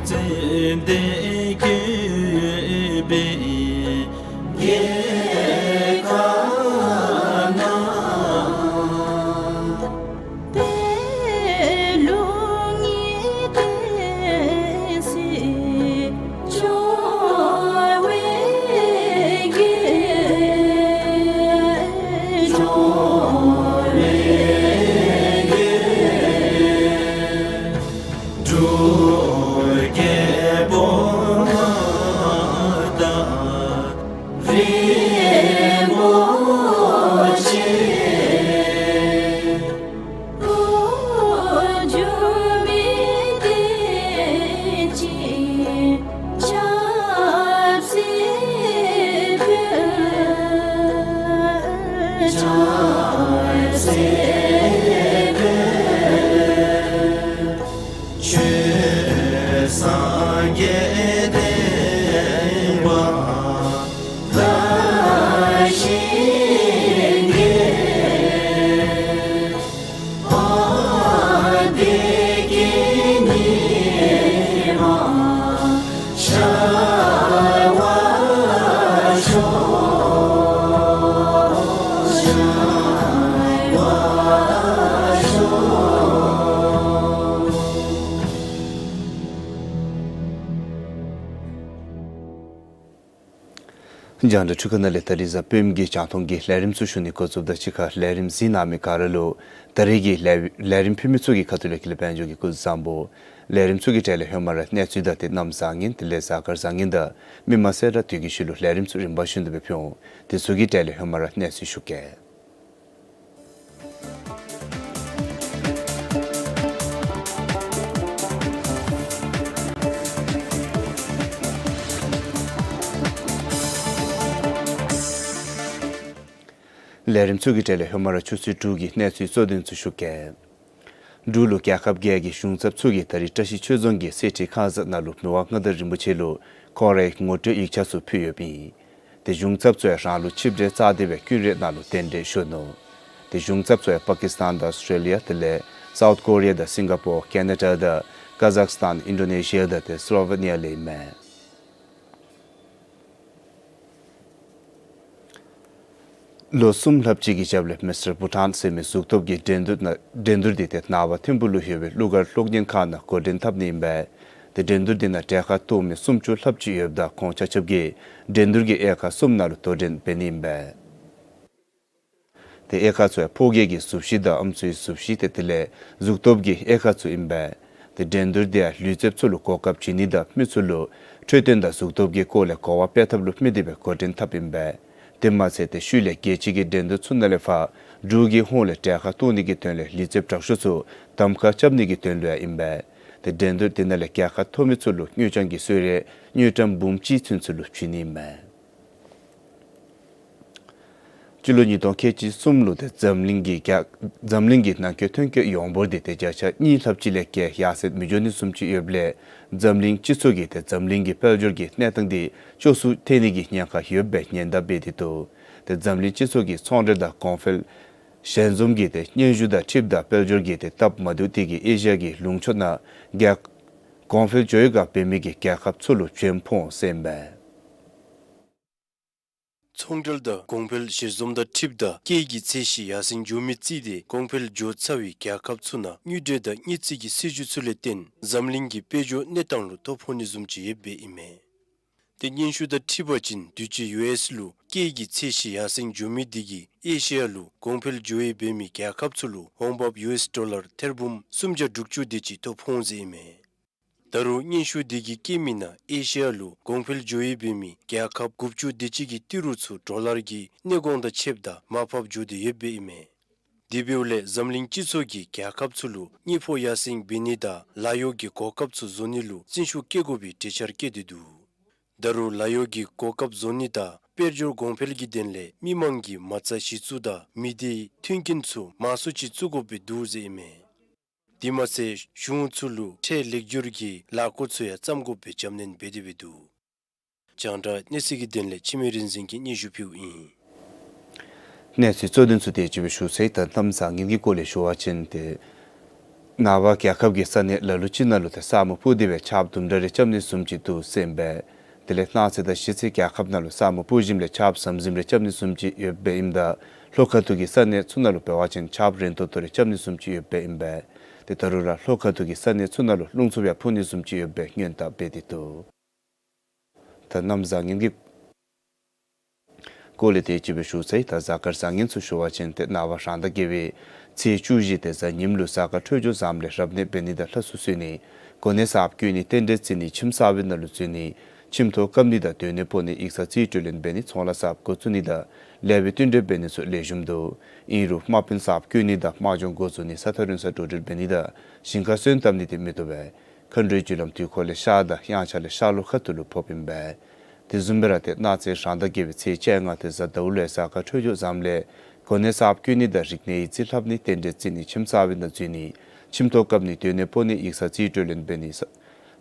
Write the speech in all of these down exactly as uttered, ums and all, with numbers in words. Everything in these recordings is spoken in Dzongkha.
ཙན་དན་བཀོད་པའི་རྒྱལ་ཁབ་ན། པད་ལུང་གི་བསྟན་སྲིད་འབྱུང་བའི་རྒྱལ། འབྱུང་བའི་རྒྱལ། འབྲུག་རྒྱལ་པོ་མངའ་བདག་རིན་པོ་ཆེ། འགྲོ་བ་མིའི་བདེ་སྐྱིད་ཆབ་སྲིད་དཔལ། ཆབ་སྲིད་དཔལ། ཆོས་སངས་རྒྱས་བསྟན་པ་དར་ཞིང་རྒྱས། བདེ་སྐྱིད་ཉི་མ་ཤར་བར་ཤོག། ཤར་བར་ཤོག། རྒྱང་བསྒྲགས་འཕྲུལ་ཁང་ནང་ལས་ད་རིས་གཟའ་སྤེནམ་གི་རྒྱང་མཐོང་གི་ལས་རིམ་ཚུ་ཞུ་ནི་འགོ་བཙུགསཔ་ད་གཅིག་ཁར་ལས་རིམ་གཟིགས་གནང་མི་ག་ར་ལུ་ད་རིས་ཀྱི་ལས་ལས་རིམ་ཕུལ་མི་ཚུ་གི་ཁ་ཐུག་ལས་དགེ་ལེགས་དཔལ་འབྱོར་གྱིས་སྐུ་གཟུགས་བཟང་པོ། ལས་རིམ་ཚུ་གི་གྲས་ལས་ཧེ་མ་ར་གནས་ཚུལ་དང་དེ་གནམ་བཟང་ངན་དེ་ལས་གཟའ་སྐར་བཟང་ངན་དང་མི་མང་སེར་སྒྲེང་དུས་ཀྱི་ཤུལ་ལུ་ལས་རིམ་ཚུ་རིམ་པ་བཞིན་དུ་སྦེ་ཕུལ་འོང་། དེ་ཚུ་གི་གྲས་ལས་ཧེ་མ་ར་གནས་ཚུལ་ཞུ་གེ། ལས་རིམ་ཚུ་གི་གྲས་ལས་ཧེ་མ་ར་ཆུ་ཚོད་དྲུག་གི་གནས་ཚུལ་གཙོ་དོན་ཚུ་ཞུ་གེ། འབྲུག་ལུ་རྒྱལ་ཁབ་བརྒྱད་ཀྱི་གཞུང་ཚབ་ཚུ་གིས་ད་རིས་བཀྲ་ཤིས་ཆོས་རྫོང་གི་གསེར་ཁྲི་ཁང་གསར་ནང་ལུ་མི་དབང་མངའ་བདག་རིན་པོ་ཆེ་ལུ་ཁོང་རའི་ངོ་སྤྲོད་ཡིག་ཆ་ཚུ་ཕུལ་ཡོདཔ་ཨིན། དེ་གཞུང་ཚབ་ཚུ་ཡང་རང་ལུ་ཆིབས་གྲལ་རྩ་དེ་སྦེ་ཀུན་རའི་ནང་ལུ་གདན་འདྲེན་ཞུ་ནུག། དེ་གཞུང་ཚབ་ཚུ་ཡང་པ་ཀིསི་ཏཱན་དང་ཨཱོས་ཊྲེ་ལི་ཡ་དེ་ལས་སའུཐ་ཀོ་རི་ཡ་དང་སིང་ག་པོར་ཀེ་ན་ཌ་དང་ཀ་ཛག་སི་ཏཱན་ཨིན་ཌོ་ནེ་ཤི་ཡ་དང་དེ་སི་ལོ་ཝེ་ནི་ཡ་ལས་ཨིན་མས། ལོ་གསུམ་ལྷགཔ་ཅིག་གི་རྒྱབ་ལས་མིས་ཊར་བྷུ་ཊཱན་ཟེར་མི་གཟུགས་སྟོབས་ཀྱི་འགྲན་བསྡུར་ནང་འགྲན་བསྡུར་འདི་ཏེ་ནངས་པ་ཐིམ་ཕུག་ལུ་ཡོད་པའི་གླུ་གར་གློག་བརྙན་ཁང་ནང་འགོ་འདྲེན་འཐབ་ནི་ཨིན་པས། ཏེ་འགྲན་བསྡུར་འདི་ནང་གྲལ་ཁར་གཏོགས་མི་སུམ་ཅུ་ལྷགཔ་ཅིག་ཡོདཔ་ད་ཁོང་ཆ་ཁྱབ་ཀྱིས་འགྲན་བསྡུར་གྱི་དབྱེ་ཁག་གསུམ་ནང་ལུ་དོ་འགྲན་འབད་ནི་ཨིན་པས། ཏེ་དབྱེ་ཁག་ཚུ་ཡང་ཕོ་སྐྱེས་ཀྱི་གཟུགས་གཞི་དང་ཨམ་སྲུའི་གཟུགས་གཞི་ཏེ་དེ་ལས་གཟུགས་སྟོབས་ཀྱི་དབྱེ་ཁག་ཚུ་ཨིན་པས། ཏེ་འགྲན་བསྡུར་འདི་ཡང་ལུས་རྩལཔ་ཚུ་ལུ་གོ་སྐབས་བྱིན་ནི་དང་མི་ཚུ་ལུ་འཕྲོད་བསྟེན་དང་གཟུགས་སྟོབས་ཀྱི་སྐོར་ལས་གོ་བ་སྤེལ་ཐབས་ལུ་དམིགས་ཏེ་སྦེ་འགོ་འདྲེན་འཐབ་ཨིན་པས། དེ་མ་ཚད་ཏེ་ཤུལ་ལས་རྒྱལ་སྤྱི་གི་འགྲན་བསྡུར་ཚུ་ནང་ལས་ཕར་འབྲུག་གི་ཧོངས་ལས་གྲལ་ཁར་གཏོགས་ནི་གི་དོན་ལས་ལུས་རྩལཔ་དྲག་ཤོས་ཚུ་གདམ་ཁ་རྐྱབ་ནི་གི་དོན་ལུ་ཡང་ཨིན་པས། ཏེ་འགྲན་བསྡུར་འདི་ནང་ལས་གྲལ་ཁར་གཏོགས་མི་ཚུ་ལུ་དངུལ་རྐྱང་གི་གསོལ་རས་དངུལ་ཀྲམ་འབུམ་གཅིག་ཚུན་ཚོད་ལུ་བྱིན་ནི་ཨིན་མས། སྤྱི་ལོ་ཉིས་སྟོང་ཁལ་གཅིག་གསུམ་ལུ་ཏེ་འཛམ་གླིང་གི་རྒྱ་འཛམ་གླིང་གི་ནང་འཁོད་ཐོན་སྐྱེད་ཡོངས་འབོར་འདི་ཏེ་བརྒྱ་ཆ་གཉིས་ལྷགཔ་ཅིག་ལས་བརྒལ་ཡར་སེང་མི་འགྱོ་ནི་བཟུམ་ཅིག་ཡོདཔ་ལས་འཛམ་གླིང་སྤྱི་ཚོགས་ཀྱིས་ཏེ་འཛམ་གླིང་གི་དཔལ་འབྱོར་གྱི་གནས་སྟངས་འདི་སྐྱོ་སུ་ཐལ་ནི་གི་ཉེན་ཁ་ཡོདཔ་སྦེ་ཉེན་བརྡ་འབད་དེ་འདུག། ཏེ་འཛམ་གླིང་སྤྱི་ཚོགས་ཀྱི་ཚོང་འབྲེལ་དང་གོང་འཕེལ་ཞལ་འཛོམས་ཀྱིས་ཏེ་སྙན་ཞུ་དང་འཁྲིལཝ་ད་དཔལ་འབྱོར་གྱི་ཏེ་སྟབས་མ་བདེཝ་དེ་གིས་ཨེ་ཤི་ཡ་གི་ལུང་ཕྱོགས་ནང་རྒྱལ་གོང་འཕེལ་འགྱོ་བའི་བསྒང་འབད་མི་གི་རྒྱལ་ཁབ་ཚུ་ལུ་བྱེམ་ཕོག་འོང་ཟེར་ཨིན་པས། ཚོང་འབྲེལ་དང་གོང་འཕེལ་ཞལ་འཛོམས་དང་འཁྲིལཝ་ད་སྐྱེད་ཀྱི་ཚད་གཞི་ཡར་སེང་འགྱོ་མི་རྩིས་ཏེ་གོང་འཕེལ་འགྱོ་ཚར་བའི་རྒྱལ་ཁབ་ཚུ་ནང་དངུལ་འབྲེལ་དང་དངུལ་རྩིས་ཀྱི་སྲིད་བྱུས་ཚུ་ལས་བརྟེན་འཛམ་གླིང་གི་དཔལ་འབྱོར་གནས་སྟངས་ལུ་ཐོ་ཕོག་ནི་བཟུམ་ཅིག་ཡོདཔ་སྦེ་ཨིན་མས། ཏེ་སྙན་ཞུ་དང་འཁྲིལ་བ་ཅིན་དུས་ཅི་ཡུ་ཨེསི་ལུ་སྐྱེད་ཀྱི་ཚད་གཞི་ཡར་སེང་འགྱོ་མི་དེ་གིས་ཨེ་ཤི་ཡ་ལུ་གོང་འཕེལ་འགྱོ་ཡི་འབད་མི་རྒྱལ་ཁབ་ཚུ་ལུ་འོང་འབབ་ཡུ་ཨེསི་ཌོ་ལར་ཐེར་འབུམ་སུམ་བརྒྱ་དྲུག་ཅུ་དེ་ཅིག་ཐོ་ཕོག་འོང་ཟེར་ཨིན་མས། ད་རུང་སྙན་ཞུ་དེ་གིས་བཀོད་མི་ནང་ཨེ་ཤི་ཡ་ལུ་གོང་འཕེལ་འགྱོ་ཡི་འབད་མི་རྒྱལ་ཁབ་དགུ་བཅུ་དེ་ཅིག་གི་ཏི་རུ་ཚུ་ཌོ་ལར་གྱི་གནས་གོང་དང་ཕྱདཔ་ད་མར་ཕབ་འགྱོ་སྟེ་ཡོདཔ་སྦེ་ཨིན་མས། དེ་འབདཝ་ལས་འཛམ་གླིང་སྤྱི་ཚོགས་ཀྱིས་རྒྱལ་ཁབ་ཚུ་ལུ་དངུལ་ཕོགས་ཡར་སེང་འབད་ནི་དང་ལཱ་གཡོག་གི་གོ་སྐབས་ཚུ་བཟོ་ནི་ལུ་བརྩོན་ཤུགས་བསྐྱེད་དགོ་པའི་གྲོས་འཆར་བཀོད་དེ་འདུག། ད་རུང་ལཱ་གཡོག་གི་གོ་སྐབས་བཟོ་ནི་དང་དཔལ་འབྱོར་གོང་འཕེལ་གྱི་དོན་ལས་མི་མང་གི་མ་རྩ་གཞི་བཙུགས་དང་མི་སྡེའི་མཐུན་རྐྱེན་ཚུ་མང་སུ་ཅིག་བཙུགས་དགོཔ་སྦེ་འདུག་ཟེར་ཨིན་མས། དེ་མ་ཚད་གཞུང་ཚུ་ལུ་ཁྲལ་ལེགས་བསྒྱུར་གྱི་ལཱ་བཀོད་ཚུ་ཡང་བརྩམ་དགོཔ་སྦེ་རྒྱབ་སྣོན་འབད་དེ་སྦེ་འདུག། རྒྱང་བསྒྲགས་གནས་ཚུལ་གྱི་དོན་ལས་འཆི་མེད་རིག་འཛིན་གྱིས་སྙན་ཞུ་ཕུལཝ་ཨིན། གནས་ཚུལ་གཙོ་དོན་ཚུ་དེ་ཅིག་སྦེ་ཞུ་ཚར་ཡི། ད་གནམ་བཟང་ངན་གྱི་སྐོར་ལས་ཞུ་བ་ཅིན་ཏེ་ ནངས་པ་རྒྱལ་ཁབ་ཀྱི་ས་གནས་ལ་ལུ་ཅིག་ནང་ལུ་ཏེ་ས་སྨུག་སྤུབས་ཏེ་སྦེ་ཆརཔ་དུམ་གྲ་རེ་རྐྱབ་ནི་བཟུམ་ཅིག་འདུག་ཟེར་ཨིན་པས། དེ་ལས་གནངས་ཚེ་དང་གཞེས་ཚེ་རྒྱལ་ཁབ་ནང་ལུ་ས་སྨུག་སྤུབས་ཞིནམ་ལས་ཆརཔ་ཟམ་ཟིམ་རེ་རྐྱབ་ནི་བཟུམ་ཅིག་ཡོདཔ་སྦེ་ཨིནམ་ད་ལྷོ་ཁ་ཐུག་གི་ས་གནས་ཚུ་ནང་ལུ་འབད་བ་ཅིན་ཆརཔ་རན་ཏོག་ཏོ་རེ་རྐྱབ་ནི་བཟུམ་ཅིག་ཡོདཔ་སྦེ་ཨིན་པས། ཏེ་ད་རུང་ར་ལྷོ་ཁ་ཐུག་གི་ས་གནས་ཚུ་ནང་ལུ་རླུང་འཚུབ་ཡང་འཕུ་ནི་བཟུམ་ཅིག་ཡོདཔ་སྦེ་སྔོན་བརྡ་འབད་དེ་འདུག། ད་གནམ་བཟང་ངན་གྱི་སྐོར་ལས་དེ་ཅིག་སྦེ་ཞུ་ཚར་ཡི། ད་གཟའ་སྐར་བཟང་ངན་ཚུ་ཞུ་བ་ཅིན་ཏེ་ནངས་པ་རང་ཟླ་བརྒྱད་པའི་ཚེས་བཅུ་བཞི་ཏེ་གཟའ་ཉིམ་ལུ་གཟའ་སྐར་འཕྲོད་སྦྱོར་བཟངམ་ལས་རབ་གནས་འབད་ནི་དང་ལྷ་གསོལ་གསོལ་ནི། གོ་གནས་གསརཔ་བསྐོ་ནི། རྟེན་འབྲེལ་བརྩི་ནི། ཁྱིམ་གསར་པའི་ནང་ལུ་འཛུལ་ནི། ཁྱིམ་ཐོག་བཀབ་ནི་དང་སྡོད་གནས་སྤོ་ནི། ཡིག་ཚང་རྩིས་སྤྲོད་ལེན་འབད་ནི། ཚོང་ལཱ་གསརཔ་འགོ་བཙུགས་ནི་དང་ལེགས་པའི་བསྟུན་གྲོས་འབད་ནི་ཚུ་ལེགས་ཤོམ་འདུག། ཨིན་རུང་དམག་དཔོན་གསརཔ་བསྐོ་ནི་དང་དམག་སྦྱོང་འགོ་བཙུགས་ནི། ས་ཐག་རིང་སར་འགྲོ་འགྲུལ་འབད་ནི་དང་ཞིང་ཁར་སོན་བཏབ་ནི་དེ་མི་བཏུབ་པས། མཁའ་འགྲོའི་རྒྱུ་ལམ་དུས་འཁོར་ལས་ཤར་དང་དབྱངས་འཆར་ལས་ཤར་ལྷོ་ཁ་ཐུག་ལུ་ཕོགཔ་ཨིན་པས། དེ་བཟུམ་སྦེ་ར་ཏེ་གནངས་ཚེ་རང་ཟླ་བརྒྱད་པའི་ཚེས་བཅོ་ལྔ་ཏེ་གཟའ་ཟླཝ་ལུ་ཡང་གཟའ་སྐར་འཕྲོད་སྦྱོར་བཟངམ་ལས་གོ་གནས་གསརཔ་བསྐོ་ནི་དང་རིག་གནས་ཡིག་རྩིས་ལྷབ་ནི། རྟེན་འབྲེལ་བརྩི་ནི། ཁྱིམ་གསར་པའི་ནང་འཛུལ་ནི། ཁྱིམ་ཐོག་བཀབ་ནི། སྡོད་གནས་སྤོ་ནི། ཡིག་ཚང་རྩིས་སྤྲོད་ལེན་འབད་ནི། ས་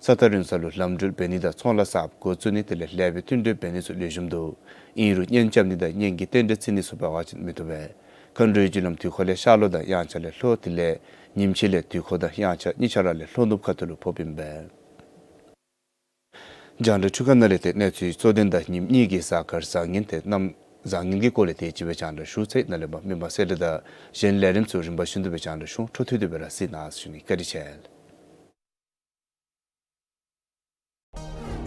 ས་ཐག་རིང་ས་ལུ་ལམ་འགྲུལ་འབད་ནི་དང་ཚོང་ལཱ་གསརཔ་འགོ་བཙུགས་ནི་དེ་ལས་ལེགས་པའི་བསྟུན་གྲོས་འབད་ནི་ཚུ་ལེགས་ཤོམ་འདུག། ཨིན་རུང་གཉེན་རྐྱབ་ནི་དང་གཉེན་གྱི་རྟེན་འབྲེལ་བརྩི་ནི་ཚུ་འབད་བ་ཅིན་མི་བཏུབ་པས། མཁའ་འགྲོའི་རྒྱུ་ལམ་དུས་འཁོར་ལས་ཤར་ལྷོ་དང་དབྱངས་འཆར་ལས་ལྷོ། དེ་ལས་ཉིམ་ཕྱེད་ལས་དུས་འཁོར་དང་དབྱངས་འཆར་གཉིས་ཆ་ར་ལས་ལྷོ་ནུབ་ཁ་ཐུག་ལུ་ཕོགཔ་ཨིན་པས། རྒྱང་བསྒྲགས་འཕྲུལ་ཁང་ནང་ལས་ཏེ་གནས་ཚུལ་གཙོ་དོན་དང་ཉིནམ་གཉིས་ཀྱི་གཟའ་སྐར་བཟང་ངན་ཏེ་གནམ་བཟང་ངན་གྱི་སྐོར་ལས་དེ་ཅིག་སྦེ་རྒྱང་བསྒྲགས་ཞུ་ཚར་ཡི། ནཱ་ལས་མར་མི་མང་གསལ་བསྒྲགས་དང་གཞན་ལས་རིམ་ཚུ་རིམ་པ་བཞིན་དུ་སྦེ་རྒྱང་བསྒྲགས་ཞུ་འོང་། འཕྲོ་མཐུད་དེ་སྦེ་ར་གཟིགས་གནང་ཟེར་ཞུ་ནི། བཀའ་དྲིན་ཆེ།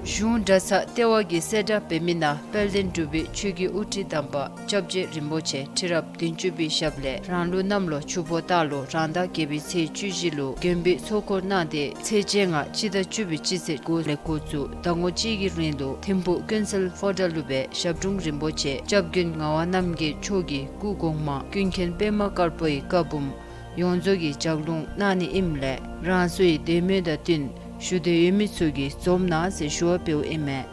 གཞུང་གྲྭ་ཚང་ལྟེ་བ་གིས་གསལ་བསྒྲགས་འབད་མི་ནང་དཔལ་ལྡན་འབྲུག་པའི་ཆོས་ཀྱི་དབུ་ཁྲིད་དམ་པ་སྐྱབས་རྗེ་རིན་པོ་ཆེ་ཁྲི་རབས་བདུན་ཅུ་པའི་ཞབས་ལས་རང་ལུགས་གནམ་ལོ་ཆུ་ཕོ་སྟག་ལོ་རང་ཟླ་བརྒྱད་པའི་ཚེས་བཅུ་བཞི་ལུ་དགོན་པའི་ཚོགས་འཁོར་གནང་སྟེ་ཚེས་བཅོ་ལྔ་སྤྱི་ཟླ་བཅུ་པའི་སྤྱི་ཚེས་དགུ་ལས་འགོ་བཙུགས་ཟླ་ངོ་གཅིག་གི་རིང་ལུ་ཐིམ་ཕུག་ཀུན་གསལ་ཕོ་བྲང་ལུ་སྦེ་ཞབས་དྲུང་རིན་པོ་ཆེ་སྐྱབས་མགོན་ངག་དབང་རྣམ་རྒྱལ་མཆོག་གི་སྐུ་གོང་མ་ཀུན་མཁྱེན་པདྨ་དཀར་པོའི་བཀའ་འབུམ་ཡོངས་རྫོགས་ཀྱི་ལྗགས་ལུང་གནང་ནི་ཨིནམ་ལས་རང་སོའི་འདོད་མོས་དང་བསྟུན་ཞུ་འདོད་ཡོད་མི་ཚུ་གིས་འཛོམས་གནང་ཟེར་ཞུ་བ་འབདཝ་ཨིན་མས།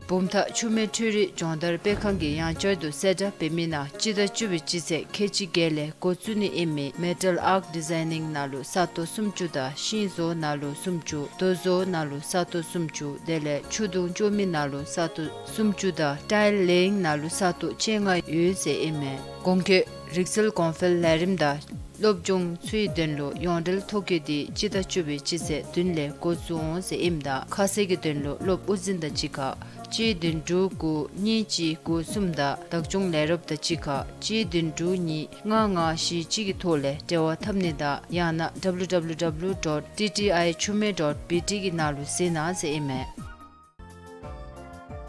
བུམ་ཐང་ཆུ་སྨད་འཕྲུལ་རིག་སྦྱོང་བརྡར་སྤེལ་ཁང་གིས་ཡང་བསྐྱར་དུ་གསལ་བསྒྲགས་འབད་མི་ནང་སྤྱི་ཟླ་བཅུ་པའི་སྤྱི་ཚེས་ཁལ་གཅིག་བརྒྱད་ལས་འགོ་བཙུགས་ནི་ཨིན་མི་མེ་ཊལ་ཨརཊ་ཌི་ཛའི་ནིང་ནང་ལུ་ས་སྟོང་སུམ་ཅུ་དང་ཤིང་བཟོ་ནང་ལུ་སུམ་ཅུ་རྡོ་བཟོ་ནང་ལུ་ས་སྟོང་སུམ་ཅུ་དེ་ལས་ཆུ་དུང་བཅོ་མི་ནང་ལུ་ས་སྟོང་སུམ་ཅུ་དང་ཊའིལ་ལེ་ཡིང་ནང་ལུ་ས་སྟོང་བཅོ་ལྔ་ཡོད་ཟེར་ཨིན་མས། གོང་འཁོད་རིག་རྩལ་གོང་འཕེལ་ལས་རིམ་དང་སློབ་སྦྱོང་ཚུའི་དོན་ལུ་ཡོངས་འབྲེལ་ཐོ་བཀོད་འདི་སྤྱི་ཟླ་བཅུ་པའི་སྤྱི་ཚེས་བདུན་ལས་འགོ་བཙུགས་འོང་ཟེར་ཨིནམ་ད་ཁ་གསལ་གྱི་དོན་ལུ་སློབ་དབུ་འཛིན་དང་གཅིག་ཁར་གཅིག་བདུན་དྲུག་དགུ་གཉིས་གཅིག་དགུ་གསུམ་དང་བདག་སྐྱོང་ལས་རོགསཔ་དང་གཅིག་ཁར་གཅིག་བདུན་དྲུག་གཉིས་ལྔ་ལྔ་བཞི་གཅིག་གི་ཐོག་ལས་འབྲེལ་བ་འཐབ་ནི་དང་ཡང་ན་www dot ttichume dot bt གི་ནང་ལུ་གཟིགས་གནང་ཟེར་ཨིན་མས།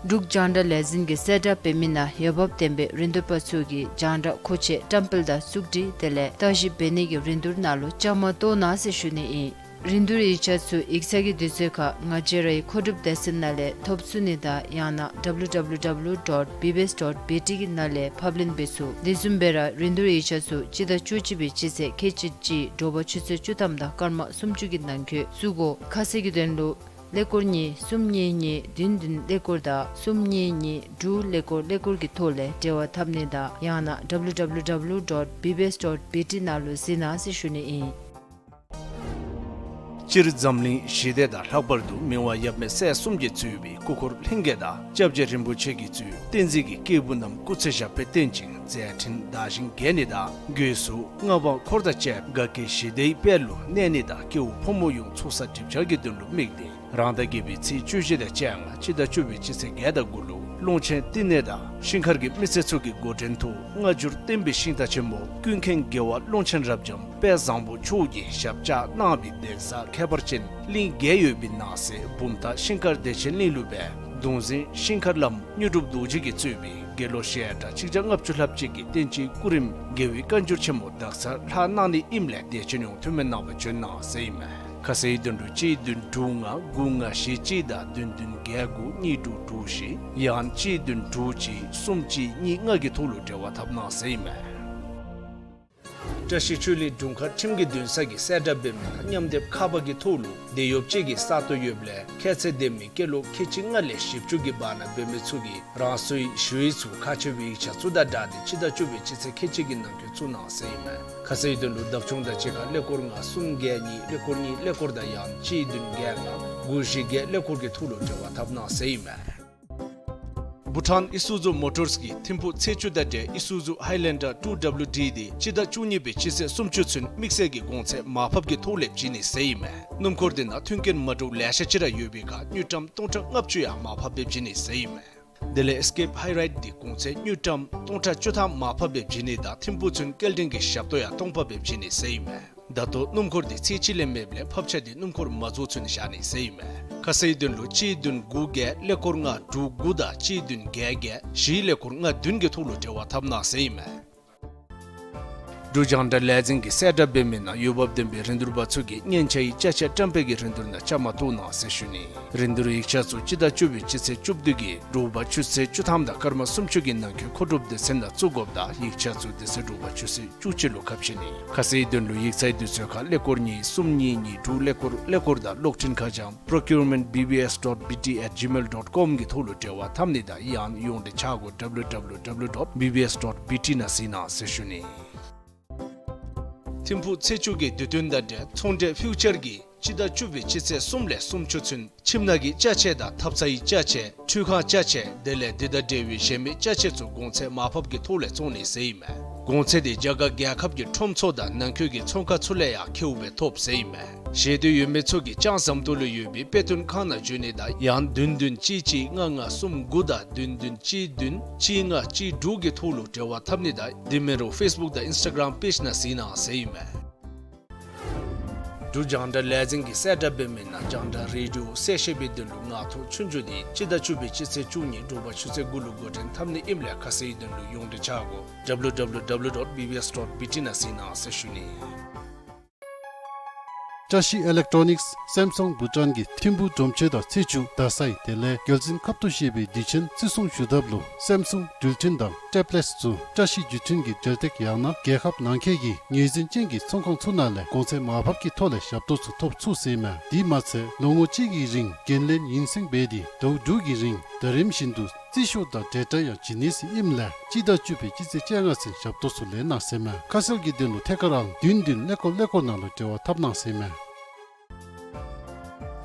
འབྲུག་རྒྱང་བསྒྲགས་ལས་འཛིན་གྱིས་གསལ་བསྒྲགས་འབད་མི་ནང་འོས་འབབ་ལྡན་པའི་རིན་བསྡུར་པ་ཚུ་གིས་རྒྱང་བསྒྲགས་མཁོ་ཆས་བཀྲམ་སྤེལ་དང་བཙུགས་སྒྲིག་དེ་ལས་བརྟག་ཞིབ་འབད་ནི་གི་རིན་བསྡུར་ནང་ལུ་བཅའ་མར་གཏོགས་གནང་ཟེར་ཞུ་ནི་ཨིན། རིན་བསྡུར་ཡིག་ཆ་ཚུ་ཡིག་ཚང་གི་དུས་ཚོད་ཁར་ང་བཅས་རའི་མཁོ་སྒྲུབ་སྡེ་ཚན་ནང་ལས་ཐོབ་ཚུགས་ནི་དང་ཡང་ན་www dot bbs dot bt གི་ནང་ལས་ཕབ་ལེན་འབད་ཚུགས། དེ་བཟུམ་སྦེ་ར་རིན་བསྡུར་ཡིག་ཆ་ཚུ་སྤྱི་ཟླ་བཅུ་གཅིག་པའི་སྤྱི་ཚེས་ཁལ་གཅིག་གཅིག་དྲོ་པ་ཆུ་ཚོད་བཅུ་ཐམ་དང་སྐར་མ་སུམ་ཅུ་གི་ནང་འཁོད་བཙུགས་དགོ། ཁ་གསལ་གྱི་དོན་ལུ་ཀླད་ཀོར་གཉིས་གསུམ་གཉིས་གཉིས་བདུན་བདུན་ཀླད་ཀོར་དང་གསུམ་གཉིས་གཉིས་དྲུག་ཀླད་ཀོར་ཀླད་ཀོར་གྱི་ཐོག་ལས་འབྲེལ་བ་འཐབ་ནི་དང་ཡང་ན་www dot bbs dot bt ནང་ལུ་གཟིགས་གནང་ཟེར་ཞུ་ནི་ཨིན། སྤྱིར་འཛམ་གླིང་ཞི་བདེ་དང་ལྷག་པར་དུ་མི་དབང་ཡབ་མེས་སྲས་གསུམ་གྱིས་གཙོས་པའི་སྐུ་འཁོར་ལྷན་རྒྱས་དང་སྐྱབས་རྗེ་རིན་པོ་ཆེ་གིས་གཙོས་བསྟན་འཛིན་གྱི་སྐྱེས་བུ་རྣམས་སྐུ་ཚེ་ཞབས་པད་བརྟན་ཅིང་མཛད་འཕྲིན་དར་ཞིང་རྒྱས་ནི་དང་སྒོས་སུ་མངའ་འབངས་འཁོར་དང་བཅས་དགའ་སྐྱིད་ཞི་བདེའི་དཔལ་ལུ་གནས་ནི་དང་སྐྱེ་བོ་ཕོ་མོ་ཡོངས་ཚོགས་བསགས་སྒྲིབ་སྦྱང་གི་དོན་ལུ་དམིགས་ཏེ་རང་ཟླ་བརྒྱད་པའི་ཚེས་བཅུ་བཞི་དང་བཅོ་ལྔ་སྤྱི་ཟླ་བཅུ་པའི་སྤྱི་ཚེས་བརྒྱད་དང་དགུ་ལུ་ཀློང་ཆེན་བསྟི་གནས་དང་ཤིང་མཁར་གྱི་མི་སེར་ཚུ་གི་འགོ་འདྲེན་ཐོག་སྔ་འགྱུར་བསྟན་པའི་ཤིང་རྟ་ཆེན་མོ་ཀུན་མཁྱེན་རྒྱལ་བ་ཀློང་ཆེན་རབ་འབྱམས་དཔལ་བཟང་པོ་མཆོག་གིས་ཞབས་བཅགས་གནང་བའི་གདན་ས་ཁྱད་པར་ཅན་གླིང་བརྒྱད་ཡོད་པའི་ནང་གསེས་བུམ་ཐང་ཤིང་མཁར་བདེ་ཆེན་གླིང་ལུ་སྦེ་གདུང་འཛིན་ཤིང་མཁར་བླམ་དངོས་གྲུབ་རྡོ་རྗེ་གིས་གཙོས་པའི་དགེ་སློང་ཞལ་གྲངས་ཆིག་བརྒྱ་ལྔ་བཅུ་ལྷགཔ་ཅིག་གིས་བསྟན་སྤྱིའི་སྐུ་རིམ་དགེ་བའི་བཀའ་འགྱུར་ཆེན་མོ་དག་ཚར་ལྷག་གནང་ནི་ཨིནམ་ལས་དད་ཅན་ཡོངས་ཐུགས་སྨོན་གནང་བར་བྱོན་གནང་ཟེར་ཨིན་མས། ཁ་གསལ་དོན་ལུ་གཅིག་བདུན་དྲུག་ལྔ་དགུ་ལྔ་བཞི་གཅིག་དང་བདུན་བདུན་བརྒྱད་དགུ་གཉིས་དྲུག་དྲུག་བཞི་ཡང་གཅིག་བདུན་དྲུག་གཅིག་གསུམ་གཅིག་གཉིས་ལྔ་གི་ཐོག་ལུ་འབྲེལ་བ་འཐབ་གནང་ཟེར་ཨིན་མས། བཀྲ་ཤིས་ཆོས་གླིང་དྲུང་འཁོར་ཁྲིམས་ཀྱི་འདུན་ས་གིས་གསལ་བསྒྲགས་འབད་མི་ནང་མཉམ་སྡེབ་ཁ་པར་གྱི་ཐོག་ལུ་དེད་གཡོགཔ་ཅིག་གི་ས་སྟོང་ཡོདཔ་ལས་ཁྱད་ཚད་ལྡན་མི་སྐྱེས་ལོ་ཁལ་གཅིག་ལྔ་ལས་བཞི་བཅུ་གི་བར་ན་འབད་མི་ཚུ་གིས་རང་སོའི་ཞུ་ཡིག་ཚུ་ཁག་ཆེ་བའི་ཡིག་ཆ་ཚུ་དང་སྦྲགས་ཏེ་སྤྱི་ཟླ་བཅུ་པའི་སྤྱི་ཚེས་ཁལ་གཅིག་གི་ནང་འཁོད་བཙུགས་གནང་ཟེར་ཨིན་མས། ཁ་གསལ་དོན་ལུ་བདག་སྐྱོང་དང་གཅིག་ཁར་ཀླད་ཀོར་ལྔ་གསུམ་བརྒྱད་གཉིས་ཀླད་ཀོར་གཉིས་ཀླད་ཀོར་དང་ཡང་གཅིག་བདུན་བརྒྱད་ལྔ་དགུ་བཞི་བརྒྱད་ཀླད་ཀོར་གྱི་ཐོག་ལུ་འབྲེལ་བ་འཐབ་གནང་ཟེར་ཨིན་མས། བྷུ་ཊཱན་ཨི་སུ་ཛུ་མོ་ཊརས་ཀྱིས་ཐིམ་ཕུག་ཚེས་བཅུ་དང་འབྲེལ་ཨི་སུ་ཛུ་ཧའི་ལེན་ཌར་ཊུ་ཌབ་ལུ་ཌི་དེ་སྤྱི་ཟླ་བཅུ་གཉིས་པའི་སྤྱི་ཚེས་སུམ་ཅུ་ཚུན་དམིགས་བསལ་གྱི་གོང་ཚད་མར་ཕབ་ཀྱི་ཐོག་ལས་བྱིན་ནི་ཟེར་ཨིན་མས། སྣུམ་འཁོར་དེ་ནང་མཐུན་རྐྱེན་མ་འདྲཝ་ལེ་ཤ་ཅིག་ར་ཡོད་པའི་ཁར་དངུལ་ཀྲམ་སྟོང་ཕྲག་ལྔ་བཅུ་ཡང་མར་ཕབ་སྦེ་བྱིན་ནི་ཟེར་ཨིན་མས། དེ་ལས་ཨེས་ཀེབ་ཧའི་རའིཌ་དེ་གོང་ཚད་དངུལ་ཀྲམ་སྟོང་ཕྲག་བཅུ་ཐམ་མར་ཕབ་སྦེ་བྱིན་ནི་དང་ཐིམ་ཕུག་ཚུན་སྐྱེལ་འདྲེན་གྱི་ཞབས་ཏོག་ཡང་སྟོང་ཕབ་སྦེ་བྱིན་ནི་ཟེར་ཨིན་མས། ད་ལྟོ་སྣུམ་འཁོར་དེ་ཚེས་གཅིག་ལས་མེདཔ་ལས་ཕབ་ཆ་དེ་སྣུམ་འཁོར་མ་རྫོགས་ཚུན་བཞག་ནི་ཟེར་ཨིན་མས། ཁ་གསལ་དོན་ལུ་གཅིག་བདུན་དགུ་བརྒྱད་ཀླད་ཀོར་ལྔ་དྲུག་དགུ་དང་གཅིག་བདུན་བརྒྱད་བརྒྱད་བཞི་ཀླད་ཀོར་ལྔ་བདུན་གྱི་ཐོག་ལུ་འབྲེལ་བ་འཐབ་གནང་ཟེར་ཨིན་མས། འབྲུག་རྒྱང་བསྒྲགས་ལས་འཛིན་གྱིས་གསལ་བསྒྲགས་འབད་མི་ནང་འོས་འབབ་ལྡན་པའི་རིན་བསྡུར་པ་ཚུ་གིས་སྔན་ཆད་ཀྱི་ཅ་ཆས་བཀྲམ་སྤེལ་གྱི་རིན་བསྡུར་ནང་བཅའ་མར་གཏོགས་གནང་ཟེར་ཞུ་ནི། རིན་བསྡུར་ཡིག་ཆ་ཚུ་སྤྱི་ཟླ་བཅུ་པའི་སྤྱི་ཚེས་བཅུ་བདུན་གྱི་དྲོ་པ་ཆུ་ཚོད་བཅུ་ཐམ་དང་སྐར་མ་སུམ་ཅུ་གི་ནང་འཁོད་མཁོ་སྒྲུབ་སྡེ་ཚན་ནང་བཙུགས་དགོཔ་དང་ཡིག་ཆ་ཚུ་དེ་ཚེ་དྲོ་པ་ཆུ་ཚོད་བཅུ་གཅིག་ལུ་ཁ་ཕྱེ་ནི། ཁ་གསལ་དོན་ལུ་ཡིག་ཚང་དུས་ཚོད་ཁར་ཀླད་ཀོར་གཉིས་གསུམ་གཉིས་གཉིས་དྲུག་ཀླད་ཀོར་ཀླད་ཀོར་དང་གློག་འཕྲིན་ཁ་བྱང་procurement B B S dot B T at gmail dot com གི་ཐོག་ལུ་འབྲེལ་བ་འཐབ་ནི་དང་ཡང་ཡོངས་འབྲེལ་ཆ་སྒོ་W W W dot B B S dot B T ནང་གཟིགས་གནང་ཟེར་ཞུ་ནི། ཐིམ་ཕུག་ཚེས་བཅུ་གི་དུས་སྟོན་དང་འབྲེལ་ཚོང་འབྲེལ་ཕིའུ་ཅར་གྱིས་སྤྱི་ཟླ་བཅུ་པའི་སྤྱི་ཚེས་གསུམ་ལས་སུམ་ཅུ་ཚུན་ཁྱིམ་ནང་གི་ཅ་ཆས་དང་ཐབ་ཚང་གི་ཅ་ཆས་ཁྲུས་ཁང་ཅ་ཆས་དེ་ལས་དེ་དང་འབྲེལ་བའི་གཞན་མི་ཅ་ཆས་ཚུ་གོང་ཚད་མར་ཕབ་ཀྱི་ཐོག་ལས་བཙོང་ནི་ཟེར་ཨིན་མས། གོང་ཚད་དེ་རྒྱ་གར་རྒྱལ་ཁབ་ཀྱི་ཁྲོམ་ཚུ་དང་ནང་འཁོད་ཀྱི་ཚོང་ཁང་ཚུ་ལས་ཡང་ཁེཝ་སྦེ་ཐོབ་ཟེར་ཨིན་མས། ཞེ་འདོད་ཡོད་མི་ཚུ་གིས་ལྕང་ཟམ་ཏོག་ལུ་ཡོད་པའི་དཔེ་སྟོན་ཁང་ནང་འབྱོན་ནི་དང་ཡང་བདུན་བདུན་གཅིག་གཅིག་ལྔ་ལྔ་གསུམ་དགུ་དང་བདུན་བདུན་གཅིག་བདུན་གཅིག་ལྔ་གཅིག་དྲུག་གི་ཐོག་ལུ་འབྲེལ་བ་འཐབ་ནི་དང་དེ་མིན་རུང་ཕེསི་བུཀ་དང་ཨིནསི་ཊ་གརམ་པེཇ་ནང་གཟིགས་གནང་ཟེར་ཨིན་མས། འབྲུག་རྒྱང་བསྒྲགས་ལས་འཛིན་གྱིས་གསལ་བསྒྲགས་འབད་མི་ནང་རྒྱང་བསྒྲགས་རེ་ཌི་ཡོ་གསལ་བཤད་པའི་དོན་ལུ་ངག་ཐོག་ཆོས་རྒྱུགས་དེ་སྤྱི་ཟླ་བཅུ་པའི་སྤྱི་ཚེས་བཅུ་གཉིས་དྲོ་པ་ཆུ་ཚོད་དགུ་ལུ་འགོ་འདྲེན་འཐབ་ནི་ཨིནམ་ལས་ཁ་གསལ་དོན་ལུ་ཡོངས་འབྲེལ་ཆ་སྒོ W W W dot B B S dot B T ནང་གཟིགས་གནང་ཟེར་ཞུ་ནི། བཀྲ་ཤིས་ཨི་ལེག་ཊོ་ནིཀསི་སེམ་སུང་བྷུ་ཊཱན་གྱིས་ཐིམ་ཕུག་སྒྲོམ་ཆེན་དང་ཚེས་བཅུ་རྡ་སའི་དེ་ལས་རྒྱལ་མཚན་ཁབ་ཏུ་བཞེས་པའི་དུས་ཆེན་བརྩི་སྲུང་ཞུ་ཐབས་ལུ་སེམ་སུང་འགྲུལ་འཕྲིན་དང་ཊེབ་ལེཊསི་ཚུ་བཀྲ་ཤིས་བརྒྱུད་འཕྲིན་གྱི་འབྲེལ་སྟེགས་ཡང་ན་རྒྱལ་ཁབ་ནང་འཁོད་ཀྱི་ངོས་འཛིན་ཅན་གྱི་ཚོང་ཁང་ཚུ་ནང་ལས་གོང་ཚད་མར་ཕབ་ཀྱི་ཐོག་ལས་ཞབས་ཏོག་ཚུ་ཐོབ་ཚུགས་ཟེར་ཨིན་མས། དེ་མ་ཚད་ལོ་ངོ་གཅིག་གི་རིང་འགན་ལེན་ཡུན་སེང་འབད་དེ་ཟླཝ་དྲུག་གི་རིང་ཟླ་རིམ་བཞིན་དུ་རྩིས་ཤོག་དང་འབྲེལ་སྒྲ་ཡང་བྱིན་ནི་ཟེར་ཨིནམ་ལས་སྤྱི་ཟླ་བཅུ་པའི་སྤྱི་ཚེས་བཅོ་ལྔ་ཚུན་ཞབས་ཏོག་ཚུ་ལེན་གནང་ཟེར་ཨིན་མས། ཁ་གསལ་གྱི་དོན་ལུ་ཐད་ཀར་ཨང་བདུན་བདུན་ཀླད་ཀོར་ཀླད་ཀོར་ནང་ལུ་འབྲེལ་བ་འཐབ་གནང་ཟེར་ཨིན་མས།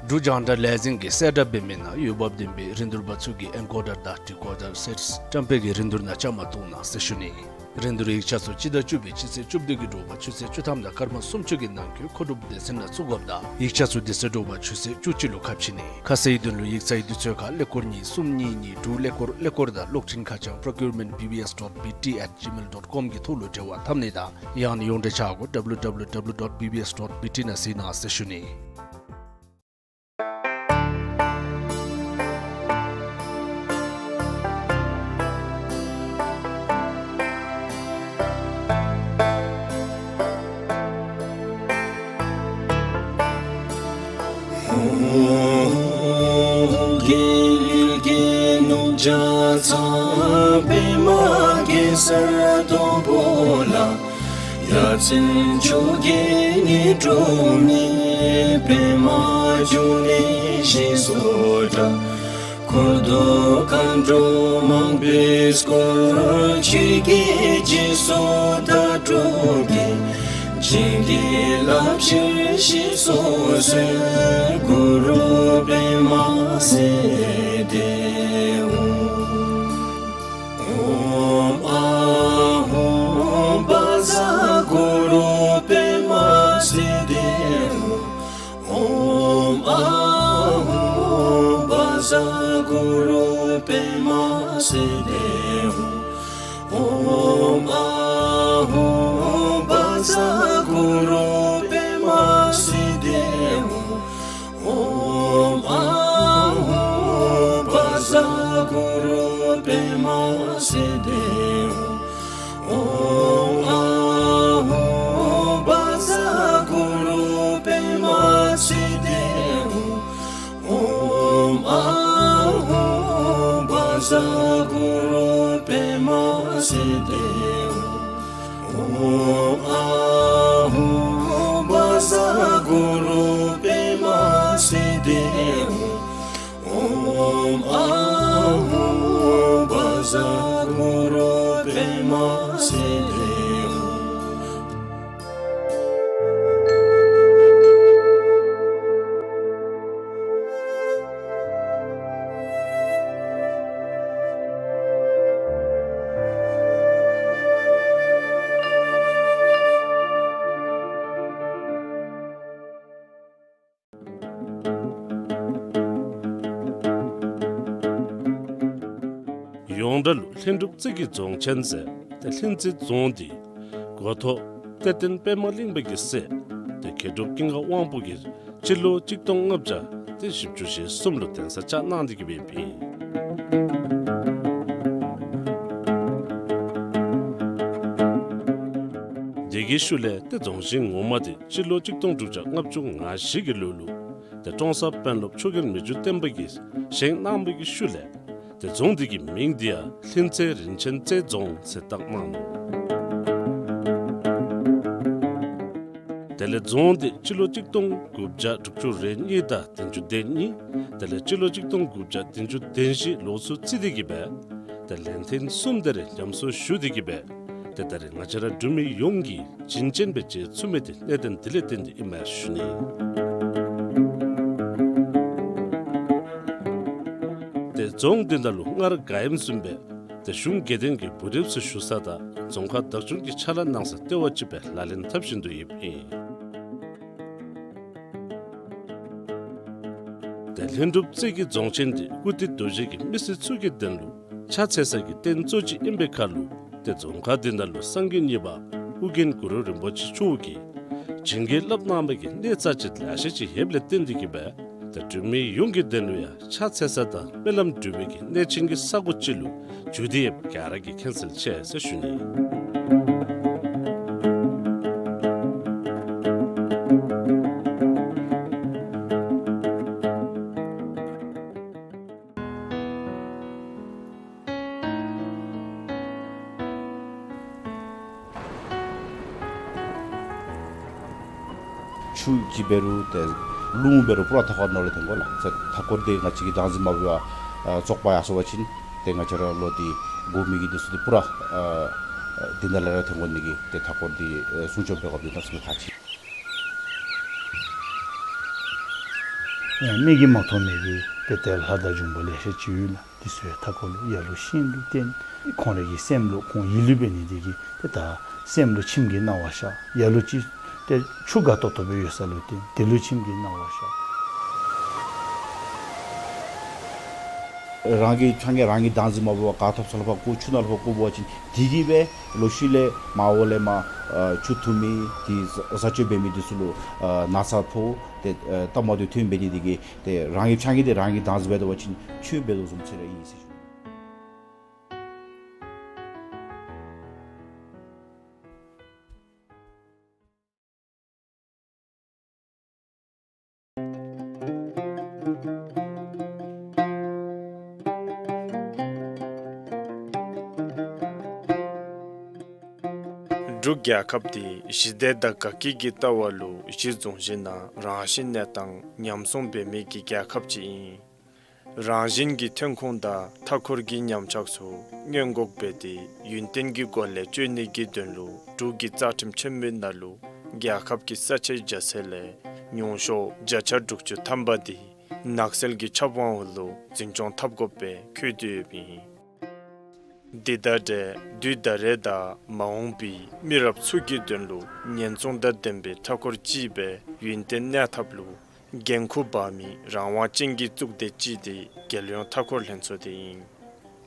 འབྲུག་རྒྱང་བསྒྲགས་ལས་འཛིན་གྱིས་གསལ་བསྒྲགས་འབད་མི་ནང་འོས་འབབ་ལྡན་པའི་རིན་བསྡུར་པ་ཚུ་གིས་ཨེན་ཀོ་ཌར་དང་ཊི་ཀོ་ཌར་སེཊསི་བཀྲམ་སྤེལ་གྱི་རིན་བསྡུར་ནང་བཅའ་མར་གཏོགས་གནང་ཟེར་ཞུ་ནི། རིན་བསྡུར་ཡིག་ཆ་ཚུ་སྤྱི་ཟླ་བཅུ་པའི་སྤྱི་ཚེས་བཅུ་བདུན་གྱི་དྲོ་པ་ཆུ་ཚོད་བཅུ་ཐམ་དང་སྐར་མ་སུམ་ཅུ་གི་ནང་འཁོད་མཁོ་སྒྲུབ་སྡེ་ཚན་ནང་བཙུགས་དགོཔ་དང་ཡིག་ཆ་ཚུ་དེ་ཚེ་དྲོ་པ་ཆུ་ཚོད་བཅུ་གཅིག་ལུ་ཁ་ཕྱེ་ནི། ཁ་གསལ་དོན་ལུ་ཡིག་ཚང་དུས་ཚོད་ཁར་ཀླད་ཀོར་གཉིས་གསུམ་གཉིས་གཉིས་དྲུག་ཀླད་ཀོར་ཀླད་ཀོར་དང་གློག་འཕྲིན་ཁ་བྱང་procurement B B S dot B T at gmail dot com གི་ཐོག་ལུ་འབྲེལ་བ་འཐབ་ནི་དང་ཡང་ན་ཡོངས་འབྲེལ་ཆ་སྒོ W W W dot B B S dot B T ནང་གཟིགས་གནང་ཟེར་ཞུ་ནི། རྒྱལ་ཡུལ་གྱི་ནུབ་བྱང་ཚང་པདྨ་གེ་སར་སྡོང་པོ་ལ། ཡ་མཚན་མཆོག་གི་ཉི་སྒྲོན་མེ། པདྨ་འབྱུང་གནས་ཞེས་སུ་གྲགས། འཁོར་དང་མཁའ་འགྲོ་མང་པོས་བསྐོར། ཆོས་ཀྱི་རྗེས་སུ་བདག་སྒྲུབ་ཀྱིས། བྱིན་གྱིས་བརླབ་ཕྱིར་གཤེགས་སུ་གསོལ། གུ་རུ་པདྨ་སིདྡྷི་ཧཱུྃ། ཨོཾ་ཨཱཿཧཱུྃ་བཛྲ་གུ་རུ་པདྨ་སིདྡྷི་ཧཱུྃ། ཨོཾ་ཨཱཿཧཱུྃ་བཛྲ་གུ་རུ་པདྨ་སིདྡྷི་ཧཱུྃ། ཨོཾ་ཨཱཿཧཱུྃ་བཛྲ་གུ་རུ་པདྨ་སིདྡྷི་ཧཱུྃ། ཨོཾ་ཨཱཿཧཱུྃ་བཛྲ་གུ་རུ་པདྨ་སིདྡྷི་ཧཱུྃ། ཨོཾ་ཨཱཿཧཱུྃ་བཛྲ་གུ་རུ་པདྨ་སིདྡྷི་ཧཱུྃ། ཨོཾ་ཨཱཿཧཱུྃ་བཛྲ་གུ་རུ་པདྨ་སིདྡྷི་ཧཱུྃ། ཨོཾ་ཨཱཿཧཱུྃ་བཛྲ་གུ་རུ་པདྨ་སིདྡྷི་ཧཱུྃ། ཨོཾ་ཨཱཿཧཱུྃ་བཛྲ་གུ་རུ་པདྨ་སིདྡྷི་ཧཱུྃ། རྫོང་བྲག་ལུ་ལྷུན་གྲུབ་རྩེ་གི་རྫོང་ཆེན་ཟེར་ཏེ་ལྷུན་རྩེ་རྫོང་འདི་འགོ་ཐོག་གཏེར་སྟོན་པདྨ་གླིང་པ་གི་སྲས་ཏེ་མཁས་གྲུབ་ཀུན་དགའ་དབང་པོ་གིས་སྤྱི་ལོ་གཅིག་སྟོང་ལྔ་བརྒྱ་ཏེ་བཞི་བཅུ་ཞེ་གསུམ་ལུ་གདན་ས་བཅགས་གནང་སྟེ་གི་སྦེ་ཨིན། དེ་གི་ཤུལ་ལས་ཏེ་རྫོང་གཞི་ངོ་མ་འདི་སྤྱི་ལོ་གཅིག་སྟོང་དྲུག་བརྒྱ་ལྔ་བཅུ་ང་བཞི་གི་ལོ་ལུ་ཏེ་ཀྲོང་གསར་དཔོན་སློབ་ཆོས་རྒྱལ་མི་འགྱུར་བརྟན་པ་གིས་བཞེངས་གནང་བའི་གི་ཤུལ་ལས་ཏེ་རྫོང་འདི་གི་མིང་འདི་ཡང་ལྷུན་རྩེ་རིན་ཆེན་རྩེ་རྫོང་ཟེར་བཏགས་གནང་ནུག། དེ་ལས་རྫོང་འདི་སྤྱི་ལོ་གཅིག་སྟོང་དགུ་བརྒྱ་དྲུག་ཅུ་རེ་གཉིས་དང་བདུན་ཅུ་དོན་གཉིས། དེ་ལས་སྤྱི་ལོ་གཅིག་སྟོང་དགུ་བརྒྱ་བདུན་ཅུ་དོན་བཞི་ལོ་ཚུ་རྩིས་ཏེ་གི་སྦེ་ཏེ་ལན་ཐེངས་གསུམ་དེ་རེ་ཉམས་གསོ་ཞུ་སྟེ་གི་སྦེ་ཏེ་ད་རེས་ང་བཅས་ར་འབྲུག་མི་ཡོངས་ཀྱིས་བྱིན་ཅན་སྦེ་མཇལ་ཚུགས་མི་འདི་གནད་དོན་འདི་ལས་བརྟེན་ཏེ་ཨིན་མས་ཞུ་ནི། ཏེ་རྫོང་འདི་ནང་ལུ་སྔར་ག་ཨིནམ་བཟུམ་སྦེ་ཏེ་གཞུང་དགེ་འདུན་གྱི་འབུལ་རིགས་ཚུ་ཞུ་ས་དང་རྫོང་ཁག་བདག་སྐྱོང་གི་ཕྱག་ལཱ་གནང་ས་ལྟེ་བ་ཅིག་སྦེ་ལག་ལེན་འཐབ་བཞིན་དུ་ཡོདཔ་ཨིན། ཏེ་ལྷུན་གྲུབ་རྩེ་གི་རྫོང་ཆེན་འདི་ཀིརྟི་རྡོ་རྗེ་གི་མི་སེར་ཚུ་གི་དོན་ལུ་ཕྱག་འཚལ་ས་གི་རྟེན་གཙོ་ཅིག་ཨིན་པའི་ཁར་ལུ་ཏེ་རྫོང་ཁག་འདི་ནང་ལུ་སངས་རྒྱས་གཉིས་པ་ཨོ་རྒྱན་གུ་རུ་རིན་པོ་ཆེ་མཆོག་གིས་བྱིན་གྱིས་བརླབས་གནང་བའི་གི་གནས་རྩ་ཆེ་ལེ་ཤ་ཅིག་ཡོདཔ་ལས་བརྟེན་ཏེ་གི་སྦེ་ཏེ་འབྲུག་མི་ཡོངས་ཀྱི་དོན་ལུ་ཡང་ཕྱག་འཚལ་ས་དང་སྨོན་ལམ་འབུལ་བའི་གི་གནས་ཆེན་གྱི་ས་གོ་ཅིག་ལུ་གྱུར་ཏེ་ཡོདཔ་ག་ར་གིས་མཁྱེན་གསལ་ཆེ་ཟེར་ཞུ་ནི། ཆུ་ཅིག་འབད་རུང་ཏེ་རླུང་འབད་རུང་པུ་ར་མཐའ་འཁོར་ནང་ལུ་ཐོན་དགོ་ལགས། ཏེ་མཐའ་འཁོར་འདི་ང་བཅས་ཀྱིས་བདག་འཛིན་མ་འབད་བར་ཨ་བཙོག་པ་ཡར་སོང་པ་ཅིན་ཏེ་ང་བཅས་ར་ལོག་སྟེ་དགོ་མི་གི་འདི་ཚུ་འདི་པུ་ར་ཨ་འདི་ནང་ལས་ར་ཐོན་དགོ་ནི་གི་ཏེ་མཐའ་འཁོར་འདི་ཨ་སྲུང་སྐྱོབ་འབད་དགོཔ་འདི་གནམ་མེད་ས་མེད་ཁག་ཆེ། ཨེ་མིག་གིས་མ་མཐོང་མི་གི་ཏེ་ཏེ་ལྷ་དང་འབྱུང་པོ་ལེ་ཤ་ཅིག་ཡོད་ལགས། འདི་ཚུ་ཡང་མཐའ་འཁོར་ལུ་ཡ་ལུ་ཤིང་ལུ་བརྟེན། ཁོང་རའི་གི་སེམས་ལུ་ཁོང་ཡིད་ལུ་འབད་ནི་འདི་གིས་ཏེ་ད་སེམས་ལུ་ཁྱིམ་གྱི་སྣང་བ་ཤར། ཡ་ལུ་ཅིག་ཏེ་ཆུ་དགའ་ཏོག་ཏོ་སྦེ་ཡོད་ས་ལུ་བརྟེན་དེ་ལུ་ཁྱིམ་གྱི་སྣང་བ་ཤར། རང་གི་ཕྱག་གིས་རང་གིས་བདག་འཛིན་མ་འབད་བར་ག་ཐོབ་ས་ལུ་ཕར་བཀོ་ཆུ་ནང་ལུ་ཕར་བཀོ་འབད་བ་ཅིན་དེ་གིས་སྦེ་ལོག་ཤུལ་ལས་མར་འོག་ལས་མར་ཨ་ཆུ་འཐུང་མི་དེ་བཟའ་སྤྱོད་འབད་མི་འདི་ཚུ་ལུ་ཨ་ན་ཚ་ཕོག་ཏེ་ཨ་སྟབས་མ་བདེཝ་ཐོན་འབད་ནི་འདི་གིས་ཏེ་རང་གི་ཕྱག་གིས་ཏེ་རང་གིས་བདག་འཛིན་འབད་དོ་བ་ཅིན་ཆོས་འབད་དོ་བཟུམ་ཅིག་ར་ཨིན་ཟེར་ཞུ། འབྲུག་རྒྱལ་ཁབ་འདི་ཞི་བདེ་དང་དགའ་སྐྱིད་ཀྱི་ལྟ་བ་ལུ་གཞི་བཟུང་ཞིནམ་ལས་རང་བཞིན་གནས་སྟངས་ཉམས་སྲུང་འབད་མི་གི་རྒྱལ་ཁབ་ཅིག་ཨིན། རང་བཞིན་གྱི་ཐོན་ཁུངས་དང་མཐའ་འཁོར་གྱི་ཉམས་ཆག་ཚུ་སྔོན་འགོག་འབད་དེ་ཡུན་བརྟན་གྱི་སྒོ་ལས་སྤྱོད་ནི་གི་དོན་ལུ་འབྲུག་གི་རྩ་ཁྲིམས་ཆེན་མོའི་ནང་ལུ་རྒྱལ་ཁབ་ཀྱི་ས་ཆའི་རྒྱ་ཚད་ལས་ཉུང་ཤོས་བརྒྱ་ཆ་དྲུག་ཅུ་ཐམ་པ་འདི་ནགས་ཚལ་གྱི་ཆབ་དབང་འོག་ལུ་འཛིན་སྐྱོང་འཐབ་དགོཔ་སྦེ་བཀོད་དེ་ཡོདཔ་ཨིན། འདི་དང་འབྲེལ་དུས་ད་རེས་དང་མ་འོངས་པའི་མི་རབས་ཚུ་གི་དོན་ལུ་ཉེན་སྲུང་དང་ལྡན་པའི་མཐའ་འཁོར་ཅིག་སྦེ་ཡུན་བརྟན་གནས་ཐབས་ལུ་འགན་ཁུར་འབག་མི་རང་དབང་ཅན་གྱི་གཙུག་སྡེ་ཅིག་འདི་རྒྱལ་ཡོངས་མཐའ་འཁོར་ལྷན་ཚོགས་འདི་ཨིན།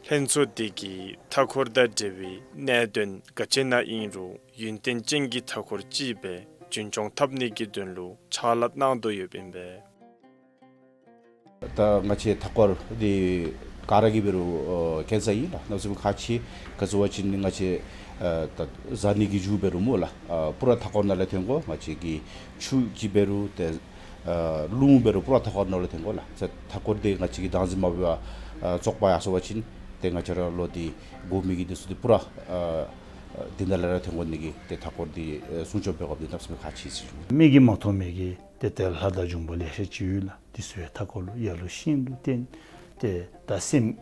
ལྷན་ཚོགས་འདི་གིས་མཐའ་འཁོར་དང་འབྲེལ་བའི་གནད་དོན་ག་ཅི་ནང་ཨིན་རུང་ཡུན་བརྟན་ཅན་གྱི་མཐའ་འཁོར་ཅིག་སྦེ་རྒྱུན་སྐྱོང་འཐབ་ནི་གི་དོན་ལུ་ཕྱག་ལཱ་གནང་དོ་ཡོདཔ་ཨིན་པས། ད་ང་བཅས་མཐའ་འཁོར་འདི་ག་ར་གིས་འབད་རུང་ཨ་མཁྱེན་ས་ཨིན་ལགས། གནམ་མེད་ས་མེད་ཁག་ཆེ། ག་ཅི་སྨོ་ཟེར་བ་ཅིན་ང་བཅས་ཨ་ད་བཟའ་ནི་གི་རྒྱུ་འབད་རུང་སྨོ་ལགས་ཨ་པུ་ར་མཐའ་འཁོར་ནང་ལས་ཐོན་དགོ། ང་བཅས་ཀྱི་ཆུ་ཅིག་འབད་རུང་ཏེ་ཨ་རླུང་འབད་རུང་པུ་ར་མཐའ་འཁོར་ནང་ལས་ཐོན་དགོ་ལགས། ཏེ་མཐའ་འཁོར་འདི་ང་བཅས་ཀྱིས་བདག་འཛིན་མ་འབད་བར་ཨ་བཙོག་པ་ཡར་སོང་པ་ཅིན་ཏེ་ང་བཅས་ར་ལོག་སྟེ་དགོ་མི་གི་འདི་ཚུ་འདི་པུ་ར་ཨ་འདི་ནང་ལས་ར་ཐོན་དགོ་ནི་གི་ཏེ་མཐའ་འཁོར་འདི་ཨ་སྲུང་སྐྱོབ་འབད་དགོཔ་འདི་གནམ་མེད་ས་མེད་ཁག་ཆེ་ཟེར་ཞུ། མིག་གིས་མ་མཐོང་མི་གི་ཏེ་ཏེ་ལྷ་དང་འབྱུང་པོ་ལེ་ཤ་ཅིག་ཡོད་ལགས། འདི་ཚུ་ཡང་མཐའ་འཁོར་ལུ་ཡ་ལུ་ཤིང་ལུ་བརྟེན་ཏེ་ད་སེམས་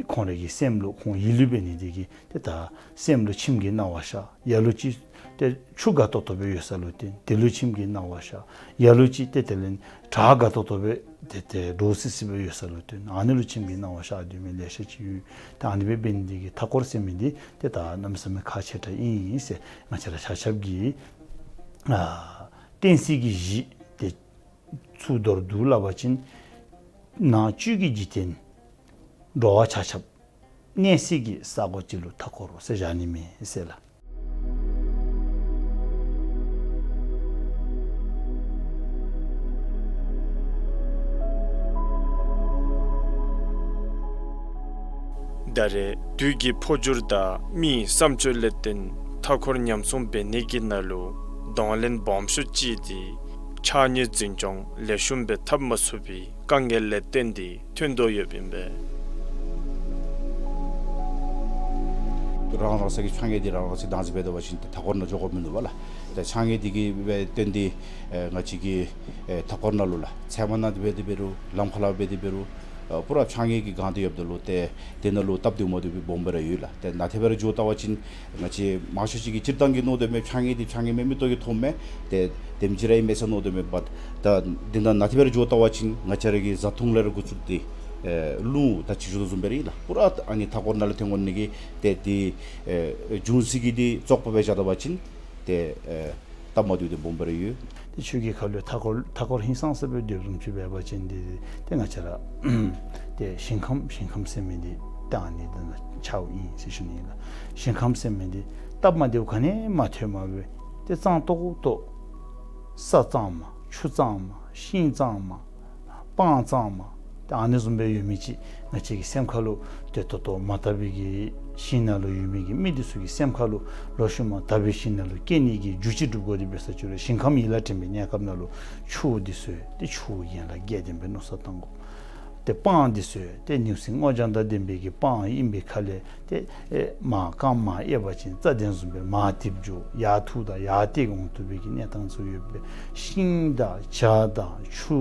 ཁོང་རའི་གི་སེམས་ལུ་ཁོང་ཡིད་ལུ་འབད་ནི་འདི་གིས་ཏེ་ད་སེམས་ལུ་ཁྱིམ་གྱི་སྣང་བ་ཤར། ཡ་ལུ་ཅིག་ཏེ་ཆུ་དགའ་ཏོག་ཏོ་སྦེ་ཡོད་ས་ལུ་བརྟེན་དེ་ལུ་ཁྱིམ་གྱི་སྣང་བ་ཤར། ཡ་ལུ་ཅིག་ཏེ་དེ་ལས་བྲག་དགའ་ཏོག་ཏོ་སྦེ་ཏེ་ཏེ་འདྲོག་སི་སི་སྦེ་ཡོད་ས་ལུ་བརྟེན་ཨ་ནི་ལུ་ཁྱིམ་གྱི་སྣང་བ་ཤར་སྡོད་མི་ལེ་ཤ་ཅིག་ཡོད། ཏེ་ཨ་ནི་སྦེ་འབད་ནི་འདི་གིས་མཐའ་འཁོར་ཟེར་མི་འདི་ཏེ་ད་གནམ་མེད་ས་མེད་ཁག་ཆེ་དྲགས་ཨིན་ཟེར་ང་བཅས་ར་ཆ་ཁྱབ་ཀྱིས་ཨ་བསྟན་སྲིད་ཀྱི་གཞི་ཏེ་ཚུ་མདོར་བསྡུ་སླབ་པ་ཅིན་ནང་བཅུད་ཀྱི་འཇིག་རྟེན་འགྲོ་བ་ཆ་ཁྱབ་ གནས་སའི་གི་ས་གོ་ཅིག་ལུ་མཐའ་འཁོར་ཟེར་བཞག་ནི་མས་ཟེར་ལགས། ད་རེས་དུས་ཀྱི་འཕོ་འགྱུར་དང་མིའི་བསམ་སྤྱོད་ལས་བརྟེན་མཐའ་འཁོར་ཉམས་སྲུང་འབད་ནི་གི་ནང་ལུ་གདོང་ལེན་སྦོམ་ཤོས་ཅིག་འདི་ཕྱགས་སྙིགས་འཛིན་སྐྱོང་ལེགས་ཤོམ་སྦེ་འཐབ་མ་ཚུགས་པའི་དཀའ་ངལ་ལས་བརྟེན་ཏེ་ཐོན་དོ་ཡོདཔ་ཨིན་པས། རང་རང་སོའི་གི་ཕྱགས་སྙིགས་འདི་རང་རང་སོའི་བདག་འཛིན་འབད་དོ་བ་ཅིན་ཏེ་མཐའ་འཁོར་ནང་འགྱོ་དགོཔ་མིན་འདུག་པ་ལགས། ཏེ་ཕྱགས་སྙིགས་འདི་གིས་སྦེ་བརྟེན་ཏེ་ཨེ་ང་བཅས་ཀྱི་ཨེ་མཐའ་འཁོར་ནང་ལུ་ལགས་ཚལ་མ་ནང་འབད་དེ་འབད་རུང་ལམ་ཁ་ལུ་འབད་དེ་འབད་རུང་ཨ་པུ་ར་ཕྱགས་སྙིགས་ཀྱིས་གང་སྟེ་ཡོདཔ་ད་ལུ་ཏེ་དེ་ནང་ལུ་སྟབས་བདེཝ་མ་བདེཝ་སྦེ་སྦོམ་སྦེ་ར་ཡོད་ལགས། ཏེ་ནཱ་ཏེ་འབད་རུང་འགྱོ་ད་བ་ཅིན་ང་བཅས་མང་ཤོས་ཅིག་གིས་སྤྱིར་བཏང་གི་མནོ་དོ་མས་ཕྱགས་སྙིགས་འདི་ཕྱགས་སྙིགས་མེན་མི་ལྟོ་གིས་མཐོངམ་མས། ཏེ་དེམ་ཅིག་ར་ཨིན་མས་ཟེར་མནོ་དོ་མས། བཊ་ད་འདི་ནང་ནཱ་ཏེ་འབད་རུང་འགྱོ་ད་བ་ཅིན་ང་བཅས་ར་གི་བཟའ་འཐུང་ལས་ར་འགོ་བཙུགས་ཏེ་ཨེ་རླུང་ད་ཅི་ཞུ་དོ་བཟུམ་སྦེ་ར་ཨིན་ལགས། པུ་ར་ཨ་ནི་མཐའ་འཁོར་ནང་ལུ་ཐོན་འོང་ནི་གི་ཏེ་འདི་ཨེ་འབྱུང་སའི་གི་འདི་བཙོག་པ་སྦེ་བཞག་ད་བ་ཅིན་ཏེ་ཨེ་སྟབས་མ་བདེཝ་འདི་སྦོམ་སྦེ་ར་ཡོད། ཏེ་ཆོས་ཀྱི་ཁ་ལུ་མཐའ་འཁོར་མཐའ་འཁོར་ཧིང་སངས་ས་སྦེ་སྡོདཔ་བཟུམ་ཅིག་འབད་བ་ཅིན་འདི་ཏེ་ང་བཅས་ར་ཏེ་ཞིང་ཁམས་ཞིང་ཁམས་ཟེར་མི་འདི་ཏེ་ཨ་ནི་འདི་ནང་ཆགསཔ་ཨིན་ཟེར་ཞུ་ནི་ཨིན་ལགས། ཞིང་ཁམས་ཟེར་མི་འདི་སྟབས་མ་བདེཝ་ག་ནི་མ་ཐོནམ་སྦེ་ཏེ་གཙང་ཏོག་ཏོ་ས་གཙང་མ་ཆུ་གཙང་མ་ཤིང་གཙང་མ་སྤང་གཙང་མ་ཏེ་ཨ་ནི་བཟུམ་སྦེ་ཡོད་མི་ཅིག་ང་བཅས་ཀྱི་སེམས་ཁ་ལུ་ཏེ་ད་ལྟོ་མ་དག་པའི་གི་ཞིང་ནང་ལུ་ཡོད་མི་གི་མི་འདི་ཚུ་གི་སེམས་ཁ་ལུ་ལོག་ཤུལ་མ་དག་པའི་ཞིང་ནང་ལུ་སྐྱེ་ནི་གི་རྒྱུ་ཅིག་སྒྲུབ་དགོ། དེ་འབད་ས་ཅིག་རུང་ཞིང་ཁམས་ཡིད་ལ་དྲན་པའི་གནས་སྐབས་ནང་ལུ་ཆུ་འདི་ཚུ་ཏེ་ཆུ་གི་ཡན་ལག་བརྒྱད་ལྡན་པའི་མནོ་བསམ་བཏང་དགོ། ཏེ་སྤང་འདི་ཚུ་ཏེ་ནེའུ་གསིང་སྔོ་ལྗང་དང་ལྡན་པའི་གི་སྤང་ཨིན་པའི་ཁ་ལས་ཏེ་ཨེ་མར་རྐངམ་མར་གཡས་པ་ཅིན་རྩྭ་གདན་བཟུམ་སྦེ་མར་འཐིབས་འགྱོ། ཡར་འཐུ་དང་ཡར་བཏེག་འོང་བཏུབ་པའི་གི་གནས་སྟངས་ཚུ་ཡོད་པས། ཤིང་དང་བྱ་དང་ཆུ་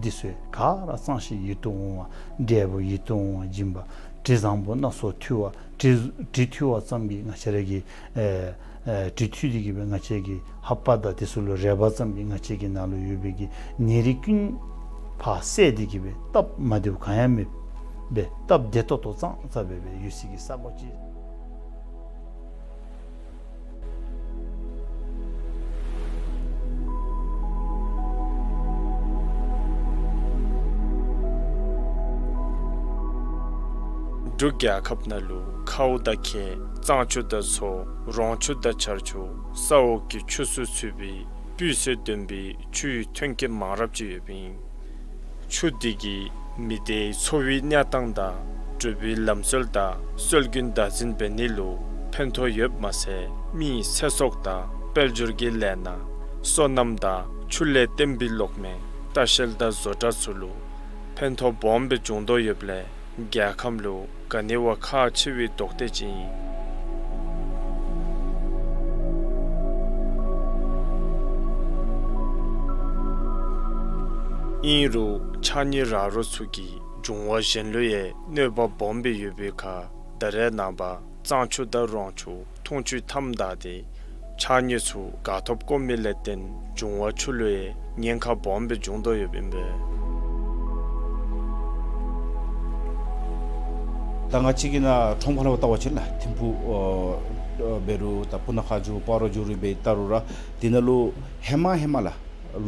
འདི་ཚུ་ག་ར་གཙང་ཞིང་ཡིད་དུ་འོང་བ་འབྲས་བུ་ཡིད་དུ་འོང་བ་སྦྱིན་པ་དྲི་བཟང་པོ་སྣ་ཚོགས་འཐུ་བ་དྲི་དྲི་འཐུ་བ་ཙམ་གྱིས་ང་བཅས་ར་གི་ཨེ་ཨེ་དྲི་འཐུ་སྟེ་གི་སྦེ་ང་བཅས་ཀྱི་ལྷ་པ་དང་དེ་ཚུ་ལུ་རེག་པ་ཙམ་གྱིས་ང་བཅས་ཀྱི་ནང་ལུ་ཡོད་པའི་གི་ནད་རིགས་ཀུན་ཕར་བསལ་ཏེ་གི་སྦེ་སྟབས་མ་བདེཝ་གང་ཡང་མེདཔ་སྦེ་སྟབས་བདེ་ཏོག་ཏོ་གཙང་གཙང་སྦེ་སྦེ་ཡོད་སའི་གི་ས་གོ་ཅིག། འབྲུག་རྒྱལ་ཁབ་ནང་ལུ་ཁཝ་དང་ཁྱེག་གཙང་ཆུ་དང་མཚོ་རོང་ཆུ་དང་ཆར་ཆུ་ས་འོག་གི་ཆུ་ཚུ་ཚུད་པའི་སྤུས་ཚད་ལྡན་པའི་ཆུའི་ཐོན་སྐྱེད་མང་རབས་ཅིག་ཡོདཔ་ཨིན། ཆུ་འདི་གིས་མི་སྡེའི་འཚོ་བའི་གནས་སྟངས་དང་འགྲུལ་པའི་ལམ་སྲོལ་དང་སྲོལ་རྒྱུན་བདག་འཛིན་འབད་ནི་ལུ་ཕན་ཐོགས་ཡོདཔ་མ་ཚད་མིའི་ཚེ་སྲོག་དང་དཔལ་འབྱོར་གྱི་ལས་སྣ་སོ་ནམ་དང་ཆུ་ལས་བརྟེན་པའི་གློག་མེ་ལྟ་བཤལ་དང་བཟོ་གྲྭ་ཚུ་ལུ་ཕན་ཐོགས་སྦོམ་སྦེ་འབྱུང་དོ་ཡོདཔ་ལས་རྒྱལ་ཁམས་ལུ་ག་ནི་བ་ཁག་ཆེ་བའི་ལྡོག་སྟེ་ཅིག་ཨིན། ཨིན་རུང་ཕྱགས་སྙིགས་རག་རོག་ཚུ་གིས་འབྱུང་བ་གཞན་ལུ་ཡང་གནོད་པ་སྦོམ་སྦེ་ཡོད་པའི་ཁར་ད་རེས་ནངས་པ་གཙང་ཆུ་དང་རོང་ཆུ་འཐུང་ཆུའི་མཐའམ་བདའ་སྟེ་ཕྱགས་སྙིགས་ཚུ་ག་ཐོབ་བཀོ་མི་ལས་བརྟེན་འབྱུང་བ་ཆུ་ལུ་ཡང་ཉེན་ཁ་སྦོམ་སྦེ་འབྱུང་དོ་ཡོདཔ་ཨིན་པས། ད་ང་བཅས་ཀྱི་ནཱ་ཁྲོམ་ཁ་ལུ་བལྟ་བ་ཅིན་ལགས་ཐིམ་ཕུག་ཨ་འབད་རུང་ད་སྤུ་ན་ཁ་འགྱོ་སྤ་རོ་འགྱོ་རུང་འབད་བལྟ་རུང་ར་དེ་ནང་ལུ་ཧེ་མ་ཧེ་མ་ལགས་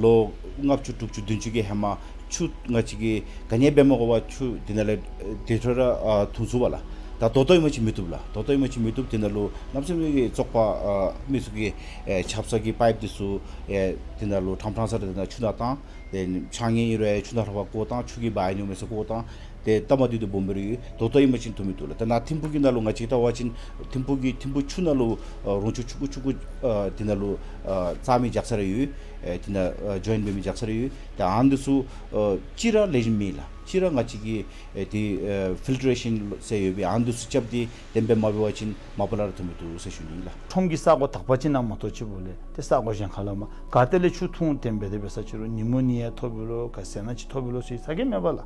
ལོ་ལྔ་བཅུ་དྲུག་ཅུ་བདུན་ཅུ་གི་ཧེ་མ་ཆུ་ང་བཅས་ཀྱིས་ག་ནི་འབད་མ་དགོ་པར་ཆུ་དེ་ནང་ལས་ཨེ་དེ་འཕྲོ་ར་ཨ་འཐུང་ཚུགས་པ་ལགས། ད་ད་ལྟོ་ཨིན་པ་ཅིན་མི་བཏུབ་ལགས། ད་ལྟོ་ཨིན་པ་ཅིན་མི་བཏུབ། དེ་ནང་ལུ་གནམ་མེད་ས་མེད་ཀྱི་བཙོག་པ་ཨ་མི་ཚུ་གིས་ཨེ་ཆབ་གསང་གི་པའིཔ་འདི་ཚུ་ཨེ་དེ་ནང་ལུ་ཕྲང་ཕྲང་ས་ར་དེ་ནང་ཆུ་ནང་བཏང་། ཏེ་ཕྱགས་སྙིགས་ཨིན་རུང་ཆུ་ནང་ལྷག་པར་བཀོ་བཏང་། ཆུ་གིས་འབག་ནི་མས་ཟེར་བཀོ་བཏང་། ཏེ་སྟབས་མ་བདེཝ་འདི་སྦོམ་སྦེ་ར་ཡོད། ད་ལྟོ་ཨིན་པ་ཅིན་འཐུང་མི་བཏུབ་ལགས། ད་ནཱ་ཐིམ་ཕུག་གི་ནང་ལུ་ང་བཅས་བལྟ་བ་ཅིན་ཐིམ་ཕུག་གི་ཐིམ་ཕུག་ཆུ་ནང་ལུ་ཨ་རོང་ཆུ་ཆུང་ཀུ་ཆུང་ཀུ་ཨ་དེ་ནང་ལུ་ཨ་བཙག་མི་རྒྱགས་ས་ར་ཡོད། ཨེ་དེ་ནང་ཨ་ཇོའིན་འབད་མི་རྒྱགས་ས་ར་ཡོད། ཏེ་ཨ་ནི་ཚུ་ཨ་གཅིག་ར་ལེགས་ཤོམ་མེད་ལགས། གཅིག་ར་ང་བཅས་ཀྱིས་ཨེ་དེ་ཨེ་ཕིལ་ཊ་རེ་ཤཱན་ཟེར་ཡོད་པའི་ཨ་ནི་ཚུ་རྐྱབ་སྟེ་བདེན་པ་མ་འབད་བ་ཅིན་མ་པ་ལས་ར་འཐུང་མི་བཏུབ་ཟེར་ཞུ་ནི་ལགས། ཁྲོམ་གྱི་ས་གོ་དག་པ་ཅིག་ནང་མ་གཏོགས་ཅིག་པོ་ལས་ཏེ་ས་གོ་གཞན་ཁ་ལས་མར་ག་ཏེ་ལས་ཆུ་འཐུང་སྟེ་འབད་དེ་འབད་ས་ཅིག་རུང་ཉིན་མོ་ནི་ཡང་ཐོབ་པས་ལོ་ག་ཟེར་ན་ཅིག་ཐོབ་པས་ལོ་ཟེར་ཚ་གྱང་མེད་པ་ལགས།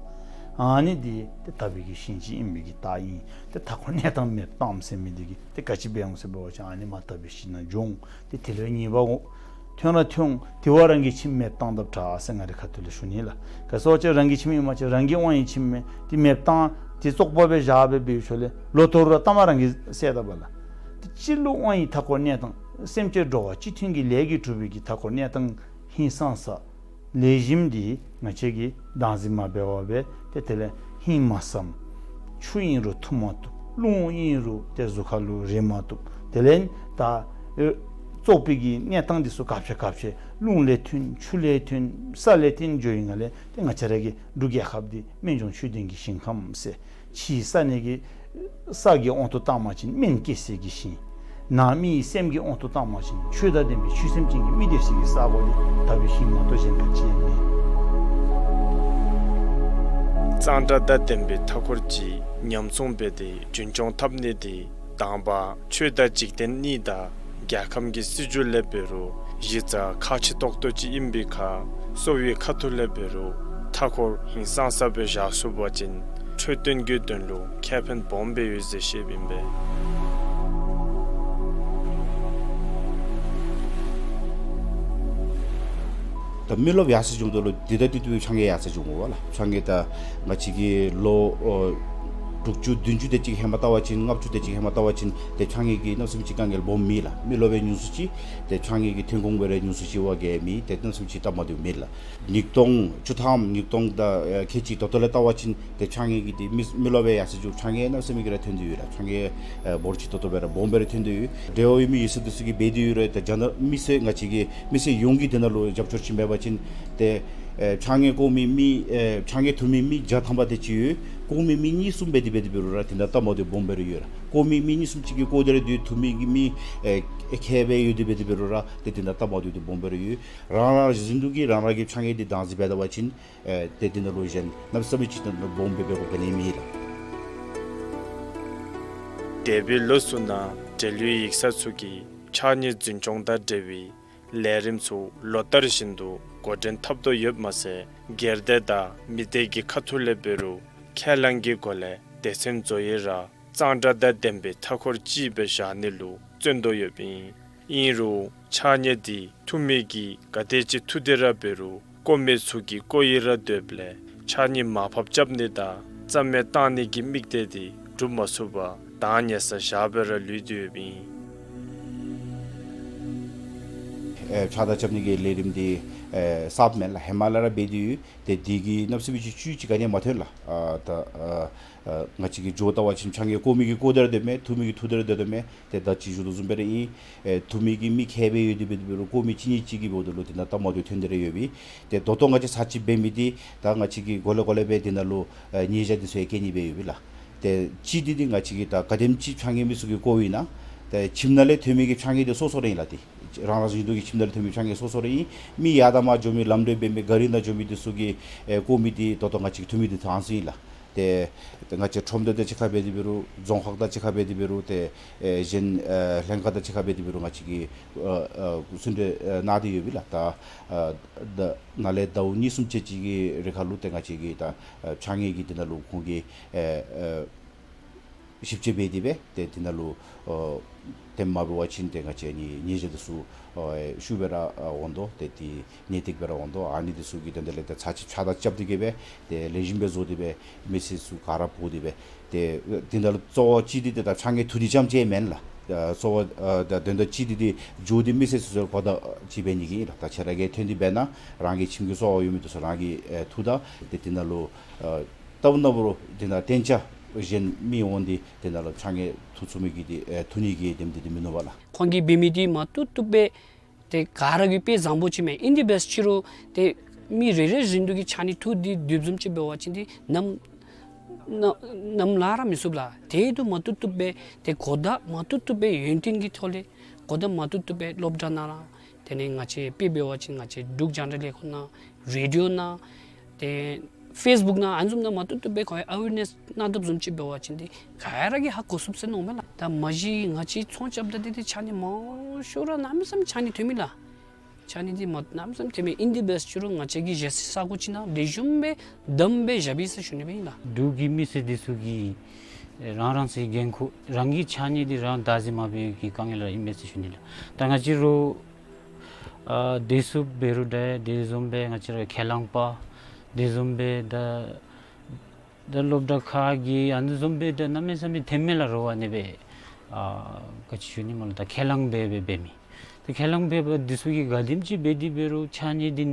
ཨ་ནི་འདི་ཏེ་དག་པའི་གི་ཞིང་ཅིག་ཨིན་པའི་གི་རྟགས་ཨིན། ཏེ་མཐའ་འཁོར་གནས་སྟངས་མེདཔ་བཏངམ་ཟེར་མི་འདི་གིས་ཏེ་ག་ཅི་འབད་འོང་ཟེར་འབད་བ་ཅིན་ཨ་ནི་མ་དག་པའི་ཞིང་ནང་འགྱོ་འོང་། ཏེ་དེ་ལས་ཉེས་པ་འོང་། ཐོན་ར་ཐོན་འོང་། དེ་བ་རང་གི་ཁྱིམ་མེདཔ་བཏངམ་དང་འདྲ་ཟེར་ང་རའི་ཁ་ཐུག་ལས་ཞུ་ནི་ལགས། ག་ཟེར་བ་ཅིན་རང་གི་ཁྱིམ་ཨིན་མ་ཅིག་རང་གི་དབང་ཡོད་ཁྱིམ་མེད་དེ་མེདཔ་བཏང་དེ་བཙོག་པ་སྦེ་བཞག་སྦེ་འབད་བའི་ཤུལ་ལས་ལོ་ཐོ་རུང་ར་ལྟ་མ་རང་གིས་བསད་ད་པ་ལགས། ཏེ་སྤྱིར་ལུ་དབང་ཡོད་མཐའ་འཁོར་གནས་སྟངས་སེམས་ཅན་འགྲོ་བ་སྤྱི་མཐུན་གྱི་ལས་ཀྱིས་གྲུབ་པའི་གི་མཐའ་འཁོར་གནས་སྟངས་ཧིང་སངས་ས་ལེགས་ཤོམ་འདི་ང་བཅས་ཀྱིས་བདག་འཛིན་མ་འབད་བར་སྦེ་ཏེ་དེ་ལས་ཧིང་མ་སངས། ཆུ་ཨིན་རུང་འཐུང་མ་བཏུབ། རླུང་ཨིན་རུང་ཏེ་གཟུགས་ཁར་ལུ་རེག་མ་བཏུབ། དེ་ལས་ད་ཨེ་བཙོག་པའི་གི་གནས་སྟངས་འདི་ཚུ་ག་ཅི་ག་ཅི་རླུང་ལས་ཐོན་ཆུ་ལས་ཐོན་ས་ལས་ཐོན་འགྱོ་ཡི་ནང་ལས་ཏེ་ང་བཅས་ར་གི་འབྲུག་རྒྱལ་ཁབ་འདི་སྨན་ལྗོངས་ཆོས་ལྡན་གྱི་ཞིང་ཁམས་ཟེར། ཕྱི་ས་གནས་ཀྱི་ས་གི་དབང་དུ་བཏང་བ་ཅིན་སྨན་སྐྱེ་སའི་གི་ཞིང་། ནང་མི་སེམས་ཀྱི་དབང་དུ་བཏང་བ་ཅིན་ཆོས་དང་ལྡན་པའི་ཆོས་སེམས་ཅན་གྱི་མི་སྡོད་སའི་གི་ས་གོ་འདི་དག་པའི་ཞིང་མ་གཏོགས་གཞན་ག་ཅི་ཡང་མེད། གཙང་སྦྲ་དང་ལྡན་པའི་མཐའ་འཁོར་ཅིག་ཉམས་སྲུང་འབད་དེ་རྒྱུན་སྐྱོང་འཐབ་ནི་འདི་དང་པ་ཆོས་དང་འཇིག་རྟེན་གཉིས་དང་རྒྱལ་ཁམས་ཀྱི་སྲིད་བྱུས་ལས་འབད་རུང་གཞི་རྩ་ཁག་ཆེ་ཏོག་ཏོ་ཅིག་ཨིན་པའི་ཁར་གསོ་བའི་ཁ་ཐུག་ལས་འབད་རུང་མཐའ་འཁོར་ཧིང་སངས་ས་སྦེ་བཞག་ཚུགས་པ་ཅིན་འཕྲོད་བསྟེན་གྱི་དོན་ལུ་ཁེ་ཕན་སྦོམ་སྦེ་ཡོད་ཟེར་བཤདཔ་ཨིན་པས། ད་མི་རློབས་ཡར་སེང་འགྱོཝ་ད་ལུ་འདི་ད་འདི་དུས་ཕྱགས་སྙིགས་ཡར་སེང་འགྱོཝ་མས་ལགས། ཕྱགས་སྙིགས་ད་ང་བཅས་ཀྱི་ལོ་ཨོ་དྲུག་ཅུ་བདུན་ཅུ་དེ་ཅིག་ཧེ་མ་བལྟ་བ་ཅིན་ལྔ་བཅུ་དེ་ཅིག་ཧེ་མ་བལྟ་བ་ཅིན་ཏེ་ཕྱགས་སྙིགས་ཀྱི་གནམ་མེད་ས་མེད་ཅིག་དཀའ་ངལ་སྦོམ་མེད་ལགས། མི་རློབས་སྦེ་ཉུང་སུ་ཅིག་ཏེ་ཕྱགས་སྙིགས་ཀྱི་ཐོན་ཁུངས་སྦེ་ར་ཉུང་སུ་ཅིག་བ་གེ་མེད། ཏེ་གནམ་མེད་ས་མེད་ཅིག་སྟབས་མ་བདེཝ་མེད་ལགས། ཉིས་སྟོང་བཅུ་ཐམ་ཉིས་སྟོང་དང་ཨེ་ཁལ་གཅིག་ད་ལྟོ་ལས་བལྟ་བ་ཅིན་ཏེ་ཕྱགས་སྙིགས་ཀྱི་ཏེ་མི་མི་རློབས་སྦེ་ཡར་སེང་འགྱོ་ཕྱགས་སྙིགས་གནམ་མེད་ས་མེད་ཅིག་ར་ཐོན་ཏེ་ཡོད་ལགས། ཕྱགས་སྙིགས་ཨེ་འབོར་ཆེ་ཏོག་ཏོ་སྦེ་ར་སྦོམ་སྦེ་ར་ཐོན་ཏེ་ཡོད། འབྲེལ་བ་ཡོད་མི་ཡོད་ས་འདི་ཚུ་གིས་འབད་དེ་ཡོད་རུང་ཏེ་རྒྱ་ནག་མི་སེར་ང་བཅས་ཀྱི་མི་སེར་ཡོངས་ཀྱིས་དེ་ནང་ལུ་རྒྱབ་སྐྱོར་ཅིག་མེད་པ་ཅིན་ཏེ་ཨེ་ཕྱགས་སྙིགས་བཀོ་མི་མི་ཨེ་ཕྱགས་སྙིགས་འཐུ་མི་མི་བརྒྱ་ཐམ་པ་དེ་ཅིག་ཡོད། བཀོ་མི་མི་གཉིས་གསུམ་འབད་དེ་འབད་དེ་འབད་རུང་ར་དེ་ནང་སྟབས་མ་བདེཝ་སྦོམ་སྦེ་ར་ཡོད་ལགས། བཀོ་མི་མི་གཉིས་གསུམ་ཅིག་གིས་བཀོ་སྟེ་ར་སྡོད། འཐུ་མི་གི་མི་ཨེ་ཁལ་སྦེ་ཡོད་དེ་འབད་དེ་འབད་རུང་ར་ཏེ་དེ་ནང་སྟབས་མ་བདེཝ་དེ་སྦོམ་སྦེ་ར་ཡོད། རང་རང་བཞིན་དུ་གིས་རང་རང་གི་ཕྱགས་སྙིགས་འདི་བདག་འཛིན་འབད་ད་པ་ཅིན་ཨེ་ཏེ་དེ་ནང་ལུ་གཞན་གནམ་མེད་ས་མེད་ཅིག་ད་སྦོམ་སྦེ་འབད་དགོཔ་ག་ནི་མེད་ལགས། འདས་པའི་ལོ་ཚུ་ནང་འབྲེལ་ཡོད་ཡིག་ཚང་ཚུ་གིས་ཕྱགས་སྙིགས་འཛིན་སྐྱོང་དང་འབྲེལ་བའི་ལས་རིམ་ཚུ་ལོ་ལྟར་བཞིན་དུ་འགོ་འདྲེན་འཐབ་དོ་ཡོདཔ་མ་ཚད་སྒེར་སྡེ་དང་མི་སྡེ་གི་ཁ་ཐུག་ལས་འབད་རུང་ཁས་བླངས་ཀྱི་སྒོ་ལས་སྡེ་ཚན་རྫོགས་ཡི་ར་གཙང་སྦྲ་དང་ལྡན་པའི་མཐའ་འཁོར་ཅིག་སྦེ་བཞག་ནི་ལུ་བརྩོན་དོ་ཡོདཔ་ཨིན། ཨིན་རུང་ཕྱགས་སྙིགས་འདི་འཐུ་མི་གིས་ག་དེ་ཅིག་འཐུ་སྟེ་ར་འབད་རུང་བཀོ་མི་ཚུ་གིས་བཀོ་ཡི་ར་སྡོདཔ་ལས་ཕྱགས་སྙིགས་མར་ཕབ་རྐྱབ་ནི་དང་རྩ་མེད་བཏང་ནི་གི་དམིགས་གཏད་འདི་འགྲུབ་མ་ཚུགས་པར་བདག་ཉལ་སར་བཞག་སྦེ་ར་ལུས་ཏེ་ཡོདཔ་ཨིན། ཨེ་ཕྱགས་བདའ་རྐྱབ་ནི་གི་ལས་རིམ་འདི་ཨེ་གསརཔ་མེན་ལགས། ཧེ་མ་ལས་ར་འབད་དེ་ཡོད། ཏེ་འདི་གིས་གནམ་མེད་ས་མེད་ཅིག་བཅུད་ཅིག་ག་ནི་ཡང་མ་ཐོན་ལགས། ཨ་ད་ཨ་ཨ་ང་བཅས་ཀྱིས་འགྱོ་བལྟ་བ་ཅིན་ཕྱགས་སྙིགས་བཀོ་མི་གིས་བཀོ་སྟེ་ར་སྡོདཔ་མས། འཐུ་མི་གིས་འཐུ་སྟེ་ར་སྡོདཔ་མས། ཏེ་ད་ཅི་ཞུ་དོ་བཟུམ་སྦེ་ར་ཨིན། ཨེ་འཐུ་མི་གི་མི་ཁལ་སྦེ་ཡོད་དེ་འབད་དེ་འབད་རུང་བཀོ་མི་གཅིག་གཉིས་ཅིག་གིས་འབདཝ་ད་ལུ་དེ་ནང་སྟབས་མ་བདེཝ་ཐོན་ཏེ་ར་ཡོདཔ་ཨིན། ཏེ་ད་ལྟོ་ང་བཅས་ཚར་གཅིག་འབད་མི་འདི་ད་ང་བཅས་ཀྱིས་གོ་ལེ་གོ་ལེ་སྦེ་དེ་ནང་ལུ་ཨེ་ཉེས་བྱ་འདི་ཚུ་ཡང་བཀལ་ནི་སྦེ་ཡོདཔ་ཨིན་ལགས། ཏེ་གཅིག་འདི་འདི་ང་བཅས་ཀྱིས་ད་ག་དེམ་ཅིག་ཕྱགས་སྙིགས་མི་ཚུ་གིས་བཀོཝ་ཨིན་ན་ཏེ་ཁྱིམ་ནང་ལས་ཐོན་མི་གི་ཕྱགས་སྙིགས་འདི་སོ་སོ་ར་ཨིན་ལགས། ཏེ་རང་རང་བཞིན་དུ་གིས་ཁྱིམ་ནང་ལས་ཐོན་མི་ཕྱགས་སྙིགས་སོ་སོ་ར་ཨིན། མི་ཡར་དང་མར་འགྱོ་མི་ལམ་འགྲོ་འབད་མི་ག་རི་ནང་འགྱོ་མི་འདི་ཚུ་གིས་ཨེ་བཀོ་མི་འདི་ད་ལྟོ་ང་བཅས་ཀྱིས་འཐུ་མི་འདི་ཚུ་ཨ་ནི་ཚུ་ཨིན་ལགས། ཏེ་ང་བཅས་ཁྲོམ་སྡེ་དང་གཅིག་ཁར་འབད་དེ་འབད་རུང་རྫོང་ཁག་དང་གཅིག་ཁར་འབད་དེ་འབད་རུང་ཏེ་ཨེ་གཞན་ཨེ་ལྷན་ཁག་དང་གཅིག་ཁར་འབད་དེ་འབད་རུང་ང་བཅས་ཀྱིས་ཨ་ཨ་གསུང་གྲོས་ཨེ་གནང་སྟེ་ཡོདཔ་ཨིན་ལགས། ད་ཨ་ད་ནཱ་ལས་ཟླཝ་གཉིས་གསུམ་ཅིག་ཅིག་གི་རིང་ཁར་ལུ་ཏེ་ང་བཅས་ཀྱིས་ད་ཨ་ཕྱགས་སྙིགས་ཀྱི་དེ་ནང་ལུ་ཁོང་གིས་ཨེ་ཨེ་ཞིབ་དཔྱད་འབད་དེ་སྦེ་ཏེ་དེ་ནང་ལུ་ཨ་དེ་མ་འབད་བ་ཅིན་ཏེ་ང་བཅས་ནི་ཉེས་བྱ་འདི་ཚུ་ཨ་ཤུགས་སྦེ་ར་ཨ་འོང་དོ། ཏེ་དེ་ནན་ཏིག་སྦེ་ར་འོང་དོ། ཨ་ནི་འདི་ཚུ་གི་དོན་དག་ལས་ཏེ་ཚར་གཅིག་ཕྱགས་བདའ་རྐྱབ་སྟེ་གི་སྦེ་ཏེ་ལེགས་ཤོམ་སྦེ་བཟོ་སྟེ་སྦེ་མི་སེར་ཚུ་ག་ར་འབོ་སྟེ་སྦེ་ཏེ་དེ་ནང་ལུ་གཙོ་བོ་གཅིག་འདི་ཏེ་ད་ཕྱགས་སྙིགས་འཐུ་ནི་རྐྱངམ་ཅིག་མེན་ལགས། ཨ་གཙོ་བོ་ཨ་ད་དོན་དག་གཅིག་འདི་ཏེ་འགྱོ་སྟེ་མི་སེར་ཚུ་ཚུར་གོ་བརྡ་ཅིག་འབད་ནི་གི་ཨིན་ལགས། ད་ཁྱེད་ར་གིས་ཐོན་ཏེ་འབད་ན་རང་གི་ཁྱིམ་གྱི་གསོ་བ་ཡོད་མི་འདི་ཚུ་རང་གིས་ཨེ་འཐུ་ད། ཏེ་དེ་ནང་ལུ་ཨ་ལྟ་བུ་ན་འབད་རུང་དེ་ནང་གཏན་འཇགས་གཞན་མི་འོང་སྟེ་དེ་ནང་ལུ་ཕྱགས་སྙིགས་འཐུ་ཚུགས་མི་གི་དེ་ཨེ་འཐུ་ནི་གི་དེམ་དེ་དེ་མིན་ནུག་པ་ལགས། ཁོང་གིས་འབད་མི་འདི་མ་བཏུབ་བཏུབ་སྦེ་ཏེ་ག་ར་གིས་དཔེ་བཟང་པོ་ཅིག་མས། ཨིན་དེ་འབད་ཅི་རུང་ཏེ་མི་རེ་རེ་བཞིན་དུ་གིས་ཕྱགས་སྙིགས་འཐུ་སྟེ་སྡོདཔ་བཟུམ་ཅིག་འབད་བ་ཅིན་ཏེ་ནམ་ནམ་ནམ་ལངས་ར་མི་ཚུགས་ལགས། དེ་འདི་མ་བཏུབ་བཏུབ་སྦེ་ཏེ་གོ་བརྡ་མ་བཏུབ་བཏུབ་སྦེ་ཡོན་ཏན་གྱི་ཐོག་ལས་གོ་བརྡ་མ་བཏུབ་བཏུབ་སྦེ་སློབ་གྲྭ་ནང་ར་དེ་ལས་ང་བཅས་དཔེ་འབད་བ་ཅིན་ང་བཅས་འབྲུག་རྒྱང་བསྒྲགས་ལས་ཁུངས་ནང་རེ་ཌི་ཡོ་ནང་ཏེ་ཕེསི་བུཀ་ནང་ཨ་ནི་བཟུམ་ནང་མ་བཏུབ་བཏུབ་སྦེ་ཁོང་ཡང་ཨ་ཝེར་ནེསི་གནང་དོ་བཟུམ་ཅིག་འབད་བ་ཅིན་ཏེ་ག་ར་གིས་ཧ་གོ་ཚུགས་ཟེར་མནོཝ་མས་ལགས། ད་མ་གཞི་ང་བཅས་ཚོང་རྐྱབ་ད་འདི་ཏེ་ཕྱགས་སྙིགས་མང་ཤོས་ར་གནམ་མེད་ས་མེད་ཕྱགས་སྙིགས་ཐོན་མས་ལགས། ཕྱགས་སྙིགས་འདི་མ་གནམ་མེད་ས་མེད་ཐོན་མས། ཨིན་དེ་འབད་ཅི་རུང་ང་བཅས་ཀྱིས་བཞག་སའི་ས་གོ་ཅིག་ནང་ལེགས་ཤོམ་སྦེ་བསྡམས་སྦེ་བཞག་པས་ཟེར་ཞུ་ནི་སྦེ་ཨིན་ལགས། འབྲུག་གི་མི་སེར་འདི་ཚུ་གིས་རང་རང་སའི་འགན་ཁུར་རང་གི་ཕྱགས་སྙིགས་འདི་རང་བདག་འཛིན་མ་འབད་བའི་གི་དཀའ་ངལ་ར་ཨིན་མས་ཟེར་ཞུ་ནི་ལགས། ད་ང་བཅས་ར་ཨ་དེ་ཚུ་འབད་རུང་འདྲ་དེ་བཟུམ་སྦེ་ང་བཅས་ར་ཁས་བླངས་པ་དེ་བཟུམ་སྦེ་ད་ད་སློབ་གྲྭ་ཁག་གི་ཨ་ནི་བཟུམ་སྦེ་ད་གནམ་མེད་ས་མེད་ཐོན་མས་ལགས། རོགས་ཨ་ནི་སྦེ་ཨ་ག་ཅི་ཞུ་ནི་སྨོ་ལགས། ད་ཁས་བླངས་འབད་འབད་འབད་མི་ད་ཁས་བླངས་འབད་འབད་འདི་ཚུ་གིས་ག་དེམ་ཅིག་འབད་དེ་འབད་རུང་ཕྱགས་སྙིགས་འདི་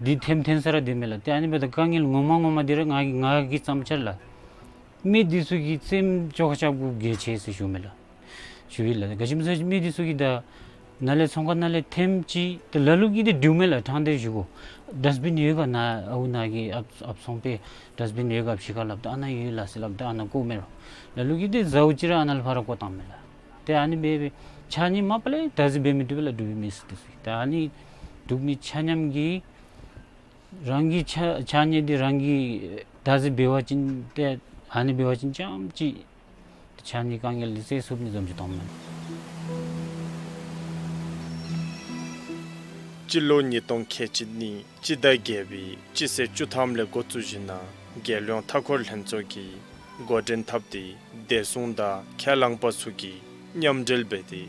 འདི་ཐོནམ་ཐོན་ས་ར་འདི་མས་ལགས། ཏེ་ཨ་ནི་འབདཝ་ད་དཀའ་ངལ་ངོ་མ་ངོ་མ་འདི་ར་ང་ང་གིས་བརྩམས་ཅི་ལགས། མི་འདི་ཚུ་གི་སེམས་བཅོ་ཁ་རྐྱབ་དགོཔ་གལ་ཆེ་ཟེར་ཞུཝ་མས་ལགས། ཞུ་ཡི་ལགས། ག་ཅི་སྨོ་ཟེར་མི་འདི་ཚུ་གིས་ད་ནཱ་ལས་ཚོང་ཁང་ནང་ལས་ཐོནམ་ཅིག་ཏེ་ལ་ལུ་གིས་ཏེ་འདྲིཝ་མས་ལགས། ཕྲང་སྟེ་ཞུ་དགོ། ཌསཊ་བིན་ཡོད་ག་ནཱ། ཨའུ་ནཱ་གི་ཨཔ་ཨཔ་ཚོང་པས་ཌསཊ་བིན་ཡོད་ག་ཕྱི་ཁར་སླབ་ད་ཨ་ནཱ་ཡོད་ལགས་ཟེར་སླབ་ད་ཨ་ནཱ་བཀོཝ་མས་རོགས། ལ་ལུ་གིས་ཏེ་ཟཝ་ཅིག་ར་ཨ་ནཱ་ལས་ཕར་ར་བཀོ་བཏངམ་མས་ལགས། ཏེ་ཨ་ནི་སྦེ་སྦེ་ཕྱགས་སྙིགས་མ་པ་ལས་བདག་འཛིན་འབད་མི་བཏུབ་པས་ལགས། འབྲུག་པའི་མི་སེར་འདི་ཚུ་གིས། ཏེ་ཨ་ནི་འབྲུག་མི་ཆ་མཉམ་གྱིས་རང་གི་ཕྱགས་ཕྱགས་སྙིགས་འདི་རང་གིས་བདག་འཛིན་འབད་བ་ཅིན་ཏེ་ཨ་ནི་འབད་བ་ཅིན་རྐྱངམ་ཅིག་ཕྱགས་སྙིགས་དཀའ་ངལ་འདི་སེལ་ཚུགས་ནི་བཟུམ་ཅིག་མཐོངམ་མས། སྤྱི་ལོ་ཉིས་སྟོང་ཁལ་གཅིག་གཉིས་སྤྱི་ཟླ་བརྒྱད་པའི་སྤྱི་ཚེས་བཅུ་ཐམ་ལས་འགོ་བཙུགས་ཞིནམ་ལས་རྒྱལ་ཡོངས་མཐའ་འཁོར་ལྷན་ཚོགས་ཀྱིས་འགོ་འདྲེན་འཐབ་སྟེ་བདེ་སྲུང་དང་ཁས་བླངས་པ་ཚུ་གིས་མཉམ་འབྲེལ་འབད་དེ་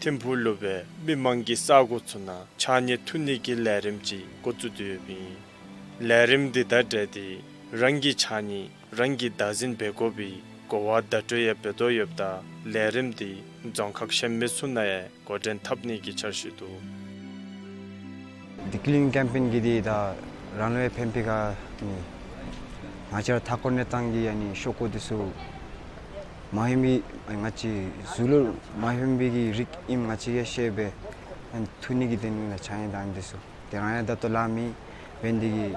ཐིམ་ཕུག་ལུ་སྦེ་མི་མང་གི་ས་གོ་ཚུ་ནང་ཕྱགས་སྙིགས་འཐུ་ནི་གི་ལས་རིམ་ཅིག་འགོ་བཙུགས་ཏེ་ཡོདཔ་ཨིན། ལས་རིམ་འདི་དང་འབྲེལ་ཏེ་རང་གི་ཕྱགས་སྙིགས་རང་གིས་བདག་འཛིན་འབད་དགོ་པའི་གོ་བ་བརྡ་སྤྲོད་ཡང་འབད་དོ་ཡོདཔ་ད་ལས་རིམ་འདི་རྫོང་ཁག་གཞན་མི་ཚུ་ནང་ཡང་འགོ་འདྲེན་འཐབ་ནི་གི་འཆར་གཞི་འདུག། འདི་ཀི་ལིན་ཀེམ་པེན་གྱི་འདི་ད་རང་ལུ་ཡང་ཕན་པའི་ཁ་ནི་ང་བཅས་ར་མཐའ་འཁོར་གནས་སྟངས་ཀྱི་ཨ་ནི་ཤོག་གུ་འདི་ཚུ་མ་ཧེ་མི་ང་བཅས་གཟུགས་ལུ་མ་ཧེ་མི་གི་རིགས་ཨིནམ་ང་བཅས་ཡང་ཤེས་པས། ཨ་ནི་འཐུ་ནི་གི་དོན་ལུ་ཕྱགས་སྙིགས་དང་འདི་ཚུ་ཏེ་རང་ཡང་ད་ལྟོ་ལཱ་མེད་འབད་ནི་དེ་གིས་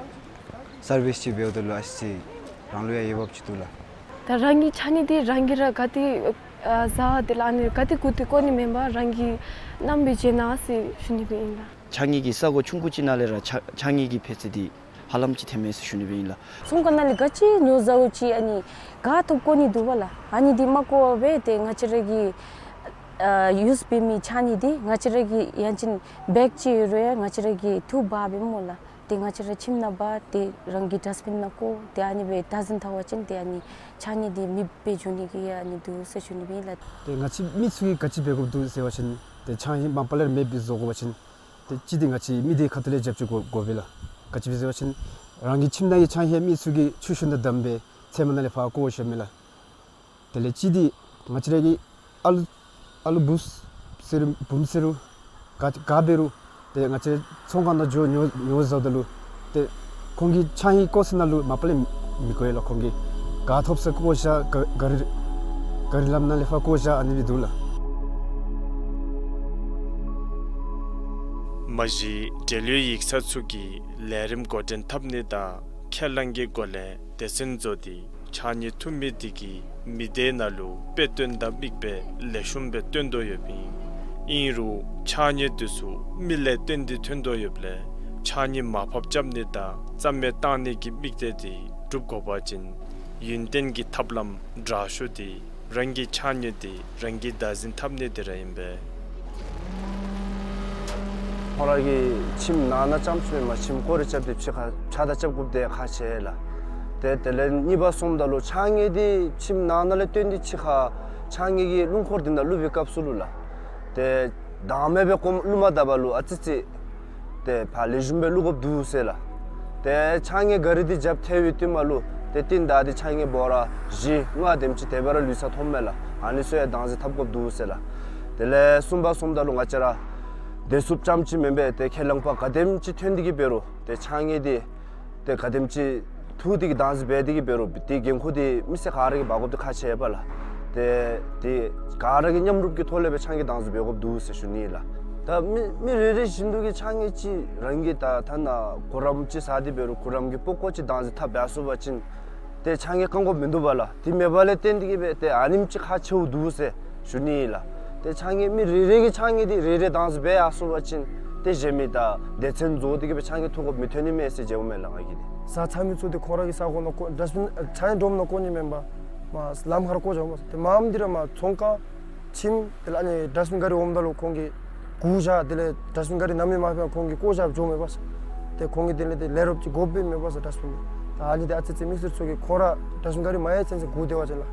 སར་བིསི་ཅིག་འབདཝ་ད་ལུ་ཨ་ཙི་རང་ལུ་ཡང་འོས་འབབ་ཅིག་འདུག་ལགས། ད་རང་གི་ཕྱགས་སྙིགས་འདི་རང་གིས་ར་ག་ཏེ་ཨ་བཟའ་དེ་ལས་ཨ་ནི་ག་ཏེ་བཀོ་སྟེ་བཀོ་ནི་མེན་པར་རང་གིས་བསྣམས་སྦེ་བྱིན་གནང་ཟེར་ཞུ་ནི་སྦེ་ཨིན་ལགས། ཕྱགས་སྙིགས་ཀྱི་ས་གོ་ཆུང་ཀུ་ཅིག་ནང་ལས་ར་ཕྱགས་ཕྱགས་སྙིགས་ཀྱི་འཕེལ་ཚད་འདི་ཧ་ལམ་ཅིག་ཐོནམ་མས་ཟེར་ཞུ་ནི་སྦེ་ཨིན་ལགས། ཚོང་ཁང་ནང་ལས་ག་ཅི་ཉོ་བཟའཝ་ཅིག་ཨ་ནི་ག་ཐོབ་བཀོ་ནི་འདུག་པ་ལགས། ཨ་ནི་འདི་མ་བཀོ་བར་སྦེ་ཏེ་ང་བཅས་ར་གི་ཨ་ཡུསི་འབད་མི་ཕྱགས་སྙིགས་འདི་ང་བཅས་ར་གི་ཡང་ཅིན་བེག་ཅིག་ཡོད་རུང་ཡང་ང་བཅས་ར་གིས་འཐུ་འབག་འབདཝ་སྨོ་ལགས། ཏེ་ང་བཅས་ར་ཁྱིམ་ནང་འབག་སྟེ་རང་གི་ཌསཊ་བིན་ནང་བཀོ་སྟེ་ཨ་ནི་སྦེ་བདག་འཛིན་འཐབ་པ་ཅིན་ཏེ་ཨ་ནི་ཕྱགས་སྙིགས་འདི་མེདཔ་སྦེ་འགྱོ་ནི་གི་ཨ་ནི་འདུག་ཟེར་ཞུ་ནི་སྦེ་ཨིན་ལགས། ཏེ་ང་བཅས་མི་ཚུ་གིས་ག་ཅི་འབད་དགོཔ་འདུག་ཟེར་བ་ཅིན་ཏེ་ཕྱགས་སྙིགས་མ་པ་ལས་མེདཔ་སྦེ་བཟོ་དགོ་པ་ཅིན་ཏེ་གཅིག་འདི་ང་བཅས་མི་སྡེ་ཁ་ཐུག་ལས་རྒྱབ་སྐྱོར་དགོ་དགོ་པས་ལགས། ག་ཅི་སྦེ་ཟེར་བ་ཅིན་རང་གི་ཁྱིམ་ནང་གི་ཕྱགས་སྙིགས་མི་ཚུ་གིས་ཆུ་ཤུལ་ནང་བསྡམས་སྦེ་ཚལ་མ་ནང་ལས་ཕར་བཀོ་བཞགཔ་མས་ལགས། དེ་ལས་གཅིག་འདི་ང་བཅས་ར་གི་ཨ་ལུ་ཨ་ལུ་བུཚ་ཟེར་རུང་བུམོ་ཟེར་རུང་ག་ག་འབད་རུང་ཏེ་ང་བཅས་ཚོང་ཁང་ནང་འགྱོ་ཉོ་ཉོ་བཟའཝ་ད་ལུ་ཏེ་ཁོང་གི་ཕྱགས་སྙིགས་བཀོ་ས་ནང་ལུ་མ་པ་ལས་མི་བཀོ་ཡི་ལགས། ཁོང་གིས་ག་ཐོབ་ས་བཀོ་བཞག་ག་གཱ་རི་གཱ་རི་ལམ་ནང་ལས་ཕར་བཀོ་བཞག་ཨ་ནི་སྦེ་འདུག་ལགས། མ་གཞི་འབྲེལ་ཡོད་ཡིག་ཚང་ཚུ་གིས་ལས་རིམ་འགོ་འདྲེན་འཐབ་ནི་དང་ཁས་བླངས་ཀྱི་སྒོ་ལས་སྡེ་ཚན་བཟོ་སྟེ་ཕྱགས་སྙིགས་འཐུ་མི་འདི་གིས་མི་སྡེ་ནང་ལུ་དཔེ་སྟོན་དང་མིག་དཔེ་ལེགས་ཤོམ་སྦེ་སྟོན་དོ་ཡོདཔ་ཨིན། ཨིན་རུང་ཕྱགས་སྙིགས་འདི་ཚུ་མི་ལས་བཏོན་ཏེ་ཐོན་དོ་ཡོདཔ་ལས་ཕྱགས་སྙིགས་མར་ཕབ་རྐྱབ་ནི་དང་རྩ་མེད་བཏང་ནི་གི་དམིགས་གཏད་འདི་འགྲུབ་དགོ་པ་ཅིན་ཡུན་བརྟན་གྱི་ཐབས་ལམ་དྲག་ཤོས་འདི་རང་གི་ཕྱགས་སྙིགས་འདི་རང་གིས་བདག་འཛིན་འཐབ་ནི་འདི་ར་ཨིན་པས། ཁོང་ར་གི་ཁྱིམ་ནང་ན་རྐྱངམ་ཅིག་མེན་པར་ཁྱིམ་སྐོར་ར་རྐྱབ་སྟེ་ཕྱི་ཁར་ཕྱགས་བདར་རྐྱབ་དགོཔ་འདི་ཁག་ཆེ་ལགས། ཏེ་དེ་ལས་གཉིས་པ་སོངམ་ད་ལུ་ཕྱགས་སྙིགས་འདི་ཁྱིམ་ནང་ན་ལས་བཏོན་ཏེ་ཕྱི་ཁར་ཕྱགས་སྙིགས་ཀྱི་རླུང་འཁོར་འདི་ནང་བླུག་པའི་སྐབས་སུ་ལུ་ལགས། ཏེ་དྭངས་མེད་སྦེ་ཀོམ་བླུག་མ་ད་པ་ལུ་ཨ་ཙི་ཙི་ཏེ་ཕར་ལེགས་ཤོམ་སྦེ་བླུག་དགོཔ་འདུག་ཟེར་ལགས། ཏེ་ཕྱགས་སྙིགས་གཱ་རི་འདི་རྒྱབ་ཐལ་བའི་བསྟུད་མ་ལུ་ཏེ་རྟིང་བདའ་སྟེ་ཕྱགས་སྙིགས་འབོ་ར་བཞི་ལྔ་དེམ་ཅིག་དེ་སྦེ་ར་ལུས་ས་མཐོངམ་མས་ལགས། ཨ་ནི་ཚུ་ཡང་བདག་འཛིན་འཐབ་དགོཔ་འདུག་ཟེར་ལགས། དེ་ལས་གསུམ་པ་སོངམ་ད་ལུ་ང་བཅས་ར་བདེ་སྲུངཔ་རྐྱངམ་ཅིག་མེན་པར་ཏེ་ཁས་བླངས་པ་ག་དེམ་ཅིག་ཐོན་ཏེ་གིས་འབད་རུང་ཏེ་ཕྱགས་སྙིགས་འདི་ཏེ་ག་དེམ་ཅིག་འཐུ་སྟེ་གིས་བདག་འཛིན་འབད་དེ་གིས་འབད་རུང་ཏེ་འགན་ཁུར་འདི་མི་སེར་ག་ར་གིས་འབག་དགོཔ་འདི་ཁག་ཆེ་བས་ལགས། ཏེ་ཏེ་ག་ར་གིས་མཉམ་རུབ་ཀྱི་ཐོག་ལས་སྦེ་ཕྱགས་སྙིགས་བདག་འཛིན་འབད་དགོཔ་འདུག་ཟེར་ཞུ་ནི་ལགས། ད་མི་མི་རེ་རེ་བཞིན་དུ་གིས་ཕྱགས་སྙིགས་ཅིག་རང་གིས་ད་ཐ་ན་གུ་རམ་ཅིག་ཟ་སྟེ་འབད་རུང་གུ་རམ་གྱི་པགས་ཀོ་ཅིག་བདག་འཛིན་འཐབ་འབད་ཚུགས་པ་ཅིན་ཏེ་ཕྱགས་སྙིགས་བཀང་དགོཔ་མིན་འདུག་པ་ལགས། དེ་མེད་པ་ལས་བརྟེན་ཏེ་གིས་སྦེ་ཏེ་ཨ་ནེམ་ཅིག་ཁག་ཆེཝ་འདུག་ཟེར་ཞུ་ནི་ལགས། ཏེ་ཕྱགས་སྙིགས་མི་རེ་རེ་གིས་ཕྱགས་སྙིགས་འདི་རེ་རེ་བདག་འཛིན་འབད་ཡར་སོང་པ་ཅིན་ཏེ་གཞན་མི་ད་སྡེ་ཚན་བཟོ་སྟེ་གིས་སྦེ་ཕྱགས་སྙིགས་འཐུ་དགོཔ་མི་ཐོན་ནི་མས་ཟེར་མཇལཝ་མས་ལགས་ང་གིས་ཏེ། བཟའ་ཚང་མི་ཚུ་ཏེ་ཁོང་ར་གི་ས་གོ་ནང་བཀོ་ཌསཊ་བིན་ཕྱགས་སྙིགས་སྒྲོམ་ནང་བཀོ་ནི་མེན་པར་མར་ལམ་ཁར་བཀོ་བཞགཔ་མས། ཏེ་མངམ་འདི་ར་མར་ཚོང་ཁང་ཁྱིམ་དེ་ལས་ཨ་ནི་ཌསཊ་བིན་གཱ་རི་འོངམ་ད་ལུ་ཁོང་གིས་བཀོ་བཞག། དེ་ལས་ཌསཊ་བིན་གཱ་རི་ནམ་ཡང་མ་ཕེབས་པར་ཁོང་གིས་བཀོ་བཞག་འགྱོཝ་མས་པ་ས། ཏེ་ཁོང་གིས་དེ་ལས་ཏེ་ལས་རོགསཔ་ཅིག་དགོཔ་སྦེ་མས་པ་ས་ཌསཊ་བིན། ད་ཨ་ནི་འདི་ཨ་ཙི་ཙི་མི་སེར་ཚུ་གིས་ཁོང་ར་ཌསཊ་བིན་གཱ་རི་མ་ཡལ་ཚུན་ཚོད་སྒུག་སྡོད་པ་ཅིན་ལགས།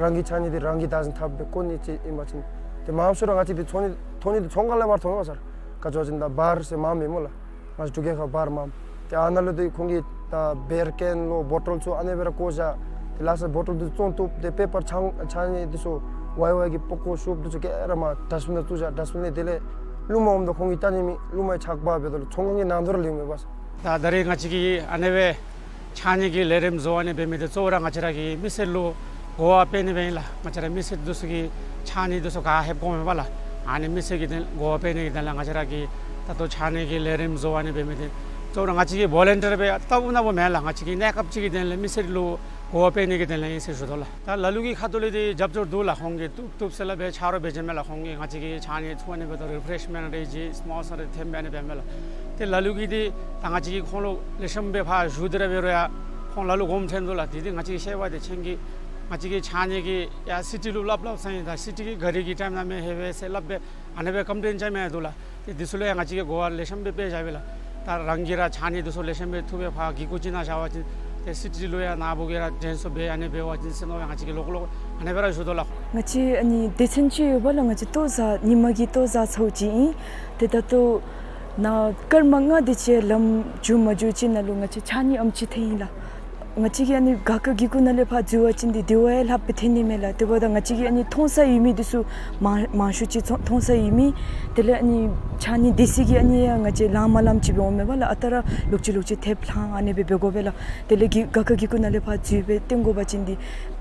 རང་གི་ཕྱགས་སྙིགས་འདི་རང་གིས་བདག་འཛིན་འཐབ་སྦེ་བཀོ་ནི་ཅིག་ཨིན་པ་ཅིན་ཏེ་མངམ་ཚུ་ར་ང་བཅས་འདི་འཐུ་ནི་འཐུ་ནི་འདི་ཚོང་ཁང་ལས་མར་འཐུ་མས་པ་ས། ག་ཅི་ཟེར་བ་ཅིན་ད་བར་ཟེར་མངམ་མེད་སྨོ་ལགས། ང་བཅས་འབྲུག་རྒྱལ་ཁབ་བར་མངམ། ཏེ་ཨ་ནཱ་ལུ་ཏེ་ཁོང་གིས་ད་བེར་ཀེན་ལོ་བོ་ཊོལ་ཚུ་ཨ་ནི་སྦེ་ར་བཀོ་བཞག། ཏེ་ལྷག་ས་བོ་ཊོལ་འདི་བཙོང་བཏུབ། ཏེ་པེ་པར་ཕྱགས་ཕྱགས་སྙིགས་འདི་ཚུ་ཝའི་ཝའི་གི་པགས་ཀོ་ཤུབས་འདི་ཚུ་ག་ར་མར་ཌསཊ་བིན་ནང་བཙུགས་བཞག། ཌསཊ་བིན་ནང་དེ་ལས་རླུང་མ་འོངམ་ད་ཁོང་གིས་བཏང་ནི་མེད། རླུང་མ་ཆག་པ་འབདཝ་ད་ལུ་ཚོང་ཁང་གི་ནང་དོག་ར་ལུས་མས་པ་ས། ད་ད་རེས་ང་བཅས་ཀྱིས་ཨ་ནི་སྦེ་ཕྱགས་སྙིགས་ཀྱི་ལས་རིམ་བཟོ་བ་ནི་འབད་མི་འདི་གཙོ་བོ་ར་ང་བཅས་ར་གི་མི་སེར་ལུ་ གོ་བ་སྤེལ་ནི་སྦེ་ཨིན་ལགས། ང་བཅས་ར་མི་སེར་འདི་ཚུ་གིས་ཕྱགས་སྙིགས་འདི་ཚུ་ག་ལྷོདཔ་གོཝ་མས་པ་ལགས། ཨ་ནི་མི་སེར་གྱི་དོན་གོ་བ་སྤེལ་ནི་གི་དོན་ལས་ང་བཅས་ར་གིས་ད་ལྟོ་ཕྱགས་སྙིགས་ཀྱི་ལས་རིམ་བཟོ་བ་ཨ་ནི་འབད་མི་འདི་གཙོ་བོ་ར་ང་བཅས་ཀྱིས་བོ་ལན་ཊི་ཡར་སྦེ་ལྟཝ་ནང་བུ་མེན་ལགས། ང་བཅས་ཀྱི་གནས་སྐབས་ཅིག་གི་དོན་ལས་མི་སེར་ལུ་གོ་བ་སྤེལ་ནི་གི་དོན་ལས་ཨིན་ཟེར་ཞུ་དོ་ལགས། ད་ལ་ལུ་གི་ཁ་ཐུག་ལས་འདི་རྒྱབ་སྐྱོར་འདུག་ལགས། ཁོང་གིས་བཏུབ་བཏུབ་ཟེར་སླབ་སྦེ་ཆ་རོགས་འབད་བྱིན་མས་ལགས། ཁོང་གིས་ང་བཅས་ཀྱིས་ཕྱགས་སྙིགས་འཐུ་ཨ་ནི་འབད་དོ། རི་ཕེརེཤ་མེནཊ་རེ་ཅིག་སི་མོ་ས་རེ་ཐོནམ་སྦེ་ཨ་ནི་འབད་མས་ལགས། ཏེ་ལ་ལུ་གིས་འདི་ད་ང་བཅས་ཀྱིས་ཁོང་ལུ་ལེགས་ཤོམ་སྦེ་ཕར་ཞུ་སྟེ་ར་འབད་རུང་ཡང་ཁོང་ལ་ལུ་དགོངསམ་ཁྲེལ་འདུག་ལགས། དེ་འདི་ང་བཅས་ཀྱིས་ཤེས་པ་འདི་ཁྱེད་ཀྱིས་ང་བཅས་ཀྱིས་ཕྱགས་སྙིགས་ཀྱི་ཡར་སི་ཊི་ལུ་སླབ་སླབ་ས་ཨིན། ད་སི་ཊི་གི་ག་རི་གི་ཊའིམ་ནང་མེན་ཧེ་བས་ཟེར་སླབ་སྦེ་ཨ་ནི་སྦེ་ཀམ་པི་ལེན་རྐྱབ་མི་འདུག་ལགས། ཏེ་འདི་ཚུ་ལུ་ཡང་ང་བཅས་ཀྱིས་གོ་བ་ལེགས་ཤོམ་སྦེ་སྤེལ་བཞག་པས་ལགས། ད་རང་གིས་ར་ཕྱགས་སྙིགས་འདི་ཚུ་ལེགས་ཤོམ་སྦེ་འཐུ་སྦེ་ཕར་གི་གུ་ཅིག་ནང་བཞག་པ་ཅིན་ཏེ་སི་ཊི་ལུ་ཡང་ནཱ་བུ་གིས་ར་དྲན་གསོ་འབད་ཨ་ནི་འབད་བ་ཅིན་ཟེར་མནོ་སྦེ་ང་བཅས་ཀྱིས་ལོག་ལོག་ཨ་ནི་སྦེ་ར་ཞུ་དོ་ལགས། ང་བཅས་ཨ་ནི་སྡེ་ཚན་ཅིག་ཡོད་པ་ལགས། ང་བཅས་ལྟོ་བཟའ་ཉིན་མ་གི་ལྟོ་བཟའ་ཚུ་ཅིག་ཨིན། ཏེ་ད་ལྟོ་ནཱ་སྐར་མ་ལྔ་དེ་ཅིག་ལམ་མཇུག་མ་མཇུག་ཅིག་ནང་ལུ་ང་བཅས་ཕྱགས་སྙིགས་ཨམ་ཅིག་ཐོན་ཡི་ལགས། ང་བཅས་ཀྱིས་ཨ་ནི་ག་ཁ་གི་གུ་ནང་ལས་ཕར་འཛུལ་བ་ཅིན་འདི་དེ་བ་ཡང་ལྷགཔ་སྦེ་ཐོན་ནི་མས་ལགས། དེ་འབདཝ་ད་ང་བཅས་ཀྱིས་ཨ་ནི་མཐོང་ས་ཡོད་མི་འདི་ཚུ་མང་མང་ཤོས་ཅིག་མཐོང་མཐོང་ས་ཡོད་མི། དེ་ལས་ཨ་ནི་ཕྱགས་སྙིགས་སྡེ་ཚན་གྱིས་ཨ་ནི་ཡང་ང་བཅས་ལངམ་ལངམ་ཅིག་འབད་འོང་མས་པ་ལགས། ཨ་རྟག་ར་ལོག་ཅི་ལོག་ཅི་ཐེབས་ལྷང་ཨ་ནི་སྦེ་འབད་དགོ་པས་ལགས། དེ་ལས་གི་ག་ཁ་གི་གུ་ནང་ལས་ཕར་འཛུལ་སྦེ་བཏོན་དགོ་པ་ཅིན་འདི་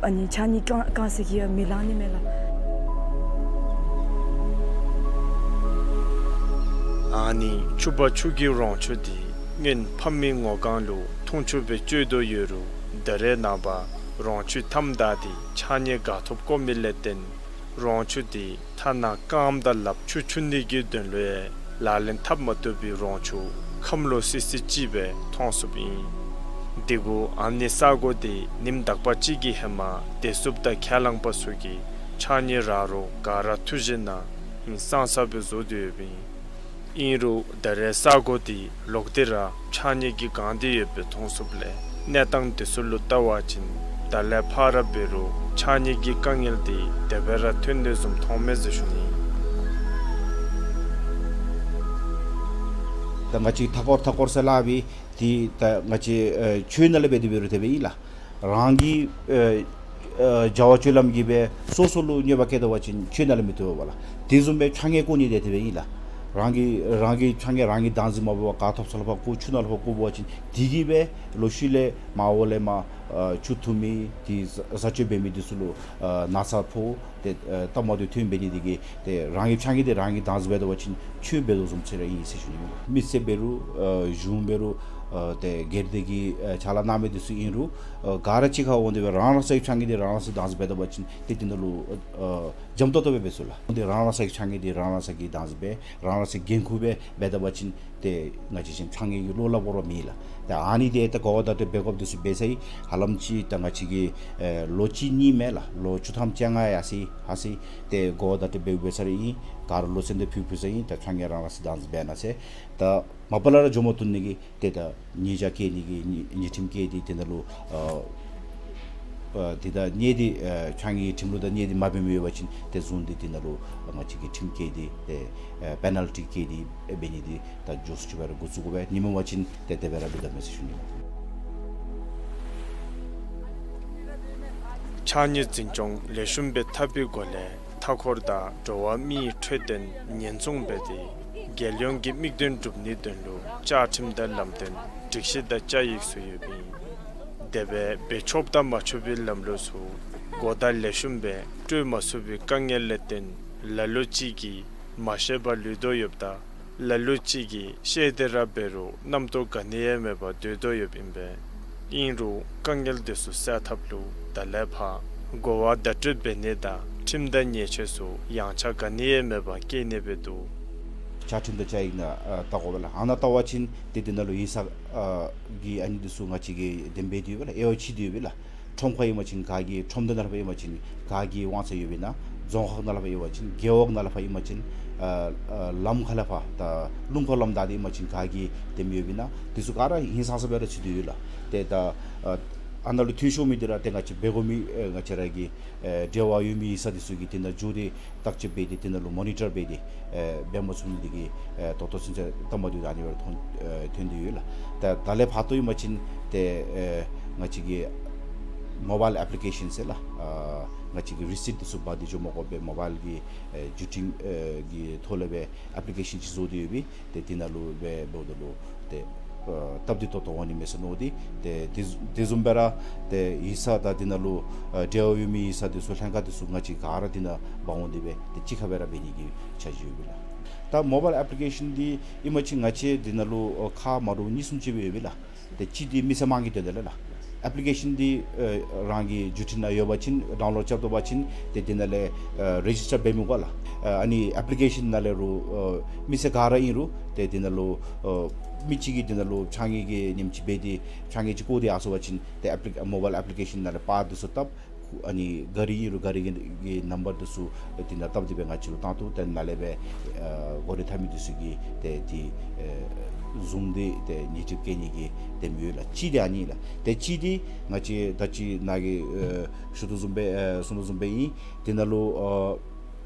ཨ་ནི་ཕྱགས་སྙིགས་བཀང་བཀང་ས་གིས་ཡང་མི་ལང་ནི་མས་ལགས། ཨ་ནི་ཕྱུ་པ་ཕྱུག་གི་རོང་ཆུ་འདི་སྔོན་ཕ་མེས་ངོ་རྐང་ལུ་འཐུང་ཆུ་སྦེ་སྤྱོད་དོ་ཡོད་རུང་ད་རེས་ནངས་པ་རོང་ཆུ་མཐའམ་བདའ་སྟེ་ཕྱགས་སྙིགས་ག་ཐོབ་བཀོ་མི་ལས་བརྟེན་རོང་ཆུ་འདི་ཐ་ན་རྐངམ་དང་ལགཔ་ཆུ་འཁྱུ་ནི་གི་དོན་ལུ་ཡང་ལག་ལེན་འཐབ་མ་བཏུབ་པའི་རོང་ཆུ་ཁམས་ལོག་སི་སི་ཅིག་སྦེ་མཐོང་ཚུགསཔ་ཨིན། དེ་གུ་ཨ་ནི་ས་གོ་འདི་ཉིནམ་དག་པ་ཅིག་གི་ཧེ་མ་བདེ་སྲུངཔ་དང་ཁས་བླངས་པ་ཚུ་གིས་ཕྱགས་སྙིགས་རག་རོག་ག་ར་འཐུ་བཞིན་ན་ཧིང་སངས་ས་སྦེ་བཟོ་སྟེ་ཡོདཔ་ཨིན། ཨིན་རུང་ད་རེས་ས་གོ་འདི་ལོག་སྟེ་ར་ཕྱགས་སྙིགས་ཀྱིས་གང་སྟེ་ཡོདཔ་སྦེ་མཐོང་ཚུགསཔ་ལས་གནས་སྟངས་འདི་ཚུ་ལུ་བལྟ་བ་ཅིན་ད་ལས་ཕར་འབད་རུང་ཕྱགས་སྙིགས་ཀྱི་དཀའ་ངལ་འདི་དེ་སྦེ་ར་ཐོན་དོ་བཟུམ་མཐོངམ་མས་ཟེར་ཞུ་ནི། ད་ང་བཅས་མཐའ་འཁོར་མཐའ་འཁོར་ཟེར་སླབ་པའི་འདི་ད་ང་བཅས་ཨེ་ཆོས་ནང་ལས་འབད་དེ་འབད་རུང་དེ་སྦེ་ཨིན་ལགས། རང་གི་ཨེ་ཨེ་བྱ་བ་སྤྱོད་ལམ་གྱིས་སྦེ་སོ་སོ་ལུ་གནོད་པ་བཀལ་ད་པ་ཅིན་ཆོས་ནང་ལས་མི་བཏུབ་པས་ལགས། དེ་བཟུམ་སྦེ་ཕྱགས་སྙིགས་བཀོ་ནི་འདི་དེ་སྦེ་ཨིན་ལགས། རང་གི་རང་གི་ཕྱགས་སྙིགས་རང་གིས་བདག་འཛིན་མ་འབད་བར་ག་ཐོབ་ས་ལུ་ཕར་བཀོ་ཆུ་ནང་ལུ་ཕར་བཀོ་བ་ཅིན་དེ་གིས་སྦེ་ལོག་ཤུལ་ལས་མར་འོག་ལས་མར་ཨེ་ཆུ་འཐུང་མི་དེ་བཟའ་བཅའ་འབད་མི་འདི་ཚུ་ལུ་ཨེ་ན་ཚ་ཕོག་ཏེ་ཨེ་སྟབས་མ་བདེཝ་ཐོན་འབད་ནི་དེ་གིས་ཏེ་རང་གི་ཕྱགས་སྙིགས་འདི་རང་གིས་བདག་འཛིན་འབད་ད་པ་ཅིན་ཆོས་འབད་དོ་བཟུམ་ཅིག་ར་ཨིན་ཟེར་ཞུ་ནི་ཨིན་ལགས། མི་སེར་འབད་རུང་ཨེ་གཞུང་འབད་རུང་ཨེ་ཏེ་སྒེར་སྡེ་གི་ཨེ་ཕྱག་ལཱ་གནང་མི་འདི་ཚུ་ཨིན་རུང་ཨེ་ག་ར་གཅིག་ཁར་འོང་སྟེ་སྦེ་རང་རང་སོའི་ཕྱགས་སྙིགས་འདི་རང་རང་སོས་བདག་འཛིན་འབད་ད་པ་ཅིན་ཏེ་དེ་ནང་ལུ་ཨེ་འཇམ་ཏོག་ཏོ་སྦེ་འབད་ཚུགས་ལགས། འདི་རང་རང་སོའི་ཕྱགས་སྙིགས་འདི་རང་རང་སོ་གིས་བདག་འཛིན་འབད་རང་རང་སོའི་འགན་ཁུར་སྦེ་འབད་ད་པ་ཅིན་ཏེ་ང་བཅས་ཅིག་ཕྱགས་སྙིགས་ཀྱི་བློ་སླབ་དགོཔ་ར་མེད་ལགས། ཏེ་ཨ་ནི་འདི་ད་གོ་བ་བརྡ་སྤྲོད་འབད་དགོཔ་འདི་ཚུ་འབད་ཚར་ཡི། ཧ་ལམ་ཅིག་ད་ང་བཅས་ཀྱིས་ཨེ་ལོ་གཅིག་གཉིས་མེན་ལགས། ལོ་བཅུ་ཐམ་བཅོ་ལྔ་ཡར་སོ་ཡི་ཧ་སོ་ཡི། ཏེ་གོ་བ་བརྡ་སྤྲོད་འབད་འབད་ཚར་ཡི། ག་ར་ལུ་སེམས་གཏད་ཕུལ་ཕུལ་ཚར་ཡི། ད་ཕྱགས་སྙིགས་རང་རང་སོས་བདག་འཛིན་འབད་གནང་ཟེར། ད་མ་པ་ལས་ར་འགྱོ་མ་བཏུབ་ནི་གི་ཏེ་ད་ཉེས་བྱ་བཀལ་ནི་གི་ཉེས་ཉེས་ཁྲིམས་བཀལ་ཏེ་དེ་ནང་ལུ་ཨ་ཨ་དེ་ད་གནས་འདི་ཨ་ཕྱགས་སྙིགས་ཁྲིམས་ལུགས་དང་གནས་འདི་མ་འབད་མི་ཡོད་པ་ཅིན་ཏེ་བཟུང་སྟེ་དེ་ནང་ལུ་ང་བཅས་ཀྱིས་ཁྲིམས་བཀལ་ཏེ་ཏེ་ཨ་པེ་ནཱལ་ཊི་བཀལ་ཏེ་འབད་ནི་འདི་ད་མགྱོགས་སུ་ཅིག་སྦེ་ར་འགོ་བཙུགས་དགོ་པས། ཉིནམ་མེད་པ་ཅིན་ཏེ་དེ་སྦེ་ར་འབད་དོ་མས་ཟེར་ཞུ་ནི། ཕྱགས་སྙིགས་འཛིན་སྐྱོང་ལེགས་ཤོམ་སྦེ་འཐབ་པའི་སྒོ་ལས་མཐའ་འཁོར་དང་འགྲོ་བ་མིའི་འཕྲོད་བསྟེན་ཉེན་སྲུང་འབད་དེ་རྒྱལ་ཡོངས་ཀྱི་དམིགས་དོན་སྒྲུབ་ནིའི་དོན་ལུ་བཅའ་ཁྲིམས་དང་ལམ་སྟོན་སྒྲིག་གཞི་དང་བཅའ་ཡིག་ཚུ་ཡོདཔ་ཨིན། དེ་སྦེ་འབད་ཆོགཔ་དང་མ་ཆོག་པའི་ལམ་ལུགས་ཚུ་གོ་བརྡ་ལེགས་ཤོམ་སྦེ་སྤྲོད་མ་ཚུགས་པའི་དཀའ་ངལ་ལས་བརྟེན་ལ་ལུ་ཅིག་གིས་མ་ཤེས་པར་ལུས་དོ་ཡོདཔ་ད་ལ་ལུ་ཅིག་གིས་ཤེས་ཏེ་ར་འབད་རུང་རྣམ་རྟོག་ག་ནི་ཡང་མེད་པར་སྡོད་དོ་ཡོདཔ་ཨིན་པས། ཨིན་རུང་དཀའ་ངལ་འདི་ཚུ་སེལ་ཐབས་ལུ་ད་ལས་ཕར་གོ་བ་བརྡ་སྤྲོད་འབད་ནི་དང་ཁྲིམས་དང་ཉེས་ཆད་ཚུ་ཡངས་ཆག་ག་ནི་ཡང་མེད་པར་བཀལ་ནི་སྦེ་འདུག། བཅའ་ཁྲིམས་དང་བཅའ་ཡིག་ནང་ཨ་བལྟ་དགོ་པས་ལགས། ཨ་ནཱ་བལྟ་བ་ཅིན་ཏེ་དེ་ནང་ལུ་ཧིང་སངས་ཨ་གི་ཨ་ནི་འདི་ཚུ་ང་བཅས་ཀྱིས་དེ་སྦེ་འདུག་པས་ལགས། དབྱེ་བ་ཕྱེ་སྟེ་ཡོད་པས་ལགས། ཁྲོམ་ཁར་ཨིན་པ་ཅིན་ག་གི་ཁྲོམ་སྡེ་ནང་ལུ་ཕར་ཨིན་པ་ཅིན་ག་གི་དབང་ཚད་ཡོདཔ་ཨིན་ན། རྫོང་ཁག་ནང་ལུ་ཕར་ཨིན་པ་ཅིན་རྒེད་འོག་ནང་ལུ་ཕར་ཨིན་པ་ཅིན་ཨ་ཨ་ལམ་ཁ་ལས་ཕར་ད་ལུང་ཁ་ལམ་བདའ་སྟེ་ཨིན་པ་ཅིན་ག་གི་དེམ་ཡོདཔ་ཨིན་ན། དེ་ཚུ་ག་ར་ཧིང་སངས་ས་སྦེ་ར་ཚུད་དེ་ཡོད་ལགས། ཏེ་ད་ཨ་ཨ་ནཱ་ལུ་འཐུས་ཤོར་མི་འདི་ར་ཏེ་ང་བཅས་འབད་དགོ་མི་ཨེ་ང་བཅས་ར་གི་ཨེ་འབྲེལ་བ་ཡོད་མི་ཡིག་ཚང་འདི་ཚུ་གིས་དེ་ནང་འཛུལ་ཏེ་བརྟག་དཔྱད་འབད་དེ་དེ་ནང་ལུ་མོ་ནི་ཊར་འབད་དེ་ཨེ་འབད་མ་ཚུགས་ནི་འདི་གིས་ཨེ་ད་ལྟོ་ཚུན་ཚོད་སྟབས་མ་བདེཝ་ཨ་ནི་སྦེ་ཐོན་ཨེ་ཐོན་ཏེ་ཡོད་ལགས། ད་ད་ལས་ཕར་ལྟོ་ཨིན་པ་ཅིན་ཏེ་ཨེ་ང་བཅས་ཀྱི་མོ་བཱའིལ་ཨེཔ་ལི་ཀེ་ཤཱན་ཟེར་ལགས། ཨ་ང་བཅས་ཀྱིས་རི་སིཊ་འདི་ཚུ་འབག་སྟེ་འགྱོ་མ་དགོ་པར་མོ་བཱའིལ་གྱི་ཨེ་བརྒྱུད་འཕྲིན་ཨེ་གྱི་ཐོག་ལས་སྦེ་ཨེཔ་ལི་ཀེ་ཤཱན་ཅིག་བཟོ་སྟེ་ཡོད་པས། ཏེ་དེ་ནང་ལུ་སྦེ་འབདཝ་ད་ལུ་ཏེ་ ཨ་སྟབས་བདེ་ཏོག་ཏོ་འོང་ནི་མས་ཟེར་མནོ་སྟེ། ཏེ་དེ་དེ་བཟུམ་སྦེ་ར་ཏེ་ཡིག་ཚང་དང་དེ་ནང་ལུ་ཨ་འབྲེལ་བ་ཡོད་མི་ཡིག་ཚང་དེ་ཚུ་ལྷན་ཁག་དེ་ཚུ་ང་བཅས་ག་ར་དེ་ནང་འབག་འོང་སྟེ་སྦེ་ཏེ་གཅིག་ཁར་སྦེ་ར་འབད་ནི་གི་འཆར་གཞི་ཡོད་པས་ལགས། ད་མོ་བཱའིལ་ཨེཔ་ལི་ཀེ་ཤཱན་འདི་ཨིན་པ་ཅིན་ང་བཅས་དེ་ནང་ལུ་ཨ་ཁག་མ་འདྲཝ་གཉིས་གསུམ་ཅིག་སྦེ་ཡོད་པས་ལགས། ཏེ་གཅིག་འདི་མི་སེར་དམངས་ཀྱི་དོན་དག་ལས་ལགས། ཨེཔ་ལི་ཀེ་ཤཱན་འདི་ཨ་རང་གི་བརྒྱུད་འཕྲིན་ནང་ཡོད་པ་ཅིན་ཌའོན་ལོཌ་རྐྱབ་དོ་བ་ཅིན་ཏེ་དེ་ནང་ལས་ཨ་རེ་ཇིས་ཊར་འབད་མི་དགོ་ལགས། ཨ་ཨ་ནི་ཨེཔ་ལི་ཀེ་ཤཱན་ནང་ལས་རུང་ཨ་མི་སེར་ག་ར་ཨིན་རུང་ཏེ་དེ་ནང་ལུ་ཨ་མི་གཅིག་གིས་དེ་ནང་ལུ་ཕྱགས་སྙིགས་ཀྱི་ཉིནམ་ཅིག་འབད་དེ་ཕྱགས་སྙིགས་ཅིག་བཀོ་སྟེ་ཡར་སོང་བ་ཅིན་ཏེ་ཨེཔ་ལི་མོ་བཱའིལ་ཨེཔ་ལི་ཀེ་ཤཱན་ནང་ལས་པར་དེ་ཚུ་བཏབ། ཨ་ནི་གཱ་རི་ཨིན་རུང་གཱ་རི་གི་གི་ནམ་བར་དེ་ཚུ་དེ་ནང་བཏབ་སྟེ་སྦེ་ང་བཅས་ལུ་བཏང་འདུག། ཏེ་ནཱ་ལས་སྦེ་ཨ་གོ་རིམ་འཐབ་མི་དེ་ཚུ་གིས་ཏེ་དེ་ཨ་བཟུང་སྟེ་ཏེ་ཉེས་སྒྲིག་བཀལ་ནི་གི་ཏེ་མི་ཡོད་ལགས། གཅིག་དེ་ཨ་ནི་ལགས། ཏེ་གཅིག་དེ་ང་བཅས་ད་ཅི་ནཱ་གིས་ཨ་ཞུ་དོ་བཟུམ་སྦེ་ཨ་གསུང་དོ་བཟུམ་སྦེ་ཨིན། དེ་ནང་ལུ་ཨ་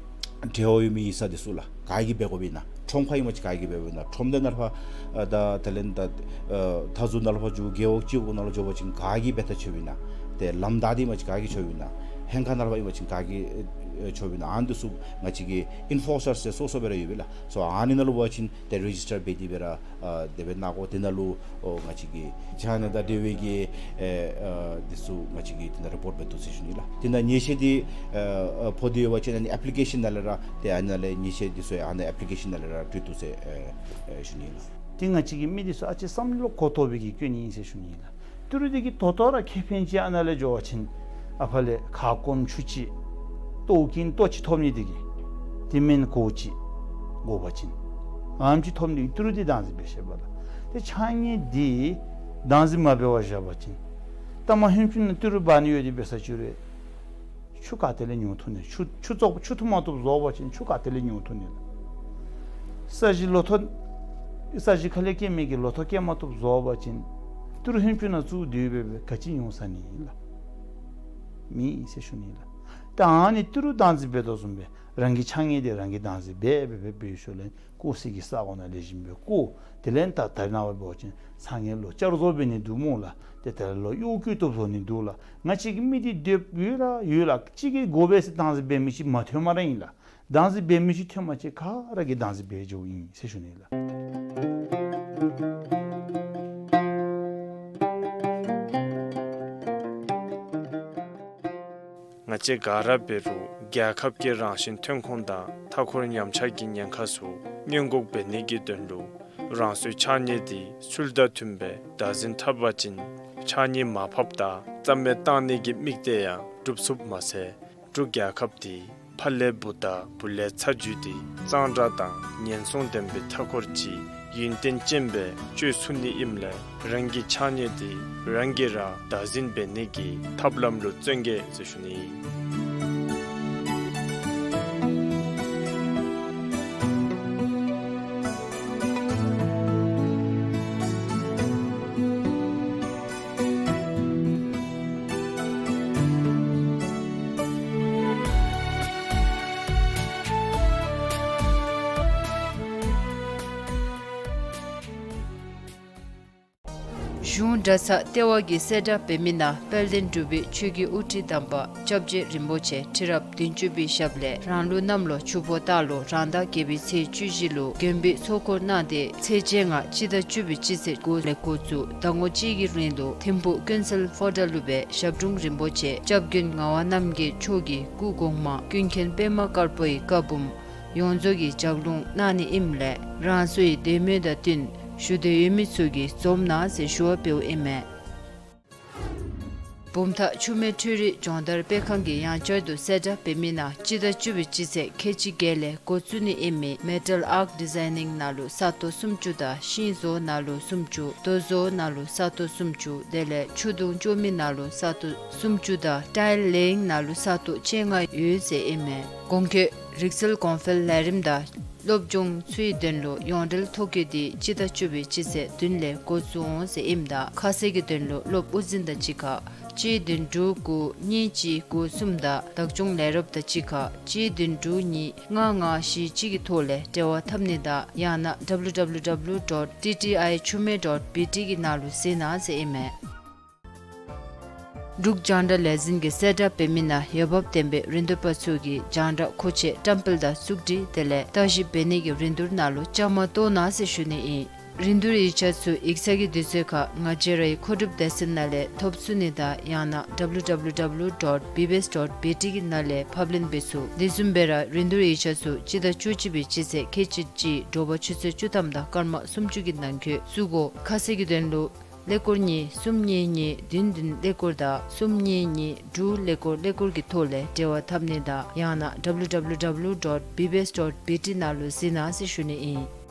འབྲེལ་བ་ཡོད་མི་ཡིག་ཚང་དེ་ཚུ་ལགས། ག་གིས་འབད་དགོཔ་ཨིན་ན། ཁྲོམ་ཁར་ཨིན་པ་ཅིན་ག་གིས་འབད་དགོཔ་ཨིན་ན། ཁྲོམ་སྡེ་ནང་ལུ་ཕར་ཨ་ད་དེ་ལས་ད་ཨ་མཐའ་ཟུར་ནང་ལུ་ཕར་འགྱོ་རྒེད་འོག་སྤྱི་འོག་ནང་ལུ་འགྱོ་བ་ཅིན་ག་གིས་འབད་ད་ཆོགཔ་ཨིན་ན། ཏེ་ལམ་བདའ་སྟེ་ཨིན་པ་ཅིན་ག་གིས་ཆོགཔ་ཨིན་ན། ཧེང་ཁ་ནང་ལུ་ཕར་ཨིན་པ་ཅིན་ག་གིས་ཨ་ཆོགཔ་ཨིན་ན། ཨ་ནི་དེ་ཚུ་ང་བཅས་ཀྱི་ཨིན་ཕོར་སར་ཟེར་སོ་སོ་སྦེ་ར་ཡོད་པས་ལགས། སོ་ཨ་ནི་ནང་ལུ་འབད་བ་ཅིན་ཏེ་རེ་ཇིས་ཊར་འབད་དེ་སྦེ་ར་ཨ་དེ་སྦེ་ནང་འགོ་དེ་ནང་ལུ་ཨོ་ང་བཅས་ཀྱི་ཕྱགས་སྙིགས་དང་འབྲེལ་བའི་གི་ཨེ་ཨ་དེ་ཚུ་ང་བཅས་ཀྱིས་དེ་ནང་རི་པོརཊ་འབད་དོ་ཟེར་ཞུ་ནི་ལགས། དེ་ནང་ཉེས་ཆད་དེ་ཨ་ཨ་ཕོག་སྟེ་ཡོད་པ་ཅིན་ཨ་ནི་ཨེཔ་ལི་ཀེ་ཤཱན་ནང་ལས་ར་ཏེ་ཨ་ནཱ་ལས་ཉེས་ཆད་དེ་ཚུ་ཨ་ནཱ་ཨེཔ་ལི་ཀེ་ཤཱན་ནང་ལས་ར་སྤྲོད་དོ་ཟེར་ཨེ་ཨེ་ཞུ་ནི་ལགས། ཏེ་ང་བཅས་ཀྱི་མི་དེ་ཚུ་ཨ་ཙི་བསམ་བློ་གོ་ཐོབ་པའི་གི་སྐྱོན་ཨིན་ཟེར་ཞུ་ནི་ལགས། ཏི་རུ་དེ་གིས་ད་ལྟོ་ར་ཁེ་ཕན་ཅིག་ཨ་ནཱ་ལས་འགྱོ་བ་ཅིན་ཨ་ཕར་ལས་ཁ་སྐོམ་ཆུ་ཅིག་ལྟོཝ་གྱེན་ལྟོ་ཅིག་ཐོབ་ནི་དེ་གིས་དེ་མེན་གོ་ཅིག་དགོ་པ་ཅིན་ཨ་ནེམ་ཅིག་ཐོབ་ནི་དེ་གིས་ཏི་རུ་དེ་བདག་འཛིན་འབད་ཤེས་པ་ལགས། ཏེ་ཕྱགས་སྙིགས་དེ་བདག་འཛིན་མ་འབད་བར་བཞག་པ་ཅིན་ད་མ་ཧེམ་ཅུང་ནང་ཏི་རུ་འབག་ནི་ཡོད་དེ་འབད་ས་ཅིག་རུང་ཆུ་ག་ཏེ་ལས་ཉོ་ཐུབ་ནི། ཆུ་ཆུ་བཙོག་ཆུ་འཐུང་མ་བཏུབ་བཟོ་བ་ཅིན་ཆུ་ག་ཏེ་ལས་ཉོ་ཐུབ་ནི་ལགས། ས་གཞི་ལོ་ཐོག་ས་གཞི་ཁ་ལས་སྐྱེ་མི་གི་ལོ་ཐོག་སྐྱེ་མ་བཏུབ་བཟོ་བ་ཅིན་ཏི་རུ་ཧེམ་ཅུང་ནང་བཙུགས་ཏེ་སྦེ་སྦེ་ག་ཅི་ཉོ་ས་ནི་ལགས། མེད་ཟེར་ཞུ་ནི་ལགས། ད་ཨ་ནི་ཏི་རུ་བདག་འཛིན་འབད་དོ་བཟུམ་སྦེ་རང་གི་ཕྱགས་སྙིགས་དེ་རང་གིས་བདག་འཛིན་འབད་འབད་འབད་འབད་ཞིནམ་ལས་བཀོ་སའི་གི་ས་གོ་ནང་ལེགས་ཤོམ་སྦེ་བཀོ། དེ་ལས་ད་ད་རེས་ནངས་པ་འབད་བ་ཅིན་ཚ་དངོས་ལོག་བསྐྱར་བཟོ་འབད་ནི་འདུག་སྨོ་ལགས། ཏེ་ད་རེས་ལོག་གཡོག་བཀོལ་ཏོག་བཟོ་ནི་འདུག་ལགས། ང་བཅས་ཀྱི་མི་དེ་འདོདཔ་ཡོད་ལགས་ཡོད་ལགས། གཅིག་གིས་དགོ་པས་ཟེར་བདག་འཛིན་འབད་མི་ཅིག་མ་ཐོནམ་ར་ཨིན་ལགས། བདག་འཛིན་འབད་མི་ཅིག་ཐོན་པ་ཅིན་ག་ར་གིས་བདག་འཛིན་འབད་འགྱོཝ་ཨིན་ཟེར་ཞུ་ནི་ལགས། ང་བཅས་ག་ར་འབད་རུང་རྒྱལ་ཁབ་ཀྱི་རང་བཞིན་ཐོན་ཁུངས་དང་མཐའ་འཁོར་ཉམས་ཆག་གི་ཉེན་ཁ་ཚུ་སྔོན་འགོག་འབད་ནི་གི་དོན་ལུ་རང་སོའི་ཕྱགས་སྙིགས་དེ་ཚུལ་དང་མཐུན་པའི་བདག་འཛིན་འཐབ་པ་ཅིན་ཕྱགས་སྙིགས་མར་ཕབ་དང་རྩ་མེད་བཏང་ནི་གི་དམིགས་གཏད་ཡང་འགྲུབ་ཚུགསཔ་མ་ཚད་འབྲུག་རྒྱལ་ཁབ་དེ་ཕ་ལས་བུ་དང་བུ་ལས་ཚ་བརྒྱུད་དེ་གཙང་སྦྲ་དང་ཉེན་སྲུང་ལྡན་པའི་མཐའ་འཁོར་ཅིག་ཡུན་བརྟན་ཅན་སྦེ་སྤྱོད་ཚུགས་ནི་ཨིནམ་ལས་རང་གི་ཕྱགས་སྙིགས་དེ་རང་གིས་ར་བདག་འཛིན་འབད་ནི་གི་ཐབས་ལམ་ལུ་བརྩོན་གེ་ཟེར་ཞུ་ནི་ཨིན། གཞུང་གྲྭ་ཚང་ལྟེ་བ་གིས་གསལ་བསྒྲགས་འབད་མི་ནང་དཔལ་ལྡན་འབྲུག་པའི་ཆོས་ཀྱི་དབུ་ཁྲིད་དམ་པ་སྐྱབས་རྗེ་རིན་པོ་ཆེ་ཁྲི་རབས་བདུན་ཅུ་པའི་ཞབས་ལས་རང་ལུགས་གནམ་ལོ་ཆུ་ཕོ་སྟག་ལོ་རང་ཟླ་བརྒྱད་པའི་ཚེས་བཅུ་བཞི་ལུ་མགོན་པོའི་ཚོགས་འཁོར་གནང་སྟེ་ཚེས་བཅོ་ལྔ་སྤྱི་ཟླ་བཅུ་པའི་སྤྱི་ཚེས་དགུ་ལས་འགོ་བཙུགས་ཟླ་ངོ་གཅིག་གི་རིང་ལུ་ཐིམ་ཕུག་ཀུན་གསལ་ཧོ་ཊལ་ལུ་སྦེ་ཞབས་དྲུང་རིན་པོ་ཆེ་སྐྱབས་མགོན་ངག་དབང་རྣམ་རྒྱལ་མཆོག་གི་སྐུ་གོང་མ་ཀུན་མཁྱེན་པདྨ་དཀར་པོའི་བཀའ་འབུམ་ཡོངས་རྫོགས་ཀྱི་ལྗགས་ལུང་གནང་ནི་ཨིནམ་ལས་རང་སོའི་འདོད་མོས་དང་བསྟུན་ཞུ་འདོད་ཡོད་མི་ཚུ་གིས་འཛོམས་གནང་ཟེར་ཞུ་བ་འབདཝ་ཨིན་མས། བུམ་ཐང་ཆུ་སྨད་འཕྲུལ་རིག་སྦྱོང་བརྡར་སྤེལ་ཁང་གིས་ཡང་བསྐྱར་དུ་གསལ་བསྒྲགས་འབད་མི་ནང་སྤྱི་ཟླ་བཅུ་པའི་སྤྱི་ཚེས་ཁལ་གཅིག་བརྒྱད་ལས་འགོ་བཙུགས་ནི་ཨིན་མི་མེ་ཊལ་ཨརཊ་ཌི་ཛའི་ནིང་ནང་ལུ་ས་སྟོང་སུམ་ཅུ་དང་ཤིང་བཟོ་ནང་ལུ་སུམ་ཅུ་རྡོ་བཟོ་ནང་ལུ་ས་སྟོང་སུམ་ཅུ་དེ་ལས་ཆུ་དུང་བཅོ་མི་ནང་ལུ་ས་སྟོང་སུམ་ཅུ་དང་ཊའིལ་ལེ་ཡིང་ནང་ལུ་ས་སྟོང་བཅོ་ལྔ་ཡོད་ཟེར་ཨིན་མས། གོང་འཁོད་རིག་རྩལ་གོང་འཕེལ་ལས་རིམ་དང་སློབ་སྦྱོང་ཚུའི་དོན་ལུ་ཡོངས་འབྲེལ་ཐོ་བཀོད་དེ་སྤྱི་ཟླ་བཅུ་པའི་སྤྱི་ཚེས་བདུན་ལས་འགོ་བཙུགས་འོང་ཟེར་ཨིནམ་ད་ཁ་གསལ་གྱི་དོན་ལུ་སློབ་དབུ་འཛིན་དང་གཅིག་ཁར་གཅིག་བདུན་དྲུག་དགུ་གཉིས་གཅིག་དགུ་གསུམ་དང་བདག་སྐྱོང་ལས་རོགསཔ་དང་གཅིག་ཁར་གཅིག་བདུན་དྲུག་གཉིས་ལྔ་ལྔ་བཞི་གཅིག་གི་ཐོག་ལས་འབྲེལ་བ་འཐབ་ནི་དང་ཡང་ན་W W W dot T T I Chumey dot B T གི་ནང་ལུ་གཟིགས་གནང་ཟེར་ཨིན་མས། འབྲུག་རྒྱང་བསྒྲགས་ལས་འཛིན་གྱིས་གསལ་བསྒྲགས་འབད་མི་ནང་འོས་འབབ་ལྡན་པའི་རིན་བསྡུར་པ་ཚུ་གིས་རྒྱང་བསྒྲགས་མཁོ་ཆས་བཀྲམ་སྤེལ་དང་བཙུགས་སྒྲིག་དེ་ལས་བརྟག་ཞིབ་འབད་ནི་གི་རིན་བསྡུར་ནང་ལུ་བཅའ་མར་གཏོགས་གནང་ཟེར་ཞུ་ནི་ཨིན། རིན་བསྡུར་ཡིག་ཆ་ཚུ་ཡིག་ཚང་གི་དུས་ཚོད་ཁར་ང་བཅས་རའི་མཁོ་སྒྲུབ་སྡེ་ཚན་ནང་ལས་ཐོབ་ཚུགས་ནི་དང་ཡང་ན་W W W dot B B S dot B T གི་ནང་ལས་ཕབ་ལེན་འབད་ཚུགས། དེ་བཟུམ་སྦེ་ར་རིན་བསྡུར་ཡིག་ཆ་ཚུ་སྤྱི་ཟླ་བཅུ་གཅིག་པའི་སྤྱི་ཚེས་ཁལ་གཅིག་གཅིག་དྲོ་པ་ཆུ་ཚོད་བཅུ་ཐམ་དང་སྐར་མ་སུམ་ཅུ་གི་ནང་འཁོད་བཙུགས་དགོ། ཁ་གསལ་གྱི་དོན་ལུ་ཀླད་ཀོར་གཉིས་གསུམ་གཉིས་གཉིས་བདུན་བདུན་ཀླད་ཀོར་དང་གསུམ་གཉིས་གཉིས་དྲུག་ཀླད་ཀོར་ཀླད་ཀོར་གྱི་ཐོག་ལས་འབྲེལ་བ་འཐབ་ནི་དང་ཡང་ན་W W W dot B B S dot B T ནང་ལུ་གཟིགས་གནང་ཟེར་ཞུ་ནི་ཨིན།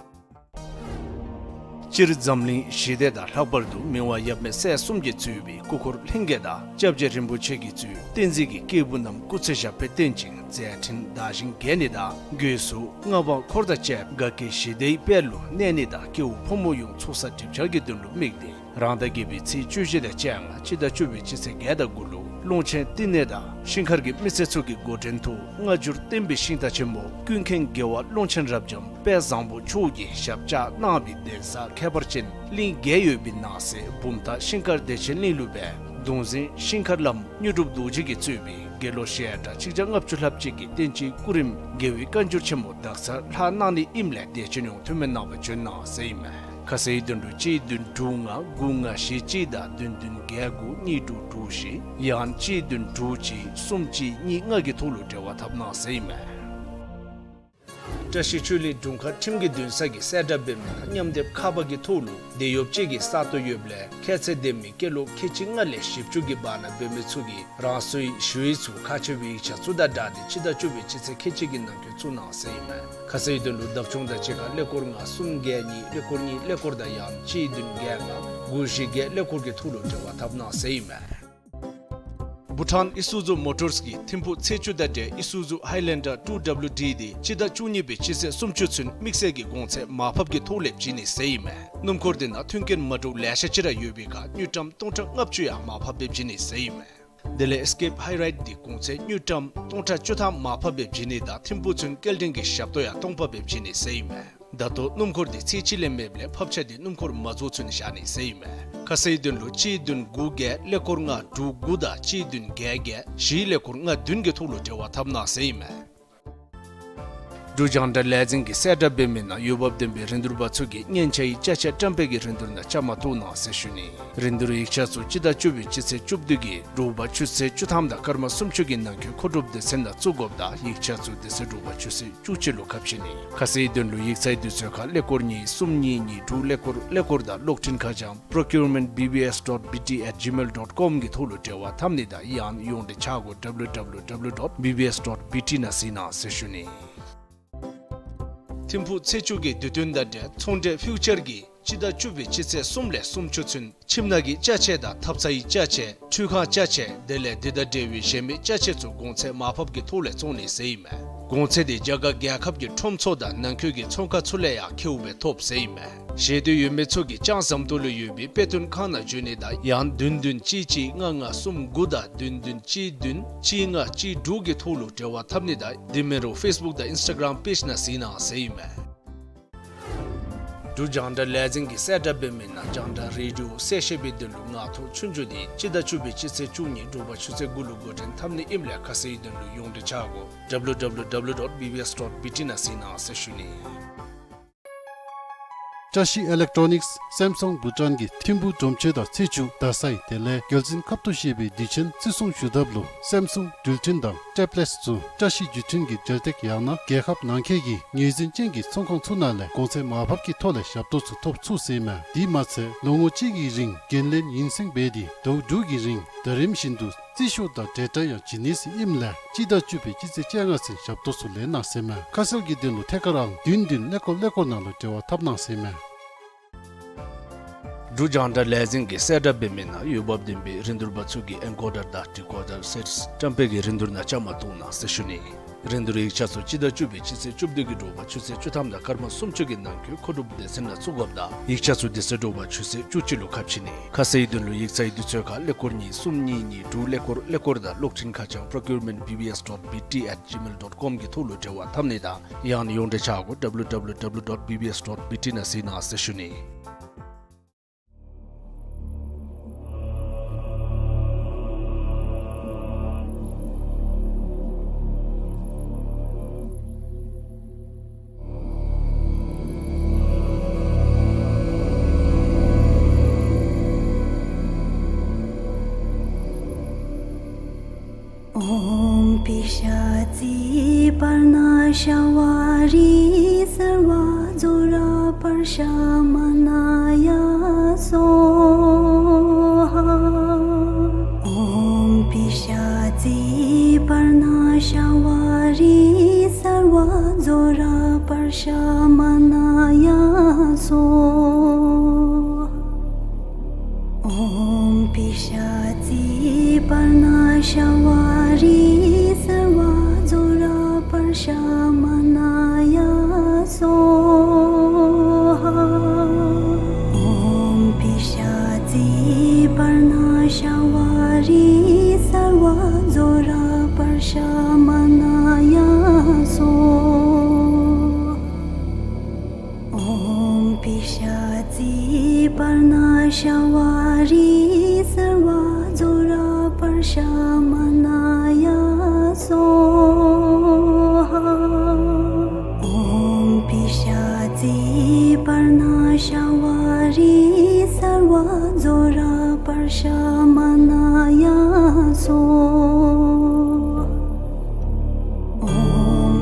སྤྱིར་འཛམ་གླིང་ཞི་བདེ་དང་ལྷག་པར་དུ་མི་དབང་ཡབ་མེས་སྲས་གསུམ་གྱིས་གཙོས་པའི་སྐུ་འཁོར་ལྷན་རྒྱས་དང་སྐྱབས་རྗེ་རིན་པོ་ཆེ་གིས་གཙོས་བསྟན་འཛིན་གྱི་སྐྱེས་བུ་རྣམས་སྐུ་ཚེ་ཞབས་པད་བརྟན་ཅིང་མཛད་འཕྲིན་དར་ཞིང་རྒྱས་ནི་དང་སྒོས་སུ་མངའ་འབངས་འཁོར་དང་བཅས་དགའ་སྐྱིད་ཞི་བདེའི་དཔལ་ལུ་གནས་ནི་དང་སྐྱེ་བོ་ཕོ་མོ་ཡོངས་ཚོགས་བསགས་སྒྲིབ་སྦྱང་གི་དོན་ལུ་དམིགས་ཏེ་རང་ཟླ་བརྒྱད་པའི་ཚེས་བཅུ་བཞི་དང་བཅོ་ལྔ་སྤྱི་ཟླ་བཅུ་པའི་སྤྱི་ཚེས་བརྒྱད་དང་དགུ་ལུ་ཀློང་ཆེན་བསྟི་གནས་དང་ཤིང་མཁར་གྱི་མི་སེར་ཚུ་གི་འགོ་འདྲེན་ཐོག་སྔ་འགྱུར་བསྟན་པའི་ཤིང་རྟ་ཆེན་པོ་ཀུན་མཁྱེན་རྒྱལ་བ་ཀློང་ཆེན་རབ་འབྱམས་དཔལ་བཟང་པོ་མཆོག་གིས་ཞབས་བཅགས་གནང་བའི་གདན་ས་ཁྱད་པར་ཅན་གླིང་བརྒྱད་ཡོད་པའི་ནང་གསེས་བུམ་ཐང་ཤིང་མཁར་བདེ་ཆེན་གླིང་ལུ་སྦེ་གདུང་འཛིན་ཤིང་མཁར་བླམ་དངོས་གྲུབ་རྡོ་རྗེ་གིས་གཙོས་པའི་དགེ་སློང་ཞལ་གྲངས་གཅིག་བརྒྱ་ལྔ་བཅུ་ལྷག་ཅིག་གིས་བསྟན་སྤྱིའི་སྐུ་རིམ་དགེ་བའི་བཀའ་འགྱུར་ཆེན་མོ་དག་ས་ལྷག་གནང་ནི་ཨིནམ་ལས་དད་ཅན་ཡོངས་འཐུས་མི་རྣམ་པ་བྱོན་གནང་ཟེར་ཨིན་མས། ཁ་གསལ་དོན་ལུ་གཅིག་བདུན་དྲུག་ལྔ་དགུ་ལྔ་བཞི་གཅིག་དང་བདུན་བདུན་བརྒྱད་དགུ་གཉིས་དྲུག་དྲུག་བཞི་ཡང་གཅིག་བདུན་དྲུག་གཅིག་གསུམ་གཅིག་གཉིས་ལྔ་གི་ཐོག་ལུ་འབྲེལ་བ་འཐབ་གནང་ཟེར་ཨིན་མས། བཀྲ་ཤིས་ཆོས་གླིང་དྲུང་ཁག་ཁྲིམས་ཀྱི་འདུན་ས་གིས་གསལ་བསྒྲགས་འབད་མི་ནང་མཉམ་སྡེབ་ཁ་པར་གྱི་ཐོག་ལུ་དེད་གཡོགཔ་ཅིག་གི་ས་སྟོང་ཡོདཔ་ལས་ཁྱད་ཚད་ལྡན་མི་སྐྱེས་ལོ་ཁལ་གཅིག་ལྔ་ལས་བཞི་བཅུ་གི་བར་ན་འབད་མི་ཚུ་གིས་རང་སོའི་ཞུ་ཡིག་ཚུ་ཁག་ཆེ་བའི་ཡིག་ཆ་ཚུ་དང་སྦྲགས་ཏེ་སྤྱི་ཟླ་བཅུ་པའི་སྤྱི་ཚེས་ཁལ་གཅིག་གི་ནང་འཁོད་བཙུགས་གནང་ཟེར་ཨིན་མས། ཁ་གསལ་དོན་ལུ་བདག་སྐྱོང་དང་གཅིག་ཁར་ཀླད་ཀོར་ལྔ་གསུམ་བརྒྱད་གཉིས་ཀླད་ཀོར་གཉིས་ཀླད་ཀོར་དང་ཡང་གཅིག་བདུན་བརྒྱད་ལྔ་དགུ་བཞི་བརྒྱད་ཀླད་ཀོར་གྱི་ཐོག་ལུ་འབྲེལ་བ་འཐབ་གནང་ཟེར་ཨིན་མས། བྷུ་ཊཱན་ཨི་སུ་ཛུ་མོ་ཊརས་ཀྱིས་ཐིམ་ཕུག་ཚེས་བཅུ་དང་འབྲེལ་ཨི་སུ་ཛུ་ཧའི་ལེན་ཌར་ཊུ་ཌབ་ལུ་ཌི་དེ་སྤྱི་ཟླ་བཅུ་གཉིས་པའི་སྤྱི་ཚེས་སུམ་ཅུ་ཚུན་དམིགས་བསལ་གྱི་གོང་ཚད་མར་ཕབ་ཀྱི་ཐོག་ལས་བྱིན་ནི་ཟེར་ཨིན་མས། སྣུམ་འཁོར་དེ་ནང་མཐུན་རྐྱེན་མ་འདྲཝ་ལེ་ཤ་ཅིག་ར་ཡོད་པའི་ཁར་དངུལ་ཀྲམ་སྟོང་ཕྲག་ལྔ་བཅུ་ཡང་མར་ཕབ་སྦེ་བྱིན་ནི་ཟེར་ཨིན་མས། དེ་ལས་ཨེས་ཀེབ་ཧའི་རའིཌ་དེ་གོང་ཚད་དངུལ་ཀྲམ་སྟོང་ཕྲག་བཅུ་ཐམ་མར་ཕབ་སྦེ་བྱིན་ནི་དང་ཐིམ་ཕུག་ཚུན་སྐྱེལ་འདྲེན་གྱི་ཞབས་ཏོག་ཡང་སྟོང་པ་སྦེ་བྱིན་ནི་ཟེར་ཨིན་མས། ད་ལྟོ་སྣུམ་འཁོར་དེ་ཚེས་གཅིག་ལས་མེདཔ་ལས་ཕབ་ཆ་དེ་སྣུམ་འཁོར་མ་རྫོགས་ཚུན་བཞག་ནི་ཟེར་ཨིན་མས། ཁ་གསལ་དོན་ལུ་གཅིག་བདུན་དགུ་བརྒྱད་ཀླད་ཀོར་ལྔ་དྲུག་དགུ་དང་གཅིག་བདུན་བརྒྱད་བརྒྱད་བཞི་ཀླད་ཀོར་ལྔ་བདུན་གྱི་ཐོག་ལུ་འབྲེལ་བ་འཐབ་གནང་ཟེར་ཨིན་མས། འབྲུག་རྒྱང་བསྒྲགས་ལས་འཛིན་གྱིས་གསལ་བསྒྲགས་འབད་མི་ནང་འོས་འབབ་ལྡན་པའི་རིན་བསྡུར་པ་ཚུ་གིས་སྙན་ཆ་ཡི་ཅ་ཆས་བཀྲམ་སྤེལ་གྱི་རིན་བསྡུར་ནང་བཅའ་མར་གཏོགས་གནང་ཟེར་ཞུ་ནི། རིན་བསྡུར་ཡིག་ཆ་ཚུ་སྤྱི་ཟླ་བཅུ་པའི་སྤྱི་ཚེས་བཅུ་བདུན་གྱི་དྲོ་པ་ཆུ་ཚོད་བཅུ་ཐམ་དང་སྐར་མ་སུམ་ཅུ་གི་ནང་འཁོད་མཁོ་སྒྲུབ་སྡེ་ཚན་ནང་བཙུགས་དགོཔ་དང་ཡིག་ཆ་ཚུ་དེ་ཚེ་དྲོ་པ་ཆུ་ཚོད་བཅུ་གཅིག་ལུ་ཁ་ཕྱེ་ནི། ཁ་གསལ་དོན་ལུ་ཡིག་ཚང་དུས་ཚོད་ཁར་ཀླད་ཀོར་གཉིས་གསུམ་གཉིས་གཉིས་དྲུག་ཀླད་ཀོར་ཀླད་ཀོར་དང་གློག་འཕྲིན་ཁ་བྱང་procurement B B S dot B T at gmail dot com གི་ཐོག་ལུ་འབྲེལ་བ་འཐབ་ནི་དང་ཡང་ཡོངས་འབྲེལ་ཆ་སྒོ་W W W dot B B S dot B T ནང་གཟིགས་གནང་ཟེར་ཞུ་ནི། ཐིམ་ཕུག་ཚེས་བཅུ་གི་དུས་སྟོན་དང་འབྲེལ་ཚོང་འབྲེལ་ཕིའུ་ཅར་གྱིས་སྤྱི་ཟླ་བཅུ་པའི་སྤྱི་ཚེས་གསུམ་ལས་སུམ་ཅུ་ཚུན་ཁྱིམ་ནང་གི་ཅ་ཆས་དང་ཐབ་ཚང་གི་ཅ་ཆས་ཁྲུས་ཁང་ཅ་ཆས་དེ་ལས་དེ་དང་འབྲེལ་བའི་གཞན་མི་ཅ་ཆས་ཚུ་གོང་ཚད་མར་ཕབ་ཀྱི་ཐོག་ལས་བཙོང་ནི་ཟེར་ཨིན་མས། གོང་ཚད་དེ་རྒྱ་གར་རྒྱལ་ཁབ་ཀྱི་ཁྲོམ་ཚུ་དང་ནང་འཁོད་ཀྱི་ཚོང་ཁང་ཚུ་ལས་ཡང་ཁེཝ་སྦེ་ཐོབ་ཟེར་ཨིན་མས། ཞེ་འདོད་ཡོད་མི་ཚུ་གིས་ལྕང་ཟམ་ཏོག་ལུ་ཡོད་པའི་དཔེ་སྟོན་ཁང་ནང་འབྱོན་ནི་དང་ཡང་བདུན་བདུན་གཅིག་གཅིག་ལྔ་ལྔ་གསུམ་དགུ་དང་བདུན་བདུན་གཅིག་བདུན་གཅིག་ལྔ་གཅིག་དྲུག་གི་ཐོག་ལུ་འབྲེལ་བ་འཐབ་ནི་དང་དེ་མིན་རུང་ཕེསི་བུཀ་དང་ཨིནསི་ཊ་གརམ་པེཇ་ནང་གཟིགས་གནང་ཟེར་ཨིན་མས། འབྲུག་རྒྱང་བསྒྲགས་ལས་འཛིན་གྱིས་གསལ་བསྒྲགས་འབད་མི་ནང་རྒྱང་བསྒྲགས་རེ་ཌི་ཡོ་གསལ་བཤད་པའི་དོན་ལུ་ངང་ཐོག་ཆུང་ཆུང་དེ་སྤྱི་ཟླ་བཅུ་པའི་སྤྱི་ཚེས་བཅུ་གཉིས་དྲོ་པ་ཆུ་ཚོད་དགུ་ལུ་འགོ་འདྲེན་འཐབ་ནི་ཨིནམ་ལས་ཁ་གསལ་དོན་ལུ་ཡོངས་འབྲེལ་ཆ་སྒོ་W W W dot B B S dot B T ནང་གཟིགས་གནང་ཟེར་ཞུ་ནི། བཀྲ་ཤིས་ཨི་ལེག་ཊོ་ནིགསི་སེམ་སུང་བྷུ་ཊཱན་གྱིས་ཐིམ་ཕུག་གྲོང་ཁྱེར་དང་ཚེས་བཅུ་རྡ་སའི་དེ་ལས་རྒྱལ་མཚན་ཁབ་ཏུ་བཞེས་པའི་དུས་ཆེན་བརྩི་སྲུང་ཞུ་ཐབས་ལུ་སེམ་སུང་འགྲུལ་འཕྲིན་དང་ཊེབ་ལེཊསི་ཚུ་བཀྲ་ཤིས་བརྒྱུད་འཕྲིན་གྱི་འབྲེལ་སྟེགས་ཡང་ན་རྒྱལ་ཁབ་ནང་འཁོད་ཀྱི་ངོས་འཛིན་ཅན་གྱི་ཚོང་ཁང་ཚུ་ནང་ལས་གོང་ཚད་མར་ཕབ་ཀྱི་ཐོག་ལས་ཞབས་ཏོག་ཚུ་ཐོབ་ཚུགས་ཟེར་ཨིན་མས། དེ་མ་ཚད་ལོ་ངོ་གཅིག་གི་རིང་འགན་ལེན་ཡུན་སེང་འབད་དེ་ཟླཝ་དྲུག་གི་རིང་ཟླ་རིམ་བཞིན་དུ་རྩིས་ཤོག་དང་འབྲེལ་སྒྲ་ཡང་བྱིན་ནི་ཟེར་ཨིནམ་ལས་སྤྱི་ཟླ་བཅུ་པའི་སྤྱི་ཚེས་བཅོ་ལྔ་ཚུན་ཞབས་ཏོག་ཚུ་ལེན་གནང་ཟེར་ཨིན་མས། ཁ་གསལ་གྱི་དོན་ལུ་ཐད་ཀར་ཨང་བདུན་བདུན་ཀླད་ཀོར་ཀླད་ཀོར་ནང་ལུ་འབྲེལ་བ་འཐབ་གནང་ཟེར་ཨིན་མས། འབྲུག་རྒྱང་བསྒྲགས་ལས་འཛིན་གྱིས་གསལ་བསྒྲགས་འབད་མི་ནང་འོས་འབབ་ལྡན་པའི་རིན་བསྡུར་པ་ཚུ་གིས་ཨེན་ཀོ་ཌར་དང་ཌི་ཀོ་ཌར་སེཊསི་བཀྲམ་སྤེལ་གྱི་རིན་བསྡུར་ནང་བཅའ་མར་གཏོགས་གནང་ཟེར་ཞུ་ནི། རིན་བསྡུར་ཡིག་ཆ་ཚུ་སྤྱི་ཟླ་བཅུ་པའི་སྤྱི་ཚེས་བཅུ་བདུན་གྱི་དྲོ་པ་ཆུ་ཚོད་བཅུ་ཐམ་དང་སྐར་མ་སུམ་ཅུ་གི་ནང་འཁོད་མཁོ་སྒྲུབ་སྡེ་ཚན་ནང་བཙུགས་དགོཔ་དང་ཡིག་ཆ་ཚུ་དེ་ཚེ་དྲོ་པ་ཆུ་ཚོད་བཅུ་གཅིག་ལུ་ཁ་ཕྱེ་ནི། ཁ་གསལ་དོན་ལུ་ཡིག་ཚང་གི་དུས་ཚོད་ཁར་ཀླད་ཀོར་གཉིས་གསུམ་གཉིས་གཉིས་དྲུག་ཀླད་ཀོར་ཀླད་ཀོར་དང་གློག་འཕྲིན་ཁ་བྱང་procurement B B S dot B T at gmail dot com གི་ཐོག་ལུ་འབྲེལ་བ་འཐབ་ནི་དང་ཡང་ན་ཡོངས་འབྲེལ་ཆ་སྒོ་W W W dot B B S dot B T ནང་གཟིགས་གནང་ཟེར་ཞུ་ནི། ॐ पिशाचीपर्णाशवारिसर्वज्वरप्रशमनाय स्वाहा। ॐ पिशाचीपर्णाशवारिसर्वज्वरप्रशमनाय स्वाहा। ॐ पिशाचीपर्णाशवारिसर्वज्वरप्रशमनाय स्वाहा। ॐ पिशाचीपर्णाशवारिसर्वज्वरप्रशमनाय स्वाहा। ॐ पिशाचीपर्णाशवारिसर्वज्वरप्रशमनाय स्वाहा। ॐ पिशाचीपर्णाशवारिसर्वज्वरप्रशमनाय स्वाहा। ॐ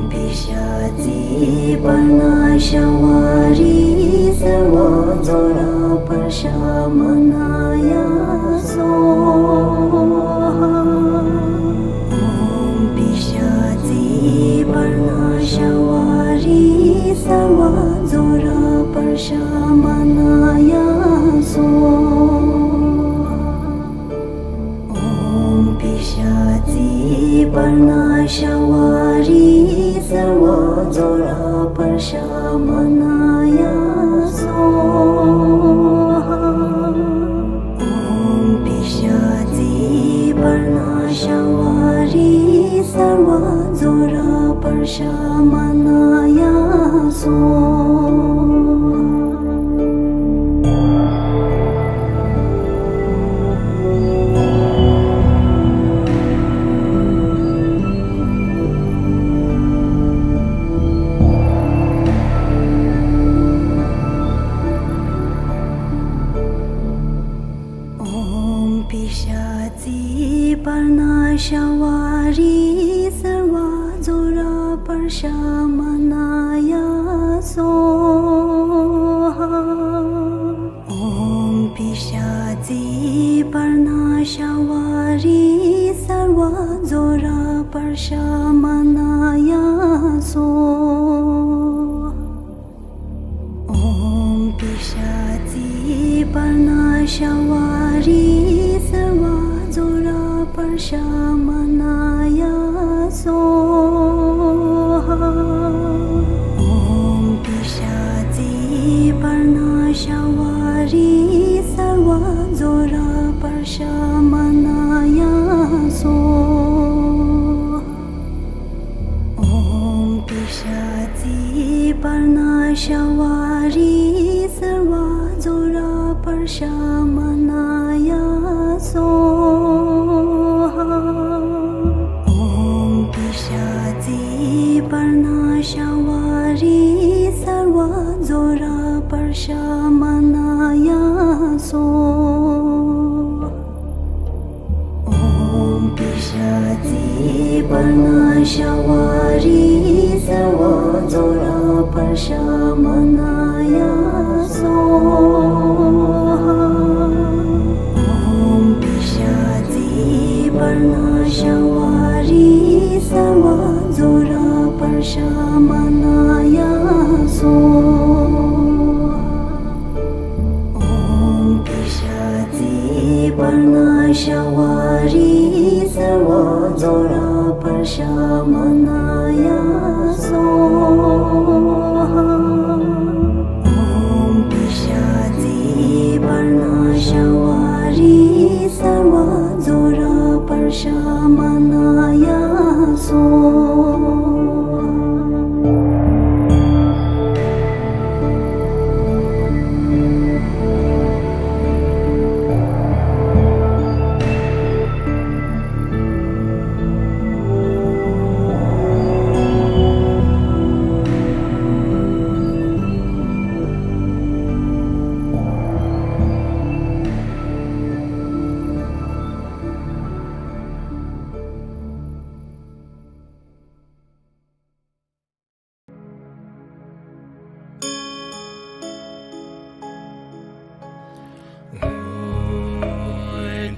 पिशाचीपर्णाशवारिसर्वज्वरप्रशमनाय स्वाहा। ॐ पिशाचीपर्णाशवारिसर्वज्वरप्रशमनाय स्वाहा। ॐ पिशाचीपर्णाशवारिसर्वज्वरप्रशमनाय स्वाहा। ॐ पिशाचीपर्णाशवारिसर्वज्वरप्रशमनाय स्वाहा। ॐ पिशाचीपर्णाशवारिसर्वज्वरप्रशमनाय स्वाहा। ॐ पिशाचीपर्णाशवारिसर्वज्वरप्रशमनाय स्वाहा। ॐ पिशाचीपर्णाशवारिसर्वज्वरप्रशमनाय स्वाहा। ॐ पिशाचीपर्णाशवारिसर्वज्वरप्रशमनाय स्वाहा। ॐ पिशाचीपर्णाशवारिसर्वज्वरप्रशमनाय स्वाहा। ॐ पिशाचीपर्णाशवारिसर्वज्वरप्रशमनाय स्वाहा। ॐ पिशाचीपर्णाशवारिसर्वज्वरप्रशमनाय स्वाहा। ॐ पिशाचीपर्णाशवारिसर्वज्वरप्रशमनाय स्वाहा। ॐ पिशाचीपर्णाशवारिसर्वज्वरप्रशमनाय स्वाहा। ॐ पिशाचीपर्णाशवारिसर्वज्वरप्रशमनाय स्वाहा।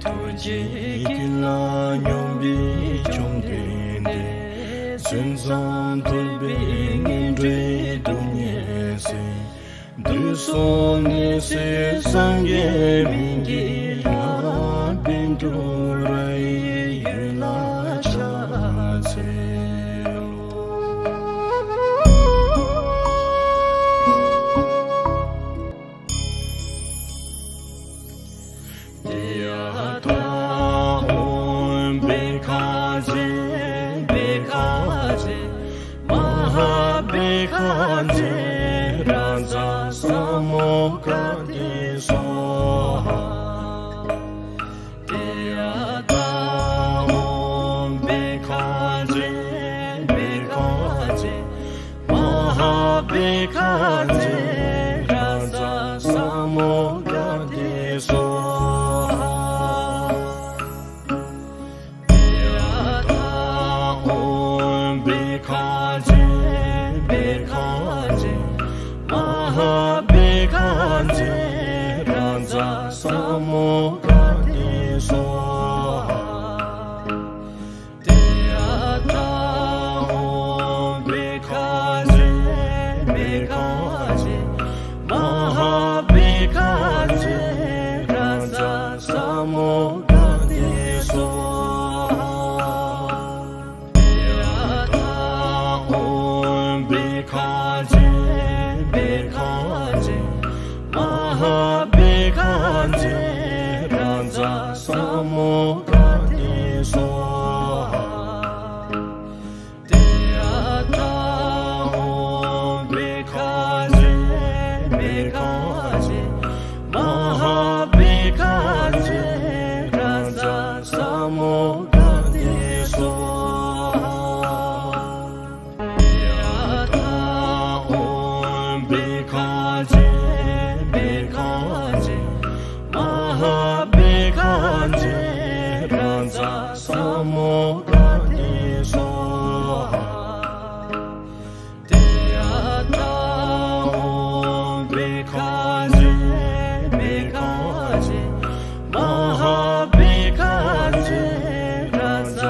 རྡོ་རྗེ་དཀྱིལ་ལ་སྙོམས་པའི་བཅོམ་ལྡན་འདས། མཚན་ཙམ་ཐོས་པས་ངན་འགྲོའི་སྡུག་བསྔལ་སེལ། དུས་གསུམ་ནད་སེལ་སངས་རྒྱས་སྨན་གྱི་བླ། བཻ་ཌཱུརྱ་ཡི་ཡུལ་ལ་ཕྱག་འཚལ་ལོ། ཡ་ཐཱ། ཨོཾ་བྷཻ་ཥ་ཛྱེ་བྷཻ་ཥ་ཛྱེ་མ་ཧཱ་བྷཻ་ཥ་ཛྱེ་རཱ་ཛ་ས་མུདྒ་ཏེ་སྭཱ་ཧཱ། ཏདྱ་ཐཱ། ཨོཾ་བྷཻ་ཥ་ཛྱེ་བྷཻ་ཥ་ཛྱེ་མ་ཧཱ་བྷཻ་ཥ་ཛྱེ་རཱ་ཛ་ས་མུདྒ་ཏེ་སྭཱ་ཧཱ། ཏདྱ་ཐཱ། ཨོཾ་བྷཻ་ཥ་ཛྱེ་བྷཻ་ཥ་ཛྱེ་མ་ཧཱ་བྷཻ་ཥ་ཛྱེ་རཱ་ཛ་ས་མུདྒ་ཏེ་སྭཱ་ཧཱ། ཏདྱ་ཐཱ། ཨོཾ་བྷཻ་ཥ་ཛྱེ་བྷཻ་ཥ་ཛྱེ་མ་ཧཱ་བྷཻ་ཥ་ཛྱེ་རཱ་ཛ་ས་མུདྒ་ཏེ་སྭཱ་ཧཱ། ཏདྱ་ཐཱ། ཨོཾ་བྷཻ་ཥ་ཛྱེ་བྷཻ་ཥ་ཛྱེ་མ་ཧཱ་བྷཻ་ཥ་ཛྱེ་རཱ་ཛ་ས་མུདྒ་ཏེ་སྭཱ་ཧཱ། ཏདྱ་ཐཱ། ཨོཾ་བྷཻ་ཥ་ཛྱེ་བྷཻ་ཥ་ཛྱེ་མ་ཧཱ་བྷཻ་ཥ་ཛྱེ་རཱ་ཛ་ས་མུདྒ་ཏེ་སྭཱ་ཧཱ། ཏདྱ་ཐཱ། ཨོཾ་བྷཻ་ཥ་ཛྱེ་བྷཻ་ཥ་ཛྱེ་མ་ཧཱ་བྷཻ་ཥ་ཛྱེ་རཱ་ཛ་ས་མུདྒ་ཏེ་སྭཱ་ཧཱ། ཏདྱ་ཐཱ། ཨོཾ་བྷཻ་ཥ་ཛྱེ་བྷཻ་ཥ་ཛྱེ་མ་ཧཱ་བྷཻ་ཥ་ཛྱེ་རཱ་ཛ་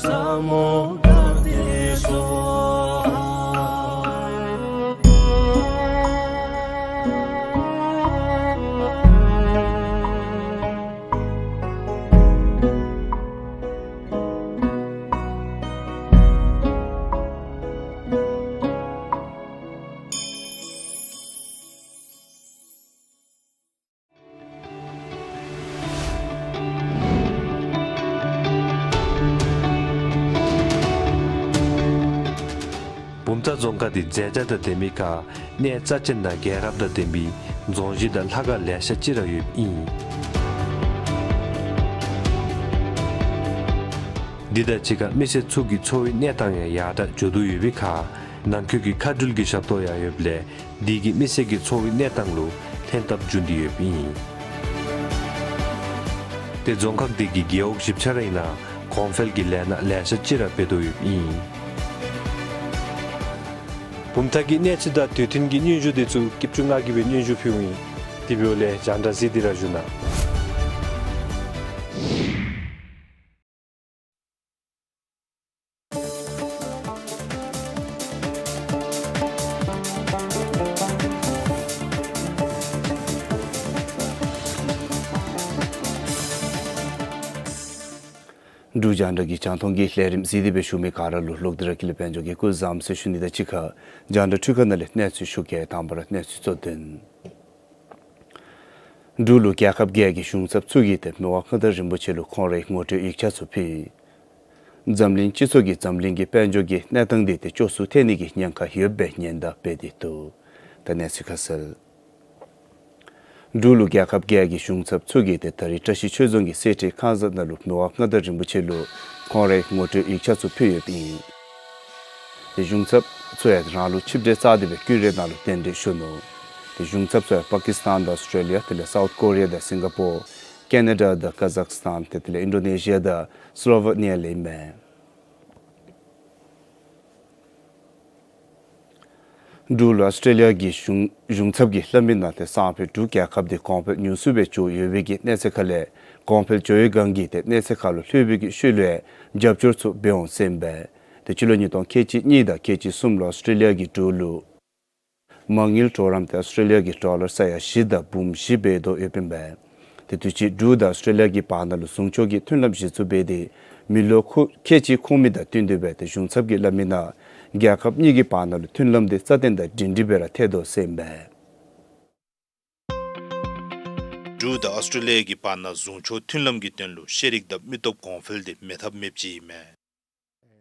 ས་མུདྒ་ཏེ་སྭཱ་ཧཱ། བུམ་ཐང་རྫོང་ཁག་འདི་མཛེས་ཆ་དང་ལྡན་མི་ཁར་གནས་རྩ་ཆེན་དང་རྒྱལ་རབས་དང་ལྡན་པའི་རྫོང་གཞི་དང་ལྷ་ཁང་ལེ་ཤ་ཅིག་ར་ཡོདཔ་ཨིན། འདི་དང་གཅིག་ཁར་མི་སེར་ཚུ་གི་འཚོ་བའི་གནས་སྟངས་ཡང་ཡར་དྲག་འགྱོ་དོ་ཡོད་པའི་ཁར་ནང་འཁོད་ཀྱི་མཁའ་འགྲུལ་གྱི་ཞབས་ཏོག་ཡང་ཡོདཔ་ལས་འདི་གིས་མི་སེར་གྱི་འཚོ་བའི་གནས་སྟངས་ལུ་ལྷན་ཐབས་འབྱུང་སྟེ་ཡོདཔ་ཨིན། ཏེ་རྫོང་ཁག་འདི་གི་རྒེད་འོག་བཞི་ཆ་ར་ཨིན་ན་གོང་འཕེལ་གྱི་ལས་སྣ་ལེ་ཤ་ཅིག་ར་འབད་དོ་ཡོདཔ་ཨིན། བུམ་ཐང་གི་གནས་ཚུལ་དང་དུས་མཐུན་གྱི་སྙན་ཞུ་འདི་ཚུ་སྐྱིབ་ཆུ་ང་གིས་སྦེ་སྙན་ཞུ་ཕུལཝ་ཨིན། དེ་འབདཝ་ལས་རྒྱང་བསྒྲགས་གཟིགས་ཏེ་ར་བཞུགས་གནང་། འབྲུག་རྒྱང་བསྒྲགས་ཀྱི་རྒྱང་མཐོང་གི་ལས་རིམ་གཟིགས་ཏེ་སྦེ་བཞུགས་མི་ག་ར་ལུ་ལོག་སྟེ་ར་ཀུན་ལེགས་དཔལ་འབྱོར་གྱིས་སྐུ་བཟང་ཟེར་ཞུ་ནི་དང་གཅིག་ཁར་རྒྱང་བསྒྲགས་འཕྲུལ་ཁང་ནང་ལས་གནས་ཚུལ་ཞུ་གེ། དང་པ་ར་གནས་ཚུལ་གཙོ་དོན། འབྲུག་ལུ་རྒྱལ་ཁབ་བརྒྱད་ཀྱི་གཞུང་ཚབ་ཚུ་གིས་ཏེ་མི་དབང་མངའ་བདག་རིན་པོ་ཆེ་ལུ་ཁོང་རའི་ངོ་སྤྲོད་ཡིག་ཆ་ཚུ་ཕུལ། འཛམ་གླིང་སྤྱི་ཚོགས་ཀྱིས་འཛམ་གླིང་གི་དཔལ་འབྱོར་གྱི་གནས་སྟངས་འདི་ཏེ་སྐྱོ་སུ་ཐལ་ནི་གི་ཉེན་ཁ་ཡོདཔ་སྦེ་ཉེན་བརྡ་འབད་དེ་འདུག། ད་གནས་ཚུལ་ཁ་གསལ། འབྲུག་ལུ་རྒྱལ་ཁབ་བརྒྱད་ཀྱི་གཞུང་ཚབ་ཚུ་གིས་ཏེ་ད་རིས་བཀྲ་ཤིས་ཆོས་རྫོང་གི་གསེར་ཁྲི་ཁང་བཟང་ནང་ལུ་མི་དབང་མངའ་བདག་རིན་པོ་ཆེ་ལུ་ཁོང་རའི་ངོ་སྤྲོད་ཡིག་ཆ་ཚུ་ཕུལ་ཡོདཔ་ཨིན། ཏེ་གཞུང་ཚབ་ཚུ་ཡང་རང་ལུ་ཆིབས་གྲལ་བཅའ་སྟེ་སྦེ་ཀུན་རའི་ནང་ལུ་གདན་འདྲེན་ཞུ་ནུག། ཏེ་གཞུང་ཚབ་ཚུ་ཡང་པ་ཀིསི་ཐན་དང་ཨོསི་ཊྲེ་ལི་ཡ་དེ་ལས་སའུཐ་ཀོ་རི་ཡ་དང་སིང་ག་པོར་ཀེ་ན་ཌ་དང་ཀ་ཛག་སི་ཐན་ཏེ་དེ་ལས་ཨིན་ཌོ་ནེ་ཤི་ཡ་དང་སི་ལོ་ཝེ་ནི་ཡ་ལས་ཨིན་མས། འབྲུག་ལུ་ཨོསི་ཊྲེ་ལི་ཡ་གི་གཞུང་གཞུང་ཚབ་ཀྱིས་སླབ་མི་ནང་ཏེ་སང་ཕོད་འབྲུག་རྒྱལ་ཁབ་འདི་གོང་འཕེལ་ཉུང་སུ་སྦེ་འགྱོ་ཡོད་པའི་གི་གནས་ཚད་ཁ་ལས་གོང་འཕེལ་འགྱོ་བའི་སྒང་གི་ཏེ་གནས་ཚད་ཁ་ལུ་ལྷོད་པའི་གི་ཤུལ་ལུ་རྒྱབ་སྐྱོར་ཚུ་འབད་འོང་ཟེར་ཨིན་པས། ཏེ་སྤྱི་ལོ་ཉིས་སྟོང་ཁལ་གཅིག་གཉིས་དང་ཁལ་གཅིག་གསུམ་ལུ་ཨོསི་ཊྲེ་ལི་ཡ་གིས་འབྲུག་ལུ་མ་དངུལ་གྲོགས་རམ་ཏེ་ཨོསི་ཊྲེ་ལི་ཡ་གི་ཌོ་ལར་ས་ཡ་བཞི་དང་འབུམ་བཞི་འབད་དོ་ཡོདཔ་ཨིན་པས། ཏེ་དུས་ཅི་འབྲུག་དང་ཨོསི་ཊྲེ་ལི་ཡ་གི་བར་ན་ལུ་ཟུང་ཕྱོགས་ཀྱི་མཐུན་ལམ་གཞི་བཙུགས་འབད་དེ་མི་ལོ་ཁལ་གཅིག་འཁོར་མི་དང་བསྟུན་ཏེ་སྦེ་ཏེ་གཞུང་ཚབ་ཀྱིས་སླབ་མི་ནང་རྒྱལ་ཁབ་གཉིས་ཀྱི་བར་ན་ལུ་མཐུན་ལམ་འདི་རྩ་བརྟན་དང་སྒྲིང་སྒྲི་སྦེ་ར་ཐལ་དོ་ཟེར་ཨིན་པས། འབྲུག་དང་ཨོསི་ཊྲེ་ལི་ཡ་གི་བར་ན་ཟུང་ཕྱོགས་མཐུན་ལམ་གྱི་དོན་ལུ་ཤེས་རིག་དང་མི་སྟོབས་གོང་འཕེལ་འདི་མེད་ཐབས་མེདཔ་ཅིག་ཨིན་མས།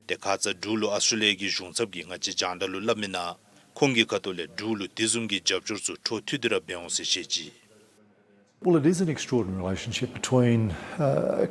ཏེ་ཁ་ཙ་འབྲུག་ལུ་ཨོསི་ཊྲེ་ལི་ཡ་གི་གཞུང་ཚབ་ཀྱིས་ང་བཅས་རྒྱང་བསྒྲགས་ལུ་སླབ་མི་ནང་ཁོང་གི་ཁ་ཐུག་ལས་འབྲུག་ལུ་དེ་བཟུམ་གྱི་རྒྱབ་སྐྱོར་ཚུ་འཕྲོ་མཐུད་དེ་ར་འབད་འོང་ཟེར་བཤད་ཅི། Well, it is an extraordinary relationship between, uh,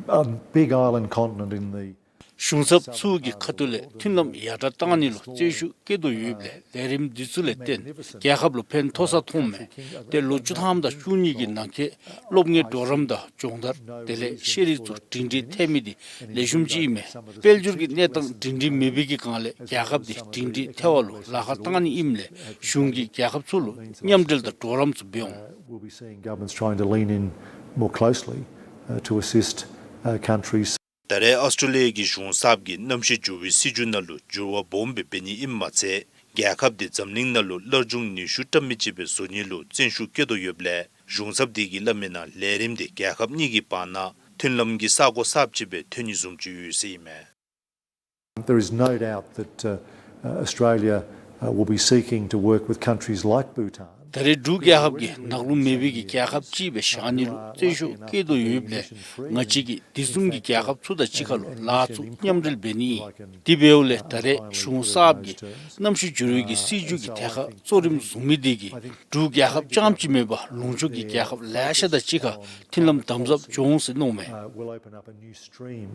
a big island continent in the གཞུང་ཚབ་ཚུ་གི་ཁ་ཐུག་ལས་མཐུན་ལམ་ཡར་དྲག་གཏང་ནི་ལུ་བརྩོན་ཤུགས་བསྐྱེད་དོ་ཡོདཔ་ལས་ལས་རིམ་འདི་ཚུ་ལས་བརྟེན་རྒྱལ་ཁབ་ལུ་ཕན་ཐོགས་ས་མཐོངམ་མས། ཏེ་ལོ་བཅུ་ཐམ་དང་བཅུ་གཉིས་ཀྱི་ནང་འཁོད་སློབ་གཉེར་གྲོགས་རམ་དང་སྦྱོང་བརྡར་དེ་ལས་ཤེས་རིག་ཚུ་སྒྲིང་སྒྲི་ཐལ་མི་འདི་ལེགས་ཤོམ་ཅིག་ཨིན་མས། དཔལ་འབྱོར་གྱི་གནས་སྟངས་སྒྲིང་སྒྲི་མེད་པའི་གི་སྒང་ལས་རྒྱལ་ཁབ་འདི་སྒྲིང་སྒྲི་ཐལ་བ་ལུ་ལཱ་ཁག་གཏང་ནི་ཨིནམ་ལས་གཞུང་གིས་རྒྱལ་ཁབ་ཚུ་ལུ་མཉམ་འབྲེལ་དང་གྲོགས་རམ་ཚུ་འབད་འོང་། Uh, we'll be seeing governments trying to lean in more closely, uh, to assist, uh, countries. ད་རེས་ཨོསི་ཊྲེ་ལི་ཡ་གི་གཞུང་གསརཔ་གིས་གནམ་གཤིས་འགྱུར་བའི་སྲིད་བྱུས་ནང་ལུ་འགྱུར་བ་སྦོམ་སྦེ་འབད་ནི་ཨིནམ་མ་ཚད་རྒྱལ་ཁབ་འདི་འཛམ་གླིང་ནང་ལུ་སླར་འབྱུང་ནུས་ཤུགས་བཀྲ་མི་ཅིག་སྦེ་བཟོ་ནི་ལུ་བརྩོན་ཤུགས་བསྐྱེད་དོ་ཡོདཔ་ལས་གཞུང་ཚབ་འདི་གིས་སླབ་མི་ནང་ལས་རིམ་འདི་རྒྱལ་ཁབ་གཉིས་ཀྱི་བར་ན་མཐུན་ལམ་གྱི་ས་གོ་གསརཔ་ཅིག་སྦེ་ཐོན་ནི་བཟུམ་ཅིག་ཡོད་ཟེར་ཨིན་མས། There is no doubt that, uh, uh, Australia, uh, will be seeking to work with countries like Bhutan. ད་རེས་འབྲུག་རྒྱལ་ཁབ་ཀྱིས་ནག་རླུང་མེད་པའི་གི་རྒྱལ་ཁབ་ཅིག་སྦེ་བཞག་ནི་ལུ་བརྩོན་ཤུགས་བསྐྱེད་དོ་ཡོདཔ་ལས་ང་བཅས་ཀྱིས་དེ་བཟུམ་གྱི་རྒྱལ་ཁབ་ཚུ་དང་གཅིག་ཁར་ལུ་ལཱ་ཚུ་མཉམ་འབྲེལ་འབད་ནི་ཨིན། དེ་འབདཝ་ལས་ད་རེས་གཞུང་གསརཔ་གིས་གནམ་གཤིས་འགྱུར་བའི་གི་སྲིད་བྱུས་ཀྱི་ཐད་ཁར་གཙོ་རིམ་བཟུང་མི་འདི་གིས་འབྲུག་རྒྱལ་ཁབ་རྐྱངམ་ཅིག་མེན་པར་ལུང་ཕྱོགས་ཀྱི་རྒྱལ་ཁབ་ལེ་ཤ་དང་གཅིག་ཁར་མཐུན་ལམ་དམ་ཟབ་འགྱོ་འོང་ཟེར་མནོཝ་མས། Uh, will open up a new stream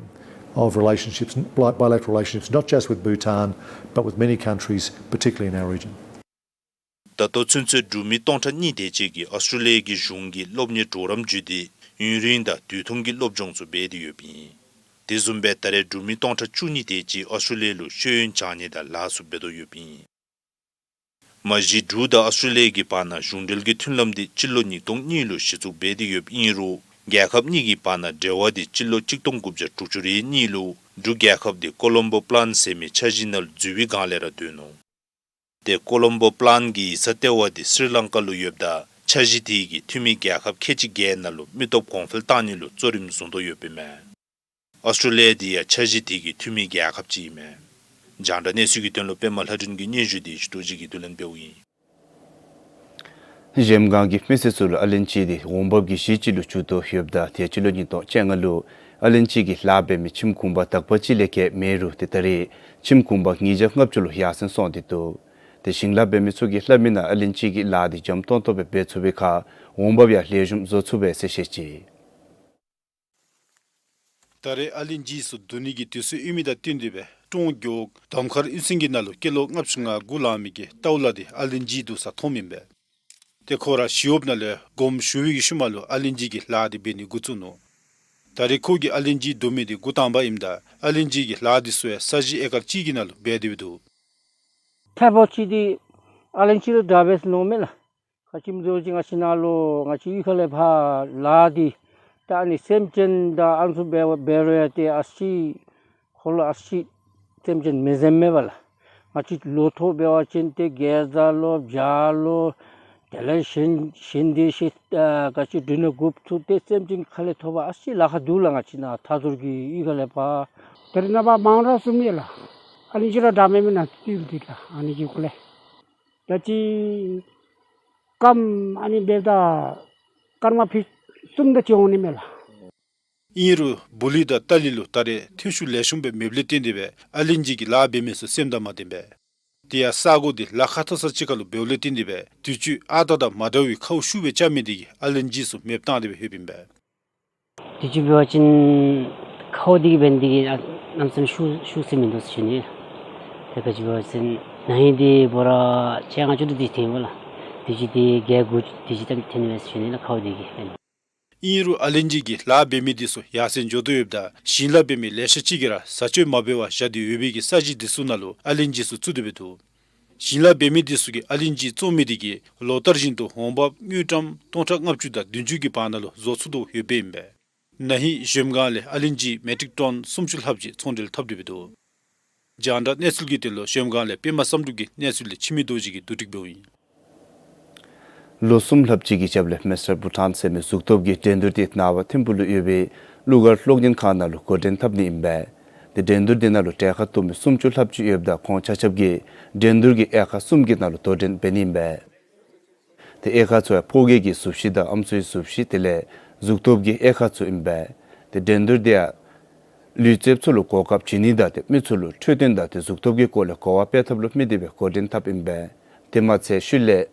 of relationships, bi-, bilateral relationships, not just with Bhutan, but with many countries, particularly in our region. ད་ལྟོ་ཚུན་ཚོད་འབྲུག་མི་སྟོང་ཕྲག་གཉིས་དེ་ཅིག་གིས་ཨོསི་ཊྲེ་ལི་ཡ་གི་གཞུང་གི་སློབ་གཉེར་གྲོགས་རམ་བརྒྱུད་དེ་ཡུན་རིང་དང་དུས་ཐུང་གི་སློབ་སྦྱོང་ཚུ་འབད་དེ་ཡོདཔ་ཨིན། དེ་བཟུམ་སྦེ་ད་རེས་འབྲུག་མི་སྟོང་ཕྲག་བཅུ་གཉིས་དེ་ཅིག་ཨོསི་ཊྲེ་ལི་ཡ་ལུ་ཤེས་ཡོན་སྦྱང་ནི་དང་ལཱ་ཚུ་འབད་དོ་ཡོདཔ་ཨིན། མ་གཞི་འབྲུག་དང་ཨོསི་ཊྲེ་ལི་ཡ་གི་བར་ན་གཞུང་འབྲེལ་གྱི་མཐུན་ལམ་འདི་སྤྱི་ལོ་ཉིས་སྟོང་གཉིས་ལུ་གཞི་བཙུགས་འབད་དེ་ཡོདཔ་ཨིན་རུང་རྒྱལ་ཁབ་གཉིས་ཀྱི་བར་ན་འབྲེལ་བ་འདི་སྤྱི་ལོ་གཅིག་སྟོང་དགུ་བརྒྱ་དྲུག་ཅུ་རེ་གཉིས་ལུ་འབྲུག་རྒྱལ་ཁབ་འདི་ཀོ་ལོམ་བོ་པི་ལཱན་ཟེར་མི་འཆར་གཞི་ནང་ལུ་འཛུལ་བའི་སྒང་ལས་ར་འདུག་ནུག། ཏེ་ཀོ་ལོམ་བོ་པི་ལཱན་གྱི་ཡིག་ཚང་ལྟེ་བ་འདི་སི་རི་ལང་ཀ་ལུ་ཡོདཔ་ད་འཆར་གཞི་དེ་གིས་འཐུས་མི་རྒྱལ་ཁབ་ཁལ་གཅིག་བརྒྱད་ནང་ལུ་མི་སྟོབས་གོང་འཕེལ་གཏང་ནི་ལུ་གཙོ་རིམ་བཟུང་དོ་ཡོདཔ་ཨིན་མས། ཨོསི་ཊྲེ་ལི་ཡ་འདི་ཡང་འཆར་གཞི་དེ་གི་འཐུས་མི་རྒྱལ་ཁབ་ཅིག་ཨིན་མས། རྒྱང་བསྒྲགས་གནས་ཚུལ་གྱི་དོན་ལུ་པདྨ་ལྷ་སྒྲོན་གྱི་སྙན་ཞུ་འདི་ཡེ་ཤེས་རྡོ་རྗེ་གིས་བསྡུ་ལེན་འབདཝ་ཨིན། གཞལམ་སྒང་གི་མི་སེར་ཚུ་ལུ་ཨ་ལན་ཅི་འདི་འོང་འབབ་ཀྱི་གཞི་ཅིག་ལུ་གྱུར་དོ་ཡོདཔ་ད་ཏེ་སྤྱི་ལོ་ཉིས་སྟོང་བཅོ་ལྔ་ལུ་ཨ་ལན་ཅི་གི་ལཱ་འབད་མི་ཁྱིམ་གུང་པ་དག་པ་ཅིག་ལས་བརྒལ་མེད་རུང་ཏེ་ད་རེས་ཁྱིམ་གུང་པ་ཉིས་བརྒྱ་ལྔ་བཅུ་ལུ་ཡར་སེང་སོང་སྟེ་འདུག། ཏེ་ཞིང་ལཱ་འབད་མི་ཚུ་གིས་སླབ་མི་ནང་ཨ་ལན་ཅི་གི་ལཱ་འདི་འཇམ་ཏོང་ཏོ་སྦེ་འབད་ཚུགས་པའི་ཁར་འོང་འབབ་ཡང་ལེགས་ཤོམ་བཟོ་ཚུགས་པས་ཟེར་བཤད་ཅི། ད་རེས་ཨ་ལན་ཅི་ཚུ་བསྡུ་ནི་གི་དུས་ཚོད་ཨིན་མི་དང་བསྟུན་ཏེ་སྦེ་ཀྲོང་རྒེད་འོག་དོམ་མཁར་གཡུས་ཚན་གྱི་ནང་ལུ་སྐྱེས་ལོ་ལྔ་བཅུ་ང་དགུ་ལང་མི་གི་རྟའུ་ལ་འདི་ཨ་ལན་ཅི་བསྡུ་ས་མཐོངམ་ཨིན་པས། ཏེ་ཁོ་ར་ཞི་གཡོགཔ་ནང་ལས་དགོངསམ་ཞུ་བའི་གི་ཤུལ་མ་ལུ་ཨ་ལན་ཅི་གི་ལཱ་འདི་འབད་ནི་འགོ་བཙུགས་ནུག། ད་རེས་ཁོ་གིས་ཨ་ལན་ཅི་བསྡུ་མི་འདི་འགོ་དང་པ་ཨིནམ་ད་ཨ་ལན་ཅི་གི་ལཱ་འདི་ཚུ་ཡང་ས་གཞི་ཨེ་ཀར་གཅིག་གི་ནང་ལུ་འབད་དེ་སྦེ་འདུག། ཐད་པོ་ཅིག་འདི་ཨ་ལན་ཅི་ར་དྲག་པས་ཟེར་མནོཝ་མས་ལགས། ག་ཅི་སྨོ་ཟེར་བ་ཅིན་ང་བཅས་ནཱ་ལུ་ང་བཅས་གཡུས་ཁ་ལས་ཕར་ལཱ་འདི་ད་ཨ་ནི་སེམས་ཅན་དང་ཨ་ནི་ཚུ་འབད་འབད་རུང་ཡང་ཏེ་ཨ་ཙི་ཁོ་ལུ་ཨ་ཙི་སེམས་ཅན་མི་བཟུམ་མས་པ་ལགས། ང་བཅས་ལོ་ཐོག་འབད་བ་ཅིན་ཏེ་གེ་ཛ་ལོ་བྱ་ལོ་དེ་ལས་གཞན་གཞན་འདི་ཤི་ཨ་ག་ཅི་འབྲུ་སྣ་དགུ་བཅུ་ཏེ་སེམས་ཅན་ཁ་ལས་ཐོབ་པར་ཨ་ཙི་ལཱ་ཁག་འདུག་ལགས། ང་བཅས་ནཱ་ཐ་ཚུར་གྱི་གཡུས་ཁ་ལས་ཕར། ད་རེས་ནངས་པ་མང་ར་སོངམ་མས་ལགས། ཨ་ནི་ཅིག་ར་དྲག་མེད་མེན་ན་ཏིལ་འདི་ལགས་ཨ་ནི་གི་སྐོར་ལས། ད་ཅི་སྐམ་ཨ་ནི་འབདཝ་ད་སྐར་མ་ཕི་གསུམ་དེ་ཅིག་འོང་ནི་མས་ལགས། ཨིན་རུང་བུ་ལི་དང་ཏ་ལི་ལུ་ད་རེས་ཐོན་ཤུགས་ལེགས་ཤོམ་སྦེ་མེདཔ་ལས་བརྟེན་ཏེ་སྦེ་ཨ་ལན་ཅི་གི་ལཱ་འབད་མི་ཚུ་སེམས་དང་མ་ལྡནམ་སྦེ། དེ་ཡང་ས་གོ་འདི་ལ་ཁ་མཐོ་ས་ཅིག་ཁར་ལུ་འབདཝ་ལས་བརྟེན་ཏེ་སྦེ་དུས་ཅི་ཨ་རྟག་དང་མ་འདྲ་བའི་ཁཝ་ཤུགས་སྦེ་རྐྱབ་མི་འདི་གིས་ཨ་ལན་ཅི་ཚུ་མེདཔ་བཏང་སྟེ་སྦེ་ཡོདཔ་ཨིན་པས། དུས་ཅི་འབད་བ་ཅིན་ཁཝ་འདི་གིས་འབད་ནི་འདི་གིས་ཨ་གནམ་མེད་ས་མེད་ཤུགས་ཤུགས་ཟེར་མིན་འདུག་ཟེར་ཞུ་ནི། ཏེ་ག་ཅི་འབད་བ་ཅིན་ན་ཧིང་འདི་འབད་རུང་བཅོ་ལྔ་བཅུ་དྲུག་འདི་ཐོན་པས་ལགས། དུས་ཅི་འདི་བརྒྱད་དགུ་དུས་ཅི་ཙམ་ཐོན་ནི་མས་ཟེར་ཞུ་ནི་ལགས་ཁཝ་འདི་གིས་འབད་ནི། ཨིན་རུང་ཨ་ལན་ཅི་གི་ལཱ་འབད་མི་འདི་ཚུ་ཡར་སེང་འགྱོ་དོ་ཡོདཔ་ད་ཞིང་ལཱ་འབད་མི་ལེ་ཤ་ཅིག་གིས་ར་བཟའ་སྤྱོད་མ་འབད་བར་བཞག་སྟེ་ཡོད་པའི་གི་ས་གཞི་འདི་ཚུ་ནང་ལུ་ཨ་ལན་ཅི་ཚུ་བཙུགས་ཏེ་སྦེ་འདུག། ཞིང་ལཱ་འབད་མི་དེ་ཚུ་གིས་ཨ་ལིན་ཅི་བཙོང་མི་དེ་གིས་ལོ་ལྟར་བཞིན་དུ་འོང་འབབ་དངུལ་ཀྲམ་སྟོང་ཕྲག་ལྔ་བཅུ་དང་བདུན་ཅུ་གི་བར་ན་ལུ་བཟོ་ཚུགས་དོ་ཡོདཔ་ཨིན་པས། ན་ཧིང་གཞལམ་སྒང་ལས་ཨ་ལིན་ཅི་མེ་ཊིག་ཊོན་སུམ་ཅུ་ལྷགཔ་ཅིག་ཚོང་འབྲེལ་འཐབ་སྡོདཔ་ཨིན་འདུག། རྒྱང་བསྒྲགས་གནས་ཚུལ་གྱི་དོན་ལུ་གཞལམ་སྒང་ལས་པདྨ་བསམ་གྲུབ་ཀྱི་གནས་ཚུལ་ལས་འཆི་མེད་རྡོ་རྗེ་གིས་བསྡུ་སྒྲིག་འབདཝ་ཨིན། ལོ་གསུམ་ལྷགཔ་ཅིག་གི་རྒྱབ་ལས་མེ་སྲ་བྷུ་ཊཱན་ཟེར་མི་གཟུགས་སྟོབས་ཀྱི་འགྲན་བསྡུར་དེ་ནངས་པ་ཐིམ་ཕུག་ལུ་ཡོད་པའི་གླུ་གར་གློག་བརྙན་ཁང་ནང་ལུ་འགོ་འདྲེན་འཐབ་ནི་ཨིན་པས། དེ་འགྲན་བསྡུར་དེ་ནང་ལུ་གྲལ་ཁར་གཏོགས་མི་སུམ་ཅུ་ལྷགཔ་ཅིག་ཡོདཔ་ད་ཁོང་ཆ་ཁྱབ་ཀྱིས་འགྲན་བསྡུར་གྱི་དབྱེ་ཁག་གསུམ་གྱི་ནང་ལུ་དོ་འགྲན་འབད་ནི་ཨིན་པས། དེ་དབྱེ་ཁག་ཚུ་ཡང་ཕོ་སྐྱེས་ཀྱི་གཟུགས་གཞི་དང་ཨམ་སྲུའི་གཟུགས་གཞི་དེ་ལས་གཟུགས་སྟོབས་ཀྱི་དབྱེ་ཁག་ཚུ་ཨིན་པས། དེ་འགྲན་བསྡུར་དེ་ཡང་ལུས་རྩལཔ་ཚུ་ལུ་གོ་སྐབས་བྱིན་ནི་དང་དེ་མི་ཚུ་ལུ་འཕྲོད་བསྟེན་དང་དེ་གཟུགས་སྟོབས་ཀྱི་སྐོར་ལས་གོ་བ་སྤེལ་ཐབས་ལུ་དམིགས་ཏེ་སྦེ་འགོ་འདྲེན་འཐབ་ཨིན་པས། དེ་མ་ཚད་ཤུལ་ལས་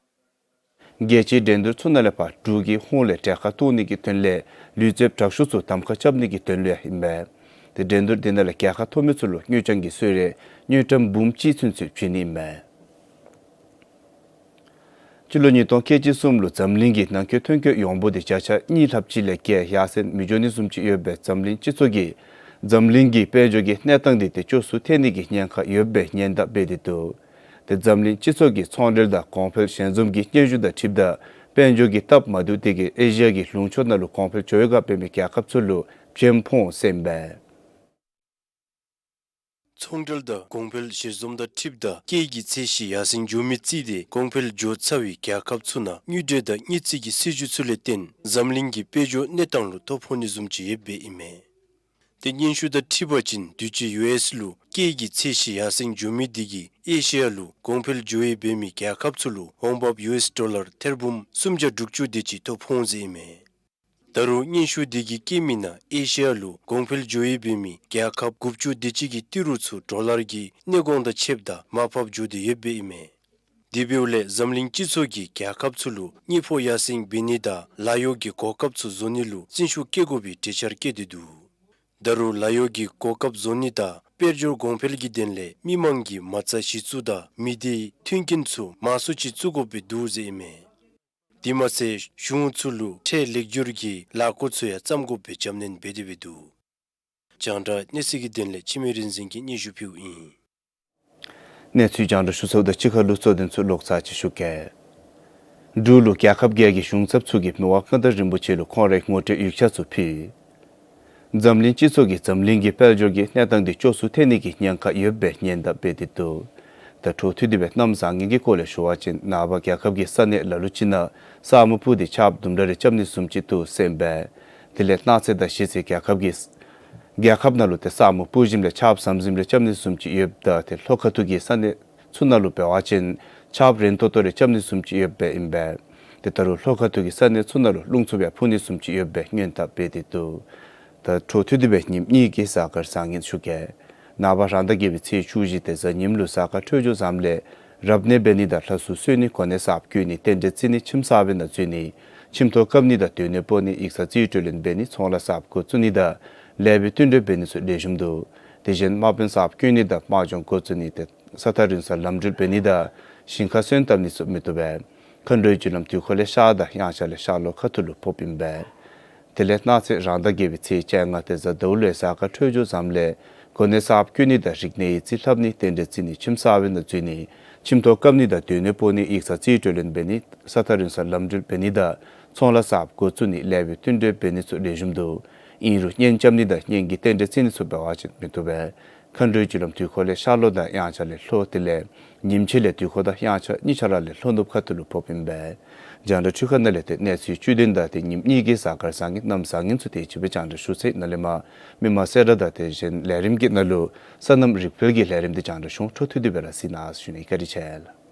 རྒྱལ་སྤྱིའི་འགྲན་བསྡུར་ཚུ་ནང་ལས་ཕར་འབྲུག་གི་ཧོངས་ལས་གྲལ་ཁར་གཏོགས་ནི་གི་དོན་ལས་ལུས་རྩལཔ་དྲག་ཤོས་ཚུ་གདམ་ཁ་རྐྱབ་ནི་གི་དོན་ལུ་ཡང་ཨིན་པས། དེ་འགྲན་བསྡུར་དེ་ནང་ལས་རྒྱལ་ཁ་ཐོབ་མི་ཚུ་ལུ་དངུལ་རྐྱང་གི་གསོལ་རས་དངུལ་ཀྲམ་འབུམ་གཅིག་ཚུན་ཚོད་བྱིན་ནི་ཨིན་པས། སྤྱི་ལོ་ཉིས་སྟོང་ཁལ་གཅིག་གསུམ་ལུ་འཛམ་གླིང་གི་ནང་འཁོད་ཐོན་སྐྱེད་ཡོང་འབོར་དེ་བརྒྱ་ཆ་གཉིས་ལྷགཔ་ཅིག་ལས་བརྒལ་ཡར་སེང་མི་འགྱོ་ནི་བཟུམ་ཅིག་ཡོད་པའི་འཛམ་གླིང་སྤྱི་ཚོགས་ཀྱིས་འཛམ་གླིང་གི་དཔལ་འབྱོར་གྱི་གནས་སྟངས་དེ་དེ་སྐྱོ་སུ་ཐལ་ནི་གི་ཉེན་ཁ་ཡོད་པའི་ཉེན་བརྡ་འབད་དེ་འདུག། དེ་འཛམ་གླིང་སྤྱི་ཚོགས་ཀྱི་ཚོང་འབྲེལ་དང་གོང་འཕེལ་ཞལ་འཛོམས་ཀྱི་སྙན་ཞུ་དང་འཁྲིལཝ་ད་དཔལ་འབྱོར་གྱི་སྟབས་མ་བདེཝ་དེ་གིས་ཨེ་ཤི་ཡ་གི་ལུང་ཕྱོགས་ནང་ལུ་གོང་འཕེལ་འགྱོ་བའི་བཀག་འབད་མི་རྒྱལ་ཁབ་ཚུ་ལུ་ཕྱེངམ་ཕོག་འོང་ཟེར་ཨིན་པས། ཚོང་འབྲེལ་དང་གོང་འཕེལ་ཞལ་འཛོམས་དང་འཁྲིལཝ་ད་སྐྱེད་ཀྱི་ཚད་གཞི་ཡར་སེང་འགྱོ་མི་རྩིས་ཏེ་གོང་འཕེལ་འགྱོ་ཚར་བའི་རྒྱལ་ཁབ་ཚུ་ནང་དངུལ་འབྲེལ་དང་དངུལ་རྩིས་ཀྱི་སྲིད་བྱུས་ཚུ་ལས་བརྟེན་འཛམ་གླིང་གི་དཔལ་འབྱོར་གནས་སྟངས་ལུ་ཐོ་ཕོག་ནི་བཟུམ་ཅིག་ཡོདཔ་ཨིན་མས། དེ་སྙན་ཞུ་དང་འཁྲིལ་བ་ཅིན་དུས་ཅི་ཡུ་ཨེསི་ལུ་སྐྱེད་ཀྱི་ཚད་གཞི་ཡར་སེང་འགྱོ་མི་དེ་གིས་ཨེ་ཤི་ཡ་ལུ་གོང་འཕེལ་འགྱོ་ཡི་འབད་མི་རྒྱལ་ཁབ་ཚུ་ལུ་འོང་འབབ་ཡུ་ཨེསི་ཌོ་ལར་ཐེར་འབུམ་སུམ་བརྒྱ་དྲུག་ཅུ་དེ་ཅིག་ཐོ་ཕོག་འོང་ཟེར་ཨིན་མས། ད་རུང་སྙན་ཞུ་དེ་གིས་བཀོད་མི་ནང་ཨེ་ཤི་ཡ་ལུ་གོང་འཕེལ་འགྱོ་ཡི་འབད་མི་རྒྱལ་ཁབ་དགུ་བཅུ་དེ་ཅིག་གི་ཏི་རུ་ཚུ་ཌོ་ལར་གྱི་གནས་གོང་དང་ཕྱདཔ་ད་མར་ཕབ་འགྱོ་སྟེ་ཡོདཔ་ཨིན་མས། དེ་འབདཝ་ལས་འཛམ་གླིང་སྤྱི་ཚོགས་ཀྱིས་རྒྱལ་ཁབ་ཚུ་ལུ་དངུལ་ཕོགས་ཡར་སེང་འབད་ནི་དང་ལཱ་གཡོག་གི་གོ་སྐབས་ཚུ་བཟོ་ནི་ལུ་བརྩོན་ཤུགས་བསྐྱེད་དགོ་པའི་གྲོས་འཆར་བཀོད་དེ་འདུག། ད་རུང་ལཱ་གཡོག་གི་གོ་སྐབས་བཟོ་ནི་དང་དཔལ་འབྱོར་གོང་འཕེལ་གྱི་དོན་ལས་མི་མང་གི་མ་རྩ་གཞི་བཙུགས་དང་མི་སྡེའི་མཐུན་རྐྱེན་ཚུ་མང་སུ་ཅིག་བཙུགས་དགོཔ་སྦེ་འདུག་ཟེར་ཨིན་མས། དེ་མ་ཚད་གཞུང་ཚུ་ལུ་ཁྲལ་ལེགས་སྒྱུར་གྱི་ལས་སྒོ་ཚུ་ཡང་བརྩམ་དགོཔ་སྦེ་རྒྱབ་སྣོན་འབད་དེ་སྦེ་འདུག། རྒྱང་བསྒྲགས་གནས་ཚུལ་གྱི་དོན་ལས་འཆི་མེད་རིག་འཛིན་གྱིས་སྙན་ཞུ་ཕུལཝ་ཨིན། གནས་ཚུལ་རྒྱང་བསྒྲགས་ཞུ་ཚརཝ་ད་གཅིག་ཁར་ལུ་གཙོ་དོན་ཚུ་ལོག་ཚར་ཅིག་ཞུ་གེ། འབྲུག་ལུ་རྒྱལ་ཁབ་བརྒྱད་ཀྱི་གཞུང་ཚབ་ཚུ་གིས་མི་དབང་མངའ་བདག་རིན་པོ་ཆེ་ལུ་ཁོང་རའི་ངོ་སྤྲོད་ཡིག་ཆ་ཚུ་ཕུལ། འཛམ་གླིང་སྤྱི་ཚོགས་ཀྱིས་འཛམ་གླིང་གི་དཔལ་འབྱོར་གྱི་གནས་སྟངས་དེ་སྐྱོ་སུ་ཐལ་ནི་གི་ཉེན་ཁ་ཡོད་པའི་ཉེན་བརྡ་འབད་དེ་འདུག། ད་འཕྲོ་མཐུད་དེ་སྦེ་གནམ་བཟང་ངན་གྱི་སྐོར་ལས་ཞུ་བ་ཅིན་ནངས་པ་རྒྱལ་ཁབ་ཀྱི་ས་གནས་ལ་ལུ་ཅིག་ནང་ས་སྨུག་སྤུབས་ཏེ་ཆརཔ་དུམ་གྲ་རེ་རྐྱབ་ནི་བཟུམ་ཅིག་འདུག་ཟེར་ཨིན་པས། དེ་ལས་གནངས་ཚེ་དང་གཞེས་ཚེ་རྒྱལ་ཁབ་ཀྱི་རྒྱལ་ཁབ་ནང་ལུ་ཏེ་ས་སྨུག་སྤུབས་ཞིནམ་ལས་ཆརཔ་ཟམ་ཟིམ་རེ་རྐྱབ་ནི་བཟུམ་ཅིག་ཡོདཔ་ད་ཏེ་ལྷོ་ཁ་ཐུག་གི་ས་གནས་ཚུ་ནང་ལུ་འབད་བ་ཅིན་ཆརཔ་རན་ཏོག་ཏོ་རེ་རྐྱབ་ནི་བཟུམ་ཅིག་ཡོདཔ་ཨིན་པས། ཏེ་ད་རུང་ལྷོ་ཁ་ཐུག་གི་ས་གནས་ཚུ་ནང་ལུ་རླུང་འཚུབ་ཡང་འཕུ་ནི་བཟུམ་ཅིག་ཡོདཔ་སྔོན་བརྡ་འབད་དེ་འདུག། ད་འཕྲོ་མཐུད་དེ་སྦེ་ཉིནམ་གཉིས་ཀྱི་གཟའ་སྐར་བཟང་ངན་ཞུ་གེ། ནངས་པ་རང་ཟླ་བརྒྱད་པའི་ཚེས་བཅུ་བཞི་ཏེ་གཟའ་ཉིམ་ལུ་གཟའ་སྐར་འཕྲོད་སྦྱོར་བཟངམ་ལས་རབ་གནས་འབད་ནི་དང་ལྷ་གསོལ་གསོལ་ནི་གོ་གནས་གསརཔ་བསྐོ་ནི་རྟེན་འབྲེལ་བརྩི་ནི་ཁྱིམ་གསར་པའི་ནང་འཛུལ་ནི་ཁྱིམ་ཐོག་བཀབ་ནི་དང་སྡོད་གནས་སྤོ་ནི་ཡིག་ཚང་རྩིས་སྤྲོད་ལེན་འབད་ནི་ཚོང་ལཱ་གསརཔ་འགོ་བཙུགས་ནི་དང་ལེགས་པའི་བསྟུན་གྲོས་འབད་ནི་ཚུ་ལེགས་ཤོམ་འདུག། དེ་བཞིན་དམག་དཔོན་གསརཔ་བསྐོ་ནི་དང་དམག་སྦྱོང་འགོ་བཙུགས་ནི་ཏེ་ས་ཐག་རིང་སར་ལམ་འགྲུལ་འབད་ནི་དང་ཞིང་ཁར་སོན་བཏབ་ནི་ཚུ་མི་བཏུབ་པས། མཁའ་འགྲོའི་རྒྱུ་ལམ་དུས་འཁོར་ལས་ཤར་དང་དབྱངས་འཆར་ལས་ཤར་ལྷོ་ཁ་ཐུག་ལུ་ཕོགཔ་ཨིན་པས། དེ་ལས་གནངས་ཚེ་རང་ཟླ་བརྒྱད་པའི་ཚེས་བཅོ་ལྔ་ཏེ་གཟའ་ཟླཝ་ལུ་གཟའ་སྐར་འཕྲོད་སྦྱོར་བཟངམ་ལས་གོ་གནས་གསརཔ་བསྐོ་ནི་དང་རིག་གནས་ཡིག་རྩིས་ལྷབ་ནི་རྟེན་འབྲེལ་བརྩི་ནི་ཁྱིམ་གསར་པའི་ནང་འཛུལ་ནི་ཁྱིམ་ཐོག་བཀབ་ནི་དང་སྡོད་གནས་སྤོ་ནི་ཡིག་ཚང་རྩིས་སྤྲོད་ལེན་འབད་ནི་ས་ཐག་རིང་སར་ལམ་འགྲུལ་འབད་ནི་དང་ཚོང་ལཱ་གསརཔ་འགོ་བཙུགས་ནི་ལེགས་པའི་བསྟུན་གྲོས་འབད་ནི་ཚུ་ལེགས་ཤོམ་འདུག། ཨིན་རུང་གཉེན་རྐྱབ་ནི་དང་གཉེན་གྱི་རྟེན་འབྲེལ་བརྩི་ནི་ཚུ་འབད་བ་ཅིན་མི་བཏུབ་པས། མཁའ་འགྲོའི་རྒྱུ་ལམ་དུས་འཁོར་ལས་ཤར་ལྷོ་དང་དབྱངས་འཆར་ལས་ལྷོ་དེ་ལས་ཉིམ་ཕྱེད་ལས་དུས་འཁོར་དང་དབྱངས་འཆར་གཉིས་ཆ་ར་ལས་ལྷོ་ནུབ་ཁ་ཐུག་ལུ་ཕོགཔ་ཨིན་པས། རྒྱང་བསྒྲགས་འཕྲུལ་ཁང་ནང་ལས་ཏེ་གནས་ཚུལ་བཅུད་དོན་དང་ཏེ་ཉིནམ་གཉིས་ཀྱི་གཟའ་སྐར་བཟང་ངན་གནམ་བཟང་ངན་ཚུ་དེ་ཅིག་སྦེ་རྒྱང་བསྒྲགས་ཞུ་ཚར་ཡི། ནཱ་ལས་མར་མི་མང་གསལ་བསྒྲགས་དང་དེ་བཞིན་ལས་རིམ་གྱི་ནང་ལུ་སོ་ནམ་རིག་འཕེལ་གྱི་ལས་རིམ་དེ་རྒྱང་བསྒྲགས་ཞུ་འོང་། འཕྲོ་མཐུད་དེ་སྦེ་ར་གཟིགས་གནང་ཞུ་ནི། བཀའ་དྲིན་ཆེ།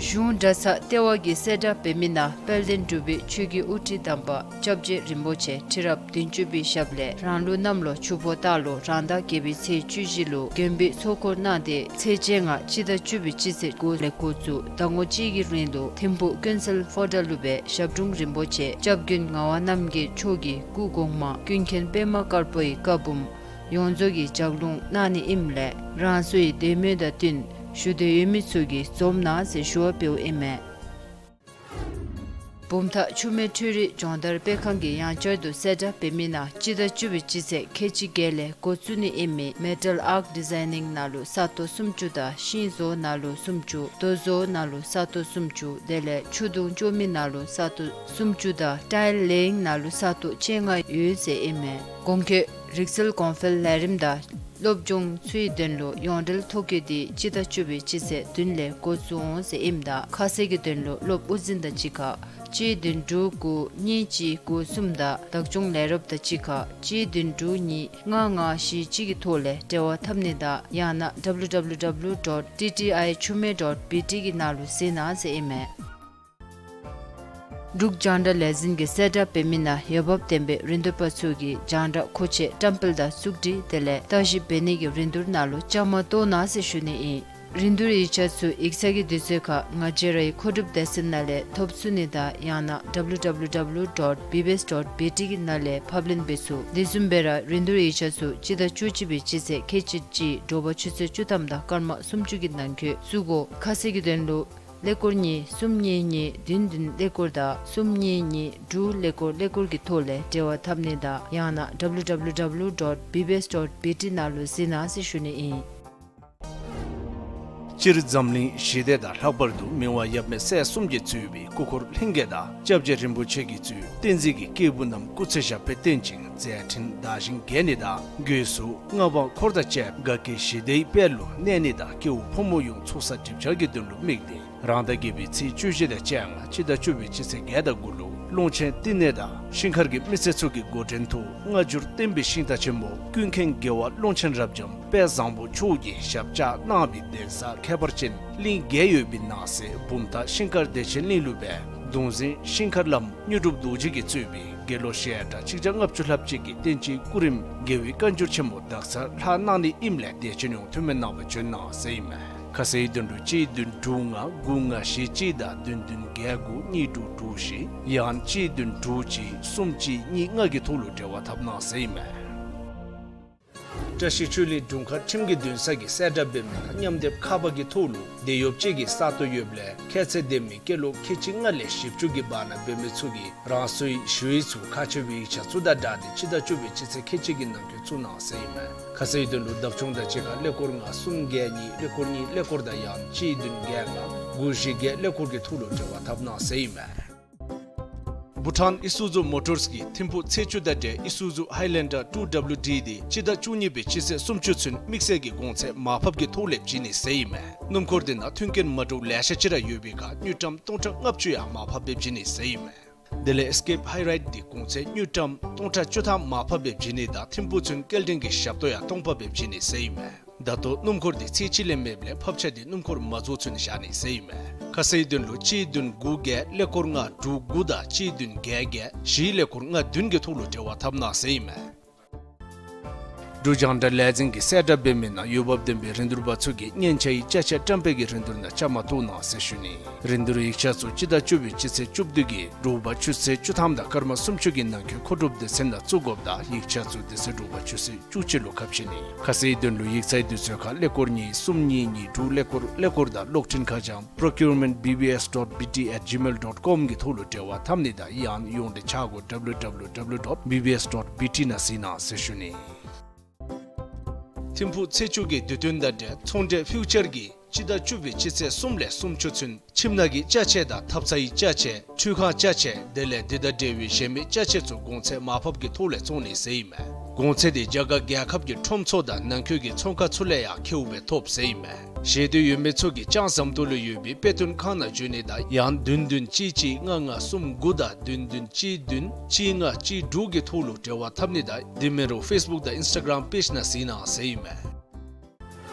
གཞུང་གྲྭ་ཚང་ལྟེ་བ་གིས་གསལ་བསྒྲགས་འབད་མི་ནང་དཔལ་ལྡན་འབྲུག་པའི་ཆོས་ཀྱི་དབུ་ཁྲིད་དམ་པ་སྐྱབས་རྗེ་རིན་པོ་ཆེ་ཁྲི་རབས་བདུན་ཅུ་པའི་ཞབས་ལས་རང་ལུགས་གནམ་ལོ་ཆུ་ཕོ་སྟག་ལོ་རང་ཟླ་བརྒྱད་པའི་ཚེས་བཅུ་བཞི་ལུ་དགོན་པའི་ཚོགས་འཁོར་གནང་སྟེ་ཚེས་བཅོ་ལྔ་སྤྱི་ཟླ་བཅུ་པའི་སྤྱི་ཚེས་དགུ་ལས་འགོ་བཙུགས་ཟླ་ངོ་གཅིག་གི་རིང་ལུ་ཐིམ་ཕུག་ཀུན་གསལ་ཕོ་བྲང་ལུ་སྦེ་ཞབས་དྲུང་རིན་པོ་ཆེ་སྐྱབས་མགོན་ངག་དབང་རྣམ་རྒྱལ་མཆོག་གི་སྐུ་གོང་མ་ཀུན་མཁྱེན་པདྨ་དཀར་པོའི་བཀའ་འབུམ་ཡོངས་རྫོགས་ཀྱི་ལྗགས་ལུང་གནང་ནི་ཨིནམ་ལས་རང་སོའི་དད་མོས་དང་བསྟུན་ཞུ་འདོད་ཡོད་མི་ཚུ་གིས་འཛོམས་གནང་ཟེར་ཞུ་བ་འབདཝ་ཨིན་མས། བུམ་ཐང་ཆུ་སྨད་འཕྲུལ་རིག་སྦྱོང་བརྡར་སྤེལ་ཁང་གིས་ཡང་བསྐྱར་དུ་གསལ་བསྒྲགས་འབད་མི་ནང་སྤྱི་ཟླ་བཅུ་པའི་སྤྱི་ཚེས་ཁལ་གཅིག་བརྒྱད་ལས་འགོ་བཙུགས་ནི་ཨིན་མི་མེ་ཊལ་ཨརཀ་ཌི་ཛའི་ནིང་ནང་ལུ་ས་སྟོང་སུམ་ཅུ་དང་ཤིང་བཟོ་ནང་ལུ་སུམ་ཅུ། རྡོ་བཟོ་ནང་ལུ་ས་སྟོང་སུམ་ཅུ། དེ་ལས་ཆུ་དུང་བཅོ་མི་ནང་ལུ་ས་སྟོང་སུམ་ཅུ་དང་ཊའིལ་ལེ་ཡིང་ནང་ལུ་ས་སྟོང་བཅོ་ལྔ་ཡོད་ཟེར་ཨིན་མས། གོང་འཁོད་རིག་རྩལ་གོང་འཕེལ་ལས་རིམ་དང་སློབ་སྦྱོང་ཚུའི་དོན་ལུ་ཡོངས་འབྲེལ་ཐོ་བཀོད་འདི་སྤྱི་ཟླ་བཅུ་པའི་སྤྱི་ཚེས་བདུན་ལས་འགོ་བཙུགས་འོང་ཟེར་ཨིནམ་ད་ཁ་གསལ་གྱི་དོན་ལུ་སློབ་དབུ་འཛིན་དང་གཅིག་ཁར་གཅིག་བདུན་དྲུག་དགུ་གཉིས་གཅིག་དགུ་གསུམ་དང་བདག་སྐྱོང་ལས་རོགསཔ་དང་གཅིག་ཁར་གཅིག་བདུན་དྲུག་གཉིས་ལྔ་ལྔ་བཞི་གཅིག་གི་ཐོག་ལས་འབྲེལ་བ་འཐབ་ནི་དང་ཡང་ན་W W W dot T T I Chumey dot B T གི་ནང་ལུ་གཟིགས་གནང་ཟེར་ཨིན་མས། འབྲུག་རྒྱང་བསྒྲགས་ལས་འཛིན་གྱིས་གསལ་བསྒྲགས་འབད་མི་ནང་འོས་འབབ་ལྡན་པའི་རིན་བསྡུར་པ་ཚུ་གིས་རྒྱང་བསྒྲགས་མཁོ་ཆས་བཀྲམ་སྤེལ་དང་བཙུགས་སྒྲིག་དེ་ལས་ལྟ་ཞིབ་འབད་ནི་གི་རིན་བསྡུར་ནང་ལུ་བཅའ་མར་གཏོགས་གནང་ཟེར་ཞུ་ནི་ཨིན། རིན་བསྡུར་ཡིག་ཆ་ཚུ་ཡིག་ཚང་གི་དུས་ཚོད་ཁར་ང་བཅས་རའི་མཁོ་སྒྲུབ་སྡེ་ཚན་ནང་ལས་ཐོབ་ཚུགས་ནི་དང་ཡང་ན་W W W dot B B S dot B T གི་ནང་ལས་ཕབ་ལེན་འབད་ཚུགས། དེ་བཟུམ་སྦེ་ར་རིན་བསྡུར་ཡིག་ཆ་ཚུ་སྤྱི་ཟླ་བཅུ་གཅིག་པའི་སྤྱི་ཚེས་ཁལ་གཅིག་གཅིག་དྲོ་པ་ཆུ་ཚོད་བཅུ་ཐམ་དང་སྐར་མ་སུམ་ཅུ་གི་ནང་འཁོད་བཙུགས་དགོ། ཁ་གསལ་གྱི་དོན་ལུ་ཀླད་ཀོར་གཉིས་གསུམ་གཉིས་གཉིས་བདུན་བདུན་ཀླད་ཀོར་དང་གསུམ་གཉིས་གཉིས་དྲུག་ཀླད་ཀོར་ཀླད་ཀོར་གྱི་ཐོག་ལས་འབྲེལ་བ་འཐབ་ནི་དང་ཡང་ན་W W W dot B B S dot B T ནང་ལུ་གཟིགས་གནང་ཟེར་ཞུ་ནི་ཨིན། སྤྱིར་འཛམ་གླིང་ཞི་བདེ་དང་ལྷག་པར་དུ་མི་དབང་ཡབ་མེས་སྲས་གསུམ་གྱིས་གཙོས་པའི་སྐུ་འཁོར་ལྷན་རྒྱས་དང་སྐྱབས་རྗེ་རིན་པོ་ཆེ་གིས་གཙོས་བསྟན་འཛིན་གྱི་སྐྱེས་བུ་རྣམས་སྐུ་ཚེ་ཞབས་པད་བརྟན་ཅིང་མཛད་འཕྲིན་དར་ཞིང་རྒྱས་ནི་དང་སྒོས་སུ་མངའ་འབངས་འཁོར་དང་བཅས་དགའ་སྐྱིད་ཞི་བདེའི་དཔལ་ལུ་གནས་ནི་དང་སྐྱེ་བོ་ཕོ་མོ་ཡོངས་ཚོགས་བསགས་སྒྲིབ་སྦྱང་གི་དོན་ལུ་དམིགས་ཏེ་རང་ཟླ་བརྒྱད་པའི་ཚེས་བཅུ་བཞི་དང་བཅོ་ལྔ་སྤྱི་ཟླ་བཅུ་པའི་སྤྱི་ཚེས་བརྒྱད་དང་དགུ་ལུ་ཀློང་ཆེན་བསྟི་གནས་དང་ཤིང་མཁར་གྱི་མི་སེར་ཚུ་གི་འགོ་འདྲེན་དུ་སྔ་འགྱུར་བསྟན་པའི་ཤིང་རྟ་ཆེན་མོ་ཀུན་མཁྱེན་རྒྱལ་བ་ཀློང་ཆེན་རབ་འབྱམས་དཔལ་བཟང་པོ་མཆོག་གིས་ཞབས་བཅགས་གནང་བའི་གདན་ས་ཁྱད་པར་ཅན་གླིང་བརྒྱད་ཡོད་པའི་ནང་གསེས་བུམ་ཐང་ཤིང་མཁར་བདེ་ཆེན་གླིང་ལུ་སྦེ་གདུང་འཛིན་ཤིང་མཁར་བླམ་དངོས་གྲུབ་རྡོ་རྗེ་གིས་གཙོས་པའི་དགེ་སློང་ཞལ་གྲངས་ཆིག་བརྒྱ་ལྔ་བཅུ་ལྷགཔ་ཅིག་གིས་བསྟན་སྤྱིའི་སྐུ་རིམ་རྒྱལ་བའི་བཀའ་འགྱུར་ཆེན་མོ་དག་ཚར་ལྷག་གནང་ནི་ཨིནམ་ལས་དད་ཅན་ཡོངས་འཐུས་མི་གནང་བར་བྱོན་གནང་ཟེར་ཨིན་མས། ཁ་གསལ་དོན་ལུ་གཅིག་བདུན་དྲུག་ལྔ་དགུ་ལྔ་བཞི་གཅིག་དང་བདུན་བདུན་བརྒྱད་དགུ་གཉིས་དྲུག་དྲུག་བཞི་ཡང་གཅིག་བདུན་དྲུག་གཅིག་གསུམ་གཅིག་གཉིས་ལྔ་གི་ཐོག་ལུ་འབྲེལ་བ་འཐབ་གནང་ཟེར་ཨིན་མས། བཀྲ་ཤིས་ཆོས་གླིང་དྲུང་ཁག་ཁྲིམས་ཀྱི་འདུན་ས་གིས་གསལ་བསྒྲགས་འབད་མི་ནང་མཉམ་སྡེབ་ཁ་པར་གྱི་ཐོག་ལུ་དེད་གཡོགཔ་ཅིག་གི་ས་སྟོང་ཡོདཔ་ལས་ཁྱད་ཚད་ལྡན་མི་སྐྱེས་ལོ་ཁལ་གཅིག་ལྔ་ལས་བཞི་བཅུ་གི་བར་ན་འབད་མི་ཚུ་གིས་རང་སོའི་ཞུ་ཡིག་ཚུ་ཁག་ཆེ་བའི་ཡིག་ཆ་ཚུ་དང་སྦྲགས་ཏེ་སྤྱི་ཟླ་བཅུ་པའི་སྤྱི་ཚེས་ཁལ་གཅིག་གི་ནང་འཁོད་བཙུགས་གནང་ཟེར་ཨིན་མས། ཁ་གསལ་དོན་ལུ་བདག་སྐྱོང་དང་གཅིག་ཁར་ཀླད་ཀོར་ལྔ་གསུམ་བརྒྱད་གཉིས་ཀླད་ཀོར་གཉིས་ཀླད་ཀོར་དང་ཡང་གཅིག་བདུན་བརྒྱད་ལྔ་དགུ་བཞི་བརྒྱད་ཀླད་ཀོར་གྱི་ཐོག་ལུ་འབྲེལ་བ་འཐབ་གནང་ཟེར་ཨིན་མས། བྷུ་ཊཱན་ཨི་སུ་ཛུ་མོ་ཊརས་ཀྱིས་ཐིམ་ཕུག་ཚེས་བཅུ་དང་འབྲེལ་ཨི་སུ་ཛུ་ཧའི་ལེན་ཌར་ཊུ་ཌབ་ལུ་ཌི་འདི་སྤྱི་ཟླ་བཅུ་གཉིས་པའི་སྤྱི་ཚེས་སུམ་ཅུ་ཚུན་དམིགས་བསལ་གྱི་གོང་ཚད་མར་ཕབ་ཀྱི་ཐོག་ལས་བྱིན་ནི་ཟེར་ཨིན་མས། སྣུམ་འཁོར་འདི་ནང་མཐུན་རྐྱེན་མ་འདྲཝ་ལེ་ཤ་ཅིག་ར་ཡོད་པའི་ཁར་དངུལ་ཀྲམ་སྟོང་ཕྲག་ལྔ་བཅུ་ཡང་མར་ཕབ་སྦེ་བྱིན་ནི་ཟེར་ཨིན་མས། དེ་ལས་ཨེས་ཀེབ་ཧའི་རའིཌ་འདི་གོང་ཚད་དངུལ་ཀྲམ་སྟོང་ཕྲག་བཅུ་ཐམ་མར་ཕབ་སྦེ་བྱིན་ནི་དང་ཐིམ་ཕུག་ཚུན་སྐྱེལ་འདྲེན་གྱི་ཞབས་ཏོག་ཡང་སྟོང་ཕབ་སྦེ་བྱིན་ནི་ཟེར་ཨིན་མས། ད་ལྟོ་སྣུམ་འཁོར་འདི་ཚེས་གཅིག་ལས་མེདཔ་ལས་ཕབ་ཆ་འདི་སྣུམ་འཁོར་མ་རྫོགས་ཚུན་བཞག་ནི་ཟེར་ཨིན་མས། ཁ་གསལ་དོན་ལུ་གཅིག་བདུན་དགུ་བརྒྱད་ཀླད་ཀོར་ལྔ་དྲུག་དགུ་དང་གཅིག་བདུན་བརྒྱད་བརྒྱད་བཞི་ཀླད་ཀོར་ལྔ་བདུན་གྱི་ཐོག་ལུ་འབྲེལ་བ་འཐབ་གནང་ཟེར་ཨིན་མས། འབྲུག་རྒྱང་བསྒྲགས་ལས་འཛིན་གྱིས་གསལ་བསྒྲགས་འབད་མི་ནང་འོས་འབབ་ལྡན་པའི་རིན་བསྡུར་པ་ཚུ་གིས་སྙན་ཆའི་ཅ་ཆས་བཀྲམ་སྤེལ་གྱི་རིན་བསྡུར་ནང་བཅའ་མར་གཏོགས་གནང་ཟེར་ཞུ་ནི། རིན་བསྡུར་ཡིག་ཆ་ཚུ་སྤྱི་ཟླ་བཅུ་པའི་སྤྱི་ཚེས་བཅུ་བདུན་གྱི་དྲོ་པ་ཆུ་ཚོད་བཅུ་ཐམ་དང་སྐར་མ་སུམ་ཅུ་གི་ནང་འཁོད་མཁོ་སྒྲུབ་སྡེ་ཚན་ནང་བཙུགས་དགོཔ་དང་ཡིག་ཆ་ཚུ་དེ་ཚེ་དྲོ་པ་ཆུ་ཚོད་བཅུ་གཅིག་ལུ་ཁ་ཕྱེ་ནི། ཁ་གསལ་དོན་ལུ་ཡིག་ཚང་དུས་ཚོད་ཁར་ཀླད་ཀོར་གཉིས་གསུམ་གཉིས་གཉིས་དྲུག་ཀླད་ཀོར་ཀླད་ཀོར་དང་གློག་འཕྲིན་ཁ་བྱང་procurement B B S dot B T at gmail dot com གི་ཐོག་ལུ་འབྲེལ་བ་འཐབ་ནི་དང་ཡང་ཡོངས་འབྲེལ་ཆ་སྒོ་W W W dot B B S dot B T ནང་གཟིགས་གནང་ཟེར་ཞུ་ནི། ཐིམ་ཕུག་ཚེས་བཅུ་གི་དུས་སྟོན་དང་འབྲེལ་ཚོང་འབྲེལ་ཕིའུ་ཅར་གྱིས་སྤྱི་ཟླ་བཅུ་པའི་སྤྱི་ཚེས་གསུམ་ལས་སུམ་ཅུ་ཚུན་ཁྱིམ་ནང་གི་ཅ་ཆས་དང་ཐབ་ཚང་གི་ཅ་ཆས་ཁྲུས་ཁང་ཅ་ཆས་དེ་ལས་འདི་དང་འབྲེལ་བའི་གཞན་མི་ཅ་ཆས་ཚུ་གོང་ཚད་མར་ཕབ་ཀྱི་ཐོག་ལས་བཙོང་ནི་ཟེར་ཨིན་མས། གོང་ཚད་འདི་རྒྱ་གར་རྒྱལ་ཁབ་ཀྱི་ཁྲོམ་ཚུ་དང་ནང་འཁོད་ཀྱི་ཚོང་ཁང་ཚུ་ལས་ཡང་ཁེཝ་སྦེ་ཐོབ་ཟེར་ཨིན་མས། ཞེ་འདོད་ཡོད་མི་ཚུ་གིས་ལྕང་ཟམ་ཏོག་ལུ་ཡོད་པའི་དཔེ་སྟོན་ཁང་ནང་འབྱོན་ནི་དང་ཡང་བདུན་བདུན་གཅིག་གཅིག་ལྔ་ལྔ་གསུམ་དགུ་དང་བདུན་བདུན་གཅིག་བདུན་གཅིག་ལྔ་གཅིག་དྲུག་གི་ཐོག་ལུ་འབྲེལ་བ་འཐབ་ནི་དང་དེ་མིན་རུང་ཕེསི་བུཀ་དང་ཨིནསི་ཊ་གརམ་པེཇ་ནང་གཟིགས་གནང་ཟེར་ཨིན་མས།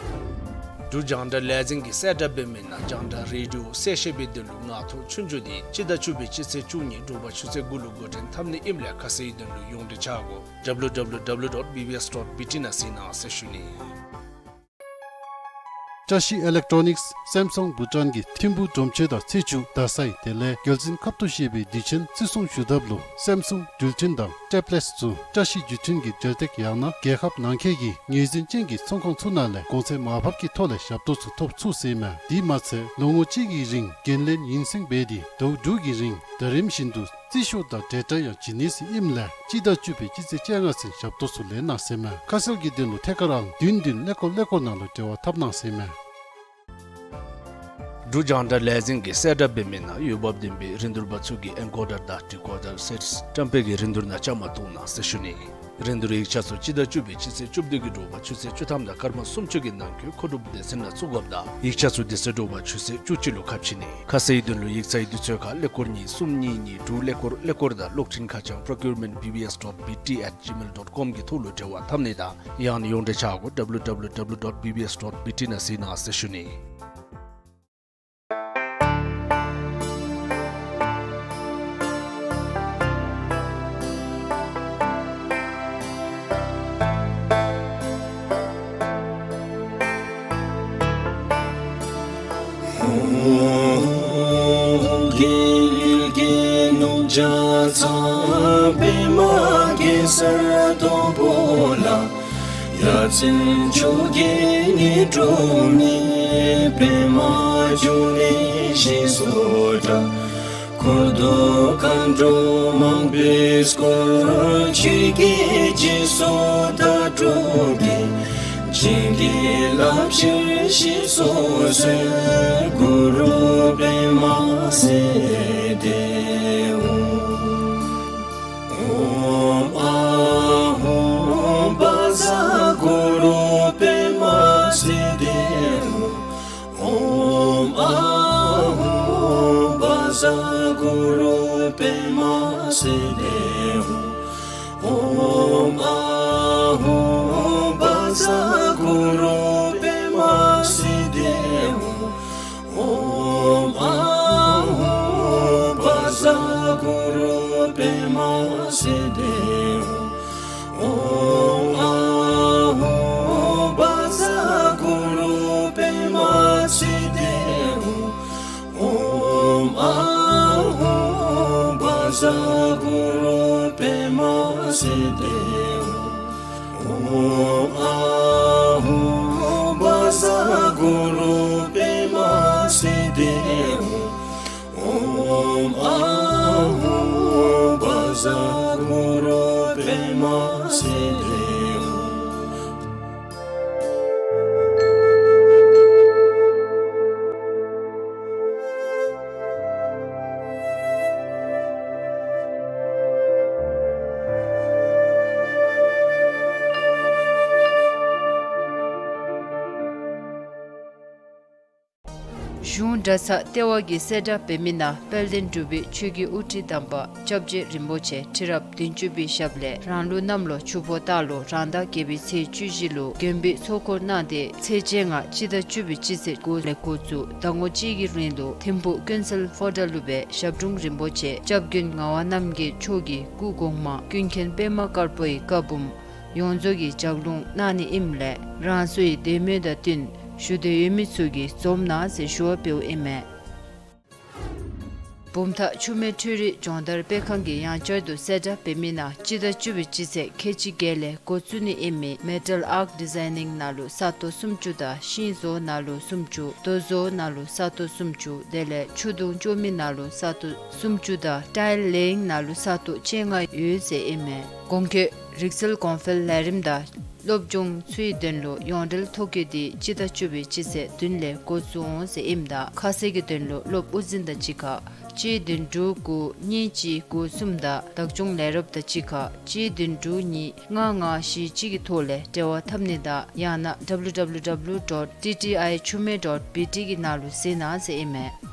འབྲུག་རྒྱང་བསྒྲགས་ལས་འཛིན་གྱིས་གསལ་བསྒྲགས་འབད་མི་ནང་རྒྱང་བསྒྲགས་རེ་ཌི་ཡོ་གསལ་བཤད་པའི་དོན་ལུ་ངག་ཐོག་ཆོས་རྒྱུགས་འདི་སྤྱི་ཟླ་བཅུ་པའི་སྤྱི་ཚེས་བཅུ་གཉིས་དྲོ་པ་ཆུ་ཚོད་དགུ་ལུ་འགོ་འདྲེན་འཐབ་ནི་ཨིནམ་ལས་ཁ་གསལ་དོན་ལུ་ཡོངས་འབྲེལ་ཆ་སྒོ་W W W dot B B S dot B T ནང་གཟིགས་གནང་ཟེར་ཞུ་ནི། བཀྲ་ཤིས་ཨི་ལེག་ཊོ་ནིགསི་སེམ་སུང་བྷུ་ཊཱན་གྱི་ཐིམ་ཕུག་སྒྲོམ་ཆེན་དང་ཚེས་བཅུ་རྡ་སའི་དེ་ལས་རྒྱལ་མཚན་ཁབ་ཏུ་བཞེས་པའི་དུས་ཆེན་བརྩི་སྲུང་ཞུ་ཐབས་ལུ་སེམ་སུང་འགྲུལ་འཕྲིན་དང་ཊེབ་ལེཊསི་ཚུ་བཀྲ་ཤིས་བརྒྱུད་འཕྲིན་གྱི་འབྲེལ་སྟེགས་ཡང་ན་རྒྱལ་ཁབ་ནང་འཁོད་ཀྱི་ངོས་འཛིན་ཅན་གྱི་ཚོང་ཁང་ཚུ་ནང་ལས་གོང་ཚད་མར་ཕབ་ཀྱི་ཐོག་ལས་ཞབས་ཏོག་ཚུ་ཐོབ་ཚུགས་ཟེར་ཨིན་མས། དེ་མ་ཚད་ལོ་ངོ་གཅིག་གི་རིང་འགན་ལེན་ཡུན་སེང་འབད་དེ་ཟླཝ་དྲུག་གི་རིང་ཟླ་རིམ་བཞིན་དུ་རྩིས་ཤོག་དང་འབྲེལ་སྒྲ་ཡང་བྱིན་ནི་ཟེར་ཨིནམ་ལས་སྤྱི་ཟླ་བཅུ་པའི་སྤྱི་ཚེས་བཅོ་ལྔ་ཚུན་ཞབས་ཏོག་ཚུ་ལེན་གནང་ཟེར་ཨིན་མས། ཁ་གསལ་གྱི་དོན་ལུ་ཐད་ཀར་ཨང་བདུན་བདུན་ཀླད་ཀོར་ཀླད་ཀོར་ནང་ལུ་འབྲེལ་བ་འཐབ་གནང་ཟེར་ཨིན་མས། འབྲུག་རྒྱང་བསྒྲགས་ལས་འཛིན་གྱིས་གསལ་བསྒྲགས་འབད་མི་ནང་འོས་འབབ་ལྡན་པའི་རིན་བསྡུར་པ་ཚུ་གིས་ཨེན་ཀོ་ཌར་དང་ཌི་ཀོ་ཌར་སེཊསི་བཀྲམ་སྤེལ་གྱི་རིན་བསྡུར་ནང་བཅའ་མར་གཏོགས་གནང་ཟེར་ཞུ་ནི། རིན་བསྡུར་ཡིག་ཆ་ཚུ་སྤྱི་ཟླ་བཅུ་པའི་སྤྱི་ཚེས་བཅུ་བདུན་གྱི་དྲོ་པ་ཆུ་ཚོད་བཅུ་ཐམ་དང་སྐར་མ་སུམ་ཅུ་གི་ནང་འཁོད་མཁོ་སྒྲུབ་སྡེ་ཚན་ནང་བཙུགས་དགོཔ་དང་ཡིག་ཆ་ཚུ་དེ་ཚེ་དྲོ་པ་ཆུ་ཚོད་བཅུ་གཅིག་ལུ་ཁ་ཕྱེ་ནི། ཁ་གསལ་གྱི་དོན་ལུ་ཡིག་ཚང་གི་དུས་ཚོད་ཁར་ཀླད་ཀོར་གཉིས་གསུམ་གཉིས་གཉིས་དྲུག་ཀླད་ཀོར་ཀླད་ཀོར་དང་གློག་འཕྲིན་ཁ་བྱང་procurement B B S dot B T at gmail dot com གི་ཐོག་ལུ་འབྲེལ་བ་འཐབ་ནི་དང་ཡང་ན་ཡོངས་འབྲེལ་ཆ་སྒོ W W W dot B B S dot B T ནང་གཟིགས་གནང་ཟེར་ཞུ་ནི། རྒྱལ་གྱི་ནུབ་བྱང་ཚང་པདྨ་གེ་སར་སྡོང་པོ་ལ། ཡ་མཚན་མཆོག་གི་ཉི་སྒྲོན་ནི། པདྨ་འབྱུང་གནས་ཞེས་སུ་གྲགས། འཁོར་དང་མཁའ་འགྲོ་མང་པོས་བསྐོར། ཆོས་ཀྱི་རྗེས་སུ་བདག་སྒྲུབ་ཀྱིས། བྱིན་གྱིས་བརླབ་ཕྱིར་གཤེགས་སུ་གསོལ། གུ་རུ་པདྨ་སིདྡྷི་ཧཱུྃ། ཨོཾ་ཨཱཿཧཱུྃ་བཛྲ་གུ་རུ་པདྨ་སིདྡྷི་ཧཱུྃ། ཨོཾ་ཨཱཿཧཱུྃ་བཛྲ་གུ་རུ་པདྨ་སིདྡྷི་ཧཱུྃ། ཨོཾ་ཨཱཿཧཱུྃ་བཛྲ་གུ་རུ་པདྨ་སིདྡྷི་ཧཱུྃ། ཨོཾ་ཨཱཿཧཱུྃ་བཛྲ་གུ་རུ་པདྨ་སིདྡྷི་ཧཱུྃ། ཨོཾ་ཨཱཿཧཱུྃ་བཛྲ་གུ་རུ་པདྨ་སིདྡྷི་ཧཱུྃ། ཨོཾ་ཨཱཿཧཱུྃ་བཛྲ་གུ་རུ་པདྨ་སིདྡྷི་ཧཱུྃ། ཨོཾ་ཨཱཿཧཱུྃ་བཛྲ་གུ་རུ་པདྨ་སིདྡྷི་ཧཱུྃ། ཨོཾ་ཨཱཿཧཱུྃ་བཛྲ་གུ་རུ་པདྨ་སིདྡྷི་ཧཱུྃ། གཞུང་གྲྭ་ཚང་ལྟེ་བ་གིས་གསལ་བསྒྲགས་འབད་མི་ནང་དཔལ་ལྡན་འབྲུག་པའི་ཆོས་ཀྱི་དབུ་ཁྲིད་དམ་པ་སྐྱབས་རྗེ་རིན་པོ་ཆེ་ཁྲི་རབས་བདུན་ཅུ་པའི་ཞབས་ལས་རང་ལུགས་གནམ་ལོ་ཆུ་ཕོ་སྟག་ལོ་རང་ཟླ་བརྒྱད་པའི་ཚེས་བཅུ་བཞི་ལུ་མགོན་པོའི་ཚོགས་འཁོར་གནང་སྟེ་ཚེས་བཅོ་ལྔ་སྤྱི་ཟླ་བཅུ་པའི་སྤྱི་ཚེས་དགུ་ལས་འགོ་བཙུགས་ཟླ་ངོ་གཅིག་གི་རིང་ལུ་ཐིམ་ཕུག་ཀུན་གསལ་ཧོ་ཊེལ་ལུ་སྦེ་ཞབས་དྲུང་རིན་པོ་ཆེ་སྐྱབས་མགོན་ངག་དབང་རྣམ་རྒྱལ་མཆོག་གི་སྐུ་གོང་མ་ཀུན་མཁྱེན་པདྨ་དཀར་པོའི་བཀའ་འབུམ་ཡོངས་རྫོགས་ཀྱི་ལྗགས་ལུང་གནང་ནི་ཨིནམ་ལས་རང་སོའི་དད་མོས་དང་བསྟུན་བཞུགས་འདོད་ཡོད་མི་ཚུ་གིས་འཛོམས་གནང་ཟེར་ཞུ་བ་འབདཝ་ཨིན་མས། བུམ་ཐང་ཆུ་སྨད་འཕྲུལ་རིག་སྦྱོང་བརྡར་སྤེལ་ཁང་གིས་ཡང་བསྐྱར་དུ་གསལ་བསྒྲགས་འབད་མི་ནང་སྤྱི་ཟླ་བཅུ་པའི་སྤྱི་ཚེས་ཁལ་གཅིག་བརྒྱད་ལས་འགོ་བཙུགས་ནི་ཨིན་མི་མེ་ཊལ་ཨརཊ་ཌི་ཛའི་ནིང་ནང་ལུ་ས་སྟོང་སུམ་ཅུ་དང་ཤིང་བཟོ་ནང་ལུ་སུམ་ཅུ་རྡོ་བཟོ་ནང་ལུ་ས་སྟོང་སུམ་ཅུ་དེ་ལས་ཆུ་དུང་བཅོ་མི་ནང་ལུ་ས་སྟོང་སུམ་ཅུ་དང་ཊའིལ་ལེ་ཡིང་ནང་ལུ་ས་སྟོང་བཅོ་ལྔ་ཡོད་ཟེར་ཨིན་མས། གོང་འཁོད་རིག་རྩལ་གོང་འཕེལ་ལས་རིམ་དང་སློབ་སྦྱོང་ཚུའི་དོན་ལུ་ཡོངས་འབྲེལ་ཐོ་བཀོད་འདི་སྤྱི་ཟླ་བཅུ་པའི་སྤྱི་ཚེས་བདུན་ལས་འགོ་བཙུགས་འོང་ཟེར་ཨིནམ་ད་ཁ་གསལ་གྱི་དོན་ལུ་སློབ་དབུ་འཛིན་དང་གཅིག་ཁར་གཅིག་བདུན་དྲུག་དགུ་གཉིས་གཅིག་དགུ་གསུམ་དང་བདག་སྐྱོང་ལས་རོགསཔ་དང་གཅིག་ཁར་གཅིག་བདུན་དྲུག་གཉིས་ལྔ་ལྔ་བཞི་གཅིག་གི་ཐོག་ལས་འབྲེལ་བ་འཐབ་ནི་དང་ཡང་ན་W W W dot T T I Chumey dot B T གི་ནང་ལུ་གཟིགས་གནང་ཟེར་ཨིན་མས།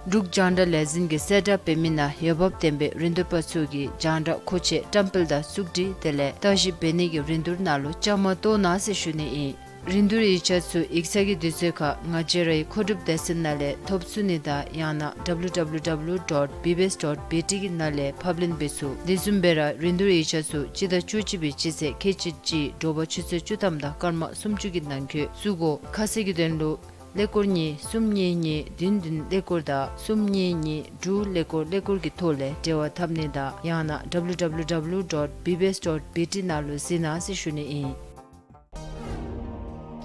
འབྲུག་རྒྱང་བསྒྲགས་ལས་འཛིན་གྱིས་གསལ་བསྒྲགས་འབད་མི་ནང་འོས་འབབ་ལྡན་པའི་རིན་བསྡུར་པ་ཚུ་གིས་རྒྱང་བསྒྲགས་མཁོ་ཆས་བཀྲམ་སྤེལ་དང་བཙུགས་སྒྲིག་དེ་ལས་ལྟ་ཞིབ་འབད་ནི་གི་རིན་བསྡུར་ནང་ལུ་བཅའ་མར་གཏོགས་གནང་ཟེར་ཞུ་ནི་ཨིན། རིན་བསྡུར་ཡིག་ཆ་ཚུ་ཡིག་ཚང་གི་དུས་ཚོད་ཁར་ང་བཅས་རའི་མཁོ་སྒྲུབ་སྡེ་ཚན་ནང་ལས་ཐོབ་ཚུགས་ནི་དང་ཡང་ན་W W W dot B B S dot B T གི་ནང་ལས་ཕབ་ལེན་འབད་ཚུགས། དེ་བཟུམ་སྦེ་ར་རིན་བསྡུར་ཡིག་ཆ་ཚུ་སྤྱི་ཟླ་བཅུ་གཅིག་པའི་སྤྱི་ཚེས་ཁལ་གཅིག་གཅིག་དྲོ་པ་ཆུ་ཚོད་བཅུ་ཐམ་དང་སྐར་མ་སུམ་ཅུ་གི་ནང་འཁོད་བཙུགས་དགོ། ཁ་གསལ་གྱི་དོན་ལུ་ཀླད་ཀོར་གཉིས་གསུམ་གཉིས་གཉིས་བདུན་བདུན་ཀླད་ཀོར་དང་གསུམ་གཉིས་གཉིས་དྲུག་ཀླད་ཀོར་ཀླད་ཀོར་གྱི་ཐོག་ལས་འབྲེལ་བ་འཐབ་ནི་དང་ཡང་ན་W W W dot B B S dot B T ནང་ལུ་གཟིགས་གནང་ཟེར་ཞུ་ནི་ཨིན།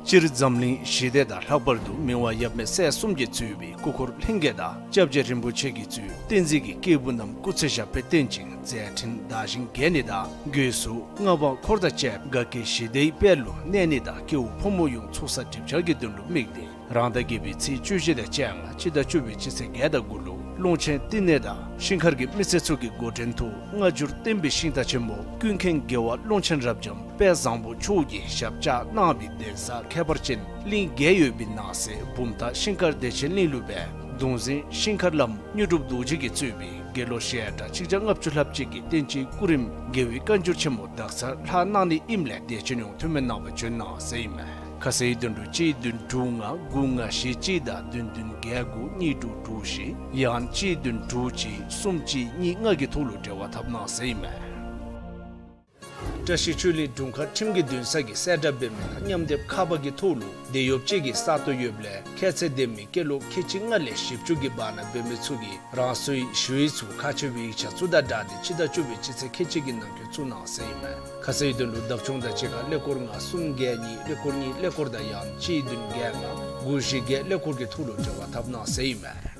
སྤྱིར་འཛམ་གླིང་ཞི་བདེ་དང་ལྷག་པར་དུ་མི་དབང་ཡབ་མེས་སྲས་གསུམ་གྱིས་གཙོས་པའི་སྐུ་འཁོར་ལྷན་རྒྱས་དང་སྐྱབས་རྗེ་རིན་པོ་ཆེ་གིས་གཙོས་བསྟན་འཛིན་གྱི་སྐྱེས་བུ་རྣམས་སྐུ་ཚེ་ཞབས་པད་བརྟན་ཅིང་མཛད་འཕྲིན་དར་ཞིང་རྒྱས་ནི་དང་སྒོས་སུ་མངའ་འབངས་འཁོར་དང་བཅས་དགའ་སྐྱིད་ཞི་བདེའི་དཔལ་ལུ་གནས་ནི་དང་སྐྱེ་བོ་ཕོ་མོ་ཡོངས་ཚོགས་བསགས་སྒྲིབ་སྦྱང་གི་དོན་ལུ་དམིགས་ཏེ་རང་ཟླ་བརྒྱད་པའི་ཚེས་བཅུ་བཞི་དང་བཅོ་ལྔ་སྤྱི་ཟླ་བཅུ་པའི་སྤྱི་ཚེས་བརྒྱད་དང་དགུ་ལུ་ཀློང་ཆེན་བསྟི་གནས་དང་ཤིང་མཁར་གྱི་མི་སེར་ཚུ་གི་འགོ་འདྲེན་ཐོག་སྔ་འགྱུར་བསྟན་པའི་ཤིང་རྟ་ཆེན་མོ་ཀུན་མཁྱེན་རྒྱལ་བ་ཀློང་ཆེན་རབ་འབྱམས་དཔལ་བཟང་པོ་མཆོག་གིས་ཞབས་བཅགས་གནང་བའི་གདན་ས་ཁྱད་པར་ཅན་གླིང་བརྒྱད་ཡོད་པའི་ནང་གསེས་བུམ་ཐང་ཤིང་མཁར་བདེ་ཆེན་གླིང་ལུ་སྦེ་གདུང་འཛིན་ཤིང་མཁར་བླམ་དངོས་གྲུབ་རྡོ་རྗེ་གིས་གཙོས་པའི་དགེ་སློང་ཞལ་གྲངས་གཅིག་བརྒྱ་ལྔ་བཅུ་ལྷག་ཅིག་གིས་བསྟན་སྤྱིའི་སྐུ་རིམ་རྒྱལ་བའི་བཀའ་འགྱུར་ཆེན་མོ་དག་ཚར་ལྷག་གནང་ནི་ཨིནམ་ལས་དད་ཅན་ཡོངས་འཐུས་མི་རྣམ་པ་བྱོན་གནང་ཟེར་ཨིན་མས། ཁ་གསལ་དོན་ལུ་གཅིག་བདུན་དྲུག་ལྔ་དགུ་ལྔ་བཞི་གཅིག་དང་བདུན་བདུན་བརྒྱད་དགུ་གཉིས་དྲུག་དྲུག་བཞི་ཡང་གཅིག་བདུན་དྲུག་གཅིག་གསུམ་གཅིག་གཉིས་ལྔ་གི་ཐོག་ལུ་འབྲེལ་བ་འཐབ་གནང་ཟེར་ཨིན་མས། བཀྲ་ཤིས་ཆོས་གླིང་དྲུང་ཁག་ཁྲིམས་ཀྱི་འདུན་ས་གིས་གསལ་བསྒྲགས་འབད་མི་ནང་མཉམ་སྡེབ་ཁ་པར་གྱི་ཐོག་ལུ་དེད་གཡོགཔ་ཅིག་གི་ས་སྟོང་ཡོདཔ་ལས་ཁྱད་ཚད་ལྡན་མི་སྐྱེས་ལོ་ཁལ་གཅིག་ལྔ་ལས་བཞི་བཅུ་གི་བར་ན་འབད་མི་ཚུ་གིས་རང་སོའི་ཞུ་ཡིག་ཚུ་ཁག་ཆེ་བའི་ཡིག་ཆ་ཚུ་དང་སྦྲགས་ཏེ་སྤྱི་ཟླ་བཅུ་པའི་སྤྱི་ཚེས་ཁལ་གཅིག་གི་ནང་འཁོད་བཙུགས་གནང་ཟེར་ཨིན་མས། ཁ་གསལ་དོན་ལུ་བདག་སྐྱོང་དང་གཅིག་ཁར་ཀླད་ཀོར་ལྔ་གསུམ་བརྒྱད་གཉིས་ཀླད་ཀོར་གཉིས་ཀླད་ཀོར་དང་ཡང་གཅིག་བདུན་བརྒྱད་ལྔ་དགུ་བཞི་བརྒྱད་ཀླད་ཀོར་གྱི་ཐོག་ལུ་འབྲེལ་བ་འཐབ་གནང་ཟེར་ཨིན་མས།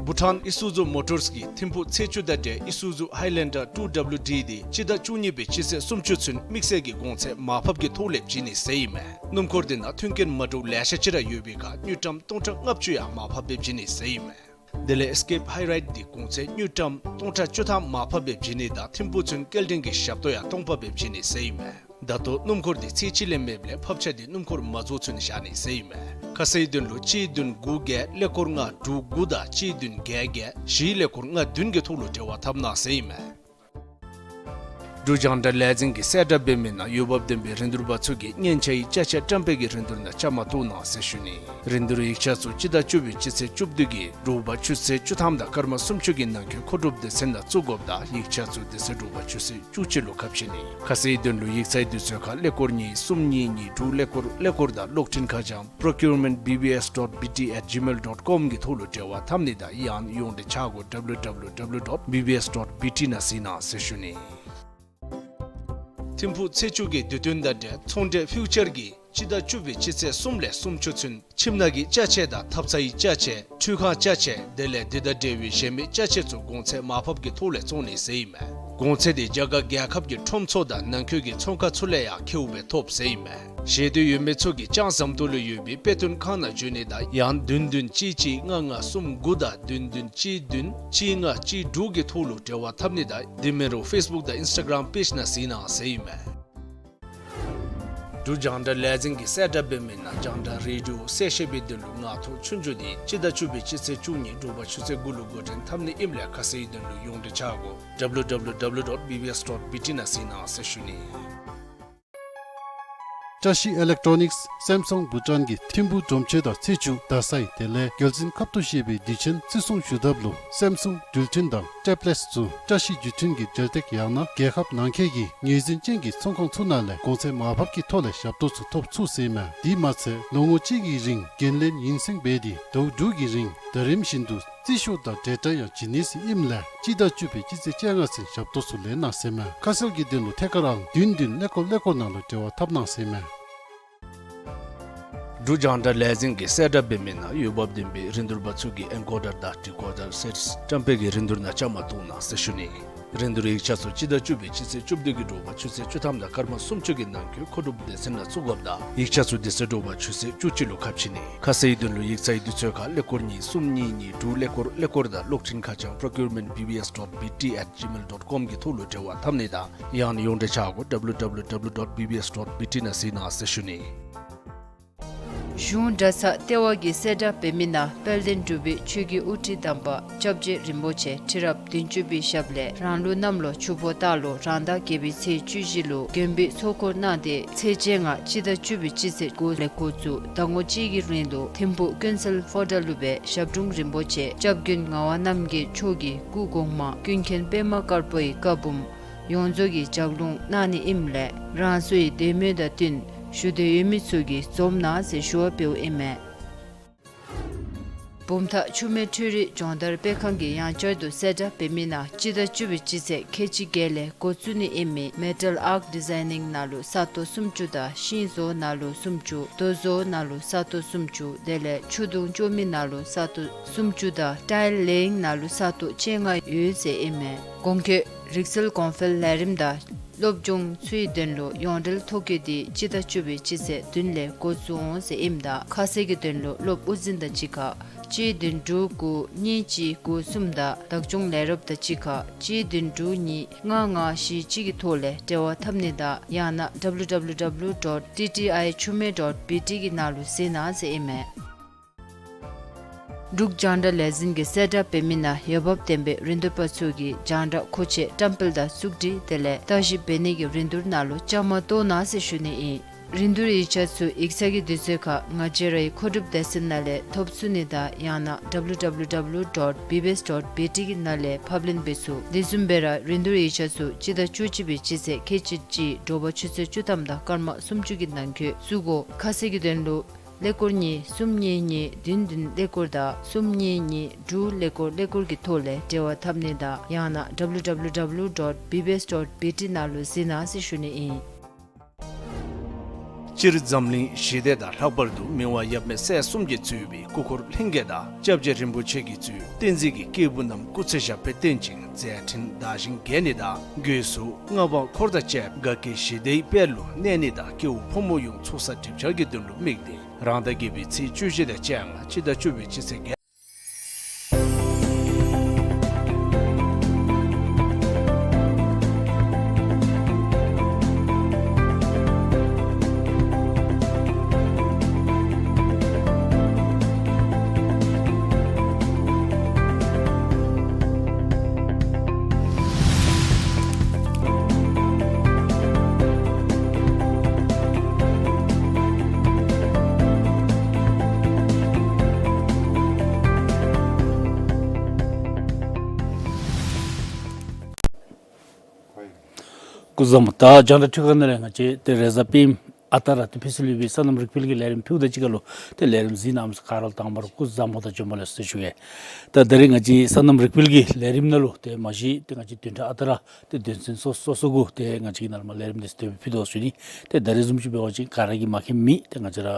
བྷུ་ཊཱན་ཨི་སུ་ཛུ་མོ་ཊརས་ཀྱིས་ཐིམ་ཕུག་ཚེས་བཅུ་དང་འབྲེལ་ཨི་སུ་ཛུ་ཧའི་ལེན་ཌར་ཊུ་ཌབ་ལུ་ཌི་དེ་སྤྱི་ཟླ་བཅུ་གཉིས་པའི་སྤྱི་ཚེས་སུམ་ཅུ་ཚུན་དམིགས་བསལ་གྱི་གོང་ཚད་མར་ཕབ་ཀྱི་ཐོག་ལས་བྱིན་ནི་ཟེར་ཨིན་མས། སྣུམ་འཁོར་དེ་ནང་མཐུན་རྐྱེན་མ་འདྲཝ་ལེ་ཤ་ཅིག་ར་ཡོད་པའི་ཁར་དངུལ་ཀྲམ་སྟོང་ཕྲག་ལྔ་བཅུ་ཡང་མར་ཕབ་སྦེ་བྱིན་ནི་ཟེར་ཨིན་མས། དེ་ལས་ཨེས་ཀེབ་ཧའི་རའིཌ་དེ་གོང་ཚད་དངུལ་ཀྲམ་སྟོང་ཕྲག་བཅུ་ཐམ་མར་ཕབ་སྦེ་བྱིན་ནི་དང་ཐིམ་ཕུག་ཚུན་སྐྱེལ་འདྲེན་གྱི་ཞབས་ཏོག་ཡང་སྟོང་པ་སྦེ་བྱིན་ནི་ཟེར་ཨིན་མས། ད་ལྟོ་སྣུམ་འཁོར་དེ་ཚེས་གཅིག་ལས་མེདཔ་ལས་ཕབ་ཆ་དེ་སྣུམ་འཁོར་མ་རྫོགས་ཚུན་བཞག་ནི་ཟེར་ཨིན་མས། ཁ་གསལ་དོན་ལུ་གཅིག་བདུན་དགུ་བརྒྱད་ཀླད་ཀོར་ལྔ་དྲུག་དགུ་དང་གཅིག་བདུན་བརྒྱད་བརྒྱད་བཞི་ཀླད་ཀོར་ལྔ་བདུན་གྱི་ཐོག་ལུ་འབྲེལ་བ་འཐབ་གནང་ཟེར་ཨིན་མས། འབྲུག་རྒྱང་བསྒྲགས་ལས་འཛིན་གྱིས་གསལ་བསྒྲགས་འབད་མི་ནང་འོས་འབབ་ལྡན་པའི་རིན་བསྡུར་པ་ཚུ་གིས་སྙན་ཆ་ཡི་ཅ་ཆས་བཀྲམ་སྤེལ་གྱི་རིན་བསྡུར་ནང་བཅའ་མར་གཏོགས་གནང་ཟེར་ཞུ་ནི། རིན་བསྡུར་ཡིག་ཆ་ཚུ་སྤྱི་ཟླ་བཅུ་པའི་སྤྱི་ཚེས་བཅུ་བདུན་གྱི་དྲོ་པ་ཆུ་ཚོད་བཅུ་ཐམ་དང་སྐར་མ་སུམ་ཅུ་གི་ནང་འཁོད་མཁོ་སྒྲུབ་སྡེ་ཚན་ནང་བཙུགས་དགོཔ་དང་ཡིག་ཆ་ཚུ་དེ་ཚེ་དྲོ་པ་ཆུ་ཚོད་བཅུ་གཅིག་ལུ་ཁ་ཕྱེ་ནི། ཁ་གསལ་དོན་ལུ་ཡིག་ཚང་དུས་ཚོད་ཁར་ཀླད་ཀོར་གཉིས་གསུམ་གཉིས་གཉིས་དྲུག་ཀླད་ཀོར་ཀླད་ཀོར་དང་གློག་འཕྲིན་ཁ་བྱང་procurement B B S dot B T at gmail dot com གི་ཐོག་ལུ་འབྲེལ་བ་འཐབ་ནི་དང་ཡང་ཡོངས་འབྲེལ་ཆ་སྒོ་W W W dot B B S dot B T ནང་གཟིགས་གནང་ཟེར་ཞུ་ནི། ཐིམ་ཕུག་ཚེས་བཅུ་གི་དུས་སྟོན་དང་འབྲེལ་ཚོང་འབྲེལ་ཕིའུ་ཅར་གྱིས་སྤྱི་ཟླ་བཅུ་པའི་སྤྱི་ཚེས་གསུམ་ལས་སུམ་ཅུ་ཚུན་ཁྱིམ་ནང་གི་ཅ་ཆས་དང་ཐབ་ཚང་གི་ཅ་ཆས་ཁྲུས་ཁང་ཅ་ཆས་དེ་ལས་དེ་དང་འབྲེལ་བའི་གཞན་མི་ཅ་ཆས་ཚུ་གོང་ཚད་མར་ཕབ་ཀྱི་ཐོག་ལས་བཙོང་ནི་ཟེར་ཨིན་མས། གོང་ཚད་དེ་རྒྱ་གར་རྒྱལ་ཁབ་ཀྱི་ཁྲོམ་ཚུ་དང་ནང་འཁོད་ཀྱི་ཚོང་ཁང་ཚུ་ལས་ཡང་ཁེཝ་སྦེ་ཐོབ་ཟེར་ཨིན་མས། ཤེས་འདོད་ཡོད་མི་ཚུ་གིས་ལྕང་ཟམ་ཏོག་ལུ་ཡོད་པའི་དཔེ་སྟོན་ཁང་ནང་འབྱོན་ནི་དང་ཡང་བདུན་བདུན་གཅིག་གཅིག་ལྔ་ལྔ་གསུམ་དགུ་དང་བདུན་བདུན་གཅིག་བདུན་གཅིག་ལྔ་གཅིག་དྲུག་གི་ཐོག་ལུ་འབྲེལ་བ་འཐབ་ནི་དང་དེ་མིན་རུང་ཕེསི་བུཀ་དང་ཨིནསི་ཊ་གརམ་པེཇ་ནང་གཟིགས་གནང་ཟེར་ཨིན་མས། འབྲུག་རྒྱང་བསྒྲགས་ལས་འཛིན་གྱིས་གསལ་བསྒྲགས་འབད་མི་ནང་རྒྱང་བསྒྲགས་རེ་ཌི་ཡོ་གསལ་བཤད་པའི་དོན་ལུ་ངག་ཐོག་ཆོས་རྒྱུགས་དེ་སྤྱི་ཟླ་བཅུ་པའི་སྤྱི་ཚེས་བཅུ་གཉིས་དྲོ་པ་ཆུ་ཚོད་དགུ་ལུ་འགོ་འདྲེན་འཐབ་ནི་ཨིནམ་ལས་ཁ་གསལ་དོན་ལུ་ཡོངས་འབྲེལ་ཆ་སྒོ་W W W dot B B S dot B T ནང་གཟིགས་གནང་ཟེར་ཞུ་ནི། བཀྲ་ཤིས་ཨི་ལེག་ཊོ་ནིགསི་སེམ་སུང་བྷུ་ཊཱན་གྱིས་ཐིམ་ཕུག་གྲོང་ཁྱེར་དང་ཚེས་བཅུ་རྡ་སའི་དེ་ལས་རྒྱལ་མཚན་ཁབ་ཏུ་བཞེས་པའི་དུས་ཆེན་བརྩི་སྲུང་ཞུ་ཐབས་ལུ་སེམ་སུང་འགྲུལ་འཕྲིན་དང་ཊེབ་ལེཊསི་ཚུ་བཀྲ་ཤིས་བརྒྱུད་འཕྲིན་གྱི་འབྲེལ་སྟེགས་ཡང་ན་རྒྱལ་ཁབ་ནང་འཁོད་ཀྱི་ངོས་འཛིན་ཅན་གྱི་ཚོང་ཁང་ཚུ་ནང་ལས་གོང་ཚད་མར་ཕབ་ཀྱི་ཐོག་ལས་ཞབས་ཏོག་ཚུ་ཐོབ་ཚུགས་ཟེར་ཨིན་མས། དེ་མ་ཚད་ལོ་ངོ་གཅིག་གི་རིང་འགན་ལེན་ཡུན་སེང་འབད་དེ་ཟླཝ་དྲུག་གི་རིང་ཟླ་རིམ་བཞིན་དུ་རྩིས་ཤོག་དང་འབྲེལ་སྒྲ་ཡང་བྱིན་ནི་ཟེར་ཨིནམ་ལས་སྤྱི་ཟླ་བཅུ་པའི་སྤྱི་ཚེས་བཅོ་ལྔ་ཚུན་ཞབས་ཏོག་ཚུ་ལེན་གནང་ཟེར་ཨིན་མས། ཁ་གསལ་གྱི་དོན་ལུ་ཐད་ཀར་ཨང་བདུན་བདུན་ཀླད་ཀོར་ཀླད་ཀོར་ནང་ལུ་འབྲེལ་བ་འཐབ་གནང་ཟེར་ཨིན་མས། འབྲུག་རྒྱང་བསྒྲགས་ལས་འཛིན་གྱིས་གསལ་བསྒྲགས་འབད་མི་ནང་འོས་འབབ་ལྡན་པའི་རིན་བསྡུར་པ་ཚུ་གིས་ཨེན་ཀོ་ཌར་དང་ཌི་ཀོ་ཌར་སེཊསི་བཀྲམ་སྤེལ་གྱི་རིན་བསྡུར་ནང་བཅའ་མར་གཏོགས་གནང་ཟེར་ཞུ་ནི། རིན་བསྡུར་ཡིག་ཆ་ཚུ་སྤྱི་ཟླ་བཅུ་པའི་སྤྱི་ཚེས་བཅུ་བདུན་གྱི་དྲོ་པ་ཆུ་ཚོད་བཅུ་ཐམ་དང་སྐར་མ་སུམ་ཅུ་གི་ནང་འཁོད་མཁོ་སྒྲུབ་སྡེ་ཚན་ནང་བཙུགས་དགོཔ་དང་ཡིག་ཆ་ཚུ་དེ་ཚེ་དྲོ་པ་ཆུ་ཚོད་བཅུ་གཅིག་ལུ་ཁ་ཕྱེ་ནི། ཁ་གསལ་དོན་ལུ་ཡིག་ཚང་དུས་ཚོད་ཁར་ཀླད་ཀོར་གཉིས་གསུམ་གཉིས་གཉིས་དྲུག་ཀླད་ཀོར་ཀླད་ཀོར་དང་གློག་འཕྲིན་ཁ་བྱང་procurement B B S dot B T at gmail dot com གི་ཐོག་ལུ་འབྲེལ་བ་འཐབ་ནི་དང་ཡང་ན་ཡོངས་འབྲེལ་ཆ་སྒོ་W W W dot B B S dot B T ནང་གཟིགས་གནང་ཟེར་ཞུ་ནི། གཞུང་གྲྭ་ཚང་ལྟེ་བ་གིས་གསལ་བསྒྲགས་འབད་མི་ནང་དཔལ་ལྡན་འབྲུག་པའི་ཆོས་ཀྱི་དབུ་ཁྲིད་དམ་པ་སྐྱབས་རྗེ་རིན་པོ་ཆེ་ཁྲི་རབས་བདུན་ཅུ་པའི་ཞབས་ལས་རང་ལུགས་གནམ་ལོ་ཆུ་ཕོ་སྟག་ལོ་རང་ཟླ་བརྒྱད་པའི་ཚེས་བཅུ་བཞི་ལུ་དགོན་པའི་ཚོགས་འཁོར་གནང་སྟེ་ཚེས་བཅོ་ལྔ་སྤྱི་ཟླ་བཅུ་པའི་སྤྱི་ཚེས་དགུ་ལས་འགོ་བཙུགས་ཟླ་ངོ་གཅིག་གི་རིང་ལུ་ཐིམ་ཕུག་ཀུན་གསལ་ཕོ་བྲང་ལུ་སྦེ་ཞབས་དྲུང་རིན་པོ་ཆེ་སྐྱབས་མགོན་ངག་དབང་རྣམ་རྒྱལ་མཆོག་གི་སྐུ་གོང་མ་ཀུན་མཁྱེན་པདྨ་དཀར་པོའི་བཀའ་འབུམ་ཡོངས་རྫོགས་ཀྱི་ལྗགས་ལུང་གནང་ནི་ཨིནམ་ལས་རང་སོའི་དད་མོས་དང་བསྟུན་ཞུ་འདོད་ཡོད་མི་ཚུ་གིས་འཛོམས་གནང་ཟེར་ཞུ་བ་འབདཝ་ཨིན་མས། བུམ་ཐང་ཆུ་སྨད་འཕྲུལ་རིག་སྦྱོང་བརྡར་སྤེལ་ཁང་གིས་ཡང་བསྐྱར་དུ་གསལ་བསྒྲགས་འབད་མི་ནང་སྤྱི་ཟླ་བཅུ་པའི་སྤྱི་ཚེས་ཁལ་གཅིག་བརྒྱད་ལས་འགོ་བཙུགས་ནི་ཨིན་མི་མེ་ཊལ་ཨརཀ་ཌི་ཛའི་ནིང་ནང་ལུ་ས་སྟོང་སུམ་ཅུ་དང་ཤིང་བཟོ་ནང་ལུ་སུམ་ཅུ་རྡོ་བཟོ་ནང་ལུ་ས་སྟོང་སུམ་ཅུ་དེ་ལས་ཆུ་དུང་བཅོ་མི་ནང་ལུ་ས་སྟོང་སུམ་ཅུ་དང་ཊའིལ་ལེ་ཡིང་ནང་ལུ་ས་སྟོང་བཅོ་ལྔ་ཡོད་ཟེར་ཨིན་མས། གོང་འཁོད་རིག་རྩལ་གོང་འཕེལ་ལས་རིམ་དང་སློབ་སྦྱོང་ཚུའི་དོན་ལུ་ཡོངས་འབྲེལ་ཐོ་བཀོད་འདི་སྤྱི་ཟླ་བཅུ་པའི་སྤྱི་ཚེས་བདུན་ལས་འགོ་བཙུགས་འོང་ཟེར་ཨིནམ་ད་ཁ་གསལ་གྱི་དོན་ལུ་སློབ་དབུ་འཛིན་དང་གཅིག་ཁར་གཅིག་བདུན་དྲུག་དགུ་གཉིས་གཅིག་དགུ་གསུམ་དང་བདག་སྐྱོང་ལས་རོགསཔ་དང་གཅིག་ཁར་གཅིག་བདུན་དྲུག་གཉིས་ལྔ་ལྔ་བཞི་གཅིག་གི་ཐོག་ལས་འབྲེལ་བ་འཐབ་ནི་དང་ཡང་ན་W W W dot T T I Chumey dot B T གི་ནང་ལུ་གཟིགས་གནང་ཟེར་ཨིན་མས། འབྲུག་རྒྱང་བསྒྲགས་ལས་འཛིན་གྱིས་གསལ་བསྒྲགས་འབད་མི་ནང་འོས་འབབ་ལྡན་པའི་རིན་བསྡུར་པ་ཚུ་གིས་རྒྱང་བསྒྲགས་མཁོ་ཆས་བཀྲམ་སྤེལ་དང་བཙུགས་སྒྲིག་དེ་ལས་བརྟག་ཞིབ་འབད་ནི་གི་རིན་བསྡུར་ནང་ལུ་བཅའ་མར་གཏོགས་གནང་ཟེར་ཞུ་ནི་ཨིན། རིན་བསྡུར་ཡིག་ཆ་ཚུ་ཡིག་ཚང་གི་དུས་ཚོད་ཁར་ང་བཅས་རའི་མཁོ་སྒྲུབ་སྡེ་ཚན་ནང་ལས་ཐོབ་ཚུགས་ནི་དང་ཡང་ན་W W W dot B B S dot B T གི་ནང་ལས་ཕབ་ལེན་འབད་ཚུགས། དེ་བཟུམ་སྦེ་ར་རིན་བསྡུར་ཡིག་ཆ་ཚུ་སྤྱི་ཟླ་བཅུ་གཅིག་པའི་སྤྱི་ཚེས་ཁལ་གཅིག་གཅིག་དྲོ་པ་ཆུ་ཚོད་བཅུ་ཐམ་དང་སྐར་མ་སུམ་ཅུ་གི་ནང་འཁོད་བཙུགས་དགོ། ཁ་གསལ་གྱི་དོན་ལུ་ཀླད་ཀོར་གཉིས་གསུམ་གཉིས་གཉིས་བདུན་བདུན་ཀླད་ཀོར་དང་གསུམ་གཉིས་གཉིས་དྲུག་ཀླད་ཀོར་ཀླད་ཀོར་གྱི་ཐོག་ལས་འབྲེལ་བ་འཐབ་ནི་དང་ཡང་ན་W W W dot B B S dot B T ནང་ལུ་གཟིགས་གནང་ཟེར་ཞུ་ནི་ཨིན། སྤྱིར་འཛམ་གླིང་ཞི་བདེ་དང་ལྷག་པར་དུ་མི་དབང་ཡབ་མེས་སྲས་གསུམ་གྱིས་གཙོས་པའི་སྐུ་འཁོར་ལྷན་རྒྱས་དང་སྐྱབས་རྗེ་རིན་པོ་ཆེ་གིས་གཙོས་བསྟན་འཛིན་གྱི་སྐྱེས་བུ་རྣམས་སྐུ་ཚེ་ཞབས་པད་བརྟན་ཅིང་མཛད་འཕྲིན་དར་ཞིང་རྒྱས་ནི་དང་སྒོས་སུ་མངའ་འབངས་འཁོར་དང་བཅས་དགའ་སྐྱིད་ཞི་བདེའི་དཔལ་ལུ་གནས་ནི་དང་སྐྱེ་བོ་ཕོ་མོ་ཡོངས་ཚོགས་བསགས་སྒྲིབ་སྦྱང་གི་དོན་ལུ་དམིགས་ཏེ་རང་ཟླ་བརྒྱད་པའི་ཚེས་བཅུ་བཞི་དང་བཅོ་ལྔ་སྤྱི་ཟླ་བཅུ་པའི་སྤྱི་ཚེས་བརྒྱད། སྐུ་གཟུགས་བཟང་པོ། ད་རྒྱང་བསྒྲགས་འཕྲུལ་ཁང་ནང་ལས་ང་བཅས་ཏེ་རེས་གཟའ་སྤེནམ་ཨ་རྟག་ར་ཏེ་ཕུལ་སྲོལ་ཡོད་པའི་སོ་ནམ་རིག་པའི་གི་ལས་རིམ་ཕུལཝ་ད་གཅིག་ཁར་ལུ་ཏེ་ལས་རིམ་གཟིགས་གནང་མི་ཚུ་ག་ར་ལུ་དང་པ་ར་སྐུ་གཟུགས་བཟང་པོ་དང་བྱོན་པ་ལེགས་སོ་ཟེར་ཞུ་གེ། ད་ད་རེས་ང་བཅས་སོ་ནམ་རིག་པའི་གི་ལས་རིམ་ནང་ལུ་ཏེ་མ་གཞི་ཏེ་ང་བཅས་བདུན་ཕྲག་ཨ་རྟག་ར་ཏེ་དོན་ཚན་སོ་སོ་སོ་གུ་ཏེ་ང་བཅས་ཀྱིས་ནཱ་ལས་མར་ལས་རིམ་འདི་ཚུ་ཏེ་ཕུལ་དོ་ཟེར་ཞུ་ནི། ཏེ་ད་རེས་བཟུམ་ཅིག་འབད་བ་ཅིན་ག་ར་གིས་མ་མཁྱེན་མེད། ཏེ་ང་བཅས་ར་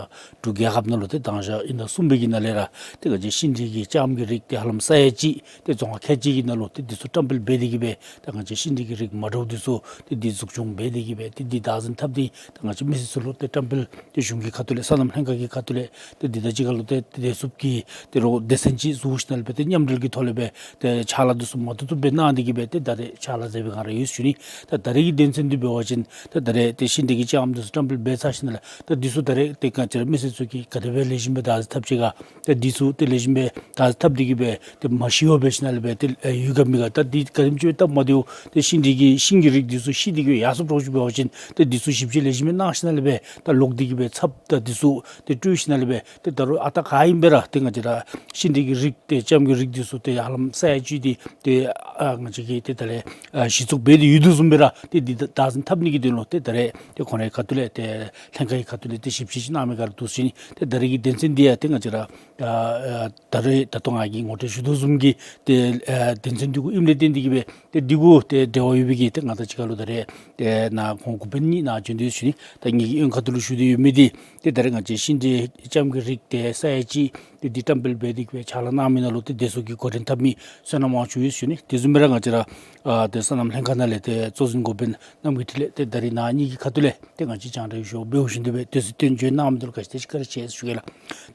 འབྲུག་རྒྱལ་ཁབ་ནང་ལུ་ཏེ་དང་ཞག་ཨིན་ཟླ་གསུམ་པའི་གི་ནང་ལས་ར་ཏེ་ང་བཅས་ཤིང་འབྲས་ཀྱི་ལྕངམ་གྱི་རིགས་ཏེ་ཧ་ལམ་ས་ཡ་གཅིག་ཏེ་རྫོང་ཁག་ཁལ་གཅིག་གི་ནང་ལུ་ཏེ་འདི་ཚུ་བཀྲམ་སྤེལ་འབད་དེ་གིས་སྦེ་ཏེ་ང་བཅས་ཤིང་འབྲས་ཀྱི་རིགས་མ་འདྲཝ་འདི་ཚུ་ཏེ་འདི་འཛུགས་སྐྱོང་འབད་དེ་གིས་སྦེ་ཏེ་འདི་བདག་འཛིན་འཐབ་སྟེ་ཏེ་ང་བཅས་མི་སེར་ཚུ་ལུ་ཏེ་བཀྲམ་སྤེལ་ཏེ་གཞུང་གི་ཁ་ཐུག་ལས་སོ་ནམ་ལྷན་ཁག་གི་ཁ་ཐུག་ལས་ཏེ་འདི་དང་གཅིག་ཁར་ལུ་ཏེ་ཏེ་བདེ་སྲུངཔ་གི་ཏེ་རོགས་སྡེ་ཚན་ཅིག་བཟོ་ཞིནམ་ལས་སྦེ་ཏེ་མཉམ་འབྲེལ་གྱི་ཐོག་ལས་སྦེ་ཏེ་ཕྱག་ལཱ་འདི་ཚུ་མ་ཏོག་ཏོ་སྦེ་གནང་སྟེ་གིས་སྦེ་ཏེ་ད་རེས་ཕྱག་ལཱ་མཛད་པའི་སྒང་ར་ཡོད་ཟེར་ཞུ་ནི། ད་ད་རེས་ཀྱི་དོན་ཚན་འདི་འབད་བ་ཅིན་ད་ད་རེས་ཏེ་ཤིང་འབྲས་ཀྱི་ལྕངམ་འདི་ཚུ་བཀྲམ་སྤེལ་འབད་ཚར་ཞིནམ་ལས་ད་འདི་ཚུ་ད་རེས་ཏེ་ག་ཅི་ར་མི་སེར་ཚུ་གིས་ག་དེ་སྦེ་ལེགས་ཤོམ་སྦེ་བདག་འཛིན་འཐབ་ཅི་ག། ད་འདི་ཚུ་ཏེ་ལེགས་ཤོམ་སྦེ་བདག་འཛིན་འཐབ་སྟེ་གིས་སྦེ་ཏེ་མ་ཤི་བར་འབད་ཞིནམ་ལས་སྦེ་ཏེ་ཡོད་ག་མེད་ག། ད་འདི་ག་དེམ་ཅིག་སྦེ་སྟབས་མ་བདེཝ་ཏེ་ཤིང་འབྲས་ཀྱི་ཤིང་གི་རིགས་འདི་ཚུ་ཤི་སྟེ་གིས་ཡར་སོངམ་འདྲཝ་ཅིག་འབད་བ་ཅིན་ད་འདི་ཚུ་ཞིབ་དཔྱད་ལེགས་ཤོམ་སྦེ་གནང་ཞིནམ་ལས་སྦེ་ད་ལོག་སྟེ་གིས་སྦེ་ཚབ་ད་འདི་ཚུ་ཏེ་སྤྲོད་ཞིནམ་ལས་སྦེ་ཏེ་ད་རུང་ཨ་རྟག་ག་ཨིན་པས་ར་ཏེ་ང་བཅས་ར་ཤིང་འབྲས་ཀྱི་རིགས་ཏེ་ལྕངམ་གྱི་རིགས་འདི་ཚུ་ཏེ་ཧ་ལམ་ས་ཡ་གཅིག་འདི་ཏེ་ཨ་ང་བཅས་ཀྱིས་ཏེ་ད་རེས་ཨ་གཞི་བཙུགས་འབད་དེ་ཡོད་དོ་བཟུམ་སྦེ་ར་ཏེ་འདི་ད་བདག་འཛིན་འཐབ་ནི་གི་དོན་ལུ་ཏེ་ད་རེས་ཏེ་ཁོང་རའི་ཁ་ཐུག་ལས་ཏེ་ལྷན་ཁག་གི་ཁ་ཐུག་ལས་ཏེ་ཞིབ་དཔྱད་ཅིག་གནང་མི་སྒང་ར་འདུག་ཟེར་ཞུ་ནི། ཏེ་ད་རེས་ཀྱི་དོན་ཚན་འདི་ཡང་ཏེ་ང་བཅས་ར་ཨ་ཨ་ད་རེས་ད་ལྟོ་ང་གིས་ངོ་སྤྲོད་ཞུ་དོ་བཟུམ་གྱི་ཏེ་ཨ་དོན་ཚན་འདི་གུ་ཨིནམ་ལས་བརྟེན་ཏེ་གིས་སྦེ་ཏེ་འདི་གུ་ཏེ་འབྲེལ་བ་ཡོད་པའི་གི་ཏེ་ང་དང་གཅིག་ཁར་ལུ་ད་རེས་ཏེ་ནཱ་ཁོང་འགོ་དཔོན་གཉིས་ནཱ་བྱོན་ཏེ་ཡོད་ཟེར་ཞུ་ནི། ད་ངེ་གི་ཨོན་ཁ་ཐུག་ལུ་ཞུ་སྟེ་ཡོད་མི་འདི་ཏེ་ད་རེས་ང་བཅས་ཤིང་འབྲས་ལྕངམ་གྱི་རིགས་ཏེ་ས་ཡ་གཅིག་ཏེ་འདི་བཀྲམ་སྤེལ་འབད་དེ་གིས་སྦེ་ཕྱག་ལཱ་གནང་མི་ནང་ལུ་ཏེ་བདེ་སྲུངཔ་གིས་འགོ་འདྲེན་འཐབ་མི་བསོད་ནམས་དབང་ཕྱུག་ཡོད་ཟེར་ཞུ་ནི། དེ་བཟུམ་སྦེ་ར་ང་བཅས་ར་ཨ་ཏེ་སོ་ནམ་ལྷན་ཁག་ནང་ལས་ཏེ་གཙོ་འཛིན་འགོ་དཔོན་རྣམ་རྒྱས་འཕྲིན་ལས་ཏེ་ད་རེས་ནཱ་གཉིས་ཀྱི་ཁ་ཐུག་ལས་ཏེ་ང་བཅས་རྒྱང་བསྒྲགས་ཞུ་འབདཝ་བཞིན་དུ་སྦེ་དུས་ཚོད་བཏོན་བྱོན་གནང་མི་འདི་ལུ་བཀའ་དྲིན་ཆེ་བཀའ་དྲིན་ཆེ་ཟེར་ཞུ་གེ་ལགས།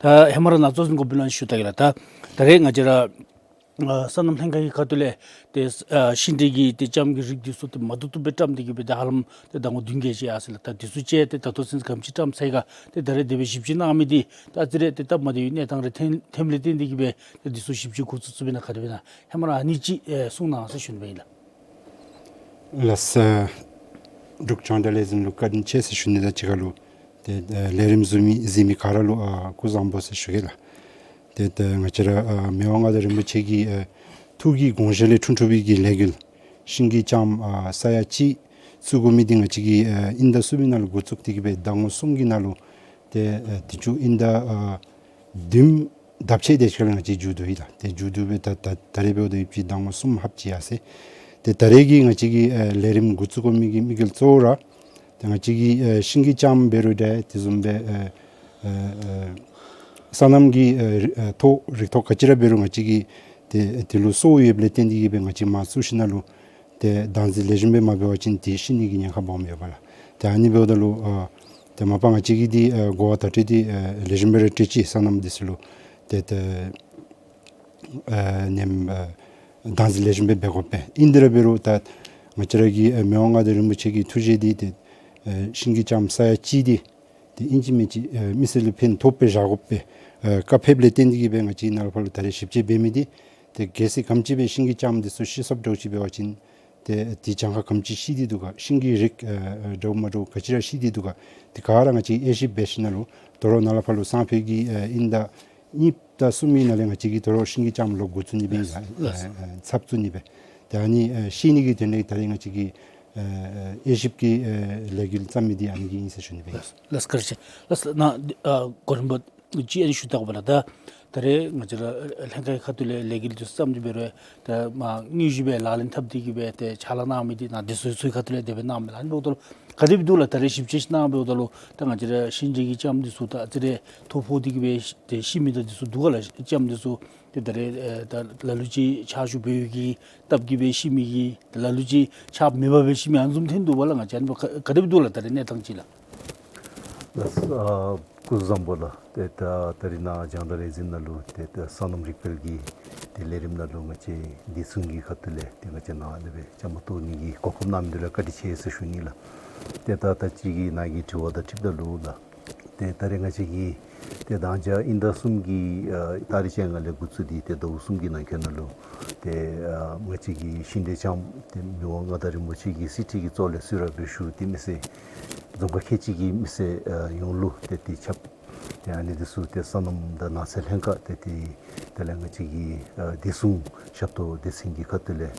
ད་ཧེ་མ་ར་ནཱ་གཙོ་འཛིན་འགོ་དཔོན་ལུ་ཞུ་ད་གེ་ལགས། ད་ད་རེས་ང་བཅས་ར་ ཨ་སོ་ནམ་ལྷན་ཁག་གི་ཁ་ཐུག་ལས་ཏེ་ཨ་ཤིང་འབྲས་ཀྱི་ཏེ་ལྕངམ་གི་རིགས་འདི་ཚུ་ཏེ་མ་བཏུབ་བཏུབ་སྦེ་བཀྲམ་སྟེ་གི་སྦེ་ཏེ་ཧ་ལམ་ཏེ་ཟླ་ངོ་བདུན་བརྒྱད་ཅིག་ཡར་སོ་ཡི་ལགས། ད་འདི་ཚུ་ཅིག་ཏེ་ད་ལྟོ་ཚུན་ག་དེམ་ཅིག་བཀྲམ་ཚར་ཡི་ག། ཏེ་ད་རེས་དེ་སྦེ་ཞིབ་དཔྱད་གནང་མི་འདི་ད་ཨ་ཙི་རེ་ཏེ་སྟབས་མ་བདེ་བའི་གནས་སྟངས་རེ་ཐོན་ཐོནམ་ལས་བརྟེན་ཏེ་གི་སྦེ་ཏེ་འདི་ཚུ་ཞིབ་དཔྱད་འགོ་བཙུགས་བཙུགསཔ་ཨིན་ན་ག་དེ་སྦེ་ཨིན་ན་ཧེ་མ་ར་ཨ་ནི་ཅིག་ཨེ་གསུང་གནང་ཟེར་ཞུ་ནི་སྦེ་ཨིན་ལགས། ལགས་སོ། འབྲུག་རྒྱང་བསྒྲགས་ལས་འཛིན་ལུ་བཀའ་དྲིན་ཆེ་ཟེར་ཞུ་ནི་དང་གཅིག་ཁར་ལུ་ཏེ་ཨ་ལས་རིམ་གཟིགས་མི་གཟིགས་མི་ག་ར་ལུ་ཨ་སྐུ་གཟུགས་བཟང་པོ་ཟེར་ཞུ་གེ་ལགས། ཏེ་ད་ང་བཅས་ར་ཨ་མི་དབང་མངའ་བདག་རིན་པོ་ཆེ་གི་ཨ་ཐུགས་ཀྱི་དགོངས་བཞེད་ལས་འཁྲུངས་འཁྲུངས་པའི་གི་ལས་འགུལ་ཤིང་གི་ལྕངམ་ཨ་ས་ཡ་གཅིག་བཙུགས་དགོ་མི་འདི་ང་བཅས་ཀྱིས་ཨ་དབྱིན་ཟླ་གསུམ་པའི་ནང་ལུ་འགོ་བཙུགས་ཏེ་གི་སྦེ་ཟླ་ངོ་གསུམ་གྱི་ནང་ལུ་ཏེ་ཨ་དུས་ཅི་དབྱིན་ཟླ་ཨ་བདུན་ཟླཝ་ཕྱེད་དེ་ཅིག་ལུ་ང་བཅས་མཇུག་བསྡུ་ཡི་ལགས། ཏེ་མཇུག་བསྡུ་སྦེ་ད་ད་ད་རེས་འབདཝ་ད་ཡོད་པ་ཅིན་ཟླ་ངོ་གསུམ་ལྷགཔ་ཅིག་ཡར་སོ་ཡི། ཏེ་ད་རེས་ཀྱི་ང་བཅས་ཀྱི་ཨ་ལས་རིམ་འགོ་བཙུགས་དགོ་མི་གི་དམིགས་ཡུལ་གཙོ་བོ་ར་ཏེ་ང་བཅས་ཀྱི་ཨ་ཤིང་གི་ལྕངམ་འབད་རུང་འདྲ་དེ་བཟུམ་སྦེ་ཨ་ཨ་ཨ་སོ་ནམ་གྱི་ཨ་རི་ཨ་ཐོག་རིགས་ཐོག་ག་ཅི་ར་འབད་རུང་ང་བཅས་ཀྱིས་ཏེ་དེ་ལུ་སོ་ཡོདཔ་ལས་བརྟེན་ཏེ་གི་སྦེ་ང་བཅས་མར་བཙུགས་ཞིནམ་ལས་ཏེ་བདག་འཛིན་ལེགས་ཤོམ་སྦེ་མ་འབད་བ་ཅིན་ཏེ་ཤི་ནི་གི་ཉེན་ཁ་སྦོམ་ཡོདཔ་ལགས། ཏེ་ཨ་ནི་འབདཝ་ད་ལུ་ཨ་ཏེ་མ་པ་ང་བཅས་ཀྱིས་འདི་ཨ་གོ་བ་བརྡ་སྤྲོད་འདི་ཨ་ལེགས་ཤོམ་སྦེ་ར་སྤྲོད་ཅི། སོ་ནམ་འདི་ཚུ་ལུ་ཏེ་ཏེ་ཨ་ནེམ་ཨ་བདག་འཛིན་ལེགས་ཤོམ་སྦེ་འབད་དགོ་པས། ཨིན་དེ་ར་འབད་རུང་ད་ང་བཅས་ར་གི་ཨ་མི་དབང་མངའ་བདག་རིན་པོ་ཆེ་གི་ཐུགས་བཞེད་འདི་ཏེ་ཨ་ཤིང་གི་ལྕངམ་ས་ཡ་གཅིག་འདི་ཏེ་ཨིན་ཅི་མིན་ཅི་ཨ་མི་སེར་ལུ་ཕན་ཐོགས་པའི་བཞག་དགོ་པའི་ཨ་བཀའ་ཕེབས་ལས་བརྟེན་ཏེ་གི་སྦེ་ང་བཅས་ནཱ་ལས་ཕར་ལུ་ད་རེས་ཞིབ་དཔྱད་འབད་མི་འདི་ཏེ་གལ་སྲིད་ག་དེམ་ཅིག་སྦེ་ཤིང་གི་ལྕངམ་འདི་ཚུ་ཤི་སོངམ་འདྲཝ་ཅིག་འབད་བ་ཅིན་ཏེ་དེ་གྱངས་ཁ་ག་དེམ་ཅིག་ཤི་སྟེ་འདུག་ག། ཤིང་གི་རིགས་ཨ་ཨ་འདྲཝ་མ་འདྲཝ་ག་ཅི་ར་ཤི་སྟེ་འདུག་ག། དེ་ག་ར་ང་བཅས་དབྱེ་ཞིབ་འབད་ཞིནམ་ལས་དོ་རུང་ནཱ་ལས་ཕར་ལུ་སང་ཕོད་ཀྱི་ཨ་དབྱིན་ཟླ་གཉིས་དང་གསུམ་པའི་ནང་ལས་ང་བཅས་ཀྱིས་དོ་རུང་ཤིང་གི་ལྕངམ་ལོག་འགོ་བཙུགས་ནི་སྦེ་ཨིན་ལགས། ལགས། ཨ་ཨ་ཚར་བཙུགས་ནི་སྦེ། ཏེ་ཨ་ནི་ཨ་ཤེས་ནི་གི་དོན་ལས་ད་རེས་ང་བཅས་ཀྱིས་ཨ་ཨ་དབྱེ་ཞིབ་ཀྱི་ཨ་ལས་འགུལ་བརྩམ་མི་འདི་ཨ་ནི་གི་ཨིན་ཟེར་ཞུ་ནི་སྦེ་ཨིན། ལགས་སོ། བཀའ་དྲིན་ཆེ། ལགས་སོ། ནཱ་ཨ་གོ་རིམ་པ་ཅིག་ཨ་ནི་ཞུ་དགོ་པས་ལགས། ད་ད་རེས་ང་བཅས་ར་ལྷན་ཁག་གི་ཁ་ཐུག་ལས་ལས་འགུལ་འདི་བརྩམ་སྟེ་འབད་རུང་ཏེ་མ་དངོས་གཞི་སྦེ་ལག་ལེན་འཐབ་སྟེ་གི་སྦེ་ཏེ་ཕྱག་ལཱ་གནང་མི་འདི་ནཱ་འདི་ཚུ་ཚུ་གི་ཁ་ཐུག་ལས་དེ་སྦེ་གནངམ་མས་ལགས། ཨ་ནི་འབདཝ་ད་ལུ་ག་དེ་སྦེ་འདུག་ལགས། ད་རེས་ཞིབ་དཔྱད་ཅིག་གནང་འབདཝ་ད་ལུ་ད་ང་བཅས་ར་ཤིང་འབྲས་ཀྱི་ལྕངམ་འདི་ཚུ་ད་ཨ་ཙི་རེ་ཐོ་ཕོག་སྟེ་གི་སྦེ་ཏེ་ཤི་མི་དང་འདི་ཚུ་འདུག་ག་ལགས། ལྕངམ་འདི་ཚུ་ཏེ་ད་རེས་ཨེ་ད་ལ་ལུ་ཅིག་ཆར་ཤུགས་འབད་བའི་གི་སྟབས་ཀྱིས་སྦེ་ཤི་མི་གི་ད་ལ་ལུ་ཅིག་ཆརཔ་མེདཔ་སྦེ་ཤི་མི་ཨ་ནི་བཟུམ་ཐོན་འདུག་པས་ལགས། ང་བཅས་ཨ་ནི་ག་ག་དེ་སྦེ་འདུག་ལགས། ད་རེས་གནས་སྟངས་ཅིག་ལགས། ལགས་སོ། ཨ་སྐུ་གཟུགས་བཟང་པོ་ལགས། ཏེ་ད་ད་རིས་ནཱ་རྒྱང་བསྒྲགས་ལས་འཛིན་ནང་ལུ་ཏེ་ད་སོ་ནམ་རིག་པའི་གི་ཏེ་ལས་རིམ་ནང་ལུ་ང་བཅས་བདེ་སྲུང་གི་ཁ་ཐུག་ལས་ཏེ་ང་བཅས་ནཱ་ཨ་ནི་སྦེ་བཅའ་མར་གཏོགས་ནི་གི་གོ་སྐབས་གནང་མི་འདི་ལུ་བཀའ་དྲིན་ཆེ་ཟེར་ཞུ་ནི་ལགས། ཏེ་ད་ད་ཅི་གི་ནཱ་གི་དྲི་བ་དང་འཁྲིལཝ་ད་ལུ་ལགས། ཏེ་ད་རེས་ང་བཅས་ཀྱིས་ཏེ་ད་ཅི་དབྱིན་ཟླ་གསུམ་གྱི་ཨ་ཏ་རིག་བཅོ་ལྔ་ལས་འགོ་བཙུགས་ཏེ་ཏེ་ཟླཝ་གསུམ་གྱི་ནང་འཁོད་ནང་ལུ་ཏེ་ཨ་ང་བཅས་ཀྱི་ཤིང་འབྲས་ལྕངམ་ཏེ་མི་དབང་མངའ་བདག་རིན་པོ་ཆེ་གི་གསེར་ཁྲི་གི་གཙོ་ལས་གཙོས་ར་སྦེ་ཞུ་སྟེ་མི་སེར་རྫོང་ཁག་ཁལ་གཅིག་གི་མི་སེར་ཨ་ཡོངས་ལུ་ཏེ་ཏེ་ཁྱབ། ཏེ་ཨ་ནི་འདི་ཚུ་ཏེ་སོ་ནམ་དང་ནགས་ཚལ་ལྷན་ཁག་ཏེ་ཏེ་དེ་ལས་ང་བཅས་ཀྱི་ཨ་བདེ་སྲུང་ཞབས་ཏོག་སྡེ་ཚན་གྱི་ཁ་ཐུག་ལས་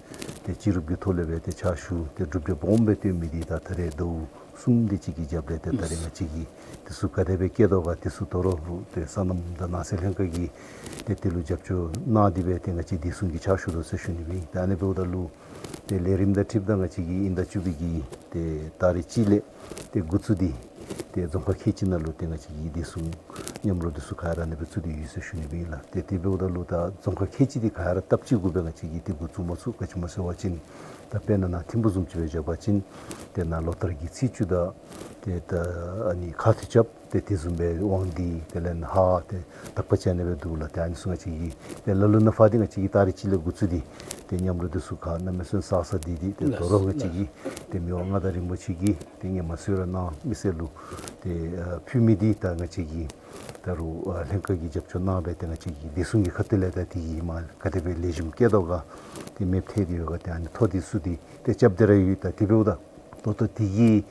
ཏེ་ཅི་རུབ་ཀྱི་ཐོག་ལས་སྦེ་ཏེ་ཕྱག་ཞུ་སྟེ་གྲུབ་འབྲས་སྦོམ་སྦེ་ཐོན་མི་འདི་ད་ད་རེས་ཟླཝ་གསུམ་དེ་ཅིག་གི་རྒྱབ་ལས་ཏེ་ད་རེས་ང་བཅས་ཀྱིས་འདི་ཚུ་ག་དེ་སྦེ་བཀལ་དོ་ག། འདི་ཚུ་དོ་རུང་ཏེ་སོ་ནམ་དང་ནགས་ཚལ་ལྷན་ཁག་གིས་ཏེ་དེ་ལུ་རྒྱབ་སྐྱོར་གནང་སྟེ་སྦེ་ཏེ་ང་བཅས་བདེ་སྲུང་གི་ཕྱག་ཞུ་དོ་ཟེར་ཞུ་ནི་སྦེ་ཨིན། ཏེ་ཨ་ནི་འབདཝ་ད་ལུ་ཏེ་ལས་རིམ་དང་འཁྲིལཝ་ད་ང་བཅས་ཀྱིས་དབྱིན་ཟླ་བཅུ་པའི་གི་ཏེ་ཏ་རིག་གཅིག་ལས་ཏེ་འགོ་བཙུགས་ཏེ་ཏེ་རྫོང་ཁག་ཁལ་གཅིག་ནང་ལུ་ཏེ་ང་བཅས་ཀྱི་བདེ་སྲུང་མཉམ་རོགས་འདི་ཚུ་ག་ར་ཨ་ནི་སྦེ་བཙུགས་ཏེ་ཡོད་ཟེར་ཞུ་ནི་སྦེ་ཨིན་ལགས། ཏེ་དེ་འབདཝ་ད་ལུ་ད་རྫོང་ཁག་ཁལ་གཅིག་འདི་ག་ར་སྟབས་གཅིག་གུ་སྦེ་ང་བཅས་ཀྱིས་ཏེ་འགོ་བཙུགས་མ་ཚུགས། ག་ཅི་སྨོ་ཟེར་བ་ཅིན་ད་དཔེར་ན་ནཱ་ཐིམ་ཕུག་བཟུམ་ཅིག་སྦེ་བཞག་པ་ཅིན་ཏེ་ནཱ་ལོ་ལྟར་གྱི་ཚེས་བཅུ་དང་ཏེ་ད་ཨ་ནི་ཁ་ཐུག་རྐྱབ། ཏེ་དེ་བཟུམ་སྦེ་དབང་འདུས་དེ་ལས་ཧཱ་ཏེ་དག་པ་ཅིག་ཨ་ནི་སྦེ་འདུག་ལགས། ཏེ་ཨ་ནི་ཚུ་ང་བཅས་ཀྱིས་ཏེ་ལ་ལུ་ནཱ་ཕར་འདི་ང་བཅས་ཀྱིས་ཏ་རིག་གཅིག་ལས་འགོ་བཙུགས་ཏེ་ཏེ་མཉམ་རོགས་འདི་ཚུ་ག་གནམ་མེད་ས་མེད་བསགས་བསགས་ཏེ་ཏེ་དོ་རུང་ང་བཅས་ཀྱིས་ཏེ་མི་དབང་མངའ་བདག་རིན་པོ་ཆེ་གིས་ཏེ་སྔོན་མ་གསོལ་རས་གནང་མི་སེར་ལུ་ཏེ་ཨ་ཕུལ་མི་འདི་ད་ང་བཅས་ཀྱིས་ད་རུང་ཨ་ལྷན་ཁག་གིས་རྒྱབ་སྐྱོར་གནང་སྦེ་ཏེ་ང་བཅས་ཀྱིས་བདེ་སྲུང་གི་ཁ་ཐུག་ལས་ད་དེ་གི་མ་ག་དེ་སྦེ་ལེགས་ཤོམ་བཀལ་དོ་ག། ཏེ་མེདཔ་ཐལ་ཏེ་ཡོད་ག། ཏེ་ཨ་ནི་ཐོ་འདི་ཚུ་འདི་ཏེ་རྐྱབ་སྟེ་ར་ཡོད། ད་དེ་འབདཝ་ད་ད་ལྟོ་དེ་གི་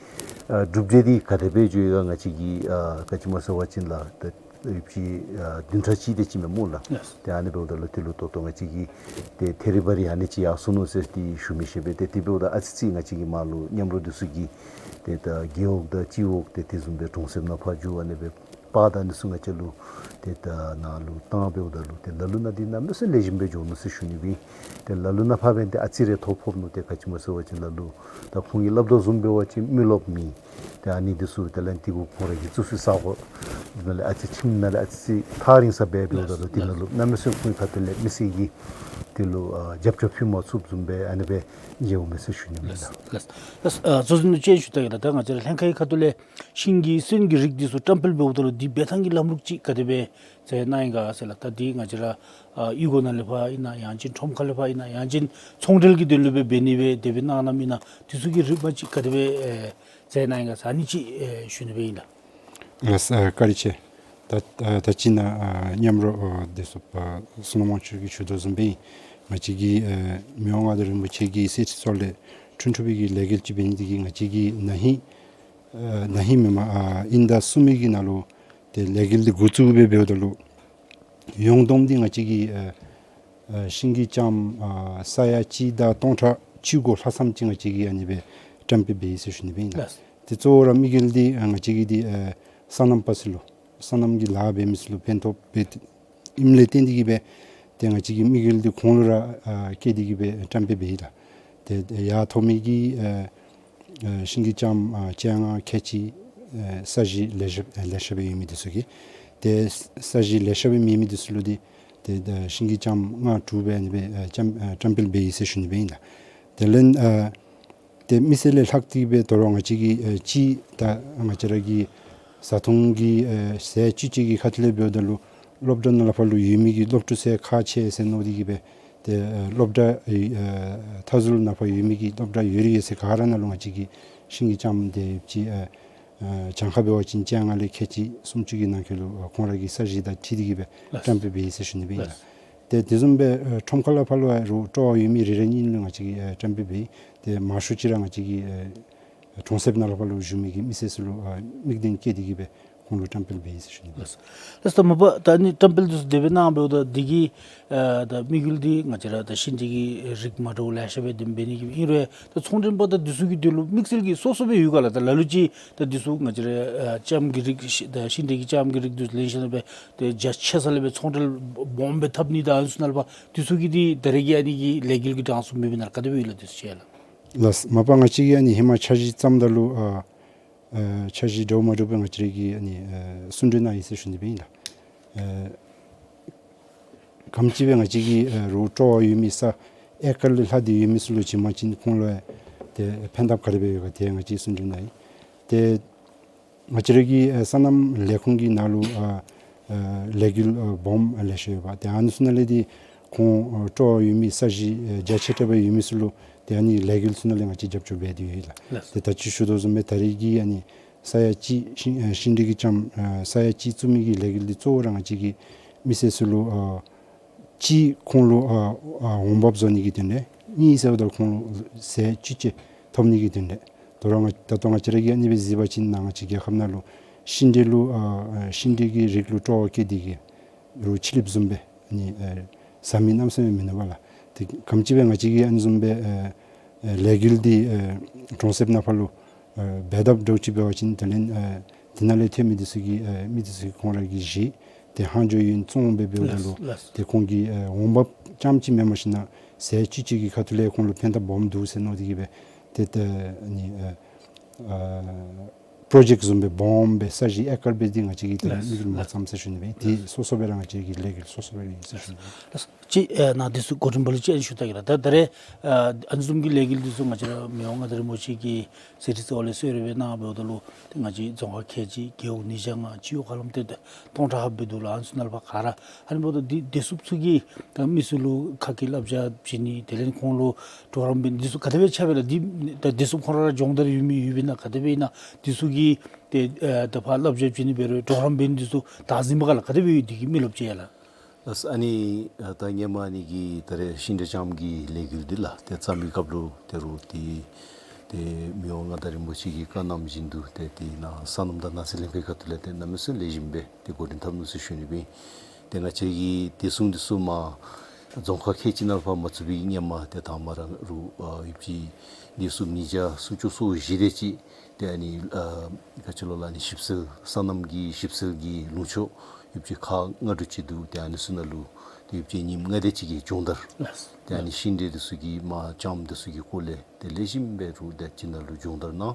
ཨ་གྲུབ་འབྲས་འདི་ག་དེ་སྦེ་འགྱོ་ཡི་ག། ང་བཅས་ཀྱིས་ཨ་ག་ཅི་སྨོ་ཟེར་བ་ཅིན་ལགས་ད་ཡོདཔ་ཅིག་ཨ་བདུན་ཕྲག་གཅིག་དེ་ཅིག་མས་སྨོ་ལགས། ལགས། ཏེ་ཨ་ནི་འབདཝ་ད་ལུ་དེ་ལུ་ད་ལྟོ་ང་བཅས་ཀྱིས་ཏེ་ཐད་རི་བ་རི་ཨ་ནི་ཅིག་ཡར་སོ་ནུག་ཟེར་ཏེ་ཞུ་མི་ཤེས་པས། ཏེ་དེ་འབདཝ་ད་ཨ་ཙི་ཅིག་ང་བཅས་ཀྱིས་མར་ལུ་མཉམ་རོགས་འདི་ཚུ་གིས་ཏེ་ད་རྒེད་འོག་དང་སྤྱི་འོག་ཏེ་དེ་བཟུམ་སྦེ་གྲོང་གསེབ་ནང་ཕར་འགྱོ་ཨ་ནི་སྦེ་པར་དང་ཨ་ནི་ཚུ་ང་བཅས་ལུ་ཏེ་ད་ནཱ་ལུ་བཏང་འབདཝ་ད་ལུ་ཏེ་ལ་ལུ་ནཱ་འདི་གནམ་མེད་ས་མེད་ལེགས་ཤོམ་སྦེ་འགྱོ་ནུག་ཟེར་ཞུ་ནི་སྦེ་ཨིན། ཏེ་ལ་ལུ་ནཱ་ཕར་འབདན་ཏེ་ཨ་ཙི་རེ་ཐོ་ཕོག་ནུག། ཏེ་ག་ཅི་སྨོ་ཟེར་བ་ཅིན་ལ་ལུ་ད་ཁོང་གིས་སླབ་དོ་བཟུམ་འབད་བ་ཅིན་མི་རློབས་མི་ཏེ་ཨ་ནི་འདི་ཚུ་དེ་ལས་ཏི་གུ་ཁོང་ར་གིས་བཙུགས་བཙུགས་ས་གོ། འདི་ནང་ལས་ཨ་ཙི་ཁྱིམ་ནང་ལས་ཨ་ཙི་ཐག་རིང་ས་སྦེ་འབདཝ་ད་ལུ་འདི་ནང་ལུ་གནམ་མེད་ས་མེད་ཁོང་གི་ཁ་ཐུག་ལས་མི་སེར་གྱིས་འདི་ལུ་ཨ་རྒྱབ་སྐྱོར་ཕུལ་མ་ཚུགསཔ་བཟུམ་སྦེ་ཨ་ནི་སྦེ་མཇལཝ་མས་ཟེར་ཞུ་ནི་ཨིན་ལགས། ལགས། ལགས། ཨ་གཙོ་འཛིན་ལུ་ཅིག་ཞུ་ད་གེ་ལགས། ད་ང་བཅས་ར་ལྷན་ཁག་གི་ཁ་ཐུག་ལས་ཤིང་གི་སོན་གྱི་རིགས་འདི་ཚུ་བཀྲམ་སྤེལ་འབདཝ་ད་ལུ་འདི་འབད་ཐངས་ཀྱི་ལམ་ལུགས་ཅིག་ག་དེ་སྦེ་མཛད་གནང་ཡི་ག་ཟེར་ལགས། ད་འདི་ང་བཅས་ར་ཨ་གཡུས་སྒོ་ནང་ལས་ཕར་ཨིན་ན་ཡང་ཅིན་ཁྲོམ་ཁ་ལས་ཕར་ཨིན་ན་ཡང་ཅིན་ཚོང་འབྲེལ་གྱི་དོན་ལུ་སྦེ་འབད་ནི་སྦེ་དེ་སྦེ་གནངམ་ཨིན་ན་འདི་ཚུ་གི་རིམ་པ་ཅིག་ག་དེ་སྦེ་ཨེ་མཛད་གནང་ཡི་ག་ཟེར་ཨ་ནི་ཅིག་ཨེ་ཞུ་ནི་སྦེ་ཨིན་ལགས། ལགས། ཨ་བཀའ་དྲིན་ཆེ། ད་ཨ་ད་ཅི་ནཱ་ཨ་མཉམ་རོགས་ཨ་དེ་ཚུ་ཨ་བསོད་ནམས་དབང་ཕྱུག་གིས་ཞུ་དོ་བཟུམ་སྦེ་ང་བཅས་ཀྱི་ཨ་མི་དབང་མངའ་བདག་རིན་པོ་ཆེ་གི་གསེར་ཁྲི་གཙོ་ལས་འཁྲུན་འཁྲུན་པའི་གི་ལས་འགུལ་ཅིག་འབད་ནི་འདི་གིས་ང་བཅས་ཀྱིས་ན་ཧིང་ཨ་ན་ཧིང་མེན་པར་ཨ་དབྱིན་ཟླ་གསུམ་པའི་གི་ནང་ལུ་ཏེ་ལས་འགུལ་འདི་འགོ་བཙུགས་སྦེ་འབདཝ་ད་ལུ་ཡོངས་བསྡོམས་འདི་ང་བཅས་ཀྱི་ཨ་ཨ་ཤིང་གི་ལྕངམ་ཨ་ས་ཡ་གཅིག་དང་སྟོང་ཕྲག་བཅུ་གོ་ལྷག་ཙམ་ཅིག་ང་བཅས་ཀྱིས་ཨ་ནི་སྦེ་བཀྲམ་སྤེལ་འབད་ཡི་ཟེར་ཞུ་ནི་སྦེ་ཨིན་ལགས། ལགས། ཏེ་གཙོ་བོ་ར་དམིགས་ཡུལ་འདི་ཨ་ང་བཅས་ཀྱི་འདི་ཨ་སོ་ནམ་པ་ཚུ་ལུ་སོ་ནམ་གྱི་ལཱ་འབད་མི་ཚུ་ལུ་ཕན་ཐོགས་འབད་ཨིནམ་ལས་བརྟེན་ཏེ་གིས་སྦེ་ཏེ་ང་བཅས་ཀྱི་དམིགས་ཡུལ་འདི་ཁོང་ལུ་ར་ཨ་བསྐྱེད་དེ་གིས་སྦེ་བཀྲམ་སྤེལ་འབད་ཡི་ལགས། ཏེ་ཡར་ཐོབ་མི་གི་ཨ་ཨ་ཤིང་གི་ལྕངམ་ཨ་བཅོ་ལྔ་ཁལ་གཅིག་ཨ་ས་གཞི་ལེ་ཤ་ཨ་ལེ་ཤ་སྦེ་ཡོད་མི་འདི་ཚུ་གི་ཏེ་ས་གཞི་ལེ་ཤ་སྦེ་མེད་མི་འདི་ཚུ་ལུ་འདི་ཏེ་ཨ་ཤིང་གི་ལྕངམ་ལྔ་དྲུག་སྦེ་ཨ་ནི་སྦེ་ཨ་བཀྲམ་ཨ་བཀྲམ་སྤེལ་འབད་ཡི་ཟེར་ཞུ་ནི་སྦེ་ཨིན་ལགས། དེ་ལས་ཨ་ཏེ་མི་སེར་ལས་ལྷག་སྟེ་སྦེ་དོ་རུང་ང་བཅས་ཀྱི་ཨ་ཅིག་ད་ང་བཅས་ར་གི་བཟའ་འཐུང་གི་ཨ་ཟས་བཅུད་ཅིག་གི་ཁ་ཐུག་ལས་འབདཝ་ད་ལུ་སློབ་གྲྭ་ནང་ལས་ཕར་ལུ་ཡོད་མི་གི་སློབ་ཕྲུག་ཚུ་ཁག་ཆེ་ཟེར་མནོ་སྟེ་གིས་སྦེ་ཏེ་ཨ་སློབ་གྲྭ་ཨ་མཐའ་ཟུར་ནང་ཕར་ཡོད་མི་གི་སློབ་གྲྭ་ཡོད་རིགས་ཡོད་ཚད་ག་ར་ནང་ལུ་ང་བཅས་ཀྱིས་ཤིང་གི་ལྕངམ་དེ་ཅིག་ཨ་ཨ་གྱངས་ཁ་འབད་བ་ཅིན་བཅོ་ལྔ་ལས་ཁལ་གཅིག་སུམ་ཅུ་གི་ནང་འཁོད་ལུ་ཨ་ཁོང་ར་གི་ས་གཞི་དང་འཁྲིལ་ཏེ་གིས་སྦེ་ལགས། བཀྲམ་སྤེལ་འབད་ཡི་ཟེར་ཞུ་ནི་སྦེ་ཨིན་ལགས། ལགས། ཏེ་དེ་བཟུམ་སྦེ་ཨ་ཁྲོམ་ཁ་ལས་ཕར་ལུ་ཨ་རོགས་སྤྲོ་བ་ཡོད་མི་རེ་རེ་གཉིས་ལུ་ང་བཅས་ཀྱིས་ཨ་བཀྲམ་སྤེལ་འབད་ཡི། ཏེ་མང་ཤོས་ཅིག་ར་ང་བཅས་ཀྱི་ཨ་གྲོང་གསེབ་ནང་ལས་ཕར་ལུ་བཞུགས་མི་གི་མི་སེར་ཚུ་ལུ་ཨ་དམིགས་དོན་བསྐྱེད་དེ་གིས་སྦེ་ཁོང་ལུ་བཀྲམ་སྤེལ་འབད་ཡི་ཟེར་ཞུ་ནི་སྦེ་ཨིན་ལགས། ལགས། ད་མ་པ་ད་ཨ་ནི་བཀྲམ་སྤེལ་འདི་ཚུ་དེ་སྦེ་གནང་འབདཝ་ད་འདི་གི་ཨ་ད་དམིགས་ཡུལ་འདི་ང་བཅས་ར་ད་ཤིང་འབྲས་ཀྱི་རིགས་མ་འདྲཝ་ལེ་ཤ་སྦེ་འདི་འབད་ནི་གི་ཨིན་རུང་ད་ཚོང་འབྲེལ་པ་ད་འདི་ཚུ་གི་དོན་ལུ་དམིགས་བསལ་གྱི་སོ་སོ་སྦེ་ཡོད་ག་ལགས། ད་ལ་ལུ་ཅིག་ད་འདི་ཚུ་ང་བཅས་ར་ཨ་ལྕངམ་གྱི་རིགས་ཤི་ད་ཤིང་འབྲས་ཀྱི་ལྕངམ་གྱི་རིགས་འདི་ཚུ་ལེན་ཞིནམ་ལས་སྦེ་ཏེ་རྒྱ་ཆེ་ས་ལས་སྦེ་ཚོང་འབྲེལ་སྦོམ་སྦེ་འཐབ་ནི་དང་ཨ་ནི་ཚུ་ནང་ལས་ཕར་འདི་ཚུ་གི་འདི་ད་རེས་ཀྱི་ཨ་ནི་གི་ལས་འགུལ་གྱི་གྲངས་སུ་མེད་པས་ན་ག་དེ་སྦེ་ཡོད་ལགས། འདི་ཚུ་ཅིག་ལགས། ལགས། མ་པ་ང་བཅས་ཀྱིས་ཨ་ནི་ཧེ་མ་འཆར་གཞི་བརྩམ་ད་ལུ་ཨ་ཨ་འཆར་གཞི་འདྲཝ་མ་འདྲཝ་སྦེ་ང་བཅས་ར་གིས་ཨ་ནི་ཨ་གསུང་གྲོས་གནང་ཡི་ཟེར་ཞུ་ནི་སྦེ་ཨིན་ལགས། ཨ་ག་དེམ་ཅིག་སྦེ་ང་བཅས་ཀྱི་ཨ་རོགས་སྤྲོ་བ་ཡོད་མི་ས་ཨེ་ཀར་ལས་ལྷག་སྟེ་ཡོད་མི་ཚུ་ལུ་བྱིན་པ་ཅིན་ཁོང་ལུ་ཨ་ཏེ་ཕན་ཐབས་ག་དེ་སྦེ་ཡོད་ག་ཏེ་ང་བཅས་གསུང་གྲོས་གནང་ཡི། ཏེ་ང་བཅས་ར་གི་ཨ་སོ་ནམ་ལས་ཁུངས་ཀྱི་ནང་ལུ་ཨ་ཨ་ལས་འགུལ་ཨ་སྦོམ་ཨ་ལེ་ཤ་ཡོད་པ། ཏེ་ཨ་ནི་ཚུ་ནང་ལས་འདི་ཁོང་ཨ་སྤྲོ་བ་ཡོད་མི་ས་གཞི་ཨ་རྒྱ་ཆེ་དྲགས་སྦེ་ཡོད་མི་ཚུ་ལུ་ཏེ་ཨ་ནི་ལས་འགུལ་ཚུ་ནང་ལས་ང་བཅས་རྒྱབ་སྐྱོར་འབད་དེ་ཡོད་ལགས། ལགས། ཏེ་ད་ཅི་ཞུ་དོ་བཟུམ་སྦེ་ད་རེས་ཀྱི་ཨ་ནི་ས་ཡ་གཅིག་ཤིང་ཨ་ཤིང་འབྲས་ཀྱི་ལྕངམ་ཨ་ས་ཡ་གཅིག་བཙུགས་མི་གི་ལས་འགུལ་འདི་གཙོ་བོ་ར་ང་བཅས་ཀྱིས་མི་སེར་ཚུ་ལུ་ཨ་གཅིག་ཁོང་ལུ་ཨ་ཨ་འོང་འབབ་བཟོ་ནི་གི་དོན་ལས། གཉིས་ཟེརཝ་ད་ཁོང་ལུ་ཟས་བཅུད་ཅིག་ཐོབ་ནི་གི་དོན་ལས། དོ་རུང་ང་ད་ལྟོ་ང་བཅས་ར་གིས་ཨ་ནི་སྦེ་གཟིགས་པ་ཅིན་ནཱ་ང་བཅས་རྒྱལ་ཁབ་ནང་ལུ་ཤིང་འབྲས་ལུ་ཨ་ཨ་ཤིང་འབྲས་ཀྱི་རིགས་ལུ་སྤྲོ་བ་བསྐྱེད་དེ་གིས་རོགས་ཕྱི་གླིངཔ་བཟུམ་སྦེ་ཨ་ནི་ཨ་ཟ་མི་གནམ་མེད་ས་མེད་མིན་འདུག་པ་ལགས། ཏེ་ག་དེམ་ཅིག་སྦེ་ང་བཅས་ཀྱིས་ཨ་ནི་བཟུམ་སྦེ་ཨ་ཨ་ལས་འགུལ་འདི་ཨ་གྲོང་གསེབ་ནང་ཕར་ལུ་ཨ་འབད་འཐབ་འདྲཝ་ཅིག་འབད་བ་ཅིན་དེ་ལས་ཨ་དེ་ནང་ལས་ཐོན་མི་འདི་ཚུ་གིས་ཨ་མི་འདི་ཚུ་གིས་ཁོང་ར་གིས་བཞེས་ཏེ་ལྷག་འཕྲོ་ཡོད་བཙོང་སྦེ་འབདཝ་ད་ལུ། ལགས། ལགས། ཏེ་ཁོང་གི་ཨ་འོང་འབབ་རྐྱངམ་ཅིག་མེན་པར་ཞིན་ན་ཟས་བཅུད་ཅིག་གི་ཁ་ཐུག་ལས་ཁོང་ལུ་ཕན་ཐབས་སྦོམ་འདུག་ཟེར་མནོ་སྟེ་གིས་སྦེ་ཏེ་ཏེ་ཨ་ནི་ཨ་ཨ་པྲོ་ཇེཀཊ་བཟུམ་སྦེ་སྦོམ་སྦེ་ས་གཞི་ཨེ་ཀར་སྦེ་འདི་ང་བཅས་ཀྱིས་ཏེ་ལགས། མིག་ལུ་མ་ལགས། བཙམ་ཟེར་ཞུ་ནི་སྦེ། ཏེ་ལགས། སོ་སོ་སྦེ་ར་ང་བཅས་ཀྱི་ལས་འགུལ་སོ་སོ་སྦེ་ར་ཨིན་ཟེར་ཞུ་ནི་སྦེ། ལགས། ཅིག་ཨ་ནཱ་འདི་ཚུ་འགོ་འདྲེན་པ་ལུ་ཅིག་ཨ་ནི་ཞུ་ད་གེ་ལགས། ད་ད་རེས་ཨ་ཨ་ནི་བཟུམ་གྱི་ལས་འགུལ་འདི་ཚུ་ང་བཅས་ར་མི་དབང་མངའ་བདག་རིན་པོ་ཆེ་གིས་གསེར་ཁྲི་གཙོ་བོ་ལས་གསོལ་རས་སྦེ་གནང་འབདཝ་ད་ལུ་ཏེ་ང་བཅས་རྫོང་ཁག་ཁལ་གཅིག་རྒེད་འོག་ཉིས་བརྒྱ་ལྔ་སྤྱི་འོག་ཧ་ལམ་ཏེ་སྟོང་ཕྲག་ལྷགཔ་སྦེ་འདུག་ལགས། ཨ་ནི་ཚུ་ནང་ལས་ཕར་ག་ར་ཨ་ནི་འབདཝ་ད་འདི་བདེ་སྲུངཔ་ཚུ་གིས་ད་མི་ཚུ་ལུ་ཁ་སྐད་བསླབ་བྱ་བྱིན་ནི་དེ་ལས་ཁོང་ལུ་གྲོགས་རམ་འབད་ནི་འདི་ཚུ་ག་དེ་སྦེ་ཆགས་པས་ལགས། འདི་ད་བདེ་སྲུངཔ་ཁོང་ར་སྦྱོང་བརྡར་ཡོད་མི་ཡོད་པས་ན་ག་དེ་སྦེ་ཨིན་ན་འདི་ཚུ་གིས་ཏེ་ཨ་ད་ཕར་བསླབ་བྱ་བྱིན་ནི་འབད་རུང་གྲོགས་རམ་འབད་ནི་འདི་ཚུ་བདག་འཛིན་པ་ག་ལགས། ག་དེ་སྦེ་ཡོད་འདི་གི་མི་རློབས་ཅིག་ཡ་ལགས། ལགས། ཨ་ནི་ཨ་ད་ཧེ་མ་ཨ་ནི་གི་ད་རེས་ཤིང་འབྲས་ལྕངམ་གི་ལས་འགུལ་འདི་ལགས་ཏེ་བརྩམ་པའི་སྐབས་ལུ་ཏེ་རོགས་ཏེ་ཏེ་མི་དབང་མངའ་བདག་རིན་པོ་ཆེ་གི་བཀའ་གནང་བཞིན་དུ་ཏེ་ཏེ་ནཱ་སོ་ནམ་དང་ནགས་ཚལ་ལྷན་ཁག་གི་ཁ་ཐུག་ལས་ཏེ་གནམ་མེད་ས་མེད་ལེགས་ཤོམ་སྦེ་ཏེ་འགོ་འདྲེན་འཐབ་ནུག་ཟེར་ཞུ་ནི་སྦེ། ཏེ་ང་བཅས་ཀྱི་བདེ་སྲུང་འདི་ཚུ་མར་རྫོང་ཁག་ཁལ་གཅིག་ནང་ལས་ཕར་མ་བཙུགས་པའི་སྔོན་མ་ཏེ་དང་པ་ར་རོགས་ཨ་ཡོདཔ་ཅིག་བདེ་སྲུངཔ་ཉིས་བརྒྱ་སུམ་ཅུ་སོ་བཞི་དེ་ཅིག་ཏེ་ཨ་ནི་ཨ་ག་ཅི་ལོ་ལགས་ཨ་ནི་ཞིབ་འཚོལ་སོ་ནམ་གྱི་ཞིབ་འཚོལ་གྱི་ལུང་ཕྱོགས་ཡོདཔ་ཅིག་ཁག་ལྔ་དྲུག་ཅིག་འདུག། ཏེ་ཨ་ནི་ཚུ་ནང་ལུ་ ཏེ་ཡོདཔ་ཅིག་ཉིནམ་ལྔ་དེ་ཅིག་གི་སྦྱོང་བརྡར། ལགས། ཏེ་ཨ་ནི་ཤིང་འབྲས་འདི་ཚུ་གི་མར་ལྕངམ་འདི་ཚུ་གི་སྐོར་ལས་ཏེ་ལེགས་ཤོམ་སྦེ་ར་ཏེ་ཅིག་ནང་ལུ་སྦྱོང་བརྡར་གནང་།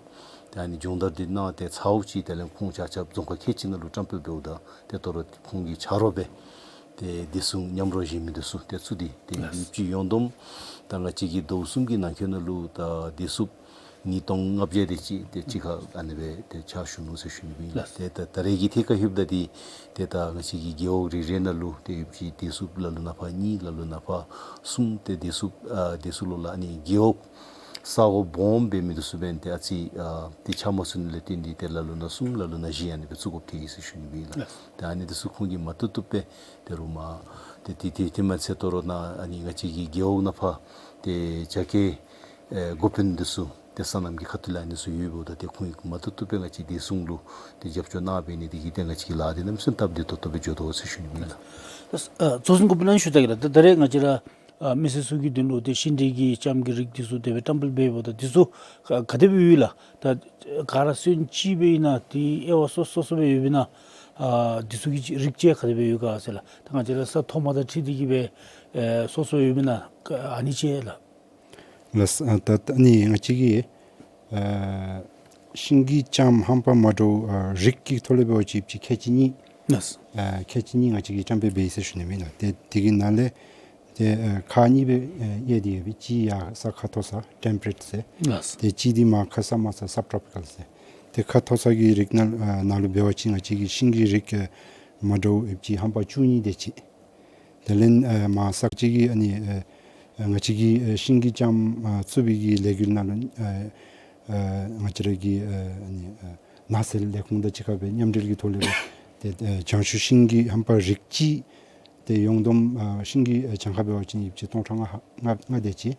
ཏེ་ཨ་ནི་སྦྱོང་བརྡར་འདི་གནང་སྟེ་ཚརཝ་ཅིག་དེ་ལས་ཁོང་ཆ་ཁྱབ་རྫོང་ཁག་ཁལ་གཅིག་ནང་ལུ་བཀྲམ་སྤེལ་འབདཝ་ད་ཏེ་དོ་རུང་ཁོང་གི་ཆ་རོགས་སྦེ་ཏེ་བདེ་སྲུང་མཉམ་རོགས་གཞན་མི་འདི་ཚུ་ཏེ་ཚུད་དེ་ཏེ་ཡོདཔ་ཅིག་ཡོད་དོ་བཟུམ། ད་ང་བཅས་ཀྱི་ཟླཝ་གསུམ་གྱི་ནང་འཁོད་ནང་ལུ་ད་བདེ་སྲུངཔ་ཉིས་སྟོང་ལྔ་བརྒྱ་དེ་ཅིག་ཏེ་གཅིག་ཁར་ཨ་ནི་སྦེ་ཏེ་ཕྱག་ཞུ་ནུག་ཟེར་ཞུ་ནི་ཨིན་ལགས། ཏེ་ད་ད་རེས་ཀྱི་ཐད་ཁར་ལྷོདཔ་ད་འདི་ཏེ་ད་ང་བཅས་ཀྱི་རྒེད་འོག་རེ་རེ་ནང་ལུ་ཏེ་ཡོདཔ་ཅིག་བདེ་སྲུངཔ་ལ་ལུ་ནང་ཕར་གཉིས་ལ་ལུ་ནང་ཕར་གསུམ་ཏེ་བདེ་སྲུངཔ་ཨ་བདེ་སྲུངཔ་ལོ་ལ་ཨ་ནི་རྒེད་འོག་ས་གོ་སྦོམ་འབད་མི་འདི་ཚུ་འབདན་ཏེ་ཨ་ཙི་ཨ་ཏེ་ཆ་མ་ཚུད་ནི་ལས་བརྟེན་ཏེ་ཏེ་ལ་ལུ་ནང་གསུམ་ལ་ལུ་ནང་བཞི་ཨ་ནི་སྦེ་བཙུགས་དགོཔ་ཐལ་ཡི་ཟེར་ཞུ་ནི་ཨིན་ལགས། ཏེ་ཨ་ནི་འདི་ཚུ་ཁོང་གིས་མ་བཏུབ་བཏུབ་སྦེ་ཏེ་རུང་མར་ཏེ་ཏེ་ཏེ་ཏེ་མ་ཚད་དོ་རུང་ནཱ་ཨ་ནི་ང་བཅས་ཀྱི་རྒེད་འོག་ནང་ཕར་ཏེ་རྒྱ་སྐྱེད་ཨེ་འགོ་དཔོན་འདི་ཚུ་ཏེ་སོ་ནམ་གྱི་ཁ་ཐུག་ལས་ཨ་ནི་ཚུ་ཡོདཔ་ད་ཏེ་ཁོང་གིས་མ་བཏུབ་བཏུབ་སྦེ་ང་བཅས་བདེ་སྲུང་ལུ་ཏེ་རྒྱབ་སྐྱོར་གནང་འབད་ནི་དེ་གིས་ཏེ་ང་བཅས་ཀྱི་ལཱ་འདི་གནམ་མེད་ས་མེད་སྟབས་བདེ་ཏོག་ཏོ་སྦེ་འགྱོ་དོ་ཟེར་ཞུ་ནི་ཨིན་ལགས། ཨ་གཙོ་འཛིན་འགོ་དཔོན་ལགས་ཞུ་ད་གེ་ལགས། ད་ད་རེས་ང་བཅས་ར་ཨ་མི་སེར་ཚུ་གི་དོན་ལུ་ཏེ་ཤིང་འབྲས་ཀྱི་ལྕངམ་གྱི་རིགས་འདི་ཚུ་དེ་སྦེ་བཀྲམ་སྤེལ་འབདཝ་ད་འདི་ཚུ་ག་ག་དེ་སྦེ་ཡོད་ལགས། ད་ག་ར་སོན་ཅིག་སྦེ་ཨིན་ན་ཏེ་དབྱེ་བ་སོ་སོ་སོ་སྦེ་ཡོདཔ་ཨིན་ན། ཨ་འདི་ཚུ་གི་རིགས་ཅིག་ག་དེ་སྦེ་ཡོད་ག་ཟེར་ལགས། ད་ང་བཅས་ར་ས་མཐོ་དམའ་དང་འཁྲིལ་ཏེ་གི་སྦེ་ཨེ་སོ་སོ་ཡོདཔ་ཨིན་ན་ཨ་ནི་ཅིག་ལགས། ལགས། ཨ་ད་ད་ནི་ང་བཅས་ཀྱིས་ཨ་ཤིང་གི་ལྕངམ་རྣམ་པ་མ་འདྲཝ་ཨ་རིགས་ཀྱི་ཐོག་ལས་འབད་བ་ཅིན་ཅིག་ཁལ་གཅིག་གཉིས། ལགས། ཨ་ཁལ་གཅིག་གཉིས་ང་བཅས་ཀྱིས་བཀྲམ་སྤེལ་འབད་ཡི་ཟེར་ཞུ་ནི་ཨིན་ལགས། ཏེ་དེ་གི་ནང་ལས་ཏེ་ཨ་ཁག་གཉིས་སྦེ་ཨ་དབྱེ་སྟེ་ཡོད་པས། གཅིག་ཡར་ས་ཁ་མཐོ་ས་ཊེམ་པ་རེཊ་ཟེར། ལགས། ཏེ་གཅིག་འདི་མར་ཁ་ས་དམའ་ས་སབ་ཊོ་པི་ཀལ་ཟེར། ཏེ་ཁ་མཐོ་ས་གི་རིགས་ནང་ཨ་ནང་ལུ་འབད་བ་ཅིན་ང་བཅས་ཀྱི་ཤིང་གི་རིགས་ཨ་མ་འདྲཝ་ཡོདཔ་ཅིག་རྣམ་པ་བཅུ་གཉིས་དེ་ཅིག། དེ་ལས་ཨ་མར་ས་གཅིག་གི་ཨ་ནི་ཨ་ང་བཅས་ཀྱི་ཨ་ཤིང་གི་ལྕངམ་ཨ་བཙུགས་པའི་གི་ལས་འགུལ་ནང་ལུ་ཨ་ཨ་ང་བཅས་ར་གི་ཨ་ཨ་ནི་ཨ་ནགས་ཚལ་ལས་ཁུངས་དང་གཅིག་ཁར་སྦེ་མཉམ་འབྲེལ་གྱི་ཐོག་ལས་སྦེ་ཏེ་ཨ་ལྗང་ཞུ་ཤིང་གི་རྣམ་པ་རིགས་གཅིག་ཏེ་ཡོངས་བསྡོམས་ཨ་ཤིང་གི་ཨ་གྱངས་ཁ་འབད་བ་ཅིན་ཡོདཔ་ཅིག་སྟོང་ཕྲག་ལྔ་ལྔ་ལྔ་དེ་ཅིག་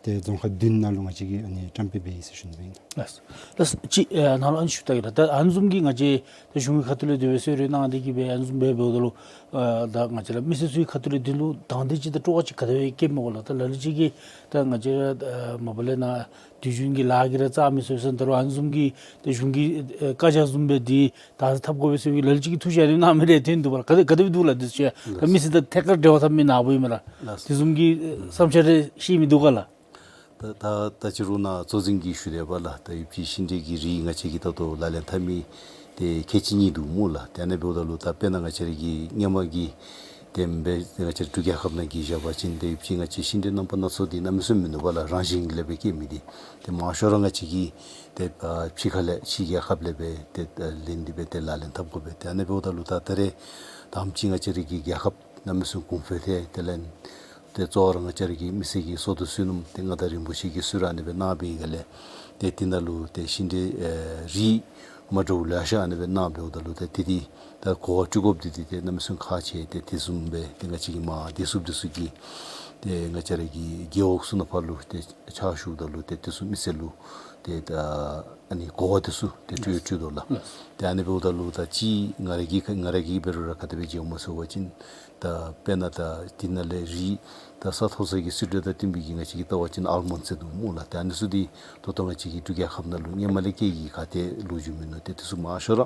ཏེ་རྫོང་ཁག་བདུན་ནང་ལུ་ང་བཅས་ཀྱིས་ཨ་ནི་བཀྲམ་སྤེལ་འབད་ཡི་ཟེར་ཞུ་ནི་ཨིན། ལགས། ལགས། ཅིག་ཨ་ནཱ་ལུ་ཨ་ནི་ཞུ་ད་གེ་ལགས། ད་ཨ་ནི་བཟུམ་གྱི་ང་བཅས་ད་གཞུང་གི་ཁ་ཐུག་ལས་དེ་སྦེ་གསོལ་རས་གནང་སྟེ་གི་སྦེ་ཨ་ནི་བཟུམ་སྦེ་འབདཝ་ད་ལུ་ཨ་ད་ང་བཅས་ར་མི་སེར་ཚུ་གི་ཁ་ཐུག་ལས་དོན་ལུ་དང་འདོད་ཅིག་དང་སྤྲོ་བ་ཅིག་ག་དེ་སྦེ་སྐྱེཝ་མས་གོ་ལགས། ད་ལ་ལུ་ཅིག་གིས་ད་ང་བཅས་ར་ཨ་མ་པ་ལས་ནཱ་དུས་རྒྱུན་གྱི་ལཱ་གིས་ར་རྩ་མི་ཚུགས་ཟེར་ད་རུང་ཨ་ནི་བཟུམ་གྱི་ད་གཞུང་གི་ཨ་བཀའ་རྒྱ་བཟུམ་སྦེ་འདི་ད་འཐབ་དགོ་པས་ཟེར་བའི་ལ་ལུ་ཅིག་གིས་ཐུགས་བཞེད་གནང་མི་རེ་ཐོན་འདུག་པ་ལགས། ག་དེ་ག་དེ་སྦེ་འདུག་ལགས། འདི་ཚུ་ད་མི་སེར་དང་ཐད་ཀར་འབྲེལ་བ་འཐབ་མི་ནཱ་བུ་ཨིན་མས་ལགས། ལགས། དེ་བཟུམ་གྱི་བསམ་འཆར་རེ་བཤད་མི་འདུག་ག་ལགས། ད་ད་ད་ཅི་རུང་ནཱ་གཙོ་འཛིན་གྱིས་ཞུ་དེས་པ་ལགས། ད་ཡོདཔ་ཅིག་ཤིང་འབྲས་ཀྱི་རིགས་ང་བཅས་ཀྱིས་ད་ལྟོ་ལག་ལེན་འཐབ་མི་དེ་ཁལ་གཅིག་གཉིས་འདུག་སྨོ་ལགས། དེ་ཨ་ནི་འབདཝ་ད་ལུ་ད་དཔེར་ན་ང་བཅས་ར་གི་སྔོན་མ་གི་དེ་སྦེ་ང་བཅས་ར་འབྲུག་རྒྱལ་ཁབ་ནང་གི་བཞག་པ་ཅིན་ད་ཡོདཔ་ཅིག་ང་བཅས་ཤིང་འབྲས་རྣམ་པ་སྣ་ཚོགས་འདི་གནམ་མེད་ས་མེད་མིན་འདུག་པ་ལགས། རང་བཞིན་ལས་སྦེ་སྐྱེ་མི་འདི་ཏེ་མང་ཤོས་ར་ང་བཅས་ཀྱིས་ཏེ་ཨ་ཕྱི་ཁ་ལས་ཕྱི་རྒྱལ་ཁབ་ལས་སྦེ་ཏེ་ཨ་ལེན་ཏེ་སྦེ་ཏེ་ལག་ལེན་འཐབ་དགོ་པས། ཏེ་ཨ་ནི་འབདཝ་ད་ལུ་ད་ད་རེས་དང་པ་ཅིག་ང་བཅས་ར་གི་རྒྱལ་ཁབ་གནམ་མེད་ས་མེད་གོང་འཕེལ་ཐལ། དེ་ལས་ཏེ་གཙོ་བོ་ར་ང་བཅས་ར་གི་མི་སེར་གྱི་སྲོལ་རྒྱུན་སོ་ནམ་ཏེ་མངའ་བདག་རིན་པོ་ཆེ་གིས་གསོལ་རས་ཨ་ནི་སྦེ་གནང་བའི་སྒང་ལས་ཏེ་དེ་ནང་ལུ་ཏེ་ཤིང་འབྲས་ཨེ་རིགས་མ་འདྲཝ་ལེ་ཤ་ཨ་ནི་སྦེ་གནང་འབདཝ་ད་ལུ་ཏེ་དེ་འདི་ད་གོ་བ་སྤྲོད་དགོཔ་འདི་འདི་ཏེ་གནམ་མེད་ས་མེད་ཁག་ཆེ། ཏེ་དེ་བཟུམ་སྦེ་ཏེ་ང་བཅས་ཀྱི་མར་བདེ་སྲུངཔ་འདི་ཚུ་གིས་ཏེ་ང་བཅས་ར་གི་རྒེད་འོག་ཚུ་ནང་ཕར་ལུ་ཏེ་ཕྱག་ཞུཝ་ད་ལུ་ཏེ་དེ་ཚུ་མི་སེར་ལུ་ཏེ་ད་ཨ་ནི་གོ་བ་འདི་ཚུ་ཏེ་སྤྲོད་སྤྲོད་དོ་ལགས། ལགས། ཏེ་ཨ་ནི་འབདཝ་ད་ལུ་ད་ཅི་ང་ར་གི་ང་ར་གིས་འབད་རུང་ར་ག་དེ་སྦེ་མཇལཝ་སྨོ་ཟེར་བ་ཅིན་ད་དཔེར་ན་ད་དེ་ནང་ལས་རིགས་ད་ས་མཐོ་ས་གི་སི་ཊོ་དང་བསྟུན་པའི་གི་ང་བཅས་ཀྱིས་བལྟ་བ་ཅིན་ཨཱལ་མོནཌ་ཟེར་འདུག་སྨོ་ལགས། ཏེ་ཨ་ནི་ཚུ་འདི་ད་ལྟོ་ང་བཅས་ཀྱི་འབྲུག་རྒྱལ་ཁབ་ནང་ལུ་སྔོན་མ་ལས་སྐྱེ་གི་ག་ཏེ་ལོ་རྒྱུས་མིན་ནུག། ཏེ་དེ་ཚུ་མང་ཤོས་ར་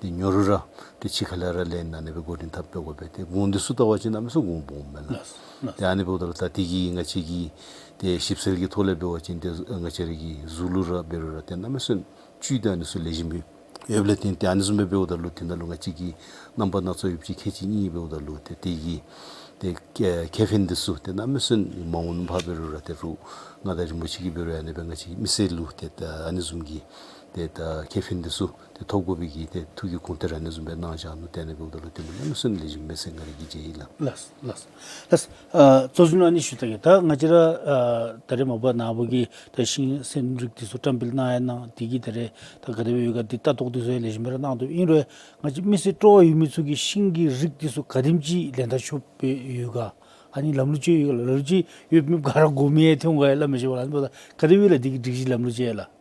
ཏེ་ཉོ་རུང་ར་ཏེ་ཕྱི་ཁ་ལས་ར་ལེན་ཨ་ནི་སྦེ་འགོ་འདྲེན་འཐབ་འབད་དགོ་པས། ཏེ་གོང་འདི་ཚུ་བལྟ་བ་ཅིན་གནམ་མེད་ས་མེད་གོང་སྦོམ་མས་ལགས། ལགས། ལགས། ཏེ་ཨ་ནི་འབདཝ་ད་ལུ་ད་དེ་གིས་ང་བཅས་ཀྱིས་ཏེ་ཞིབ་འཚོལ་གྱི་ཐོག་ལས་འབད་བ་ཅིན་ཏེ་ང་བཅས་ར་གི་གཟུགས་ལུ་ར་འབད་རུང་ར་ཏེ་གནམ་མེད་ས་མེད་བཅུད་དང་ཨ་ནི་ཚུ་ལེགས་ཤོམ་སྦེ་ཡོདཔ་ལས་བརྟེན་ཏེ་ཨ་ནི་བཟུམ་སྦེ་འབདཝ་ད་ལུ་དེ་ནང་ལུ་ང་བཅས་ཀྱི་རྣམ་པ་སྣ་ཚོགས་ཡོདཔ་ཅིག་ཁལ་གཅིག་གཉིས་འབདཝ་ད་ལུ་ཏེ་དེ་གིས་ཏེ་ཁེ་ཁེ་ཕན་འདི་ཚུ་ཏེ་གནམ་མེད་ས་མེད་མ་འོངས་པ་འབད་རུང་ར་ཏེ་རུང་མངའ་བདག་རིན་པོ་ཆེ་གིས་འབད་རུང་ཨ་ནི་སྦེ་ང་བཅས་མི་སེར་ལུ་ཏེ་ད་ཨ་ནི་བཟུམ་གྱི་ཏེ་ད་ཁེ་ཕན་འདི་ཚུ་ཏེ་ཐོབ་དགོ་པའི་གི་ཏེ་ཐུགས་ཀྱི་དགོངས་གཏེར་ཨ་ནི་བཟུམ་སྦེ་གནང་བཞག་ནུག། ཏེ་ཨ་ནི་འབདཝ་ད་ལུ་ཏེ་གནམ་མེད་ས་མེད་ལེགས་ཤོམ་མས་ཟེར་ང་ར་གིས་མཇལ་ཡི་ལགས། ལགས། ལགས། ལགས། ཨ་གཙོ་འཛིན་ལུ་ཨ་ནི་ཞུ་ད་གེ། ད་ང་བཅས་ར་ཨ་ད་རེས་མ་པ་ནཱ་བུ་གིས་ད་ཤིང་སོན་རིགས་འདི་ཚུ་བཀྲམ་སྤེལ་གནང་ཡང་གནང་། དེ་གིས་ད་རེས་ད་ག་དེ་སྦེ་ཡོད་ག་འདི་ལྟ་རྟོག་འདི་ཚུ་ཡང་ལེགས་ཤོམ་སྦེ་ར་གནང་དོ། ཨིན་རུང་ང་བཅས་མི་སེར་སྤྲོ་བ་ཡོད་མི་ཚུ་གིས་ཤིང་གི་རིགས་འདི་ཚུ་ག་དེམ་ཅིག་ལེན་ད་ཆོགཔ་སྦེ་ཡོད་ག། ཨ་ནི་ལམ་ལུགས་ཅིག་ཡོད་ག་ལགས། ལམ་ལུགས་ཅིག་ཡོད་མེད་ག་ར་གོ་མི་ཡང་ཐོན་ག་ཡང་སླབ་མི་ཤེས་པ་ལགས། ཨ་ནི་འབདཝ་ད་ག་དེ་སྦེ་ལགས་འདི་གི་སྒྲིག་གཞི་ལམ་ལུགས་ཅིག་ཡང་ལགས།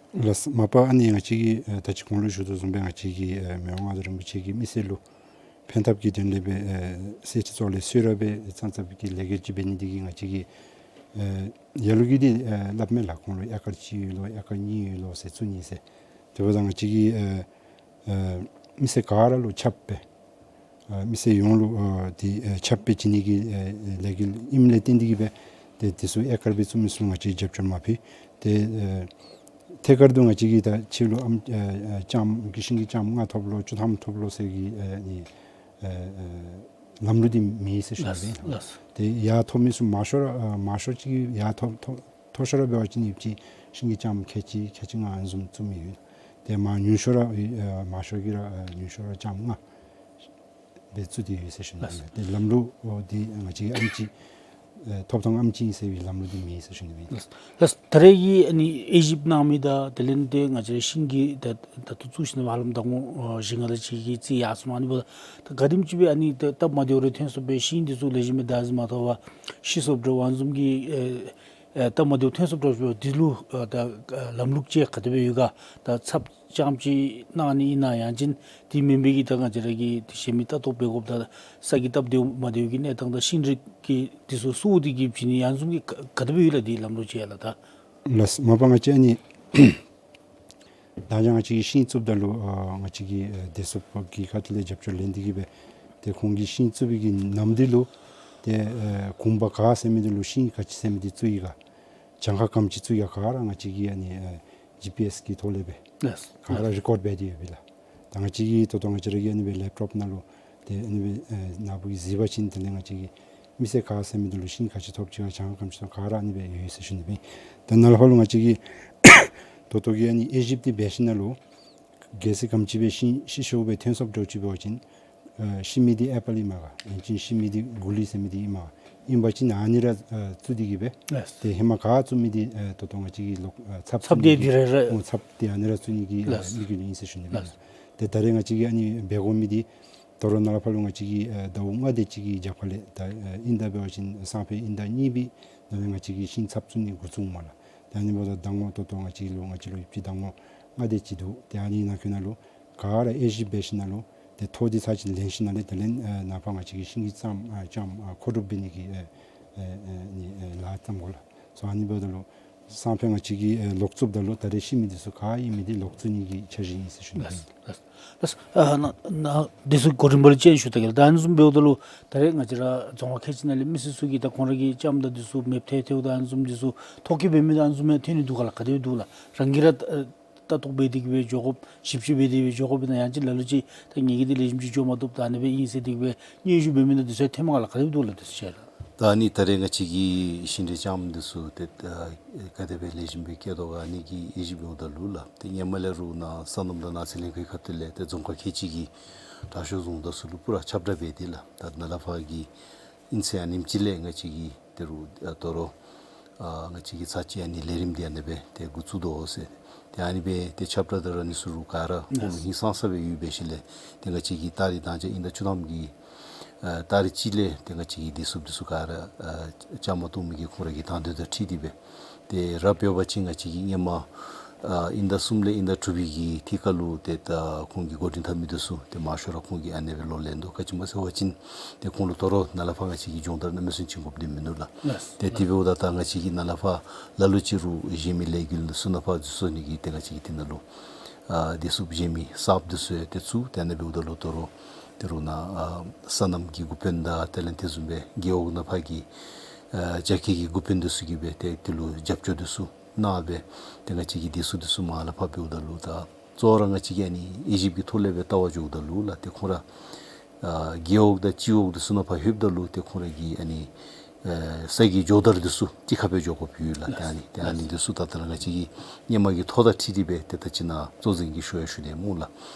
ལགས། མ་པ་ཨ་ནི་ང་བཅས་ཀྱིས་ཨ་ད་ཅི་གོང་ལུ་ཞུ་དོ་བཟུམ་སྦེ་ང་བཅས་ཀྱིས་ཨ་མི་དབང་མངའ་བདག་རིན་པོ་ཆེ་གིས་མི་སེར་ལུ་ཕན་ཐབས་ཀྱི་དོན་ལས་སྦེ་ཨ་གསེར་ཁྲི་ཚོགས་ལས་གསོལ་རས་སྦེ་བརྩམས་བརྩམས་པའི་གི་ལས་འགུལ་ཅིག་འབད་ནི་འདི་གིས་ང་བཅས་ཀྱིས་ཨ་ལ་ལུ་གིས་འདི་ཨ་སླབ་མས་ལགས། ཁོང་ལུ་ཨེ་ཀར་གཅིག་ཡོད་ལོ་ཨེ་ཀར་གཉིས་ཡོད་ལོ་ཟེར་བཙུགས་ནི་ཟེར། དེ་འབདཝ་ད་ང་བཅས་ཀྱིས་ཨ་ཨ་མི་སེར་ག་ར་ལུ་ཁྱབ་སྦེ་ ཨ་མི་སེར་ཡོངས་ལུ་ཨ་དེ་ཨ་ཁྱབ་སྤེལ་བྱིན་ནི་གི་ཨ་ལས་འགུལ་ཨིནམ་ལས་བརྟེན་ཏེ་གིས་སྦེ་ཏེ་དེ་ཚུ་ཨེ་ཀར་སྦེ་བཙུགས་མི་ཚུ་ལུ་ང་བཅས་རྒྱབ་སྐྱོར་མ་ཕུལ། ཏེ་ཨ་ཐད་ཀར་དུ་ང་བཅས་ཀྱིས་ད་ཕྱི་ལུ་ཨམ་ཨ་ཨ་ལྕངམ་གི་ཤིང་གི་ལྕངམ་ལྔ་ཐོབ་ལོ་བཅུ་ཐམ་ཐོབ་ལོ་ཟེར་གྱི་ཨ་ནི་ཨ་ཨ་ལམ་ལུགས་འདི་མེད་ཟེར་ཞུ་ནི་ལགས་སོ། ལགས་སོ། ཏེ་ཡར་ཐོབ་མི་ཚུ་མང་ཤོས་ར་ཨ་མང་ཤོས་ཅིག་ཡར་ཐོབ་ཐོབ་མཐོ་ཤོས་ར་འབད་བ་ཅིན་ཡོདཔ་ཅིག་ཤིང་གི་ལྕངམ་ཁལ་གཅིག་ཁལ་གཅིག་ལྔ་ཨ་ནི་བཟུམ་བཙུགས་མི་ཡོད། ཏེ་མར་ཉུང་ཤོས་ར་ཨ་མང་ཤོས་ཀྱིས་ར་ཨ་ཉུང་ཤོས་ར་ལྕངམ་ལྔ་སྦེ་བཙུགས་ཏེ་ཡོད་ཟེར་ཞུ་ནི་ཨིན། ཏེ་ལམ་ལུགས་འདི་ང་བཅས་ཨམ་ཅིག་ཨེ་ཐོབ་ཐང་ཨམ་ཅིག་ཨིན་ཟེར་བའི་ལམ་ལུགས་འདི་མེད་ཟེར་ཞུ་ནི་ཨིན། ལགས། ད་རེས་ཀྱི་ཨ་ནི་དབྱེ་ཞིབ་གནང་མི་དང་དེ་ལས་ཏེ་ང་བཅས་ཤིང་གི་ད་ད་ལྟོ་བཙུགས་ཞིནམ་ཧ་ལམ་ཟླ་ངོ་ཨ་བཞི་ལྔ་དེ་ཅིག་གི་རྩིས་ཡར་སོང་། ཨ་ནི་འབདཝ་ད་ག་དེམ་ཅིག་སྦེ་ཨ་ནི་ད་སྟབས་མ་བདེཝ་རེ་ཐོན་སོངམ་སྦེ་ཤིང་འདི་ཚུ་ལེགས་ཤོམ་སྦེ་བདའ་ཟུན་མ་ཐོབ་པར་ཤི་སོངམ་འདྲཝ་ཨ་ནི་བཟུམ་གྱི་ཨེ་ཨེ་སྟབས་མ་བདེཝ་ཐོན་སོངམ་འདྲཝ་འདི་ལུ་ཨ་ད་ཨ་ལམ་ལུགས་ཅིག་ག་དེ་སྦེ་ཡོད་ག། ད་ཚབ་རྐྱངམ་ཅིག་གནང་ནི་ཨིན་ན་ཡང་ཅིན་དེ་མེན་པའི་གི་ད་ང་བཅས་ར་གི་དེ་གཞན་མི་ལྟ་རྟོག་འབད་དགོཔ་དང་ས་གི་སྟབས་བདེཝ་མ་བདེཝ་གི་གནས་སྟངས་དང་ཤིང་རིགས་ཀྱི་དེ་ཚུ་སུ་འདི་གིས་བྱིན་ནི་ཨ་ནི་བཟུམ་གྱི་ག་ག་དེ་སྦེ་ཡོད་ལགས། དེ་ལམ་ལུགས་ཅིག་ཡོད་ལགས། ད་ལགས་སོ། མ་པ་ང་བཅས་ཨ་ནི་ད་ཅི་ང་བཅས་ཀྱིས་ཤིང་བཙུགསཔ་ད་ལུ་ཨ་ང་བཅས་ཀྱིས་ཨ་བདེ་སྲུངཔ་གི་ཁ་ཐུག་ལས་རྒྱབ་སྐྱོར་ལེན་ཏེ་གིས་སྦེ་ཏེ་ཁོང་གིས་ཤིང་བཙུགས་པའི་གི་ནམ་དུས་ལུ་ཏེ་ཨ་གུང་པ་ག་ཟེར་མི་འདི་ལུ་ཤིང་ག་ཅི་ཟེར་མི་འདི་བཙུགས་ཡི་ག། གྱངས་ཁ་ག་དེམ་ཅིག་བཙུགས་ཡི་ག་ག་ར་ང་བཅས་ཀྱིས་ཨ་ནི་ཨ་ཇི་པི་ཨེསི་གི་ཐོག་ལས་སྦེ་ལགས་ག་ར་རི་ཀོཌ་འབད་དེ་ཡོད་པས་ལགས། ད་ང་བཅས་ཀྱིས་ད་ལྟོ་ང་བཅས་ར་གི་ཨ་ནི་སྦེ་ལེབ་ཊོབ་ནང་ལུ་ཏེ་ཨ་ནི་སྦེ་ཨ་ནཱ་བུ་གིས་གཟིགས་པ་ཅིན་དེ་ལས་ང་བཅས་ཀྱི་མི་སེར་ག་ཟེར་མི་འདི་ལུ་ཤིང་ག་ཅི་ཐོབ་ཅི་ག་གྱངས་ཁ་ག་དེམ་ཅིག་ཐོབ་ག་ར་ཨ་ནི་སྦེ་ཡོད་ཟེར་ཞུ་ནི་ཨིན། ད་ནཱ་ལས་ཕར་ལུ་ང་བཅས་ཀྱིས་ད་ལྟོ་གི་ཨ་ནི་དབྱེ་ཞིབ་འདི་འབད་ཞིནམ་ལས་གལ་སྲིད་ག་དེམ་ཅིག་སྦེ་ཤིང་ཤི་ཤོས་སྦེ་ཐོན་སོངམ་འདྲཝ་ཅིག་འབད་བ་ཅིན་ཨ་ཤི་མི་འདི་ཨེ་པཱལ་ཨིནམ་ག་ཡང་ཅིན་ཤི་མི་འདི་གུ་ལི་ཟེར་མི་འདི་ཨིནམ་ག། ཨིན་པ་ཅིན་ཨ་ནི་ར་ཨ་བཙུགས་ཏེ་གིས་སྦེ་ལགས། ཏེ་ཧེ་མ་ག་བཙུགས་མི་འདི་ཨ་ད་ལྟོ་ང་བཅས་ཀྱིས་ལོག་ཨ་ཚབ་ཚབ་བཙུགས་ཏེ་ནི་འདི་ར་ར་ཨོ་ཚབ་ཏེ་ཨ་ནི་ར་བཙུགས་ནི་གི་ཨ་ལགས། དམིགས་ཡུལ་ཨིན་ཟེར་ཞུ་ནི་ཨིན། ལགས། ཏེ་ད་རེས་ང་བཅས་ཀྱིས་ཨ་ནི་འབད་དགོ་མི་འདི་ད་རུང་ནཱ་ལས་ཕར་ལུ་ང་བཅས་ཀྱིས་ཨ་ཟླཝ་ལྔ་དེ་ཅིག་གི་རྒྱབ་ཁ་ལས་ད་ཨ་དབྱིན་ཟླ་འབད་བ་ཅིན་སང་ཕོད་དབྱིན་ཟླ་གཉིས་པའི་ནང་ལས་ང་བཅས་ཀྱིས་ཤིང་ཚབ་བཙུགས་ནི་འགོ་བཙུགས་མས་ལགས། ད་ཨ་ནི་འབདཝ་ད་ཟླ་ངོ་ད་ལྟོ་ང་བཅས་ལུ་ང་བཅས་ལུ་ཡོདཔ་ཅིག་ཟླ་ངོ་ལྔ་དེ་ཅིག་འདུག། ཏེ་ཨ་ནི་ནང་འཁོད་ནང་ལུ་ག་ར་དབྱེ་ཞིབ་འབད་ཞིནམ་ལས་ཏེ་ཐོ་འདི་ཚར་ཅིག་ལེན་ཞིནམ་ལས་དེ་ལས་ཨ་ནཱ་ཕར་ང་བཅས་ཀྱིས་ཤིང་གི་ལྕངམ་ཨ་ལྕངམ་ཨ་མཁོ་སྒྲུབ་འབད་ནི་གི་ཨ་ཨ་ཨ་ནི་ཨ་ལཱ་བརྩམ་དགོ་ལགས། སོ་ཨ་ནི་འབདཝ་ད་ལུ་སང་ཕོད་ང་བཅས་ཀྱིས་ཨ་ལོག་བཙུགསཔ་ད་ལུ་ད་རེས་ཤི་མི་འདི་ཚུ་ག་ཨིན་མི་འདི་ལོག་བཙུགས་ནི་གི་འཆར་གཞི་ཨིན་ཟེར་ཞུ་ནི་ཨིན། ལགས། ལགས། ཨ་ནཱ་ནཱ་འདི་ཚུ་གོ་རིམ་པ་ལུ་ཅིག་ཞུ་ད་གེ་ལགས། ད་ཨ་ནི་བཟུམ་འབདཝ་ད་ལུ་ད་རེས་ང་བཅས་ར་རྫོང་ཁག་ཁལ་གཅིག་ནང་ལས་མི་སེར་ཚུ་གིས་ད་ཁོང་ར་གི་ལྕངམ་དང་འདི་ཚུ་མེདཔ་ཐལ་ཐལཝ་དང་ཨ་ནི་བཟུམ་འདི་ཚུ་ཐོ་བཀོད་འབད་མི་དང་ཨ་ནི་བཟུམ་ཡང་ཐོན་ནི་འདུག་ག་ལགས། ག་དེ་སྦེ་འདུག་ལགས། རང་གིས་ར་ཨ་ལྟ་རྟོག་འབད་དེ་གིས་སྦེ་འགྱོ་དགོཔ་ཞིབ་དཔྱད་འབད་དེ་སྦེ་འགྱོ་དགོཔ་ཨིན་ན་ཡང་ཅིན་ལ་ལུ་ཅིག་ད་ངེ་གི་འདི་ལེགས་ཤོམ་ཅིག་འགྱོ་མ་བཏུབ་ད་ཨ་ནི་སྦེ་ཨིན་ཟེར་དེ་སྦེ་སྙན་ཞུ་འབད་མི་ནང་འདི་ཚུ་ཐོནམ་ག་ལགས། ག་དེ་སྦེ་འདུག་ལགས། འདི་ཚུ་ཅིག་ལགས། ད་ཨ་ནི་ད་རེས་ང་བཅས་ཀྱིས་ཤིང་འབྲས་ལྕངམ་འདི་ཚུ་ཏེ་ཨ་ག་དེ་སྦེ་ལེགས་ཤོམ་སྦེ་སྐྱེ་དོ་ག་ཨ་ནི་གི་དབྱེ་ཞིབ་འབདཝ་ད་ལུ་ལགས། ཏེ་སྔོན་མ་ལས་ར་ནཱ་སོ་ནམ་དང་ནགས་ཚལ་ལྷན་ཁག་གི་ཁ་ཐུག་ལས་ཏེ་རྫོང་ཁག་ཁལ་གཅིག་གི་དྲག་ཤོས་རྫོང་བདག་ཚུ་ལུ་པུ་ར་ཁྱབ་བསྒྲགས་འབད་དེ་ལགས། ད་ནཱ་ལས་ཕར་གྱི་ཨིན་ཚེ་ཨ་ནེམ་ཅིག་ལས་ང་བཅས་ཀྱིས་ཏེ་རུང་ཨ་དོ་རུང་ཨ་ང་བཅས་ཀྱིས་ཚར་གཅིག་ཨ་ནི་ལས་རིམ་འདི་ཨ་ནི་སྦེ་ཏེ་འགོ་བཙུགས་དོ་ཟེར། ཏེ་ཨ་ནི་སྦེ་ཏེ་ཁྱབ་བསྒྲགས་དང་ར་ཨ་ནི་ཚུ་རུང་ག་ར་ཁོང་ལུ་ཧིང་སངས་ས་སྦེ་ཡོད་པའི་ཤུལ་ལས་ཏེ་ང་བཅས་ཀྱིས་ད་རེས་ད་ཅི་དབྱིན་ཟླ་བཅུ་ཐམ་གྱི་ཨ་ཏ་རིག་གཅིག་ལས་ཏེ་ང་བཅས་ཀྱིས་བདེ་སྲུངཔ་འདི་ཚུ་ག་ར་ཨ་བཅའ་མར་གཏོགས་མི་གི་ཁོང་ར་གི་དང་འདོད་དང་འཁྲིལ་ཏེ་སྦེ་ཏེ་ར་འབད་བ་ཅིན་ང་བཅས་ཀྱིས་སྔོན་མ་ཨ་དབྱིན་ཟླ་གསུམ་ལས་དབྱིན་ཟླ་དྲུག་པའི་གི་ཐད་ཁར་ལུ་ཏེ་ད་ཁོང་གི་འགོ་འདྲེན་འཐབ་མི་འདི་ཚུ་ཏེ་མང་ཤོས་ར་ཁོང་གིས་ཨ་ནི་སྦེ་ལོག་ལེན་དོ། ག་ཅི་སྨོ་ཟེར་བ་ཅིན་ཏེ་ཁོང་ལུ་དོ་རུང་ནཱ་ལས་ཕར་ང་བཅས་ཀྱིས་སྦྱོང་བརྡར་གནམ་མེད་ས་མེད་བྱིན་དགོཔ་འདི་མིན་ནུག་ལགས། ལགས། ཏེ་དེ་འབདཝ་ད་ད་ང་བཅས་ཀྱིས་ནཱ་ལས་ཕར་ལ་ལུ་ཅིག་རུང་གཞན་མི་ལས་འགུལ་ཚུ་ནང་ཕར་འཛུལ་སོང་ནི་གི་ཏེ་ང་བཅས་ཀྱིས་དེ་ནང་ལུ་ཨ་བདེ་སྲུངཔ་གཞན་མི་གསརཔ་འདི་ཚུ་ཡང་ཏེ་བཙུགས། ཏེ་ཨ་ནི་འབདཝ་ད་ལུ་དོ་རུང་ཏེ་རུང་ནཱ་ཨ་སོ་ནམ་གྱི་འགོ་དཔོན་དང་དེ་ལས་དེ་བཟུམ་སྦེ་རྒེད་འོག་ནང་ཕར་གྱི་ཨ་རྒྱ་སྐྱེད་ཀྱི་འགོ་དཔོན་འདི་ཚུ་གིས་སྦེ་ཏེ་དེ་ལུ་རྒྱབ་སྐྱོར་འདི་ཚུ་གནང་སྦེ་ཏེ་ང་བཅས་ཀྱི་བདེ་སྲུངཔ་འདི་ཚུ་མར་ལས་ཕར་འབདཝ་ད་ལུ་ད་གཙོ་བོ་ར་ང་བཅས་ཀྱིས་ཨ་ནི་དབྱེ་ཞིབ་ཀྱི་ཐོག་ལས་སྦེ་ལྟ་བར་འགྱོཝ་ད་ལུ་ལགས། ཏེ་ཁོང་ར་ཨ་རྒེད་འོག་དང་སྤྱི་འོག་འདི་ཚུ་ནང་ཕར་ལྷོདཔ་ད་ལུ་ཏེ་ཁོང་ར་གི་ཨ་ནི་ཨེ་ས་གི་སྦྱོང་བརྡར་འདི་ཚུ་གཅིག་ཁར་སྦེ་འགྱོ་དགོཔ་ཡོད་ལགས། ཏེ་ཨ་ནི་ཏེ་ཨ་ནི་འདི་ཚུ་ད་ལྟོ་ར་ང་བཅས་ཀྱིས་སྔོན་མ་གི་ཐོ་དང་འཁྲིལ་ཏེ་སྦེ་ཏེ་ད་ཅི་ནཱ་གཙོ་འཛིན་གྱིས་ཞུ་ཡང་ཞུ་ནི་སྨོ་ལགས།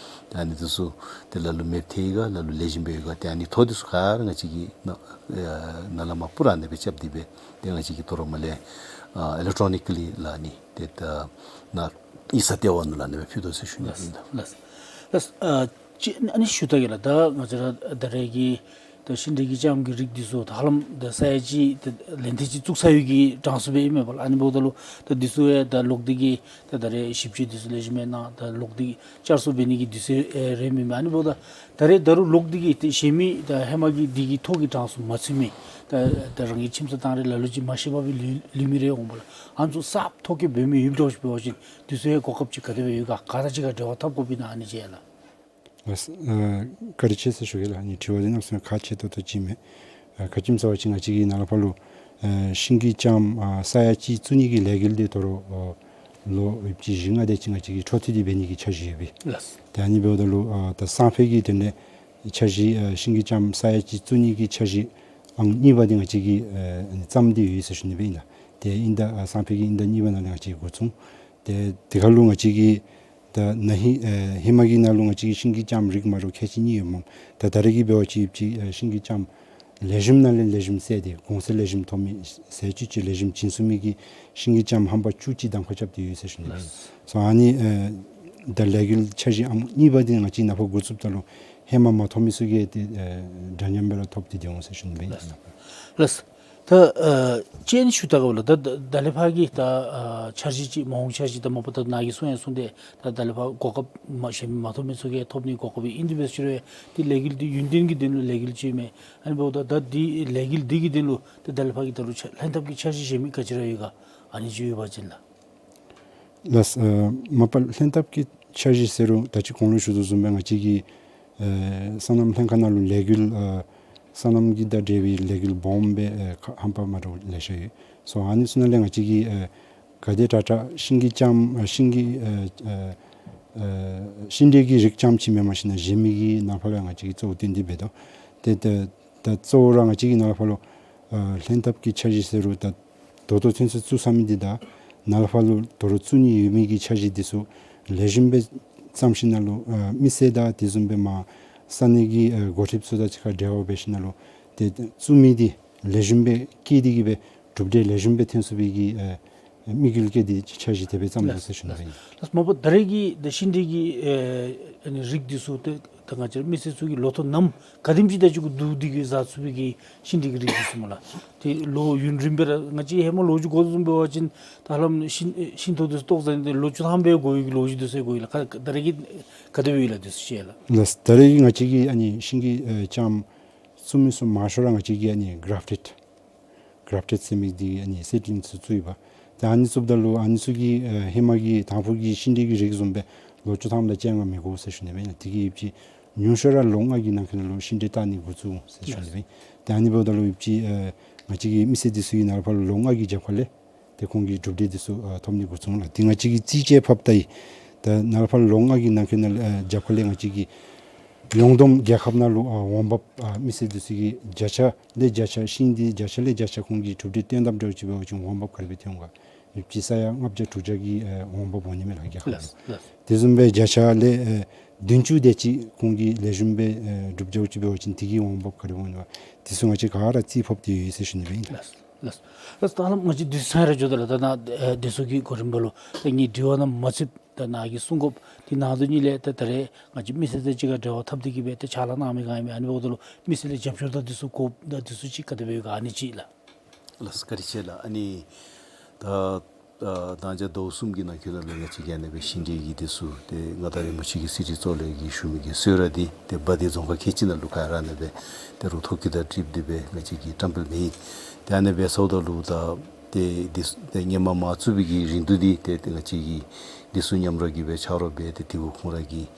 ཏེ་ཨ་ནི་འདི་ཚུ་ཏེ་ལ་ལུ་མེདཔ་ཐལ་ཡི་ག་ལ་ལུ་ལེགས་ཤོམ་སྦེ་ཡོད་ག། ཏེ་ཨ་ནི་ཐོ་འདི་ཚུ་ག་ར་ང་བཅས་ཀྱིས་ནཱ་ཨེ་ནཱ་ལས་མར་པུ་ར་ཨ་ནི་སྦེ་རྐྱབ་སྟེ་སྦེ་ཏེ་ང་བཅས་ཀྱིས་དོ་རུང་མར་ལས་ཨ་ཨི་ལེག་ཊོ་ནི་ཀི་ལི་ལགས་ཨ་ནི་ཏེ་ད་ནཱ་ཡིག་ཚང་ལྟེ་བ་ནང་ལུ་ཨ་ནི་སྦེ་ཕུལ་དོ་ཟེར་ཞུ་ནི་ཨིན། ལགས། ལགས། ཨ་ཅིག་ཨ་ནི་ཞུ་ད་གེ་ལགས། ད་ང་བཅས་ར་ད་རེས་ཀྱི་ད་ཤིང་འབྲས་ཀྱི་ལྕངམ་གྱི་རིགས་འདི་ཚུ་ད་ཧ་ལམ་ད་ས་ཡ་གཅིག་ད་ལན་ཐེངས་གཅིག་བཙུགས་ཚར་ཡོད་ཀྱི་གྲངས་སུ་སྦེ་ཨིན་མས་པ་ལགས། ཨ་ནི་འབདཝ་ད་ལུ་ད་འདི་ཚུ་ཡང་ད་ལོག་སྟེ་གིས་ད་ད་རེས་ཞིབ་དཔྱད་འདི་ཚུ་ལེགས་ཤོམ་སྦེ་གནང་ད་ལོག་སྟེ་གིས་བསྐྱར་གསོ་འབད་ནི་གི་དུས་ཚོད་ཨེ་རན་མས་མས། ཨ་ནི་འབདཝ་ད་ད་རེས་ད་རུང་ལོག་སྟེ་གིས་ཏེ་གཞན་མི་ད་ཧེ་མ་གི་འདི་གི་ཐོ་གི་གྲངས་སུ་མ་ཚུད་མི་ད་ད་རང་གི་ཁྱིམ་ཚང་དང་ར་ལ་ལུ་ཅིག་མ་ཤི་བར་སྦེ་ལུས་ལུས་མི་རེ་འོང་པ་ལགས། ཨ་ནི་ཚུ་གསརཔ་ཐོ་བཀོད་འབད་མི་ཡོདཔ་འདྲཝ་ཅིག་འབད་བ་ཅིན་དུས་ཚོད་གོ་སྐབས་ཅིག་ག་དེ་སྦེ་ཡོད་ག། ག་ར་གཅིག་ཁར་འབྲེལ་བ་འཐབ་དགོཔ་ཨིན་ན་ཨ་ནི་ཅིག་ལགས། ལགས། ཨ་བཀའ་དྲིན་ཆེ་ཟེར་ཞུ་གེ་ལགས། ཨ་ནི་དྲི་བ་འདི་གནམ་མེད་ས་མེད་ཁག་ཆེ་ཏོག་ཏོ་ཅིག་མས། ཨ་ག་ཅི་སྨོ་ཟེར་བ་ཅིན་ང་བཅས་ཀྱི་ནཱ་ལས་ཕར་ལུ་ཨ་ཤིང་གི་ལྕངམ་ཨ་ས་ཡ་གཅིག་བཙུགས་ནི་གི་ལས་འགུལ་འདི་ད་རུང་ཨ་ལོ་ཡོདཔ་ཅིག་བཞི་ལྔ་དེ་ཅིག་ང་བཅས་ཀྱིས་འཕྲོ་མཐུད་དེ་འབད་ནི་གི་འཆར་གཞི་ཡོད་པས། ལགས། ཏེ་ཨ་ནི་འབདཝ་ད་ལུ་ཨ་ད་སང་ཕོད་ཀྱི་དོན་ལས་འཆར་གཞི་ཨ་ཤིང་གི་ལྕངམ་ས་ཡ་གཅིག་བཙུགས་ནི་གི་འཆར་གཞི་ཨང་གཉིས་པ་འདི་ང་བཅས་ཀྱིས་ཨ་བརྩམས་ཏེ་ཡོད་ཟེར་ཞུ་ནི་སྦེ་ཨིན་ལགས། ཏེ་དབྱིན་ཟླ་ཨ་སང་ཕོད་ཀྱི་དབྱིན་ཟླ་གཉིས་པ་ནང་ལས་ང་བཅས་འགོ་བཙུགས། ཏེ་དེ་ཁར་ལུ་ང་བཅས་ཀྱིས་ད་ན་ཧིང་ཨེ་ཧེ་མ་གི་ནང་ལུ་ང་བཅས་ཀྱིས་ཤིང་གི་ལྕངམ་རིགས་མ་འདྲཝ་ཁལ་གཅིག་གཉིས་ཡོདཔ་མས། ད་ད་རེས་ཀྱི་འབད་བ་ཅིན་ཅིག་ཨེ་ཤིང་གི་ལྕངམ་ལེགས་ཤོམ་ནང་ལས་ལེགས་ཤོམ་སེལ་ཏེ་གོང་ཚད་ལེགས་ཤོམ་ཐོབ་མི་ཟས་བཅུད་ཅིག་ལེགས་ཤོམ་བྱིན་ཚུགས་མི་གི་ཤིང་གི་ལྕངམ་ཧམ་པ་བཅུ་གཅིག་གདམ་ཁ་རྐྱབ་སྟེ་ཡོད་ཟེར་ཞུ་ནི་ཨིན། ལགས། སོ་ཨ་ནི་ཨེ་ད་ལས་འགུལ་འཆར་གཞི་ཨང་གཉིས་པ་འདི་ང་བཅས་ནཱ་ཕར་འགོ་བཙུགསཔ་ད་ལུ་ཧེ་མ་མ་ཐོབ་མི་ཚུ་གིས་ཏེ་ཨེ་འདྲ་མཉམ་སྦེ་ར་ཐོབ་སྟེ་སྡོད་འོང་ཟེར་ཞུ་ནི་སྦེ་ཨིན། ལགས། ལགས། ད་ཨ་ཅིན་ཞུ་ད་ག་བ་ལགས། ད་ད་ད་ལས་ཕར་གྱི་ད་ཨ་འཆར་གཞི་ཅིག་མ་འོངས་འཆར་གཞི་ད་མ་པ་ད་ནཱ་གིས་གསུང་ཡང་གསུངས་ཏེ་ད་ད་ལས་ཕར་གོ་སྐབས་མ་གཞན་མ་ཐོབ་མི་ཚུ་གིས་ཐོབ་ནི་གོ་སྐབས་ཨིན། དེ་འབད་ཟེར་རུང་ཏེ་ལས་འགུལ་འདི་ཡུན་བརྟན་གྱི་དོན་ལུ་ལས་འགུལ་ཅིག་མས། ཨ་ནི་འབདཝ་ད་ད་འདི་ལས་འགུལ་འདི་གི་དོན་ལུ་ཏེ་ད་ལས་ཕར་གྱི་ད་རུང་ལྷན་ཐབས་ཀྱི་འཆར་གཞི་གཞན་མི་ག་ཅི་ར་ཡོད་ག། ཨ་ནི་ཅིག་ཡོད་པ་ཅིན་ལགས། ལགས། ཨ་མ་པ་ལྷན་ཐབས་ཀྱི་འཆར་གཞི་ཟེར་རུང་ད་ཅི་གོང་ལུ་ཞུ་དོ་བཟུམ་སྦེ་ང་བཅས་ཀྱི་ཨ་སོ་ནམ་ལྷན་ཁག་ནང་ལུ་ལས་འགུལ་ཨ་སོ་ནམ་གྱི་དང་འབྲེལ་བའི་ལས་འགུལ་སྦོམ་སྦེ་ཨ་ཁག་ཧམ་པ་མ་འདྲཝ་ལེ་ཤ་ཡོད། སོ་ཨ་ནི་ཚུ་ནང་ལས་ང་བཅས་ཀྱིས་ཨ་ག་དེ་དྲག་དྲག་ཤིང་གི་ལྕངམ་ཨ་ཤིང་གི་ཨ་ཨ་ཨ་ཤིང་འབྲས་ཀྱི་རིགས་རྐྱངམ་ཅིག་མེན་པར་ཞིན་ན་གཞན་མི་གི་ནང་ཕར་ལུ་ང་བཅས་ཀྱིས་གཙོ་བོ་བཏོན་ཏེ་འབད་དོ། ཏེ་ད་ད་གཙོ་བོ་ར་ང་བཅས་ཀྱི་ནང་ཕར་ལུ་ཨ་ལྷན་ཐབས་ཀྱི་འཆར་གཞི་ཟེར་རུང་ད་ད་ལྟོ་ཚུན་ཚོད་བཙུགས་ཚར་མི་འདི་དང་ནཱ་ལས་ཕར་ལུ་ད་རུང་བཙུགས་ནི་ཡོད་མི་གི་འཆར་གཞི་འདི་ཚུ་ལེགས་ཤོམ་སྦེ་བརྩམས་ཞིན་ན་ལུ་ཨ་མི་སེར་དང་དེ་བཟུམ་སྦེ་མར་ས་གནས་ཀྱི་ཨ་འགོ་ཁྲིདཔ་ཚུ་དང་གཅིག་ཁར་འབྲེལ་བ་འབད་ཞིན་ན་ལུ་ཏེ་བཙུགས་མི་འདི་ལེགས་ཤོམ་སྦེ་བསྐྱེད་དེ་གིས་སྦེ་གྲུབ་འབྲས་ལེགས་ཤོམ་སྦེ་ཐོན་ཚུགས་པའི་གི་ཨ་དམིགས་ཡུལ་བསྐྱེད་དེ་འཆར་གཞི་དེ་སྦེ་བརྩམས་དོ་ཟེར་ཞུ་ནི་ཨིན། ལགས། མ་པ་ད་རེས་ཀྱི་ད་ཤིང་འབྲས་ཀྱི་ཨ་ཨ་ནི་རིགས་འདི་ཚུ་ཏེ་ད་ང་བཅས་ར་མི་སེར་ཚུ་གིས་ལོ་ཐོག་ནམ་ག་དེམ་ཅིག་དེ་ཅིག་གུ་བསྡུ་སྟེ་གིས་བཟའ་ཚུགས་པའི་གི་ཤིང་འབྲས་ཀྱི་རིགས་འདི་ཚུ་སྨོ་ལགས། ཏེ་ལོ་ཡུན་རིངམོ་སྦེ་ར་ང་བཅས་ཧེ་མ་ལོ་རྒྱུས་གོ་དོ་བཟུམ་འབད་བ་ཅིན་ད་ཧ་ལམ་ཤིང་ཤིང་ཏོག་འདི་ཚུ་བཏོག་ཟ་ནི་འདི་ལོ་བཅུ་ཐམ་སྦེ་འགོར་བའི་གི་ལོ་རྒྱུས་འདི་ཚུ་གོ་ཡི་ལགས། ག་ད་རེས་ཀྱི་ག་དེ་སྦེ་ཡོད་ལགས་འདི་ཚུ་ཤེས་ལགས། ལགས། ད་རེས་ཀྱི་ང་བཅས་ཀྱི་ཨ་ནི་ཤིང་གི་ཨ་ལྕངམ་བཙུགས་མི་ཚུ་མང་ཤོས་ར་ང་བཅས་ཀྱིས་ཨ་ནི་གཱརཕ་ཊེཌ་གཱརཕ་ཊེཌ་ཟེར་མི་འདི་ཨ་ནི་སི་ཌི་ལིང་ཚུ་བཙུགས་ཡི་པ། ཏེ་ཨ་ནི་བཙུགསཔ་ད་ལུ་ཨ་ནི་ཚུ་གི་ཨ་ཧེ་མ་གི་དང་ཕུ་གི་ཤིང་འབྲས་ཀྱི་རིགས་བཟུམ་སྦེ་ལོ་བཅུ་ཐམ་དང་བཅོ་ལྔ་མི་འགོར་ཟེར་ཞུ་ནི་སྦེ་ཨིན། དེ་གིས་ཡོདཔ་ཅིག་ཉུང་ཤོས་ར་ལོ་ལྔ་གི་ནང་འཁོད་ནང་ལུ་ཤིང་འབྲས་བཏགས་ནི་འགོ་བཙུགས་འོང་ཟེར་ཞུ་ནི་སྦེ་ཨིན། ཏེ་ཨ་ནི་འབདཝ་ད་ལུ་ཡོདཔ་ཅིག་ཨ་ང་བཅས་ཀྱི་མི་སེར་འདི་ཚུ་གིས་ནཱ་ལས་ཕར་ལོ་ལྔ་གི་རྒྱབ་ཁ་ལས་ཏེ་ཁོང་གི་གྲུབ་འབྲས་འདི་ཚུ་ཨ་ཐོབ་ནི་འགོ་བཙུགས་འོང་ལགས། ཏེ་ང་བཅས་ཀྱིས་རྩིས་དཔྱད་ཕབ་ལྟ་ཡི། ད་ནཱ་ལས་ཕར་ལོ་ལྔ་གི་ནང་འཁོད་ནང་ལུ་ཨ་རྒྱབ་ཁ་ལས་ང་བཅས་ཀྱིས་ཡོངས་བསྡོམས་རྒྱལ་ཁབ་ནང་ལུ་ཨ་འོང་འབབ་ཨ་མི་སེར་འདི་ཚུ་གིས་བརྒྱ་ཆ་ལས་བརྒྱ་ཆ་ཤིང་འདི་བརྒྱ་ཆ་ལས་བརྒྱ་ཆ་ཁོང་གིས་གྲུབ་འབྲས་བཏོན་དཔ་འདྲཝ་ཅིག་འབད་བ་ཅིན་འོང་འབབ་ག་དེ་སྦེ་ཐོན་འོང་ག། ཡོདཔ་ཅིག་ས་ཡ་ལྔ་བརྒྱ་དྲུག་བརྒྱ་གི་ཨ་འོང་འབབ་འོང་ནི་མས་ལགས་རྒྱལ་ཁབ་ནང་ལུ། ལགས། དེ་བཟུམ་སྦེ་བརྒྱ་ཆ་ལས་ཨ་བདུན་ཅུ་དེ་ཅིག་ཁོང་གིས་ལེགས་ཤོམ་སྦེ་ཨ་གྲུབ་འབྲས་ཅིག་འབད་བ་ཅིན་དེ་གི་འོང་འབབ་ག་དེ་སྦེ་འོང་ནི་མས། དེ་ཚུ་ང་བཅས་ག་ར་རྩིས་ཕབ་སྟེ་ཡོད་ཟེར་ཞུ་ནི་སྦེ་ཨིན་ལགས། ལགས། ལགས། ད་ཧ་ལམ་ང་བཅས་དུས་ཚོད་ཚང་ར་འགྱོ་དོ་ལགས། ད་ནཱ་ཨེ་དེ་ཚུ་གི་གོ་རིམ་པ་ལུ་ད་ངེའི་དྲི་བ་ནང་མ་ཚུདཔ་ད་ནཱ་གིས་གསུང་དགོཔ་འདི་ནང་དོན་གཉིས་ལས་ད་ད་རེས་ང་བཅས་མི་སེར་དང་གཅིག་ཁར་འབྲེལ་བ་འཐབ་སྟེ་གིས་སྦེ་ད་ཕྱག་ལཱ་གནང་མི་ག་ཨིན་མས། ཨ་ནི་འབདཝ་ད་ལུ་མི་སེར་ལས་རྒྱབ་སྐྱོར་དང་འདི་ཚུ་དགོཔ་ད་འདི་ཚུ་ཅིག་ག་དེ་སྦེ་ཡོད་ག། ཨ་ནི་ཅིག་ལགས། ལགས། བཀའ་དྲིན་ཆེ་ལགས། ཨ་ནི་ད་ཨ་ད་ལྟོ་ཟླཝ་གསུམ་གྱི་ནང་འཁོད་ནང་ལུ་ང་བཅས་ཀྱིས་ཨ་ནི་སྦེ་ཤིང་འབྲས་ཀྱི་འདི་ཚུ་ཏེ་མངའ་བདག་རིན་པོ་ཆེ་གི་གསེར་ཁྲི་གཙོ་ལས་ཀྱི་ཞུ་མི་གི་གསོལ་རས་འདི་ཏེ་དཔའ་སྡེ་རྫོང་ཁག་ཁལ་གཅིག་ནང་ལུ་ག་ར་ཨ་ནི་སྦེ་ཏེ་རུ་ཐོག་གི་དང་འཁྲིལ་ཏེ་སྦེ་ང་བཅས་ཀྱིས་བཀྲམ་སྤེལ་འབད་ཡི། ཏེ་ཨ་ནི་སྦེ་ཟེརཝ་ད་ལུ་ད་ཏེ་འདི་ཏེ་སྔོན་མ་མ་བཙུགས་པའི་གི་རིང་དུ་འདི་ཏེ་ཏེ་ང་བཅས་ཀྱིས་འདི་ཚུ་མཉམ་རོགས་ཀྱིས་སྦེ་ཕྱག་རོགས་འབད་དེ་དེ་གུ་ཁོང་ར་གིས་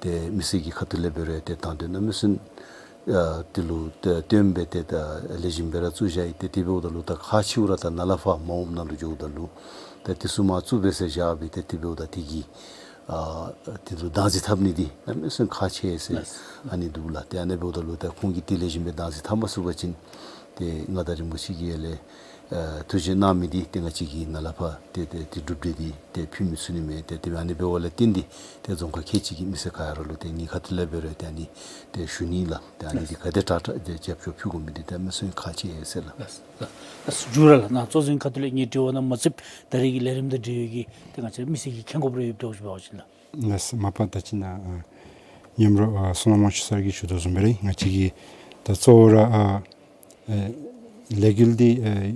ཏེ་མི་སེར་གྱི་ཁ་ཐུག་ལས་འབད་རུང་ཏེ་དང་དོན་གནམ་མེད་ས་མེད་ཨ་དེ་ལུ་ཏེ་བརྟེན་སྦེ་ཏེ་ད་ལེགས་ཤོམ་སྦེ་ར་བཙུགས་བཞག་ཡི། ཏེ་དེ་འབདཝ་ད་ལུ་ད་ཁག་ཆེཝ་ར་ད་ནཱ་ལས་ཕར་མ་འོངམ་ནང་ལུ་འགྱོཝ་ད་ལུ་ད་དེ་ཚུ་མ་བཙུགས་པས་ཟེར་བཞག་སྦེ་ཏེ་དེ་འབདཝ་ད་དེ་གིས་ཨ་དེ་ལུ་བདག་འཛིན་འཐབ་ནི་འདི་གནམ་མེད་ས་མེད་ཁག་ཆེ་ཟེར་ལགས། ཨ་ནི་འདུག་ལགས། ཏེ་ཨ་ནི་འབདཝ་ད་ལུ་ད་ཁོང་གིས་ཏེ་ལེགས་ཤོམ་སྦེ་བདག་འཛིན་འཐབ་མ་ཚུགས་པ་ཅིན་ཏེ་མངའ་བདག་རིན་པོ་ཆེ་གིས་ཡར་ལས་ཨ་ཐུགས་བཞེད་གནང་མི་འདི་ཏེ་ང་བཅས་ཀྱིས་ནཱ་ལས་ཕར་ཏེ་ཏེ་ཏེ་གྲུབ་འབྲས་འདི་ཏེ་ཕུལ་མི་ཚུགས་ནི་མས། ཏེ་ཏེ་ཨ་ནི་འབདཝ་ལས་བརྟེན་ཏེ་ཏེ་རྫོང་ཁག་ཁལ་གཅིག་གི་མི་སེར་ག་ར་ལུ་ཏེ་ངེའི་ཁ་ཐུག་ལས་འབད་རུང་ཏེ་ཨ་ནི་ཏེ་ཞུ་ནི་ལགས། ཏེ་ཨ་ནི་འདི་ག་དེ་དྲག་དྲག་ཏེ་རྒྱབ་སྐྱོར་ཕུལ་དགོ་མི་འདི་གནམ་མེད་ས་མེད་ཁག་ཆེ་ཟེར་ལགས། ལགས། ལགས། ལགས། མཇུག་ར་ལགས་ནཱ་གཙོ་འཛིན་ཁ་ཐུག་ལས་ངེའི་དྲི་བ་ནང་མ་ཚུདཔ་ད་རེས་ཀྱི་ལས་རིམ་དང་འབྲེལ་བའི་གི་ཏེ་ང་བཅས་མི་སེར་གྱིས་མཁྱེན་དགོཔ་རེ་ཡོདཔ་འདྲཝ་ཅིག་འབད་བ་ཅིན་ལགས། ལགས། མ་པ་ད་ཅི་ནཱ་ཨ་མཉམ་རོགས་ཨ་བསོད་ནམས་དབང་ཕྱུག་སར་གྱིས་ཞུ་དོ་བཟུམ་སྦེ་ར་ང་བཅས་ཀྱི་ད་གཙོ་བོ་ར་ཨ་ཨེ་ལས་འགུལ་འདི་ཨེ་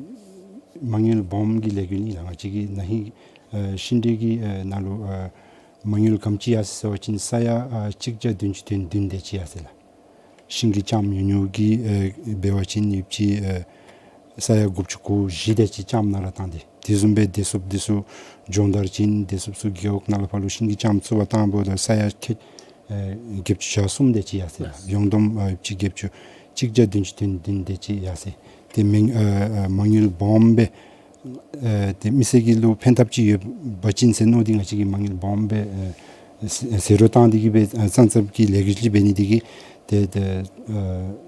མ་དངུལ་སྦོམ་གྱི་ལས་འགུལ་ཨིན་ལགས། ང་བཅས་ཀྱིས་ན་ཧིང་ཨེ་ཤིང་འབྲས་ཀྱི་ཨེ་ནང་ལུ་ཨེ་མ་དངུལ་ག་དེམ་ཅིག་ཡར་སོ་ཡི་ཟེར་བ་ཅིན་ས་ཡ་ཨ་གཅིག་བརྒྱ་བདུན་ཅུ་དོན་བདུན་དེ་ཅིག་ཡར་སོ་ཡི་ལགས། ཤིང་གི་ལྕངམ་ཉུང་ཉུང་གི་ཨེ་འབད་བ་ཅིན་ཡོདཔ་ཅིག་ཨེ་ས་ཡ་དགུ་བཅུ་གོ་བཞི་དེ་ཅིག་ལྕངམ་ནང་ར་བཏང་སྟེ། དེ་བཟུམ་སྦེ་བདེ་སྲུངཔ་འདི་ཚུ་སྦྱོང་བརྡར་བྱིན། བདེ་སྲུངཔ་ཚུ་རྒེད་འོག་ནང་ལས་ཕར་ལུ་ཤིང་གི་ལྕངམ་བཙུགས་པར་བཏང་འབདཝ་ད་ས་ཡ་ཁལ་ ཨེ་བརྒྱད་ཅུ་གྱ་གསུམ་དེ་ཅིག་ཡར་སོ་ཡི་ལགས། ཡོངས་བསྡོམས་ཨེ་བཅུ་བརྒྱད་ཅུ་གཅིག་བརྒྱ་བདུན་ཅུ་དོན་བདུན་དེ་ཅིག་ཡར་སོ་ཡི། ཏེ་མ་དངུལ་ཨེ་ཨེ་མ་དངུལ་སྦོམ་སྦེ་ཨེ་ཏེ་མི་སེར་གྱི་ལུ་ཕན་ཐབས་ཅིག་ཡོདཔ་ཅིན་ཟེར་མནོ་སྟེ་ང་བཅས་ཀྱིས་མ་དངུལ་སྦོམ་སྦེ་ཨེ་ཟེ་ཟེ་རོ་བཏང་སྟེ་གིས་སྦེ་ཨེ་ཙམ་ཙམ་གྱི་ལས་འགུལ་ཅིག་འབད་ནི་དེ་གིས་ཏེ་ཏེ་ཨེ་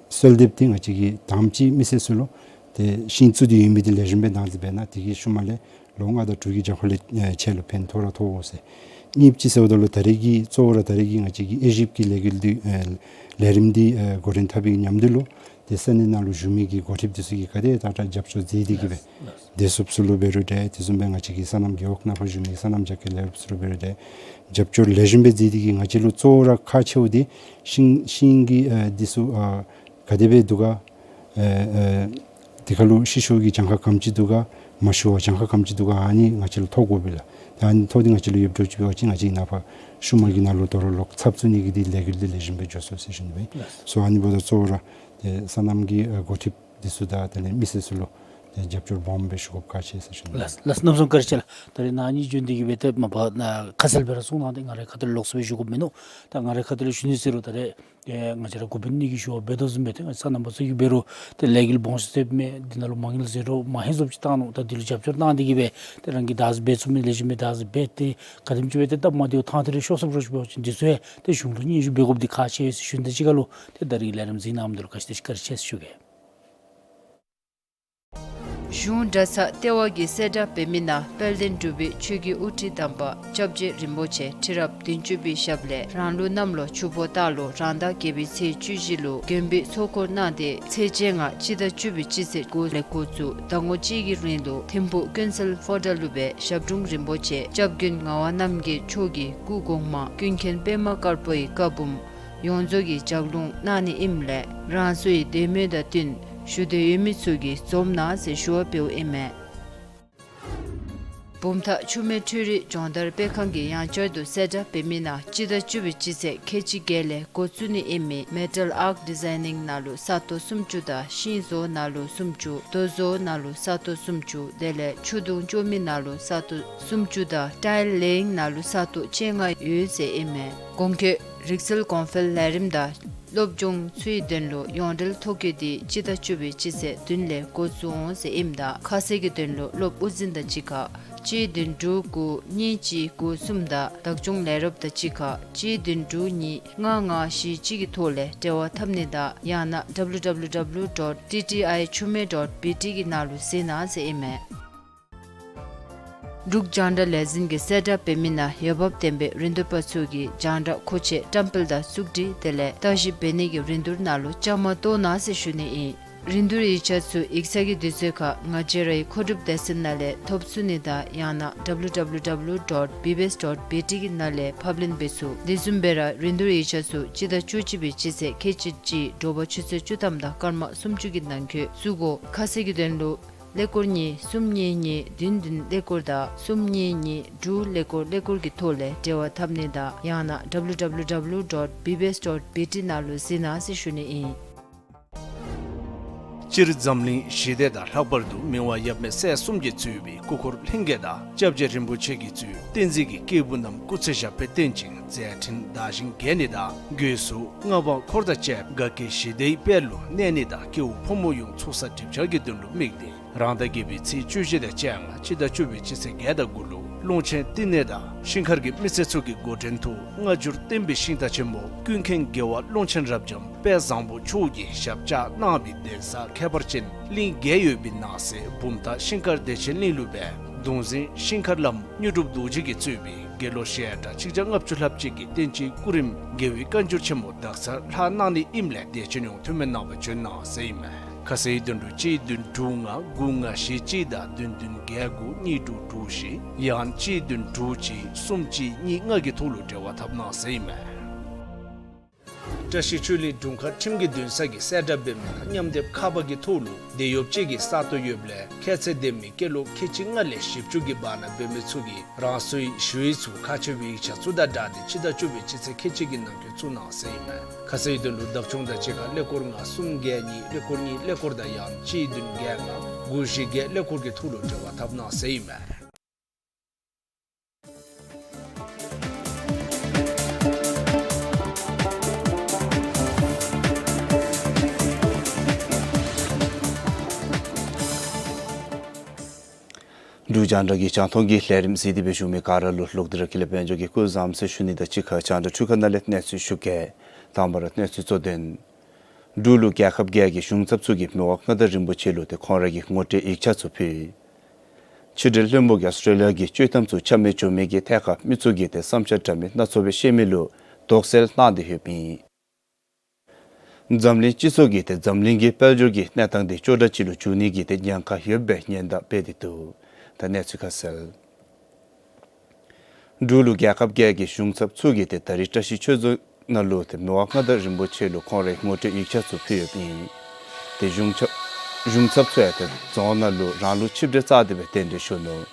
གསོལ་འདེབས་འདི་ང་བཅས་ཀྱིས་དང་པ་ཅིག་མི་སེར་ཚུ་ལུ་ཏེ་ཤིང་བཙུགས་ཏེ་ཡོད་མི་འདི་ལེགས་ཤོམ་སྦེ་བདག་འཛིན་འབད་གནང་། དེ་གིས་ཤུལ་མ་ལས་ལོ་ལྔ་དང་དྲུག་གི་རྒྱབ་ཁ་ལས་ཨེ་ཁྱེད་ལུ་ཕན་ཐོགས་ར་ཐོགས་འོང་ཟེར། གཉིས་པ་ཅིག་ཟེརཝ་ད་ལུ་ད་རེས་ཀྱི་གཙོ་བོ་ར་ད་རེས་ཀྱི་ང་བཅས་ཀྱི་དབྱེ་ཞིབ་ཀྱི་ལས་འགུལ་འདི་ཨེ་ལས་རིམ་འདི་ཨེ་འགོ་འདྲེན་འཐབ་པའི་མཉམ་དུ་ལུ་ཏེ་ས་གནས་ནང་ལུ་བཞུགས་མི་གི་འགོ་ཁྲིདཔ་འདི་ཚུ་གིས་ག་དེ་དྲག་དྲག་རྒྱབ་སྐྱོར་མཛད་དེ་གིས་སྦེ་བདེ་སྲུངཔ་ཚུ་ལུ་འབད་རུང་འདྲ། དེ་བཟུམ་སྦེ་ང་བཅས་ཀྱི་སོ་ནམ་རྒེད་འོག་ནང་ཕར་བཞུགས་མི་སོ་ནམ་རྒྱབ་སྐྱོར་ལས་རོགསཔ་ཚུ་ལུ་འབད་རུང་འདྲ། རྒྱབ་སྐྱོར་ལེགས་ཤོམ་སྦེ་མཛད་དེ་གིས་ང་བཅས་ལུ་གཙོ་བོ་ར་ཁག་ཆེཝ་འདི་ཤིང་ཤིང་གི་ཨེ་འདི་ཚུ་ཨེ་ག་དེ་སྦེ་འདུག་ག། ཨེ་ཨེ་དེ་ཁར་ལུ་ཤི་ཤོར་གྱི་གྱངས་ཁ་ག་དེམ་ཅིག་འདུག་ག། མ་ཤི་བར་གྱངས་ཁ་ག་དེམ་ཅིག་འདུག་ག། ཨ་ནི་ང་བཅས་ལུ་ཐོབ་དགོ་པས་ལགས། ད་ཨ་ནི་ཐོབ་སྟེ་ང་བཅས་ལུ་ཡོདཔ་འདྲཝ་ཅིག་འབད་བ་ཅིན་ང་བཅས་ནཱ་ཕར་ཤུལ་མ་གི་ནང་ལུ་དོ་རུང་ལོག་ཚབ་བཙུགས་ནི་གི་འདི་ལས་འགུལ་འདི་ལེགས་ཤོམ་སྦེ་འགྱོ་ཚུགས་ཟེར་ཞུ་ནི་ཨིན། ལགས། སོ་ཨ་ནི་འབདཝ་ད་གཙོ་བོ་ར་ཏེ་སོ་ནམ་གྱི་ཨེ་འགོ་ཁྲིདཔ་འདི་ཚུ་དང་དེ་ལས་མི་སེར་ཚུ་ལུ་ཏེ་རྒྱབ་སྐྱོར་སྦོམ་སྦེ་ཞུ་དགོཔ་ཁག་ཆེ་ཟེར་ཞུ་ནི་ཨིན། ལགས་ལགས། གནམ་མེད་ས་མེད་བཀའ་དྲིན་ཆེ་ལགས། ད་རེས་ནཱ་ཨ་ནི་བྱོན་ཏེ་གིས་སྦེ་ཏེ་མ་པ་ནཱ་ཁ་གསལ་སྦེ་ར་གསུངས་གནང་སྟེ་ང་རའི་ཁ་ཐུག་ལས་ལོགས་སུ་སྦེ་ཞུ་དགོཔ་མིན་ནུག། ད་ང་རའི་ཁ་ཐུག་ལས་ཞུ་ནི་ཟེར་རུང་ད་རེས་ཏེ་ང་བཅས་ར་འགོ་དཔོན་གཉིས་ཀྱིས་ཞུ་བ་འབད་དོ་བཟུམ་སྦེ་ཏེ་ང་བཅས་སོ་ནམ་པ་ཚུ་གིས་འབད་རུང་ཏེ་ལས་འགུལ་སྦོམ་ཤོས་ཟེར་མི་འདི་ནང་ལུ་མ་དངུལ་ཟེར་རུང་མ་ཧེ་བཟུམ་ཅིག་བཏང་ནུག། ད་འདི་ལུ་རྒྱབ་སྐྱོར་གནང་སྟེ་གིས་སྦེ་ཏེ་རང་གིས་བདག་འཛིན་འབད་ཚུགས་མི་ལེགས་ཤོམ་སྦེ་བདག་འཛིན་འབད་དེ་ག་དེམ་ཅིག་སྦེ་ཏེ་སྟབས་མ་བདེཝ་ཐང་ཐད་རེ་ཤོར་སོངམ་འདྲཝ་ཅིག་འབད་བ་ཅིན་འདི་ཚུ་ཡང་ཏེ་གཞུང་ལུ་སྙན་ཞུ་འབད་དགོཔ་འདི་ཁག་ཆེ་ཟེར་ཞུ་ནི་དང་གཅིག་ཁར་ལུ་ཏེ་ད་རེས་ལས་རིམ་གཟིགས་གནང་མི་འདི་ལུ་བཀྲིན་བཀྲིན་ཆེ་ཟེར་ཞུ་གེ། གཞུང་གྲྭ་ཚང་ལྟེ་བ་གིས་གསལ་བསྒྲགས་འབད་མི་ནང་དཔལ་ལྡན་འབྲུག་པའི་ཆོས་ཀྱི་དབུ་ཁྲིད་དམ་པ་སྐྱབས་རྗེ་རིན་པོ་ཆེ་ཁྲི་རབས་བདུན་ཅུ་པའི་ཞབས་ལས་རང་ལུགས་གནམ་ལོ་ཆུ་ཕོ་སྟག་ལོ་རང་ཟླ་བརྒྱད་པའི་ཚེས་བཅུ་བཞི་ལུ་དགོན་པའི་ཚོགས་འཁོར་གནང་སྟེ་ཚེས་བཅོ་ལྔ་སྤྱི་ཟླ་བཅུ་པའི་སྤྱི་ཚེས་དགུ་ལས་འགོ་བཙུགས་ཟླ་ངོ་གཅིག་གི་རིང་ལུ་ཐིམ་ཕུག་ཀུན་གསལ་ཕོ་བྲང་ལུ་སྦེ་ཞབས་དྲུང་རིན་པོ་ཆེ་སྐྱབས་མགོན་ངག་དབང་རྣམ་རྒྱལ་མཆོག་གི་སྐུ་གོང་མ་ཀུན་མཁྱེན་པདྨ་དཀར་པོའི་བཀའ་འབུམ་ཡོངས་རྫོགས་ཀྱི་ལྗགས་ལུང་གནང་ནི་ཨིནམ་ལས་རང་སོའི་འདོད་མོས་དང་བསྟུན་ཞུ་འདོད་ཡོད་མི་ཚུ་གིས་འཛོམས་གནང་ཟེར་ཞུ་བ་འབདཝ་ཨིན་མས། བུམ་ཐང་ཆུ་སྨད་འཕྲུལ་རིག་སྦྱོང་བརྡར་སྤེལ་ཁང་གིས་ཡང་བསྐྱར་དུ་གསལ་བསྒྲགས་འབད་མི་ནང་སྤྱི་ཟླ་བཅུ་པའི་སྤྱི་ཚེས་ཁལ་གཅིག་བརྒྱད་ལས་འགོ་བཙུགས་ནི་ཨིན་མི་མེ་ཊལ་ཨརཊ་ཌི་ཛའི་ནིང་ནང་ལུ་ས་སྟོང་སུམ་ཅུ་དང་ཤིང་བཟོ་ནང་ལུ་སུམ་ཅུ་རྡོ་བཟོ་ནང་ལུ་ས་སྟོང་སུམ་ཅུ་དེ་ལས་ཆུ་དུང་སྐྱོར་མི་ནང་ལུ་ས་སྟོང་སུམ་ཅུ་དང་ཊའིལ་ལེ་ཡིང་ནང་ལུ་ས་སྟོང་བཅོ་ལྔ་ཡོད་ཟེར་ཨིན་མས། གོང་འཁོད་རིག་རྩལ་གོང་འཕེལ་ལས་རིམ་དང་སློབ་སྦྱོང་ཚུའི་དོན་ལུ་ཡོངས་འབྲེལ་ཐོ་བཀོད་འདི་སྤྱི་ཟླ་བཅུ་པའི་སྤྱི་ཚེས་བདུན་ལས་འགོ་བཙུགས་འོང་ཟེར་ཨིནམ་ད་ཁ་གསལ་གྱི་དོན་ལུ་སློབ་དབུ་འཛིན་དང་གཅིག་ཁར་གཅིག་བདུན་དྲུག་དགུ་གཉིས་གཅིག་དགུ་གསུམ་དང་བདག་སྐྱོང་ལས་རོགསཔ་དང་གཅིག་ཁར་གཅིག་བདུན་དྲུག་གཉིས་ལྔ་ལྔ་བཞི་གཅིག་གི་ཐོག་ལས་འབྲེལ་བ་འཐབ་ནི་དང་ཡང་ན་ཌབ་ལུ་ཌབ་ལུ་ཌབ་ལུ་ཌོཊ་ཊི་ཊི་ཨའི་ཆུ་སྨད་ཌོཊ་བི་ཊི་གི་ནང་ལུ་གཟིགས་གནང་ཟེར་ཨིན་མས། འབྲུག་རྒྱང་བསྒྲགས་ལས་འཛིན་གྱིས་གསལ་བསྒྲགས་འབད་མི་ནང་འོས་འབབ་ལྡན་པའི་རིན་བསྡུར་པ་ཚུ་གིས་རྒྱང་བསྒྲགས་མཁོ་ཆས་བཀྲམ་སྤེལ་དང་བཙུགས་སྒྲིག་དེ་ལས་བརྟག་ཞིབ་འབད་ནི་གི་རིན་བསྡུར་ནང་ལུ་བཅའ་མར་གཏོགས་གནང་ཟེར་ཞུ་ནི་ཨིན། རིན་བསྡུར་ཡིག་ཆ་ཚུ་ཡིག་ཚང་གི་དུས་ཚོད་ཁར་ང་བཅས་རའི་མཁོ་སྒྲུབ་སྡེ་ཚན་ནང་ལས་ཐོབ་ཚུགས་ནི་དང་ཡང་ན་ཌབ་ལུ་ཌབ་ལུ་ཌབ་ལུ་ཌོཊ་བི་བི་ཨེསི་ཌོཊ་བི་ཊི་གི་ནང་ལས་ཕབ་ལེན་འབད་ཚུགས། དེ་བཟུམ་སྦེ་ར་རིན་བསྡུར་ཡིག་ཆ་ཚུ་སྤྱི་ཟླ་བཅུ་གཅིག་པའི་སྤྱི་ཚེས་ཁལ་གཅིག་གཅིག་དྲོ་པ་ཆུ་ཚོད་བཅུ་ཐམ་དང་སྐར་མ་སུམ་ཅུ་གི་ནང་འཁོད་བཙུགས་དགོ། ཁ་གསལ་གྱི་དོན་ལུ་ཀླད་ཀོར་གཉིས་གསུམ་གཉིས་གཉིས་བདུན་བདུན་ཀླད་ཀོར་དང་གསུམ་གཉིས་གཉིས་དྲུག་ཀླད་ཀོར་ཀླད་ཀོར་གྱི་ཐོག་ལས་འབྲེལ་བ་འཐབ་ནི་དང་ཡང་ན་ཌབ་ལུ་ཌབ་ལུ་ཌབ་ལུ་ཌོཊ་བི་བི་ཨེསི་ཌོཊ་བི་ཊི་ནང་ལུ་གཟིགས་གནང་ཟེར་ཞུ་ནི་ཨིན། སྤྱིར་འཛམ་གླིང་ཞི་བདེ་དང་ལྷག་པར་དུ་མི་དབང་ཡབ་མེས་སྲས་གསུམ་གྱིས་གཙོས་པའི་སྐུ་འཁོར་ལྷན་རྒྱས་དང་སྐྱབས་རྗེ་རིན་པོ་ཆེ་གིས་གཙོས་བསྟན་འཛིན་གྱི་སྐྱེས་བུ་རྣམས་སྐུ་ཚེ་ཞབས་པད་བརྟན་ཅིང་མཛད་འཕྲིན་དར་ཞིང་རྒྱས་ནི་དང་སྒོས་སུ་མངའ་འབངས་འཁོར་དང་བཅས་དགའ་སྐྱིད་ཞི་བདེའི་དཔལ་ལུ་གནས་ནི་དང་སྐྱེ་བོ་ཕོ་མོ་ཡོངས་ཚོགས་བསགས་སྒྲིབ་སྦྱང་གི་དོན་ལུ་དམིགས་ཏེ་རང་ཟླ་བརྒྱད་པའི་ཚེས་བཅུ་བཞི་དང་བཅོ་ལྔ་སྤྱི་ཟླ་བཅུ་པའི་སྤྱི་ཚེས་བརྒྱད་དང་དགུ་ལུ་ཀློང་ཆེན་བསྟི་གནས་དང་ཤིང་མཁར་གྱི་མི་སེར་ཚུ་གི་འགོ་འདྲེན་ཐོག་སྔ་འགྱུར་བསྟན་པའི་ཤིང་རྟ་ཆེན་མོ་ཀུན་མཁྱེན་རྒྱལ་བ་ཀློང་ཆེན་རབ་འབྱམས་དཔལ་བཟང་པོ་མཆོག་གིས་ཞབས་བཅགས་གནང་བའི་གདན་ས་ཁྱད་པར་ཅན་གླིང་བརྒྱད་ཡོད་པའི་ནང་གསེས་བུམ་ཐང་ཤིང་མཁར་བདེ་ཆེན་གླིང་ལུ་སྦེ་གདུང་འཛིན་ཤིང་མཁར་བླམ་དངོས་གྲུབ་རྡོ་རྗེ་གིས་གཙོས་པའི་དགེ་སློང་ཞལ་གྲངས་ཆིག་བརྒྱ་ལྔ་བཅུ་ལྷགཔ་ཅིག་གིས་བསྟན་སྤྱིའི་སྐུ་རིམ་རྒྱལ་བའི་བཀའ་འགྱུར་ཆེན་མོ་དག་ཚར་ལྷག་གནང་ནི་ཨིནམ་ལས་དད་ཅན་ཡོངས་འཐུས་མི་གནང་བར་བྱོན་གནང་ཟེར་ཨིན་མས། ཁ་གསལ་དོན་ལུ་གཅིག་བདུན་དྲུག་ལྔ་དགུ་ལྔ་བཞི་གཅིག་དང་བདུན་བདུན་བརྒྱད་དགུ་གཉིས་དྲུག་དྲུག་བཞི་ཡང་གཅིག་བདུན་དྲུག་གཅིག་གསུམ་གཅིག་གཉིས་ལྔ་གི་ཐོག་ལུ་འབྲེལ་བ་འཐབ་གནང་ཟེར་ཨིན་མས། བཀྲ་ཤིས་ཆོས་གླིང་དྲུང་ཁག་ཁྲིམས་ཀྱི་འདུན་ས་གིས་གསལ་བསྒྲགས་འབད་མི་ནང་མཉམ་སྡེབ་ཁ་པར་གྱི་ཐོག་ལུ་འདི་ཡོདཔ་ཅིག་གི་ས་སྟོང་ཡོདཔ་ལས་ཁྱད་ཚད་ལྡན་མི་སྐྱེས་ལོ་ཁལ་གཅིག་ལྔ་ལས་བཞི་བཅུ་གི་བར་ན་འབད་མི་ཚུ་གིས་རང་སོའི་ཞུ་ཡིག་ཚུ་ཁག་ཆེ་བའི་ཡིག་ཆ་ཚུ་དང་སྦྲགས་ཏེ་སྤྱི་ཟླ་བཅུ་པའི་སྤྱི་ཚེས་ཁལ་གཅིག་གི་ནང་འཁོད་བཙུགས་གནང་ཟེར་ཨིན་མས། ཁ་གསལ་དོན་ལུ་བདག་སྐྱོང་དང་གཅིག་ཁར་ཀླད་ཀོར་ལྔ་གསུམ་བརྒྱད་གཉིས་ཀླད་ཀོར་གཉིས་ཀླད་ཀོར་དང་ཡང་གཅིག་བདུན་བརྒྱད་ལྔ་དགུ་བཞི་བརྒྱད་ཀླད་ཀོར་གྱི་ཐོག་ལུ་འབྲེལ་བ་འཐབ་གནང་ཟེར་ཨིན་མས། རྒྱང་བསྒྲགས་ཀྱི་རྒྱང་མཐོང་གི་ལས་རིམ་གཟིགས་ཏེ་སྦེ་བཞུགས་མི་ག་ར་ལུ་ལོག་སྟེ་ར་ཀུན་ལེགས་དཔལ་འབྱོར་གྱིས་སྐུ་གཟུགས་བཟང་ཟེར་ཞུ་ནི་དང་གཅིག་ཁར་རྒྱང་བསྒྲགས་འཕྲུལ་ཁང་ནང་ལས་གནས་ཚུལ་ཞུ་གེ། དང་པ་ར་གནས་ཚུལ་གཙོ་དོན། འབྲུག་ལུ་རྒྱལ་ཁབ་བརྒྱད་ཀྱི་གཞུང་ཚབ་ཚུ་གིས་མི་དབང་མངའ་བདག་རིན་པོ་ཆེ་ལུ་ཏེ་ཁོང་ར་གི་ངོ་སྤྲོད་ཡིག་ཆ་ཚུ་ཕུལ། ཕྱི་འབྲེལ་བློན་པོ་གིས་ཨཱོས་ཊྲེ་ལི་ཡ་གི་དཔྱེ་གཏམ་ཚུ་ཆ་མེད་ཆོ་མེད་ཀྱི་ཐད་ཁར་མི་ཚུ་གིས་ཏེ་བསམ་འཆར་འདྲ་མིན་སྣ་ཚོགས་སྦེ་བཤད་མི་ལུ་དོགས་སེལ་གནང་སྟེ་ཡོདཔ་ཨིན། འཛམ་གླིང་སྤྱི་ཚོགས་ཀྱིས་ཏེ་འཛམ་གླིང་གི་དཔལ་འབྱོར་གྱི་གནས་སྟངས་དེ་སྐྱོ་དྲགས་ཅིག་ལུ་འགྱུར་ནི་གི་ཏེ་ཉེན་ཁ་ཡོདཔ་སྦེ་ཉེན་བརྡ་སྤེལ་ཏེ་འདུག། ད་གནས་ཚུལ་ཁ་གསལ། འབྲུག་ལུ་རྒྱལ་ཁབ་བརྒྱད་ཀྱི་གཞུང་ཚབ་ཚུ་གིས་ཏེ་ད་རིས་བཀྲ་ཤིས་ཆོས་རྫོང་ནང་ལུ་ཏེ་མི་དབང་མངའ་བདག་རིན་པོ་ཆེ་ལུ་ཁོང་རའི་ངོ་སྤྲོད་ཡིག་ཆ་ཚུ་ཕུལ་ཡོདཔ་ཨིན། ཏེ་གཞུང་ཚབ་གཞུང་ཚབ་ཚུ་ཡང་ཏེ་རྫོང་ནང་ལུ་རང་ལུགས་ཆིབས་གྲལ་བཅའ་སྟེ་སྦེ་གདན་འདྲེན་ཞུ་ནུག།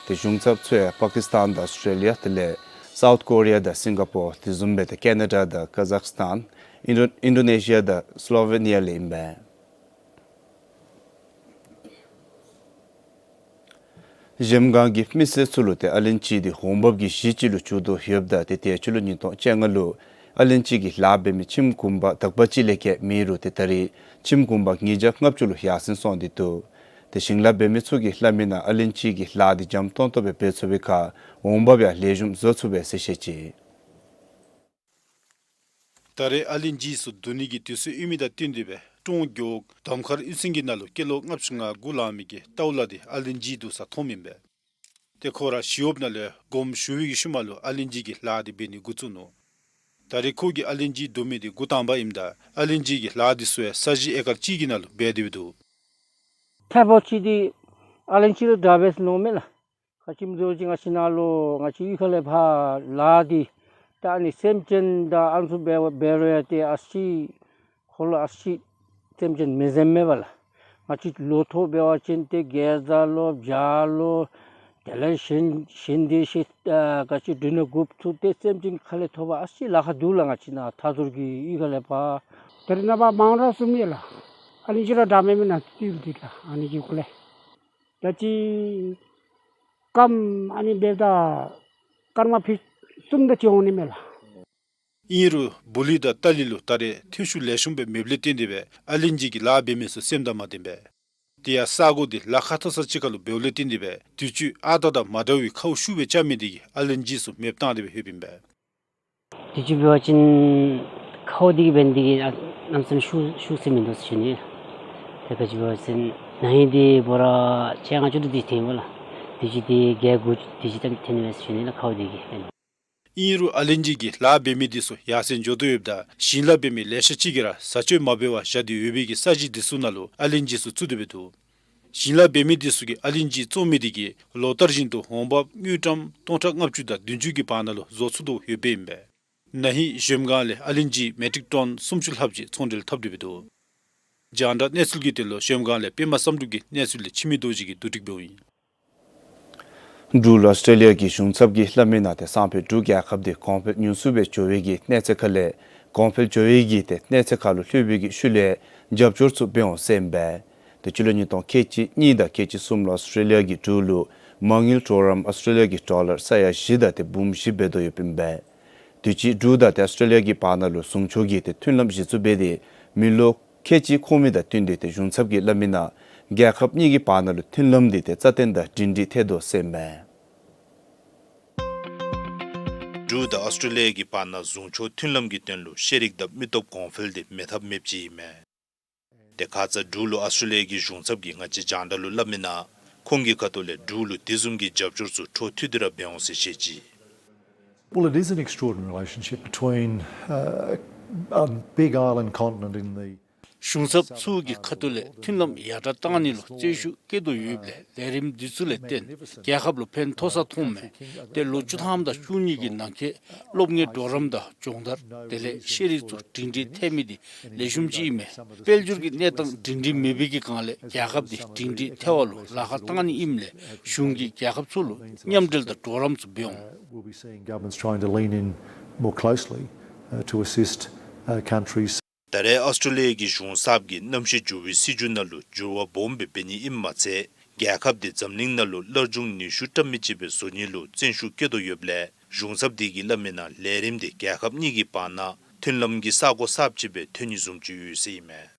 ཏེ་གཞུང་ཚབ་ཚུ་ཡང་པ་ཀིསི་ཐན་དང་ཨཱོས་ཊྲེ་ལི་ཡ་དེ་ལས་སའུཐ་ཀོ་རི་ཡ་དང་སིང་ག་པོར་དེ་བཟུམ་སྦེ་ཏེ་ཀེ་ན་ཌ་དང་ཀ་ཟག་སི་ཐན་ཨིན་ཌོ་ཨིན་ཌོ་ནེ་ཤི་ཡ་དང་སི་ལོ་ཝེ་ནི་ཡ་ལས་ཨིན་པས། གཞལམ་སྒང་གི་མི་སེར་ཚུ་ལུ་ཏེ་ཨ་ལན་ཅི་དེ་འོང་འབབ་ཀྱི་གཞི་ཅིག་ལུ་གྱུར་དོ་ཡོདཔ་ད་ཏེ་ཏེ་སྤྱི་ལོ་ཉིས་སྟོང་བཅོ་ལྔ་ལུ་ཨ་ལན་ཅི་གི་ལཱ་འབད་མི་ཁྱིམ་གུང་པ་དག་པ་ཅིག་ལས་བརྒལ་མེད་རུང་ཏེ་ད་རིས་ཁྱིམ་གུང་པ་ཉིས་བརྒྱ་ལྔ་བཅུ་ལུ་ཡར་སེང་སོང་སྟེ་འདུག། ཏེ་ཞིང་ལཱ་འབད་མི་ཚུ་གིས་སླབ་མི་ནང་ཨ་ལན་ཅི་གི་ལཱ་དེ་འཇམ་ཏོང་ཏོ་སྦེ་འབད་ཚུགས་པའི་ཁར་འོང་འབབ་ཡང་ལེགས་ཤོམ་བཟོ་ཚུགས་པས་ཟེར་བཤད་ཅི། ད་རེས་ཨ་ལན་ཅི་ཚུ་བསྡུ་ནི་གི་དུས་ཚོད་ཨིན་མི་དང་བསྟུན་ཏེ་སྦེ་ཀྲོང་རྒེད་འོག་དམ་མཁར་གཡུས་ཚན་གྱི་ནང་ལུ་སྐྱེས་ལོ་ལྔ་བཅུ་ང་དགུ་ལང་མི་གི་ལྟཝ་ལ་དེ་ཨ་ལན་ཅི་བསྡུ་སར་ཐོནམ་ཨིན་པས། ཏེ་ཁོ་ར་ཞི་གཡོགཔ་ནང་ལས་དགོངསམ་ཞུ་བའི་གི་ཤུལ་མ་ལུ་ཨ་ལན་ཅི་གི་ལཱ་དེ་འབད་ནི་འགོ་བཙུགས་ནུག། ད་རེས་ཁོ་གིས་ཨ་ལན་ཅི་བསྡུ་མི་དེ་འགོ་དང་པ་ཨིནམ་ད་ཨ་ལན་ཅི་གི་ལཱ་དེ་ཚུ་ཡང་ས་གཞི་ཨེ་ཀར་གཅིག་གི་ནང་ལུ་འབད་དེ་སྦེ་འདུག། ཐེབ་ཅིག་དེ་ཨ་ལན་ཅི་ལུ་དྲག་པས་མནོཝ་མས་ལགས། ག་ཅི་སྨོ་ཟེར་བ་ཅིན་ང་བཅས་ནཱ་ལུ་ང་བཅས་གཡུས་ཁ་ལས་ཕར་ལཱ་འདི་ད་ཨ་ནི་སེམས་ཅན་དང་ཨ་ནི་ཚུ་འབད་འབད་རུང་ཡང་ཏེ་ཨ་ཙི་ཁོ་ལུ་ཨ་ཙི་སེམས་ཅན་མི་བཟུམ་མས་པ་ལགས། ང་བཅས་ལོ་ཐོག་འབད་བ་ཅིན་ཏེ་གེ་ཛ་ལོ་བྱ་ལོ་དེ་ལས་གཞན་གཞན་དེ་ཤི་ཨ་ག་ཅི་འབྲུ་སྣ་དགུ་བཅུ་དེ་སེམས་ཅན་ཁ་ལས་ཐོབ་པར་ཨ་ཙི་ལཱ་ཁག་འདུག་ལགས། ང་བཅས་ནཱ་མཐའ་ཟུར་གྱི་གཡུས་ཁ་ལས་ཕར་ད་རེས་ནངས་པ་མང་རབས་གསུམ་ཡོད་ལགས། ཨ་ནི་ཅིག་ར་དྲག་མེད་མེན་ན་ཏིལ་འདི་ལགས། ཨ་ནི་གི་སྐོར་ལས་ད་ཅི་སྐམ་ཨ་ནི་འབདཝ་ད་སྐར་མ་ཕི་གསུམ་དེ་ཅིག་འོང་ནི་མས་ལགས། ཨིན་རུང་བུ་ལི་དང་ཏ་ལི་ལུ་ད་རེས་ཐོན་ཤུགས་ལེགས་ཤོམ་སྦེ་མེདཔ་ལས་བརྟེན་ཏེ་སྦེ་ཨ་ལན་ཅི་གི་ལཱ་འབད་མི་ཚུ་སེམས་དང་མ་ལྡནམ་སྦེ། དེ་ཡང་ས་གོ་དེ་ལཱ་ཁག་མཐོ་ས་ཅིག་ཁར་ལུ་འབདཝ་ལས་བརྟེན་ཏེ་སྦེ་དུས་ཅི་ཨ་རྟག་དང་མ་འདྲ་བའི་ཁཝ་ཤུགས་སྦེ་རྐྱབ་མི་དེ་གིས་ཨ་ལན་ཅི་ཚུ་མེདཔ་བཏང་སྟེ་སྦེ་ཡོདཔ་ཨིན་པས། དུས་ཅི་འབད་བ་ཅིན་ཁཝ་དེ་གིས་འབད་ནི་དེ་གིས་ཨ་གནམ་མེད་ས་མེད་ཤུགས་ཤུགས་ཟེར་མིན་འདུག་ཟེར་ཞུ་ནི། ཏེ་ག་ཅི་འབད་བ་ཅིན་ན་ཧིང་དེ་འབད་རུང་བཅོ་ལྔ་བཅུ་དྲུག་དེ་ཅིག་ཐོན་པས་ལགས། དུས་ཅི་དེ་བརྒྱད་དགུ་དེ་ཅིག་ཐོན་ཐོན་ནི་མས་ཟེར་ཞུ་ནི་ལགས། ཁཝ་དེ་གིས་འབད་ནི། ཨིན་རུང་ཨ་ལན་ཅི་གི་ལཱ་འབད་མི་དེ་ཚུ་ཡར་སེང་འགྱོ་དོ་ཡོདཔ་ད་ཞིང་ལཱ་འབད་མི་ལེ་ཤ་ཅིག་གིས་ར་བཟའ་སྤྱོད་མ་འབད་བར་བཞག་སྟེ་ཡོད་པའི་གི་ས་གཞི་དེ་ཚུ་ནང་ལུ་ཨ་ལན་ཅི་ཚུ་བཙུགས་ཏེ་སྦེ་འདུག། ཞིང་ལཱ་འབད་མི་དེ་ཚུ་གིས་ཨ་ལན་ཅི་བཙོང་མི་དེ་གིས་ལོ་ལྟར་བཞིན་དུ་འོང་འབབ་དངུལ་ཀྲམ་སྟོང་ཕྲག་ལྔ་བཅུ་དང་བདུན་ཅུ་གི་བར་ན་ལུ་བཟོ་ཚུགས་དོ་ཡོདཔ་ཨིན་པས། ན་ཧིང་གཞལམ་སྒང་ལས་ཨ་ལན་ཅི་མེ་ཊིག་ཊོན་སུམ་ཅུ་ལྷགཔ་ཅིག་ཚོང་འབྲེལ་འཐབ་སྟེ་སྦེ་འདུག། རྒྱང་བསྒྲགས་གནས་ཚུལ་གྱི་དོན་ལུ་གཞལམ་སྒང་ལས་པདྨ་བསམ་གྲུབ་ཀྱི་གནས་ཚུལ་ལས་འཆི་མེད་རྡོ་རྗེ་གིས་བསྡུ་སྒྲིག་འབདཝ་ཨིན། འབྲུག་ལུ་ཨཱོས་ཊྲེ་ལི་ཡ་གི་གཞུང་ཚབ་ཀྱིས་སླབ་མི་ནང་ཏེ་སང་ཕོད་འབྲུག་རྒྱལ་ཁབ་དེ་གོང་འཕེལ་ཉུང་སུ་སྦེ་འགྱོ་བའི་གི་གནས་ཚད་ཁ་ལས་གོང་འཕེལ་འགྱོ་བའི་གི་ཏེ་གནས་ཚད་ཁ་ལུ་ལྷོད་པའི་གི་ཤུལ་ལས་རྒྱབ་སྐྱོར་ཚུ་འབད་འོང་ཟེར་ཨིན་པས། ཏེ་སྤྱི་ལོ་ཉིས་སྟོང་ཁལ་གཅིག་གཉིས་དང་ཁལ་གཅིག་གསུམ་ལུ་ཨཱོས་ཊྲེ་ལི་ཡ་གིས་འབྲུག་ལུ་མ་དངུལ་གྲོགས་རམ་ཨཱོས་ཊྲེ་ལི་ཡ་གི་ཌོ་ལར་ས་ཡ་བཞི་དང་ཏེ་འབུམ་བཞི་འབད་དོ་ཡོདཔ་ཨིན་པས། དུས་ཅི་འབྲུག་དང་ཏེ་ཨཱོས་ཊྲེ་ལི་ཡ་གི་བར་ན་ལུ་ཟུང་ཕྱོགས་ཀྱི་ཏེ་མཐུན་ལམ་གཞི་བཙུགས་འབད་དེ་མི་ལོ་ཁལ་གཅིག་འཁོར་མི་དང་བསྟུན་ཏེ་ཏེ་གཞུང་ཚབ་ཀྱིས་སླབ་མི་ནང་རྒྱལ་ཁབ་གཉིས་ཀྱི་བར་ན་ལུ་མཐུན་ལམ་དེ་ཏེ་རྩ་བརྟན་དང་སྒྲིང་སྒྲིང་ཐལ་དོ་ཟེར་ཨིན་མས། འབྲུག་དང་ཨཱོས་ཊྲེ་ལི་ཡ་གི་བར་ན་ཟུང་ཕྱོགས་མཐུན་ལམ་གྱི་དོན་ལུ་ཤེས་རིག་དང་མི་སྟོབས་གོང་འཕེལ་དེ་མེད་ཐབས་མེདཔ་ཅིག་ཨིན་མས། ཏེ་ཁ་ཙ་འབྲུག་ལུ་ཨཱོས་ཊྲེ་ལི་ཡ་གི་གཞུང་ཚབ་ཀྱིས་ང་བཅས་རྒྱང་བསྒྲགས་ལུ་སླབ་མི་ནང་ཁོང་གི་ཁ་ཐུག་ལས་འབྲུག་ལུ་དེ་བཟུམ་གྱི་རྒྱབ་སྐྱོར་ཚུ་འཕྲོ་མཐུད་དེ་ར་འབད་འོང་ཟེར་བཤད་ཅི། Well, it is an extraordinary relationship between, uh, a big island continent in the གཞུང་ཚབ་ཚུ་གི་ཁ་ཐུག་ལས་མཐུན་ལམ་ཡར་དྲག་གཏང་ནི་ལུ་བརྩོན་ཤུགས་བསྐྱེད་དོ་ཡོདཔ་ལས་ལས་རིམ་འདི་ཚུ་ལས་བརྟེན་རྒྱལ་ཁབ་ལུ་ཕན་ཐོགས་ས་མཐོངམ་མས། ཏེ་ལོ་བཅུ་ཐམ་དང་བཅུ་གཉིས་ཀྱི་ནང་འཁོད་སློབ་གཉེར་གྲོགས་རམ་དང་སྦྱོང་བརྡར་དེ་ལས་ཤེས་རིག་ཚུ་སྒྲིང་སྒྲིང་ཐལ་མི་དེ་ལེགས་ཤོམ་ཅིག་ཨིན་མས། དཔལ་འབྱོར་གྱི་གནས་སྟངས་སྒྲིང་སྒྲིང་མེད་པའི་གི་སྒང་ལས་རྒྱལ་ཁབ་དེ་སྒྲིང་སྒྲིང་ཐལ་བ་ལུ་ལཱ་ཁག་གཏང་ནི་ཨིནམ་ལས་གཞུང་གིས་རྒྱལ་ཁབ་ཚུ་ལུ་མཉམ་འབྲེལ་དང་གྲོགས་རམ་ཚུ་འབད་འོང་། We'll be seeing governments trying to lean in more closely, uh, to assist, uh, countries. ད་རེས་ཨཱོས་ཊྲེ་ལི་ཡ་གི་གཞུང་ཚབ་ཀྱིས་གནམ་གཤིས་འགྱུར་བའི་སྲིད་བྱུས་ནང་ལུ་འགྱུར་བ་སྦོམ་སྦེ་འབད་ནི་ཨིནམ་མ་ཚད་རྒྱལ་ཁབ་དེ་འཛམ་གླིང་ནང་ལུ་སླར་འབྱུང་ནུས་ཤུགས་བཀྲ་མི་ཆོད་པའི་བཟོ་ནི་ལུ་བརྩོན་ཤུགས་བསྐྱེད་དོ་ཡོདཔ་ལས་གཞུང་ཚབ་དེ་གིས་སླབ་མི་ནང་ལས་རིམ་དེ་རྒྱལ་ཁབ་གཉིས་ཀྱི་བར་ན་མཐུན་ལམ་གྱི་ས་གོ་གསརཔ་ཅིག་སྦེ་ཐོན་ནི་བཟུམ་ཅིག་ཡོད་ཟེར་ཨིན་མས།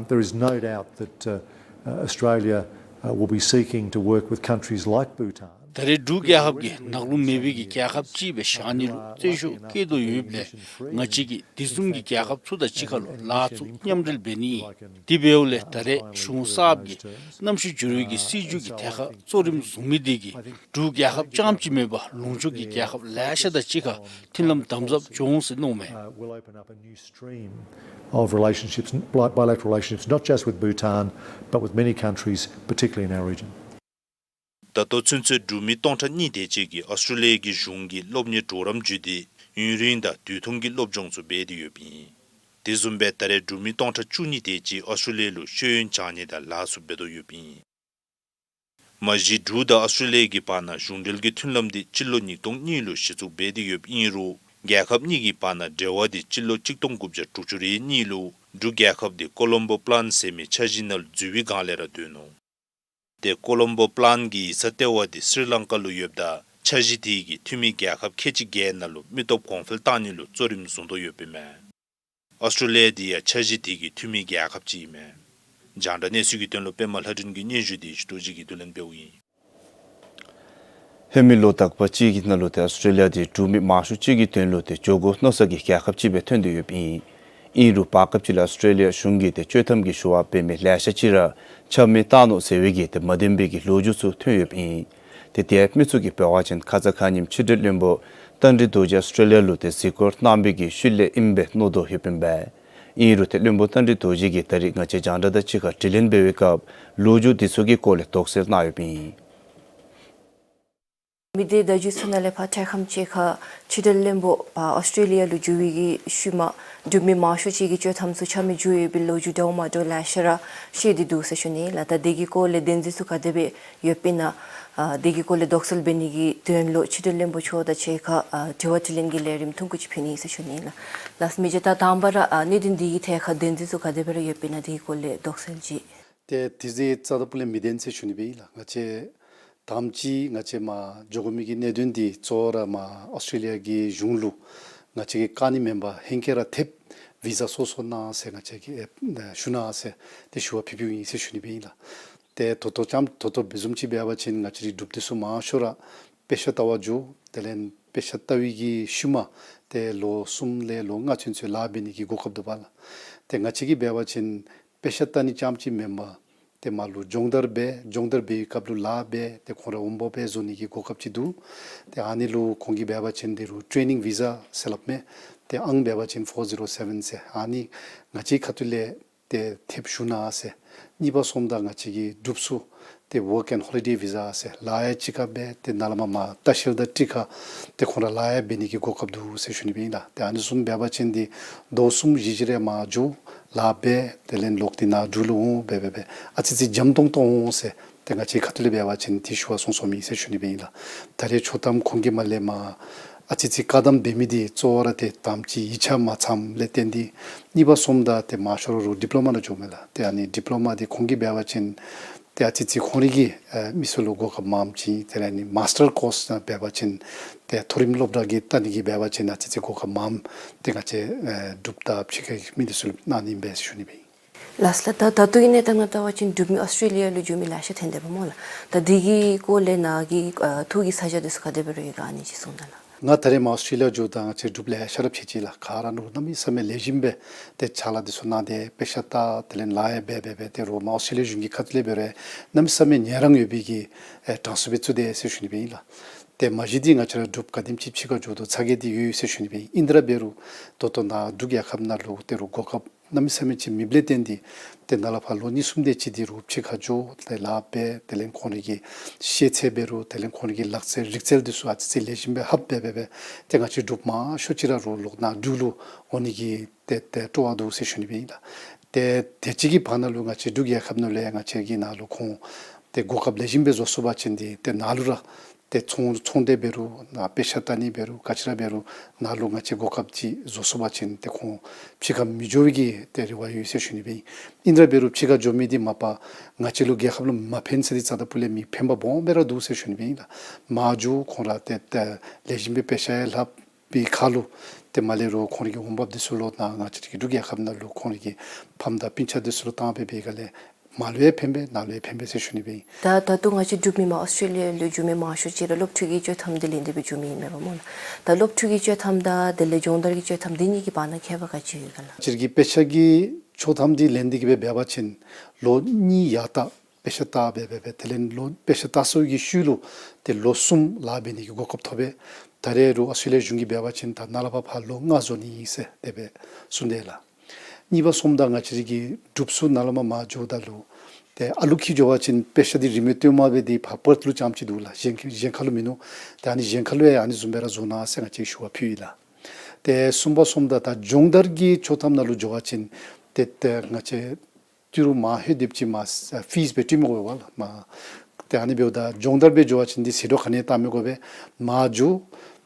There is no doubt that, uh, uh, Australia, uh, will be seeking to work with countries like Bhutan. ད་རེས་འབྲུག་རྒྱལ་ཁབ་ཀྱིས་ནག་ལུང་མེད་པའི་གི་རྒྱལ་ཁབ་ཅིག་སྦེ་བཞག་ནི་ལུ་རྩོད་ཤུགས་བསྐྱེད་དོ་ཡོདཔ་ལས་ང་བཅས་ཀྱིས་དེ་བཟུམ་གྱི་རྒྱལ་ཁབ་ཚུ་དང་གཅིག་ཁར་ལུ་ལཱ་ཚུ་མཉམ་འབྲེལ་འབད་ནི་ཨིན། དེ་འབདཝ་ལས་ད་རེས་གཞུང་གསརཔ་གིས་གནམ་གཤིས་འགྱུར་བའི་གི་སྲིད་བྱུས་ཀྱི་ཐད་ཁར་གཙོ་རིམ་བཟུང་མི་དེ་གིས་འབྲུག་རྒྱལ་ཁབ་རྐྱངམ་གཅིག་མེན་པར་ལུང་ཕྱོགས་ཀྱི་རྒྱལ་ཁབ་ལེ་ཤ་དང་གཅིག་ཁར་མཐུན་ལམ་དམ་ཟབ་འབྱུང་འོང་ཟེར་མནོཝ་མས། Uh, will open up a new stream of relationships, bi- bilateral relationships, not just with Bhutan, but with many countries, particularly in our region. ད་ལྟོ་ཚུན་ཚོད་འབྲུག་མི་སྟོང་ཕྲག་གཉིས་དེ་ཅིག་གིས་ཨོསི་ཊྲེ་ལི་ཡ་གི་གཞུང་གི་སློབ་གཉེར་གྲོགས་རམ་བརྒྱུད་དེ་ཡུན་རིང་དང་དུས་ཐུང་གི་སློབ་སྦྱོང་ཚུ་འབད་དེ་ཡོདཔ་ཨིན། དེ་བཟུམ་སྦེ་ད་རེས་འབྲུག་མི་སྟོང་ཕྲག་བཅུ་གཉིས་དེ་ཅིག་ཨོསི་ཊྲེ་ལི་ཡ་ལུ་ཤེས་ཡོན་སྦྱང་ནི་དང་ལཱ་ཚུ་འབད་དོ་ཡོདཔ་ཨིན། མ་གཞི་འབྲུག་དང་ཨོསི་ཊྲེ་ལི་ཡ་གི་བར་ན་གཞུང་འབྲེལ་གྱི་མཐུན་ལམ་འདི་སྤྱི་ལོ་ཉིས་སྟོང་གཉིས་ལུ་གཞི་བཙུགས་འབད་དེ་ཡོདཔ་ཨིན་རུང་རྒྱལ་ཁབ་གཉིས་ཀྱི་བར་ན་འབྲེལ་བ་འདི་སྤྱི་ལོ་གཅིག་སྟོང་དགུ་བརྒྱ་དྲུག་ཅུ་རེ་གཉིས་ལུ་འབྲུག་རྒྱལ་ཁབ་འདི་ཀོ་ལོམ་བོ་པི་ལཱནཊ་ཟེར་མི་འཆར་གཞི་ནང་ལུ་འཛུལ་བའི་སྒང་ལས་ར་འདུག་ནུག། ཏེ་ཀོ་ལོམ་བོ་པི་ལཱནཊ་གི་ཡིག་ཚང་ལྟེ་བ་འདི་སི་རི་ལང་ཀ་ལུ་ཡོདཔ་ད་འཆར་གཞི་དེ་གིས་འཐུས་མི་རྒྱལ་ཁབ་ཁལ་གཅིག་བརྒྱད་ནང་ལུ་མི་སྟོབས་གོང་འཕེལ་བཏང་ནི་ལུ་གཙོ་རིམ་བཟུང་དོ་ཡོདཔ་ཨིན་མས། ཨོསི་ཊྲེ་ལི་ཡ་འདི་ཡང་འཆར་གཞི་དེ་གི་འཐུས་མི་རྒྱལ་ཁབ་ཅིག་ཨིན་མས། རྒྱང་བསྒྲགས་གནས་ཚུལ་གྱི་དོན་ལུ་པདྨ་ལྷ་སྒྲོན་གྱི་སྙན་ཞུ་འདི་ཞུ་ཏོ་ཅིག་གིས་བསྡུ་ལེན་འབདཝ་ཨིན། ཧེ་མའི་ལོ་དག་པ་ཅིག་གི་ནང་ལུ་ཏེ་ཨོསི་ཊྲེ་ལི་ཡ་འདི་འབྲུག་མི་མང་ཤོས་ཅིག་གི་དོན་ལུ་ཏེ་འགྱོ་དགོ་མནོ་ས་གི་རྒྱལ་ཁབ་ཅིག་སྦེ་ཐོན་ཏེ་ཡོདཔ་ཨིན། ཨིན་རུང་བར་སྐབས་ཅིག་ལུ་ཨོསི་ཊྲེ་ལི་ཡ་གཞུང་གིས་ཏེ་བཅོས་ཐམ་གྱི་ཞུ་བ་འབད་མི་ལེ་ཤ་ཅིག་ར་ཆ་མེད་བཏང་ནུག་ཟེར་བའི་གི་ཏེ་མ་བདེན་པའི་གི་ལོ་རྒྱུས་ཚུ་ཐོན་ཡོདཔ་ཨིན། ཏེ་དེ་མི་ཚུ་གིས་འབད་བ་ཅིན་ཁ་ཙ་ཁ་ཉིནམ་ཕྱི་འབྲེལ་བློན་པོ་རྟ་མགྲིན་རྡོ་རྗེ་ཨོསི་ཊྲེ་ལི་ཡ་ལུ་ཏེ་གཟིགས་སྐོར་གནང་བའི་གི་ཤུལ་ལས་ཨིནམ་སྦེ་མནོ་དོ་ཡོདཔ་ཨིན་པས། ཨིན་རུང་ཏེ་བློན་པོ་རྟ་མགྲིན་རྡོ་རྗེ་གིས་ད་རིས་ང་བཅས་རྒྱང་བསྒྲགས་དང་གཅིག་ཁར་དྲི་ལན་འབད་བའི་སྐབས་ལོ་རྒྱུས་འདི་ཚུ་གི་སྐོར་ལས་དོགས་སེལ་གནང་ཡོདཔ་ཨིན། མི་སྡེ་བརྡ་བརྒྱུད་ཚུ་ནང་ལས་ཕར་འཕྲལ་ཁམས་ཅིག་ཁར་ཕྱི་འབྲེལ་བློན་པོ་ཕར་ཨོསི་ཊྲེ་ལི་ཡ་ལུ་འགྱོ་བའི་གི་ཤུལ་མ་འབྲུག་མི་མང་ཤོས་ཅིག་གི་བཅོས་ཐམ་ཚུ་ཆ་མེད་འགྱོ་ཡོད་པའི་ལོ་རྒྱུས་འདྲཝ་མ་འདྲཝ་ལེ་ཤ་ར་བཤད་དེ་འདུག་ཟེར་ཞུ་ནི་ལགས། ད་དེ་གི་སྐོར་ལས་བདེན་རྫུན་ཚུ་ག་དེ་སྦེ་ཡོདཔ་ཨིན་ན། ཨ་དེ་གི་སྐོར་ལས་དོགས་སེལ་འབད་ནི་གི་དོན་ལུ་ཕྱི་འབྲེལ་བློན་པོ་མཆོག་དང་གཅིག་ཁར་ཨ་དྲི་བ་དྲིས་ལན་གྱི་ལས་རིམ་ཐུང་ཀུ་ཅིག་ཕུལ་ནི་ཟེར་ཞུ་ནི་ལགས། ལགས་སོ། མི་རྗེ་ད་དང་པ་ར་ཨ་གནད་དོན་འདི་གི་ཐད་ཁར་བདེན་རྫུན་ཚུ་ག་དེ་སྦེ་ར་ཡོདཔ་ཨིན་ན་དེ་གི་སྐོར་ལས་དོགས་སེལ་ཅིག། ཏེ་དེ་རྩ་དང་སྤུ་ལས་མི་བདེན་ཟེར་ཞུ་ནི་སྦེ་ཨིན་ལགས། ང་བཅས་དང་པ་ཅིག་ང་བཅས་མར་འགྱོ་དགོ་མི་གི་གནད་དོན་འདི་གཙོ་བོ་ར་མར་ཨོསི་ཊྲེ་ལི་ཡ་གི་གཞུང་ལུ་ང་བཅས་ཀྱིས་བཀག་ནི་མེན་པར་ཧེང་སྐལ་ར་ཐེབས་བི་ཟ་སོ་སོ་གནང་ཟེར་ང་བཅས་ཀྱིས་ཨེ་ཞུ་གནང་ཟེར་ཏེ་ཞུ་བ་ཕུལ་ཕུལཝ་ཨིན་ཟེར་ཞུ་ནི་སྦེ་ཨིན་ལགས། ཏེ་ད་ལྟོ་ཙམ་ད་ལྟོ་བཟུམ་ཅིག་འབད་བ་ཅིན་ང་བཅས་རའི་འབྲུགཔ་འདི་ཚུ་མང་ཤོས་ར་དཔེ་ཆ་ལྟ་བར་འགྱོ། དེ་ལས་དཔེ་ཆ་ལྟ་བའི་གི་ཤུལ་མ་ཏེ་ལོ་གསུམ་ལས་ལོ་ལྔ་ཚུན་ཚོད་ལཱ་འབད་ནི་གི་གོ་སྐབས་འདུག་པ་ལགས། ཏེ་ང་བཅས་ཀྱིས་འབད་བ་ཅིན་དཔེ་ཆ་ལྟ་ནི་རྐྱངམ་ཅིག་མེན་པར་ཏེ་མར་ལུ་སྦྱོང་བརྡར་འབད། སྦྱོང་བརྡར་འབད་བའི་སྐབས་ལུ་ལཱ་འབད། ཏེ་ཁོང་ར་འོང་འབབ་འབད་བཟོ་ནི་གི་གོ་སྐབས་ཅིག་འདུག། ཏེ་ཨ་ནི་ལུ་ཁོང་གིས་འབད་བ་ཅིན་འདི་རུ་ཊེ་ནིང་བི་ཟ་ཟེར་སླབ་མས། ཏེ་ཨང་འབད་བ་ཅིན་ཕོར་ཛི་རོ་སེ་བེན་ཟེར། ཨ་ནི་ང་བཅས་ཁ་ཐུག་ལས་ཏེ་ཐེབས་ཞུ་གནང་ཟེར། གཉིས་པ་སོངམ་ད་ང་བཅས་ཀྱི་འབྲུགཔ་ཚུ་ཏེ་ཝོརཀ་ཨེནཌ་ཧོ་ལི་ཌེ་བི་ཟ་ཟེར་ལཱ་ཡང་གཅིག་ཁར་འབད། ཏེ་ནཱ་ལས་མར་མར་ལྟ་བཤལ་དང་གཅིག་ཁར་ཏེ་ཁོང་ར་ལཱ་ཡང་འབད་ནི་གི་གོ་སྐབས་འདུག་ཟེར་ཞུ་ནི་སྦེ་ཨིན་ལགས། ཏེ་ཨ་ནི་བཟུམ་འབད་བ་ཅིན་འདི་ཟླཝ་གསུམ་བཞི་བཞི་རེ་མར་འགྱོ་ལཱ་འབད། དེ་ལས་ལོག་སྟེ་ནཱ་འབྲུག་ལུ་འོང་འབད་འབད་འབད་ཨ་ཙི་ཙི་འཇམ་ཏོང་ཏོ་འོང་ཟེར་ཏེ་ང་བཅས་ཁ་ཐུག་ལས་འབད་བ་ཅིན་དེ་ཞུ་བར་སོང་སོངམ་ཨིན་ཟེར་ཞུ་ནི་སྦེ་ཨིན་ལགས། ད་རེས་ཆོག་ཐམ་ཁོང་གིས་མར་ལས་མར་ཨ་ཙི་ཙི་བཀག་དམ་འབད་མི་འདི་གཙོ་བོ་ར་ཏེ་དང་པ་ཅིག་ཡིག་ཆ་མ་ཚངམ་ལས་བརྟེན་ཏེ། གཉིས་པ་སོངམ་ད་ཏེ་མང་ཤོས་ར་ཌིཔ་ལོ་མ་ནང་འགྱོཝ་མས་ལགས། ཏེ་ཨ་ནི་ཌིཔ་ལོ་མ་འདི་ཁོང་གིས་འབད་བ་ཅིན་ཏེ་ཨ་ཙི་ཙི་ཁོང་རའི་གི་ཨེ་མི་ཚུ་ལུ་གོ་སྐབས་མངམ་ཅིག། དེ་ལས་ཨ་ནི་མཱསི་ཊར་ཀོརསི་ནང་འབད་བ་ཅིན་ཏེ་མཐོ་རིམ་སློབ་གྲྭ་གི་ལྟ་ནི་གི་འབད་བ་ཅིན་ཨ་ཙི་ཙི་གོ་སྐབས་མངམ། ཏེ་ང་བཅས་ཨེ་འབྲུགཔ་དང་ཕྱི་ཁའི་མི་འདི་ཚུ་ལུ་གནང་ནི་ཨིན་པས་ཟེར་ཞུ་ནི་སྦེ་ཨིན། ལགས་ལགས། ད་ད་ལྟོ་གི་གནས་སྟངས་ནང་བལྟ་བ་ཅིན་འབྲུག་མི་ཨོསི་ཊྲེ་ལི་ཡ་ལུ་འགྱོ་མི་ལེ་ཤ་ཐོན་དེས་པ་སྨོ་ལགས། ད་འདི་གི་སྐོར་ལས་ནཱ་གི་ཨ་ཐུགས་ཀྱི་ཚ་གྱང་འདི་ཚུ་ག་དེ་སྦེ་ར་ཡོད་ག་ཨ་ནི་ཅིག་གསུངས་ད་ལགས། ང་ད་རེས་མར་ཨོསི་ཊྲེ་ལི་ཡ་འགྱོཝ་ད་ང་བཅས་འབྲུགཔ་ལེ་ཤ་ར་ཕྱད་ཅི་ལགས། ག་ར་ནཱ་ལུ་གནམ་མེད་ས་མེད་ལེགས་ཤོམ་སྦེ་ཏེ་ཕྱག་ལཱ་འདི་ཚུ་གནང་སྟེ་དཔེ་ཆ་ལྟ་དེ་ལས་ལཱ་ཡང་འབད་འབད་འབད་དེ་རུང་མར་ཨོསི་ཊྲེ་ལི་ཡ་གཞུང་གི་ཁ་ཐུག་ལས་འབད་རུང་གནམ་མེད་ས་མེད་ཉན་རང་ཡོད་པའི་གི་ཨེ་གྲངས་སུ་སྦེ་བཙུགས་དེས་ཟེར་ཞུ་ནི་སྦེ་ཨིན་ལགས། ཏེ་མ་གཞི་འདི་ང་བཅས་ར་འབྲུགཔ་ག་དེམ་ཅིག་ཕྱི་ཁར་འགྱོ་དོ་ཚ་གྱང་འདི་ཡོད་ཡོད་ཟེར་ཞུ་ནི་སྦེ་ཨིན། ཨིན་ཏེ་ར་འབད་རུང་ད་ལྟོ་ནཱ་འབྲུག་རྒྱལ་ཁབ་ནང་ལུ་དེ་རུང་གོ་སྐབས་གནམ་མེད་ས་མེད་ཅིག་མེདཔ་ལས་བརྟེན་ཏེ་ཏེ་ནཱ་ལས་ཕར་ལོ་གཉིས་གསུམ་དེ་ཅིག་འདི་རུང་ཕྱི་ཁར་འགྱོ་ཏེ་ལཱ་འབད་དེ་ལས་ཁོང་རའི་གི་ཤེས་ཚད་འབད་རུང་དེ་ལས་ཁོང་རའི་གི་ལག་རྩལ་རིག་རྩལ་འདི་ཚུ་ཨ་ཙི་ཙི་ལེགས་ཤོམ་སྦེ་ཧབ་འབད་འབད་འབད་ཏེ་ང་བཅས་འབྲུགཔ་མང་ཤོས་ཅིག་ར་རུང་ལོག་ནཱ་འབྲུག་ལུ་འོང་ནི་གི་ཏེ་ཏེ་སྤྲོ་བ་འདུག་ཟེར་ཞུ་ནི་སྦེ་ཨིན་ལགས། ཏེ་དེ་ཅིག་གི་བར་ན་ལུ་ང་བཅས་འབྲུག་རྒྱལ་ཁབ་ནང་ལས་ང་བཅས་ཀྱི་ནཱ་ལུ་ཁོང་ཏེ་གོ་སྐབས་ལེགས་ཤོམ་སྦེ་བཟོ་ཚུགས་པ་ཅིན་འདི་ཏེ་ནཱ་ལུ་ར་ཏེ་ཚོང་ཚོང་སྡེ་འབད་རུང་ནཱ་དཔེ་ཆ་ལྟ་ནི་འབད་རུང་ག་ཅི་ར་འབད་རུང་ནཱ་ལུ་ང་བཅས་གོ་སྐབས་ཅིག་བཟོ་ཚུགས་པ་ཅིན་ཏེ་ཁོང་ཕྱི་ཁར་མི་འགྱོ་བའི་གི་ཏེ་རེ་བ་ཡོད་ཟེར་ཞུ་ནི་སྦེ་ཨིན། ཨིན་ཏེ་ར་འབད་རུང་ཕྱི་ཁར་འགྱོ་མི་འདི་མ་པ་ང་བཅས་ལུ་རྒྱལ་ཁབ་ལུ་མ་ཕན་ཟེར་འདི་རྩ་དང་སྤུ་ལས་མེད། ཕན་པ་སྦོམ་སྦེ་ར་འདུག་ཟེར་ཞུ་ནི་སྦེ་ཨིན་ལགས། མར་འགྱོ་ཁོང་ར་ཏེ་ཏེ་ལེགས་ཤོམ་སྦེ་དཔེ་ཆ་ཡང་ལྷབ་པའི་ཁར་ལུ་ཏེ་མར་ལས་རུང་ཁོང་རའི་གི་འོང་འབབ་འདི་ཚུ་ལུ་ནཱ་ང་བཅས་ཀྱི་འབྲུག་རྒྱལ་ཁབ་ནང་ལུ་ཁོང་རའི་གི་ཕམ་དང་སྤུན་ཆ་འདི་ཚུ་ལུ་བཏང་སྦེ་འབད་བའི་སྒང་ལས་ མར་ལུ་ཡང་ཕན་པས་ནཱ་ལུ་ཡང་ཕན་པས་ཟེར་ཞུ་ནི་སྦེ་ཨིན། ད་ད་ལྟོ་ང་བཅས་འབྲུག་མི་མར་ཨོསི་ཊེ་ལི་ཡ་ལུ་འགྱོ་མི་མང་ཤོས་ཅིག་ར་སློབ་ཕྲུག་གི་བཅའ་ཐམ་འདི་ལེན་ཏེ་སྦེ་འགྱོ་མི་ཨིན་མས་པ་སྨོ་ལགས། ད་སློབ་ཕྲུག་གི་བཅའ་ཐམ་དང་དེ་ལས་སྦྱོང་བརྡར་གྱི་བཅའ་ཐམ་འདི་གཉིས་ཀྱི་བར་ན་ཁྱད་པར་ག་ཅི་ཡོད་ག་ལགས། ཁྱེད་ཀྱིས་དཔེ་ཆ་གི་བཅའ་ཐམ་འདི་ལེན་ཏེ་གི་སྦེ་འབད་བ་ཅིན་ལོ་གཉིས་ཡར་ལྟ་དཔེ་ཆ་ལྟ་སྦེ་འབད་སྦེ་དེ་ལས་ལོ་དཔེ་ཆ་ལྟ་ཚར་བའི་ཤུལ་ལུ་ཏེ་ལོ་གསུམ་ལཱ་འབད་ནི་གི་གོ་སྐབས་ཐོབ་པས། ད་རེས་རུང་ཨོསི་ཊེ་ལི་ཡ་གཞུང་གིས་འབད་བ་ཅིན་ད་ནཱ་ལས་ཕར་ཕར་ལོ་ལྔ་བཟོ་ནི་ཨིན་ཟེར་དེ་སྦེ་གསུངས་དེས་ལགས། གཉིས་པ་སོངམ་ད་ང་བཅས་རའི་གི་འབྲུགཔ་ཚུ་ནཱ་ལས་མར་མར་འགྱོཝ་ད་ལུ་ཏེ་ཨ་ལུ་འཁྱིད་འགྱོ་བ་ཅིན་དཔེ་ཆ་འདི་རིན་མེད་སྟོངམ་སྦེ་འདི་ཕར་པརཐ་ལུ་རྐྱངམ་ཅིག་འདུག་ལགས། གཞན་གཞན་ཁ་ལུ་མིན་ནུག། ཏེ་ཨ་ནི་གཞན་ཁ་ལུ་ཡང་ཨ་ནི་བཟུམ་སྦེ་ར་བཟོ་གནང་ཟེར་ང་བཅས་ཞུ་བ་ཕུལ་ཡི་ལགས། ཏེ་གསུམ་པ་སོངམ་ད་ད་སྦྱོང་བརྡར་གྱི་བཅའ་ཐམ་ནང་ལུ་འགྱོ་བ་ཅིན་ཏེ་ཏེ་ང་བཅས་ཏི་རུ་མར་ལྷོདཔ་ཅིག་མར་ཕིས་སྦེ་སྤྲོད་མི་དགོ་པས་ལགས། མར་ཏེ་ཨ་ནི་འབདཝ་ད་སྦྱོང་བརྡར་སྦེ་འགྱོ་བ་ཅིན་འདི་ཟད་འགྲོ་ག་ནི་ཡང་བཏང་མི་དགོ་པས། མར་འགྱོ་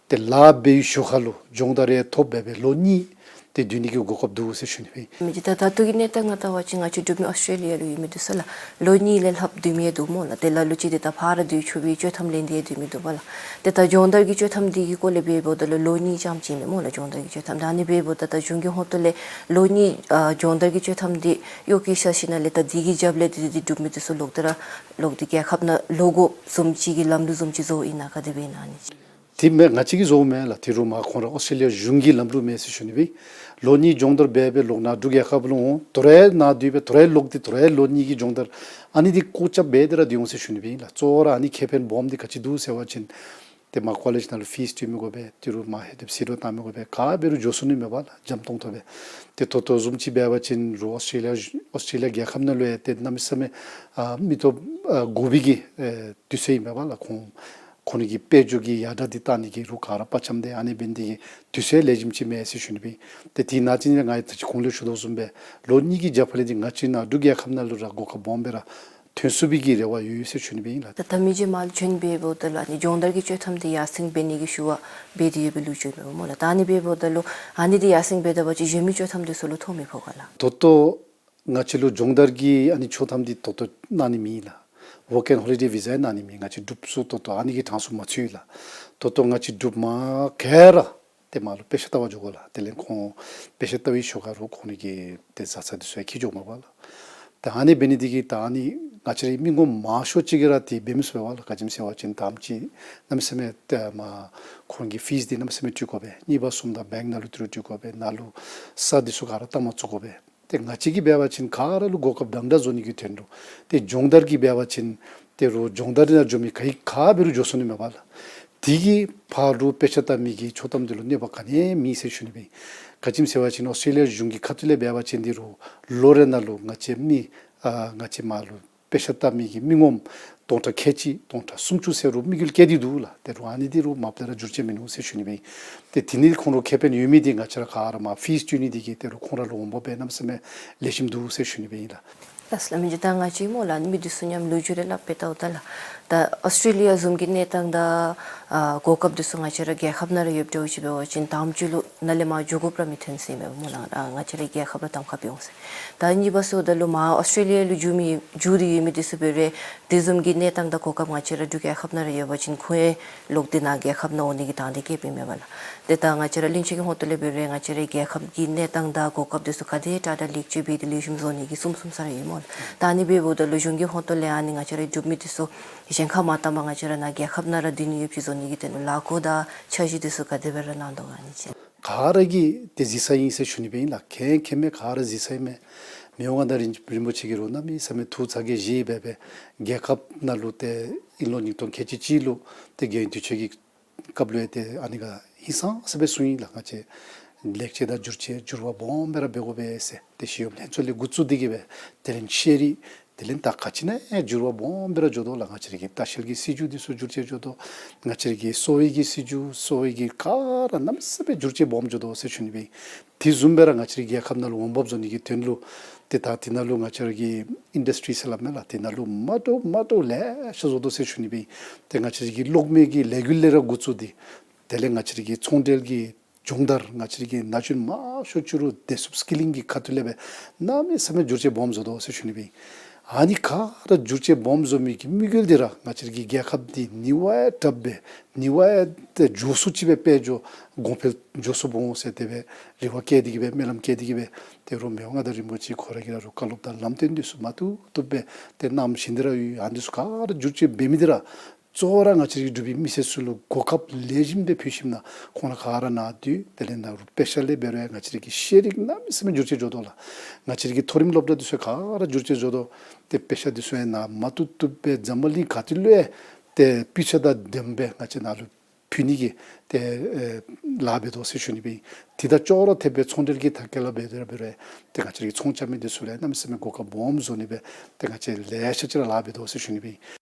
ཏེ་ལཱ་འབད་བའི་ཞོར་ཁ་ལུ་སྦྱོང་བརྡར་ཡང་ཐོབ་སྦེ་སྦེ་ལོ་གཉིས་ཏེ་སྡོད་ནི་གི་གོ་སྐབས་འདུག་ཟེར་ཞུ་ནི་སྦེ་ཨིན། མི་ཅིག་ད་ད་ལྟོ་གི་གནས་སྟངས་ནང་བལྟ་བ་ཅིན་ང་བཅས་འབྲུག་མི་ཨོསི་ཊེ་ལི་ཡ་ལུ་ཡོད་མི་འདི་ཚུ་ལགས་ལོ་གཉིས་ལས་ལྷགཔ་སྡོད་མི་ཡང་འདུག་སྨོ་ལགས། ཏེ་ལ་ལུ་ཅིག་འདི་ད་ཕར་ར་སྡོད་ཆོག་པའི་བཅའ་ཐམ་ལེན་ཏེ་ཡང་སྡོད་མི་འདུག་པ་ལགས། ཏེ་ད་སྦྱོང་བརྡར་གྱི་བཅའ་ཐམ་འདི་གི་སྐོར་ལས་འབདཝ་ད་ལུ་ལོ་གཉིས་རྐྱངམ་ཅིག་ཨིན་མས་སྨོ་ལགས། སྦྱོང་བརྡར་གྱི་བཅའ་ཐམ་ད་ཨ་ནི་འབདཝ་ད་ད་གཞུང་གི་ཧོངས་ཏོ་ལས་ལོ་གཉིས་ཨ་སྦྱོང་བརྡར་གྱི་བཅའ་ཐམ་འདི་གཡོག་བཀོལ་ཞིནམ་ལས་ད་འདི་གི་རྒྱབ་ལས་འདི་འདི་འབྲུག་མི་འདི་ཚུ་ལོག་སྟེ་ར་ལོག་སྟེ་རྒྱལ་ཁབ་ནང་ལོག་དགོཔ་བཟུམ་ཅིག་གི་ལམ་ལུགས་བཟུམ་ཅིག་བཟོཝ་ཨིན་ན་ག་དེ་སྦེ་ཨིན་ན་ཨ་ནི་ཅིག། དེ་མེན་ང་བཅས་ཀྱིས་བཟོཝ་མེན་ལགས། ཏི་རུ་མར་ཁོང་ར་ཨོསི་ཊེ་ལི་ཡ་གཞུང་གི་ལམ་ལུགས་མས་ཟེར་ཞུ་ནི་སྦེ་ཨིན། ལོ་གཉིས་སྦྱོང་བརྡར་འབད་སྦེ་ལོག་ནཱ་འབྲུག་རྒྱལ་ཁབ་ལུ་འོང་། དོ་རུང་ནཱ་སྡོད་སྦེ་དོ་རུང་ལོག་སྟེ་དོ་རུང་ལོ་གཉིས་ཀྱི་སྦྱོང་བརྡར་ཨ་ནི་འདི་ཀོ་ཅབ་འབད་དེ་ར་སྡོད་འོང་ཟེར་ཞུ་ནི་སྦེ་ཨིན་ལགས། གཙོ་བོ་ར་ཨ་ནི་ཁེ་ཕན་སྦོམ་འདི་ག་ཅི་འདུག་ཟེར་བ་ཅིན་ཏེ་མར་ཀོ་ལེཇ་ནང་ལུ་ཕིས་སྤྲོད་མི་དགོ་པས། ཏི་རུ་མར་ལྷོདཔ་ཟད་འགྲོ་བཏང་མི་དགོ་པས། ག་འབད་རུང་འགྱོ་ཚུགས་ནི་མས་པ་ལགས། འཇམ་ཏོང་ཏོ་སྦེ། ཏེ་ད་ལྟོ་བཟུམ་ཅིག་འབད་བ་ཅིན་རུང་ཨོསི་ཊེ་ལི་ཡ་ཨོསི་ཊེ་ལི་ཡ་རྒྱལ་ཁབ་ནང་ལུ་ཡང་ཏེ་གནམ་མེད་ས་མེད་ཨ་མི་ཐོབ་ཨ་དགོ་པའི་གི་ཨེ་དུས་ཚོད་ཨིན་མས་པ་ལགས། ཁོང་ཁོང་གི་དཔལ་འབྱོར་གྱི་ཡར་དྲག་འདི་བཏང་ནི་གི་རུང་ག་ར་དཔའ་བཅམ་སྟེ་ཨ་ནི་འབད་ནི་འདི་གིས་དུས་ཚོད་ལེགས་ཤོམ་ཅིག་མས་ཟེར་ཞུ་ནི་སྦེ་ཨིན། ཏེ་དེ་ནང་ཅིག་ནི་ང་ད་ཅི་གོང་ལུ་ཞུ་དོ་བཟུམ་སྦེ་ལོ་གཉིས་ཀྱི་རྒྱབ་ཕར་ལས་འདི་ང་བཅས་ནཱ་འབྲུག་རྒྱལ་ཁབ་ནང་ལུ་ར་གོ་སྐབས་སྦོམ་སྦེ་ར་ཐོན་ཚུགས་པའི་གི་རེ་བ་ཡོད་ཟེར་ཞུ་ནི་སྦེ་ཨིན་ལགས། ད་ད་མི་རྗེ་མར་ལུ་བྱོན་སྦེ་འབདཝ་ད་ལུ་ཨ་ནི་སྦྱོང་བརྡར་གྱི་བཅའ་ཐམ་འདི་ཡར་སེང་འབད་ནི་གི་ཞུ་བ་འབད་དེ་ཡོད་པའི་ལོ་རྒྱུས་མས་སྨོ་ལགས། ད་ཨ་ནི་འབདཝ་ད་ལུ་ཨ་ནི་འདི་ཡར་སེང་འབད་ད་པ་ཅིན་གཞན་མི་བཅའ་ཐམ་འདི་ཚུ་ལུ་ཐོ་མི་ཕོག་ག་ལགས། ད་ལྟོ་ང་བཅས་ལུ་སྦྱོང་བརྡར་གྱི་ཨ་ནི་བཅའ་ཐམ་འདི་ད་ལྟོ་གནང་ནི་མེད་ལགས། ཝོརཀ་ཨེནཌ་ཧོ་ལི་ཌེ་བི་ཟ་ཡང་གནང་ནི་མེད། ང་བཅས་འབྲུགཔ་ཚུ་ད་ལྟོ་ཨ་ནི་གི་གྲངས་སུ་མ་ཚུད་ལགས། ད་ལྟོ་ང་བཅས་འབྲུགཔ་མར་ག་ར་ཏེ་མར་ལུ་དཔེ་ཆ་ལྟ་བར་འགྱོ་དགོ་ལགས། དེ་ལས་ཁོང་དཔེ་ཆ་ལྟ་བའི་ཞོར་ཁ་རུང་ཁོང་གི་ཏེ་བཟའ་ཚང་འདི་ཚུ་ཡང་འཁྱིད་འགྱོཝ་མས་པ་ལགས། ད་ཨ་ནི་འབད་ནི་འདི་གིས་ད་ཨ་ནི་ང་བཅས་རའི་མི་ངོམ་མང་ཤོས་ཅིག་གིས་ར་ཏེ་འབད་མི་ཚུགས་པས་པ་ལགས། ག་ཅི་སྨོ་ཟེར་བ་ཅིན་ད་ཨེམ་ཆི་གནམ་མེད་ས་མེད་ཏེ་མར་ཁོང་གི་ཕིས་འདི་གནམ་མེད་ས་མེད་སྤྲོད་དགོ་པས། གཉིས་པ་སོངམ་ད་བེངཀ་ནང་ལུ་ཏི་རུ་སྤྲོད་དགོ་པས། ནཱ་ལུ་ས་འདི་ཚུ་ག་ར་བལྟ་མ་ཚུགས་དགོ་པས། ཏེ་ང་བཅས་ཀྱིས་འབད་བ་ཅིན་ག་ར་ལུ་གོ་སྐབས་འདྲན་འདྲ་བཟོ་ནི་གི་དོན་ལུ་ཏེ་སྦྱོང་བརྡར་གྱི་འབད་བ་ཅིན་ཏི་རུ་སྦྱོང་བརྡར་ནང་འགྱོ་མི་ག་གིས་ག་འབད་རུང་འགྱོ་ཚུགས་ནི་མས་པ་ལགས། དེ་གིས་ཕར་ལུ་དཔེ་ཆ་ལྟ་མི་གི་བཅའ་ཐམ་འདི་ལུ་གནོད་པ་ག་ནི་ཡང་མེད་ཟེར་ཞུ་ནི་སྦེ་ཨིན། ག་ཅི་སྨོ་ཟེར་བ་ཅིན་ཨོསི་ཊེ་ལི་ཡ་གཞུང་གི་ཁ་ཐུག་ལས་འབད་བ་ཅིན་འདི་རུང་ལོ་རེ་ནང་ལུ་ང་བཅས་མི་ཨ་ང་བཅས་མར་ལུ་དཔེ་ཆ་ལྟ་མི་གི་མི་ངོམ་སྟོང་ཕྲག་ཁལ་གཅིག་སྟོང་ཕྲག་སུམ་ཅུ་ཟེར་རུང་དམིགས་ཡུལ་བསྐྱེད་དེ་འདུག་ལགས། ཏེ་རུང་ཨ་ནི་འདི་རུང་མ་པ་ལས་ར་འགྱུར་བཅོས་མིན་འདུག་ཟེར་ཞུ་ནི་སྦེ་ཨིན། ཏེ་དེ་ནི་ཁོང་ལུ་ཁེ་ཕན་ཡོད་མི་འདི་ང་བཅས་ར་ག་ར་མར་ཕིས་སྤྲོད་ནི་འདི་གིས་ཏེ་རུང་ཁོང་ར་ལུ་འོང་འབབ་འབད་གནམ་མེད་ས་མེད་ལེགས་ཤོམ་འདུག་ཟེར་ཞུ་ནི་སྦེ་ཨིན་ལགས། ལགས་སོ་ལགས། མི་རྗེ་ད་ང་བཅས་སྨོ་ལགས་མི་འདི་ཚུ་མཉམ་ལོ་རྒྱུས་རེ་སླབ་སྦེ་བལྟཝ་ད་ལགས། ད་ཨོསི་ཊེ་ལི་ཡ་བཟུམ་གྱི་གནས་སྟངས་དང་ཨ་གོ་སྐབས་འདི་ཚུ་ང་བཅས་ར་རྒྱལ་ཁབ་ནང་ར་ཡོདཔ་འདྲཝ་ཅིག་འབད་བ་ཅིན་དམ་ཅིག་ལུ་ནཱ་ལས་མར་འགྱོ་དགོཔ་ར་མི་ཐོན་ཟེར་མས་སྨོ་ལགས། ཨ་ང་བཅས་རའི་རྒྱལ་ཁབ་ར་གདམ་ཁ་འབད་འོང་ཟེར། ད་གཉིས་པ་སོངམ་ད་ལུ་མར་ཨོསི་ཊེ་ལི་ཡ་ལུ་འགྱོ་མི་འགྱོ་སྟེ་ཡོད་མི་འདི་ཚུ་འབད་རུང་དེ་བཟུམ་གྱི་གནས་སྟངས་དང་གོ་སྐབས་ང་བཅས་ར་འབྲུག་རྒྱལ་ཁབ་ནང་ར་ཡོད་པ་ཅིན་ཁོང་ཡང་ལོག་སྟེ་ནཱ་རྒྱལ་ཁབ་ནང་འོང་ནི་གི་དང་འདོད་བསྐྱེདཔ་ཨིན་མས་པ་ལགས། ཏེ་ད་ང་བཅས་ར་གླིང་ཆེན་གྱི་ཧོངས་ཏོ་ལས་འབད་རུང་ང་བཅས་རའི་རྒྱལ་ཁབ་ཀྱི་གནས་སྟངས་དང་གོ་སྐབས་འདི་ཚུ་ག་དེ་དྲག་དྲག་ལེགས་བཅོས་འབད་དེ་ལེགས་ཤོམ་བཟོ་ནི་གི་གསུངམ་གསུངམ་ས་ར་ཡོད་སྨོ་ལགས། ད་ཨ་ནི་འབདཝ་ད་ལུ་གཞུང་གི་ཧོངས་ཏོ་ལས་ཨ་ནི་ང་བཅས་རའི་འབྲུག་མི་འདི་ཚུ་གཞན་ཁར་མ་བཏང་པར་ང་བཅས་ར་ནཱ་རྒྱལ་ཁབ་ནང་ར་སྡོད་ནི་ཡོདཔ་ཅིག་བཟོ་ནི་གི་དོན་ལུ་ལཱ་འགོ་དང་འཆར་གཞི་འདི་ཚུ་ག་དེ་སྦེ་ར་གནང་དོ་ག་ཨ་ནི་ཅིག། ག་ར་གིས་ཏེ་གཟིགས་ས་ཨིན་ཟེར་ཞུ་ནི་སྦེ་ཨིན་ལགས། མཁྱེན་མཁྱེན་མི་ག་ར་གཟིགས་ས་ཨིན་མས། མི་དབང་མངའ་བདག་རིན་རིན་པོ་ཆེ་གིས་རུང་གནམ་མེད་ས་མེད་ཐུགས་ཚ་གྱང་བཞེས་སྦེ་སྦེ་རྒྱལ་ཁབ་ནང་ལུ་ཏེ་དབྱིན་ལོ་ཉིས་སྟོང་ཁལ་གཅིག་གཅིག་ལུ་ཏེ་རྒྱལ་ཡོངས་དུས་ཆེན་གྱི་སྐབས་ལུ་ཡང་ཏེ་ཨ་ནི་ག་ཧིང་སངས་ས་སྦེ་གསུངས་ཡི་ལགས། ང་བཅས་ལེགས་བཅོས་དང་བསྒྱུར་བཅོས་འགྱུར་བ་སྦོམ་སྦེ་ར་འབད་དགོ་པས་ཟེར། ཏེ་ཞི་གཡོག་ལྷན་ཚོགས་ལས་འགོ་བཙུགས་ཏེ་གི་སྦེ་དེ་ལས་ཤེས་རིག་དེ་ལས་ད་ག་ཅི་ནང་ཡང་འགྱུར་བ་སྦོམ་སྦེ་ར་འགྱོ་དོ་ལགས། ང་བཅས་རའི་གི་ལྟ་བཤལ་གྱི་སྲིད་བྱུས་འདི་ཚུ་བསྒྱུར་བཅོས་འགྱོ་དོ། ང་བཅས་རའི་གི་གསོ་བའི་གི་སྲིད་བྱུས་གསོ་བའི་གི་ག་ར་གནམ་མེད་ས་མེད་བསྒྱུར་བཅོས་སྦོམ་འགྱོ་དོ་ཟེར་ཞུ་ནི་སྦེ། དེ་བཟུམ་སྦེ་ར་ང་བཅས་རའི་རྒྱལ་ཁབ་ནང་ལུ་འོང་འབབ་བཟོ་ནི་གི་དོན་ལུ་ཏེ་ད་དེ་ནང་ལུ་ང་བཅས་ར་གི་ཨིན་ཌསི་ཊི་རི་ཟེར་སླབ་མས་ལགས། དེ་ནང་ལུ་མ་འདྲཝ་མ་འདྲཝ་ལེ་ཤ་བཟོ་དོ་ཟེར་ཞུ་ནི་སྦེ། ཏེ་ང་བཅས་རའི་གི་གློག་མེ་གི་ལས་འགུལ་ལས་ར་འགོ་བཙུགས་ཏེ་དེ་ལས་ང་བཅས་རའི་གི་ཚོང་འབྲེལ་གྱི་སྦྱོང་བརྡར་ང་བཅས་རའི་གི་ན་གཞོན་མང་ཤོས་ཅིག་རུང་བདེ་སྲུངཔ་སི་ཀི་ལིང་གི་ཁ་ཐུག་ལས་སྦེ་གནམ་མེད་ས་མེད་བསྒྱུར་བཅོས་སྦོམ་བཟོ་དོ་ཟེར་ཞུ་ནི་སྦེ། ཨ་ནི་ག་ར་བསྒྱུར་བཅོས་སྦོམ་བཟོ་མི་གི་དམིགས་ཡུལ་འདི་ར་ང་བཅས་ར་གི་རྒྱལ་ཁབ་འདི་ནི་བ་ཡང་དྲགཔ་སྦེ་ནི་བ་ཡང་ཏེ་མགྱོགས་སུ་ཅིག་སྦེ་དཔལ་འབྱོར་གོང་འཕེལ་མགྱོགས་སུ་འོང་ཟེར་དེ་སྦེ་རེ་བ་བསྐྱེད་དེ་གི་སྦེ་སྨོན་ལམ་བསྐྱེད་དེ་གི་སྦེ་ཏེ་རུང་མི་དབང་མངའ་བདག་རིན་པོ་ཆེ་ཁོ་ར་གིས་ར་རུང་བཀའ་སློབ་དང་ལམ་སྟོན་འདི་ཚུ་མ་བཏུབ་བཏུབ་སྦེ་ཏེ་གནང་བཞིན་དེ་ར་ཡོད། ཨ་ནི་ཚུ་ག་ར་བསྒྱུར་བཅོས་འབད་མི་འདི་ར་གཙོ་བོ་ར་ང་བཅས་ར་གི་འབྲུག་པའི་མི་སེར་ཚུ་ལུ་གོ་སྐབས་ལེགས་ཤོམ་སྦེ་ཕུལ་ཞིནམ་ན་ཁོང་ར་ག་ར་ནཱ་སྡོད། དེ་ལས་ནཱ་རུང་དཔེ་ཆ་ལས་འབད་རུང་ཡང་ང་བཅས་ར་གི་ཤེས་རིག་གནམ་མེད་ས་མེད་བསྒྱུར་བཅོས་འགྱོ་དོ་ལགས། ང་བཅས་ར་གི་མཐོ་རིམ་སློབ་གྲྭ་འདི་ཚུ་ག་ར་བསྒྱུར་བཅོས་འགྱོ་དོ། ཏེ་དཔེ་ཆ་འདི་ཚུ་ཡང་ནཱ་མ་བཏུབ་བཏུབ་སྦེ་འཛམ་བུ་གླིང་ག་ཏེ་ལུ་ཡང་ཏེ་སྤུས་ཚད་དང་ལྡནམ་སྦེ་ང་བཅས་ནཱ་ལུ་ཕུལ་ནི་གི་ཏེ་ཨེ་ལཱ་འབད་དོ་ཟེར་ཞུ་ནི་སྦེ་ཨིན། དེ་དང་ཅོག་ར་འཐདཔ་སྦེ་ཚོང་འབྲེལ་གྱི་ཐད་ཁར་ལུ་འབད་དེ་ར་འབད་རུང་ཏེ་ང་བཅས་ར་གི་ཚོང་རྐྱབ་མི་འདི་ཚུ་ལུ་ཡང་གནམ་མེད་ས་མེད་གོ་སྐབས་སྦོམ་བཟོ་ནི་སྦེ་ཏེ་ང་བཅས་ལེ་ཤ་ཅིག་ར་ལཱ་འབད་དོ་ཟེར་ཞུ་ནི་སྦེ་ཨིན།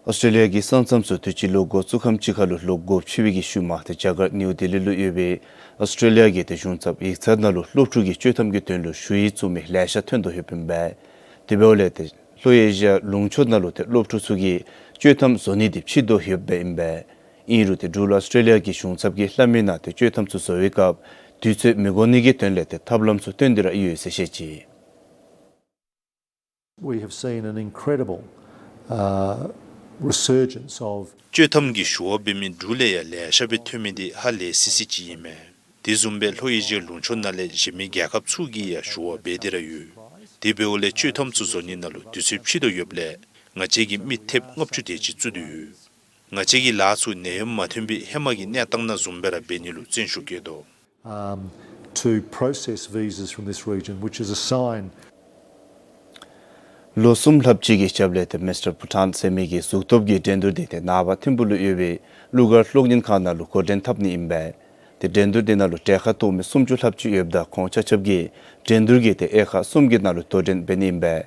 ཨོསི་ཊྲེ་ལི་ཡ་གི་ས་མཚམས་སུ་དུས་ཅི་ལོ་འགོ་བཙུགས་ཁམས་ཅིག་ཁར་ལུ་ལོག་དགོཔ་ཆེ་བའི་གི་ཤུལ་མ་ཏེ་རྒྱ་གར་ནིའུ་ལྡི་ལི་ལུ་ཡོད་པའི་ཨོསི་ཊྲེ་ལི་ཡ་གི་ཏེ་གཞུང་ཚབ་ཡིག་ཚང་ནང་ལུ་སློབ་ཕྲུག་གིས་བཅོས་ཐམ་གྱི་དོན་ལུ་ཞུ་ཡིག་བཙུགས་མི་ལེ་ཤ་ཐོན་དོ་ཡོདཔ་ཨིན་པས། དེ་འབདཝ་ལས་ཏེ་ལྷོ་ཨེ་ཤི་ཡ་ལུང་ཕྱོགས་ནང་ལུ་ཏེ་སློབ་ཕྲུག་ཚུ་གིས་བཅོས་ཐམ་བཟོ་ནི་འདི་ཕྱིས་དོ་ཡོདཔ་ཨིན་པས། ཨིན་རུང་ཏེ་འབྲུག་ལུ་ཨོསི་ཊྲེ་ལི་ཡ་གི་གཞུང་ཚབ་ཀྱིས་སླབ་མིའི་ནང་ཏེ་བཅོས་ཐམ་ཚུ་བཟོ་བའི་སྐབས་དུས་ཚོད་མི་འགོར་ནི་གི་དོན་ལས་ཏེ་ཐབས་ལམ་ཚུ་བཏོན་ཏེ་ར་ཡོད་ཟེར་བཤད་ཅི། We have seen an incredible, uh, resurgence of བཅོས་ཐམ་གྱི་ཞུ་བ་འབད་མི་འབྲུག་ལས་ཡང་ལེ་ཤ་སྦེ་ཐོན་མི་འདི་ཧ་ལས་སི་སི་ཅིག་ཨིན་མས། དེ་བཟུམ་སྦེ་ལྷོ་ཨེ་ཤི་ཡ་ལུང་ཕྱོགས་ནང་ལས་གཞན་མི་རྒྱལ་ཁབ་ཚུ་གིས་ཡང་ཞུ་བ་འབད་དེ་ར་ཡོད། དེ་འབདཝ་ལས་བཅོས་ཐམ་ཚུ་བཟོ་ནི་ནང་ལུ་དུས་ཚོད་ཕྱིས་དོ་ཡོདཔ་ལས་ང་བཅས་ཀྱིས་མི་ཐེབས་ལྔ་བཅུ་དེ་ཅིག་བཙུགས་ཏེ་ཡོད། ང་བཅས་ཀྱི་ལཱ་ཚུ་ནད་ཡམས་མ་ཐོན་པའི་ཧེ་མ་གི་གནས་སྟངས་ནང་བཟུམ་སྦེ་ར་འབད་ནི་ལུ་བརྩོན་ཤུགས་བསྐྱེད་དོ། Um, to process visas from this region, which is a sign. ལོ་གསུམ་ལྷགཔ་ཅིག་གི་རྒྱབ་ལས་ཏེ་མིསི་ཊར་བྷུ་ཊཱན་ཟེར་མི་གིས་གཟུགས་སྟོབས་ཀྱི་འགྲན་བསྡུར་འདི་ཏེ་ནངས་པ་ཐིམ་ཕུག་ལུ་ཡོད་པའི་གླུ་གར་གློག་བརྙན་ཁང་ནང་ལུ་འགོ་འདྲེན་འཐབ་ནི་ཨིན་པས། ཏེ་འགྲན་བསྡུར་འདི་ནང་ལུ་གྲལ་ཁར་གཏོགས་མི་སུམ་ཅུ་ལྷགཔ་ཅིག་ཡོདཔ་ད་ཁོང་ཆ་ཁྱབ་ཀྱིས་འགྲན་བསྡུར་གྱི་ཏེ་དབྱེ་ཁག་གསུམ་གྱི་ནང་ལུ་དོ་འགྲན་འབད་ནི་ཨིན་པས།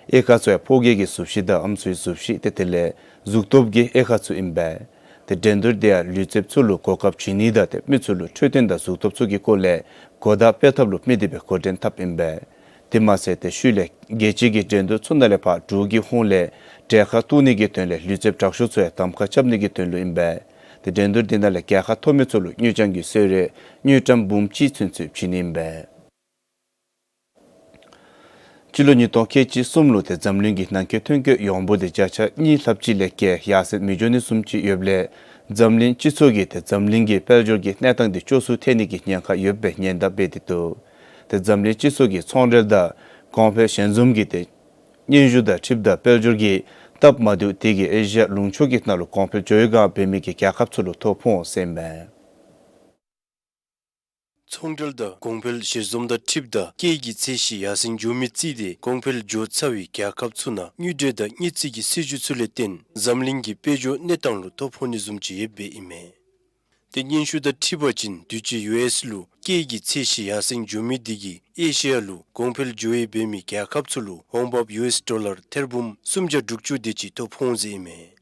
དབྱེ་ཁག་ཚུ་ཡང་ཕོ་སྐྱེས་ཀྱི་གཟུགས་གཞི་དང་ཨམ་སྲུའི་གཟུགས་གཞི་ཏེ་དེ་ལས་གཟུགས་སྟོབས་ཀྱི་དབྱེ་ཁག་ཚུ་ཨིན་པས། ཏེ་འགྲན་བསྡུར་འདི་ཡང་ལུས་རྩལཔ་ཚུ་ལུ་གོ་སྐབས་བྱིན་ནི་དང་ཏེ་མི་ཚུ་ལུ་འཕྲོད་བསྟེན་དང་གཟུགས་སྟོབས་ཚུ་གི་སྐོར་ལས་གོ་བརྡ་སྤེལ་ཐབས་ལུ་དམིགས་ཏེ་སྦེ་འགོ་འདྲེན་འཐབ་ཨིན་པས། དེ་མ་ཚད་ཏེ་ཤུལ་ལས་རྒྱལ་སྤྱི་གི་འགྲན་བསྡུར་ཚུ་ནང་ལས་ཕར་འབྲུག་གི་ཧོངས་ལས་གྲལ་ཁར་གཏོགས་ནི་གི་དོན་ལས་ལུས་རྩལཔ་དྲག་ཤོས་ཚུ་ཡང་གདམ་ཁ་རྐྱབ་ནི་གི་དོན་ལུ་ཨིན་པས། ཏེ་འགྲན་བསྡུར་འདི་ནང་ལས་རྒྱལ་ཁ་ཐོབ་མི་ཚུ་ལུ་དངུལ་རྐྱང་གི་གསོལ་རས་དངུལ་ཀྲམ་འབུམ་གཅིག་ཚུན་ཚོད་བྱིན་ནི་ཨིན་པས། སྤྱི་ལོ་ཉིས་སྟོང་ཁལ་གཅིག་གསུམ་ལུ་ཏེ་འཛམ་གླིང་གི་ནང་འཁོད་ཐོན་སྐྱེད་ཡོངས་འབོར་འདི་བརྒྱ་ཆ་གཉིས་ལྷགཔ་ཅིག་ལས་བརྒལ་ཡར་སེང་མི་འགྱོ་ནི་བཟུམ་ཅིག་ཡོདཔ་ལས་འཛམ་གླིང་སྤྱི་ཚོགས་ཀྱིས་ཏེ་འཛམ་གླིང་གི་དཔལ་འབྱོར་གྱི་གནས་སྟངས་འདི་སྐྱོ་སུ་ཐལ་ནི་གི་ཉེན་ཁ་ཡོདཔ་སྦེ་ཉེན་བརྡ་འབད་དེ་འདུག། ཏེ་འཛམ་གླིང་སྤྱི་ཚོགས་ཀྱི་ཚོང་འབྲེལ་དང་གོང་འཕེལ་ཞལ་འཛོམས་ཀྱི་ཏེ་སྙན་ཞུ་དང་འཁྲིལཝ་ད་དཔལ་འབྱོར་གྱི་སྟབས་མ་བདེཝ་དེ་གིས་ཨེ་ཤི་ཡ་ལུང་ཕྱོགས་ཀྱི་ནང་ལུ་གོང་འཕེལ་འགྱོ་བའི་སྒང་འབད་མི་གི་རྒྱལ་ཁབ་ཚུ་ལུ་ཐོ་ཕོག་འོང་ཟེར་ཨིན་མས། ཚོང་འབྲེལ་དང་གོང་འཕེལ་ཞལ་འཛོམས་དང་འཁྲིལཝ་ད་སྐྱེད་ཀྱི་ཚད་གཞི་ཡར་སེང་འགྱོ་མི་རྩིས་ཏེ་གོང་འཕེལ་འགྱོ་ཚར་བའི་རྒྱལ་ཁབ་ཚུ་ནང་དངུལ་འབྲེལ་དང་དངུལ་རྩིས་ཀྱི་སྲིད་བྱུས་ཚུ་ལས་བརྟེན་འཛམ་གླིང་གི་དཔལ་འབྱོར་གནས་སྟངས་ལུ་ཐོ་ཕོག་ནི་བཟུམ་ཅིག་ཡོདཔ་སྦེ་ཨིན་མས། ཏེ་སྙན་ཞུ་དང་འཁྲིལ་བ་ཅིན་དུས་ཅི་ཡུ་ཨེསི་ལུ་སྐྱེད་ཀྱི་ཚད་གཞི་ཡར་སེང་འགྱོ་མི་དེ་གིས་ཨེ་ཤི་ཡ་ལུ་གོང་འཕེལ་འགྱོ་ཡི་འབད་མི་རྒྱལ་ཁབ་ཚུ་ལུ་འོང་འབབ་ཡུ་ཨེསི་ཌོ་ལར་ཐེར་འབུམ་སུམ་བརྒྱ་དྲུག་ཅུ་དེ་ཅིག་ཐོ་ཕོག་འོང་ཟེར་ཨིན་མས།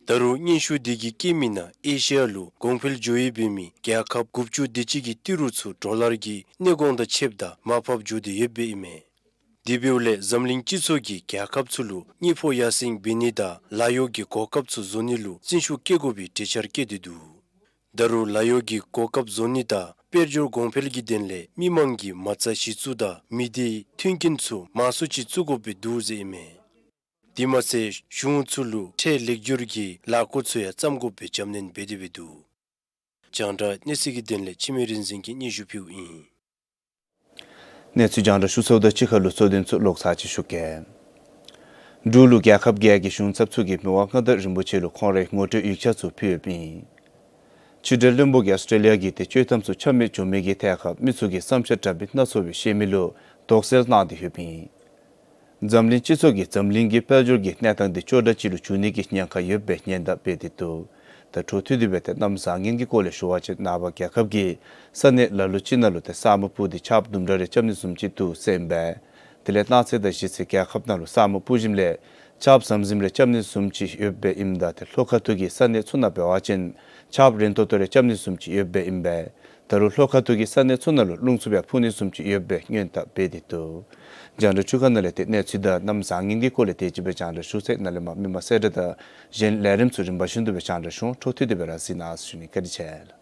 ད་རུང་སྙན་ཞུ་དེ་གིས་བཀོད་མི་ནང་ཨེ་ཤི་ཡ་ལུ་གོང་འཕེལ་འགྱོ་ཡི་འབད་མི་རྒྱལ་ཁབ་དགུ་བཅུ་དེ་ཅིག་གི་ཏི་རུ་ཚུ་ཌོ་ལར་གྱི་གནས་གོང་དང་ཕྱདཔ་ད་མར་ཕབ་འགྱོ་སྟེ་ཡོདཔ་སྦེ་ཨིན་མས། དེ་འབདཝ་ལས་འཛམ་གླིང་སྤྱི་ཚོགས་ཀྱིས་རྒྱལ་ཁབ་ཚུ་ལུ་དངུལ་ཕོགས་ཡར་སེང་འབད་ནི་དང་ལཱ་གཡོག་གི་གོ་སྐབས་ཚུ་བཟོ་ནི་ལུ་བརྩོན་ཤུགས་བསྐྱེད་དགོ་པའི་གྲོས་འཆར་བཀོད་དེ་འདུག། ད་རུང་ལཱ་གཡོག་གི་གོ་སྐབས་བཟོ་ནི་དང་དཔལ་འབྱོར་གོང་འཕེལ་གྱི་དོན་ལས་མི་མང་གི་མ་རྩ་གཞི་བཙུགས་དང་མི་སྡེའི་མཐུན་རྐྱེན་ཚུ་མང་སུ་ཅིག་བཙུགས་དགོཔ་སྦེ་འདུག་ཟེར་ཨིན་མས། དེ་མ་ཚད་གཞུང་ཚུ་ལུ་ཁྲལ་ལེགས་བསྒྱུར་གྱི་ལཱ་བཀོད་ཚུ་ཡང་བརྩམ་དགོཔ་སྦེ་རྒྱབ་སྣོན་འབད་དེ་སྦེ་འདུག། རྒྱང་བསྒྲགས་གནས་ཚུལ་གྱི་དོན་ལས་འཆི་མེད་རིག་འཛིན་གྱིས་སྙན་ཞུ་ཕུལཝ་ཨིན། གནས་ཚུལ་རྒྱང་བསྒྲགས་ཞུ་ཚརཝ་དང་གཅིག་ཁར་ལུ་གཙོ་དོན་ཚུ་ལོག་ཚར་ཅིག་ཞུ་གེ། འབྲུག་ལུ་རྒྱལ་ཁབ་བརྒྱད་ཀྱི་གཞུང་ཚབ་ཚུ་གིས་མི་དབང་མངའ་བདག་རིན་པོ་ཆེ་ལུ་ཁོང་རའི་ངོ་སྤྲོད་ཡིག་ཆ་ཚུ་ཕུལ་ཡོདཔ་ཨིན། ཕྱི་འབྲེལ་བློན་པོ་གིས་ཨོསི་ཊྲེ་ལི་ཡ་གི་ཏེ་བཅོས་ཐམ་ཚུ་ཆ་མེད་འགྱོ་མི་གི་ཐད་ཁར་མི་ཚུ་གི་བསམ་འཆར་འདྲ་མིན་སྣ་ཚོགས་སྦེ་བཤད་མི་ལུ་དོགས་སེལ་གནང་སྟེ་ཡོདཔ་ཨིན། འཛམ་གླིང་སྤྱི་ཚོགས་ཀྱིས་འཛམ་གླིང་གི་དཔལ་འབྱོར་གྱི་གནས་སྟངས་འདི་སྐྱོ་དྲགས་ཅིག་ལུ་འགྱུར་ནི་གི་ཉེན་ཁ་ཡོདཔ་སྦེ་ཉེན་བརྡ་འབད་དེ་འདུག། ད་འཕྲོ་མཐུད་དེ་སྦེ་ཏེ་གནམ་བཟང་ངན་གྱི་སྐོར་ལས་ཞུ་བ་ཅིན་ནངས་པ་རྒྱལ་ཁབ་ཀྱི་ས་གནས་ལ་ལུ་ཅིག་ནང་ལུ་ཏེ་ས་སྨུག་སྤུབས་ཏེ་ཆརཔ་དུམ་གྲ་རེ་རྐྱབ་ནི་བཟུམ་ཅིག་འདུག་ཟེར་ཨིན་པས། དེ་ལས་གནངས་ཚེ་དང་གཞེས་ཚེ་རྒྱལ་ཁབ་ནང་ལུ་ས་སྨུག་སྤུབས་ཞིནམ་ལས་ཆརཔ་ཟམ་ཟིམ་རེ་རྐྱབ་ནི་བཟུམ་ཅིག་ཡོདཔ་སྦེ་ཨིནམ་ད་ཏེ་ལྷོ་ཁ་ཐུག་གི་ས་གནས་ཚུ་ནང་འབད་བ་ཅིན་ཆརཔ་རན་ཏོག་ཏོ་རེ་རྐྱབ་ནི་བཟུམ་ཅིག་ཡོདཔ་སྦེ་ཨིན་པས། ད་རུང་ལྷོ་ཁ་ཐུག་གི་ས་གནས་ཚུ་ནང་ལུ་རླུང་འཚུབ་ཡང་འཕུ་ནི་བཟུམ་ཅིག་ཡོདཔ་སྦེ་སྔོན་བརྡ་འབད་དེ་འདུག། རྒྱང་བསྒྲགས་ཚུ་གི་ནང་ལས་ཏེ་གནས་ཚུལ་དང་གནམ་བཟང་ངན་གྱི་སྐོར་ལས་དེ་ཅིག་སྦེ་རྒྱང་བསྒྲགས་ཞུ་ཚར། ནཱ་ལས་མར་མི་མང་གསལ་བསྒྲགས་དང་གཞན་ལས་རིམ་ཚུ་རིམ་པ་བཞིན་དུ་སྦེ་རྒྱང་བསྒྲགས་ཞུ་འོང་། འཕྲོ་མཐུད་དེ་སྦེ་ར་གཟིགས་གནང་ཟེར་ཞུ་ནི། བཀའ་དྲིན་ཆེ་ལགས།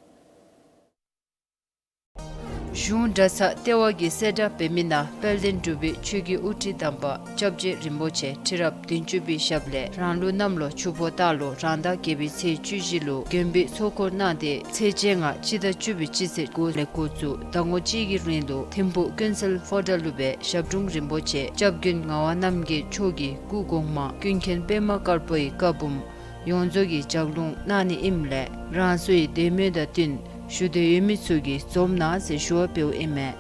གཞུང་གྲྭ་ཚང་ལྟེ་བ་གིས་གསལ་བསྒྲགས་འབད་མི་ནང་དཔལ་ལྡན་འབྲུག་པའི་ཆོས་ཀྱི་དབུ་ཁྲིད་དམ་པ་སྐྱབས་རྗེ་རིན་པོ་ཆེ་ཁྲི་རབས་བདུན་ཅུ་པའི་ཞབས་ལས་རང་ལུགས་གནམ་ལོ་ཆུ་ཕོ་སྟག་ལོ་རང་ཟླ་བརྒྱད་པའི་ཚེས་བཅུ་བཞི་ལུ་མགོན་པོའི་ཚོགས་འཁོར་གནང་སྟེ་ཚེས་བཅོ་ལྔ་སྤྱི་ཟླ་བཅུ་པའི་སྤྱི་ཚེས་དགུ་ལས་འགོ་བཙུགས་ཟླ་ངོ་གཅིག་གི་རིང་ལུ་ཐིམ་ཕུག་ཀུན་གསལ་ཧོ་ཊེལ་ལུ་སྦེ་ཞབས་དྲུང་རིན་པོ་ཆེ་སྐྱབས་མགོན་ངག་དབང་རྣམ་རྒྱལ་མཆོག་གི་སྐུ་གོང་མ་ཀུན་མཁྱེན་པདྨ་དཀར་པོའི་བཀའ་འབུམ་ཡོངས་རྫོགས་ཀྱི་ལྗགས་ལུང་གནང་ནི་ཨིནམ་ལས་རང་སོའི་དད་མོས་དང་བསྟུན་ཞུ་འདོད་ཡོད་མི་ཚུ་གིས་འཛོམས་གནང་ཟེར་ཞུ་བ་འབདཝ་ཨིན་མས།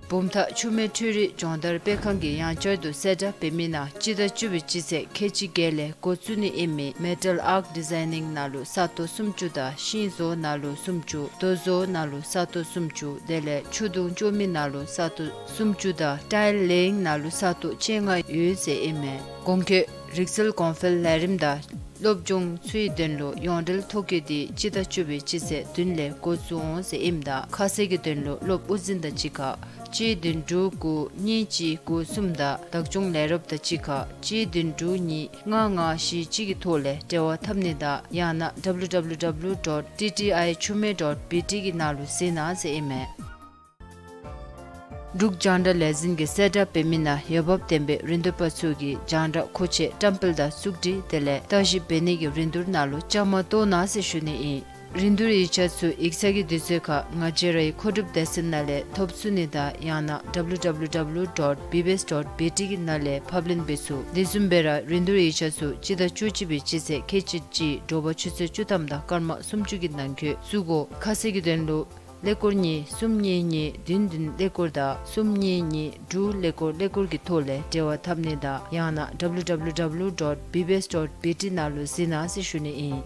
བུམ་ཐང་ཆུ་སྨད་འཕྲུལ་རིག་སྦྱོང་བརྡར་སྤེལ་ཁང་གིས་ཡང་བསྐྱར་དུ་གསལ་བསྒྲགས་འབད་མི་ནང་སྤྱི་ཟླ་བཅུ་པའི་སྤྱི་ཚེས་ཁལ་གཅིག་བརྒྱད་ལས་འགོ་བཙུགས་ནི་ཨིན་མི་མེ་ཊལ་ཨརཀ་ཌི་ཛའི་ནིང་ནང་ལུ་ས་སྟོང་སུམ་ཅུ་དང་ཤིང་བཟོ་ནང་ལུ་སུམ་ཅུ་རྡོ་བཟོ་ནང་ལུ་ས་སྟོང་སུམ་ཅུ་དེ་ལས་ཆུ་དུང་བཅོ་མི་ནང་ལུ་ས་སྟོང་སུམ་ཅུ་དང་ཊའིལ་ལེ་ཡིང་ནང་ལུ་ས་སྟོང་བཅོ་ལྔ་ཡོད་ཟེར་ཨིན་མས། གོང་འཁོད་རིག་རྩལ་གོང་འཕེལ་ལས་རིམ་དང་སློབ་སྦྱོང་ཚུའི་དོན་ལུ་ཡོངས་འབྲེལ་ཐོ་བཀོད་འདི་སྤྱི་ཟླ་བཅུ་པའི་སྤྱི་ཚེས་བདུན་ལས་འགོ་བཙུགས་འོང་ཟེར་ཨིནམ་ད་ཁ་གསལ་གྱི་དོན་ལུ་སློབ་དབུ་འཛིན་དང་གཅིག་ཁར་གཅིག་བདུན་དྲུག་དགུ་གཉིས་གཅིག་དགུ་གསུམ་དང་བདག་སྐྱོང་ལས་རོགསཔ་དང་གཅིག་ཁར་གཅིག་བདུན་དྲུག་གཉིས་ལྔ་ལྔ་བཞི་གཅིག་གི་ཐོག་ལས་འབྲེལ་བ་འཐབ་ནི་དང་ཡང་ན་W W W dot T T I Chumey dot B T གི་ནང་ལུ་གཟིགས་གནང་ཟེར་ཨིན་མས། འབྲུག་རྒྱང་བསྒྲགས་ལས་འཛིན་གྱིས་གསལ་བསྒྲགས་འབད་མི་ནང་འོས་འབབ་ལྡན་པའི་རིན་བསྡུར་པ་ཚུ་གིས་རྒྱང་བསྒྲགས་མཁོ་ཆས་བཀྲམ་སྤེལ་དང་བཙུགས་སྒྲིག་དེ་ལས་བརྟག་ཞིབ་འབད་ནི་གི་རིན་བསྡུར་ནང་ལུ་བཅའ་མར་གཏོགས་གནང་ཟེར་ཞུ་ནི་ཨིན། རིན་བསྡུར་ཡིག་ཆ་ཚུ་ཡིག་ཚང་གི་དུས་ཚོད་ཁར་ང་བཅས་རའི་མཁོ་སྒྲུབ་སྡེ་ཚན་ནང་ལས་ཐོབ་ཚུགས་ནི་དང་ཡང་ན་W W W dot B B S dot B T གི་ནང་ལས་ཕབ་ལེན་འབད་ཚུགས། དེ་བཟུམ་སྦེ་ར་རིན་བསྡུར་ཡིག་ཆ་ཚུ་སྤྱི་ཟླ་བཅུ་གཅིག་པའི་སྤྱི་ཚེས་ཁལ་གཅིག་གཅིག་དྲོ་པ་ཆུ་ཚོད་བཅུ་ཐམ་དང་སྐར་མ་སུམ་ཅུ་གི་ནང་འཁོད་བཙུགས་དགོ། ཁ་གསལ་གྱི་དོན་ལུ་ཀླད་ཀོར་གཉིས་གསུམ་གཉིས་གཉིས་བདུན་བདུན་ཀླད་ཀོར་དང་གསུམ་གཉིས་གཉིས་དྲུག་ཀླད་ཀོར་ཀླད་ཀོར་གྱི་ཐོག་ལས་འབྲེལ་བ་འཐབ་ནི་དང་ཡང་ན་W W W dot B B S dot B T ནང་ལུ་གཟིགས་གནང་ཟེར་ཞུ་ནི་ཨིན།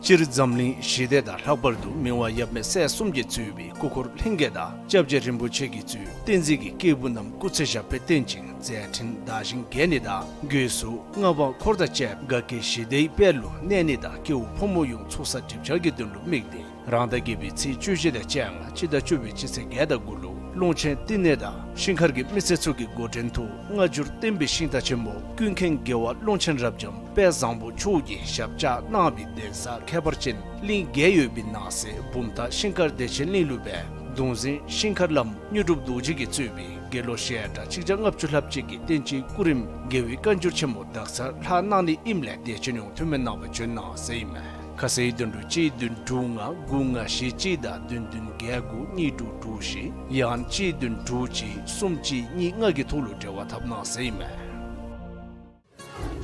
སྤྱིར་འཛམ་གླིང་ཞི་བདེ་དང་ལྷག་པར་དུ་མི་དབང་ཡབ་མེས་སྲས་གསུམ་གྱིས་གཙོས་པའི་སྐུ་འཁོར་ལྷན་རྒྱས་དང་སྐྱབས་རྗེ་རིན་པོ་ཆེ་གིས་གཙོས་བསྟན་འཛིན་གྱི་སྐྱེས་བུ་རྣམས་སྐུ་ཚེ་ཞབས་པད་བརྟན་ཅིང་མཛད་འཕྲིན་དར་ཞིང་རྒྱས་ནི་དང་སྒོས་སུ་མངའ་འབངས་འཁོར་དང་བཅས་དགའ་སྐྱིད་ཞི་བདེའི་དཔལ་ལུ་གནས་ནི་དང་སྐྱེ་བོ་ཕོ་མོ་ཡོངས་ཚོགས་བསགས་སྒྲིབ་སྦྱང་གི་དོན་ལུ་དམིགས་ཏེ་རང་ཟླ་བརྒྱད་པའི་ཚེས་བཅུ་བཞི་དང་བཅོ་ལྔ་སྤྱི་ཟླ་བཅུ་པའི་སྤྱི་ཚེས་བརྒྱད་དང་དགུ་ལུ་ཀློང་ཆེན་བསྟི་གནས་དང་ཤིང་མཁར་གྱི་མི་སེར་ཚུ་གི་འགོ་འདྲེན་ཐོག་སྔ་འགྱུར་བསྟན་པའི་ཤིང་རྟ་ཆེན་པོ་ཀུན་མཁྱེན་རྒྱལ་བ་ཀློང་ཆེན་རབ་འབྱམས་དཔལ་བཟང་པོ་མཆོག་གིས་ཞབས་བཅགས་གནང་བའི་གདན་ས་ཁྱད་པར་ཅན་གླིང་བརྒྱད་ཡོད་པའི་ནང་གསེས་བུམ་ཐང་ཤིང་མཁར་བདེ་ཆེན་གླིང་ལུ་སྦེ་གདུང་འཛིན་ཤིང་མཁར་བླམ་དངོས་གྲུབ་རྡོ་རྗེ་གིས་གཙོས་པའི་དགེ་སློང་ཞལ་གྲངས་གཅིག་བརྒྱ་ལྔ་བཅུ་ལྷགཔ་ཅིག་གིས་བསྟན་སྤྱིའི་སྐུ་རིམ་རྒྱལ་བའི་བཀའ་འགྱུར་ཆེན་མོ་དག་ཚར་ལྷག་གནང་ནི་ཨིནམ་ལས་བདེ་ཆེན་ཡོངས་འཐུས་མི་རྣམ་པ་བྱོན་གནང་ཟེར་ཨིན་མས། ཁ་གསལ་དོན་ལུ་གཅིག་བདུན་དྲུག་ལྔ་དགུ་ལྔ་བཞི་གཅིག་དང་བདུན་བདུན་བརྒྱད་དགུ་གཉིས་དྲུག་དྲུག་བཞི་ཡང་གཅིག་བདུན་དྲུག་གཅིག་གསུམ་གཅིག་གཉིས་ལྔ་གི་ཐོག་ལུ་འབྲེལ་བ་འཐབ་གནང་ཟེར་ཨིན་མས།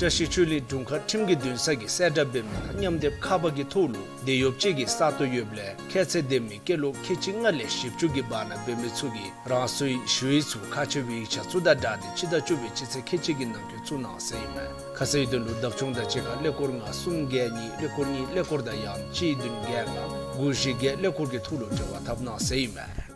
བཀྲ་ཤིས་ཆོས་གླིང་དྲུང་ཁག་ཁྲིམས་ཀྱི་འདུན་ས་གིས་གསལ་བསྒྲགས་འབད་མི་ནང་མཉམ་སྡེབ་ཁ་པར་གྱི་ཐོག་ལུ་འདེད་གཡོགཔ་ཅིག་གི་ས་སྟོང་ཡོདཔ་ལས་ཁྱད་ཚད་ལྡན་མི་སྐྱེས་ལོ་ཁལ་གཅིག་ལྔ་ལས་བཞི་བཅུ་གི་བར་ན་འབད་མི་ཚུ་གིས་རང་སོའི་ཞུ་ཡིག་ཚུ་ཁ་ཕྱེ་བའི་ཡིག་ཆ་ཚུ་དང་སྦྲགས་ཏེ་སྤྱི་ཟླ་བཅུ་པའི་སྤྱི་ཚེས་ཁལ་གཅིག་གི་ནང་འཁོད་བཙུགས་གནང་ཟེར་ཨིན་མས། ཁ་གསལ་དོན་ལུ་བདག་སྐྱོང་དང་གཅིག་ཁར་ཀླད་ཀོར་ལྔ་གསུམ་བརྒྱད་གཉིས་ཀླད་ཀོར་གཉིས་ཀླད་ཀོར་དང་ཡང་གཅིག་བདུན་བརྒྱད་ལྔ་དགུ་བཞི་བརྒྱད་ཀླད་ཀོར་གྱི་ཐོག་ལུ་འབྲེལ་བ་འཐབ་གནང་ཟེར་ཨིན་མས།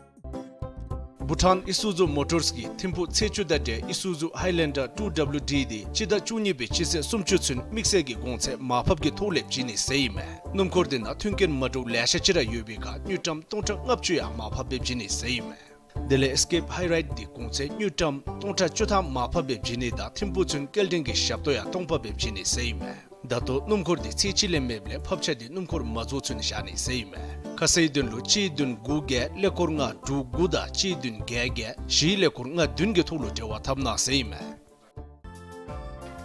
བྷུ་ཊཱན་ཨི་སུ་ཛུ་མོ་ཊརས་ཀྱིས་ཐིམ་ཕུག་ཚེས་བཅུ་དང་འབྲེལ་ཨི་སུ་ཛུ་ཧའི་ལེན་ཌར་ཊུ་ཌབ་ལུ་ཌི་འདི་སྤྱི་ཟླ་བཅུ་གཉིས་པའི་སྤྱི་ཚེས་སུམ་ཅུ་ཚུན་དམིགས་བསལ་གྱི་གོང་ཚད་མར་ཕབ་ཀྱི་ཐོག་ལས་བྱིན་ནི་ཟེར་ཨིན་མས། སྣུམ་འཁོར་འདི་ནང་མཐུན་རྐྱེན་མ་འདྲཝ་ལེ་ཤ་ཅིག་ར་ཡོད་པའི་ཁར་དངུལ་ཀྲམ་སྟོང་ཕྲག་ལྔ་བཅུ་ཡང་མར་ཕབ་སྦེ་བྱིན་ནི་ཟེར་ཨིན་མས། དེ་ལས་ཨེས་ཀེབ་ཧའི་རའིཌ་འདི་གོང་ཚད་དངུལ་ཀྲམ་སྟོང་ཕྲག་བཅུ་ཐམ་མར་ཕབ་སྦེ་བྱིན་ནི་དང་ཐིམ་ཕུག་ཚུན་སྐྱེལ་འདྲེན་གྱི་ཞབས་ཏོག་ཡང་སྟོང་ཕབ་སྦེ་བྱིན་ནི་ཟེར་ཨིན་མས། ད་ལྟོ་སྣུམ་འཁོར་འདི་ཚེས་གཅིག་ལས་མེདཔ་ལས་ཕབ་ཆ་འདི་སྣུམ་འཁོར་མ་རྫོགས་ཚུན་བཞག་ནི་ཟེར་ཨིན་མས། ཁ་གསལ་དོན་ལུ་གཅིག་བདུན་དགུ་བརྒྱད་ཀླད་ཀོར་ལྔ་དྲུག་དགུ་དང་གཅིག་བདུན་བརྒྱད་བརྒྱད་བཞི་ཀླད་ཀོར་ལྔ་བདུན་གྱི་ཐོག་ལུ་འབྲེལ་བ་འཐབ་གནང་ཟེར་ཨིན་མས།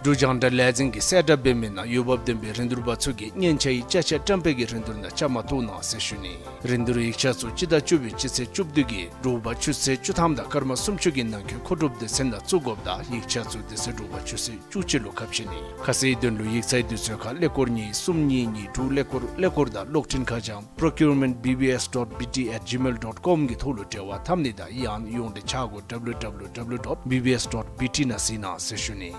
འབྲུག་རྒྱང་བསྒྲགས་ལས་འཛིན་གྱིས་གསལ་བསྒྲགས་འབད་མི་ནང་འོས་འབབ་ལྡན་པའི་རིན་བསྡུར་པ་ཚུ་གིས་སྙན་ཆ་ཡི་ཅ་ཆས་བཀྲམ་སྤེལ་གྱི་རིན་བསྡུར་ནང་བཅའ་མར་གཏོགས་གནང་ཟེར་ཞུ་ནི། རིན་བསྡུར་ཡིག་ཆ་ཚུ་སྤྱི་ཟླ་བཅུ་པའི་སྤྱི་ཚེས་བཅུ་བདུན་གྱི་དྲོ་པ་ཆུ་ཚོད་བཅུ་ཐམ་དང་སྐར་མ་སུམ་ཅུ་གི་ནང་འཁོད་མཁོ་སྒྲུབ་སྡེ་ཚན་ནང་བཙུགས་དགོཔ་དང་ཡིག་ཆ་ཚུ་དེ་ཚེ་དྲོ་པ་ཆུ་ཚོད་བཅུ་གཅིག་ལུ་ཁ་ཕྱེ་ནི། ཁ་གསལ་དོན་ལུ་ཡིག་ཚང་དུས་ཚོད་ཁར་ཀླད་ཀོར་གཉིས་གསུམ་གཉིས་གཉིས་དྲུག་ཀླད་ཀོར་ཀླད་ཀོར་དང་གློག་འཕྲིན་ཁ་བྱང་procurement B B S dot B T at gmail dot com གི་ཐོག་ལུ་འབྲེལ་བ་འཐབ་ནི་དང་ཡང་ཡོངས་འབྲེལ་ཆ་སྒོ་W W W dot B B S dot B T ནང་གཟིགས་གནང་ཟེར་ཞུ་ནི།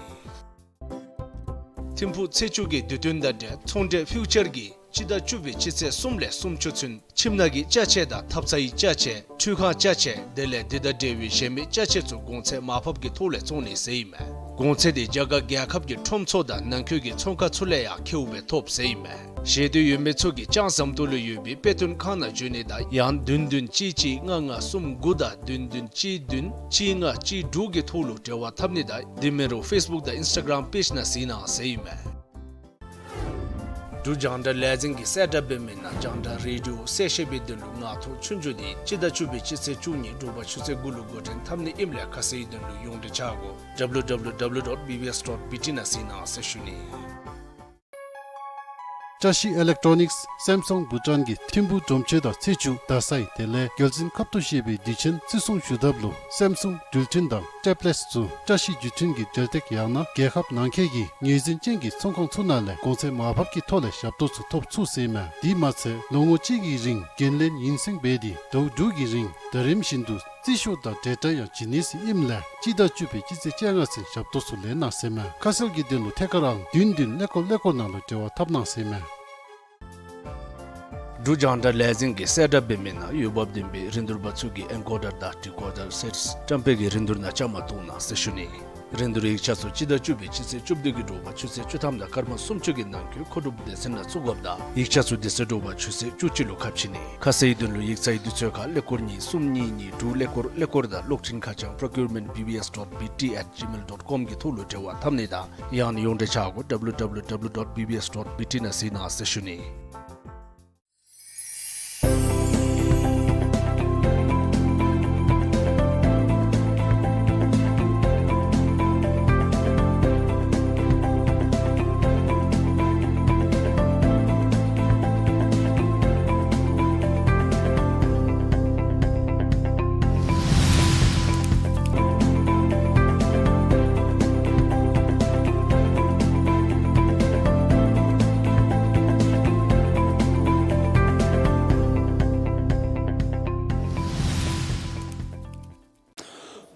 ཐིམ་ཕུག་ཚེས་བཅུ་གི་དུས་སྟོན་དང་འབྲེལ་ཚོང་འབྲེལ་ཕིའུ་ཅར་གྱིས་སྤྱི་ཟླ་བཅུ་པའི་སྤྱི་ཚེས་གསུམ་ལས་སུམ་ཅུ་ཚུན་ཁྱིམ་ནང་གི་ཅ་ཆས་དང་ཐབ་ཚང་གི་ཅ་ཆས་ཁྲུས་ཁང་ཅ་ཆས་དེ་ལས་འདི་དང་འབྲེལ་བའི་གཞན་མི་ཅ་ཆས་ཚུ་གོང་ཚད་མར་ཕབ་ཀྱི་ཐོག་ལས་བཙོང་ནི་ཟེར་ཨིན་མས། གོང་ཚད་འདི་རྒྱ་གར་རྒྱལ་ཁབ་ཀྱི་ཁྲོམ་ཚུ་དང་ནང་འཁོད་ཀྱི་ཚོང་ཁང་ཚུ་ལས་ཡང་ཁེཝ་སྦེ་ཐོབ་ཟེར་ཨིན་མས། ཤེས་འདོད་ཡོད་མི་ཚུ་གིས་ལྕང་ཟམ་ཏོག་ལུ་ཡོད་པའི་དཔེ་སྟོན་ཁང་ནང་འབྱོན་ནི་དང་ཡང་བདུན་བདུན་གཅིག་གཅིག་ལྔ་ལྔ་གསུམ་དགུ་དང་བདུན་བདུན་གཅིག་བདུན་གཅིག་ལྔ་གཅིག་དྲུག་གི་ཐོག་ལུ་འབྲེལ་བ་འཐབ་ནི་དང་དེ་མིན་རུང་ཕེསི་བུཀ་དང་ཨིནསི་ཊ་གརམ་པེཇ་ནང་གཟིགས་གནང་ཟེར་ཨིན་མས། འབྲུག་རྒྱང་བསྒྲགས་ལས་འཛིན་གྱིས་གསལ་བསྒྲགས་འབད་མི་ནང་རྒྱང་བསྒྲགས་རེ་ཌི་ཡོ་གསལ་བཤད་པའི་དོན་ལུ་ངག་ཐོག་ཆོས་རྒྱུགས་འདི་སྤྱི་ཟླ་བཅུ་པའི་སྤྱི་ཚེས་བཅུ་གཉིས་དྲོ་པ་ཆུ་ཚོད་དགུ་ལུ་འགོ་འདྲེན་འཐབ་ནི་ཨིནམ་ལས་ཁ་གསལ་དོན་ལུ་ཡོངས་འབྲེལ་བཅར་དགོ། W W W dot B B S dot B T ནང་གཟིགས་གནང་ཟེར་ཞུ་ནི། བཀྲ་ཤིས་ཨི་ལེག་ཊོ་ནིགསི་སེམ་སུང་བྷུ་ཊཱན་གྱི་ཐིམ་ཕུག་སྒྲོམ་ཆེན་དང་ཚེས་བཅུ་ཟླ་སའི་དེ་ལས་རྒྱལ་བཙུན་ཁབ་ཏུ་བཞེས་པའི་དུས་ཆེན་བརྩི་སྲུང་ཞུ་ཐབས་ལུ་སེམ་སུང་འགྲུལ་འཕྲིན་དང་ཊེབ་ལེཊ་ཚུ་བཀྲ་ཤིས་བརྒྱུད་འཕྲིན་གྱི་འབྲེལ་སྟེགས་ཡང་ན་རྒྱལ་ཁབ་ནང་འཁོད་ཀྱི་ངོས་འཛིན་ཅན་གྱི་ཚོང་ཁང་ཚུ་ནང་ལས་གོང་ཚད་མར་ཕབ་ཀྱི་ཐོག་ལས་ཞབས་ཏོག་ཚུ་ཐོབ་ཚུགས་ཟེར་མས། དེ་མ་ཚད་ལོ་ངོ་གཅིག་གི་རིང་འགན་ལེན་ཡུན་བསྲིང་འབད་དེ་ཟླཝ་དྲུག་གི་རིང་ཟླ་རིམ་བཞིན་དུ་རྩིས་ཞུ་དང་འབྲེལ་སྒྲ་ཡང་བྱིན་ནི་ཟེར་ཨིནམ་ལས་སྤྱི་ཟླ་བཅུ་པའི་སྤྱི་ཚེས་བཅོ་ལྔ་ཚུན་ཞབས་ཏོག་ཚུ་ལེན་གནང་ཟེར་མས། ཁ་གསལ་གྱི་དོན་ལུ་ཐད་ཀར་ཨང་བདུན་བདུན་ཀླད་ཀོར་ཀླད་ཀོར་ནང་ལུ་འབྲེལ་བ་འཐབ་གནང་ཟེར་མས། འབྲུག་རྒྱང་བསྒྲགས་ལས་འཛིན་གྱིས་གསལ་བསྒྲགས་འབད་མི་ནང་འོས་འབབ་ལྡན་པའི་རིན་བསྡུར་པ་ཚུ་གིས་ཨེན་ཀོ་ཌར་དང་ཌི་ཀོ་ཌར་སེཊསི་བཀྲམ་སྤེལ་གྱི་རིན་བསྡུར་ནང་བཅའ་མར་གཏོགས་གནང་ཟེར་ཞུ་ནི། རིན་བསྡུར་ཡིག་ཆ་ཚུ་སྤྱི་ཟླ་བཅུ་པའི་སྤྱི་ཚེས་བཅུ་བདུན་གྱི་དྲོ་པ་ཆུ་ཚོད་བཅུ་ཐམ་དང་སྐར་མ་སུམ་ཅུ་གི་ནང་འཁོད་མཁོ་སྒྲུབ་སྡེ་ཚན་ནང་བཙུགས་དགོཔ་དང་ཡིག་ཆ་ཚུ་དེ་ཚེ་དྲོ་པ་ཆུ་ཚོད་བཅུ་གཅིག་ལུ་ཁ་ཕྱེ་ནི། ཁ་གསལ་དོན་ལུ་ཡིག་ཚང་གི་དུས་ཚོད་ཁར་ཀླད་ཀོར་གཉིས་གསུམ་གཉིས་གཉིས་དྲུག་ཀླད་ཀོར་ཀླད་ཀོར་དང་གློག་འཕྲིན་ཁ་བྱང་procurement B B S dot B T at gmail dot com གི་ཐོག་ལུ་འབྲེལ་བ་འཐབ་ནི་དང་ཡང་ན་ཡོངས་འབྲེལ་བཅར་དགོ། W W W dot B B S dot B T ནང་གཟིགས་གནང་ཟེར་ཞུ་ནི།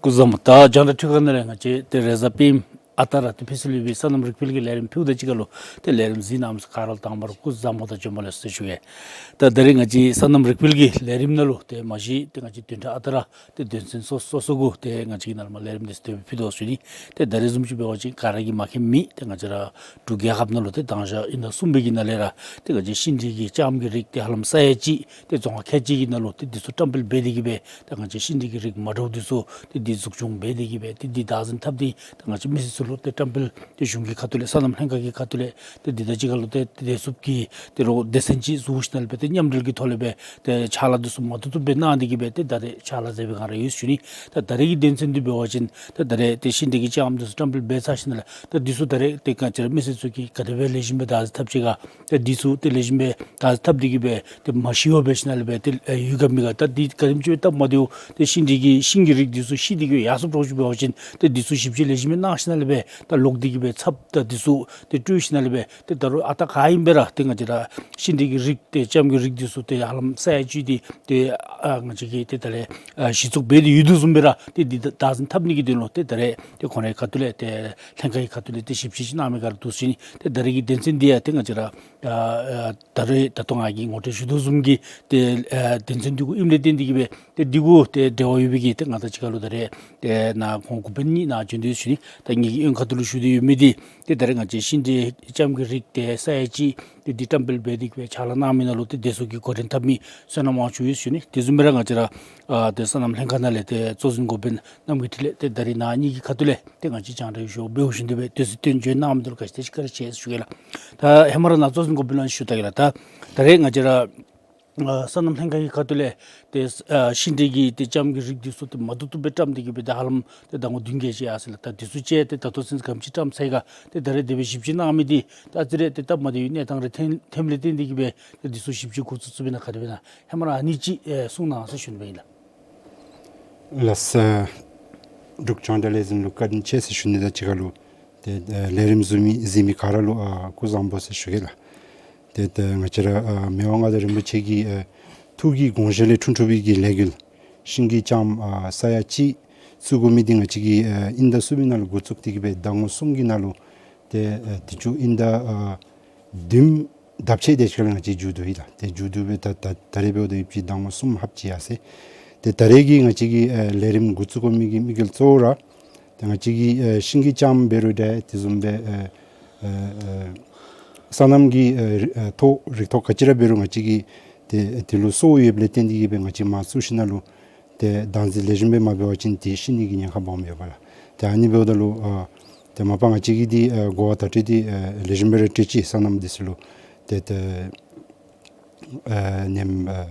སྐུ་གཟུགས་བཟང་པོ། ད་རྒྱང་བསྒྲགས་འཕྲུལ་ཁང་ནང་ལས་ང་བཅས་ཏེ་རེས་གཟའ་སྤེནམ་ཨ་རྟག་ར་ཏེ་ཕུལ་ཚུགས་ལུ་སྦེ་སོ་ནམ་རིག་འཕེལ་གྱི་ལས་རིམ་ཕུལཝ་ད་གཅིག་ཁར་ལུ་ཏེ་ལས་རིམ་གཟིགས་གནང་མི་ཚུ་ག་ར་ལུ་དང་པ་ར་སྐུ་གཟུགས་བཟང་པོ་དང་བྱོན་པ་ལེགས་སོ་ཟེར་ཞུ་གེ། ད་ད་རེས་ང་བཅས་སོ་ནམ་རིག་འཕེལ་གྱི་ལས་རིམ་ནང་ལུ་ཏེ་མ་གཞི་ཏེ་ང་བཅས་བདུན་ཕྲག་ཨ་རྟག་ར་ཏེ་དོན་ཚན་སོ་སོ་སོ་གུ་ཏེ་ང་བཅས་ཀྱི་ནང་ལས་མར་ལས་རིམ་འདི་ཚུ་ཏེ་ཕུལ་དོ་ཟེར་ཞུ་ནི། ཏེ་ད་རེས་བཟུམ་ཅིག་འབད་བ་ཅིན་ག་ར་གིས་མ་མཁྱེན་མེད། ཏེ་ང་བཅས་ར་འབྲུག་རྒྱལ་ཁབ་ནང་ལུ་ཏེ་དང་ཞག་ཨིན་ཟླ་གསུམ་པའི་གི་ནང་ལས་ར་ཏེ་ང་བཅས་ཤིང་འབྲས་ཀྱི་ལྕངམ་གྱི་རིགས་ཏེ་ཧ་ལམ་ས་ཡ་གཅིག་ཏེ་རྫོང་ཁག་ཁལ་གཅིག་གི་ནང་ལུ་ཏེ་འདི་ཚུ་བཀྲམ་སྤེལ་འབད་དེ་གིས་སྦེ་ཏེ་ང་བཅས་ཤིང་འབྲས་ཀྱི་རིགས་མ་འདྲཝ་འདི་ཚུ་ཏེ་འདི་འཛུགས་སྐྱོང་འབད་དེ་གིས་སྦེ་ཏེ་འདི་བདག་འཛིན་འཐབ་སྟེ་ཏེ་ང་བཅས་མི་སེར་ཚུ་ལུ་ཏེ་བཀྲམ་སྤེལ་ཏེ་གཞུང་གི་ཁ་ཐུག་ལས་སོ་ནམ་ལྷན་ཁག་གི་ཁ་ཐུག་ལས་ཏེ་འདི་དང་གཅིག་ཁར་ལུ་ཏེ་ཏེ་བདེ་སྲུངཔ་ཀྱི་ཏེ་རོགས་སྡེ་ཚན་ཅིག་བཟོ་ཞིནམ་ལས་སྦེ་ཏེ་མཉམ་འབྲེལ་གྱི་ཐོག་ལས་སྦེ་ཏེ་ཕྱག་ལཱ་འདི་ཚུ་མ་བཏུབ་བཏུབ་སྦེ་གནང་སྟེ་གིས་སྦེ་ཏེ་ད་རེས་ཕྱག་ལཱ་མཛད་པའི་སྒང་ར་ཡོད་ཟེར་ཞུ་ནི། ད་ད་རེས་ཀྱི་དོན་ཚན་འདི་འབད་བ་ཅིན་ད་ད་རེས་ཏེ་ཤིང་འབྲས་ཀྱི་ལྕངམ་འདི་ཚུ་བཀྲམ་སྤེལ་འབད་ཚར་ཞིནམ་ལས་ད་འདི་ཚུ་ད་རེས་ཏེ་ག་ཅི་ར་མི་སེར་ཚུ་གིས་ག་དེ་སྦེ་ལེགས་ཤོམ་སྦེ་བདག་འཛིན་འཐབ་ཅི་ག། ད་འདི་ཚུ་ཏེ་ལེགས་ཤོམ་སྦེ་བདག་འཛིན་འཐབ་སྟེ་གིས་སྦེ་ཏེ་མ་ཤི་བར་འབད་ཞིནམ་ལས་སྦེ་ཏེ་ཨེ་ཡོད་ག་མེད་ག། ད་འདི་ག་དེམ་ཅིག་སྦེ་སྟབས་མ་བདེཝ་ཏེ་ཤིང་འབྲས་ཀྱི་ཤིང་གི་རིགས་འདི་ཚུ་ཤི་སྟེ་གིས་ཡར་སོངམ་འདྲཝ་ཅིག་འབད་བ་ཅིན་ད་འདི་ཚུ་ཞིབ་དཔྱད་ལེགས་ཤོམ་སྦེ་གནང་ཞིནམ་ལས་སྦེ་ད་ལོག་སྟེ་གིས་སྦེ་ཚབ་ད་འདི་ཚུ་ཏེ་སྤྲོད་ཞིནམ་ལས་སྦེ་ཏེ་ད་རུང་ཨ་རྟག་ག་ཨིན་པས་ར་ཏེ་ང་བཅས་ར་ཤིང་འབྲས་ཀྱི་རིགས་ཏེ་ལྕངམ་གྱི་རིགས་འདི་ཚུ་ཏེ་ཧ་ལམ་ས་ཡ་གཅིག་འདི་ཏེ་ཨ་ང་བཅས་ཀྱིས་ཏེ་ད་རེས་ཨ་གཞི་བཙུགས་འབད་དེ་ཡོད་དོ་བཟུམ་སྦེ་ར་ཏེ་འདི་བདག་འཛིན་འཐབ་ནི་གི་དོན་ལུ་ཏེ་ད་རེས་ཏེ་ཁོང་རའི་ཁ་ཐུག་ལས་ཏེ་ལྷན་ཁག་གི་ཁ་ཐུག་ལས་ཏེ་ཞིབ་དཔྱད་ཅིག་གནང་མི་སྒང་ར་འདུག་ཟེར་ཞུ་ནི། ཏེ་ད་རེས་ཀྱི་དོན་ཚན་འདི་ཡང་ཏེ་ང་བཅས་ར་ཨ་ཨ་ད་རེས་ད་ལྟོ་ང་གིས་ངོ་སྤྲོད་ཞུ་དོ་བཟུམ་གྱི་ཏེ་ཨ་དོན་ཚན་འདི་གུ་ཨིནམ་ལས་བརྟེན་ཏེ་གིས་སྦེ་ཏེ་འདི་གུ་ཏེ་འབྲེལ་བ་ཡོད་པའི་གི་ཏེ་ང་དང་གཅིག་ཁར་ལུ་ད་རེས་ཏེ་ནཱ་ཁོང་འགོ་དཔོན་གཉིས་ནཱ་བྱོན་ཏེ་ཡོད་ཟེར་ཞུ་ནི། ད་ངེ་གི་གཡོན་ཁ་ཐུག་ལུ་བཞུགས་ཏེ་ཡོད་མི་འདི་ཏེ་ད་རེས་ང་བཅས་ཤིང་འབྲས་ལྕངམ་གྱི་རིགས་ཏེ་ས་ཡ་གཅིག་ཏེ་འདི་བཀྲམ་སྤེལ་འབད་དེ་གིས་སྦེ་ཕྱག་ལཱ་གནང་མི་ནང་ལུ་ཏེ་བདེ་སྲུངཔ་ཀྱི་འགོ་འདྲེན་འཐབ་མི་བསོད་ནམས་དབང་ཕྱུག་ཡོད་ཟེར་ཞུ་ནི། དེ་བཟུམ་སྦེ་ར་ང་བཅས་ར་ཨ་ཏེ་སོ་ནམ་ལྷན་ཁག་ནང་ལས་ཏེ་གཙོ་འཛིན་འགོ་དཔོན་རྣམ་རྒྱལ་འཕྲིན་ལས་ཏེ་ད་རེས་ནཱ་གཉིས་ཀྱི་ཁ་ཐུག་ལས་ཏེ་ང་བཅས་རྒྱང་བསྒྲགས་ཞུ་བ་འབདཝ་བཞིན་དུ་སྦེ་དུས་ཚོད་བཏོན་བྱོན་གནང་མི་འདི་ལུ་བཀའ་དྲིན་ཆེ་ཞུ་གེ་ལགས། ད་ཧེ་མ་ར་ནཱ་གཙོ་འཛིན་འགོ་དཔོན་ལུ་ཞུ་ད་གེ་ལགས། ད་ད་རེས་ང་བཅས་ར་ཨ་སོ་ནམ་ལྷན་ཁག་གི་ཁ་ཐུག་ལས་ཏེ་ཨ་ཤིང་འབྲས་ཀྱི་ཏེ་ལྕངམ་གྱི་རིགས་འདི་ཚུ་ཏེ་མ་བཏུབ་བཏུབ་སྦེ་བཀྲམ་སྟེ་གིས་སྦེ་ད་ཧ་ལམ་ཏེ་ཟླ་ངོ་བདུན་བརྒྱད་ཅིག་ཡར་སོ་ཡི་ལགས། ད་འདི་ཚུ་ཅིག་ཏེ་ད་ལྟོ་ཚུན་ག་དེམ་ཅིག་བཀྲམ་ཚར་ཡི་ག། ཏེ་ད་རེས་དེ་སྦེ་ཞིབ་དཔྱད་གནང་མི་འདི་ད་ཨ་ཙི་རེ་ཏེ་སྟབས་མ་བདེ་བའི་གནས་སྟངས་རེ་ཐོན་ཐོནམ་ལས་བརྟེན་ཏེ་གིས་སྦེ་ཏེ་འདི་ཚུ་ཞིབ་དཔྱད་འགོ་བཙུགས་བཙུགསཔ་ཨིན་ན་ག་དེ་སྦེ་ཨིན་ན། ཧེ་མ་ར་ཨ་ནི་ཅིག་ཨེ་གསུང་གནང་ཟེར་ཞུ་ནི་སྦེ་ཨིན་ལགས། ལགས་སོ། འབྲུག་རྒྱང་བསྒྲགས་ལས་འཛིན་ལུ་བཀའ་དྲིན་ཆེ་ཟེར་ཞུ་ནི་དང་གཅིག་ཁར་ལུ་ཏེ་ཨ་ལས་རིམ་གཟིགས་མི་གཟིགས་མི་ག་ར་ལུ་ཨ་སྐུ་གཟུགས་བཟང་པོ་ཟེར་ཞུ་གེ་ལགས། ཏེ་ཏེ་ང་བཅས་ར་ཨ་མི་དབང་མངའ་བདག་རིན་པོ་ཆེ་གི་ཨ་ཐུགས་ཀྱི་དགོངས་བཞེད་ལས་འཁྲུངས་འཁྲུངས་པའི་གི་ལས་འགུལ་ཤིང་གི་ལྕངམ་ཨ་ས་ཡ་གཅིག་བཙུགས་དགོ་མི་འདི་ང་བཅས་ཀྱིས་ཨ་དབྱིན་ཟླ་གསུམ་པའི་ནང་ལུ་འགོ་བཙུགས་ཏེ་གིས་སྦེ་ཟླ་ངོ་གསུམ་གྱི་ནང་ལུ་ཏེ་ཨ་དུས་ཅི་དབྱིན་ཟླ་ཨ་བདུན་ལྡབ་ཆད་དེ་ཅིག་ཁར་ལས་ང་བཅས་མཇུག་བསྡུ་ཡི་ལགས། ཏེ་མཇུག་བསྡུ་སྦེ་ད་ད་ད་རེས་འབདཝ་ད་ཡུདཔ་ཅིག་ཟླ་ངོ་གསུམ་ལྷགཔ་ཅིག་ཡར་སོ་ཡི། ཏེ་ད་རེས་ཀྱི་ང་བཅས་ཀྱི་ཨ་ལས་རིམ་འགོ་བཙུགས་དགོ་མི་གི་དམིགས་ཡུལ་གཙོ་བོ་ར་ཏེ་ང་བཅས་ཀྱིས་ཨ་ཤིང་གི་ལྕངམ་འབད་རུང་འདྲ་དེ་བཟུམ་སྦེ་ཨ་ཨ་ཨ་སོ་ནམ་གྱི་ཨ་རི་ཨ་ཐོག་རིགས་ཐོག་ག་ཅི་ར་འབད་རུང་ང་བཅས་ཀྱིས་ཏེ་དེ་ལུ་སོ་ཡོདཔ་ལས་བརྟེན་ཏེ་གིས་སྦེ་ང་བཅས་མར་བཙུགས་ཞིནམ་ལས་ཏེ་བདག་འཛིན་ལེགས་ཤོམ་སྦེ་མ་འབད་བ་ཅིན་ཏེ་ཤི་ནི་གི་ཉེན་ཁ་སྦོམ་ཡོད་པས་ལགས། ཏེ་ཨ་ནི་འབདཝ་ད་ལུ་ཨ་ཏེ་མ་པ་ང་བཅས་ཀྱིས་འདི་ཨ་གོ་བ་བརྡ་སྤྲོད་འདི་ཨ་ལེགས་ཤོམ་སྦེ་ར་སྤྲོད་ཅི། སོ་ནམ་འདི་ཚུ་ལུ་ ཏེ་ཏེ་ཨ་ནེམ་ཨ་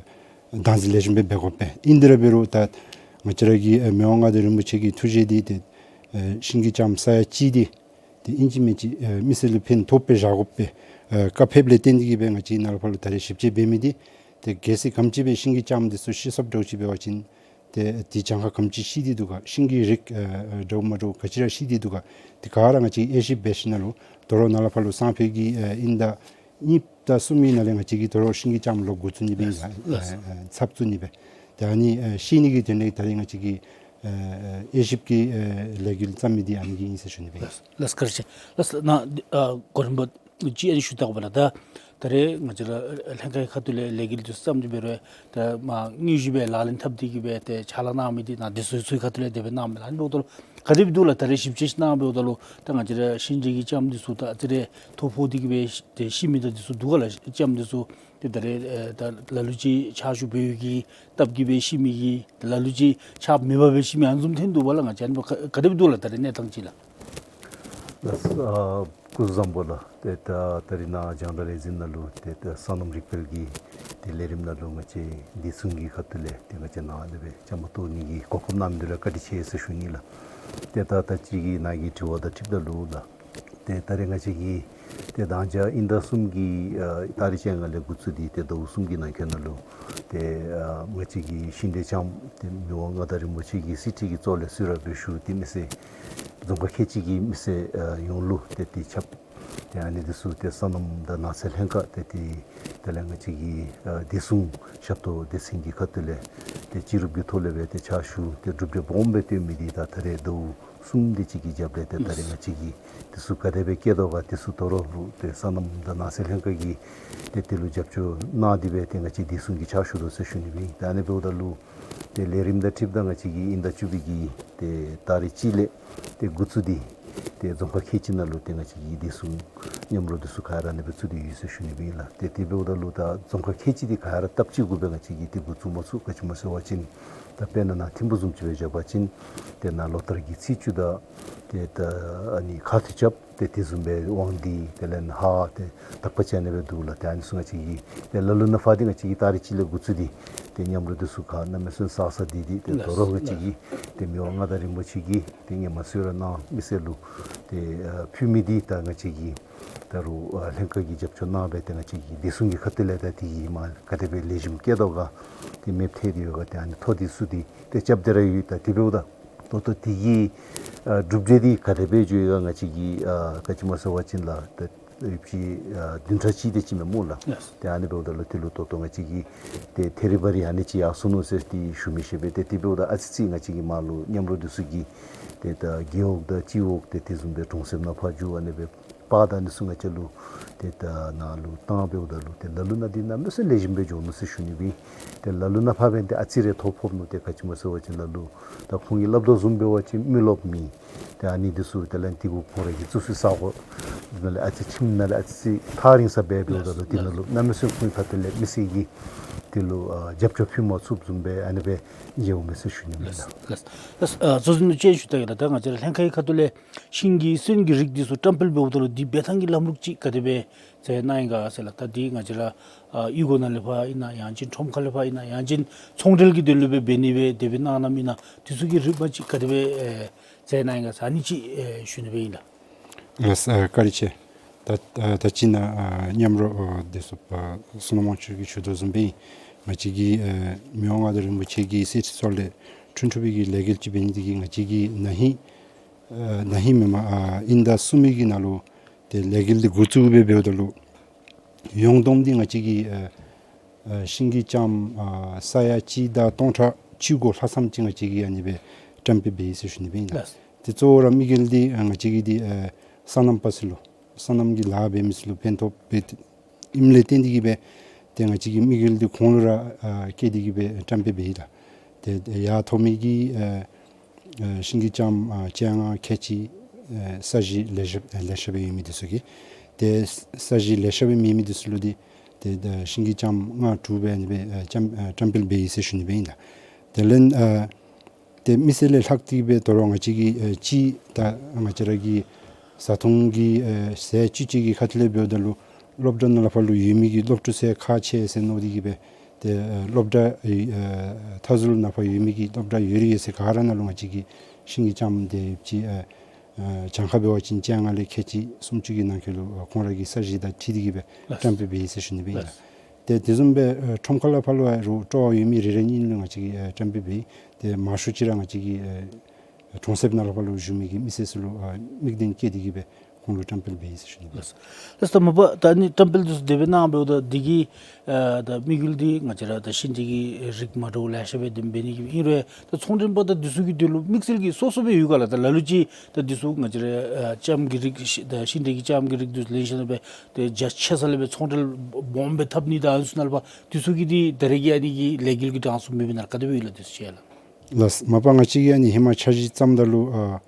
དང་འཛིན་ལེགས་ཤོམ་སྦེ་འབད་དགོ་པས། ཨིན་དེ་ར་འབད་རུང་ད་ང་བཅས་ར་གི་ཨ་མི་དབང་མངའ་བདག་རིན་པོ་ཆེ་གི་ཐུགས་བཞེད་འདི་ཏེ་ཨ་ཤིང་གི་ལྕངམ་ས་ཡ་གཅིག་འདི་ཏེ་ཨིན་ཅི་མིན་ཅི་ཨ་མི་སེར་ལུ་ཕན་ཐོགས་པའི་བཞག་དགོ་པའི་ཨ་བཀའ་ཕེབས་ལས་བརྟེན་ཏེ་གིས་སྦེ་ང་བཅས་ནཱ་ལས་ཕར་ལུ་ད་རེས་ཞིབ་དཔྱད་འབད་མི་འདི་ཏེ་གལ་སྲིད་ག་དེམ་ཅིག་སྦེ་ཤིང་གི་ལྕངམ་འདི་ཚུ་ཤི་སོངམ་འདྲཝ་ཅིག་འབད་བ་ཅིན་ཏེ་དེ་གྱངས་ཁ་ག་དེམ་ཅིག་ཤི་སྟེ་འདུག་ག། ཤིང་གི་རིགས་ཨ་ཨ་འདྲཝ་མ་འདྲཝ་ག་ཅི་ར་ཤི་སྟེ་འདུག་ག། དེ་ག་ར་ང་བཅས་དབྱེ་ཞིབ་འབད་ཞིནམ་ལས་དོ་རུང་ནཱ་ལས་ཕར་ལུ་སང་ཕོད་ཀྱི་ཨ་དབྱིན་ཟླ་གཉིས་དང་གསུམ་གྱི་ནང་ལས་ང་བཅས་ཀྱིས་དོ་རུང་ཤིང་གི་ལྕངམ་ལོག་འགོ་བཙུགས་ནི་སྦེ་ཨིན་ལགས། ཨ་ཨ་ཚབ་བཙུགས་ནི་སྦེ། ཏེ་ཨ་ནི་ཨ་ཤེས་ནི་གི་དོན་ལས་ད་རེས་ང་བཅས་ཀྱིས་ཨ་ཨ་དབྱེ་ཞིབ་ཀྱི་ཨ་ལས་འགུལ་བརྩམས་མི་འདི་ཨ་ནི་གིས་ཨིན་ཟེར་ཞུ་ནི་སྦེ་ཨིན། ལགས་ལགས། བཀའ་དྲིན་ཆེ། ལགས་ལགས། ནཱ་ཨ་གོ་རིམ་པ་ཅིག་ཨ་ནི་ཞུ་བལྟ་དགོ་པས་ལགས། ད་ད་རེས་ང་བཅས་ར་ལྷན་ཁག་གི་ཁ་ཐུག་ལས་ལས་འགུལ་འདི་བརྩམས་ཏེ་འབད་རུང་ད་མ་དངོས་གཞི་སྦེ་ལག་ལེན་འཐབ་སྟེ་གིས་སྦེ་ཏེ་ཕྱག་ལཱ་གནང་མི་འདི་ནཱ་བདེ་སྲུང་ཚུ་གི་ཁ་ཐུག་ལས་དེ་སྦེ་གནངམ་མས་ལགས། ཨ་ནི་འབདཝ་ད་ལུ་ག་དེ་སྦེ་འདུག་ལགས། ད་རེས་ཞིབ་དཔྱད་ཅིག་གནང་འབདཝ་ད་ལུ་ད་ང་བཅས་ར་ཤིང་འབྲས་ཀྱི་ལྕངམ་འདི་ཚུ་ད་ཨ་ཙི་རེ་ཐོ་ཕོག་སྟེ་གིས་སྦེ་ཏེ་ཤི་མི་དང་འདི་ཚུ་འདུག་ག་ལགས། ལྕངམ་འདི་ཚུ་ཏེ་ད་རེས་ཨེ་ད་ལ་ལུ་ཅིག་ཕྱག་ཞུ་འབད་བའི་གི་སྟབས་ཀྱིས་སྦེ་ཤི་མི་གི་ད་ལ་ལུ་ཅིག་ཕྱག་མེད་པར་སྦེ་ཤི་མི་ཨ་ནི་བཟུམ་ཐོན་འདུག་པ་ལགས། ང་བཅས་ཨ་ནི་སྦེ་ག་ག་དེ་སྦེ་འདུག་ལགས། ད་རེས་གནས་སྟངས་ཅིག་ལགས། ལགས་སོ། ཨ་སྐུ་གཟུགས་བཟང་པོ་ལགས། ཏེ་ད་ད་རེས་ནཱ་རྒྱང་བསྒྲགས་ལས་འཛིན་ནང་ལུ་ཏེ་ད་སོ་ནམ་རིག་དཔལ་གྱི་ཏེ་ལས་རིམ་ནང་ལུ་ང་བཅས་བདེ་སྲུང་གི་ཁ་ཐུག་ལས་ཏེ་ང་བཅས་ནཱ་ཨ་ནི་སྦེ་བཅའ་མར་གཏོགས་ནི་གི་གོ་སྐབས་གནང་མི་འདི་ལུ་བཀའ་དྲིན་ཆེ་ཟེར་ཞུ་ནི་ལགས། ཏེ་ད་ད་ཅི་གི་ནཱ་གི་དྲི་བ་དང་འཁྲིལཝ་ད་ལུ་ལགས། ཏེ་ད་རེས་ང་བཅས་ཀྱིས་ཏེ་མདང་ཞག་དབྱིན་ཟླ་གསུམ་གྱི་ཨ་ཏ་རིག་བཅོ་ལྔ་ལས་འགོ་བཙུགས་ཏེ་ཏེ་ཟླཝ་གསུམ་གྱི་ནང་འཁོད་ནང་ལུ་ཏེ་ཨ་ང་བཅས་ཀྱི་ཤིང་འབྲས་ལྕངམ་ཏེ་མི་དབང་མངའ་བདག་རིན་པོ་ཆེ་གི་གསེར་ཁྲི་གི་གཙོ་ལས་གསོལ་རས་འབུལ་ཞུ་སྟེ་མི་སེར་རྫོང་ཁག་ཁལ་གཅིག་གི་མི་སེར་ཨ་ཡོངས་ལུ་ཏེ་དེ་ཁྱབ། ཏེ་ཨ་ནི་འདི་ཚུ་ཏེ་སོ་ནམ་དང་ནགས་ཚལ་ལྷན་ཁག་ཏེ་དེ་དེ་ལས་ང་བཅས་ཀྱི་ཨ་བདེ་སྲུང་ཞབས་ཏོག་སྡེ་ཚན་གྱི་ཁ་ཐུག་ལས་ཏེ་སྤྱི་རུབ་ཀྱི་ཐོག་ལས་སྦེ་ཏེ་ཕྱག་ཞུ་སྟེ་གྲུབ་འབྲས་སྦོམ་སྦེ་བཏོན་མི་འདི་ད་ད་རེས་ཟླཝ་གསུམ་དེ་ཅིག་གི་རྒྱབ་ལས་ཏེ་ད་རེས་ང་བཅས་ཀྱིས་འདི་ཚུ་ག་དེ་སྦེ་བཀལ་དོ་ག། འདི་ཚུ་དོ་རུང་ཏེ་སོ་ནམ་དང་ནགས་ཚལ་ལྷན་ཁག་གིས་ཏེ་དེ་ལུ་རྒྱབ་སྐྱོར་གནང་སྟེ་སྦེ་ཏེ་ང་བཅས་བདེ་སྲུང་གི་ཕྱག་ཞུ་དོ་ཟེར་ཞུ་ནི་སྦེ་ཨིན། ད་ཨ་ནི་འབདཝ་ད་ལུ་ཏེ་ལས་རིམ་དང་འཁྲིལཝ་ད་ང་བཅས་ཀྱིས་དབྱིན་ཟླ་བཅུ་པའི་གི་ཏེ་ཏ་རིག་གཅིག་ལས་ཏེ་འགོ་བཙུགས་ཏེ་ཏེ་རྫོང་ཁག་ཁལ་གཅིག་ནང་ལུ་ཏེ་ང་བཅས་ཀྱིས་བདེ་སྲུང་མཉམ་རོགས་འདི་ཚུ་ག་ར་ཨ་ནི་སྦེ་བཙུགས་ཏེ་ཡོད་ཟེར་ཞུ་ནི་སྦེ་ཨིན་ལགས། ཏེ་དེ་འབདཝ་ད་ལུ་ད་རྫོང་ཁག་ཁལ་གཅིག་འདི་ག་ར་སྟབས་གཅིག་གུ་སྦེ་ང་བཅས་ཀྱིས་ཏེ་འགོ་བཙུགས་མ་ཚུགས། ག་ཅི་སྨོ་ཟེར་བ་ཅིན་ད་དཔེར་ན་ནཱ་ཐིམ་ཕུག་བཟུམ་ཅིག་སྦེ་བཞག་པ་ཅིན་ཏེ་ནཱ་ལོ་ལྟར་གྱི་ཚེས་བཅུ་དང་ཏེ་ད་ཨ་ནི་ཁ་ཐུག་རྐྱབ། ཏེ་དེ་བཟུམ་སྦེ་དབང་འདུས་དེ་ལས་ཧཱ་ཏེ་དག་པ་ཅིག་ཨ་ནི་སྦེ་འདུག་ལགས། ཏེ་ཨ་ནི་ཚུ་ང་བཅས་ཀྱིས་ཏེ་ལ་ལུ་ནཱ་ཕར་འདི་ང་བཅས་ཀྱིས་ཏ་རིག་གཅིག་ལས་འགོ་བཙུགས་ཏེ་ཏེ་མཉམ་རོགས་འདི་ཚུ་ག་གནམ་མེད་ས་མེད་བསགས་བསགས་ཏེ་ཏེ་ཏེ་ལགས། དོ་རུང་ང་བཅས་ཀྱིས་ཏེ་མི་དབང་མངའ་བདག་རིན་པོ་ཆེ་གིས་ཏེ་སྔོན་མ་གསོལ་རས་གནང་མི་སེར་ལུ་ཏེ་ཨ་ཕུལ་མི་འདི་ད་ང་བཅས་ཀྱིས་ད་རུང་ཨ་ལྷན་ཁག་གི་རྒྱབ་སྐྱོར་གནང་སྦེ་ཏེ་ང་བཅས་ཀྱིས་བདེ་སྲུང་གི་ཁ་ཐུག་ལས་ད་དེ་གི་མར་ག་དེ་སྦེ་ལེགས་ཤོམ་བཀལ་དོ་ག། ཏེ་མེདཔ་ཐལ་ཏེ་ཡོད་ག། ཏེ་ཨ་ནི་ཐོ་འདི་ཚུ་འདི་ཏེ་རྐྱབ་སྟེ་ར་ཡོད། ད་དེ་འབདཝ་ད་ད་ལྟོ་དེ་གི་ཨ་གྲུབ་འབྲས་འདི་ག་དེ་སྦེ་འགྱོ་ཡི་ག་ང་བཅས་ཀྱིས་ཨ་ག་ཅི་སྨོ་ཟེར་བ་ཅིན་ལགས་ཏེ་ཡོད་ཅི་ཨ་བདུན་ཕྲག་གཅིག་དེ་ཅིག་མས་སྨོ་ལགས། ལགས། ཏེ་ཨ་ནི་འབདཝ་ད་ལུ་དེ་ལུ་ད་ལྟོ་ང་བཅས་ཀྱིས་ཏེ་ཐད་རི་བ་རི་ཨ་ནི་ཅིག་ཡར་སོ་ནུག་ཟེར་ཏེ་ཞུ་མི་ཤེས་པས། ཏེ་དེ་འབདཝ་ད་ཨ་ཙི་ཅིག་ང་བཅས་ཀྱི་མར་ལུ་མཉམ་རོགས་འདི་ཚུ་གིས་ཏེ་ད་རྒེད་འོག་དང་སྤྱི་འོག་ཏེ་དེ་བཟུམ་སྦེ་གྲོང་གསེབ་ནང་ཕར་འགྱོ་ཨ་ནི་སྦེ་པར་དང་ཨ་ནི་ཚུ་ང་བཅས་ལུ་ཏེ་ད་ནཱ་ལུ་བཏང་འབདཝ་ད་ལུ་ཏེ་ལ་ལུ་ནང་འདི་གནམ་མེད་ས་མེད་ལེགས་ཤོམ་སྦེ་འགྱོ་ནུག་ཟེར་ཞུ་ནི་སྦེ་ཨིན། ཏེ་ལ་ལུ་ནཱ་ཕར་འབདན་ཏེ་ཨ་ཙི་རེ་ཐོ་ཕོག་ནུག། ཏེ་ག་ཅི་སྨོ་ཟེར་བ་ཅིན་ལ་ལུ་ད་ཁོང་གིས་སླབ་དོ་བཟུམ་འབད་བ་ཅིན་མི་རློབས་མི་ཏེ་ཨ་ནི་འདི་ཚུ་དེ་ལས་དེ་གུ་ཁོང་ར་གིས་བཙུགས་ས་ས་གོ་ནང་ལས་ཨ་ཙི་ཁྱིམ་ནང་ལས་ཨ་ཙི་ཐག་རིང་ས་སྦེ་འབདཝ་ད་ལུ་དེ་ནང་ལུ་གནམ་མེད་ས་མེད་ཁོང་གི་ཁ་ཐུག་ལས་མི་སེར་གྱིས་དེ་ལུ་ཨ་རྒྱབ་སྐྱོར་ཕུལ་མ་ཚུགསཔ་བཟུམ་སྦེ་ཨ་ནི་སྦེ་མཇལཝ་མས་ཟེར་ཞུ་ནི་ཨིན་ལགས། ལགས་ལགས། ཨ་གཙོ་འཛིན་ལུ་ཅིག་ཞུ་བལྟ་གེ་ལགས། ད་ང་བཅས་ར་ལྷན་ཁག་གི་ཁ་ཐུག་ལས་ཤིང་གི་སོན་གྱི་རིགས་འདི་ཚུ་བཀྲམ་སྤེལ་འབདཝ་ད་ལུ་འདི་འབད་ཐངས་ཀྱི་ལམ་ལུགས་ཅིག་ག་དེ་སྦེ་མཛད་གནང་ཡི་ག་ཟེར་ལགས། ད་འདི་ང་བཅས་ར་ཨ་གཡུས་སྒོ་ནང་ལས་ཕར་ཨིན་ན་ཡང་ཅིན་ཁྲོམ་ཁ་ལས་ཕར་ཨིན་ན་ཡང་ཅིན་ཚོང་འབྲེལ་གྱི་དོན་ལུ་སྦེ་འབད་ནི་སྦེ་དེ་སྦེ་གནང་གནངམ་ཨིན་ན་འདི་ཚུ་གི་རིམ་པ་ཅིག་ག་དེ་སྦེ་ཨེ་མཛད་གནང་ཡི་ག་ཟེར་ཨ་ནི་ཅིག་ཨེ་ཞུ་ནི་སྦེ་ཨིན་ལགས། ལགས་སོ། ཨ་བཀའ་དྲིན་ཆེ། ད་ཨ་ད་ཅི་ནཱ་ཨ་མཉམ་རོགས་ཨ་བདེ་སྲུང་པ་བསོད་ནམས་དབང་ཕྱུག་གིས་ཞུ་དོ་བཟུམ་སྦེ་ཨིན། ང་བཅས་ཀྱིས་ཨ་མི་དབང་མངའ་བདག་རིན་པོ་ཆེ་གི་གསེར་ཁྲི་གཙོ་ལས་འཁྲུན་འཁྲུན་པའི་གི་ལས་འགུལ་ཅིག་འབད་ནི་འདི་གིས་ང་བཅས་ཀྱིས་ན་ཧིང་ཨ་ན་ཧིང་མེན་མ་ཨ་དབྱིན་ཟླ་གསུམ་པའི་གི་ནང་ལུ་ཏེ་ལས་འགུལ་འདི་འགོ་བཙུགས་སྦེ་འབདཝ་ད་ལུ་ཡོངས་བསྡོམས་འདི་ང་བཅས་ཀྱིས་ཨ་ཨ་ཤིང་གི་ལྕངམ་ཨ་ས་ཡ་གཅིག་དང་སྟོང་ཕྲག་བཅུ་དགུ་ལྷག་ཙམ་ཅིག་ང་བཅས་ཀྱིས་ཨ་ནི་སྦེ་བཀྲམ་སྤེལ་འབད་ཡི་ཟེར་ཞུ་ནི་སྦེ་ཨིན་ལགས། ལགས། ཏེ་གཙོ་བོ་ར་དམིགས་ཡུལ་འདི་ཨ་ང་བཅས་ཀྱིས་འདི་ཨ་སོ་ནམ་པ་ཚུ་ལུ་སོ་ནམ་གྱི་ལཱ་འབད་མི་ཚུ་ལུ་ཕན་ཐོགས་འབད་ཨིནམ་ལས་བརྟེན་ཏེ་གིས་སྦེ་ཏེ་ང་བཅས་ཀྱིས་དམིགས་ཡུལ་འདི་ཁོང་ལུ་ར་ཨ་བསྐྱེད་དེ་གིས་སྦེ་བཀྲམ་སྤེལ་འབད་ཡི་ལགས། ཏེ་ཡར་ཐོབ་མི་གི་ཨ་ཨ་ཤིང་གི་ལྕངམ་ཨ་བཅོ་ལྔ་ཁལ་གཅིག་ཨ་ས་གཞི་ལེ་ཤ་ཨ་ལེ་ཤ་སྦེ་ཡོད་མི་འདི་ཚུ་གིས་ཏེ་ས་གཞི་ལེ་ཤ་སྦེ་མེད་མི་འདི་ཚུ་ལུ་འདི་ཏེ་ཨ་ཤིང་གི་ལྕངམ་ལྔ་དྲུག་སྦེ་ཨ་ནི་སྦེ་ཨ་ལྕངམ་ཨ་བཀྲམ་སྤེལ་འབད་ཡི་ཟེར་ཞུ་ནི་སྦེ་ཨིན་ལགས། དེ་ལས་ཨ་ཏེ་མི་སེར་ལས་ལྷག་སྟེ་སྦེ་དོ་རུང་ང་བཅས་ཀྱིས་ཨེ་ཅིག་ད་ང་བཅས་ར་གི་བཟའ་འཐུང་གི་ཨེ་ཟས་བཅུད་ཅིག་གི་ཁ་ཐུག་ལས་འབདཝ་ད་ལུ་ སློབ་གྲྭ་ནང་ལས་ཕར་ལུ་ཡོད་མི་གི་སློབ་ཕྲུག་ཚུ་ཁག་ཆེ་ཟེར་མནོ་སྟེ་གིས་སྦེ་ཏེ་ཨ་སློབ་གྲྭ་ཨ་མཐའ་ཟུར་ནང་ཕར་ཡོད་མི་གི་སློབ་གྲྭ་ཡོད་རིགས་ཡོད་ཚད་ག་ར་ནང་ལུ་ང་བཅས་ཀྱི་ཤིང་གི་ལྕངམ་དེ་ཅིག་ཨ་ཨ་གྱངས་ཁ་འབད་བ་ཅིན་བཅོ་ལྔ་ལས་ཁལ་གཅིག་སུམ་ཅུ་གི་ནང་འཁོད་ལུ་ཨ་ཁོང་ར་གི་ས་གཞི་དང་འཁྲིལ་ཏེ་གིས་སྦེ་ལགས། བཀྲམ་སྤེལ་འབད་ཡི་ཟེར་ཞུ་ནི་སྦེ་ཨིན་ལགས། ལགས། ཏེ་དེ་བཟུམ་སྦེ་ཨ་ཁྲོམ་ཁ་ལས་ཕར་ལུ་ཡང་རོགས་སྤྲོ་བ་ཡོད་མི་རེ་རེ་གཉིས་ལུ་ང་བཅས་ཀྱིས་ཨ་བཀྲམ་སྤེལ་འབད་ཡི། ཏེ་མང་ཤོས་ཅིག་ར་ང་བཅས་ཀྱི་ཨ་གྲོང་གསེབ་ནང་ལས་ཕར་ལུ་བཞུགས་མི་གི་མི་སེར་ཚུ་ལུ་ཨ་དམིགས་དོན་བསྐྱེད་དེ་གིས་སྦེ་ཁོང་ལུ་བཀྲམ་སྤེལ་འབད་ཡི་ཟེར་ཞུ་ནི་ལགས། ལགས། ད་མ་པ་ད་ཨ་ནི་བཀྲམ་སྤེལ་འདི་ཚུ་དེ་སྦེ་གནང་འབདཝ་ད་འདི་གི་ཨ་ད་དམིགས་ཡུལ་འདི་ང་བཅས་ར་ད་ཤིང་འབྲས་ཀྱི་རིགས་མ་འདྲཝ་ལེ་ཤ་སྦེ་འདི་འབད་ནི་གི་ཨིན་རུང་ད་ཚོང་འབྲེལ་པ་ད་འདི་ཚུ་གི་དོན་ལུ་དམིགས་བསལ་གྱི་སོ་སོ་སྦེ་ཡོད་ག་ལགས། ད་ལ་ལུ་ཅིག་ད་འདི་ཚུ་ང་བཅས་ར་ཨ་ལྕངམ་གྱི་རིགས་ཤིང་ད་ཤིང་འབྲས་ཀྱི་ལྕངམ་གྱི་རིགས་འདི་ཚུ་ལེན་ཞིནམ་ལས་སྦེ་ཏེ་རྒྱ་ཆེ་ས་ལས་སྦེ་ཚོང་འབྲེལ་སྦོམ་སྦེ་འཐབ་ནི་ད་ཨ་ནི་ཚུ་ནང་ལས་ཕར་འདི་ཚུ་གི་འདི་ད་རེས་ཀྱི་ཨ་ནི་གི་ལས་འགུལ་གྱི་གྲངས་སུ་མེད་པས་ན་ག་དེ་སྦེ་ཡོད་ལགས། འདི་ཚུ་ཅིག་ལགས། ལགས། མ་པ་ང་བཅས་ཀྱིས་ཨ་ནི་ཧེ་མ་འཆར་གཞི་བརྩམ་ད་ལུ་ཨ་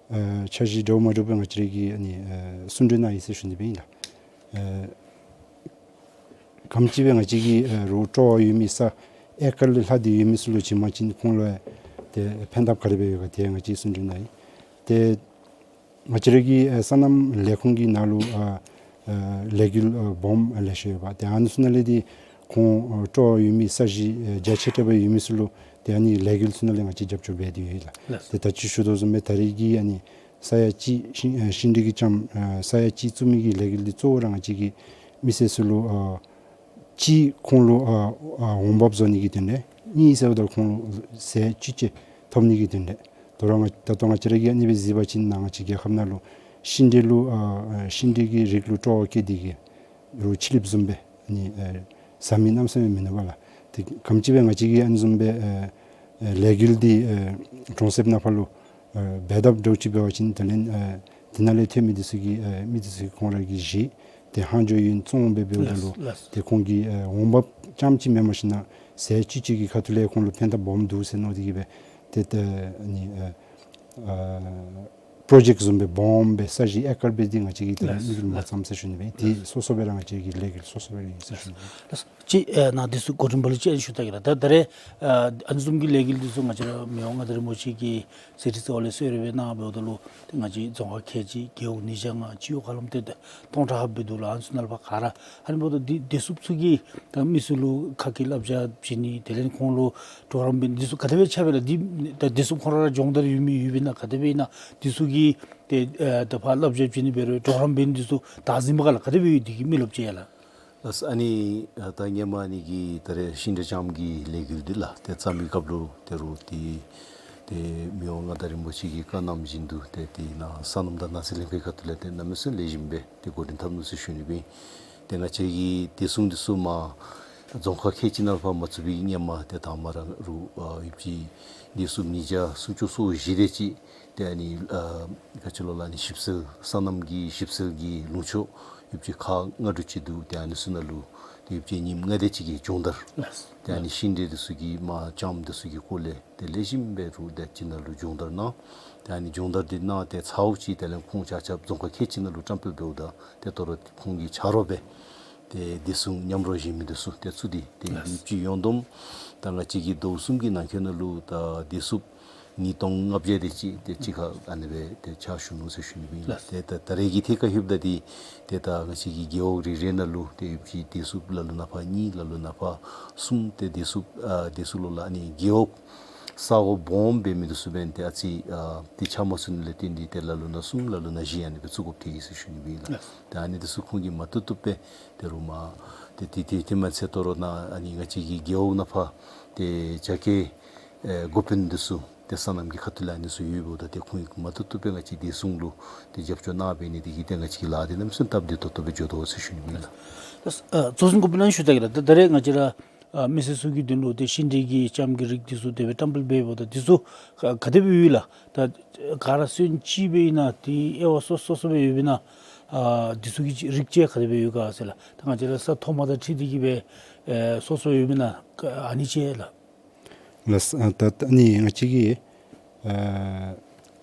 ཨ་འཆར་གཞི་འདྲཝ་མ་འདྲཝ་སྦེ་ང་བཅས་ར་གིས་ཨ་ནི་ཨ་གསུང་གྲོས་གནང་ཡི་ཟེར་ཞུ་ནི་སྦེ་ཨིན་ལགས། ཨ་ག་དེམ་ཅིག་སྦེ་ང་བཅས་ཀྱིས་ཨ་རོགས་སྤྲོ་བ་ཡོད་མི་ས་ཨེ་ཀར་ལས་ལྷག་སྟེ་ཡོད་མི་ཚུ་ལུ་བྱིན་པ་ཅིན་ཁོང་ལུ་ཡང་ཏེ་ཕན་ཐབས་ག་དེ་སྦེ་ཡོད་ག་དེ་ང་བཅས་གསུང་གྲོས་གནང་ཡི། ཏེ་ང་བཅས་ར་གི་ཨ་སོ་ནམ་ལས་ཁུངས་ཀྱི་ནང་ལུ་ཨ་ཨ་ལས་འགུལ་ཨ་སྦོམ་ཨ་ལེ་ཤ་ཡོད་པ། ཏེ་ཨ་ནི་ཚུ་ནང་ལས་འདི་ཁོང་ཨ་སྤྲོ་བ་ཡོད་མི་ས་གཞི་ཨ་རྒྱ་ཆེ་དྲགས་སྦེ་ཡོད་མི་ཚུ་ལུ་ཏེ་ཨ་ནི་ལས་འགུལ་ཚུ་ནང་ལས་ང་བཅས་རྒྱབ་སྐྱོར་འབད་དེ་ཡོད་ལགས། ལགས། ཏེ་ད་ཅི་ཞུ་དོ་བཟུམ་སྦེ་ད་རེས་ཀྱི་ཨ་ནི་ས་ཡ་གཅིག་ཤིང་ཨ་ཤིང་འབྲས་ཀྱི་ལྕངམ་ཨ་ས་ཡ་གཅིག་བཙུགས་མི་གི་ལས་འགུལ་འདི་གཙོ་བོ་ར་ང་བཅས་ཀྱི་མི་སེར་ཚུ་ལུ་ཨ་གཅིག་ཁོང་ལུ་ཨ་ཨ་འོང་འབབ་བཟོ་ནི་གི་དོན་ལས། གཉིས་ཟེརཝ་ད་ཁོང་ལུ་ཟས་བཅུད་ཅིག་ཐོབ་ནི་གི་དོན་ལས། ད་རུང་ང་ད་ལྟོ་ང་བཅས་ར་གིས་ཨ་ནི་སྦེ་གཟིགས་པ་ཅིན་ནཱ་ང་བཅས་རྒྱལ་ཁབ་ནང་ལུ་ཤིང་འབྲས་ལུ་ཨ་ཨ་ཤིང་འབྲས་ཀྱི་རིགས་ལུ་སྤྲོ་བ་བསྐྱེད་དེ་གིས་རོགས་ཕྱི་གླིངཔ་བཟུམ་སྦེ་ཨ་ནི་ཨ་ཟ་མི་གནམ་མེད་ས་མེད་མིན་འདུག་པ་ལགས། ཏེ་ག་དེམ་ཅིག་སྦེ་ང་བཅས་ཀྱིས་ཨ་ནི་བཟུམ་སྦེ་ཨ་ཨ་ལས་འགུལ་འདི་ཨ་གྲོང་གསེབ་ནང་ཕར་ལུ་ཨ་འབད་འཐབ་འདྲཝ་ཅིག་འབད་བ་ཅིན་དེ་ལས་ཨ་དེ་ནང་ལས་ཐོན་མི་འདི་ཚུ་གིས་ཨ་མི་འདི་ཚུ་གིས་ཁོང་ར་གིས་བཞེས། ཏེ་ཧང་ཇོ་ཡོན་བཙོང་སྦེ་འབདཝ་ད་ལུ་ལགས། ལགས། ཏེ་ཁོང་གིས་ཨ་འོང་འབབ་རྐྱངམ་ཅིག་མེན་པར་ཞིན་ན་ཟས་བཅུད་ཅིག་གི་ཁ་ཐུག་ལས་ཁོང་ལུ་ཕན་ཐབས་སྦོམ་འདུག་ཟེར་མནོ་སྟེ་གིས་སྦེ་ཏེ་ཏེ་ཨ་ནི་ཨ་ཨ་པྲོ་ཇེཀཊ་བཟུམ་སྦེ་སྦོམ་སྦེ་ས་གཞི་ཨེ་ཀར་སྦེ་འདི་ང་བཅས་ཀྱིས་ཏེ་ལགས། དམིགས་ཡུལ་མ་ལགས། བརྩམས་ཟེར་ཞུ་ནི་སྦེ། ཏེ་ལགས། སོ་སོ་སྦེ་ར་ང་བཅས་ཀྱི་ལས་འགུལ་སོ་སོ་སྦེ་ར་ཨིན་ཟེར་ཞུ་ནི་སྦེ། ལགས། ཅིག་ཨ་ནཱ་འདི་ཚུ་གོ་རིམ་པ་ལུ་ཅིག་ཨ་ནི་ཞུ་ད་གེ་ལགས། ད་ད་རེས་ཨ་ཨ་ནི་བཟུམ་གྱི་ལས་འགུལ་འདི་ཚུ་ང་བཅས་ར་མི་དབང་མངའ་བདག་རིན་པོ་ཆེ་གི་གསེར་ཁྲི་རྩེ་བ་ལས་གསོལ་རས་སྦེ་གནང་འབདཝ་ད་ལུ་ཏེ་ང་བཅས་རྫོང་ཁག་ཁལ་གཅིག་རྒེད་འོག་ཉིས་བརྒྱ་ལྔ་སྤྱི་འོག་ཧ་ལམ་ཏེ་སྟོང་ཕྲག་ལྷགཔ་སྦེ་འདུག་ལགས། ཨ་ནི་ཚུ་ནང་ལས་ཕར་ག་ར་ཨ་ནི་འབདཝ་ད་འདི་བདེ་སྲུངཔ་ཚུ་གིས་ད་མི་ཚུ་ལུ་ཁ་སྐད་བསླབ་བྱ་བྱིན་ནི་དེ་ལས་ཁོང་ལུ་གྲོགས་རམ་འབད་ནི་འདི་ཚུ་ག་དེ་སྦེ་ཆགས་པས་ལགས། འདི་ད་བདེ་སྲུངཔ་ཁོང་ར་ར་སྦྱོང་བརྡར་ཡོད་མི་ཡོདཔ་ཨིན་ན་ག་དེ་སྦེ་ཨིན་ན་འདི་ཚུ་གིས་ཏེ་ཨ་ད་ཕར་བསླབ་བྱ་བྱིན་ནི་འབད་རུང་གྲོགས་རམ་འབད་ནི་འདི་ཚུ་བདག་འཛིན་པ་ག་ལགས་ག་དེ་སྦེ་ཡོད། འདི་གི་མི་རློབས་ཅིག་ཡ་ལགས། ལགས། ཨ་ནི་ཨ་ད་སྔོན་མ་ཨ་ནི་གི་ད་རེས་ཤིང་འབྲས་ལྕངམ་གྱི་ལས་འགུལ་འདི་ལགས་ཏེ་བརྩམ་པའི་སྐབས་ལུ་ཏེ་རུང་ཏེ་ཏེ་མི་དབང་མངའ་བདག་རིན་པོ་ཆེ་གི་བཀའ་གནང་བཞིན་དུ་ཏེ་ཏེ་ནཱ་སོ་ནམ་དང་ནགས་ཚལ་ལྷན་ཁག་གི་ཁ་ཐུག་ལས་ཏེ་གནམ་མེད་ས་མེད་ལེགས་ཤོམ་སྦེ་ཏེ་འགོ་འདྲེན་འཐབ་ནུག་ཟེར་ཞུ་ནི་སྦེ་ཨིན། ཏེ་ང་བཅས་ཀྱི་བདེ་སྲུང་འདི་ཚུ་མར་རྫོང་ཁག་ཁལ་གཅིག་ནང་ལས་ཕར་མ་བཙུགས་པའི་སྔོན་མ་ཏེ་དང་པ་ར་རུང་ཨ་ཡོདཔ་ཅིག་བདེ་སྲུངཔ་ཉིས་བརྒྱ་སུམ་ཅུ་སོ་བཞི་དེ་ཅིག་ཏེ་ཨ་ནི་ཨ་ག་ཅི་ལོ་ལགས་ཨ་ནི་ཞིབ་འཚོལ་སོ་ནམ་གྱི་ཞིབ་འཚོལ་གྱི་ལུང་ཕྱོགས་ཡོདཔ་ཅིག་ཁག་ལྔ་དྲུག་ཅིག་འདུག། ཏེ་ཨ་ནི་ཚུ་ནང་ལུ་ཏེ་ཡོདཔ་ཅིག་ཉིནམ་ལྔ་དེ་ཅིག་གི་སྦྱོང་བརྡར། ལགས། ཏེ་ཨ་ནི་ཤིང་འབྲས་འདི་ཚུ་གི་མར་ལྕངམ་འདི་ཚུ་གི་སྐོར་ལས་ཏེ་ལེགས་ཤོམ་སྦེ་རུང་ཏེ་ཅིག་ནང་ལུ་སྦྱོང་བརྡར་གནང་། ཏེ་ཨ་ནི་སྦྱོང་བརྡར་འདི་གནང་སྟེ་ཚརཝ་ཅིག་དེ་ལས་ཁོང་ཆ་ཁྱབ་རྫོང་ཁག་ཁལ་གཅིག་ནང་ལུ་བཀྲམ་སྤེལ་འབདཝ་ད་ཏེ་ད་རུང་ཁོང་གིས་ཆ་རོགས་སྦེ་ཏེ་བདེ་སྲུང་མཉམ་རོགས་ཟེར་མི་འདི་ཚུ་ཏེ་ཚུ་འདི་ཏེ་ལགས། ཡོདཔ་ཅིག་ཡོད་དོ་བཟུམ། ད་ང་བཅས་ཀྱི་ཟླཝ་གསུམ་གྱི་ནང་འཁོད་ནང་ལུ་ད་བདེ་སྲུངཔ་ཉིས་སྟོང་ལྔ་བརྒྱ་དེ་ཅིག་ཏེ་གཅིག་ཁར་ཨ་ནི་སྦེ་ཏེ་ཕྱག་ཞུ་ནུག་ཟེར་ཞུ་ནི་སྦེ་ཨིན་ལགས། ཏེ་ད་ད་རེས་ཀྱི་ཐད་ཁར་ལྷོདཔ་ད་འདི་ཏེ་ད་ང་བཅས་ཀྱི་རྒེད་འོག་རེ་རེ་ནང་ལུ་ཏེ་ཡོདཔ་ཅིག་བདེ་སྲུངཔ་ལ་ལུ་ནང་ཕར་གཉིས་ལ་ལུ་ནང་ཕར་གསུམ་ཏེ་བདེ་སྲུངཔ་ཨ་བདེ་སྲུངཔ་ལོ་ལགས་ཨ་ནི་རྒེད་འོག་ས་གོ་སྦོམ་འབད་མི་འདི་ཚུ་འབདན་ཏེ་ཨ་ཙི་ཨ་ཏེ་ཆ་མ་ཚུད་ནི་ལས་བརྟེན་ཏེ་ཏེ་ལ་ལུ་ནང་གསུམ་ལ་ལུ་ནང་བཞི་ཨ་ནི་སྦེ་བཙུགས་དགོཔ་ཐལ་ཡི་ཟེར་ཞུ་ནི་སྦེ་ཨིན་ལགས། ལགས། ཏེ་ཨ་ནི་འདི་ཚུ་ཁོང་གིས་མ་བཏུབ་བཏུབ་སྦེ་ཏེ་རུང་མར་ཏེ་ཏེ་ཏེ་ཏེ་མ་ཚད་ད་རུང་ནཱ་ཨ་ནི་ང་བཅས་ཀྱི་རྒེད་འོག་ནང་ཕར་ཏེ་རྒྱ་སྐྱེད་ཨེ་འགོ་དཔོན་འདི་ཚུ་ཏེ་སོ་ནམ་གྱི་ཁ་ཐུག་ལས་ཨ་ནི་ཚུ་ཡོདཔ་ད་ཏེ་ཁོང་གིས་མ་བཏུབ་བཏུབ་སྦེ་ང་བཅས་བདེ་སྲུང་ལུ་ཏེ་རྒྱབ་སྐྱོར་གནང་འབད་ནི་འདི་གིས་ཏེ་ང་བཅས་ཀྱི་ལཱ་འདི་གནམ་མེད་ས་མེད་སྟབས་བདེ་ཏོག་ཏོ་སྦེ་འགྱོ་དོ་ཟེར་ཞུ་ནི་སྦེ་ཨིན་ལགས། ལགས། ཨ་ཚོགས་གཙོ་གུ་པི་ནང་ཞུ་ད་གེ་ལགས། ད་ད་རེས་ང་བཅས་ར་ཨ་མི་སེར་ཚུ་གི་དོན་ལུ་ཏེ་ཤིང་འབྲས་ཀྱི་ལྕངམ་གྱི་རིགས་འདི་ཚུ་དེ་སྦེ་བཀྲམ་སྤེལ་འབདཝ་ད་འདི་ཚུ་ག་ག་དེ་སྦེ་ཡོད་ལགས། ད་ག་ར་སོན་ཅིག་སྦེ་ཨིན་ན་ཏེ་དབྱེ་བ་སོ་སོ་སོ་སྦེ་ཡོདཔ་ཨིན་ན་ཨ་འདི་ཚུ་གི་རིགས་ཅིག་ག་དེ་སྦེ་ཡོད་ག་ཟེར་ལགས། ད་ང་བཅས་ར་ས་མཐོ་དམའ་དང་འཁྲིལ་ཏེ་གིས་སྦེ་ཨེ་སོ་སོ་ཡོདཔ་ཨིན་ན་ཨ་ནི་ཅིག་ལགས། ལགས། ཨ་ད་ད་ཨ་ནི་ང་བཅས་ཀྱི་ཨ་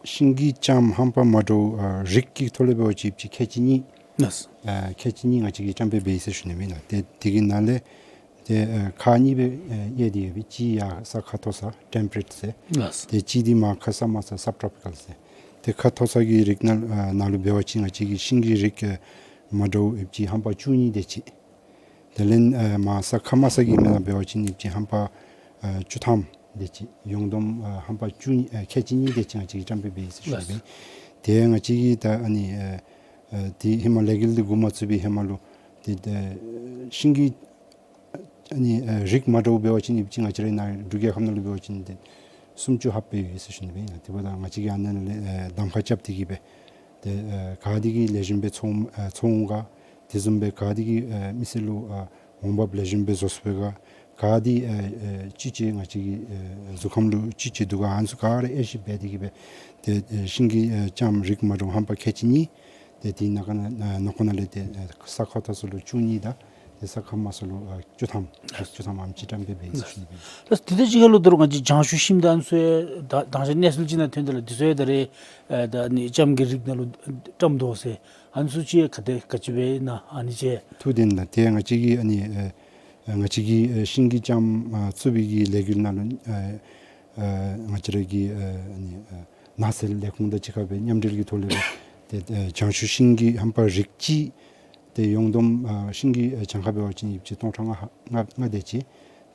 ཤིང་གི་ལྕངམ་རྣམ་པ་མ་འདྲཝ་ཨ་རིགས་ཀྱི་ཐོག་ལས་འབད་བ་ཅིན་ཁལ་གཅིག་གཉིས། ལགས། ཨ་ཁལ་གཅིག་གཉིས་ང་བཅས་ཀྱིས་བཀྲམ་སྤེལ་འབད་ཡི་ཟེར་ཞུ་ནི་སྦེ་ཨིན་ལགས། ཏེ་དེ་གི་ནང་ལས་ཏེ་ཨ་ཁག་གཉིས་སྦེ་ཨ་དབྱེ་སྟེ་ཡོད་པས། གཅིག་ཡར་ས་ཁ་མཐོ་ས་ཊེམ་པ་རེཊ་ཟེར། ལགས། ཏེ་གཅིག་འདི་མར་ཁ་ས་དམའ་ས་སབ་ཊོ་པི་ཀཱལ་ཟེར། ཏེ་ཁ་མཐོ་ས་གི་རིགས་ནང་ཨ་ནང་ལུ་འབད་བ་ཅིན་ང་བཅས་ཀྱི་ཤིང་གི་རིགས་ཨ་ མ་འདྲཝ་ཡོདཔ་ཅིག་ཧམ་པ་བཅུ་གཉིས་དེ་ཅིག། དེ་ལས་ཨ་མར་ས་ཁ་དམའ་ས་གི་མི་ནང་འབད་བ་ཅིན་ཡོདཔ་ཅིག་ཧམ་པ་ཨ་བཅུ་ཐམ་དེ་ཅིག། ཡོངས་བསྡོམས་ཨ་ཧམ་པ་བཅུ་གཉིས་ཨ་ཁལ་གཅིག་གཉིས་དེ་ཅིག་ང་བཅས་ཀྱིས་བཀྲམ་སྤེལ་འབད་ཡི་ཟེར་ཞུ་ནི་ལགས། དེ་ང་བཅས་ཀྱིས་ད་ཨ་ནི་ཨ་ཨ་དེ་ཧེ་མ་ལས་འགུལ་འདི་འགོ་མ་བཙུགས་པའི་ཧེ་མ་ལུ་དེ་ཨ་ཤིང་གི་ཨ་ནི་ཨ་རིགས་མ་འདྲཝ་འབད་བ་ཅིན་ཡོདཔ་ཅིག་ང་བཅས་རའི་ནཱ་འབྲུག་རྒྱལ་ཁབ་ནང་ལུ་འབད་བ་ཅིན་དེ་སུམ་ཅུ་ལྷགཔ་སྦེ་ཡོད་ཟེར་ཞུ་ནི་སྦེ་ཨིན། དེ་འབདཝ་ད་ང་བཅས་ཀྱིས་ཨ་ནཱ་ལས་ཨ་གདམ་ཁ་རྐྱབ་སྟེ་གིས་སྦེ་དེ་ཨ་ག་དེ་གིས་ལེགས་ཤོམ་སྦེ་འཚོ་ཨ་འཚོ་འོང་ག། དེ་བཟུམ་སྦེ་ག་དེ་གིས་ཨ་མི་སེར་ལུ་ཨ་འོང་འབབ་ལེགས་ཤོམ་སྦེ་བཟོ་ཚུགས་པས་ག། ག་དེ་ཨ་ཨ་ཅི་ཅིག་ང་བཅས་ཀྱི་ཨ་གཟུགས་ཁམས་ལུ་ཅི་ཅིག་འདུག་ག། ཨ་ནི་ཚུ་ག་ར་དབྱེ་ཞིབ་འབད་དེ་གིས་སྦེ་དེ་ཨ་ཤིང་གི་ཨ་ལྕངམ་རིགས་མ་འདྲཝ་ཧམ་པ་ཁལ་གཅིག་གཉིས། དེ་དེ་ནང་ཁ་ནང་ཨ་ནང་ཁོ་ནང་ལས་དེ་ཨ་ས་ཁ་མཐོ་ས་ལུ་བཅུ་གཉིས་དང་དེ་ས་ཁ་དམའ་ས་ལུ་ཨ་བཅུ་ཐམ་བཅུ་ཐམ་ཨ་ནེམ་ཅིག་བཀྲམ་སྤེལ་འབད་ཡི་ཟེར་ཞུ་ནི་སྦེ་ཨིན། ལགས། དེ་དང་གཅིག་ཁར་ལུ་ད་རུང་ང་བཅས་བྱང་ཞུ་ཤིང་དང་ཨ་ནི་ཚུ་ཡང་ད་དང་ཞག་གནས་ཚུལ་ཅིག་ནང་ཐོན་དོ་ལགས། དེ་ཚུ་ཡང་ད་རེས་ཨ་ད་ཨ་ནི་ལྕངམ་གྱི་རིགས་ནང་ལུ་བཀྲམ་དོ་ཟེར། ཨ་ནི་ཚུ་ཅིག་ག་དེ་ག་ཅི་སྦེ་ཨིན་ན་ཨ་ནི་ཅིག། ཐུགས་བདེན་ལགས། དེ་ང་བཅས་ཀྱིས་ཨ་ནི་ཨ་ཨ་ང་བཅས་ཀྱིས་ཨ་ཤིང་གི་ལྕངམ་ཨ་བཙུགས་པའི་གི་ལས་འགུལ་ནང་ལུ་ཨ་ཨ་ང་བཅས་ར་གི་ཨ་ཨ་ནི་ཨ་ནགས་ཚལ་ལས་ཁུངས་དང་གཅིག་ཁར་སྦེ་མཉམ་འབྲེལ་གྱི་ཐོག་ལས་སྦེ་དེ་ཨ་བྱང་ཞུ་ཤིང་གི་ཧམ་པ་རིགས་གཅིག། དེ་ཡོངས་བསྡོམས་ཨ་ཤིང་གི་ཨ་གྱངས་ཁ་འབད་བ་ཅིན་ཡོདཔ་ཅིག་སྟོང་ཕྲག་ལྔ་ལྔ་ལྔ་དེ་ཅིག།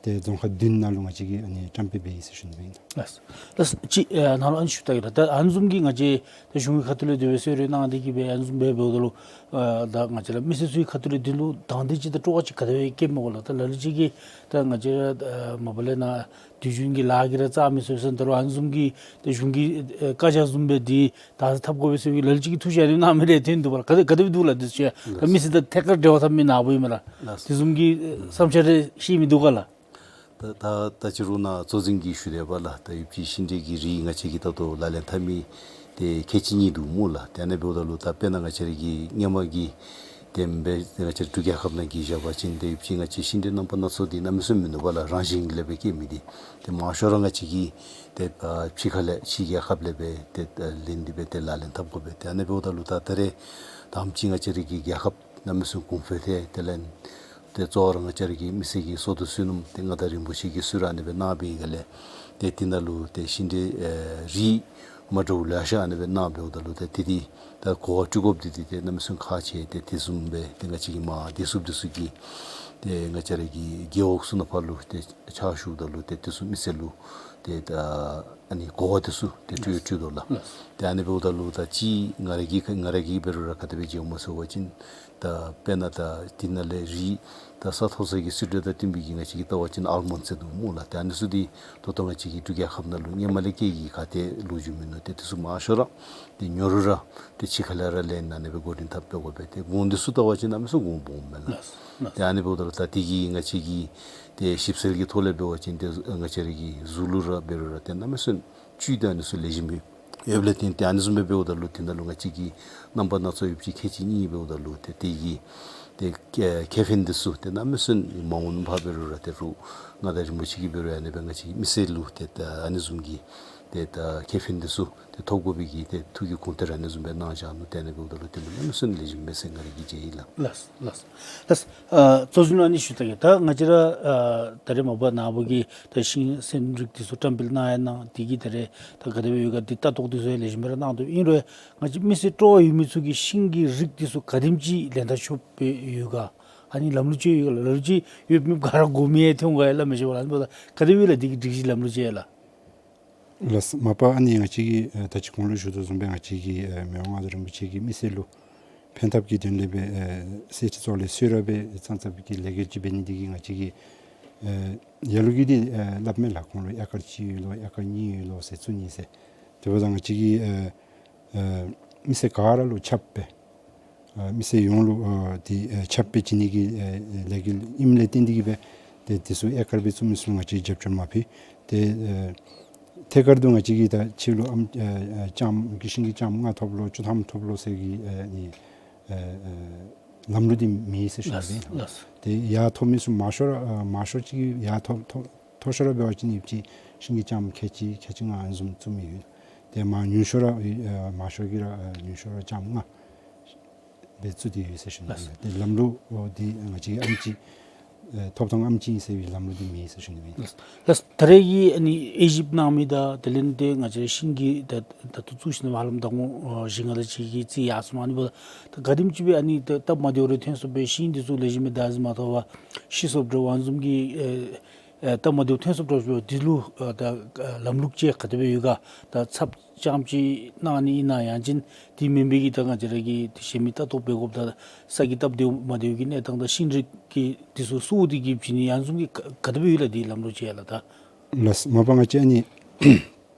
དེ་རྫོང་ཁག་བདུན་ནང་ལུ་ང་བཅས་ཀྱིས་ཨ་ནི་བཀྲམ་སྤེལ་འབད་ཡི་ཟེར་ཞུ་ནི་སྦེ་ཨིན། ལགས། ལགས། ཅིག་ཨ་ནཱ་ལུ་ཨ་ནི་ཞུ་ད་གེ་ལགས། ད་ཨ་ནི་བཟུམ་གྱི་ང་བཅས་ད་གཞུང་གི་ཁ་ཐུག་ལས་དེ་སྦེ་གསོལ་རས་གནང་སྟེ་གིས་སྦེ་ཨ་ནི་བཟུམ་སྦེ་འབདཝ་ད་ལུ་ཨ་ད་ང་བཅས་ར་མི་སེར་ཚུ་གི་ཁ་ཐུག་ལས་དེ་ལུ་དང་འདོད་ཅིག་དང་སྤྲོ་བ་ཅིག་ག་དེ་སྦེ་སྐྱེཝ་མས་གོ་ལགས། ད་ལ་ལུ་ཅིག་གིས་ད་ང་བཅས་ར་ཨ་མ་པ་ལས་ནཱ་དུས་རྒྱུན་གྱི་ལཱ་གིས་ར་རྩ་མི་ཚུགས་ཟེར་ད་རུང་ཨ་ནི་བཟུམ་གྱི་ད་གཞུང་གི་ཨ་བཀའ་རྒྱ་བཟུམ་སྦེ་དེ་ད་ཐབས་དགོ་པས་ཟེར་བའི་ལ་ལུ་ཅིག་གིས་ཐུགས་བཞེད་ཨ་ནི་གནང་མི་རེ་ཐོན་འདུག་པ་ལགས། ག་དེ་ག་དེ་སྦེ་འདུག་ལགས། དེ་ཚུ་ཡང་ད་མི་སེར་དང་ཐད་ཀར་འབྲེལ་བ་འཐབ་མི་ནཱ་བུ་ཨིན་མས་ལགས། ལགས། དེ་བཟུམ་གྱི་ཨ་བསམ་འཆར་རེ་བཤད་མི་འདུག་ག་ལགས། ད་ད་ད་ཅི་རུང་ནཱ་གཙོ་འཛིན་གྱིས་ཞུ་དེས་པ་ལགས། ད་ཡོདཔ་ཅིག་ཤིང་འབྲས་ཀྱི་རིགས་ང་བཅས་ཀྱིས་ད་ལྟོ་ལག་ལེན་འཐབ་མི་དེ་ཁལ་གཅིག་གཉིས་འདུག་སྨོ་ལགས། དེ་ཨ་ནི་འབདཝ་ད་ལུ་ད་དཔེར་ན་ང་བཅས་ར་གི་སྔོན་མ་གི་དེ་སྦེ་ང་བཅས་ར་འབྲུག་རྒྱལ་ཁབ་ནང་གི་བཞག་པ་ཅིན་དེ་ཡོདཔ་ཅིག་ང་བཅས་ཤིང་འབྲས་རྣམ་པ་སྣ་ཚོགས་འདི་གནམ་མེད་ས་མེད་མིན་འདུག་པ་ལགས། རང་བཞིན་ལས་སྦེ་སྐྱེ་མི་འདི། དེ་མང་ཤོས་ར་ང་བཅས་ཀྱིས་དེ་ཨ་ཕྱི་ཁ་ལས་ཕྱི་རྒྱལ་ཁབ་ལས་སྦེ་དེ་ཨ་ལེན་ཏེ་སྦེ་དེ་ལག་ལེན་འཐབ་དགོ་པས། དེ་ཨ་ནི་འབདཝ་ད་ལུ་ད་ད་རེས་དང་པ་ཅིག་ང་བཅས་ར་གི་རྒྱལ་ཁབ་གནམ་མེད་ས་མེད་གོང་འཕེལ་ཏེ་དེ་ལས་དེ་གཙོ་བོ་ར་ང་བཅས་ར་གི་མི་སེར་གྱི་བསོད་སྡེ་བསོད་ནམས་དེ་མངའ་བདག་རིན་པོ་ཆེ་གིས་གསོལ་རས་ཨ་ནི་སྦེ་གནང་བའི་སྒང་ལས་དེ་དེ་ནང་ལུ་དེ་ཤིང་འབྲས་ཨེ་རིགས་མ་འདྲཝ་ལེ་ཤ་ཨ་ནི་སྦེ་གནང་འབདཝ་ད་ལུ་དེ་དེ་དེ་ད་གོ་བ་སྤྲོད་དགོཔ་འདི་དེ་དེ་གནམ་མེད་ས་མེད་ཁག་ཆེ། དེ་དེ་བཟུམ་སྦེ་དེ་ང་བཅས་ཀྱི་མ་དེ་ཚུ་དེ་ཚུ་གི་དེ་ང་བཅས་ར་གི་རྒེད་འོག་ཚུ་ནང་ཕར་ལུ་དེ་ཕྱག་ཞུཝ་ད་ལུ་དེ་དེ་ཚུ་མི་སེར་ལུ་དེ་ད་ཨ་ནི་གོ་བ་དེ་ཚུ་དེ་སྤྲོད་སྤྲོད་དོ་ལགས། དེ་ཨ་ནི་འབདཝ་ད་ལུ་ད་ཅི་ང་ར་གི་ང་ར་གིས་འབད་རུང་ར་ག་དེ་སྦེ་མཇལཝ་སྨོ་ཟེར་བ་ཅིན་ད་དཔེར་ན་ད་དེ་ནང་ལས་རིགས་ད་ས་མཐོ་ས་གི་སྲིད་གྲོས་དང་བསྟུན་པའི་གི་ང་བཅས་ཀྱིས་བལྟ་བ་ཅིན་ཨལ་མོན་ཌསི་ཟེར་འདུག་སྨོ་ལགས། དེ་ཨ་ནི་ཚུ་འདི་ད་ལྟོ་ང་བཅས་ཀྱི་འབྲུག་རྒྱལ་ཁབ་ནང་ལུ་སྔོན་མ་ལས་སྐྱེ་གི་ག་ཏེ་ལོ་རྒྱུས་མིན་ནུག། དེ་དེ་ཚུ་མང་ཤོས་ར་དེ་ཉོ་རུང་ར་དེ་ཕྱི་ཁ་ལས་ར་ལེན་ཨ་ནི་སྦེ་འགོ་འདྲེན་འཐབ་འབད་དགོ་པས། དེ་གོང་འདི་ཚུ་བལྟ་བ་ཅིན་གནམ་མེད་ས་མེད་གོང་སྦོམ་མས་ལགས། ལགས་ལགས། དེ་ཨ་ནི་འབདཝ་ད་ལུ་ད་དེ་གི་ང་བཅས་ཀྱི་དེ་ཞིབ་འཚོལ་གྱི་ཐོག་ལས་འབད་བ་ཅིན་དེ་ང་བཅས་ར་གི་གཟུགས་ལུ་ར་འབད་རུང་ར་དེ་གནམ་མེད་ས་མེད་བཅུད་དང་ཨ་ནི་ཚུ་ལེགས་ཤོམ་སྦེ་ཡོདཔ་ལས་བརྟེན་ཏེ་ཨ་ནི་བཟུམ་སྦེ་འབདཝ་ད་ལུ་དེ་ནང་ལུ་ང་བཅས་ཀྱི་རྣམ་པ་སྣ་ཚོགས་ཡོདཔ་ཅིག་ཁལ་གཅིག་གཉིས་འབདཝ་ད་ལུ་དེ་དེ་གི་དེ་ཁེ་ཕན་འདི་ཚུ་དེ་གནམ་མེད་ས་མེད་མ་འོངས་པ་འབད་རུང་ར་དེ་རུང་མངའ་བདག་རིན་པོ་ཆེ་གིས་འབད་རུང་ཨ་ནི་སྦེ་ང་བཅས་ཀྱི་མི་སེར་ལུ་དེ་ད་ཨ་ནི་བཟུམ་གྱི་དེ་ད་ཁེ་ཕན་འདི་ཚུ་དེ་ཐོབ་དགོ་པའི་གི་དེ་ཐུགས་ཀྱི་དགོངས་གཏེར་ཨ་ནི་བཟུམ་སྦེ་གནང་བཞག་ནུག། དེ་ཨ་ནི་འབདཝ་ད་ལུ་དེ་ལུ་གནམ་མེད་ས་མེད་ལེགས་ཤོམ་མས་ཟེར་ང་ར་གིས་མཇལ་ཡི་ལགས། ལགས་ལགས་ལགས། ཨ་གཙོ་བོ་ཨ་ནི་ཞུ་ད་གེ། ད་ང་བཅས་ར་ཨ་ད་རེས་མ་པ་ནཱ་བུ་གིས་ད་ཤིང་སེམས་རིགས་འདི་ཚུ་བཀྲམ་སྤེལ་གནང་ཡར་གནང་། དེ་གིས་ད་རེས་ད་ག་དེ་སྦེ་ཡོད་ག་དེ་ལྟ་རྟོག་འདི་ཚུ་ཡང་ལེགས་ཤོམ་སྦེ་ར་གནང་དོ། ཨིན་རུང་ང་བཅས་མི་སེར་སྤྲོ་བ་ཡོད་མི་ཚུ་གིས་ཤིང་གི་རིགས་འདི་ཚུ་ག་དེམ་ཅིག་ལེན་ད་ཆོགཔ་སྦེ་ཡོད་ག། ཨ་ནི་ལམ་ལུགས་ཅིག་ཡོད་ག་ལགས། ལམ་ལུགས་ཅིག་ཡོདཔ་མེདཔ་ག་ར་དགོ་མི་ཡང་ཐོན་ག་ཡང་སླབ་མི་ཤེས་པ་ལགས། ཨ་ནི་འབདཝ་ད་ག་དེ་སྦེ་ལགས་དེ་གི་སྒྲིག་གཞི་ལམ་ལུགས་ཅིག་ཡང་ལགས། ལགས། མ་པ་ཨ་ནི་ང་བཅས་ཀྱིས་ཨ་ད་ཅི་གོང་ལུ་ཞུ་དོ་བཟུམ་སྦེ་ང་བཅས་ཀྱིས་ཨ་མི་དབང་མངའ་བདག་རིན་པོ་ཆེ་གིས་མི་སེར་ལུ་ཕན་ཐབས་ཀྱི་དོན་ལས་སྦེ་ཨ་གསེར་ཁྲི་ཚོགས་ལས་གསོལ་རས་སྦེ་བརྩམས་བརྩམས་པའི་གི་ལས་འགུལ་ཅིག་འབད་ནི་དེ་གིས་ང་བཅས་ཀྱིས་ཨ་ལ་ལུ་གིས་འདི་ཨ་སླབ་མས་ལགས། ཁོང་ལུ་ཨེ་ཀར་གཅིག་ཡོད་ལོ་ཨེ་ཀར་གཉིས་ཡོད་ལོ་ཟེར་བཙུགས་ནི་ཟེར། དེ་འབདཝ་ད་ང་བཅས་ཀྱིས་ཨ་ཨ་མི་སེར་ག་ར་ལུ་ཁྱབ་སྦེ་ཨ་མི་སེར་ཡོངས་ལུ་ཨ་དེ་ཨ་ཁྱབ་སྦེ་བྱིན་ནི་གི་ཨ་ལས་འགུལ་ཨིནམ་ལས་བརྟེན་ཏེ་གིས་སྦེ་དེ་དེ་ཚུ་ཨེ་ཀར་སྦེ་བཙུགས་མི་ཚུ་ལུ་ང་བཅས་རྒྱབ་སྐྱོར་མ་ཕུལ། དེ་ཨ་ཐད་ཀར་དུ་ང་བཅས་ཀྱིས་ད་ཕྱི་ལུ་ཨམ་ཨ་ཨ་ལྕངམ་གི་ཤིང་གི་ལྕངམ་ལྔ་ཐོབ་ལོ་བཅུ་ཐམ་ཐོབ་ལོ་ཟེར་གྱི་ཨ་ནི་ཨ་ཨ་ལམ་ལུགས་འདི་མེད་ཟེར་ཞུ་ནི་ལགས་ལགས། དེ་ཡར་ཐོབ་མི་ཚུ་མང་ཤོས་ར་ཨ་མང་ཤོས་ཅིག་ཡར་ཐོབ་ཐོབ་མཐོ་ཤོས་ར་འབད་བ་ཅིན་ཡོདཔ་ཅིག་ཤིང་གི་ལྕངམ་ཁལ་གཅིག་ཁལ་གཅིག་ལྔ་ཨ་ནི་བཟུམ་བཙུགས་མི་ཡོད། དེ་མར་ཉུང་ཤོས་ར་ཨེ་མང་ཤོས་ཀྱིས་ར་ཨེ་ཉུང་ཤོས་ར་ལྕངམ་ལྔ་སྦེ་བཙུགས་ཏེ་ཡོད་ཟེར་ཞུ་ནི་ལགས། དེ་ལམ་ལུགས་འོ་འདི་ང་བཅས་ཨ་ནེམ་ཅིག་ ཨེ་ཐོབ་ཐང་ཨམ་ཅིག་ཨིན་ཟེར་བའི་ལམ་ལུགས་འདི་མེད་ཟེར་ཞུ་ནི་ཨིན། ལགས། ད་རེས་ཀྱི་ཨ་ནི་དབྱེ་ཞིབ་གནང་མི་དང་དེ་ལས་ཏེ་ང་བཅས་ཤིང་གི་ད་ད་ལྟོ་བཙུགས་ཞིནམ་ཧ་ལམ་ཟླ་ངོ་ཨ་བཞི་ལྔ་དེ་ཅིག་གི་རྩིས་ཡར་སོང་། ཨ་ནི་འབདཝ་ད་ག་དེམ་ཅིག་སྦེ་ཨ་ནི་ད་སྟབས་མ་བདེཝ་རེ་ཐོན་སོངམ་སྦེ་ཤིང་འདི་ཚུ་ལེགས་ཤོམ་སྦེ་བདག་འཛིན་མ་ཐོབ་པར་ཤི་སོངམ་འདྲཝ་ཨ་ནི་བཟུམ་གྱི་ཨེ་ཨེ་སྟབས་མ་བདེཝ་ཐོན་སོངམ་འདྲཝ་ཅིག་འདི་ལུ་ཨ་ད་ལམ་ལུགས་ཅིག་ག་དེ་སྦེ་ཡོད་ག། ད་ཚབ་རྐྱངམ་ཅིག་གནང་ནི་ཨིན་ན་ཡང་ཅིན་དེ་མེན་པའི་གི་ད་ང་བཅས་ར་གི་ཏེ་གཞན་མི་ལྟ་རྟོག་འབད་དགོཔ་དང་ས་གི་སྟབས་བདེཝ་མ་བདེཝ་གི་གནས་སྟངས་དང་ཤིང་རིགས་ཀྱི་འདི་ཚུ་སུ་འདི་གིས་བྱིན་ནི་ཨ་ནི་བཟུམ་གྱི་ག་ག་དེ་སྦེ་ཡོད་ལགས་འདི་ལམ་ལུགས་ཅིག་ཡ་ལགས། ད་ལགས་མ་པ་ང་བཅས་ཨ་ནི་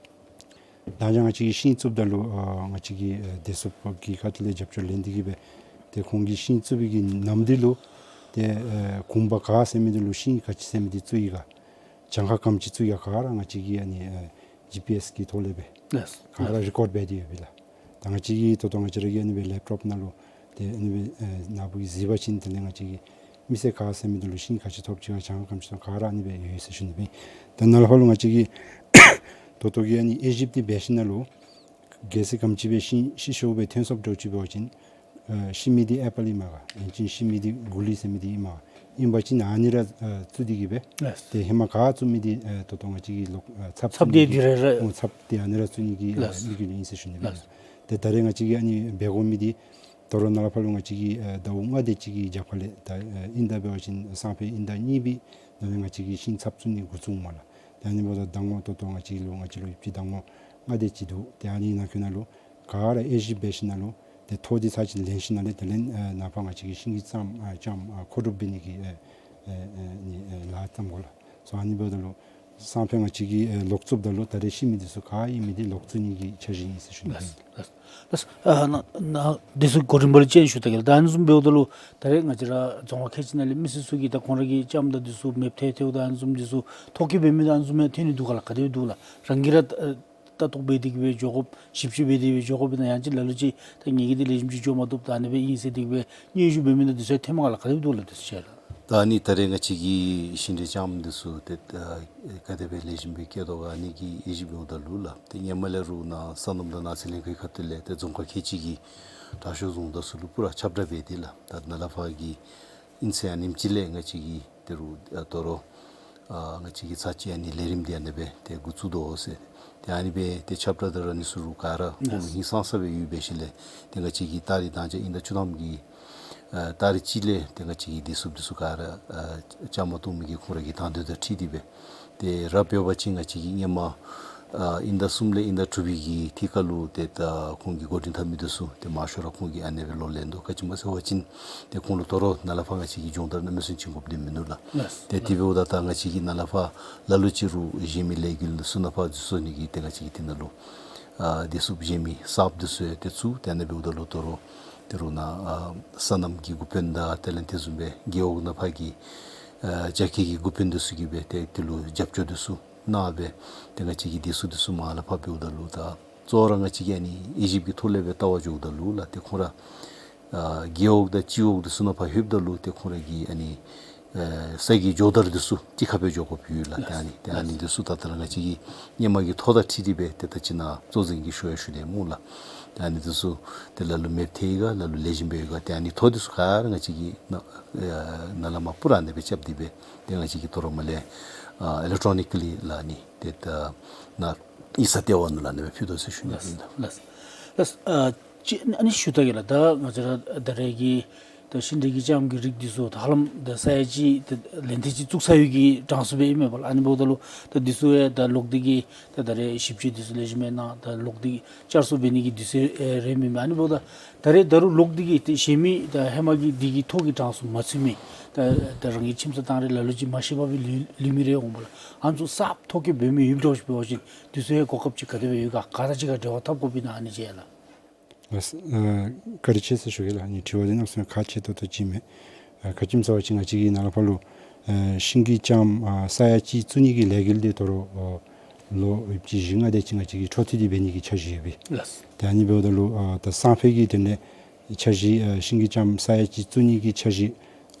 ད་ང་བཅས་ཀྱིས་ཤིང་བཙུགསཔ་ད་ལུ་ཨ་ང་བཅས་ཀྱི་ཨེ་བདེ་སྲུངཔ་གི་ཁ་ཐུག་ལས་རྒྱབ་སྐྱོར་ལེན་ཏེ་གིས་སྦེ་ཏེ་ཁོང་གིས་ཤིང་བཙུགས་པའི་གི་ནམ་དུས་ལུ་ཏེ་ཨེ་གུང་པ་ག་ཟེར་མི་འདི་ལུ་ཤིང་ག་ཅི་ཟེར་མི་འདི་བཙུགས་ཡི་ག། གྱངས་ཁ་ག་དེམ་ཅིག་བཙུགས་ཡི་ག་ག་ར་ང་བཅས་ཀྱིས་ཨ་ནི་ཨེ་ཇི་པི་ཨེསི་གི་ཐོག་ལས་སྦེ་ལགས། ག་ར་རི་ཀོཌ་འབད་དེ་ཡོད་པས་ལགས། ད་ང་བཅས་ཀྱིས་ད་ལྟོ་ང་བཅས་ར་གི་ཨ་ནི་སྦེ་ལེབ་ཊོབ་ནང་ལུ་ཏེ་ཨ་ནི་སྦེ་ཨེ་ནཱ་བུ་གིས་གཟིགས་པ་ཅིན་དེ་ལས་ང་བཅས་ཀྱིས་མི་སེར་ག་ཟེར་མི་འདི་ལུ་ཤིང་ག་ཅི་ཐོབ་ཅི་ག་གྱངས་ཁ་ག་དེམ་ཅིག་ཐོབ་ག་ར་ཨ་ནི་སྦེ་ཡོད་ཟེར་ཞུ་ནི་སྦེ། ད་ནཱ་ལས་ཕར་ལུ་ང་བཅས་ཀྱིས་ད་ལྟོ་གི་ཨ་ནི་དབྱེ་ཞིབ་འདི་འབད་ཞིནམ་ལས་གལ་སྲིད་ག་དེམ་ཅིག་སྦེ་ཤིང་ཤི་ཤོར་སྦེ་ཐོན་སོངམ་འདྲཝ་ཅིག་འབད་བ་ཅིན་ཨ་ཤི་མི་འདི་ཨེ་པཱལ་ཨིན་མས་ག། ཡང་ཅིན་ཤི་མི་འདི་གུ་ལི་ཟེར་མི་འདི་ཨིན་མས་ག། ཨིན་པ་ཅིན་ཨ་ནི་ར་ཨ་བཙུགས་ཏེ་གིས་སྦེ་ལགས། ཏེ་ཧེ་མ་ག་བཙུགས་མི་འདི་ཨེ་ད་ལྟོ་ང་བཅས་ཀྱིས་ལོག་ཨ་ཚབ་ཚབ་བཙུགས་ཏེ་ནི་འདི་ར་ར་ཨོ་ཚབ་ཏེ་ཨ་ནི་ར་བཙུགས་ནི་གི་ཨ་ལགས། དམིགས་ཡུལ་ཨིན་ཟེར་ཞུ་ནི་སྦེ། ལགས། ཏེ་ད་རེས་ང་བཅས་ཀྱིས་ཨ་ནི་འབད་དགོ་མི་འདི་ད་རུང་ནཱ་ལས་ཕར་ལུ་ང་བཅས་ཀྱིས་ཨེ་ཟླཝ་ལྔ་དེ་ཅིག་གི་རྒྱབ་ཁ་ལས་ད་ཨེ་དབྱིན་ཟླ་འབད་བ་ཅིན་སང་ཕོད་དབྱིན་ཟླ་གཉིས་པའི་ནང་ལས་ང་བཅས་ཀྱིས་ཤིང་ཚབ་བཙུགས་ནི་འགོ་བཙུགས་མས་ལགས། ཏེ་ཨ་ནི་འབདཝ་ད་ཟླ་ངོ་ད་ལྟོ་ང་བཅས་ལུ་ང་བཅས་ལུ་ཡོད་པའི་ཟླ་ངོ་ལྔ་དེ་ཅིག་འདུག། ཏེ་ཨ་ནི་ནང་འཁོད་ནང་ལུ་ག་ར་དབྱེ་ཞིབ་འབད་ཞིནམ་ལས་ཏེ་ཐོ་འདི་ཚར་གཅིག་ལེན་ཞིནམ་ལས་དེ་ལས་ཨེ་ནཱ་ཕར་ང་བཅས་ཀྱིས་ཤིང་གི་ལྕངམ་ཨེ་ལྕངམ་ཨེ་མཁོ་སྒྲུབ་འབད་ནི་གི་ཨེ་ཨེ་ཨེ་ནི་ཨེ་ལཱ་བརྩམ་དགོ་ལགས། སོ་ཨ་ནི་འབདཝ་ད་ལུ་སང་ཕོད་ང་བཅས་ཀྱིས་ཨེ་ལོག་བཙུགསཔ་ད་ལུ་ད་རེས་ཤི་མི་འདི་ཚུ་ག་ཨིན་མི་འདི་ལོག་བཙུགས་ནི་གི་འཆར་གཞི་ཨིན་ཟེར་ཞུ་ནི་ཨིན། ལགས། ལགས། ཨ་ནཱ་ནཱ་འདི་ཚུ་གོ་རིམ་པ་ལུ་ཅིག་ཞུ་ད་གེ་ལགས། ད་ཨ་ནི་བཟུམ་འབདཝ་ད་ལུ་ད་རེས་ང་བཅས་ར་རྫོང་ཁག་ཁལ་གཅིག་ནང་ལས་མི་སེར་ཚུ་གིས་ད་ཁོང་ར་གི་ལྕངམ་དང་འདི་ཚུ་མེདཔ་ཐལ་ཐལཝ་དང་ཨ་ནི་བཟུམ་འདི་ཚུ་ཐོ་བཀོད་འབད་མི་དང་ཨ་ནི་བཟུམ་ཡང་ཐོན་ནི་འདུག་ག་ལགས། ག་དེ་སྦེ་འདུག་ལགས། རང་གིས་ར་ཨ་ལྟ་རྟོག་འབད་དེ་གིས་སྦེ་འགྱོ་དགོཔ་ཞིབ་དཔྱད་འབད་དེ་སྦེ་འགྱོ་དགོཔ་ཨིན་ན་ཡང་ཅིན་ལ་ལུ་ཅིག་ད་ངེ་གི་འདི་ལེགས་ཤོམ་ཅིག་འགྱོ་མ་བཏུབ་ད་ཨ་ནི་སྦེ་ཨིན་ཟེར་དེ་གིས་སྦེ་སྙན་ཞུ་འབད་མི་དང་འདི་ཚུ་ཡང་ཐོནམ་མས་ག་ལགས། ག་དེ་སྦེ་འདུག་ལགས་འདི་ཚུ་ཅིག་ལགས། ད་ཨ་ནི་ད་རེས་ང་བཅས་ཀྱི་ཤིང་འབྲས་ལྕངམ་འདི་ཚུ་ཏེ་ཨ་ག་དེ་སྦེ་ལེགས་ཤོམ་སྦེ་སྐྱེ་དོ་ག་ཨ་ནི་གི་དབྱེ་ཞིབ་འབདཝ་ད་ལུ་ལགས། ཏེ་སྔོན་མ་ལས་ར་ནཱ་སོ་ནམ་དང་ནགས་ཚལ་ལྷན་ཁག་གི་ཁ་ཐུག་ལས་ཏེ་རྫོང་ཁག་ཁལ་གཅིག་གི་དྲག་ཤོས་རྫོང་བདག་ཚུ་ལུ་པུ་ར་ཁྱབ་བསྒྲགས་འབད་དེ་ལགས། ད་ནཱ་ལས་ཕར་གྱི་ཨིན་ཟེར་ཨ་ནེམ་ཅིག་ལས་ང་བཅས་ཀྱིས་ད་རུང་ཨ་ད་རུང་ཨ་ང་བཅས་ཀྱིས་ཚར་གཅིག་ཨ་ནི་ལས་རིམ་འདི་ཨ་ནི་སྦེ་ཏེ་འགོ་བཙུགས་དོ་ཟེར། ཏེ་ཨ་ནི་སྦེ་ཏེ་ཁྱབ་བསྒྲགས་དང་ར་ཨ་ནི་ཚུ་རུང་ག་ར་ཁོང་ལུ་ཧིང་སངས་ས་སྦེ་ཡོད་པའི་ཤུལ་ལས་ཏེ་ང་བཅས་ཀྱིས་ད་རེས་ད་ཅི་དབྱིན་ཟླ་བཅུ་ཐམ་གྱི་ཨ་ཏ་རིག་གཅིག་ལས་ཏེ་ང་བཅས་ཀྱིས་བདེ་སྲུངཔ་འདི་ཚུ་ག་ར་ཨ་བཅའ་མར་གཏོགས་མི་གི་ཁོང་ར་གི་དང་འདོད་དང་འཁྲིལ་ཏེ་སྦེ་ཏེ་ར་འབད་བ་ཅིན་ང་བཅས་ཀྱིས་སྔོན་མ་ཨ་དབྱིན་ཟླ་གསུམ་ལས་དབྱིན་ཟླ་དྲུག་པའི་གི་ཐད་ཁར་ལུ་ཏེ་ད་ཁོང་གི་འགོ་འདྲེན་འཐབ་མི་འདི་ཚུ་ཏེ་མང་ཤོས་ར་ཁོང་གིས་ཨ་ནི་སྦེ་ལོག་ལེན་དོ། ག་ཅི་སྨོ་ཟེར་བ་ཅིན་ཏེ་ཁོང་ལུ་ད་རུང་ནཱ་ལས་ཕར་ང་བཅས་ཀྱིས་སྦྱོང་བརྡར་གནམ་མེད་ས་མེད་བྱིན་དགོཔ་འདི་མིན་ནུག་ལགས། ལགས། ཏེ་དེ་འབདཝ་ད་ད་ང་བཅས་ཀྱིས་ནཱ་ལས་ཕར་ལ་ལུ་ཅིག་རུང་གཞན་མི་ལས་འགུལ་འདི་ཚུ་ནང་ཕར་འཛུལ་སོང་ནི་གི་ཏེ་ང་བཅས་ཀྱིས་དེ་ནང་ལུ་ཨ་བདེ་སྲུངཔ་གཞན་མི་གསརཔ་འདི་ཚུ་ཡང་ཏེ་བཙུགས། ཏེ་ཨ་ནི་འབདཝ་ད་ལུ་ད་རུང་ད་རུང་ནཱ་ཨ་སོ་ནམ་གྱི་འགོ་དཔོན་དང་དེ་ལས་དེ་བཟུམ་སྦེ་རྒེད་འོག་ནང་ཕར་གྱི་ཨ་རྒྱ་སྐྱེད་ཀྱི་འགོ་དཔོན་འདི་ཚུ་གིས་སྦེ་ཏེ་དེ་ལུ་རྒྱབ་སྐྱོར་འདི་ཚུ་གནང་སྦེ་ཏེ་ང་བཅས་ཀྱིས་བདེ་སྲུངཔ་འདི་ཚུ་མར་ལས་ཕར་འབདཝ་ད་ལུ་ད་གཙོ་བོ་ར་ང་བཅས་ཀྱིས་ཨ་ནི་དབྱེ་ཞིབ་ཀྱི་ཐོག་ལས་སྦེ་བལྟ་བར་འགྱོཝ་ད་ལུ་ལགས་ཏེ་ཁོང་ར་ཨ་རྒེད་འོག་དང་སྤྱི་འོག་འདི་ཚུ་ནང་ཕར་ལྷོདཔ་ད་ལུ་ཏེ་ཁོང་ར་གི་ཨ་ནི་ཨེ་ས་གི་སྦྱོང་བརྡར་འདི་ཚུ་གཅིག་ཁར་སྦེ་འགྱོ་དགོཔ་ཡོད་ལགས། ཏེ་ཨ་ནི་ཏེ་ཨ་ནི་འདི་ཚུ་ད་ལྟོ་ར་ང་བཅས་ཀྱིས་སྔོན་མ་གི་ཐོ་དང་འཁྲིལ་ཏེ་སྦེ་ཏེ་ད་ཅི་ནཱ་གཙོ་འཛིན་གྱིས་ཞུ་ཡང་ཞུ་དེས་སྨོ་ལགས། ཏེ་ཨ་ནི་འདི་ཚུ་ཏེ་ལ་ལུ་མེདཔ་ཐལ་ཡི་ག་ལ་ལུ་ལེགས་ཤོམ་སྦེ་ཡོད་ག། ཏེ་ཨ་ནི་ཐོ་འདི་ཚུ་ག་ར་ང་བཅས་ཀྱིས་ནཱ་ཨེ་ནཱ་ལས་མར་པུ་ར་ཨ་ནི་སྦེ་རྐྱབ་སྟེ་སྦེ་ཏེ་ང་བཅས་ཀྱིས་ད་རུང་མར་ལས་ཨ་ཨི་ལེག་ཊོ་ནི་ཀ་ལི་ལགས་ཨ་ནི་ཏེ་ད་ནཱ་ཡིག་ཚང་ལྟེ་བ་ནང་ལུ་ཨ་ནི་སྦེ་ཕུལ་དོ་ཟེར་ཞུ་ནི་ཨིན། ལགས། ལགས། ལགས། ཨ་ཅི་ཨ་ནི་ཞུ་ད་གེ་ལགས། ད་ང་བཅས་ར་ད་རེས་ཀྱི་ད་ཤིང་འབྲས་ཀྱི་ལྕངམ་གྱི་རིགས་འདི་ཚུ་ད་ཧ་ལམ་ད་ས་ཡ་གཅིག་ད་ལན་ཐེངས་གཅིག་བཙུགས་ཚར་ཡོད་ཀྱི་གྲངས་སུ་སྦེ་ཨིན་མས་པ་ལགས། ཨ་ནི་འབདཝ་ད་ལུ་ད་འདི་ཚུ་ཡང་ད་ལོག་སྟེ་གིས་ད་ད་རེས་ཞིབ་དཔྱད་འདི་ཚུ་ལེགས་ཤོམ་སྦེ་གནང་ད་ལོག་སྟེ་གིས་བསྐྱར་གསོ་འབད་ནི་གི་དུས་ཚོད་ཨེ་རན་མེད་མས། ཨ་ནི་འབདཝ་ད་ད་རེས་ད་རུང་ལོག་སྟེ་གིས་ཏེ་གཞན་མི་ད་ཧེ་མ་གི་འདི་གི་ཐོ་གི་གྲངས་སུ་མ་ཚུད་མི་ད་ད་རང་གི་ཁྱིམ་ཚང་དང་རེ་ལ་ལུ་ཅིག་མ་ཤི་བར་སྦེ་ལུས་ལུས་མི་རེ་འོང་པ་ལགས། ཨ་ནི་ཚུ་གསརཔ་ཐོ་བཀོད་འབད་མི་ཡོདཔ་འདྲཝ་ཅིག་འབད་བ་ཅིན་འདི་ཚུ་ཡང་གོ་སྐབས་ཅིག་ག་དེ་སྦེ་ཡོད་ག། ག་ར་གཅིག་ཁར་འབྲེལ་བ་འཐབ་དགོཔ་ཨིན་ན་ཨ་ནི་ཅིག་ཡ་ལགས། ལགས། ཨ་བཀའ་དྲིན་ཆེ་ཟེར་ཞུ་གེ་ལགས། ཨ་ནི་དྲི་བ་འདི་གནམ་མེད་ས་མེད་ཁག་ཆེ་ཏོག་ཏོ་ཅིག་མས། ཨ་ག་ཅི་སྨོ་ཟེར་བ་ཅིན་ང་བཅས་ཀྱིས་ནཱ་ལས་ཕར་ལུ་ཨ་ཤིང་གི་ལྕངམ་ཨ་ས་ཡ་གཅིག་བཙུགས་ནི་གི་ལས་འགུལ་འདི་ད་རུང་ཨ་ལོ་ཡོདཔ་ཅིག་བཞི་ལྔ་དེ་ཅིག་ང་བཅས་ཀྱིས་འཕྲོ་མཐུད་དེ་འབད་ནི་གི་འཆར་གཞི་ཡོད་པས། ལགས། ཏེ་ཨ་ནི་འབདཝ་ད་ལུ་ཨ་ད་སང་ཕོད་ཀྱི་དེ་ལས་འཆར་གཞི་ཨ་ཤིང་གི་ལྕངམ་ས་ཡ་གཅིག་བཙུགས་ནི་གི་འཆར་གཞི་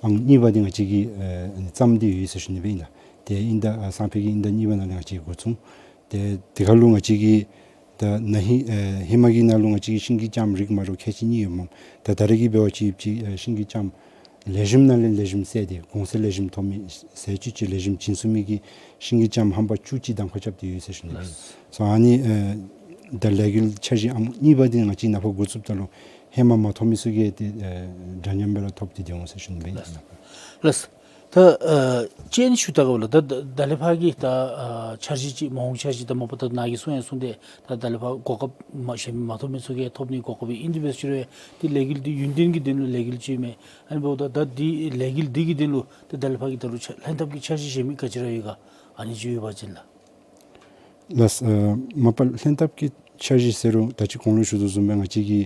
ཨང་གཉིས་པ་འདི་ང་བཅས་ཀྱིས་ཨ་ཨ་ནི་བརྩམས་ཏེ་ཡོད་ཟེར་ཞུ་ནི་སྦེ་ཨིན་ལགས། ཏེ་དབྱིན་ཟླ་ཨ་སང་ཕོད་ཀྱི་དབྱིན་ཟླ་གཉིས་པ་ནང་ལས་ང་བཅས་འགོ་བཙུགས། ཏེ་དེ་ཁར་ལུ་ང་བཅས་ཀྱིས་ད་ན་ཧིང་ཨེ་ཧེ་མ་གི་ནང་ལུ་ང་བཅས་ཀྱིས་ཤིང་གི་ལྕངམ་རིགས་མ་འདྲཝ་ཁལ་གཅིག་གཉིས་ཡོདཔ་མས། ད་ད་རེས་ཀྱི་འབད་བ་ཅིན་ཅིག་ཨེ་ཤིང་གི་ལྕངམ་ ལེགས་ཤོམ་ནང་ལས་ལེགས་ཤོམ་ཟེར་ཏེ་གོང་ཚད་ལེགས་ཤོམ་ཐོབ་མི་ཟད་ཅུང་ཅིག་ལེགས་ཤོམ་བྱིན་ཚུགས་མི་གི་ཤིང་གི་ལྕངམ་ཧམ་པ་བཅུ་གཅིག་གདམ་ཁ་རྐྱབ་སྟེ་ཡོད་ཟེར་ཞུ་ནི་ཨིན། ལགས། སོ་ཨ་ནི་ཨེ་ད་ལས་འགུལ་འཆར་གཞི་ཨ་མོ་གཉིས་པ་འདི་ང་བཅས་ནཱ་ཕར་འགོ་བཙུགསཔ་ད་ལུ་ཧེ་མ་མ་ཐོབ་མི་ཚུ་གིས་ཏེ་ཨེ་འདྲ་མཉམ་སྦེ་ར་ཐོབ་སྟེ་སྡོད་འོང་ཟེར་ཞུ་ནི་ཨིན། ལགས། ལགས། ད་ཨ་ཅིན་ཞུ་ད་ག་བ་ལ་ད་ད་ད་ལས་ཕར་གྱི་ད་ཨ་འཆར་གཞི་ཅིག་མ་འོངས་འཆར་གཞི་ད་མ་པ་ད་ནཱ་གིས་གསུང་ཡང་གསུངས་ཏེ་ད་ད་ལས་ཕར་གོ་སྐབས་མ་གཞན་མ་ཐོབ་མི་ཚུ་གིས་ཐོབ་ནི་གོ་སྐབས་ཨིན་ཏེ་འབད་ཞུ་རུང་ཏེ་ལས་འགུལ་འདི་ཡུན་བརྟན་གྱི་དོན་ལུ་ལས་འགུལ་ཅིག་མས། ཨ་ནི་འབདཝ་ད་ད་འདི་ལས་འགུལ་འདི་གི་དོན་ལུ་ཏེ་ད་ལས་ཕར་གྱི་ད་རུང་ལྷན་ཐབས་ཀྱི་འཆར་གཞི་གཞན་མི་ག་ཅི་ར་ཡོད་ག་ཨ་ནི་ཅིག་ཡོད་པ་ཅིན་ལགས། ལགས། ཨ་མ་པ་ལྷན་ཐབས་ཀྱི་འཆར་གཞི་ཟེར་རུང་ད་ཅི་གོང་ལུ་ཞུ་དོ་བཟུམ་སྦེ་ང་བཅས་ཀྱི་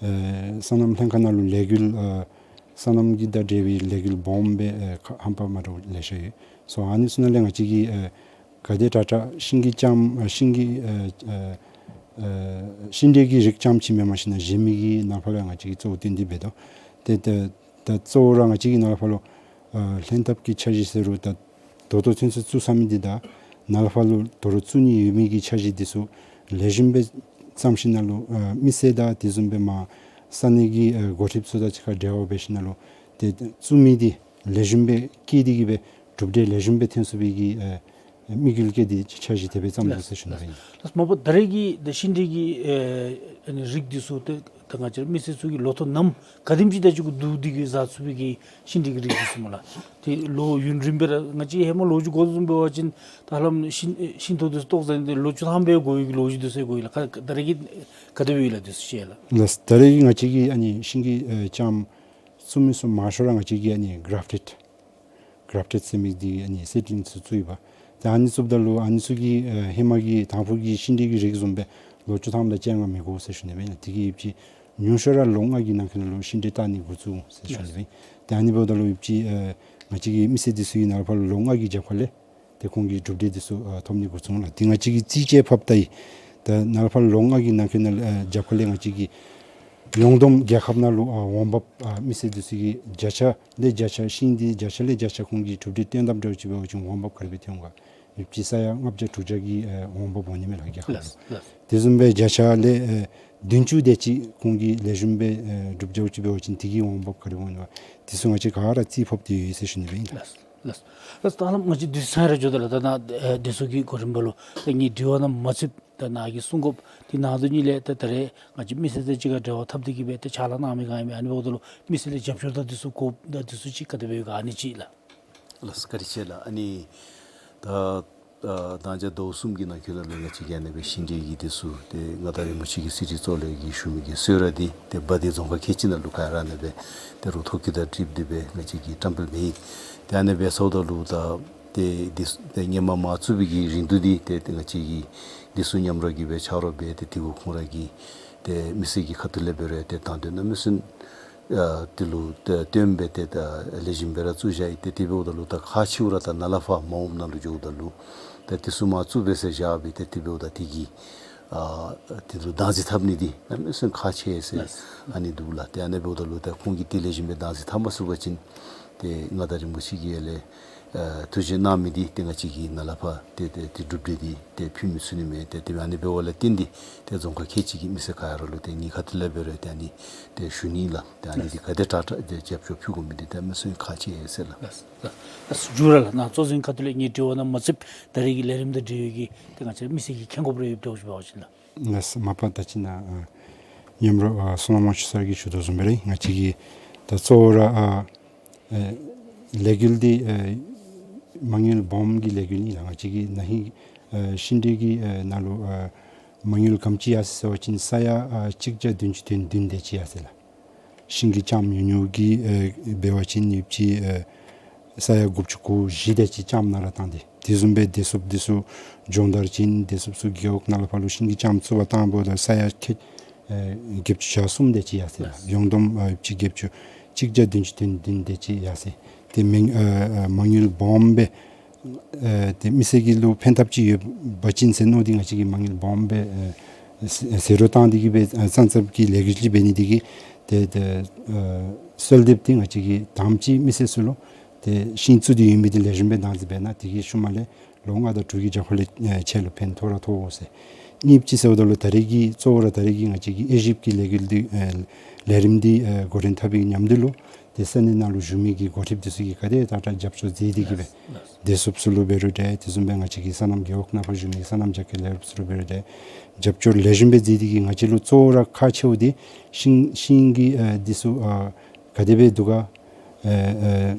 ཨེ་སོ་ནམ་ལྷན་ཁག་ནང་ལུ་ལས་འགུལ་ཨེ་སོ་ནམ་གྱི་དང་འབྲེལ་བའི་ལས་འགུལ་སྦོམ་སྦེ་ཨེ་ཁག་ཧམ་པ་མ་འདྲཝ་ལེ་ཤ་ཡོད། སོ་ཨ་ནི་ཚུ་ནང་ལས་ང་བཅས་ཀྱི་ཨེ་ག་དེ་དྲག་དྲག་ཤིང་གི་ལྕངམ་ཨེ་ཤིང་གི་ཨེ་ཨེ་ཨེ་ཤིང་འབྲས་ཀྱི་རིགས་ཙམ་ཅིག་མེན་པར་ཞིན་ན་གཞན་མི་གི་ནང་ཕར་ལུ་ཡང་ང་བཅས་ཀྱིས་གཙོ་བོ་བཏོན་ཏེ་འབད་དོ། ཏེ་ཏེ་ད་གཙོ་བོ་ར་ང་བཅས་ཀྱི་ནཱ་ལས་ཕར་ལུ་ཨ་ལྷན་ཐབས་ཀྱི་འཆར་གཞི་ཟེར་རུང་ད་ད་ལྟོ་ཚུན་ཚོད་བཙུགས་ཚར་མི་འདི་དང་ནཱ་ལས་ཕར་ལུ་ད་རུང་བཙུགས་ནི་ཡོད་མི་གི་འཆར་གཞི་འདི་ཚུ་ལེགས་ཤོམ་སྦེ་བརྩམས་ཞིནམ་ལས་ཨ་མི་སེར་དང་དེ་བཟུམ་སྦེ་མར་ས་གནས་ཀྱི་ཨ་འགོ་ཁྲིདཔ་ཚུ་དང་གཅིག་ཁར་འབྲེལ་བ་འབད་ཞིནམ་ལས་ཏེ་བཙུགས་མི་འདི་ལེགས་ཤོམ་སྦེ་བསྐྱེད་དེ་གི་སྦེ་གྲུབ་འབྲས་ལེགས་ཤོམ་སྦེ་ཐོན་ཚུགས་པའི་གི་ཨ་དམིགས་ཡུལ་བསྐྱེད་དེ་འཆར་གཞི་དེ་སྦེ་བརྩམས་ནུག་ཟེར་ཞུ་ནི་ཨིན། ལགས། མ་པ་ད་རེས་ཀྱི་ད་ཤིང་འབྲས་ཀྱི་ཨེ་ཨ་ནི་རིགས་འདི་ཚུ་ཏེ་ད་ང་བཅས་མི་སེར་ཚུ་གིས་ལོ་ཐོག་ནམ་ག་དེམ་ཅིག་ད་ཅི་གུ་བསྡུ་སྟེ་གི་བཟའ་ཚུགས་པའི་གི་ཤིང་འབྲས་ཀྱི་རིགས་འདི་ཚུ་སྨོ་ལགས། ཏེ་ལོ་ཡུན་རིངམོ་སྦེ་ར་ང་བཅས་ཧེ་མ་ལོ་རྒྱུས་གོ་དོ་བཟུམ་འབད་བ་ཅིན་ད་ཧ་ལམ་ཤིང་ཤིང་ཐོག་འདི་ཚུ་བཏོག་ཟ་ནི་འདི་ལོ་བཅུ་ཐམ་སྦེ་འགོར་བའི་གི་ལོ་རྒྱུས་འདི་ཚུ་གོ་ཡི་ལགས། ཁ་ད་རེས་ཀྱི་ག་དེ་སྦེ་ཡོད་ལགས་འདི་ཚུ་ཤེས་ལགས། ལགས། ད་རེས་ཀྱི་ང་བཅས་ཀྱི་ཨ་ནི་ཤིང་གི་ཨེ་ལྕངམ་བཙུགས་མི་ཚུ་མང་ཤོས་ར་ང་བཅས་ཀྱིས་ཨ་ནི་གཱརཕ་ཊེཌ་གཱརཕ་ཊེཌ་ཟེར་མི་འདི་ཨ་ནི་སི་ཌི་ལིངས་ཚུ་བཙུགས་ཡི་པ། ཏེ་ཨ་ནི་བཙུགསཔ་ད་ལུ་ཨ་ནི་ཚུ་གི་ཨེ་ཧེ་མ་གི་དང་ཕུ་གི་ཤིང་འབྲས་ཀྱི་རིགས་བཟུམ་སྦེ་ལོ་བཅུ་ཐམ་དང་བཅོ་ལྔ་མི་འགོར་ཟེར་ཞུ་ནི་ཨིན། དེ་གིས་ཡོད་ཅི་ཉུང་ཤོས་ར་ལོ་ལྔ་གི་ནང་འཁོད་ནང་ལུ་ཤིང་འབྲས་བཏགས་ནི་འགོ་བཙུགས་འོང་ཟེར་ཞུ་ནི་ཨིན། ཏེ་ཨ་ནི་འབདཝ་ད་ལུ་ཡོད་ཅི་ཨེ་ང་བཅས་ཀྱི་མི་སེར་འདི་ཚུ་གིས་ནཱ་ལས་ཕར་ལོ་ལྔ་གི་རྒྱབ་ཁ་ལས་ཏེ་ཁོང་གིས་གྲུབ་འབྲས་འདི་ཚུ་ཨ་ཐོབ་ནི་འགོ་བཙུགས་འོང་ལགས། ཏེ་ང་བཅས་ཀྱིས་རྩིས་དཔྱད་ཕབ་ད་ཡི། ད་ནཱ་ལས་ཕར་ལོ་ལྔ་གི་ནང་འཁོད་ནང་ལས་ཨ་རྒྱབ་ཁ་ལས་ང་བཅས་ཀྱིས་ཡོངས་བསྡོམས་རྒྱལ་ཁབ་ནང་ལུ་ཨ་འོང་འབབ་ཨ་མི་སེར་འདི་ཚུ་གིས་བརྒྱ་ཆ་ལས་བརྒྱ་ཆ་ཤིང་འདི་བརྒྱ་ཆ་ལས་བརྒྱ་ཆ་ཁོང་གིས་གྲུབ་འབྲས་བཏོན་དཔ་འདྲཝ་ཅིག་འབད་བ་ཅིན་འོང་འབབ་ག་དེ་སྦེ་ཐོན་ག། ཡོད་ཅི་ས་ཡ་ལྔ་བརྒྱ་དྲུག་བརྒྱ་གི་ཨེ་འོང་འབབ་འོང་ནི་མས་ལགས་རྒྱལ་ཁབ་ནང་ལུ། ལགས། ལགས། དེ་བཟུམ་སྦེ་བརྒྱ་ཆ་ལས་ཨེ་བདུན་ཅུ་དེ་ཅིག་ཁོང་གིས་ལེགས་ཤོམ་སྦེ་ཨེ་གྲུབ་འགྱོཝ་ཅིག་འབད་བ་ཅིན་དེ་གིས་འོང་འབབ་ག་དེ་སྦེ་འོང་ནི་མས། དེ་ཚུ་ང་བཅས་ག་ར་རྩིས་ཕབ་སྟེ་ཡོད་ཟེར་ཞུ་ནི་སྦེ་ཨིན་ལགས། ལགས། ལགས། ད་ཧ་ལམ་ང་བཅས་དུས་ཚོད་ར་འགྱོ་དོ་ལགས། ད་ནཱ་ཨེ་དེ་ཚུ་གི་གོ་རིམ་པ་ལུ་ད་ངེའི་དྲི་བ་ནང་མ་ཚུདཔ་ད་ནཱ་གིས་གསུང་དགོཔ་འདི་ནང་དོན་ཉིད་ལས་ད་ད་རེས་ང་བཅས་མི་སེར་དང་གཅིག་ཁར་འབྲེལ་བ་འཐབ་སྟེ་གི་སྦེ་ད་ཕྱག་ལཱ་གནང་མི་ག་ཨིན་མས། ཨ་ནི་འབདཝ་ད་ལུ་མི་སེར་ལས་རྒྱབ་སྐྱོར་དང་དེ་ཚུ་དགོཔ་དང་དེ་ཚུ་ཅིག་ག་དེ་སྦེ་ཡོད་ག་ཨ་ནི་ཅིག་ལགས། ལགས་བཀའ་དྲིན་ཆེ་ལགས། ཨ་ནི་ད་ཨ་ད་ལྟོ་ཟླཝ་གསུམ་གྱི་ནང་འཁོད་ནང་ལུ་ང་བཅས་ཀྱིས་ཨ་ནི་སྦེ་ཤིང་འབྲས་ཀྱི་འདི་ཚུ་ཏེ་མངའ་བདག་རིན་པོ་ཆེ་གི་གསེར་ཁྲི་གཙོ་ལས་ཀྱི་ཞུ་མི་གི་གསོལ་རས་འདི་ཏེ་འབད་དེ་རྫོང་ཁག་ཁལ་གཅིག་ནང་ལུ་ག་ར་ཨ་ནི་སྦེ་ཏེ་རུང་ཐོ་བཀོད་དང་འཁྲིལ་ཏེ་སྦེ་ང་བཅས་ཀྱིས་བཀྲམ་སྤེལ་འབད་ཡི། ཏེ་ཨ་ནི་སྦེ་ཚརཝ་ད་ལུ་ད་ཏེ་འདི་ཏེ་ཧེ་མ་མར་བཙུགས་པའི་གི་རིང་དུ་འདི་ཏེ་ཏེ་ང་བཅས་ཀྱིས་འདི་ཚུ་མཉམ་རོགས་ཀྱིས་སྦེ་ཕྱག་རོགས་འབད་དེ་དེ་གུ་ཁོང་ར་གིས་ཏེ་མི་སེར་གྱི་ཁ་ཐུག་ལས་འབད་རུང་ཏེ་དང་དོན་གནམ་མེད་ས་མེད་ཨ་དེ་ལུ་ཏེ་བརྟེན་སྦེ་ཏེ་ད་ལེགས་ཤོམ་སྦེ་ར་བཙུགས་བཞག་ཡི། ཏེ་དེ་འབདཝ་ད་ལུ་ད་ཁག་ཆེཝ་ར་ད་ནཱ་ལས་ཕར་མ་འོངམ་ནང་ལུ་འགྱོཝ་ད་ལུ་ད་དེ་ཚུ་མར་བཙུགས་སྦེ་ཟེར་བཞག་སྦེ་ཏེ་དེ་འབདཝ་ད་དེ་གིས་ཨ་དེ་ལུ་བདག་འཛིན་འཐབ་ནི་འདི་གནམ་མེད་ས་མེད་ཁག་ཆེ་ཟེར་ལགས། ཨ་ནི་འདུག་ལགས། ཏེ་ཨ་ནི་འབདཝ་ད་ལུ་ད་ཁོང་གིས་དེ་ལེགས་ཤོམ་སྦེ་བདག་འཛིན་འཐབ་མ་ཚུགས་པ་ཅིན་ཏེ་མངའ་བདག་རིན་པོ་ཆེ་གིས་ཡར་ལས་ཨ་ཐུགས་བཞེད་གནང་མི་འདི་ཏེ་ང་བཅས་ཀྱིས་ནཱ་ལས་ཕར་ཏེ་ཏེ་ཏེ་གྲུབ་འབྲས་འདི་ཏེ་ཕུལ་མི་ཚུགས་ནི་མས། ཏེ་དེ་ཨ་ནི་འབདཝ་ལས་བརྟེན་ཏེ་ཏེ་རྫོང་ཁག་ཁལ་གཅིག་གི་མི་སེར་ག་ར་ལུ་ཏེ་ངེའི་ཁ་ཐུག་ལས་འབད་རུང་ཏེ་ཨ་ནི་ཏེ་ཞུ་ནི་ལགས། ཏེ་ཨ་ནི་འདི་ག་དེ་དྲག་དྲག་ཏེ་རྒྱབ་སྐྱོར་ཕུལ་དགོ་མི་འདི་ཏེ་མི་སེར་ཁག་ཆེ་ཟེར་ལགས། ལགས་ལགས། ལགས་འཇུ་ར་ལགས། ནཱ་གཙོ་འཛིན་ཁ་ཐུག་ལས་ངེའི་དྲི་བ་ནང་མ་ཚུདཔ་ད་རེས་ཀྱི་ལས་རིམ་དང་འབྲེལ་བའི་གི་ཏེ་ང་བཅས་མི་སེར་གྱིས་མཁྱེན་དགོཔ་རེ་ཡོདཔ་འདྲཝ་ཅིག་འབད་བ་ཅིན་ལགས། ལགས་མ་པ་ད་ཅི་ནཱ་ཨ་མཉམ་རོགས་ཨ་བསོད་ནམས་དབང་ཕྱུག་སར་གྱིས་ཞུ་དོ་བཟུམ་སྦེ་ར་ང་བཅས་ཀྱིས་ད་གཙོ་བོ་ར་ཨ་ཨེ་ལས་འགུལ་འདི་ཨེ་མ་དངུལ་སྦོམ་གྱི་ལས་འགུལ་ཨིན་ལགས། ང་བཅས་ཀྱིས་ན་ཧིང་ཨེ་ཤིང་འབྲས་ཀྱི་ཨེ་ནང་ལུ་ཨེ་མ་དངུལ་ག་དེམ་ཅིག་ཡར་སོ་ཡི་ཟེར་བ་ཅིན་ས་ཡ་ཨེ་གཅིག་བརྒྱ་བདུན་ཅུ་དོན་བདུན་དེ་ཅིག་ཡར་སོ་ཡི་ལགས། ཤིང་གི་ལྕངམ་ཉུང་ཉུང་གི་ཨེ་འབད་བ་ཅིན་ཡོད་ཅི་ཨེ་ས་ཡ་དགུ་བཅུ་གོ་བཞི་དེ་ཅིག་ལྕངམ་ནང་ར་བཏང་སྟེ་དེ་བཟུམ་སྦེ་བདེ་སྲུངཔ་འདི་ཚུ་སྦྱོང་བརྡར་བྱིན། བདེ་སྲུངཔ་ཚུ་རྒེད་འོག་ནང་ལས་ཕར་ལུ་ཤིང་གི་ལྕངམ་བཙུགས་པར་བཏང་འབདཝ་ད་ས་ཡ་ཁལ་ཨེ་བརྒྱད་ཅུ་གྱ་གསུམ་དེ་ཅིག་ཡར་སོ་ཡི་ལགས། ཡོངས་བསྡོམས་ཨེ་ཡོད་ཅི་བརྒྱད་ཅུ་གཅིག་བརྒྱ་བདུན་ཅུ་དོན་བདུན་དེ་ཅིག་ཡར་སོ་ཡི། ཏེ་མ་ཨེ་ཨེ་མ་དངུལ་སྦོམ་སྦེ་ཨེ་ཏེ་མི་སེར་གྱི་ལུ་ཕན་ཐབས་ཅིག་ཡོད་པ་ཅིན་ཟེར་མནོ་སྟེ་ང་བཅས་ཀྱིས་མ་དངུལ་སྦོམ་སྦེ་ཨེ་ཟེ་ཟེ་རོ་བཏང་སྟེ་གི་སྦེ་ཨེ་ཙང་ཙང་གི་ལས་འགུལ་ཅིག་འབད་ནི་དེ་གིས་ཏེ་ཏེ་ཨེ་གསོལ་འདེབས་འདི་ང་བཅས་ཀྱིས་དང་པ་ཅིག་མི་སེར་ཚུ་ལུ་ཏེ་ཤིང་བཙུགས་ཏེ་ཡོད་མི་འདི་ལེགས་ཤོམ་སྦེ་བདག་འཛིན་འབད་གནང་། དེ་གི་ཤུལ་མ་ལས་ལོ་ལྔ་དང་དྲུག་གི་རྒྱབ་ཁ་ལས་ཨེ་ཁྱེད་ལུ་ཕན་ཐོགས་ར་ཐོགས་འོང་ཟེར། གཉིས་པ་ཅིག་ཟེརཝ་ད་ལུ་ད་རེས་ཀྱི་གཙོ་བོ་ར་ད་རེས་ཀྱི་ང་བཅས་ཀྱི་དབྱེ་ཞིབ་ཀྱི་ལས་འགུལ་འདི་ཨེ་ལས་རིམ་འདི་ཨེ་འགོ་འདྲེན་འཐབ་པའི་མཉམ་དུ་ལུ་ ཏེ་ས་གནས་ནང་ལུ་བཞུགས་མི་གི་འགོ་ཁྲིདཔ་འདི་ཚུ་གིས་ག་དེ་དྲག་དྲག་རྒྱབ་སྐྱོར་མཛད་དེ་གིས་སྦེ་ལགས་སོ། བདེ་སྲུངཔ་ཚུ་ལུ་འབད་རུང་འདྲ། དེ་བཟུམ་སྦེ་ང་བཅས་ཀྱི་སོ་ནམ་རྒེད་འོག་ནང་ཕར་བཞུགས་མི་གི་སོ་ནམ་རྒྱ་སྐྱེད་ལས་རོགསཔ་ཚུ་ལུ་འབད་རུང་འདྲ། རྒྱབ་སྐྱོར་ལེགས་ཤོམ་སྦེ་མཛད་དེ་གིས་ང་བཅས་ལུ་གཙོ་བོ་ར་ཁག་ཆེཝ་འདི་ཤིང་ཤིང་གི་ཨེ་འདི་ཚུ་ཨ་ག་དེ་སྦེ་འདུག་ག། ཨེ་ཨེ་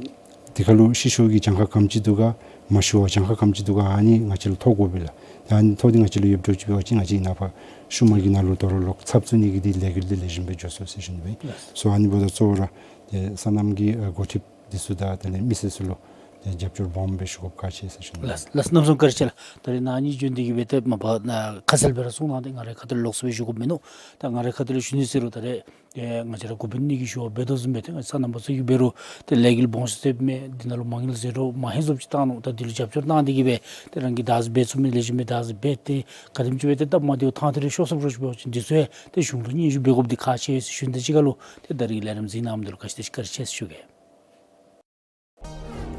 དེ་ཁར་ལུ་ཤི་ཤོར་གྱི་གྱངས་ཁ་ག་དེམ་ཅིག་འདུག་ག། མ་ཤི་བ་གྱངས་ཁ་ག་དེམ་ཅིག་འདུག་ག། ཨ་ནི་ང་བཅས་ལུ་ཐོབ་དགོ་པས་ལགས། ད་ཨ་ནི་ཐོབ་སྟེ་ང་བཅས་ལུ་ཡོདཔ་འདྲཝ་ཅིག་འབད་བ་ཅིན་ང་བཅས་ནཱ་ཕར་ཤུལ་མ་གི་ནང་ལུ་དོ་རུང་ལོག་ཚབ་བཙུགས་ནི་གི་འདི་ལས་འགུལ་འདི་ལེགས་ཤོམ་སྦེ་འགྱོ་ཚུགས་ཟེར་ཞུ་ནི་སྦེ་ཨིན། སོ་ཨ་ནི་འབདཝ་ད་གཙོ་བོ་ར་ཏེ་སོ་ནམ་གྱི་ཨ་འགོ་ཁྲིདཔ་འདི་ཚུ་དང་དེ་ལས་མི་སེར་ཚུ་ལུ་ཏེ་རྒྱབ་སྐྱོར་སྦོམ་སྦེ་ཞུ་དགོཔ་ཁག་ཆེ་ཟེར་ཞུ་ནི་ལགས། ལགས་གནམ་མེད་ས་མེད་བཀའ་དྲིན་ཆེ་ལགས། ད་རེས་ནཱ་ཨ་ནི་བྱོན་ཏེ་གིས་སྦེ་ཏེ་མ་པ་ནཱ་ཁ་གསལ་སྦེ་ར་གསུང་གནང་སྟེ་ང་རའི་ཁ་ཐུག་ལུ་ལོགས་སུ་སྦེ་ཞུ་དགོཔ་མེན་ནུག། ད་ང་རའི་ཁ་ཐུག་ལུ་ཞུ་ནི་ཟེར་རུང་ད་རེས་ཏེ་ང་བཅས་ར་འགོ་དཔོན་གཉིས་ཀྱིས་ཞུ་བ་འབད་དོ་བཟུམ་སྦེ་ཏེ་ང་བཅས་སོ་ནམ་པ་ཚུ་གིས་འབད་རུང་ཏེ་ལས་འགུལ་སྦོམ་ཤོས་ཟེར་མི་འདི་ནང་ལུ་མ་དངུལ་ཟེར་རུང་མ་ཧེང་བཟུམ་ཅིག་བཏང་ནུག། ད་འདི་ལུ་རྒྱབ་སྐྱོར་གནང་སྟེ་གིས་སྦེ་ཏེ་རང་གིས་བདག་འཛིན་འབད་ཚུགས་མི་ལེགས་ཤོམ་སྦེ་བདག་འཛིན་འབད་དེ་ག་དེམ་ཅིག་སྦེ་ཏེ་སྟབས་མ་བདེཝ་ཐང་ཐད་རེ་ཤོར་སོངམ་འདྲཝ་ཅིག་འབད་བ་ཅིན་འདི་ཚུ་ཡང་ཏེ་གཞུང་ལུ་སྙན་ཞུ་འབད་དགོཔ་འདི་ཁག་ཆེ་ཟེར་ཞུ་ནི། དེ་གཅིག་ཁར་ལུ་ཏེ་ད་རེས་ཀྱི་ལས་རིམ་གཟིགས་གནང་མི་འདི་ལུ་བཀའ་དྲིན་བཀའ་དྲིན་ཆེ་ཟེར་ཞུ་གེ།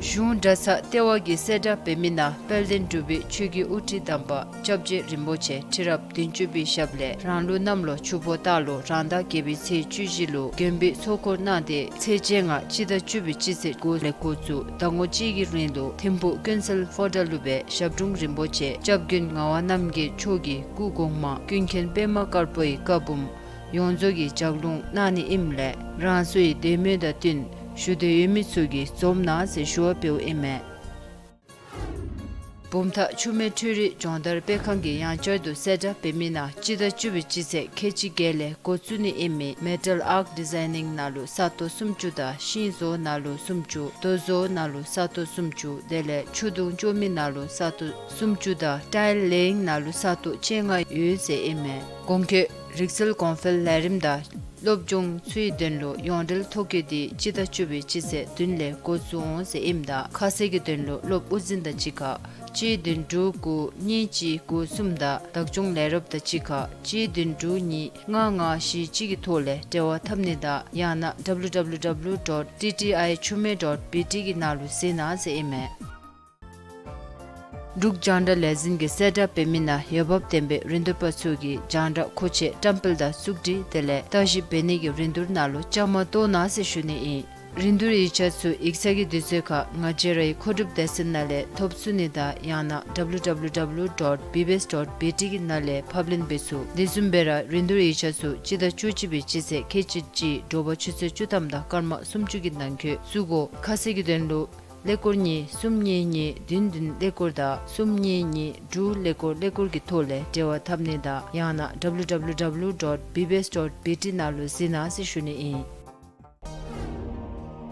གཞུང་གྲྭ་ཚང་ལྟེ་བ་གིས་གསལ་བསྒྲགས་འབད་མི་ནང་དཔལ་ལྡན་འབྲུག་པའི་ཆོས་ཀྱི་དབུ་ཁྲིད་དམ་པ་སྐྱབས་རྗེ་རིན་པོ་ཆེ་ཁྲི་རབས་བདུན་ཅུ་པའི་ཞབས་ལས་རང་ལུགས་གནམ་ལོ་ཆུ་ཕོ་སྟག་ལོ་རང་ཟླ་བརྒྱད་པའི་ཚེས་བཅུ་བཞི་ལུ་མགོན་པོའི་ཚོགས་འཁོར་གནང་སྟེ་ཚེས་བཅོ་ལྔ་སྤྱི་ཟླ་བཅུ་པའི་སྤྱི་ཚེས་དགུ་ལས་འགོ་བཙུགས་ཟླ་ངོ་གཅིག་གི་རིང་ལུ་ཐིམ་ཕུག་ཀུན་གསལ་ཧོ་ཊལ་ལུ་སྦེ་ཞབས་དྲུང་རིན་པོ་ཆེ་སྐྱབས་མགོན་ངག་དབང་རྣམ་རྒྱལ་མཆོག་གི་སྐུ་གོང་མ་ཀུན་མཁྱེན་པདྨ་དཀར་པོའི་བཀའ་འབུམ་ཡོངས་རྫོགས་ཀྱི་ལྗགས་ལུང་གནང་ནི་ཨིནམ་ལས་རང་སོའི་དད་མོས་དང་བསྟུན་ཞུ་འདོད་ཡོད་མི་ཚུ་གིས་འཛོམས་གནང་ཟེར་ཞུ་བ་འབདཝ་ཨིན་མས། བུམ་ཐང་ཆུ་སྨད་འཕྲུལ་རིག་སྦྱོང་བརྡར་སྤེལ་ཁང་གིས་ཡང་བསྐྱར་དུ་གསལ་བསྒྲགས་འབད་མི་ནང་སྤྱི་ཟླ་བཅུ་པའི་སྤྱི་ཚེས་ཁལ་གཅིག་བརྒྱད་ལས་འགོ་བཙུགས་ནི་ཨིན་མི་མེ་ཊལ་ཨརཊ་ཌི་ཛའི་ནིང་ནང་ལུ་ས་སྟོང་སུམ་ཅུ་དང་ཤིང་བཟོ་ནང་ལུ་སུམ་ཅུ་རྡོ་བཟོ་ནང་ལུ་ས་སྟོང་སུམ་ཅུ་དེ་ལས་ཆུ་དུང་བཅོ་མི་ནང་ལུ་ས་སྟོང་སུམ་ཅུ་དང་ཊའིལ་ལེ་ཡིང་ནང་ལུ་ས་སྟོང་བཅོ་ལྔ་ཡོད་ཟེར་ཨིན་མས། གོང་འཁོད་རིག་རྩལ་གོང་འཕེལ་ལས་རིམ་དང་སློབ་སྦྱོང་ཚུའི་དོན་ལུ་ཡོངས་འབྲེལ་ཐོ་བཀོད་འདི་སྤྱི་ཟླ་བཅུ་པའི་སྤྱི་ཚེས་བདུན་ལས་འགོ་བཙུགས་འོང་ཟེར་ཨིནམ་ད་ཁ་གསལ་གྱི་དོན་ལུ་སློབ་དབུ་འཛིན་དང་གཅིག་ཁར་གཅིག་བདུན་དྲུག་དགུ་གཉིས་གཅིག་དགུ་གསུམ་དང་བདག་སྐྱོང་ལས་རོགསཔ་དང་གཅིག་ཁར་གཅིག་བདུན་དྲུག་གཉིས་ལྔ་ལྔ་བཞི་གཅིག་གི་ཐོག་ལས་འབྲེལ་བ་འཐབ་ནི་དང་ཡང་ན་W W W dot T T I Chumey dot B T གི་ནང་ལུ་གཟིགས་གནང་ཟེར་ཨིན་མས། འབྲུག་རྒྱང་བསྒྲགས་ལས་འཛིན་གྱིས་གསལ་བསྒྲགས་འབད་མི་ནང་འོས་འབབ་ལྡན་པའི་རིན་བསྡུར་པ་ཚུ་གིས་རྒྱང་བསྒྲགས་མཁོ་ཆས་བཀྲམ་སྤེལ་དང་བཙུགས་སྒྲིག་དེ་ལས་བརྟག་ཞིབ་འབད་ནི་གི་རིན་བསྡུར་ནང་ལུ་བཅའ་མར་གཏོགས་གནང་ཟེར་ཞུ་ནི་ཨིན། རིན་བསྡུར་ཡིག་ཆ་ཚུ་ཡིག་ཚང་གི་དུས་ཚོད་ཁར་ང་བཅས་རའི་མཁོ་སྒྲུབ་སྡེ་ཚན་ནང་ལས་ཐོབ་ཚུགས་ནི་དང་ཡང་ན་W W W dot B B S dot B T གི་ནང་ལས་ཕབ་ལེན་འབད་ཚུགས། དེ་བཟུམ་སྦེ་ར་རིན་བསྡུར་ཡིག་ཆ་ཚུ་སྤྱི་ཟླ་བཅུ་གཅིག་པའི་སྤྱི་ཚེས་ཁལ་གཅིག་གཅིག་དྲོ་པ་ཆུ་ཚོད་བཅུ་ཐམ་དང་སྐར་མ་སུམ་ཅུ་གི་ནང་འཁོད་བཙུགས་དགོ། ཁ་གསལ་གྱི་དོན་ལུ་ཀླད་ཀོར་གཉིས་གསུམ་གཉིས་གཉིས་བདུན་བདུན་ཀླད་ཀོར་དང་གསུམ་གཉིས་གཉིས་དྲུག་ཀླད་ཀོར་ཀླད་ཀོར་གྱི་ཐོག་ལས་འབྲེལ་བ་འཐབ་ནི་དང་ཡང་ན་W W W dot B B S dot B T ནང་ལུ་གཟིགས་གནང་ཟེར་ཞུ་ནི་ཨིན།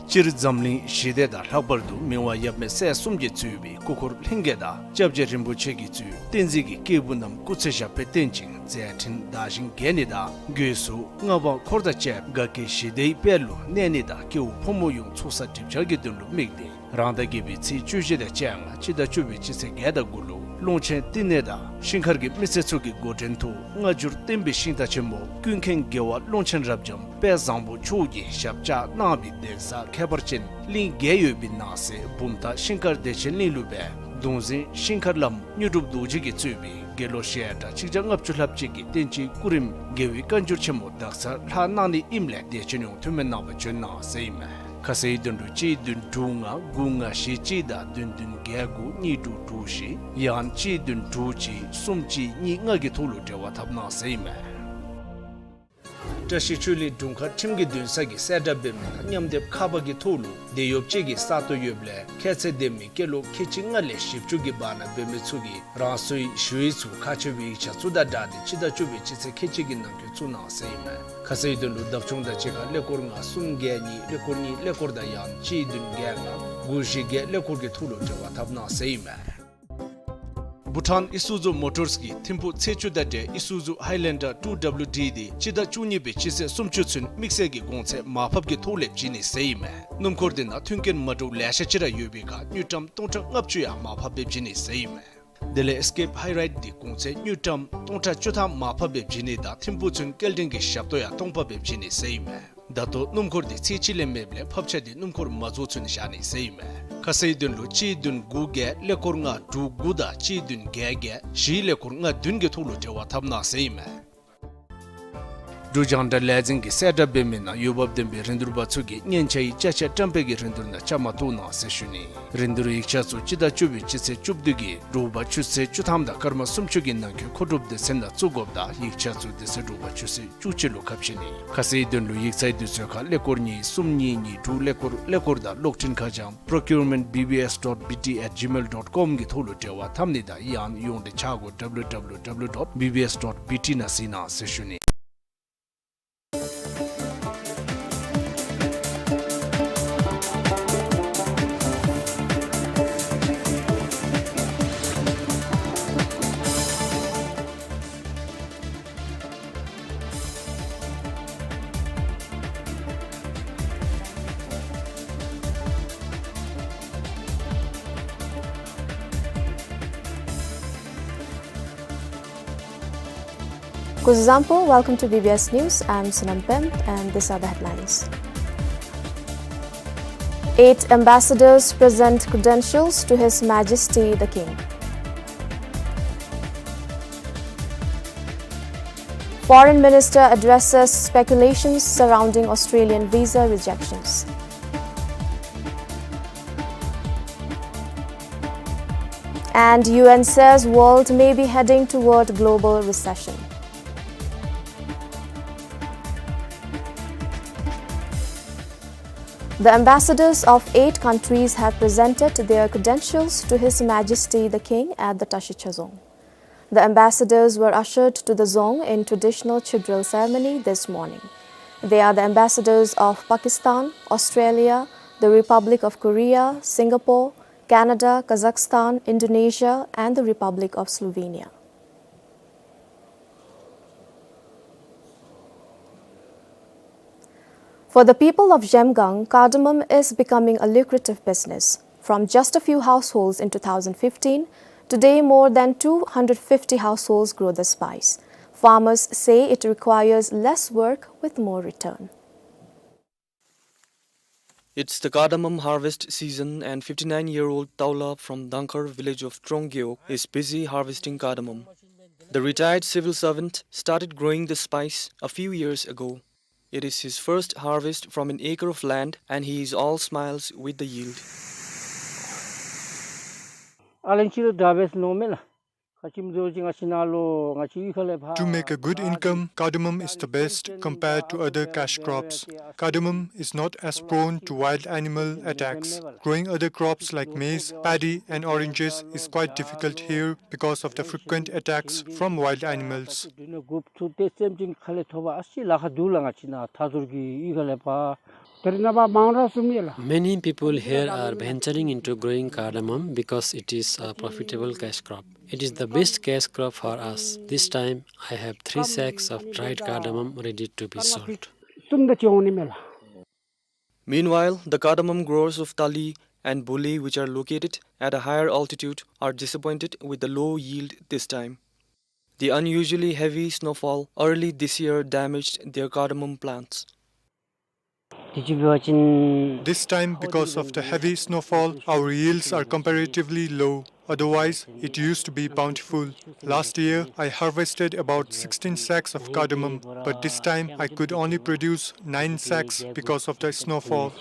སྤྱིར་འཛམ་གླིང་ཞི་བདེ་དང་ལྷག་པར་དུ་མི་དབང་ཡབ་མེས་སྲས་གསུམ་གྱིས་གཙོས་པའི་སྐུ་འཁོར་ལྷན་རྒྱས་དང་སྐྱབས་རྗེ་རིན་པོ་ཆེ་གིས་གཙོས་བསྟན་འཛིན་གྱི་སྐྱེས་བུ་རྣམས་སྐུ་ཚེ་ཞབས་པད་བརྟན་ཅིང་མཛད་འཕྲིན་དར་ཞིང་རྒྱས་ནི་དང་སྒོས་སུ་མངའ་འབངས་འཁོར་དང་བཅས་དགའ་སྐྱིད་ཞི་བདེའི་དཔལ་ལུ་གནས་ནི་དང་སྐྱེ་བོ་ཕོ་མོ་ཡོངས་ཚོགས་བསགས་སྒྲིབ་སྦྱང་གི་དོན་ལུ་དམིགས་ཏེ་རང་ཟླ་བརྒྱད་པའི་ཚེས་བཅུ་བཞི་དང་བཅོ་ལྔ་སྤྱི་ཟླ་བཅུ་པའི་སྤྱི་ཚེས་བརྒྱད་དང་དགུ་ལུ་ཀློང་ཆེན་བསྟི་གནས་དང་ཤིང་མཁར་གྱི་མི་སེར་ཚུ་གི་འགོ་འདྲེན་ཐོག་སྔ་འགྱུར་བསྟན་པའི་ཤིང་རྟ་ཆེན་མོ་ཀུན་མཁྱེན་རྒྱལ་བ་ཀློང་ཆེན་རབ་འབྱམས་དཔལ་བཟང་པོ་མཆོག་གིས་ཞབས་བཅགས་གནང་བའི་གདན་ས་ཁྱད་པར་ཅན་གླིང་བརྒྱད་ཡོད་པའི་ནང་གསེས་བུམ་ཐང་ཤིང་མཁར་བདེ་ཆེན་གླིང་ལུ་སྦེ་གདུང་འཛིན་ཤིང་མཁར་བླམ་དངོས་གྲུབ་རྡོ་རྗེ་གིས་གཙོས་པའི་དགེ་སློང་ཞལ་གྲངས་གཅིག་བརྒྱ་ལྔ་བཅུ་ལྷགཔ་ཅིག་གིས་བསྟན་སྤྱིའི་སྐུ་རིམ་དགེ་བའི་བཀའ་འགྱུར་ཆེན་མོ་དག་ཚར་ལྷག་གནང་ནི་ཨིནམ་ལས་བདེ་ཆེན་ཡོངས་འཐུས་མི་རྣམ་པ་བྱོན་གནང་ཟེར་ཨིན་མས། ཁ་གསལ་དོན་ལུ་གཅིག་བདུན་དྲུག་ལྔ་དགུ་ལྔ་བཞི་གཅིག་དང་བདུན་བདུན་བརྒྱད་དགུ་གཉིས་དྲུག་དྲུག་བཞི་ཡང་གཅིག་བདུན་དྲུག་གཅིག་གསུམ་གཅིག་གཉིས་ལྔ་གི་ཐོག་ལུ་འབྲེལ་བ་འཐབ་གནང་ཟེར་ཨིན་མས། བཀྲ་ཤིས་ཆོས་གླིང་དྲུང་ཁག་ཁྲིམས་ཀྱི་འདུན་ས་གིས་གསལ་བསྒྲགས་འབད་མི་ནང་མཉམ་སྡེབ་ཁ་པར་གྱི་ཐོག་ལུ་དེད་གཡོགཔ་ཅིག་གི་ས་སྟོང་ཡོདཔ་ལས་ཁྱད་ཚད་ལྡན་མི་སྐྱེས་ལོ་ཁལ་གཅིག་ལྔ་ལས་བཞི་བཅུ་གི་བར་ན་འབད་མི་ཚུ་གིས་རང་སོའི་ཞུ་ཡིག་ཚུ་ཁག་ཆེ་བའི་ཡིག་ཆ་ཚུ་དང་སྦྲགས་ཏེ་སྤྱི་ཟླ་བཅུ་པའི་སྤྱི་ཚེས་ཁལ་གཅིག་གི་ནང་འཁོད་བཙུགས་གནང་ཟེར་ཨིན་མས། ཁ་གསལ་དོན་ལུ་བདག་སྐྱོང་དང་གཅིག་ཁར་ཀླད་ཀོར་ལྔ་གསུམ་བརྒྱད་གཉིས་ཀླད་ཀོར་གཉིས་ཀླད་ཀོར་དང་ཡང་གཅིག་བདུན་བརྒྱད་ལྔ་དགུ་བཞི་བརྒྱད་ཀླད་ཀོར་གྱི་ཐོག་ལུ་འབྲེལ་བ་འཐབ་གནང་ཟེར་ཨིན་མས། བྷུ་ཊཱན་ཨི་སུ་ཛུ་མོ་ཊརས་ཀྱིས་ཐིམ་ཕུག་ཚེས་བཅུ་དང་འབྲེལ་ཨི་སུ་ཛུ་ཧའི་ལེན་ཌར་ཊུ་ཌབ་ལུ་ཌི་འདི་སྤྱི་ཟླ་བཅུ་གཉིས་པའི་སྤྱི་ཚེས་སུམ་ཅུ་ཚུན་དམིགས་བསལ་གྱི་གོང་ཚད་མར་ཕབ་ཀྱི་ཐོག་ལས་བྱིན་ནི་ཟེར་ཨིན་མས། སྣུམ་འཁོར་འདི་ནང་མཐུན་རྐྱེན་མ་འདྲཝ་ལེ་ཤ་ཅིག་ར་ཡོད་པའི་ཁར་དངུལ་ཀྲམ་སྟོང་ཕྲག་ལྔ་བཅུ་ཡང་མར་ཕབ་སྦེ་བྱིན་ནི་ཟེར་ཨིན་མས། དེ་ལས་ཨེས་ཀེབ་ཧའི་རའིཌ་འདི་གོང་ཚད་དངུལ་ཀྲམ་སྟོང་ཕྲག་བཅུ་ཐམ་མར་ཕབ་སྦེ་བྱིན་ནི་དང་ཐིམ་ཕུག་ཚུན་སྐྱེལ་འདྲེན་གྱི་ཞབས་ཏོག་ཡང་སྟོང་པ་སྦེ་བྱིན་ནི་ཟེར་ཨིན་མས། ད་ལྟོ་སྣུམ་འཁོར་འདི་ཚེས་གཅིག་ལས་མེདཔ་ལས་ཕབ་ཆ་འདི་སྣུམ་འཁོར་མ་རྫོགས་ཚུན་བཞག་ནི་ཟེར་ཨིན་མས། ཁ་གསལ་དོན་ལུ་གཅིག་བདུན་དགུ་བརྒྱད་ཀླད་ཀོར་ལྔ་དྲུག་དགུ་དང་གཅིག་བདུན་བརྒྱད་བརྒྱད་བཞི་ཀླད་ཀོར་ལྔ་བདུན་གྱི་ཐོག་ལུ་འབྲེལ་བ་འཐབ་གནང་ཟེར་ཨིན་མས། འབྲུག་རྒྱང་བསྒྲགས་ལས་འཛིན་གྱིས་གསལ་བསྒྲགས་འབད་མི་ནང་འོས་འབབ་ལྡན་པའི་རིན་བསྡུར་པ་ཚུ་གིས་སྙན་ཆ་ཡི་ཅ་ཆས་བཀྲམ་སྤེལ་གྱི་རིན་བསྡུར་ནང་བཅའ་མར་གཏོགས་གནང་ཟེར་ཞུ་ནི། རིན་བསྡུར་ཡིག་ཆ་ཚུ་སྤྱི་ཟླ་བཅུ་པའི་སྤྱི་ཚེས་བཅུ་བདུན་གྱི་དྲོ་པ་ཆུ་ཚོད་བཅུ་ཐམ་དང་སྐར་མ་སུམ་ཅུ་གི་ནང་འཁོད་མཁོ་སྒྲུབ་སྡེ་ཚན་ནང་བཙུགས་དགོཔ་དང་ཡིག་ཆ་ཚུ་དེ་ཚེ་དྲོ་པ་ཆུ་ཚོད་བཅུ་གཅིག་ལུ་ཁ་ཕྱེ་ནི། ཁ་གསལ་དོན་ལུ་ཡིག་ཚང་དུས་ཚོད་ཁར་ཀླད་ཀོར་གཉིས་གསུམ་གཉིས་གཉིས་དྲུག་ཀླད་ཀོར་ཀླད་ཀོར་དང་གློག་འཕྲིན་ཁ་བྱང་procurement B B S dot B T at gmail dot com གི་ཐོག་ལུ་འབྲེལ་བ་འཐབ་ནི་དང་ཡང་ཡོངས་འབྲེལ་ཆ་སྒོ་W W W dot B B S dot B T ནང་གཟིགས་གནང་ཟེར་ཞུ་ནི། Kuzuzangpo, welcome to B B S News. I'm Sonam Pem, and these are the headlines. Eight ambassadors present credentials to His Majesty the King. Foreign Minister addresses speculations surrounding Australian visa rejections. And U N says world may be heading toward global recession. The ambassadors of eight countries have presented their credentials to His Majesty the King at the Tashi Cha Dzong. The ambassadors were ushered to the dzong in traditional Chudral ceremony this morning. They are the ambassadors of Pakistan, Australia, the Republic of Korea, Singapore, Canada, Kazakhstan, Indonesia, and the Republic of Slovenia. For the people of Zhemgang, cardamom is becoming a lucrative business. From just a few households in two thousand fifteen, today more than two hundred fifty households grow the spice. Farmers say it requires less work with more return. It's the cardamom harvest season, and fifty-nine-year-old Taula from Dangkhar village of Trongkyo is busy harvesting cardamom. The retired civil servant started growing the spice a few years ago. It is his first harvest from an acre of land, and he is all smiles with the yield. To make a good income, cardamom is the best compared to other cash crops. Cardamom is not as prone to wild animal attacks. Growing other crops like maize, paddy, and oranges is quite difficult here because of the frequent attacks from wild animals. Many people here are venturing into growing cardamom because it is a profitable cash crop. It is the best cash crop for us. This time, I have three sacks of dried cardamom ready to be sold. Meanwhile, the cardamom growers of Tali and Buli, which are located at a higher altitude, are disappointed with the low yield this time. The unusually heavy snowfall early this year damaged their cardamom plants. This time, because of the heavy snowfall, our yields are comparatively low. Otherwise, it used to be bountiful. Last year, I harvested about sixteen sacks of cardamom, but this time I could only produce nine sacks because of the snowfall.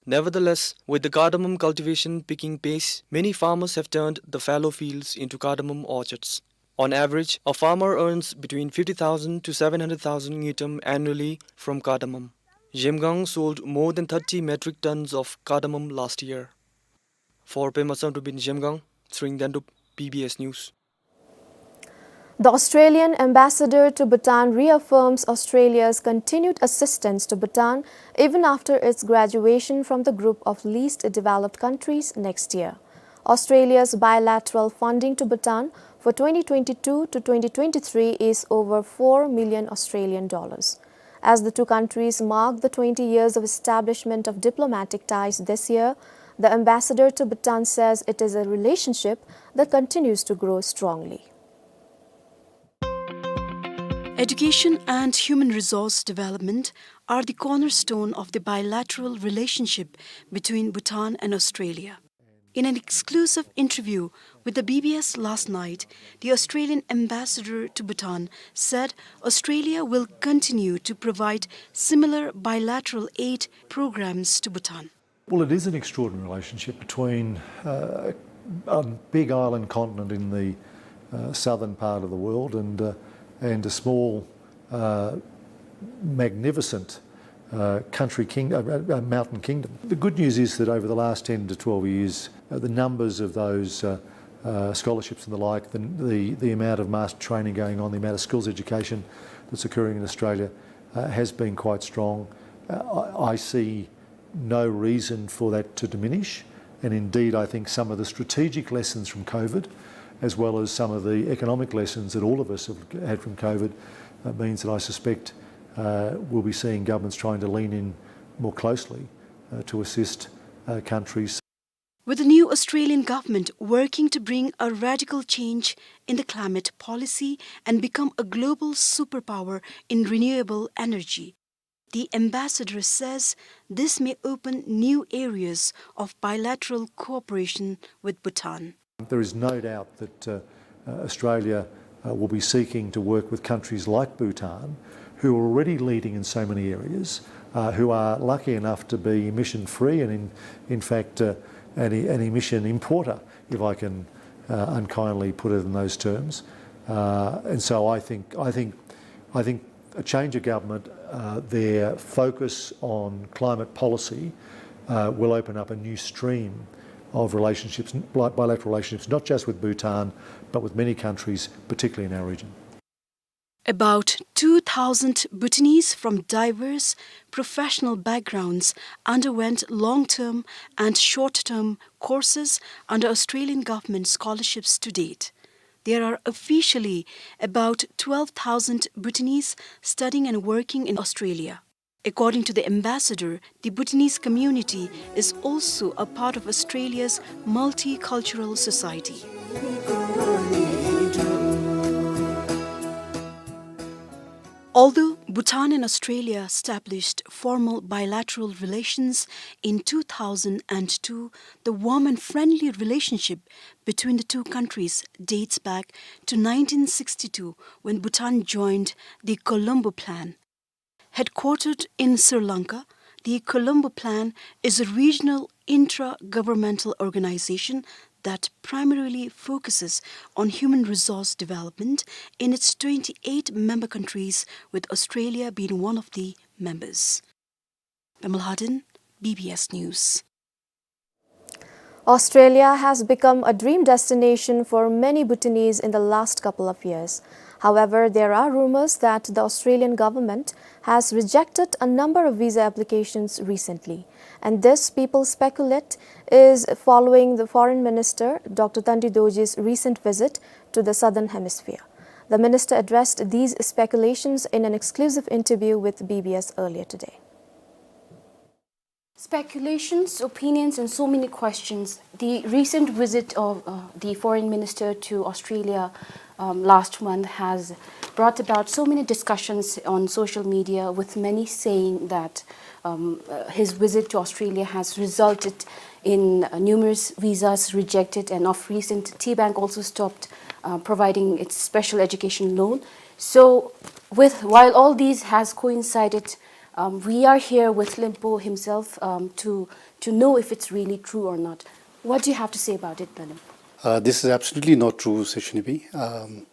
Nevertheless, with the cardamom cultivation picking pace, many farmers have turned the fallow fields into cardamom orchards. On average, a farmer earns between fifty thousand to seven hundred thousand ngultrum annually from cardamom. Zhemgang sold more than thirty metric tons of cardamom last year. For Pema Samdrup in Zhemgang, Tshering Dendup, B B S News. The Australian ambassador to Bhutan reaffirms Australia's continued assistance to Bhutan even after its graduation from the group of least developed countries next year. Australia's bilateral funding to Bhutan for twenty twenty-two to twenty twenty-three is over four million Australian dollars. As the two countries mark the twenty years of establishment of diplomatic ties this year, the ambassador to Bhutan says it is a relationship that continues to grow strongly. Education and human resource development are the cornerstone of the bilateral relationship between Bhutan and Australia. In an exclusive interview With the B B S last night, the Australian ambassador to Bhutan said Australia will continue to provide similar bilateral aid programs to Bhutan. Well, it is an extraordinary relationship between, uh, a big island continent in the, uh, southern part of the world and, uh, and a small, uh, magnificent, uh, country king-, uh, uh, uh, mountain kingdom. The good news is that over the last ten to twelve years, uh, the numbers of those, uh, uh, scholarships and the like, the, the, the amount of master training going on, the amount of skills education that's occurring in Australia, uh, has been quite strong. Uh, I, I see no reason for that to diminish. And indeed, I think some of the strategic lessons from COVID, as well as some of the economic lessons that all of us have had from COVID, uh, means that I suspect, uh, we'll be seeing governments trying to lean in more closely, uh, to assist, uh, countries. With the new Australian government working to bring a radical change in the climate policy and become a global superpower in renewable energy, the ambassador says this may open new areas of bilateral cooperation with Bhutan. There is no doubt that, uh, uh, Australia, uh, will be seeking to work with countries like Bhutan, who are already leading in so many areas, uh, who are lucky enough to be emission free and in, in fact, uh, an, an emission importer, if I can, uh, unkindly put it in those terms. Uh, and so I think, I think, I think a change of government, uh, their focus on climate policy, uh, will open up a new stream of relationships, bi-, bilateral relationships, not just with Bhutan, but with many countries, particularly in our region. About two thousand Bhutanese from diverse professional backgrounds underwent long-term and short-term courses under Australian government scholarships to date. There are officially about twelve thousand Bhutanese studying and working in Australia. According to the ambassador, the Bhutanese community is also a part of Australia's multicultural society. Although Bhutan and Australia established formal bilateral relations in two thousand two, the warm and friendly relationship between the two countries dates back to nineteen sixty-two, when Bhutan joined the Colombo Plan. Headquartered in Sri Lanka, the Colombo Plan is a regional intra-governmental organization that primarily focuses on human resource development in its twenty-eight member countries, with Australia being one of the members. Pema Lhadon, B B S News. Australia has become a dream destination for many Bhutanese in the last couple of years. However, there are rumors that the Australian government has rejected a number of visa applications recently, and this, people speculate, is following the Foreign Minister Doctor Tandi Dorjie's recent visit to the Southern Hemisphere. The minister addressed these speculations in an exclusive interview with B B S earlier today. Speculations, opinions, and so many questions. The recent visit of, uh, the foreign minister to Australia, um, last month has brought about so many discussions on social media, with many saying that, um, uh, his visit to Australia has resulted in, uh, numerous visas rejected, and of recent, T Bank also stopped, uh, providing its special education loan. So, with, while all these has coincided, um, we are here with Lyngpo himself, um, to, to know if it's really true or not. What do you have to say about it, Nalim? Uh, this is absolutely not true, Seshinibi. Um,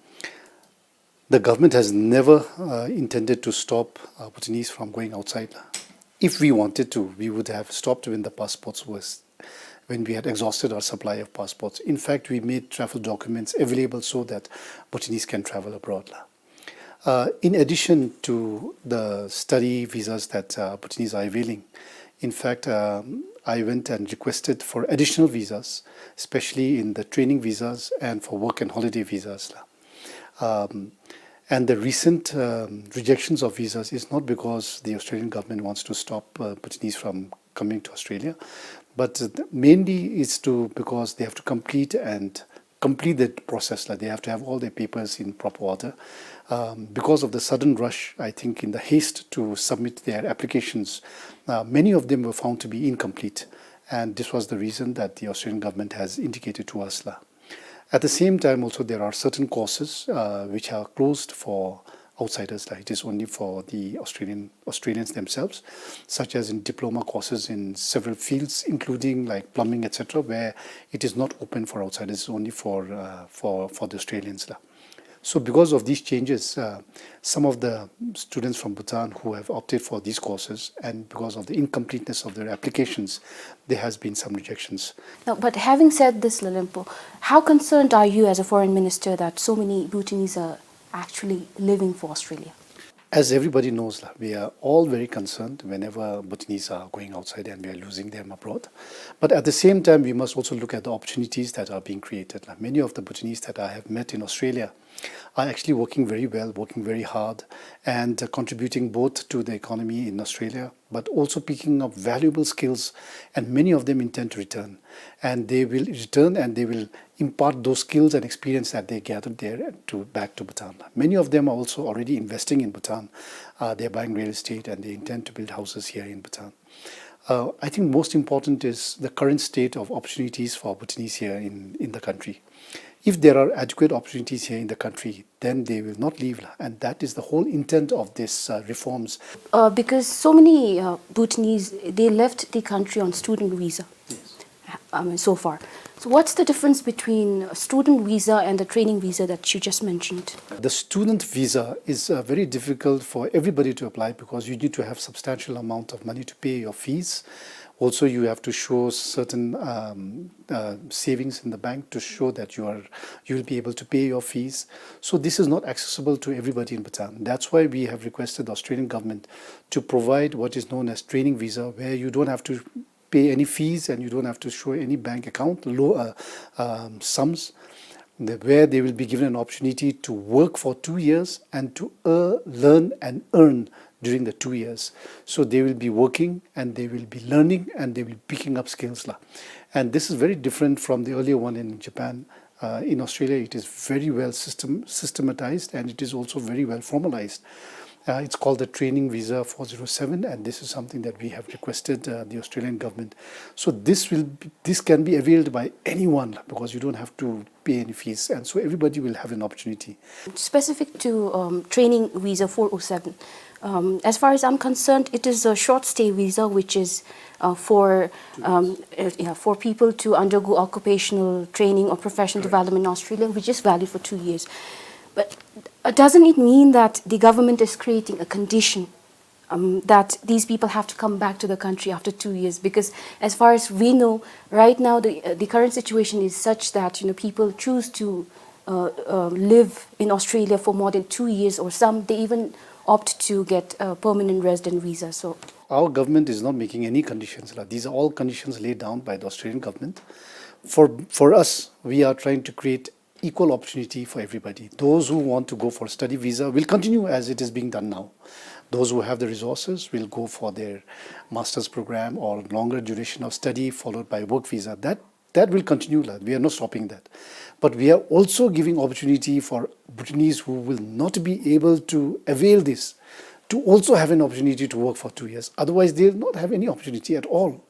the government has never, uh, intended to stop, uh, Bhutanese from going outside. If we wanted to, we would have stopped when the passports was, when we had exhausted our supply of passports. In fact, we made travel documents available so that Bhutanese can travel abroad. Uh, in addition to the study visas that, uh, Bhutanese are availing, in fact, um, I went and requested for additional visas, especially in the training visas and for work and holiday visas. Um, and the recent, um, rejections of visas is not because the Australian government wants to stop, uh, Bhutanese from coming to Australia, but, uh, mainly it's to, because they have to complete and complete that process, like, they have to have all their papers in proper order. Um, because of the sudden rush, I think, in the haste to submit their applications, uh, many of them were found to be incomplete, and this was the reason that the Australian government has indicated to us, la. At the same time, also there are certain courses uh, which are closed for outsiders. Like, it is only for the Australian Australians themselves, such as in diploma courses in several fields, including like plumbing, et cetera, where it is not open for outsiders. It's only for uh, for for the Australians lah. So because of these changes, uh, some of the students from Bhutan who have opted for these courses, and because of the incompleteness of their applications, there has been some rejections. Now, but having said this, Lalempo, how concerned are you as a foreign minister that so many Bhutanese are actually leaving for Australia? As everybody knows, lah, we are all very concerned whenever Bhutanese are going outside and we are losing them abroad. But at the same time, we must also look at the opportunities that are being created lah. Many of the Bhutanese that I have met in Australia are actually working very well, working very hard, and uh, contributing both to the economy in Australia, but also picking up valuable skills. And many of them intend to return. And they will return and they will impart those skills and experience that they gathered there to back to Bhutan. Many of them are also already investing in Bhutan. Uh, they're buying real estate and they intend to build houses here in Bhutan. Uh, I think most important is the current state of opportunities for Bhutanese here in, in the country. If there are adequate opportunities here in the country, then they will not leave. And that is the whole intent of these uh, reforms. Uh, because so many uh, Bhutanese, they left the country on student visa. I mean, so far. So what's the difference between a student visa and the training visa that you just mentioned? The student visa is uh, very difficult for everybody to apply because you need to have substantial amount of money to pay your fees. Also, you have to show certain um, uh, savings in the bank to show that you are you will be able to pay your fees. So this is not accessible to everybody in Bhutan. That's why we have requested the Australian government to provide what is known as training visa, where you don't have to pay any fees and you don't have to show any bank account low uh, um, sums, the, where they will be given an opportunity to work for two years and to uh, learn and earn during the two years. So they will be working and they will be learning and they will be picking up skills lah. And this is very different from the earlier one in Japan. Uh, in Australia, it is very well system, systematized and it is also very well formalized. Uh, it's called the training visa four zero seven, and this is something that we have requested uh, the Australian government. So this will be, this can be availed by anyone because you don't have to pay any fees, and so everybody will have an opportunity. Specific to um, training visa four oh seven, um, as far as I'm concerned, it is a short stay visa which is uh, for um, uh, yeah, for people to undergo occupational training or professional development in Australia, which is valid for two years. But uh, doesn't it mean that the government is creating a condition um, that these people have to come back to the country after two years? Because as far as we know, right now the uh, the current situation is such that, you know, people choose to uh, uh, live in Australia for more than two years, or some, they even opt to get a permanent resident visa. So our government is not making any conditions lah. These are all conditions laid down by the Australian government. For for us, we are trying to create equal opportunity for everybody. Those who want to go for study visa will continue as it is being done now. Those who have the resources will go for their master's program or longer duration of study followed by work visa. That that will continue lah. We are not stopping that. But we are also giving opportunity for Bhutanese who will not be able to avail this to also have an opportunity to work for two years. Otherwise, they will not have any opportunity at all.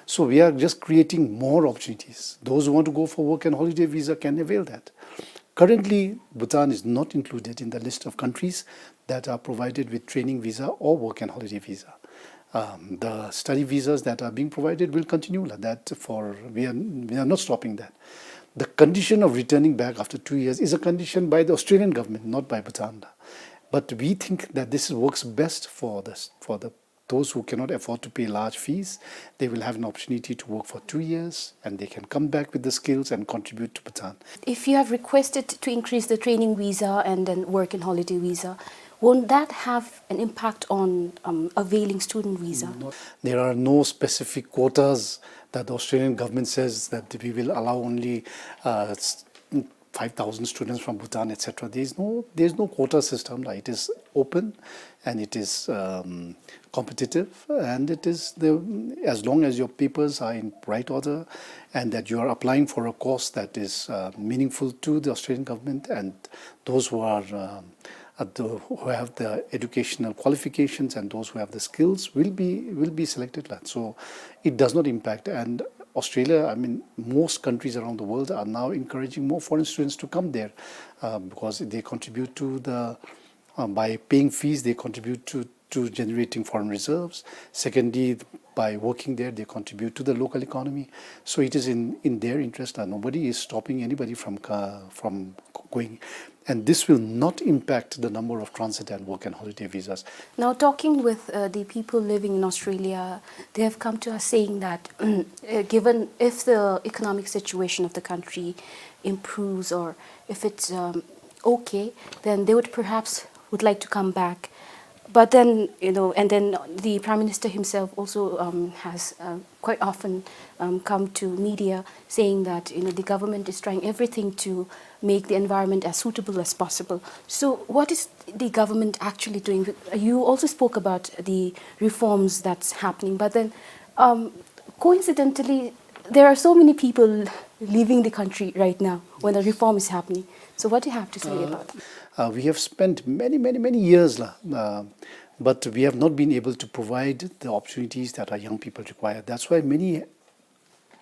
So we are just creating more opportunities. Those who want to go for work and holiday visa can avail that. Currently, Bhutan is not included in the list of countries that are provided with training visa or work and holiday visa. Um, the study visas that are being provided will continue like that for, we are, we are not stopping that. The condition of returning back after two years is a condition by the Australian government, not by Bhutan. But we think that this works best for the, for the those who cannot afford to pay large fees, they will have an opportunity to work for two years and they can come back with the skills and contribute to Bhutan. If you have requested to increase the training visa and then work and holiday visa, won't that have an impact on um, availing student visa? There are no specific quotas that the Australian government says that we will allow only uh, five thousand students from Bhutan, et cetera. There is no, there is no quota system. It is open and it is um, competitive, and it is the, as long as your papers are in right order and that you are applying for a course that is uh, meaningful to the Australian government and those who are um, the, who have the educational qualifications and those who have the skills will be will be selected. So it does not impact, and Australia, I mean, most countries around the world are now encouraging more foreign students to come there, uh, because they contribute to the, uh, by paying fees, they contribute to, to generating foreign reserves. Secondly, by working there, they contribute to the local economy. So it is in, in their interest, and nobody is stopping anybody from, uh, from going. And this will not impact the number of transit and work and holiday visas. Now, talking with, uh, the people living in Australia, they have come to us saying that, uh, given if the economic situation of the country improves, or if it's, um, okay, then they would perhaps would like to come back. But then, you know, and then the Prime Minister himself also, um, has, uh, quite often, um, come to media saying that, you know, the government is trying everything to make the environment as suitable as possible. So what is the government actually doing? You also spoke about the reforms that's happening, but then, um, coincidentally, there are so many people leaving the country right now when the reform is happening. So what do you have to say, uh, about that? Uh, we have spent many, many, many years, la, uh, but we have not been able to provide the opportunities that our young people require. That's why many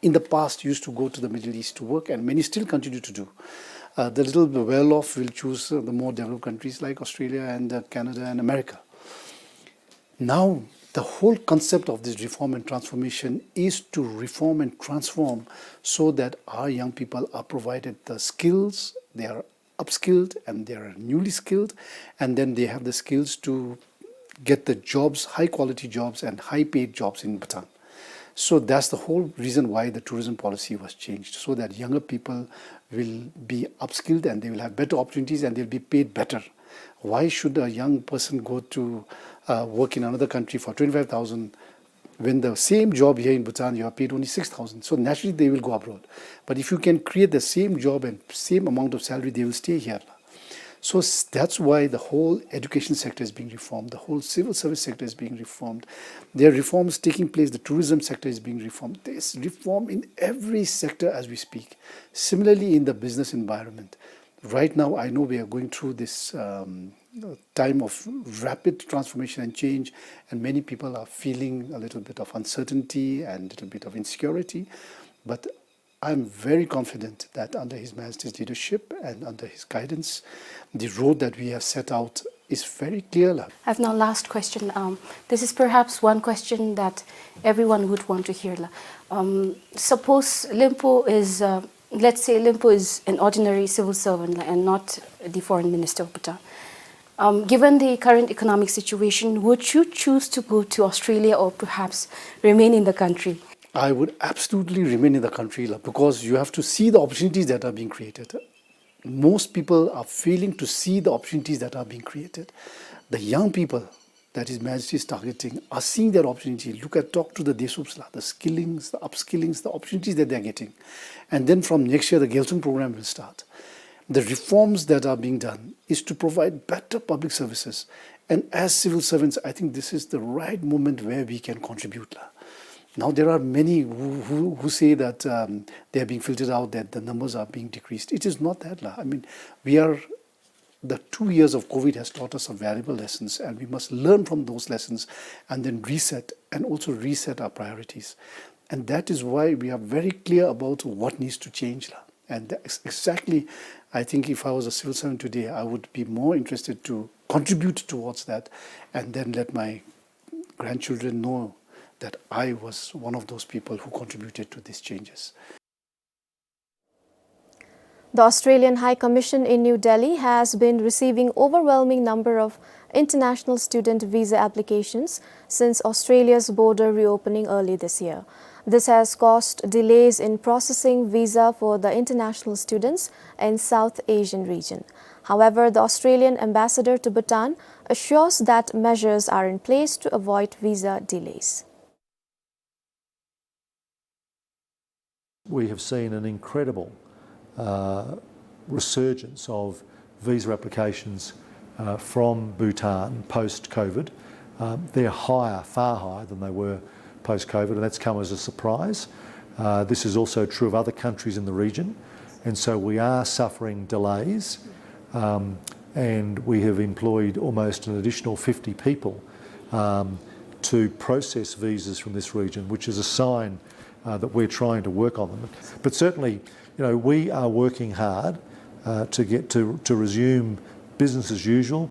in the past used to go to the Middle East to work, and many still continue to do. Uh, the little well-off will choose, uh, the more developed countries like Australia and, uh, Canada and America. Now, the whole concept of this reform and transformation is to reform and transform so that our young people are provided the skills, they are upskilled and they are newly skilled, and then they have the skills to get the jobs, high quality jobs and high paid jobs in Bhutan. So that's the whole reason why the tourism policy was changed, so that younger people will be upskilled and they will have better opportunities and they'll be paid better. Why should a young person go to, uh, work in another country for twenty-five thousand when the same job here in Bhutan, you are paid only six thousand? So naturally, they will go abroad. But if you can create the same job and same amount of salary, they will stay here. So s-, that's why the whole education sector is being reformed, the whole civil service sector is being reformed. There are reforms taking place, the tourism sector is being reformed. There's reform in every sector as we speak. Similarly, in the business environment, right now, I know we are going through this, um, time of rapid transformation and change, and many people are feeling a little bit of uncertainty and a little bit of insecurity. But I'm very confident that under His Majesty's leadership and under his guidance, the road that we have set out is very clear, la. I've now last question. Um, this is perhaps one question that everyone would want to hear, la. Um, suppose Lyngpo is, uh, let's say Lyngpo is an ordinary civil servant, la, and not the foreign minister of Bhutan. Um, given the current economic situation, would you choose to go to Australia or perhaps remain in the country? I would absolutely remain in the country, la, because you have to see the opportunities that are being created. Most people are failing to see the opportunities that are being created. The young people that His Majesty is targeting are seeing that opportunity. Look at, talk to the Desups, la, the skillings, the upskillings, the opportunities that they are getting. And then from next year, the Gyaltsuen program will start. The reforms that are being done is to provide better public services. And as civil servants, I think this is the right moment where we can contribute, la. Now, there are many who, who, who say that, um, they are being filtered out, that the numbers are being decreased. It is not that, la. I mean, we are, the two years of COVID has taught us some valuable lessons, and we must learn from those lessons and then reset and also reset our priorities. And that is why we are very clear about what needs to change, la. And that is exactly, I think if I was a civil servant today, I would be more interested to contribute towards that and then let my grandchildren know that I was one of those people who contributed to these changes. The Australian High Commission in New Delhi has been receiving overwhelming number of international student visa applications since Australia's border reopening early this year. This has caused delays in processing visa for the international students in South Asian region. However, the Australian ambassador to Bhutan assures that measures are in place to avoid visa delays. We have seen an incredible, uh, resurgence of visa applications, uh, from Bhutan post-COVID. Uh, they're higher, far higher than they were post-COVID, and that's come as a surprise. Uh, this is also true of other countries in the region, and so we are suffering delays, um, and we have employed almost an additional fifty people, um, to process visas from this region, which is a sign uh, that we're trying to work on them. But certainly, you know, we are working hard, uh, to get to, to resume business as usual.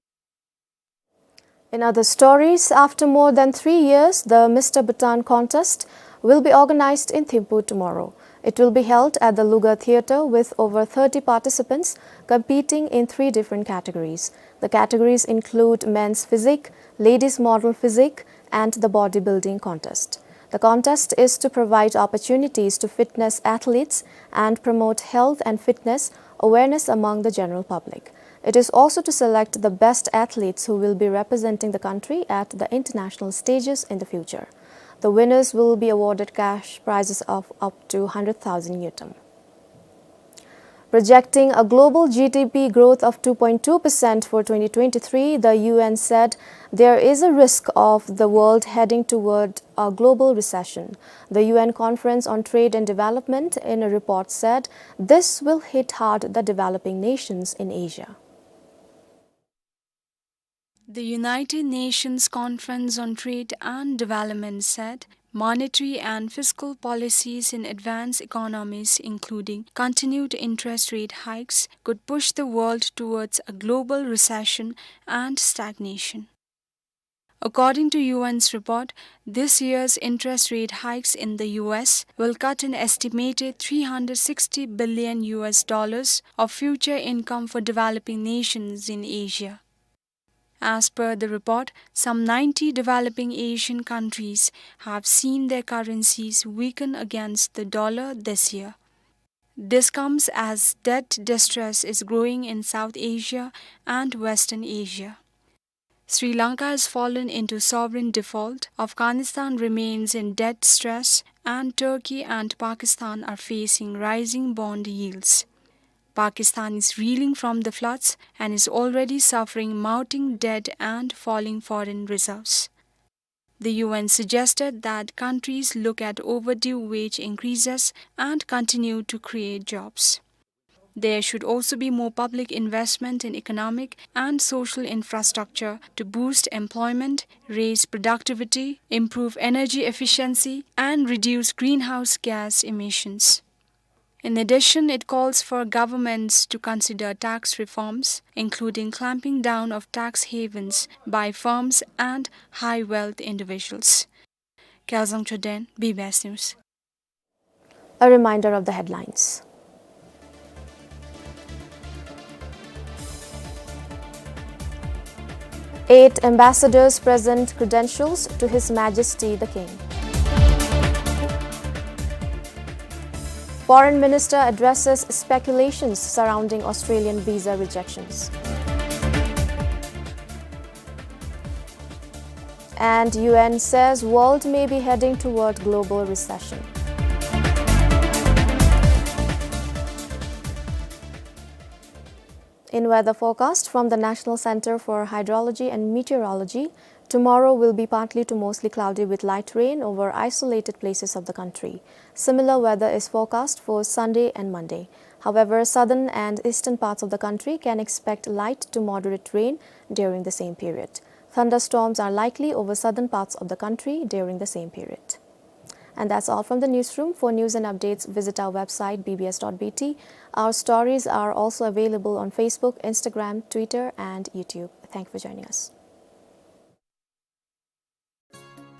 In other stories, after more than three years, the Mister Bhutan contest will be organized in Thimphu tomorrow. It will be held at the Lugha Theatre with over thirty participants competing in three different categories. The categories include men's physique, ladies model physique, and the bodybuilding contest. The contest is to provide opportunities to fitness athletes and promote health and fitness awareness among the general public. It is also to select the best athletes who will be representing the country at the international stages in the future. The winners will be awarded cash prizes of up to hundred thousand ngultrum. Projecting a global G D P growth of two point two percent for twenty twenty-three, the U N said there is a risk of the world heading toward a global recession. The U N Conference on Trade and Development, in a report, said this will hit hard the developing nations in Asia. The United Nations Conference on Trade and Development said monetary and fiscal policies in advanced economies, including continued interest rate hikes, could push the world towards a global recession and stagnation. According to U N's report, this year's interest rate hikes in the U S will cut an estimated three hundred sixty billion U S dollars of future income for developing nations in Asia. As per the report, some ninety developing Asian countries have seen their currencies weaken against the dollar this year. This comes as debt distress is growing in South Asia and Western Asia. Sri Lanka has fallen into sovereign default, Afghanistan remains in debt stress, and Turkey and Pakistan are facing rising bond yields. Pakistan is reeling from the floods and is already suffering mounting debt and falling foreign reserves. The U N suggested that countries look at overdue wage increases and continue to create jobs. There should also be more public investment in economic and social infrastructure to boost employment, raise productivity, improve energy efficiency, and reduce greenhouse gas emissions. In addition, it calls for governments to consider tax reforms, including clamping down of tax havens by firms and high-wealth individuals. Kyaljang Choden, B B S News. A reminder of the headlines. Eight ambassadors present credentials to His Majesty the King. Foreign Minister addresses speculations surrounding Australian visa rejections. And U N says world may be heading toward global recession. In weather forecast from the National Center for Hydrology and Meteorology, tomorrow will be partly to mostly cloudy with light rain over isolated places of the country. Similar weather is forecast for Sunday and Monday. However, southern and eastern parts of the country can expect light to moderate rain during the same period. Thunderstorms are likely over southern parts of the country during the same period. And that's all from the newsroom. For news and updates, visit our website, B B S dot B T. Our stories are also available on Facebook, Instagram, Twitter, and YouTube. Thank you for joining us.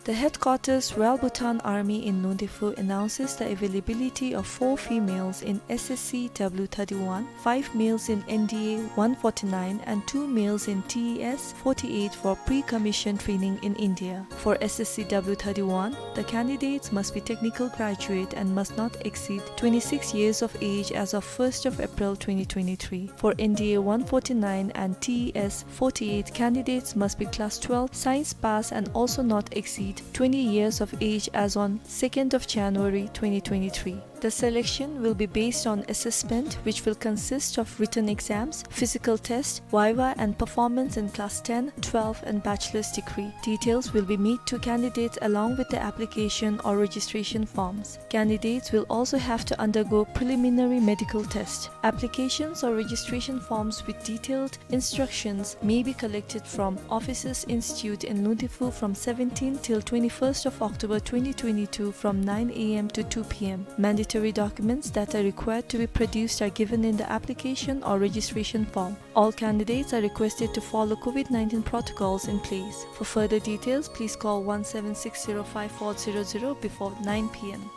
The headquarters Royal Bhutan Army in Nongdiphu announces the availability of four females in S S C W thirty-one, five males in N D A one forty-nine, and two males in T E S forty-eight for pre-commission training in India. For S S C W thirty-one, the candidates must be technical graduate and must not exceed twenty-six years of age as of first of April twenty twenty-three. For N D A one forty-nine and T E S forty-eight, candidates must be class twelve science pass and also not exceed twenty years of age as on second of January twenty twenty-three. The selection will be based on assessment, which will consist of written exams, physical test, viva, and performance in class ten, twelve, and bachelor's degree. Details will be made to candidates along with the application or registration forms. Candidates will also have to undergo preliminary medical test. Applications or registration forms with detailed instructions may be collected from Officers Institute in Luntifu from seventeenth till twenty-first of October twenty twenty-two from nine A M to two P M. Mandatory documents that are required to be produced are given in the application or registration form. All candidates are requested to follow COVID nineteen protocols in place. For further details, please call one seven six zero five four zero zero before nine P M.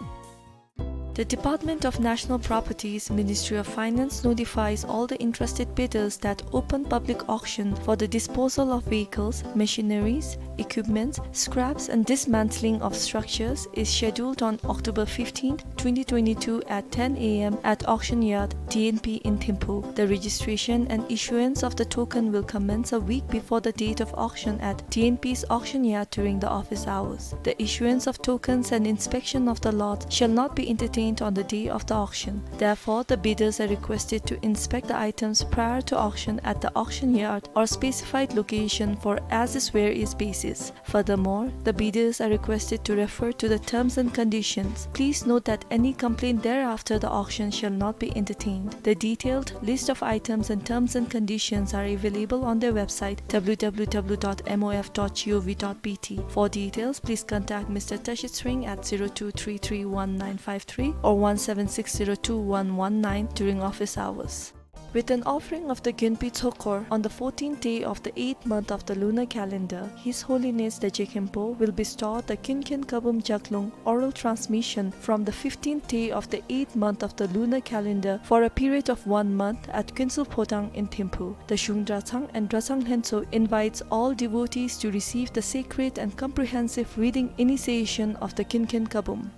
The Department of National Properties, Ministry of Finance notifies all the interested bidders that open public auction for the disposal of vehicles, machineries, equipments, scraps and dismantling of structures is scheduled on October fifteenth, twenty twenty-two at ten A M at Auction Yard, D N P in Thimphu. The registration and issuance of the token will commence a week before the date of auction at D N P's auction yard during the office hours. The issuance of tokens and inspection of the lot shall not be entertained on the day of the auction. Therefore, the bidders are requested to inspect the items prior to auction at the auction yard or specified location for as is where is basis. Furthermore, the bidders are requested to refer to the terms and conditions. Please note that any complaint thereafter the auction shall not be entertained. The detailed list of items and terms and conditions are available on their website, W W W dot M O F dot gov dot B T. For details, please contact Mister Tashi Tsering at zero two three three one nine five three or one seven six zero two one one nine during office hours. With an offering of the Gyönpi Tshogkor on the fourteenth day of the eighth month of the lunar calendar, His Holiness the Jigkhenpo will bestow the Kinkin Kabum Jaklung oral transmission from the fifteenth day of the eighth month of the lunar calendar for a period of one month at Kuensel Phothang in Thimphu. The Shung Dratshang and Dratshang Lhentsho invites all devotees to receive the sacred and comprehensive reading initiation of the Kinkin Kabum.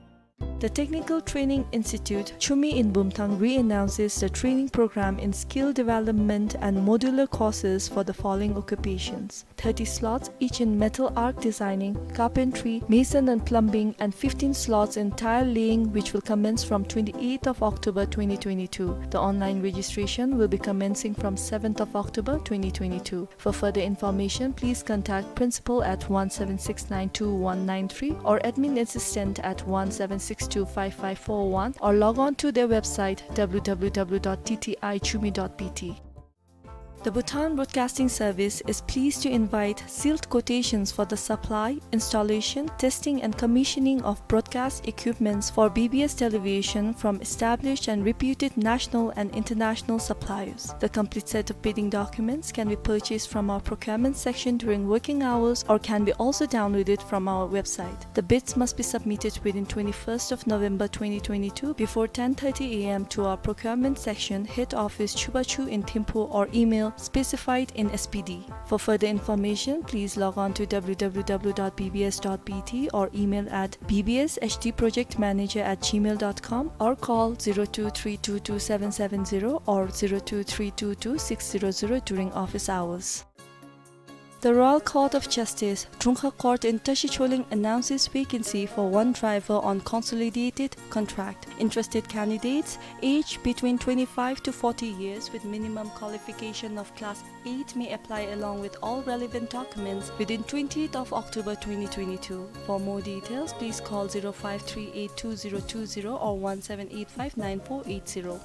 The Technical Training Institute, Chumi in Bumthang, re-announces the training program in skill development and modular courses for the following occupations: thirty slots each in metal arc designing, carpentry, mason and plumbing, and fifteen slots in tile laying, which will commence from twenty-eighth of October twenty twenty-two. The online registration will be commencing from seventh of October twenty twenty-two. For further information, please contact principal at one seven six nine two one nine three or admin assistant at one seven six two five five four one or log on to their website, W W W dot T T I chumi dot B T. The Bhutan Broadcasting Service is pleased to invite sealed quotations for the supply, installation, testing and commissioning of broadcast equipments for B B S television from established and reputed national and international suppliers. The complete set of bidding documents can be purchased from our procurement section during working hours or can be also downloaded from our website. The bids must be submitted within twenty-first of November twenty twenty-two before ten thirty A M to our procurement section, head office, Chubachu in Thimphu, or email specified in S P D. For further information, please log on to W W W dot B B S dot B T or email at B B S H D project manager at gmail dot com or call zero two three two two seven seven zero or zero two three two two six zero zero during office hours. The Royal Court of Justice, Trungkha Court in Tashi Choling, announces vacancy for one driver on consolidated contract. Interested candidates, age between twenty-five to forty years, with minimum qualification of class eight, may apply along with all relevant documents within twentieth of October twenty twenty-two. For more details, please call zero five three eight two zero two zero or one seven eight five nine four eight zero.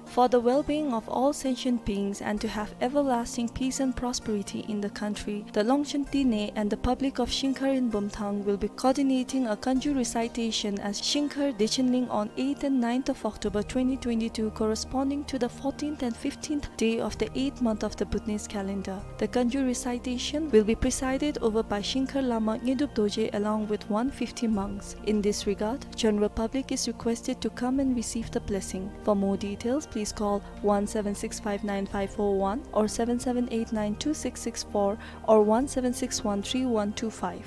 For the well-being of all sentient beings and to have everlasting peace and prosperity in the country, the Longchen Dine and the public of Shingkhar in Bumthang will be coordinating a Kanju recitation as Shingkhar Dechenling on eighth and ninth of October twenty twenty-two, corresponding to the fourteenth and fifteenth day of the eighth month of the Bhutanese calendar. The Kanju recitation will be presided over by Shingkhar Lama Ngedup Dorje along with one fifty monks. In this regard, general public is requested to come and receive the blessing. For more details, please call one seven six five nine five four one or seven seven eight nine two six six four or one seven six one three one two five.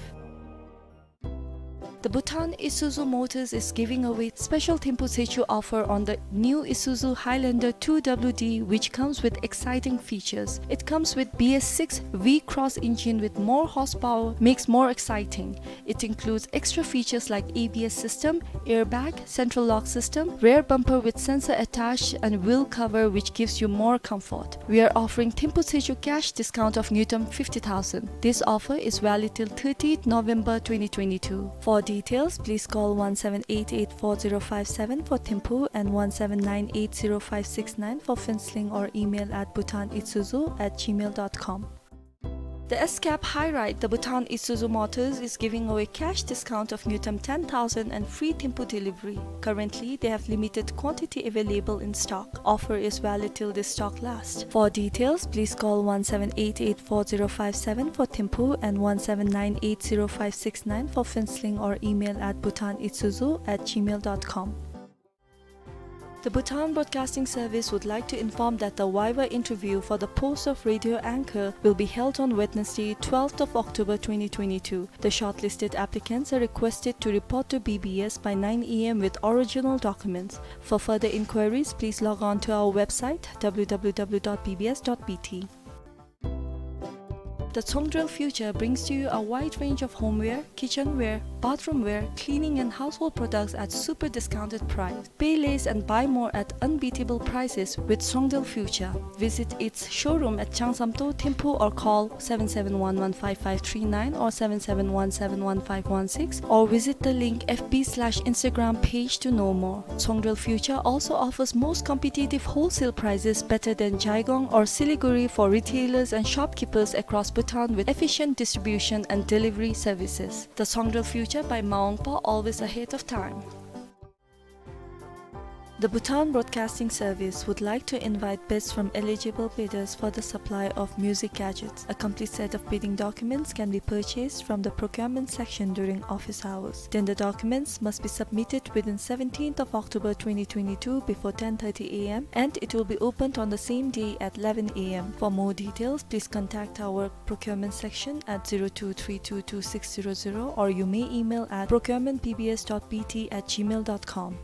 The Bhutan Isuzu Motors is giving away special Thimphu Tsechu offer on the new Isuzu Highlander two W D, which comes with exciting features. It comes with B S six V Cross engine with more horsepower, makes more exciting. It includes extra features like A B S system, airbag, central lock system, rear bumper with sensor attached, and wheel cover, which gives you more comfort. We are offering Thimphu Tsechu cash discount of Ngultrum fifty thousand. This offer is valid till thirtieth November twenty twenty-two. For details, please call one seven eight eight four zero five seven for Thimphu and one seven nine eight zero five six nine for Phuentsholing, or email at bhutanisuzu at gmail dot com. The S-CAP High Ride, the Bhutan Isuzu Motors is giving away cash discount of Ngultrum ten thousand and free Thimphu delivery. Currently, they have limited quantity available in stock. Offer is valid till this stock lasts. For details, please call one seven eight eight four zero five seven for Thimphu and one seven nine eight zero five six nine for Phuentsholing, or email at bhutanisuzu at gmail dot com. The Bhutan Broadcasting Service would like to inform that the viva interview for the post of radio anchor will be held on Wednesday, twelfth of October twenty twenty-two. The shortlisted applicants are requested to report to B B S by nine A M with original documents. For further inquiries, please log on to our website, W W W dot B B S dot B T. The Tsongdrel Future brings to you a wide range of homeware, kitchenware, bathroomware, cleaning and household products at super discounted price. Pay less and buy more at unbeatable prices with Tsongdrel Future. Visit its showroom at Changsamto, Thimphu, or call seven seven one one five five three nine or seven seven one seven one five one six, or visit the link F B slash Instagram page to know more. Tsongdrel Future also offers most competitive wholesale prices, better than Jaigong or Siliguri, for retailers and shopkeepers across Bhutan, with efficient distribution and delivery services. The Tsongdrel Future by Maungpa, always ahead of time. The Bhutan Broadcasting Service would like to invite bids from eligible bidders for the supply of music gadgets. A complete set of bidding documents can be purchased from the procurement section during office hours. Tender documents must be submitted within seventeenth of October twenty twenty-two before ten thirty A M, and it will be opened on the same day at eleven A M. For more details, please contact our procurement section at zero two three two two six zero zero, or you may email at procurement B B S dot B T at gmail dot com.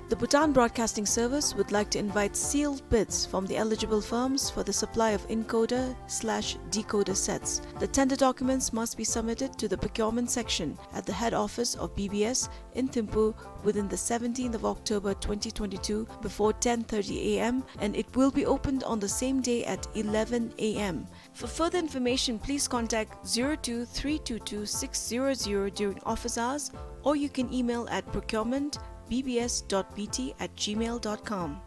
The Bhutan Broadcasting Service would like to invite sealed bids from the eligible firms for the supply of encoder slash decoder sets. The tender documents must be submitted to the procurement section at the head office of B B S in Thimphu within the seventeenth of October twenty twenty-two before ten thirty A M, and it will be opened on the same day at eleven A M. For further information, please contact zero two three two two six zero zero during office hours, or you can email at procurement B B S dot B T at gmail dot com.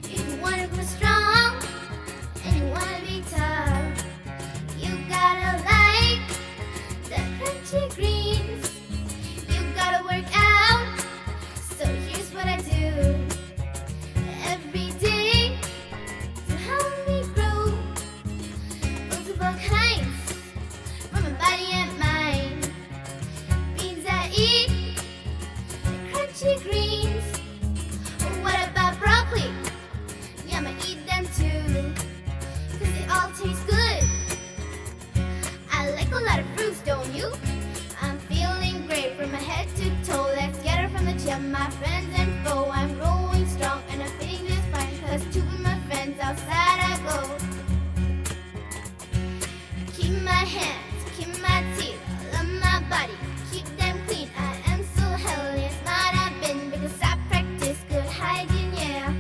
If you wanna grow strong and you wanna be tough, you gotta like the crunchy greens. You gotta work out, so here's what I do every day to help me grow. Multiple kinds for my body and mind. Beans I eat, crunchy greens. What about broccoli? Yum, I eat them too, 'cause they all taste good. I like a lot of fruits, don't you? I'm feeling great from my head to toe. Let's get it from the gym, my friends and foe. I'm growing strong and I'm feeling just fine, 'cause to be my friends outside I go. Keep my hands, keep my teeth, love my body, keep them clean. I am so healthy and smart I've been, because I practice good hygiene, yeah.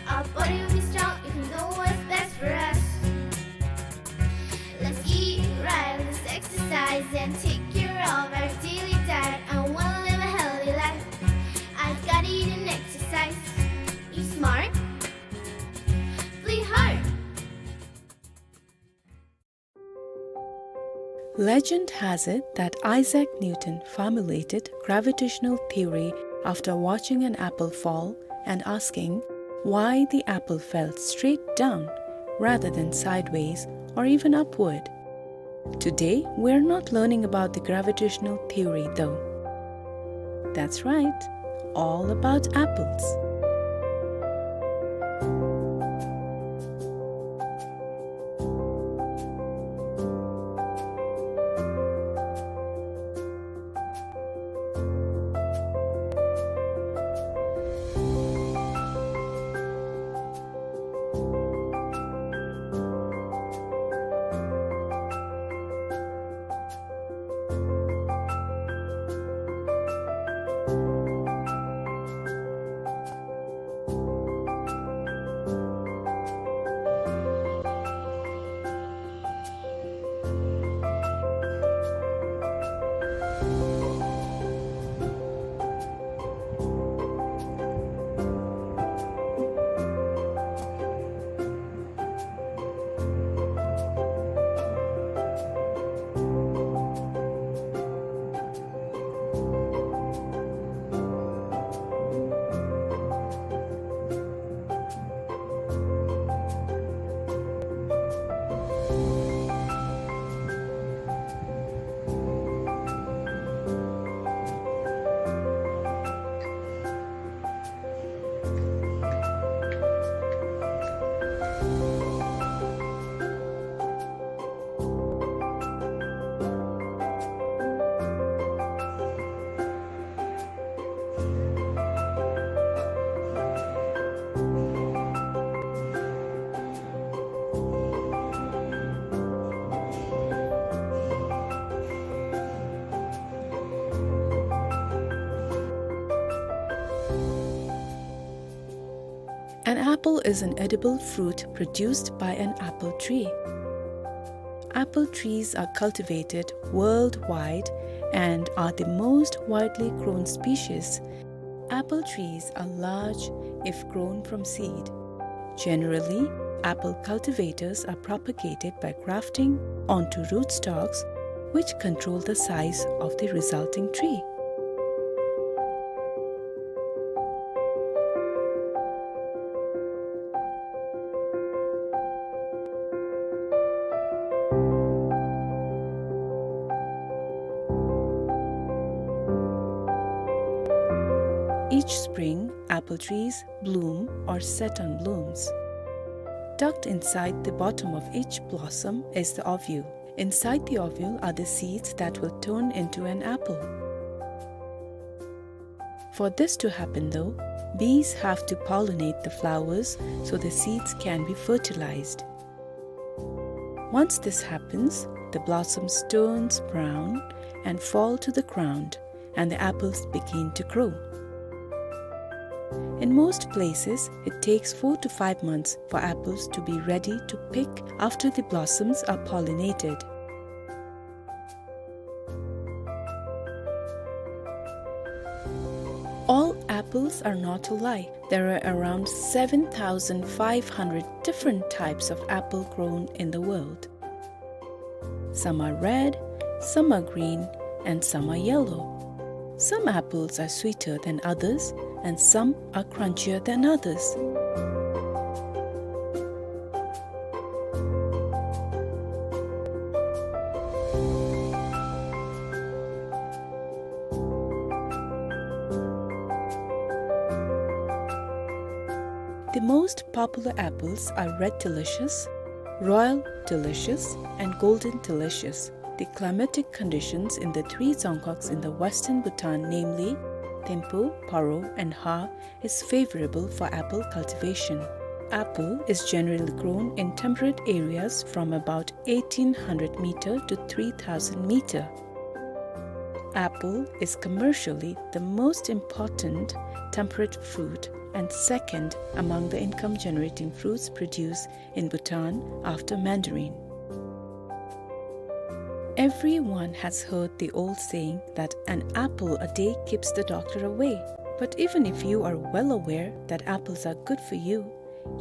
Our body will be strong if we know what's best for us. Let's eat right, let's exercise and take care of our daily Legend has it that Isaac Newton formulated gravitational theory after watching an apple fall and asking why the apple fell straight down rather than sideways or even upward. Today, we're not learning about the gravitational theory, though. That's right, all about apples. An apple is an edible fruit produced by an apple tree. Apple trees are cultivated worldwide and are the most widely grown species. Apple trees are large if grown from seed. Generally, apple cultivators are propagated by grafting onto rootstocks, which control the size of the resulting tree. Each spring, apple trees bloom or set on blooms. Tucked inside the bottom of each blossom is the ovule. Inside the ovule are the seeds that will turn into an apple. For this to happen, though, bees have to pollinate the flowers so the seeds can be fertilized. Once this happens, the blossoms turns brown and fall to the ground, and the apples begin to grow. In most places, it takes four to five months for apples to be ready to pick after the blossoms are pollinated. All apples are not alike. There are around seven thousand five hundred different types of apple grown in the world. Some are red, some are green, and some are yellow. Some apples are sweeter than others, and some are crunchier than others. The most popular apples are Red Delicious, Royal Delicious, and Golden Delicious. The climatic conditions in the three Dzongkhags in the western Bhutan, namely Thimphu, Paro, and Ha, is favorable for apple cultivation. Apple is generally grown in temperate areas from about eighteen hundred meter to three thousand meter. Apple is commercially the most important temperate fruit and second among the income-generating fruits produced in Bhutan after mandarin. Everyone has heard the old saying that an apple a day keeps the doctor away. But even if you are well aware that apples are good for you,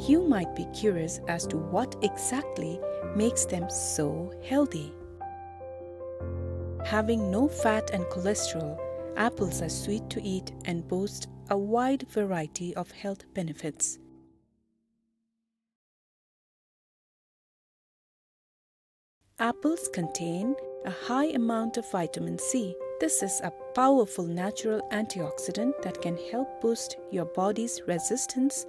you might be curious as to what exactly makes them so healthy. Having no fat and cholesterol, apples are sweet to eat and boast a wide variety of health benefits. Apples contain a high amount of vitamin C. This is a powerful natural antioxidant that can help boost your body's resistance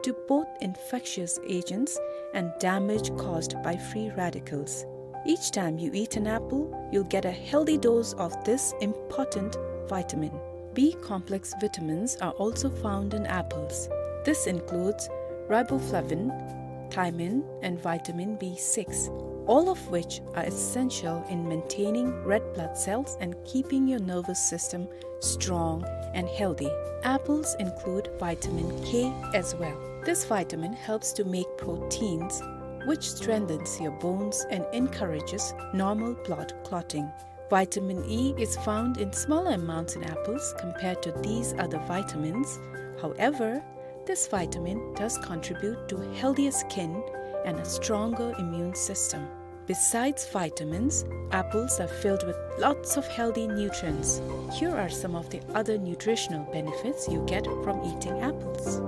to both infectious agents and damage caused by free radicals. Each time you eat an apple, you'll get a healthy dose of this important vitamin. B complex vitamins are also found in apples. This includes riboflavin, thiamine, and vitamin B six, all of which are essential in maintaining red blood cells and keeping your nervous system strong and healthy. Apples include vitamin K as well. This vitamin helps to make proteins, which strengthens your bones and encourages normal blood clotting. Vitamin E is found in smaller amounts in apples compared to these other vitamins. However, this vitamin does contribute to healthier skin and a stronger immune system. Besides vitamins, apples are filled with lots of healthy nutrients. Here are some of the other nutritional benefits you get from eating apples.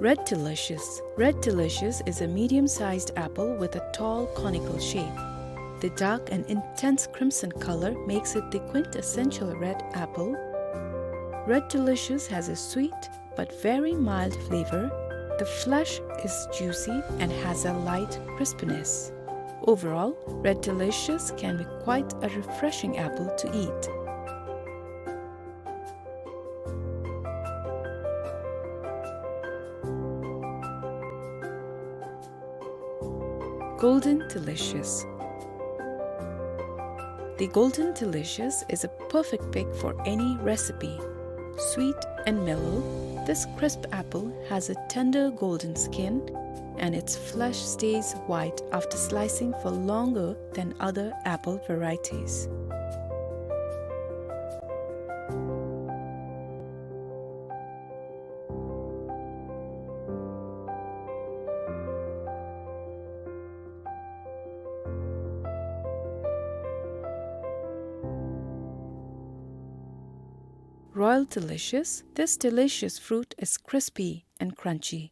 Red Delicious. Red Delicious is a medium-sized apple with a tall conical shape. The dark and intense crimson color makes it the quintessential red apple. Red Delicious has a sweet but very mild flavor. The flesh is juicy and has a light crispiness. Overall, Red Delicious can be quite a refreshing apple to eat. Golden Delicious. The Golden Delicious is a perfect pick for any recipe. Sweet and mellow, this crisp apple has a tender golden skin, and its flesh stays white after slicing for longer than other apple varieties. Royal Delicious. This delicious fruit is crispy and crunchy.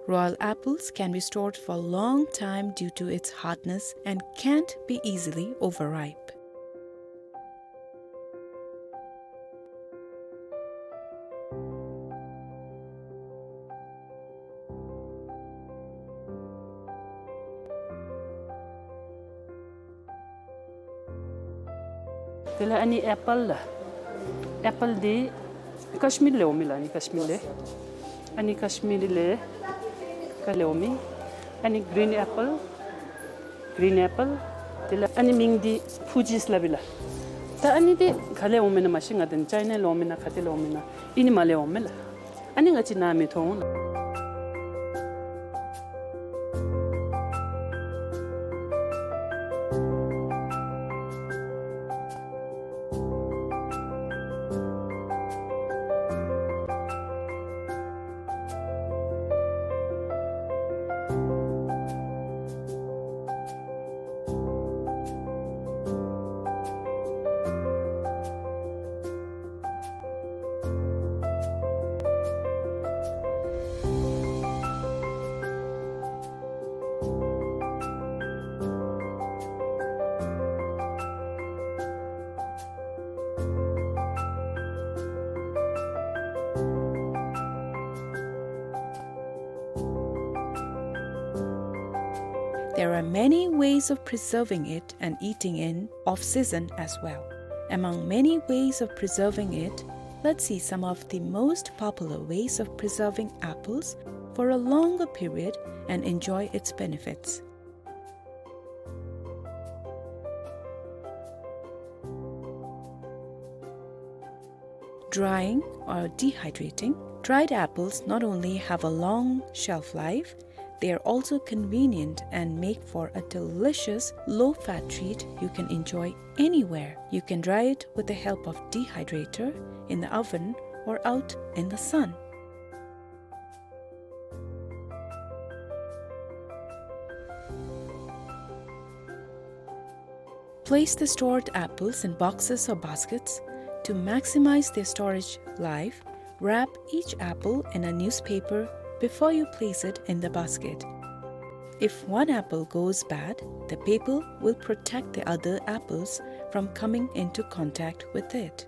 Royal apples can be stored for a long time due to its hardness and can't be easily overripe. དེ་ལས་ཨ་ནི་ཨེ་པཱལ་ལགས། ཨེ་པཱལ་འདི་ཀཤ་མིར་ལས་འོང་མི་ལགས། ཨ་ནི་ཀཤ་མིར་ལས། ཨ་ནི་ཀཤ་མིར་ལས་ཀ་ལས་འོང་མི། ཨ་ནི་གིརིན་ཨེ་པཱལ། གིརིན་ཨེ་པཱལ། དེ་ལས་ཨ་ནི་མིང་འདི་ཕུ་ཇི་སླབ་ཨིན་ལགས། ད་ཨ་ནི་འདི་ག་ལས་འོང་མི་ན་མ་ཤེས། ང་འདི་ཅའི་ན་ལས་འོང་མི་ན་ག་ཏེ་ལས་འོང་མི་ན་ཨིན་ནི་མ་ལས་འོང་མི་ལགས། ཨ་ནི་ང་བཅས་ནཱ་མི་མཐོང་ལགས། There are many ways of preserving it and eating in off-season as well. Among many ways of preserving it, let's see some of the most popular ways of preserving apples for a longer period and enjoy its benefits. Drying or dehydrating. Dried apples not only have a long shelf life, They are also convenient and make for a delicious low-fat treat you can enjoy anywhere. You can dry it with the help of dehydrator, in the oven, or out in the sun. Place the stored apples in boxes or baskets. To maximize their storage life, wrap each apple in a newspaper before you place it in the basket. If one apple goes bad, the paper will protect the other apples from coming into contact with it.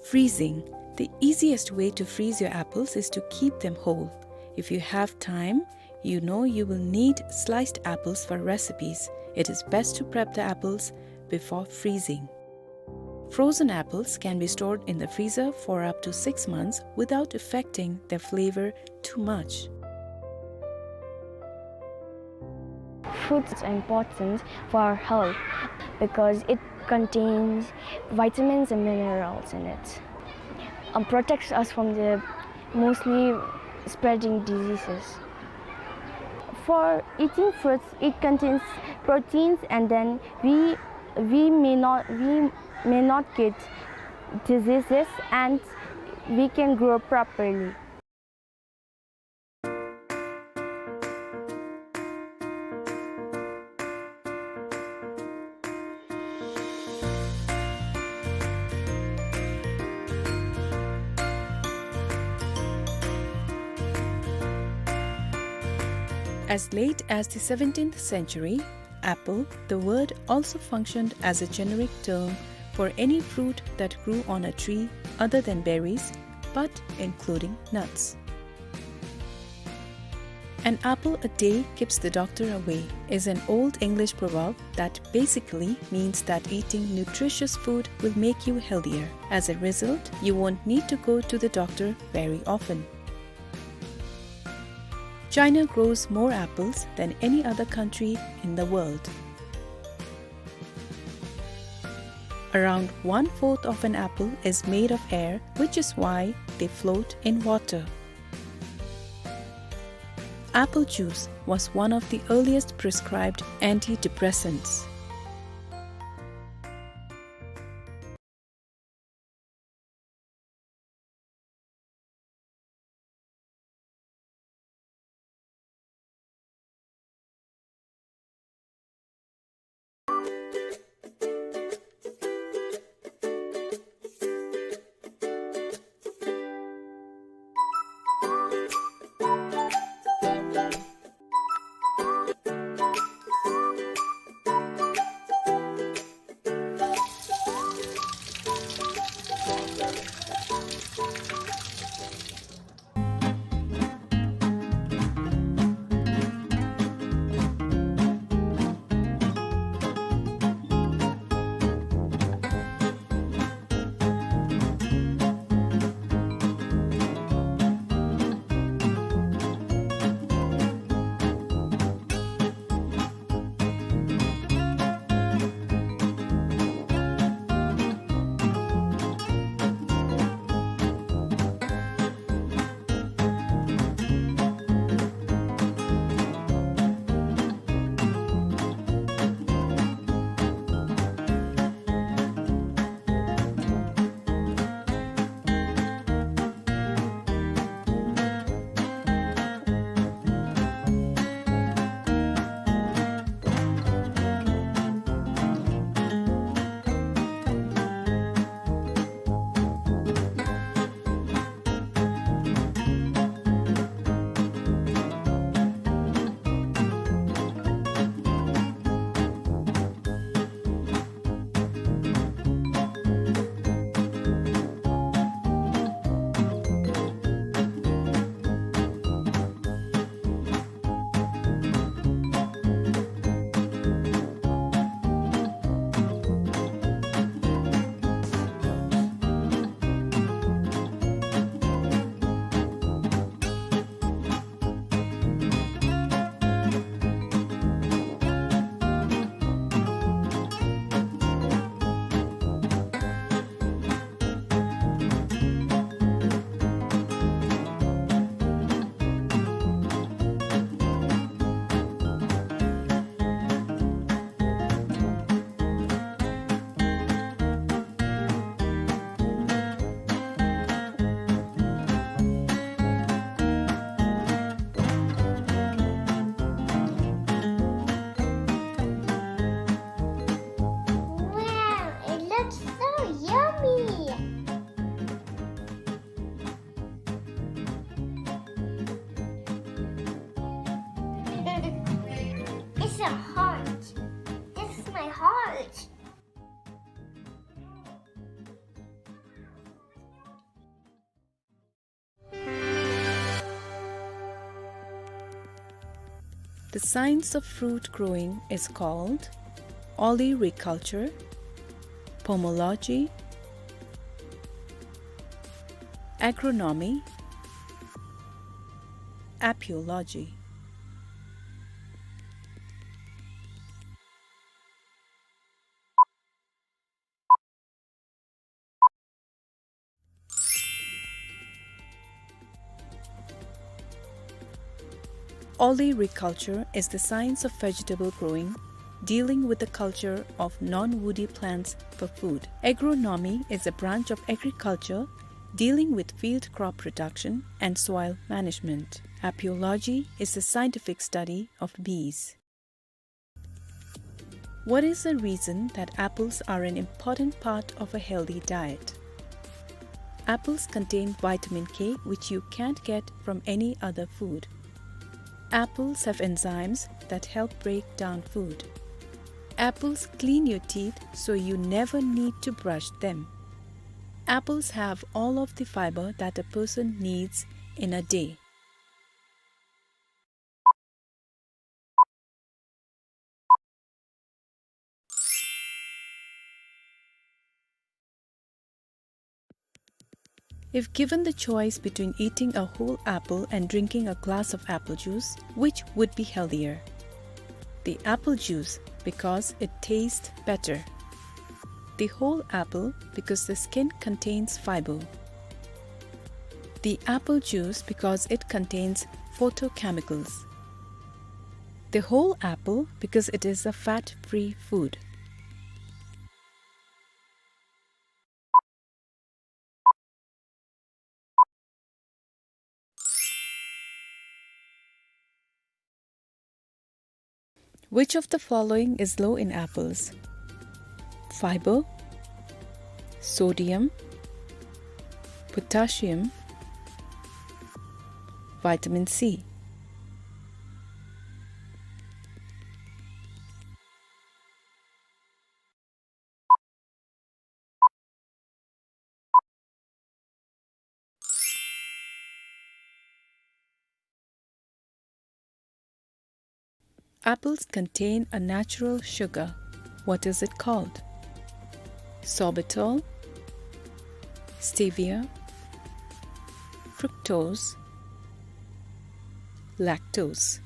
Freezing. The easiest way to freeze your apples is to keep them whole. If you have time, you know you will need sliced apples for recipes. It is best to prep the apples before freezing. Frozen apples can be stored in the freezer for up to six months without affecting their flavor too much. Fruits are important for our health because it contains vitamins and minerals in it. It protects us from the mostly spreading diseases. For eating fruits, it contains proteins, and then we, we may not, we may not get diseases, and we can grow properly. As late as the seventeenth century, apple, the word, also functioned as a generic term for any fruit that grew on a tree other than berries, but including nuts. "An apple a day keeps the doctor away" is an old English proverb that basically means that eating nutritious food will make you healthier. As a result, you won't need to go to the doctor very often. China grows more apples than any other country in the world. Around one-fourth of an apple is made of air, which is why they float in water. Apple juice was one of the earliest prescribed antidepressants. A heart. This is my heart. The science of fruit growing is called olericulture, pomology, agronomy, apiology. Olericulture is the science of vegetable growing, dealing with the culture of non-woody plants for food. Agronomy is a branch of agriculture dealing with field crop production and soil management. Apiology is the scientific study of bees. What is the reason that apples are an important part of a healthy diet? Apples contain vitamin K, which you can't get from any other food. Apples have enzymes that help break down food. Apples clean your teeth, so you never need to brush them. Apples have all of the fiber that a person needs in a day. If given the choice between eating a whole apple and drinking a glass of apple juice, which would be healthier? The apple juice, because it tastes better. The whole apple, because the skin contains fiber. The apple juice, because it contains phytochemicals. The whole apple, because it is a fat-free food. Which of the following is low in apples? Fiber, sodium, potassium, vitamin C. Apples contain a natural sugar. What is it called? Sorbitol, stevia, fructose, lactose.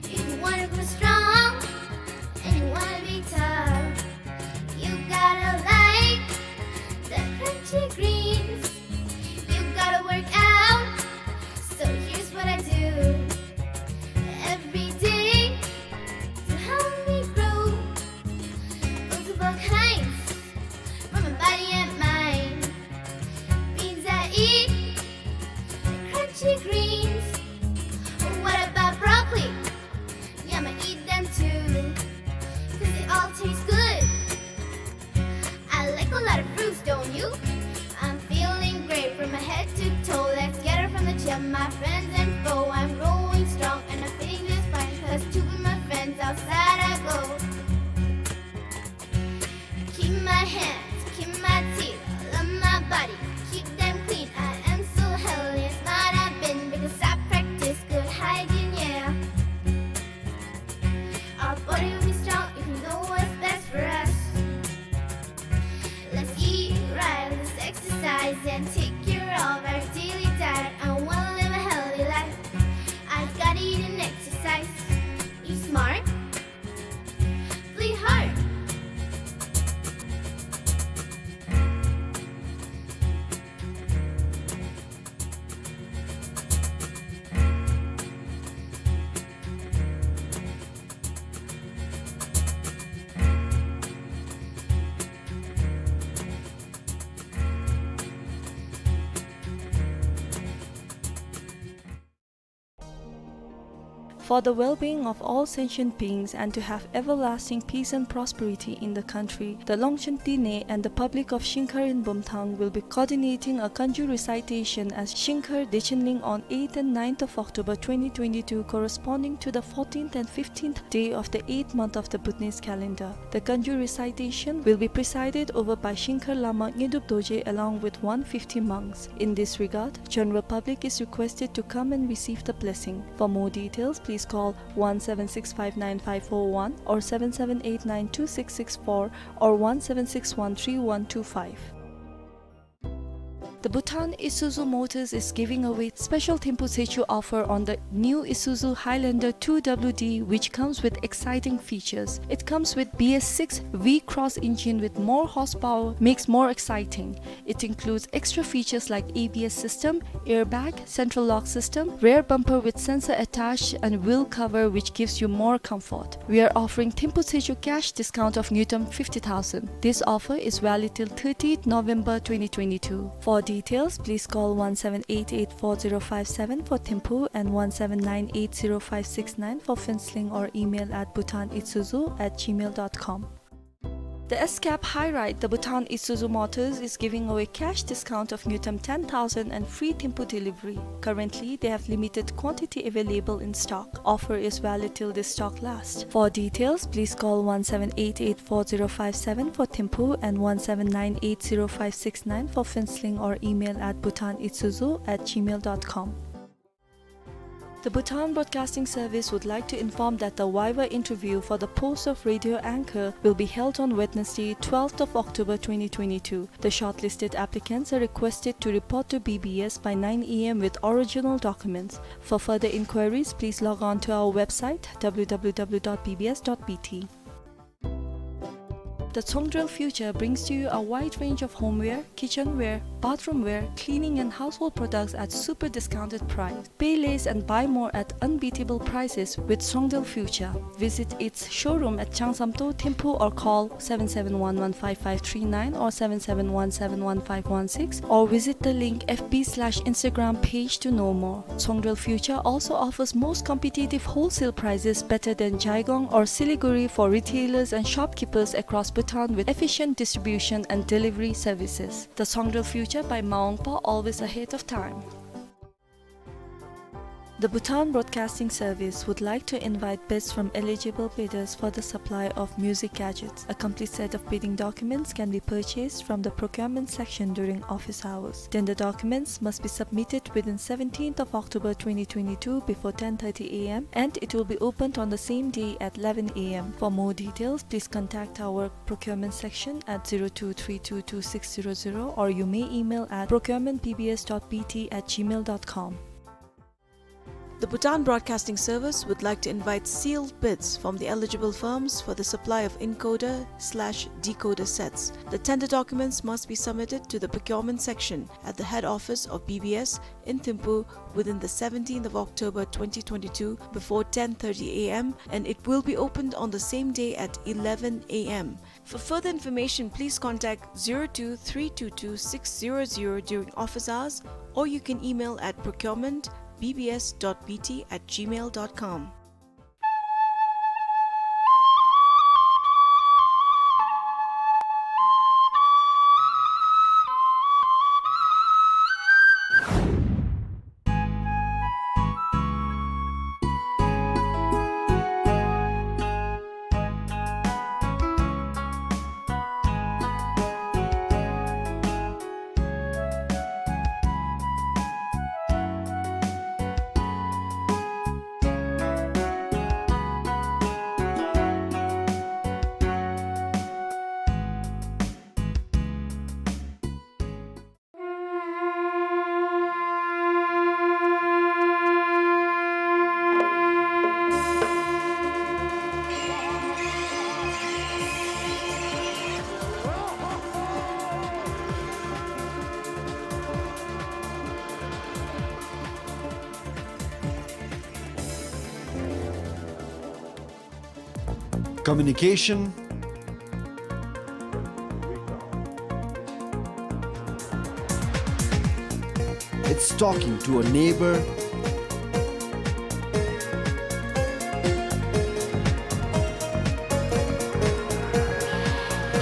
If you wanna grow strong and you wanna be tough, you gotta like the crunchy greens. You gotta work out, so here's what I do every day to help me grow. Multiple kinds for my body and mind. Beans I eat, crunchy greens. What about broccoli? Yeah, I'ma eat them too, 'cause they all taste good. I like a lot of fruits, don't you? I'm feeling great from my head to toe. Let's get it from the gym, my friends and foe. I'm growing strong and I'm feeling just fine, 'cause to be my friends outside I go. Keep my hands, keep my teeth, love my body, keep them clean. I am so healthy and smart I've been, because I practice good hygiene, yeah. Our body will be strong if we know what's best for us. Let's eat right, let's exercise and take care of our daily diet. I wanna live a healthy life. For the well-being of all sentient beings and to have everlasting peace and prosperity in the country, the Longchen Tine and the public of Shingkhar in Bumthang will be coordinating a Kanju recitation at Shingkhar Dechenling on eighth and ninth of October twenty twenty-two, corresponding to the fourteenth and fifteenth day of the eighth month of the Bhutanese calendar. The Kanju recitation will be presided over by Shingkhar Lama Nyidup Dorje along with one fifty monks. In this regard, general public is requested to come and receive the blessing. For more details, please call one seven six five nine five four one or seven seven eight nine two six six four or one seven six one three one two five. The Bhutan Isuzu Motors is giving away special Thimphu Tsechu offer on the new Isuzu Highlander two W D, which comes with exciting features. It comes with B S six V-Cross engine with more horsepower, makes more exciting. It includes extra features like A B S system, airbag, central lock system, rear bumper with sensor attached, and wheel cover, which gives you more comfort. We are offering Thimphu Tsechu cash discount of ન્યૂનતમ fifty thousand. This offer is valid till thirtieth November twenty twenty-two. For details, please call one seven eight eight four zero five seven for Thimphu and one seven nine eight zero five six nine for Phuentsholing or email at bhutanisuzu at gmail dot com. The S-Cap High Ride, the Bhutan Isuzu Motors is giving away cash discount of ન્યૂનતમ ten thousand and free Thimphu delivery. Currently, they have limited quantity available in stock. Offer is valid till this stock lasts. For details, please call one seven eight eight four zero five seven for Thimphu and one seven nine eight zero five six nine for Phuentsholing or email at bhutanisuzu at gmail dot com. The Bhutan Broadcasting Service would like to inform that the viva interview for the post of radio anchor will be held on Wednesday, twelfth of October twenty twenty-two. The shortlisted applicants are requested to report to B B S by nine A M with original documents. For further inquiries, please log on to our website, W W W dot B B S dot B T. The Tsongdrel Future brings to you a wide range of homeware, kitchenware, bathroomware, cleaning and household products at super discounted price. Pay less and buy more at unbeatable prices with Tsongdrel Future. Visit its showroom at Changsamto, Thimphu, or call seven seven one one five five three nine or seven seven one seven one five one six, or visit the link F B slash Instagram page to know more. Tsongdrel Future also offers most competitive wholesale prices, better than Jaigong or Siliguri, for retailers and shopkeepers across Bhutan, with efficient distribution and delivery services. The Tsongdrel Future by Maungpa, always ahead of time. The Bhutan Broadcasting Service would like to invite bids from eligible bidders for the supply of music gadgets. A complete set of bidding documents can be purchased from the procurement section during office hours. Tender documents must be submitted within seventeenth of October twenty twenty-two before ten thirty A M, and it will be opened on the same day at eleven A M. For more details, please contact our procurement section at zero two three two two six zero zero, or you may email at procurement B B S dot B T at gmail dot com. The Bhutan Broadcasting Service would like to invite sealed bids from the eligible firms for the supply of encoder slash decoder sets. The tender documents must be submitted to the procurement section at the head office of B B S in Thimphu within the seventeenth of October twenty twenty-two before ten thirty A M, and it will be opened on the same day at eleven A M. For further information, please contact zero two three two two six zero zero during office hours, or you can email at procurement B B S dot B T at gmail dot com. Communication, it's talking to a neighbor,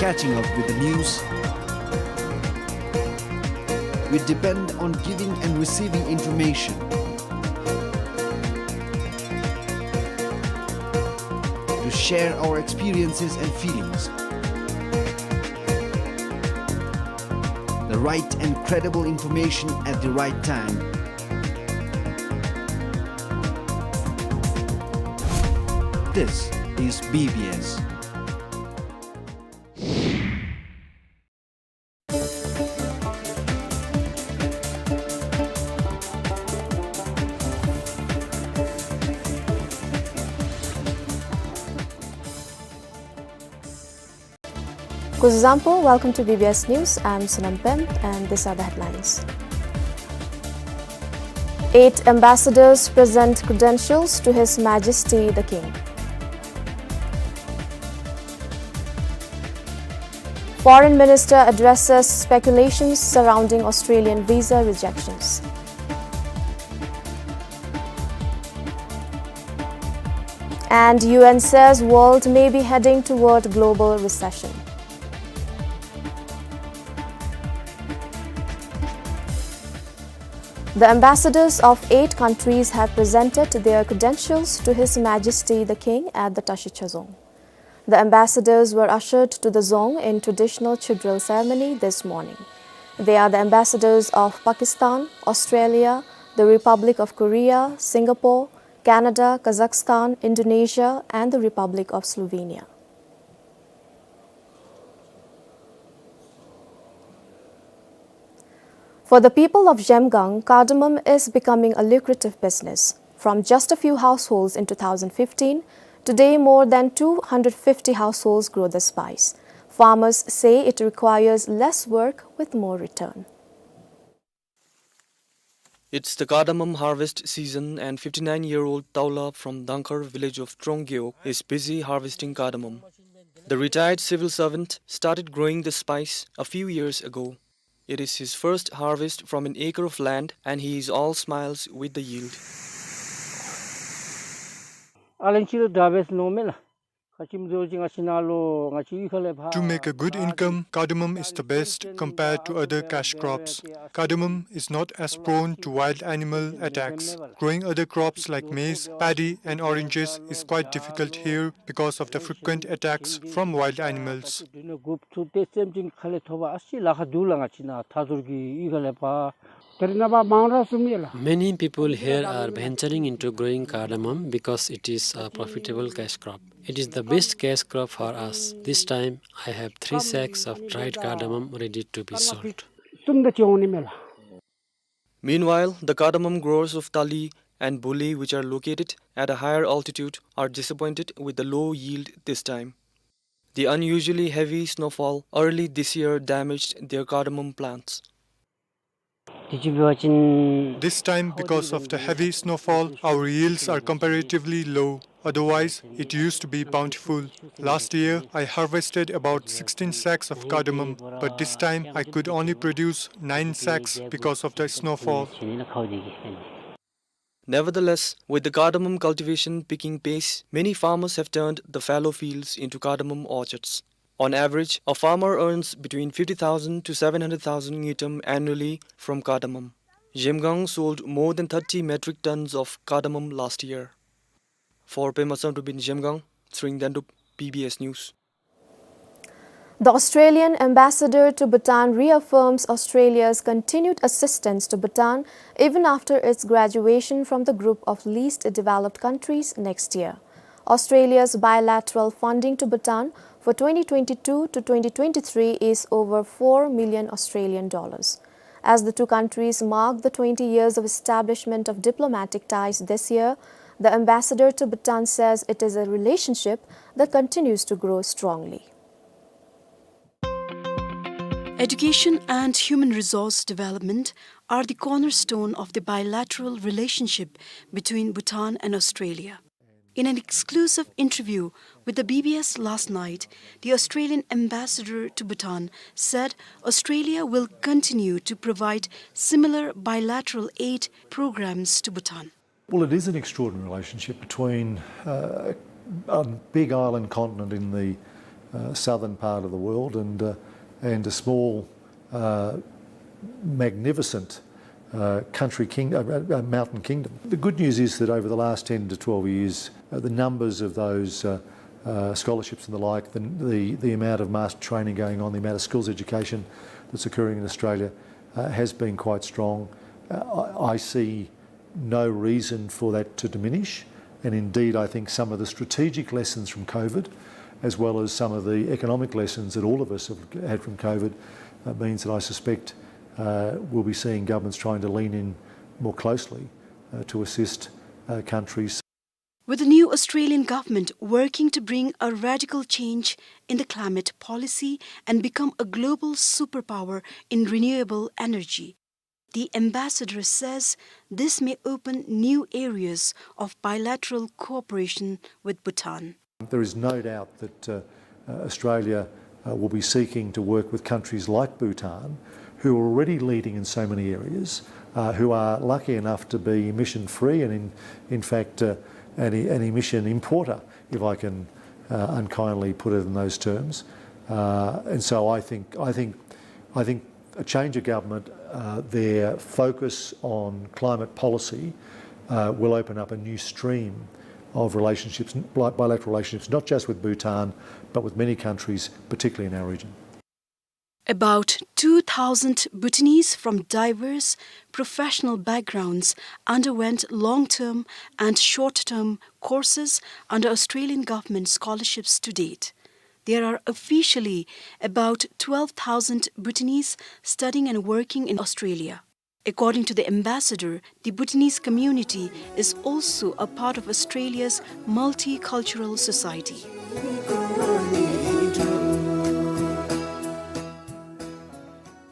catching up with the news. We depend on giving and receiving information, to share our experiences and feelings. The right and credible information at the right time. This is B B S. Kuzuzangpo, welcome to B B S News. I'm Sonam Pemp, and these are the headlines. Eight ambassadors present credentials to His Majesty the King. Foreign Minister addresses speculations surrounding Australian visa rejections. And U N says world may be heading toward global recession. The ambassadors of eight countries have presented their credentials to His Majesty the King at the Tashi Chazong. The ambassadors were ushered to the Dzong in traditional Chudrel ceremony this morning. They are the ambassadors of Pakistan, Australia, the Republic of Korea, Singapore, Canada, Kazakhstan, Indonesia, and the Republic of Slovenia. For the people of Zhemgang, cardamom is becoming a lucrative business. From just a few households in two thousand fifteen, today more than two hundred fifty households grow the spice. Farmers say it requires less work with more return. It's the cardamom harvest season, and fifty-nine-year-old Taula from Dangkhar village of Tronggeok is busy harvesting cardamom. The retired civil servant started growing the spice a few years ago. It is his first harvest from an acre of land, and he is all smiles with the yield. To make a good income, cardamom is the best compared to other cash crops. Cardamom is not as prone to wild animal attacks. Growing other crops like maize, paddy, and oranges is quite difficult here because of the frequent attacks from wild animals. Many people here are venturing into growing cardamom because it is a profitable cash crop. It is the best cash crop for us. This time, I have three sacks of dried cardamom ready to be sold. Meanwhile, the cardamom growers of Tali and Buli, which are located at a higher altitude, are disappointed with the low yield this time. The unusually heavy snowfall early this year damaged their cardamom plants. This time, because of the heavy snowfall, our yields are comparatively low. Otherwise, it used to be bountiful. Last year, I harvested about sixteen sacks of cardamom, but this time I could only produce nine sacks because of the snowfall. Nevertheless, with the cardamom cultivation picking pace, many farmers have turned the fallow fields into cardamom orchards. On average, a farmer earns between fifty thousand to seven hundred thousand ngultrum annually from cardamom. Zhemgang sold more than thirty metric tons of cardamom last year. For Pema Samdrup in Zhemgang, Tshering Dendup, B B S News. The Australian ambassador to Bhutan reaffirms Australia's continued assistance to Bhutan even after its graduation from the group of least developed countries next year. Australia's bilateral funding to Bhutan for twenty twenty-two to twenty twenty-three is over four million Australian dollars. As the two countries mark the twenty years of establishment of diplomatic ties this year, the ambassador to Bhutan says it is a relationship that continues to grow strongly. Education and human resource development are the cornerstone of the bilateral relationship between Bhutan and Australia. In an exclusive interview with the B B S last night, the Australian ambassador to Bhutan said Australia will continue to provide similar bilateral aid programs to Bhutan. Well, it is an extraordinary relationship between, uh, a big island continent in the, uh, southern part of the world and, uh, and a small, uh, magnificent, uh, country king-, uh, uh, uh, mountain kingdom. The good news is that over the last ten to twelve years, uh, the numbers of those, uh, uh, scholarships and the like, the, the, the amount of master training going on, the amount of skills education that's occurring in Australia, uh, has been quite strong. Uh, I, I see no reason for that to diminish. And indeed, I think some of the strategic lessons from COVID, as well as some of the economic lessons that all of us have had from COVID, uh, means that I suspect, uh, we'll be seeing governments trying to lean in more closely, uh, to assist, uh, countries. With the new Australian government working to bring a radical change in the climate policy and become a global superpower in renewable energy, the ambassador says this may open new areas of bilateral cooperation with Bhutan. There is no doubt that, uh, uh, Australia, uh, will be seeking to work with countries like Bhutan, who are already leading in so many areas, uh, who are lucky enough to be emission free and in, in fact, uh, an, an emission importer, if I can, uh, unkindly put it in those terms. Uh, and so I think, I think, I think a change of government, uh, their focus on climate policy, uh, will open up a new stream of relationships, bi-, bilateral relationships, not just with Bhutan, but with many countries, particularly in our region. About two thousand Bhutanese from diverse professional backgrounds underwent long-term and short-term courses under Australian government scholarships to date. There are officially about twelve thousand Bhutanese studying and working in Australia. According to the ambassador, the Bhutanese community is also a part of Australia's multicultural society.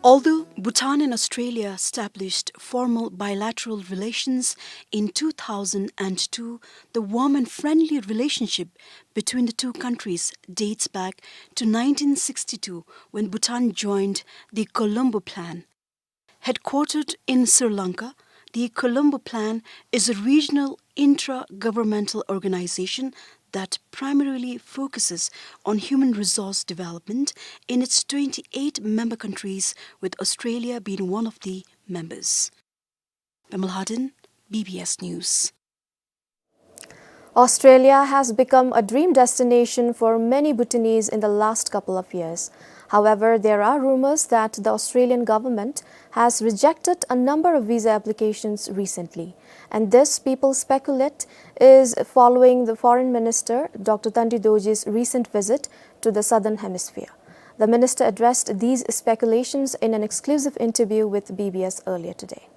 Although Bhutan and Australia established formal bilateral relations in two thousand and two, the warm and friendly relationship between the two countries dates back to nineteen sixty-two, when Bhutan joined the Colombo Plan. Headquartered in Sri Lanka, the Colombo Plan is a regional intra-governmental organization that primarily focuses on human resource development in its twenty-eight member countries, with Australia being one of the members. Pema Lhaden, B B S News. Australia has become a dream destination for many Bhutanese in the last couple of years. However, there are rumors that the Australian government has rejected a number of visa applications recently, and this, people speculate, is following the Foreign Minister Doctor Tandi Dorjie's recent visit to the Southern Hemisphere. The minister addressed these speculations in an exclusive interview with B B S earlier today.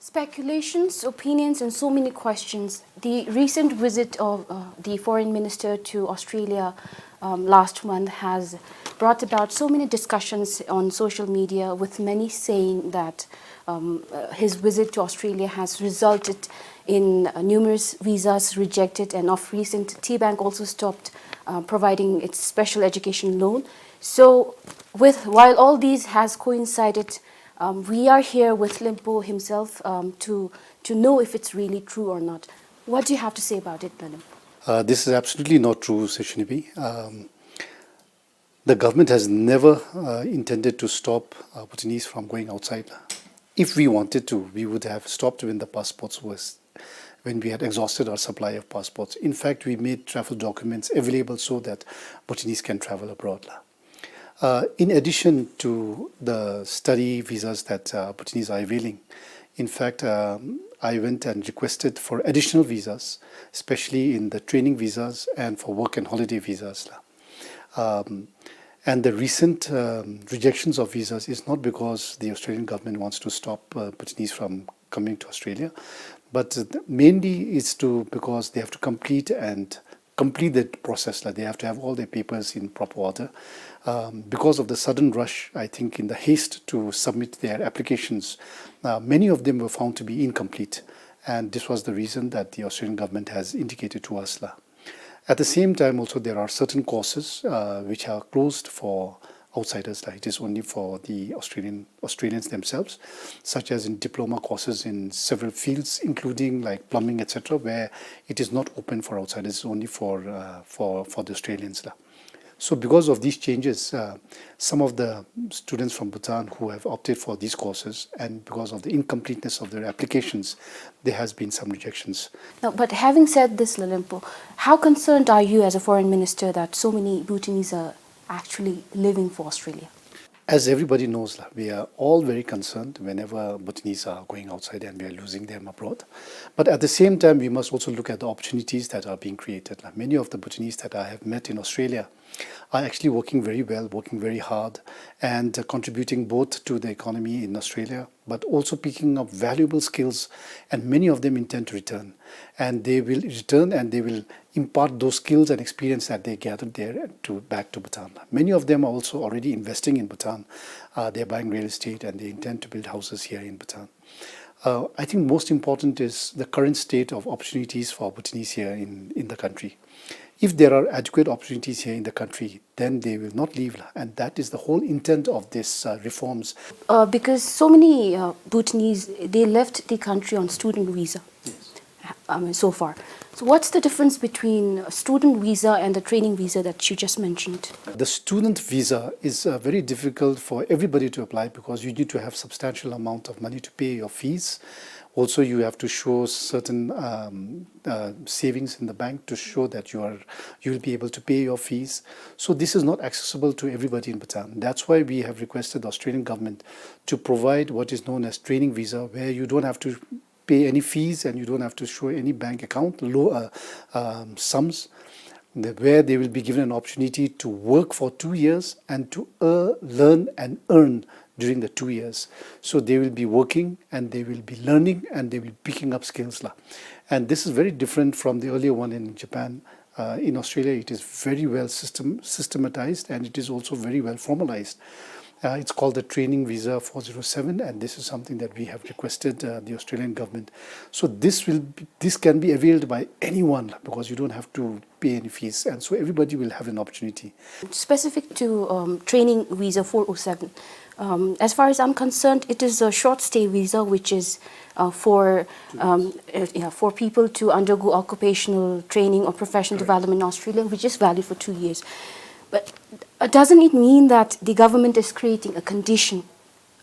Speculations, opinions, and so many questions. The recent visit of, uh, the foreign minister to Australia, um, last month has brought about so many discussions on social media, with many saying that, um, uh, his visit to Australia has resulted in, uh, numerous visas rejected, and of recent, T Bank also stopped, uh, providing its special education loan. So, with, while all these has coincided, um, we are here with Limpo himself, um, to, to know if it's really true or not. What do you have to say about it, Nalim? Uh, this is absolutely not true, Seshinibi. Um, the government has never, uh, intended to stop, uh, Bhutanese from going outside. If we wanted to, we would have stopped when the passports was, when we had exhausted our supply of passports. In fact, we made travel documents available so that Bhutanese can travel abroad. Uh, in addition to the study visas that, uh, Bhutanese are availing, in fact, um, I went and requested for additional visas, especially in the training visas and for work and holiday visas. Um, and the recent, um, rejections of visas is not because the Australian government wants to stop, uh, Bhutanese from coming to Australia, but, uh, mainly it's to, because they have to complete and complete that process, like, they have to have all their papers in proper order. Um, because of the sudden rush, I think, in the haste to submit their applications, uh, many of them were found to be incomplete, and this was the reason that the Australian government has indicated to us, la. At the same time, also, there are certain courses, uh, which are closed for outsiders. Like, it is only for the Australian, Australians themselves, such as in diploma courses in several fields, including, like, plumbing, et cetera, where it is not open for outsiders, it's only for, uh, for, for the Australians lah. So because of these changes, uh, some of the students from Bhutan who have opted for these courses, and because of the incompleteness of their applications, there has been some rejections. Now, but having said this, Lalempo, how concerned are you as a foreign minister that so many Bhutanese are actually living for Australia? As everybody knows lah, we are all very concerned whenever Bhutanese are going outside and we are losing them abroad. But at the same time, we must also look at the opportunities that are being created lah. Many of the Bhutanese that I have met in Australia are actually working very well, working very hard, and, uh, contributing both to the economy in Australia, but also picking up valuable skills, and many of them intend to return. And they will return and they will impart those skills and experience that they gathered there to, back to Bhutan. Many of them are also already investing in Bhutan. Uh, they're buying real estate and they intend to build houses here in Bhutan. Uh, I think most important is the current state of opportunities for Bhutanese here in, in the country. If there are adequate opportunities here in the country, then they will not leave lah. And that is the whole intent of this, uh, reforms. Uh, because so many uh, Bhutanese, they left the country on student visa. I mean, so far. So what's the difference between a student visa and the training visa that you just mentioned? The student visa is, uh, very difficult for everybody to apply because you need to have substantial amount of money to pay your fees. Also, you have to show certain, um, uh, savings in the bank to show that you are, you will be able to pay your fees. So this is not accessible to everybody in Bhutan. That's why we have requested the Australian government to provide what is known as training visa, where you don't have to pay any fees and you don't have to show any bank account, low, uh, um, sums, the, where they will be given an opportunity to work for two years and to, uh, learn and earn during the two years. So they will be working and they will be learning and they will be picking up skills lah. And this is very different from the earlier one in Japan. Uh, in Australia, it is very well system, systematized and it is also very well formalized. Uh, it's called the training visa four zero seven, and this is something that we have requested, uh, the Australian government. So this will be, this can be availed by anyone because you don't have to pay any fees, and so everybody will have an opportunity. Specific to um, training visa four oh seven, um, as far as I'm concerned, it is a short stay visa which is uh, for um, uh, yeah, for people to undergo occupational training or professional development in Australia, which is valid for two years. But uh, doesn't it mean that the government is creating a condition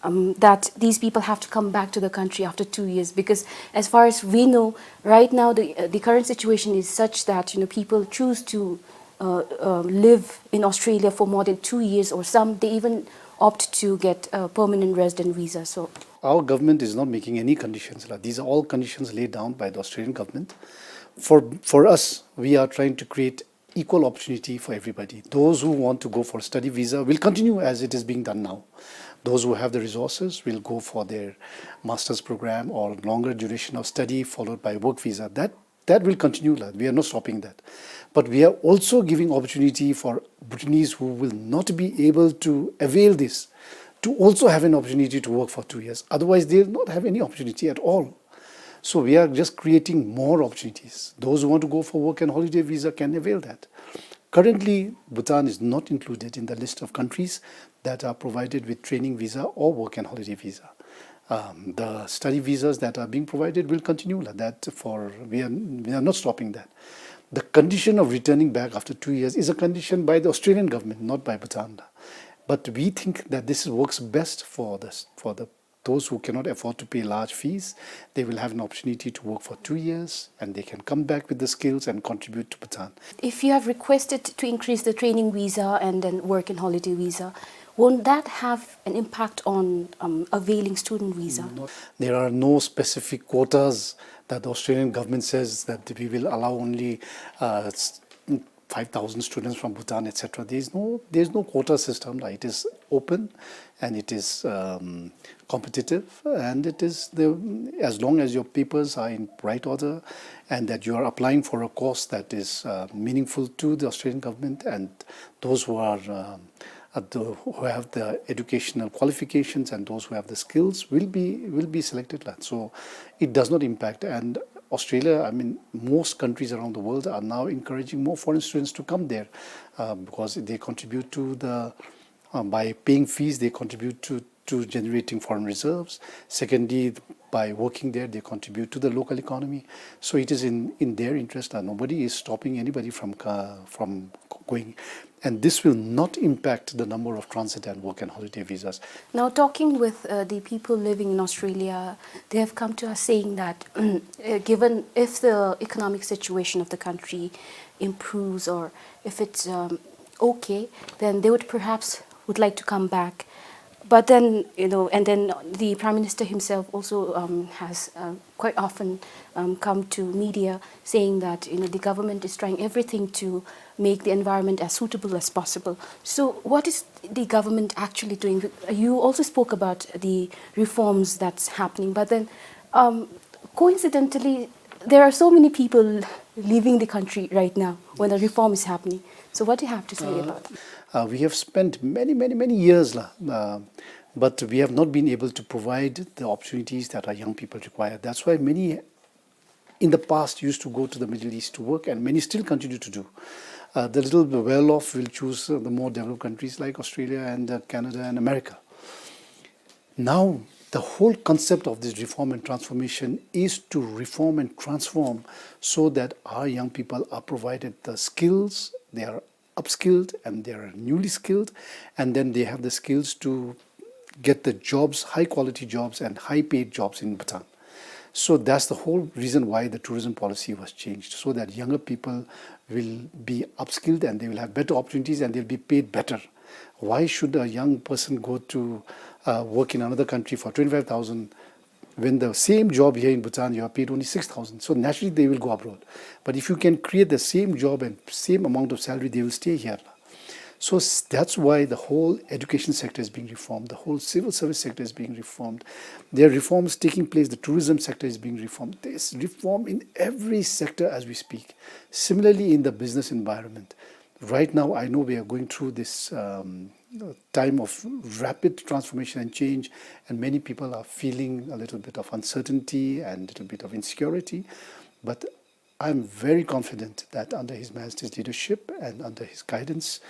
um, that these people have to come back to the country after two years? Because as far as we know, right now the, uh, the current situation is such that, you know, people choose to uh, uh, live in Australia for more than two years, or some, they even opt to get a permanent resident visa. So our government is not making any conditions lah. These are all conditions laid down by the Australian government. For, for us, we are trying to create equal opportunity for everybody. Those who want to go for study visa will continue as it is being done now. Those who have the resources will go for their master's program or longer duration of study followed by work visa. That, that will continue lah. We are not stopping that. But we are also giving opportunity for Bhutanese who will not be able to avail this to also have an opportunity to work for two years. Otherwise, they will not have any opportunity at all. So we are just creating more opportunities. Those who want to go for work and holiday visa can avail that. Currently, Bhutan is not included in the list of countries that are provided with training visa or work and holiday visa. Um, the study visas that are being provided will continue lah. That for, we are, we are not stopping that. The condition of returning back after two years is a condition by the Australian government, not by Bhutan. But we think that this works best for the, for the those who cannot afford to pay large fees, they will have an opportunity to work for two years and they can come back with the skills and contribute to Bhutan. If you have requested to increase the training visa and then work and holiday visa, won't that have an impact on um, availing student visa? There are no specific quotas that the Australian government says that we will allow only uh, five thousand students from Bhutan, et cetera. There is no, there is no quota system. Like, it is open and it is um, competitive, and it is the, as long as your papers are in right order and that you are applying for a course that is uh, meaningful to the Australian government and those who are um, uh, the, who have the educational qualifications and those who have the skills will be, will be selected lah. So it does not impact. And Australia, I mean, most countries around the world are now encouraging more foreign students to come there uh, because they contribute to the Uh, by paying fees, they contribute to, to generating foreign reserves. Secondly, by working there, they contribute to the local economy. So it is in, in their interest. Uh, nobody is stopping anybody from, uh, from going. And this will not impact the number of transit and work and holiday visas. Now, talking with, uh, the people living in Australia, they have come to us saying that, uh, given if the economic situation of the country improves, or if it's, um, okay, then they would perhaps would like to come back. But then, you know, and then the Prime Minister himself also, um, has, uh, quite often, um, come to media saying that, you know, the government is trying everything to make the environment as suitable as possible. So what is the government actually doing? You also spoke about the reforms that's happening, but then, um, coincidentally, there are so many people leaving the country right now when the reform is happening. So what do you have to say about that? Uh, we have spent many, many, many years, la, uh, but we have not been able to provide the opportunities that our young people require. That's why many in the past used to go to the Middle East to work, and many still continue to do. Uh, the little well-off will choose, uh, the more developed countries like Australia and, uh, Canada and America. Now, the whole concept of this reform and transformation is to reform and transform so that our young people are provided the skills, they are upskilled and they are newly skilled, and then they have the skills to get the jobs, high quality jobs and high paid jobs in Bhutan. So that's the whole reason why the tourism policy was changed, so that younger people will be upskilled and they will have better opportunities and they'll be paid better. Why should a young person go to, uh, work in another country for twenty-five thousand when the same job here in Bhutan you are paid only six thousand? So naturally they will go abroad. But if you can create the same job and same amount of salary, they will stay here. So s-, that's why the whole education sector is being reformed, the whole civil service sector is being reformed. There are reforms taking place, the tourism sector is being reformed. There's reform in every sector as we speak. Similarly, in the business environment, right now I know we are going through this, um, time of rapid transformation and change, and many people are feeling a little bit of uncertainty and a little bit of insecurity. But I'm very confident that under His Majesty's leadership and under his guidance,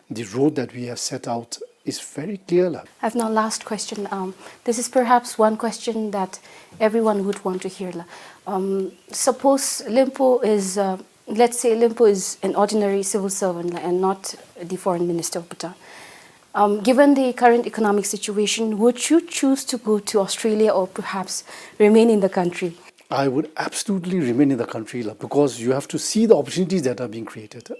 the road that we have set out is very clear, la. I have now last question. Um, this is perhaps one question that everyone would want to hear, la. Um, suppose Limpho is, uh, let's say Limpho is an ordinary civil servant, la, and not the foreign minister of Bhutan. Um, given the current economic situation, would you choose to go to Australia or perhaps remain in the country? I would absolutely remain in the country, la, because you have to see the opportunities that are being created.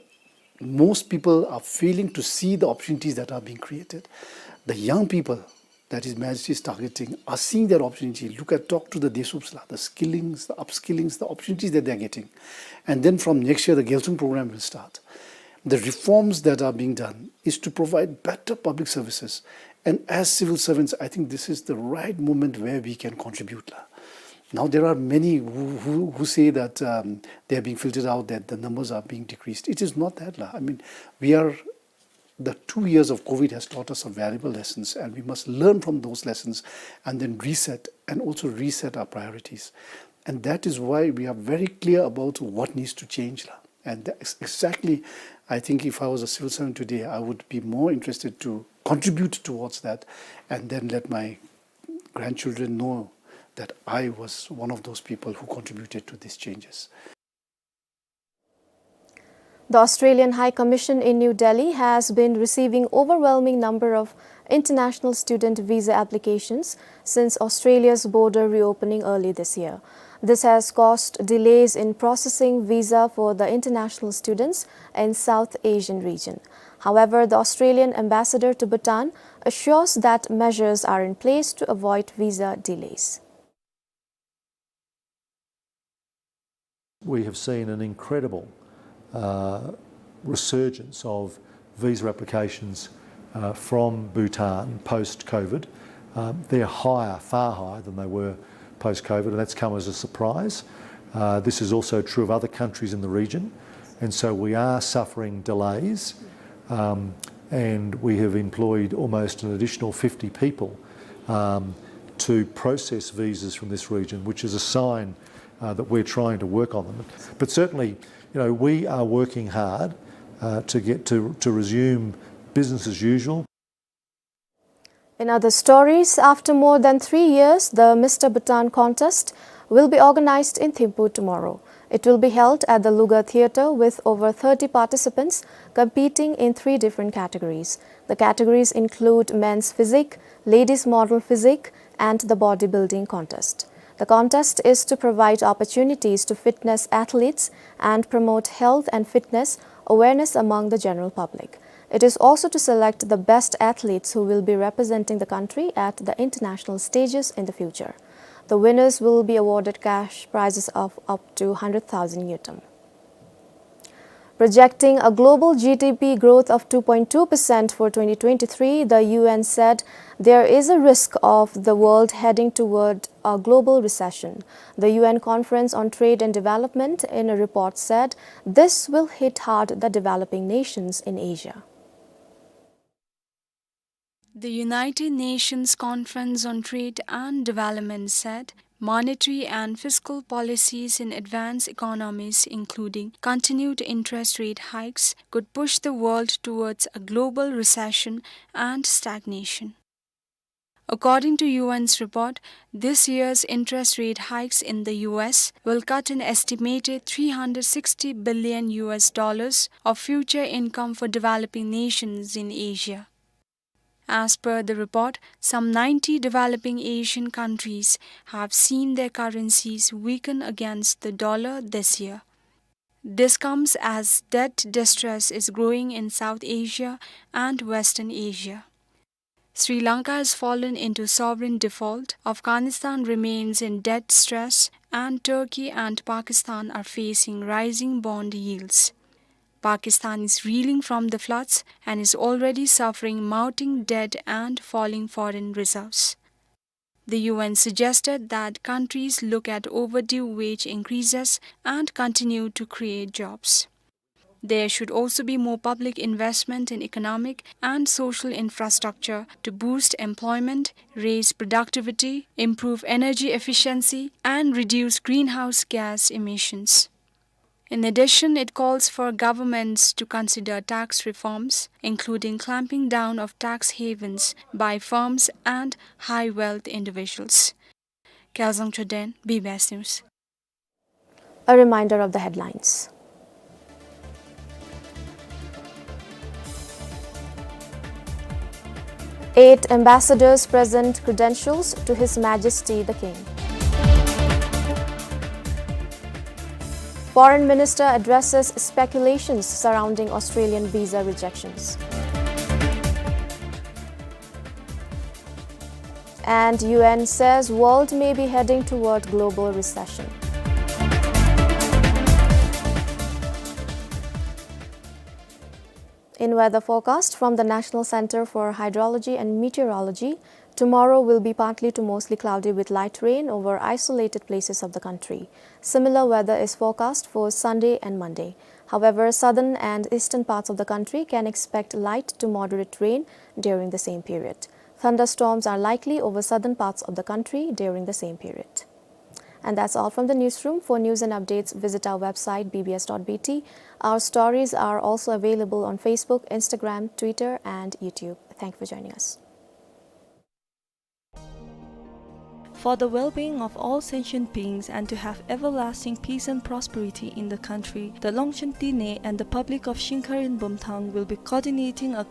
Most people are failing to see the opportunities that are being created. The young people that His Majesty is targeting are seeing that opportunity. Look at, talk to the Desups, la, the skillings, the upskillings, the opportunities that they're getting. And then from next year, the Gyaltsuen program will start. The reforms that are being done is to provide better public services. And as civil servants, I think this is the right moment where we can contribute, la. Now, there are many who, who, who say that, um, they are being filtered out, that the numbers are being decreased. It is not that, la. I mean, we are, the two years of COVID has taught us some valuable lessons, and we must learn from those lessons and then reset and also reset our priorities. And that is why we are very clear about what needs to change, la. And that's exactly, I think if I was a civil servant today, I would be more interested to contribute towards that and then let my grandchildren know that I was one of those people who contributed to these changes. The Australian High Commission in New Delhi has been receiving overwhelming number of international student visa applications since Australia's border reopening early this year. This has caused delays in processing visa for the international students in South Asian region. However, the Australian ambassador to Bhutan assures that measures are in place to avoid visa delays. We have seen an incredible, uh, resurgence of visa applications, uh, from Bhutan post-COVID. Um, they're higher, far higher than they were post-COVID, and that's come as a surprise. Uh, this is also true of other countries in the region, and so we are suffering delays. Um, and we have employed almost an additional fifty people, um, to process visas from this region, which is a sign, uh, that we're trying to work on them. But certainly, you know, we are working hard, uh, to get to, to resume business as usual. In other stories, after more than three years, the Mister Bhutan contest will be organized in Thimphu tomorrow. It will be held at the Luga Theatre with over thirty participants competing in three different categories. The categories include men's physique, ladies model physique, and the bodybuilding contest. The contest is to provide opportunities to fitness athletes and promote health and fitness awareness among the general public. It is also to select the best athletes who will be representing the country at the international stages in the future. The winners will be awarded cash prizes of up to hundred thousand ngultrum. Projecting a global G D P growth of two point two percent for twenty twenty-three, the U N said there is a risk of the world heading toward a global recession. The U N Conference on Trade and Development, in a report, said this will hit hard the developing nations in Asia. The United Nations Conference on Trade and Development said monetary and fiscal policies in advanced economies, including continued interest rate hikes, could push the world towards a global recession and stagnation. According to U N's report, this year's interest rate hikes in the U S will cut an estimated three hundred sixty billion U S dollars of future income for developing nations in Asia. As per the report, some ninety developing Asian countries have seen their currencies weaken against the dollar this year. This comes as debt distress is growing in South Asia and Western Asia. Sri Lanka has fallen into sovereign default, Afghanistan remains in debt stress, and Turkey and Pakistan are facing rising bond yields. Pakistan is reeling from the floods and is already suffering mounting debt and falling foreign reserves. The U N suggested that countries look at overdue wage increases and continue to create jobs. There should also be more public investment in economic and social infrastructure to boost employment, raise productivity, improve energy efficiency, and reduce greenhouse gas emissions. In addition, it calls for governments to consider tax reforms, including clamping down of tax havens by firms and high wealth individuals. Kyaljang Choden, B B S News. A reminder of the headlines. Eight ambassadors present credentials to His Majesty the King. Foreign Minister addresses speculations surrounding Australian visa rejections. And U N says world may be heading toward global recession. In weather forecast from the National Center for Hydrology and Meteorology, tomorrow will be partly to mostly cloudy with light rain over isolated places of the country. Similar weather is forecast for Sunday and Monday. However, southern and eastern parts of the country can expect light to moderate rain during the same period. Thunderstorms are likely over southern parts of the country during the same period. And that's all from the newsroom. For news and updates, visit our website, B B S dot B T. Our stories are also available on Facebook, Instagram, Twitter, and YouTube. Thank you for joining us. For the well-being of all sentient beings and to have everlasting peace and prosperity in the country, the Longchen Tine and the public of Shingkar in Bumthang will be coordinating a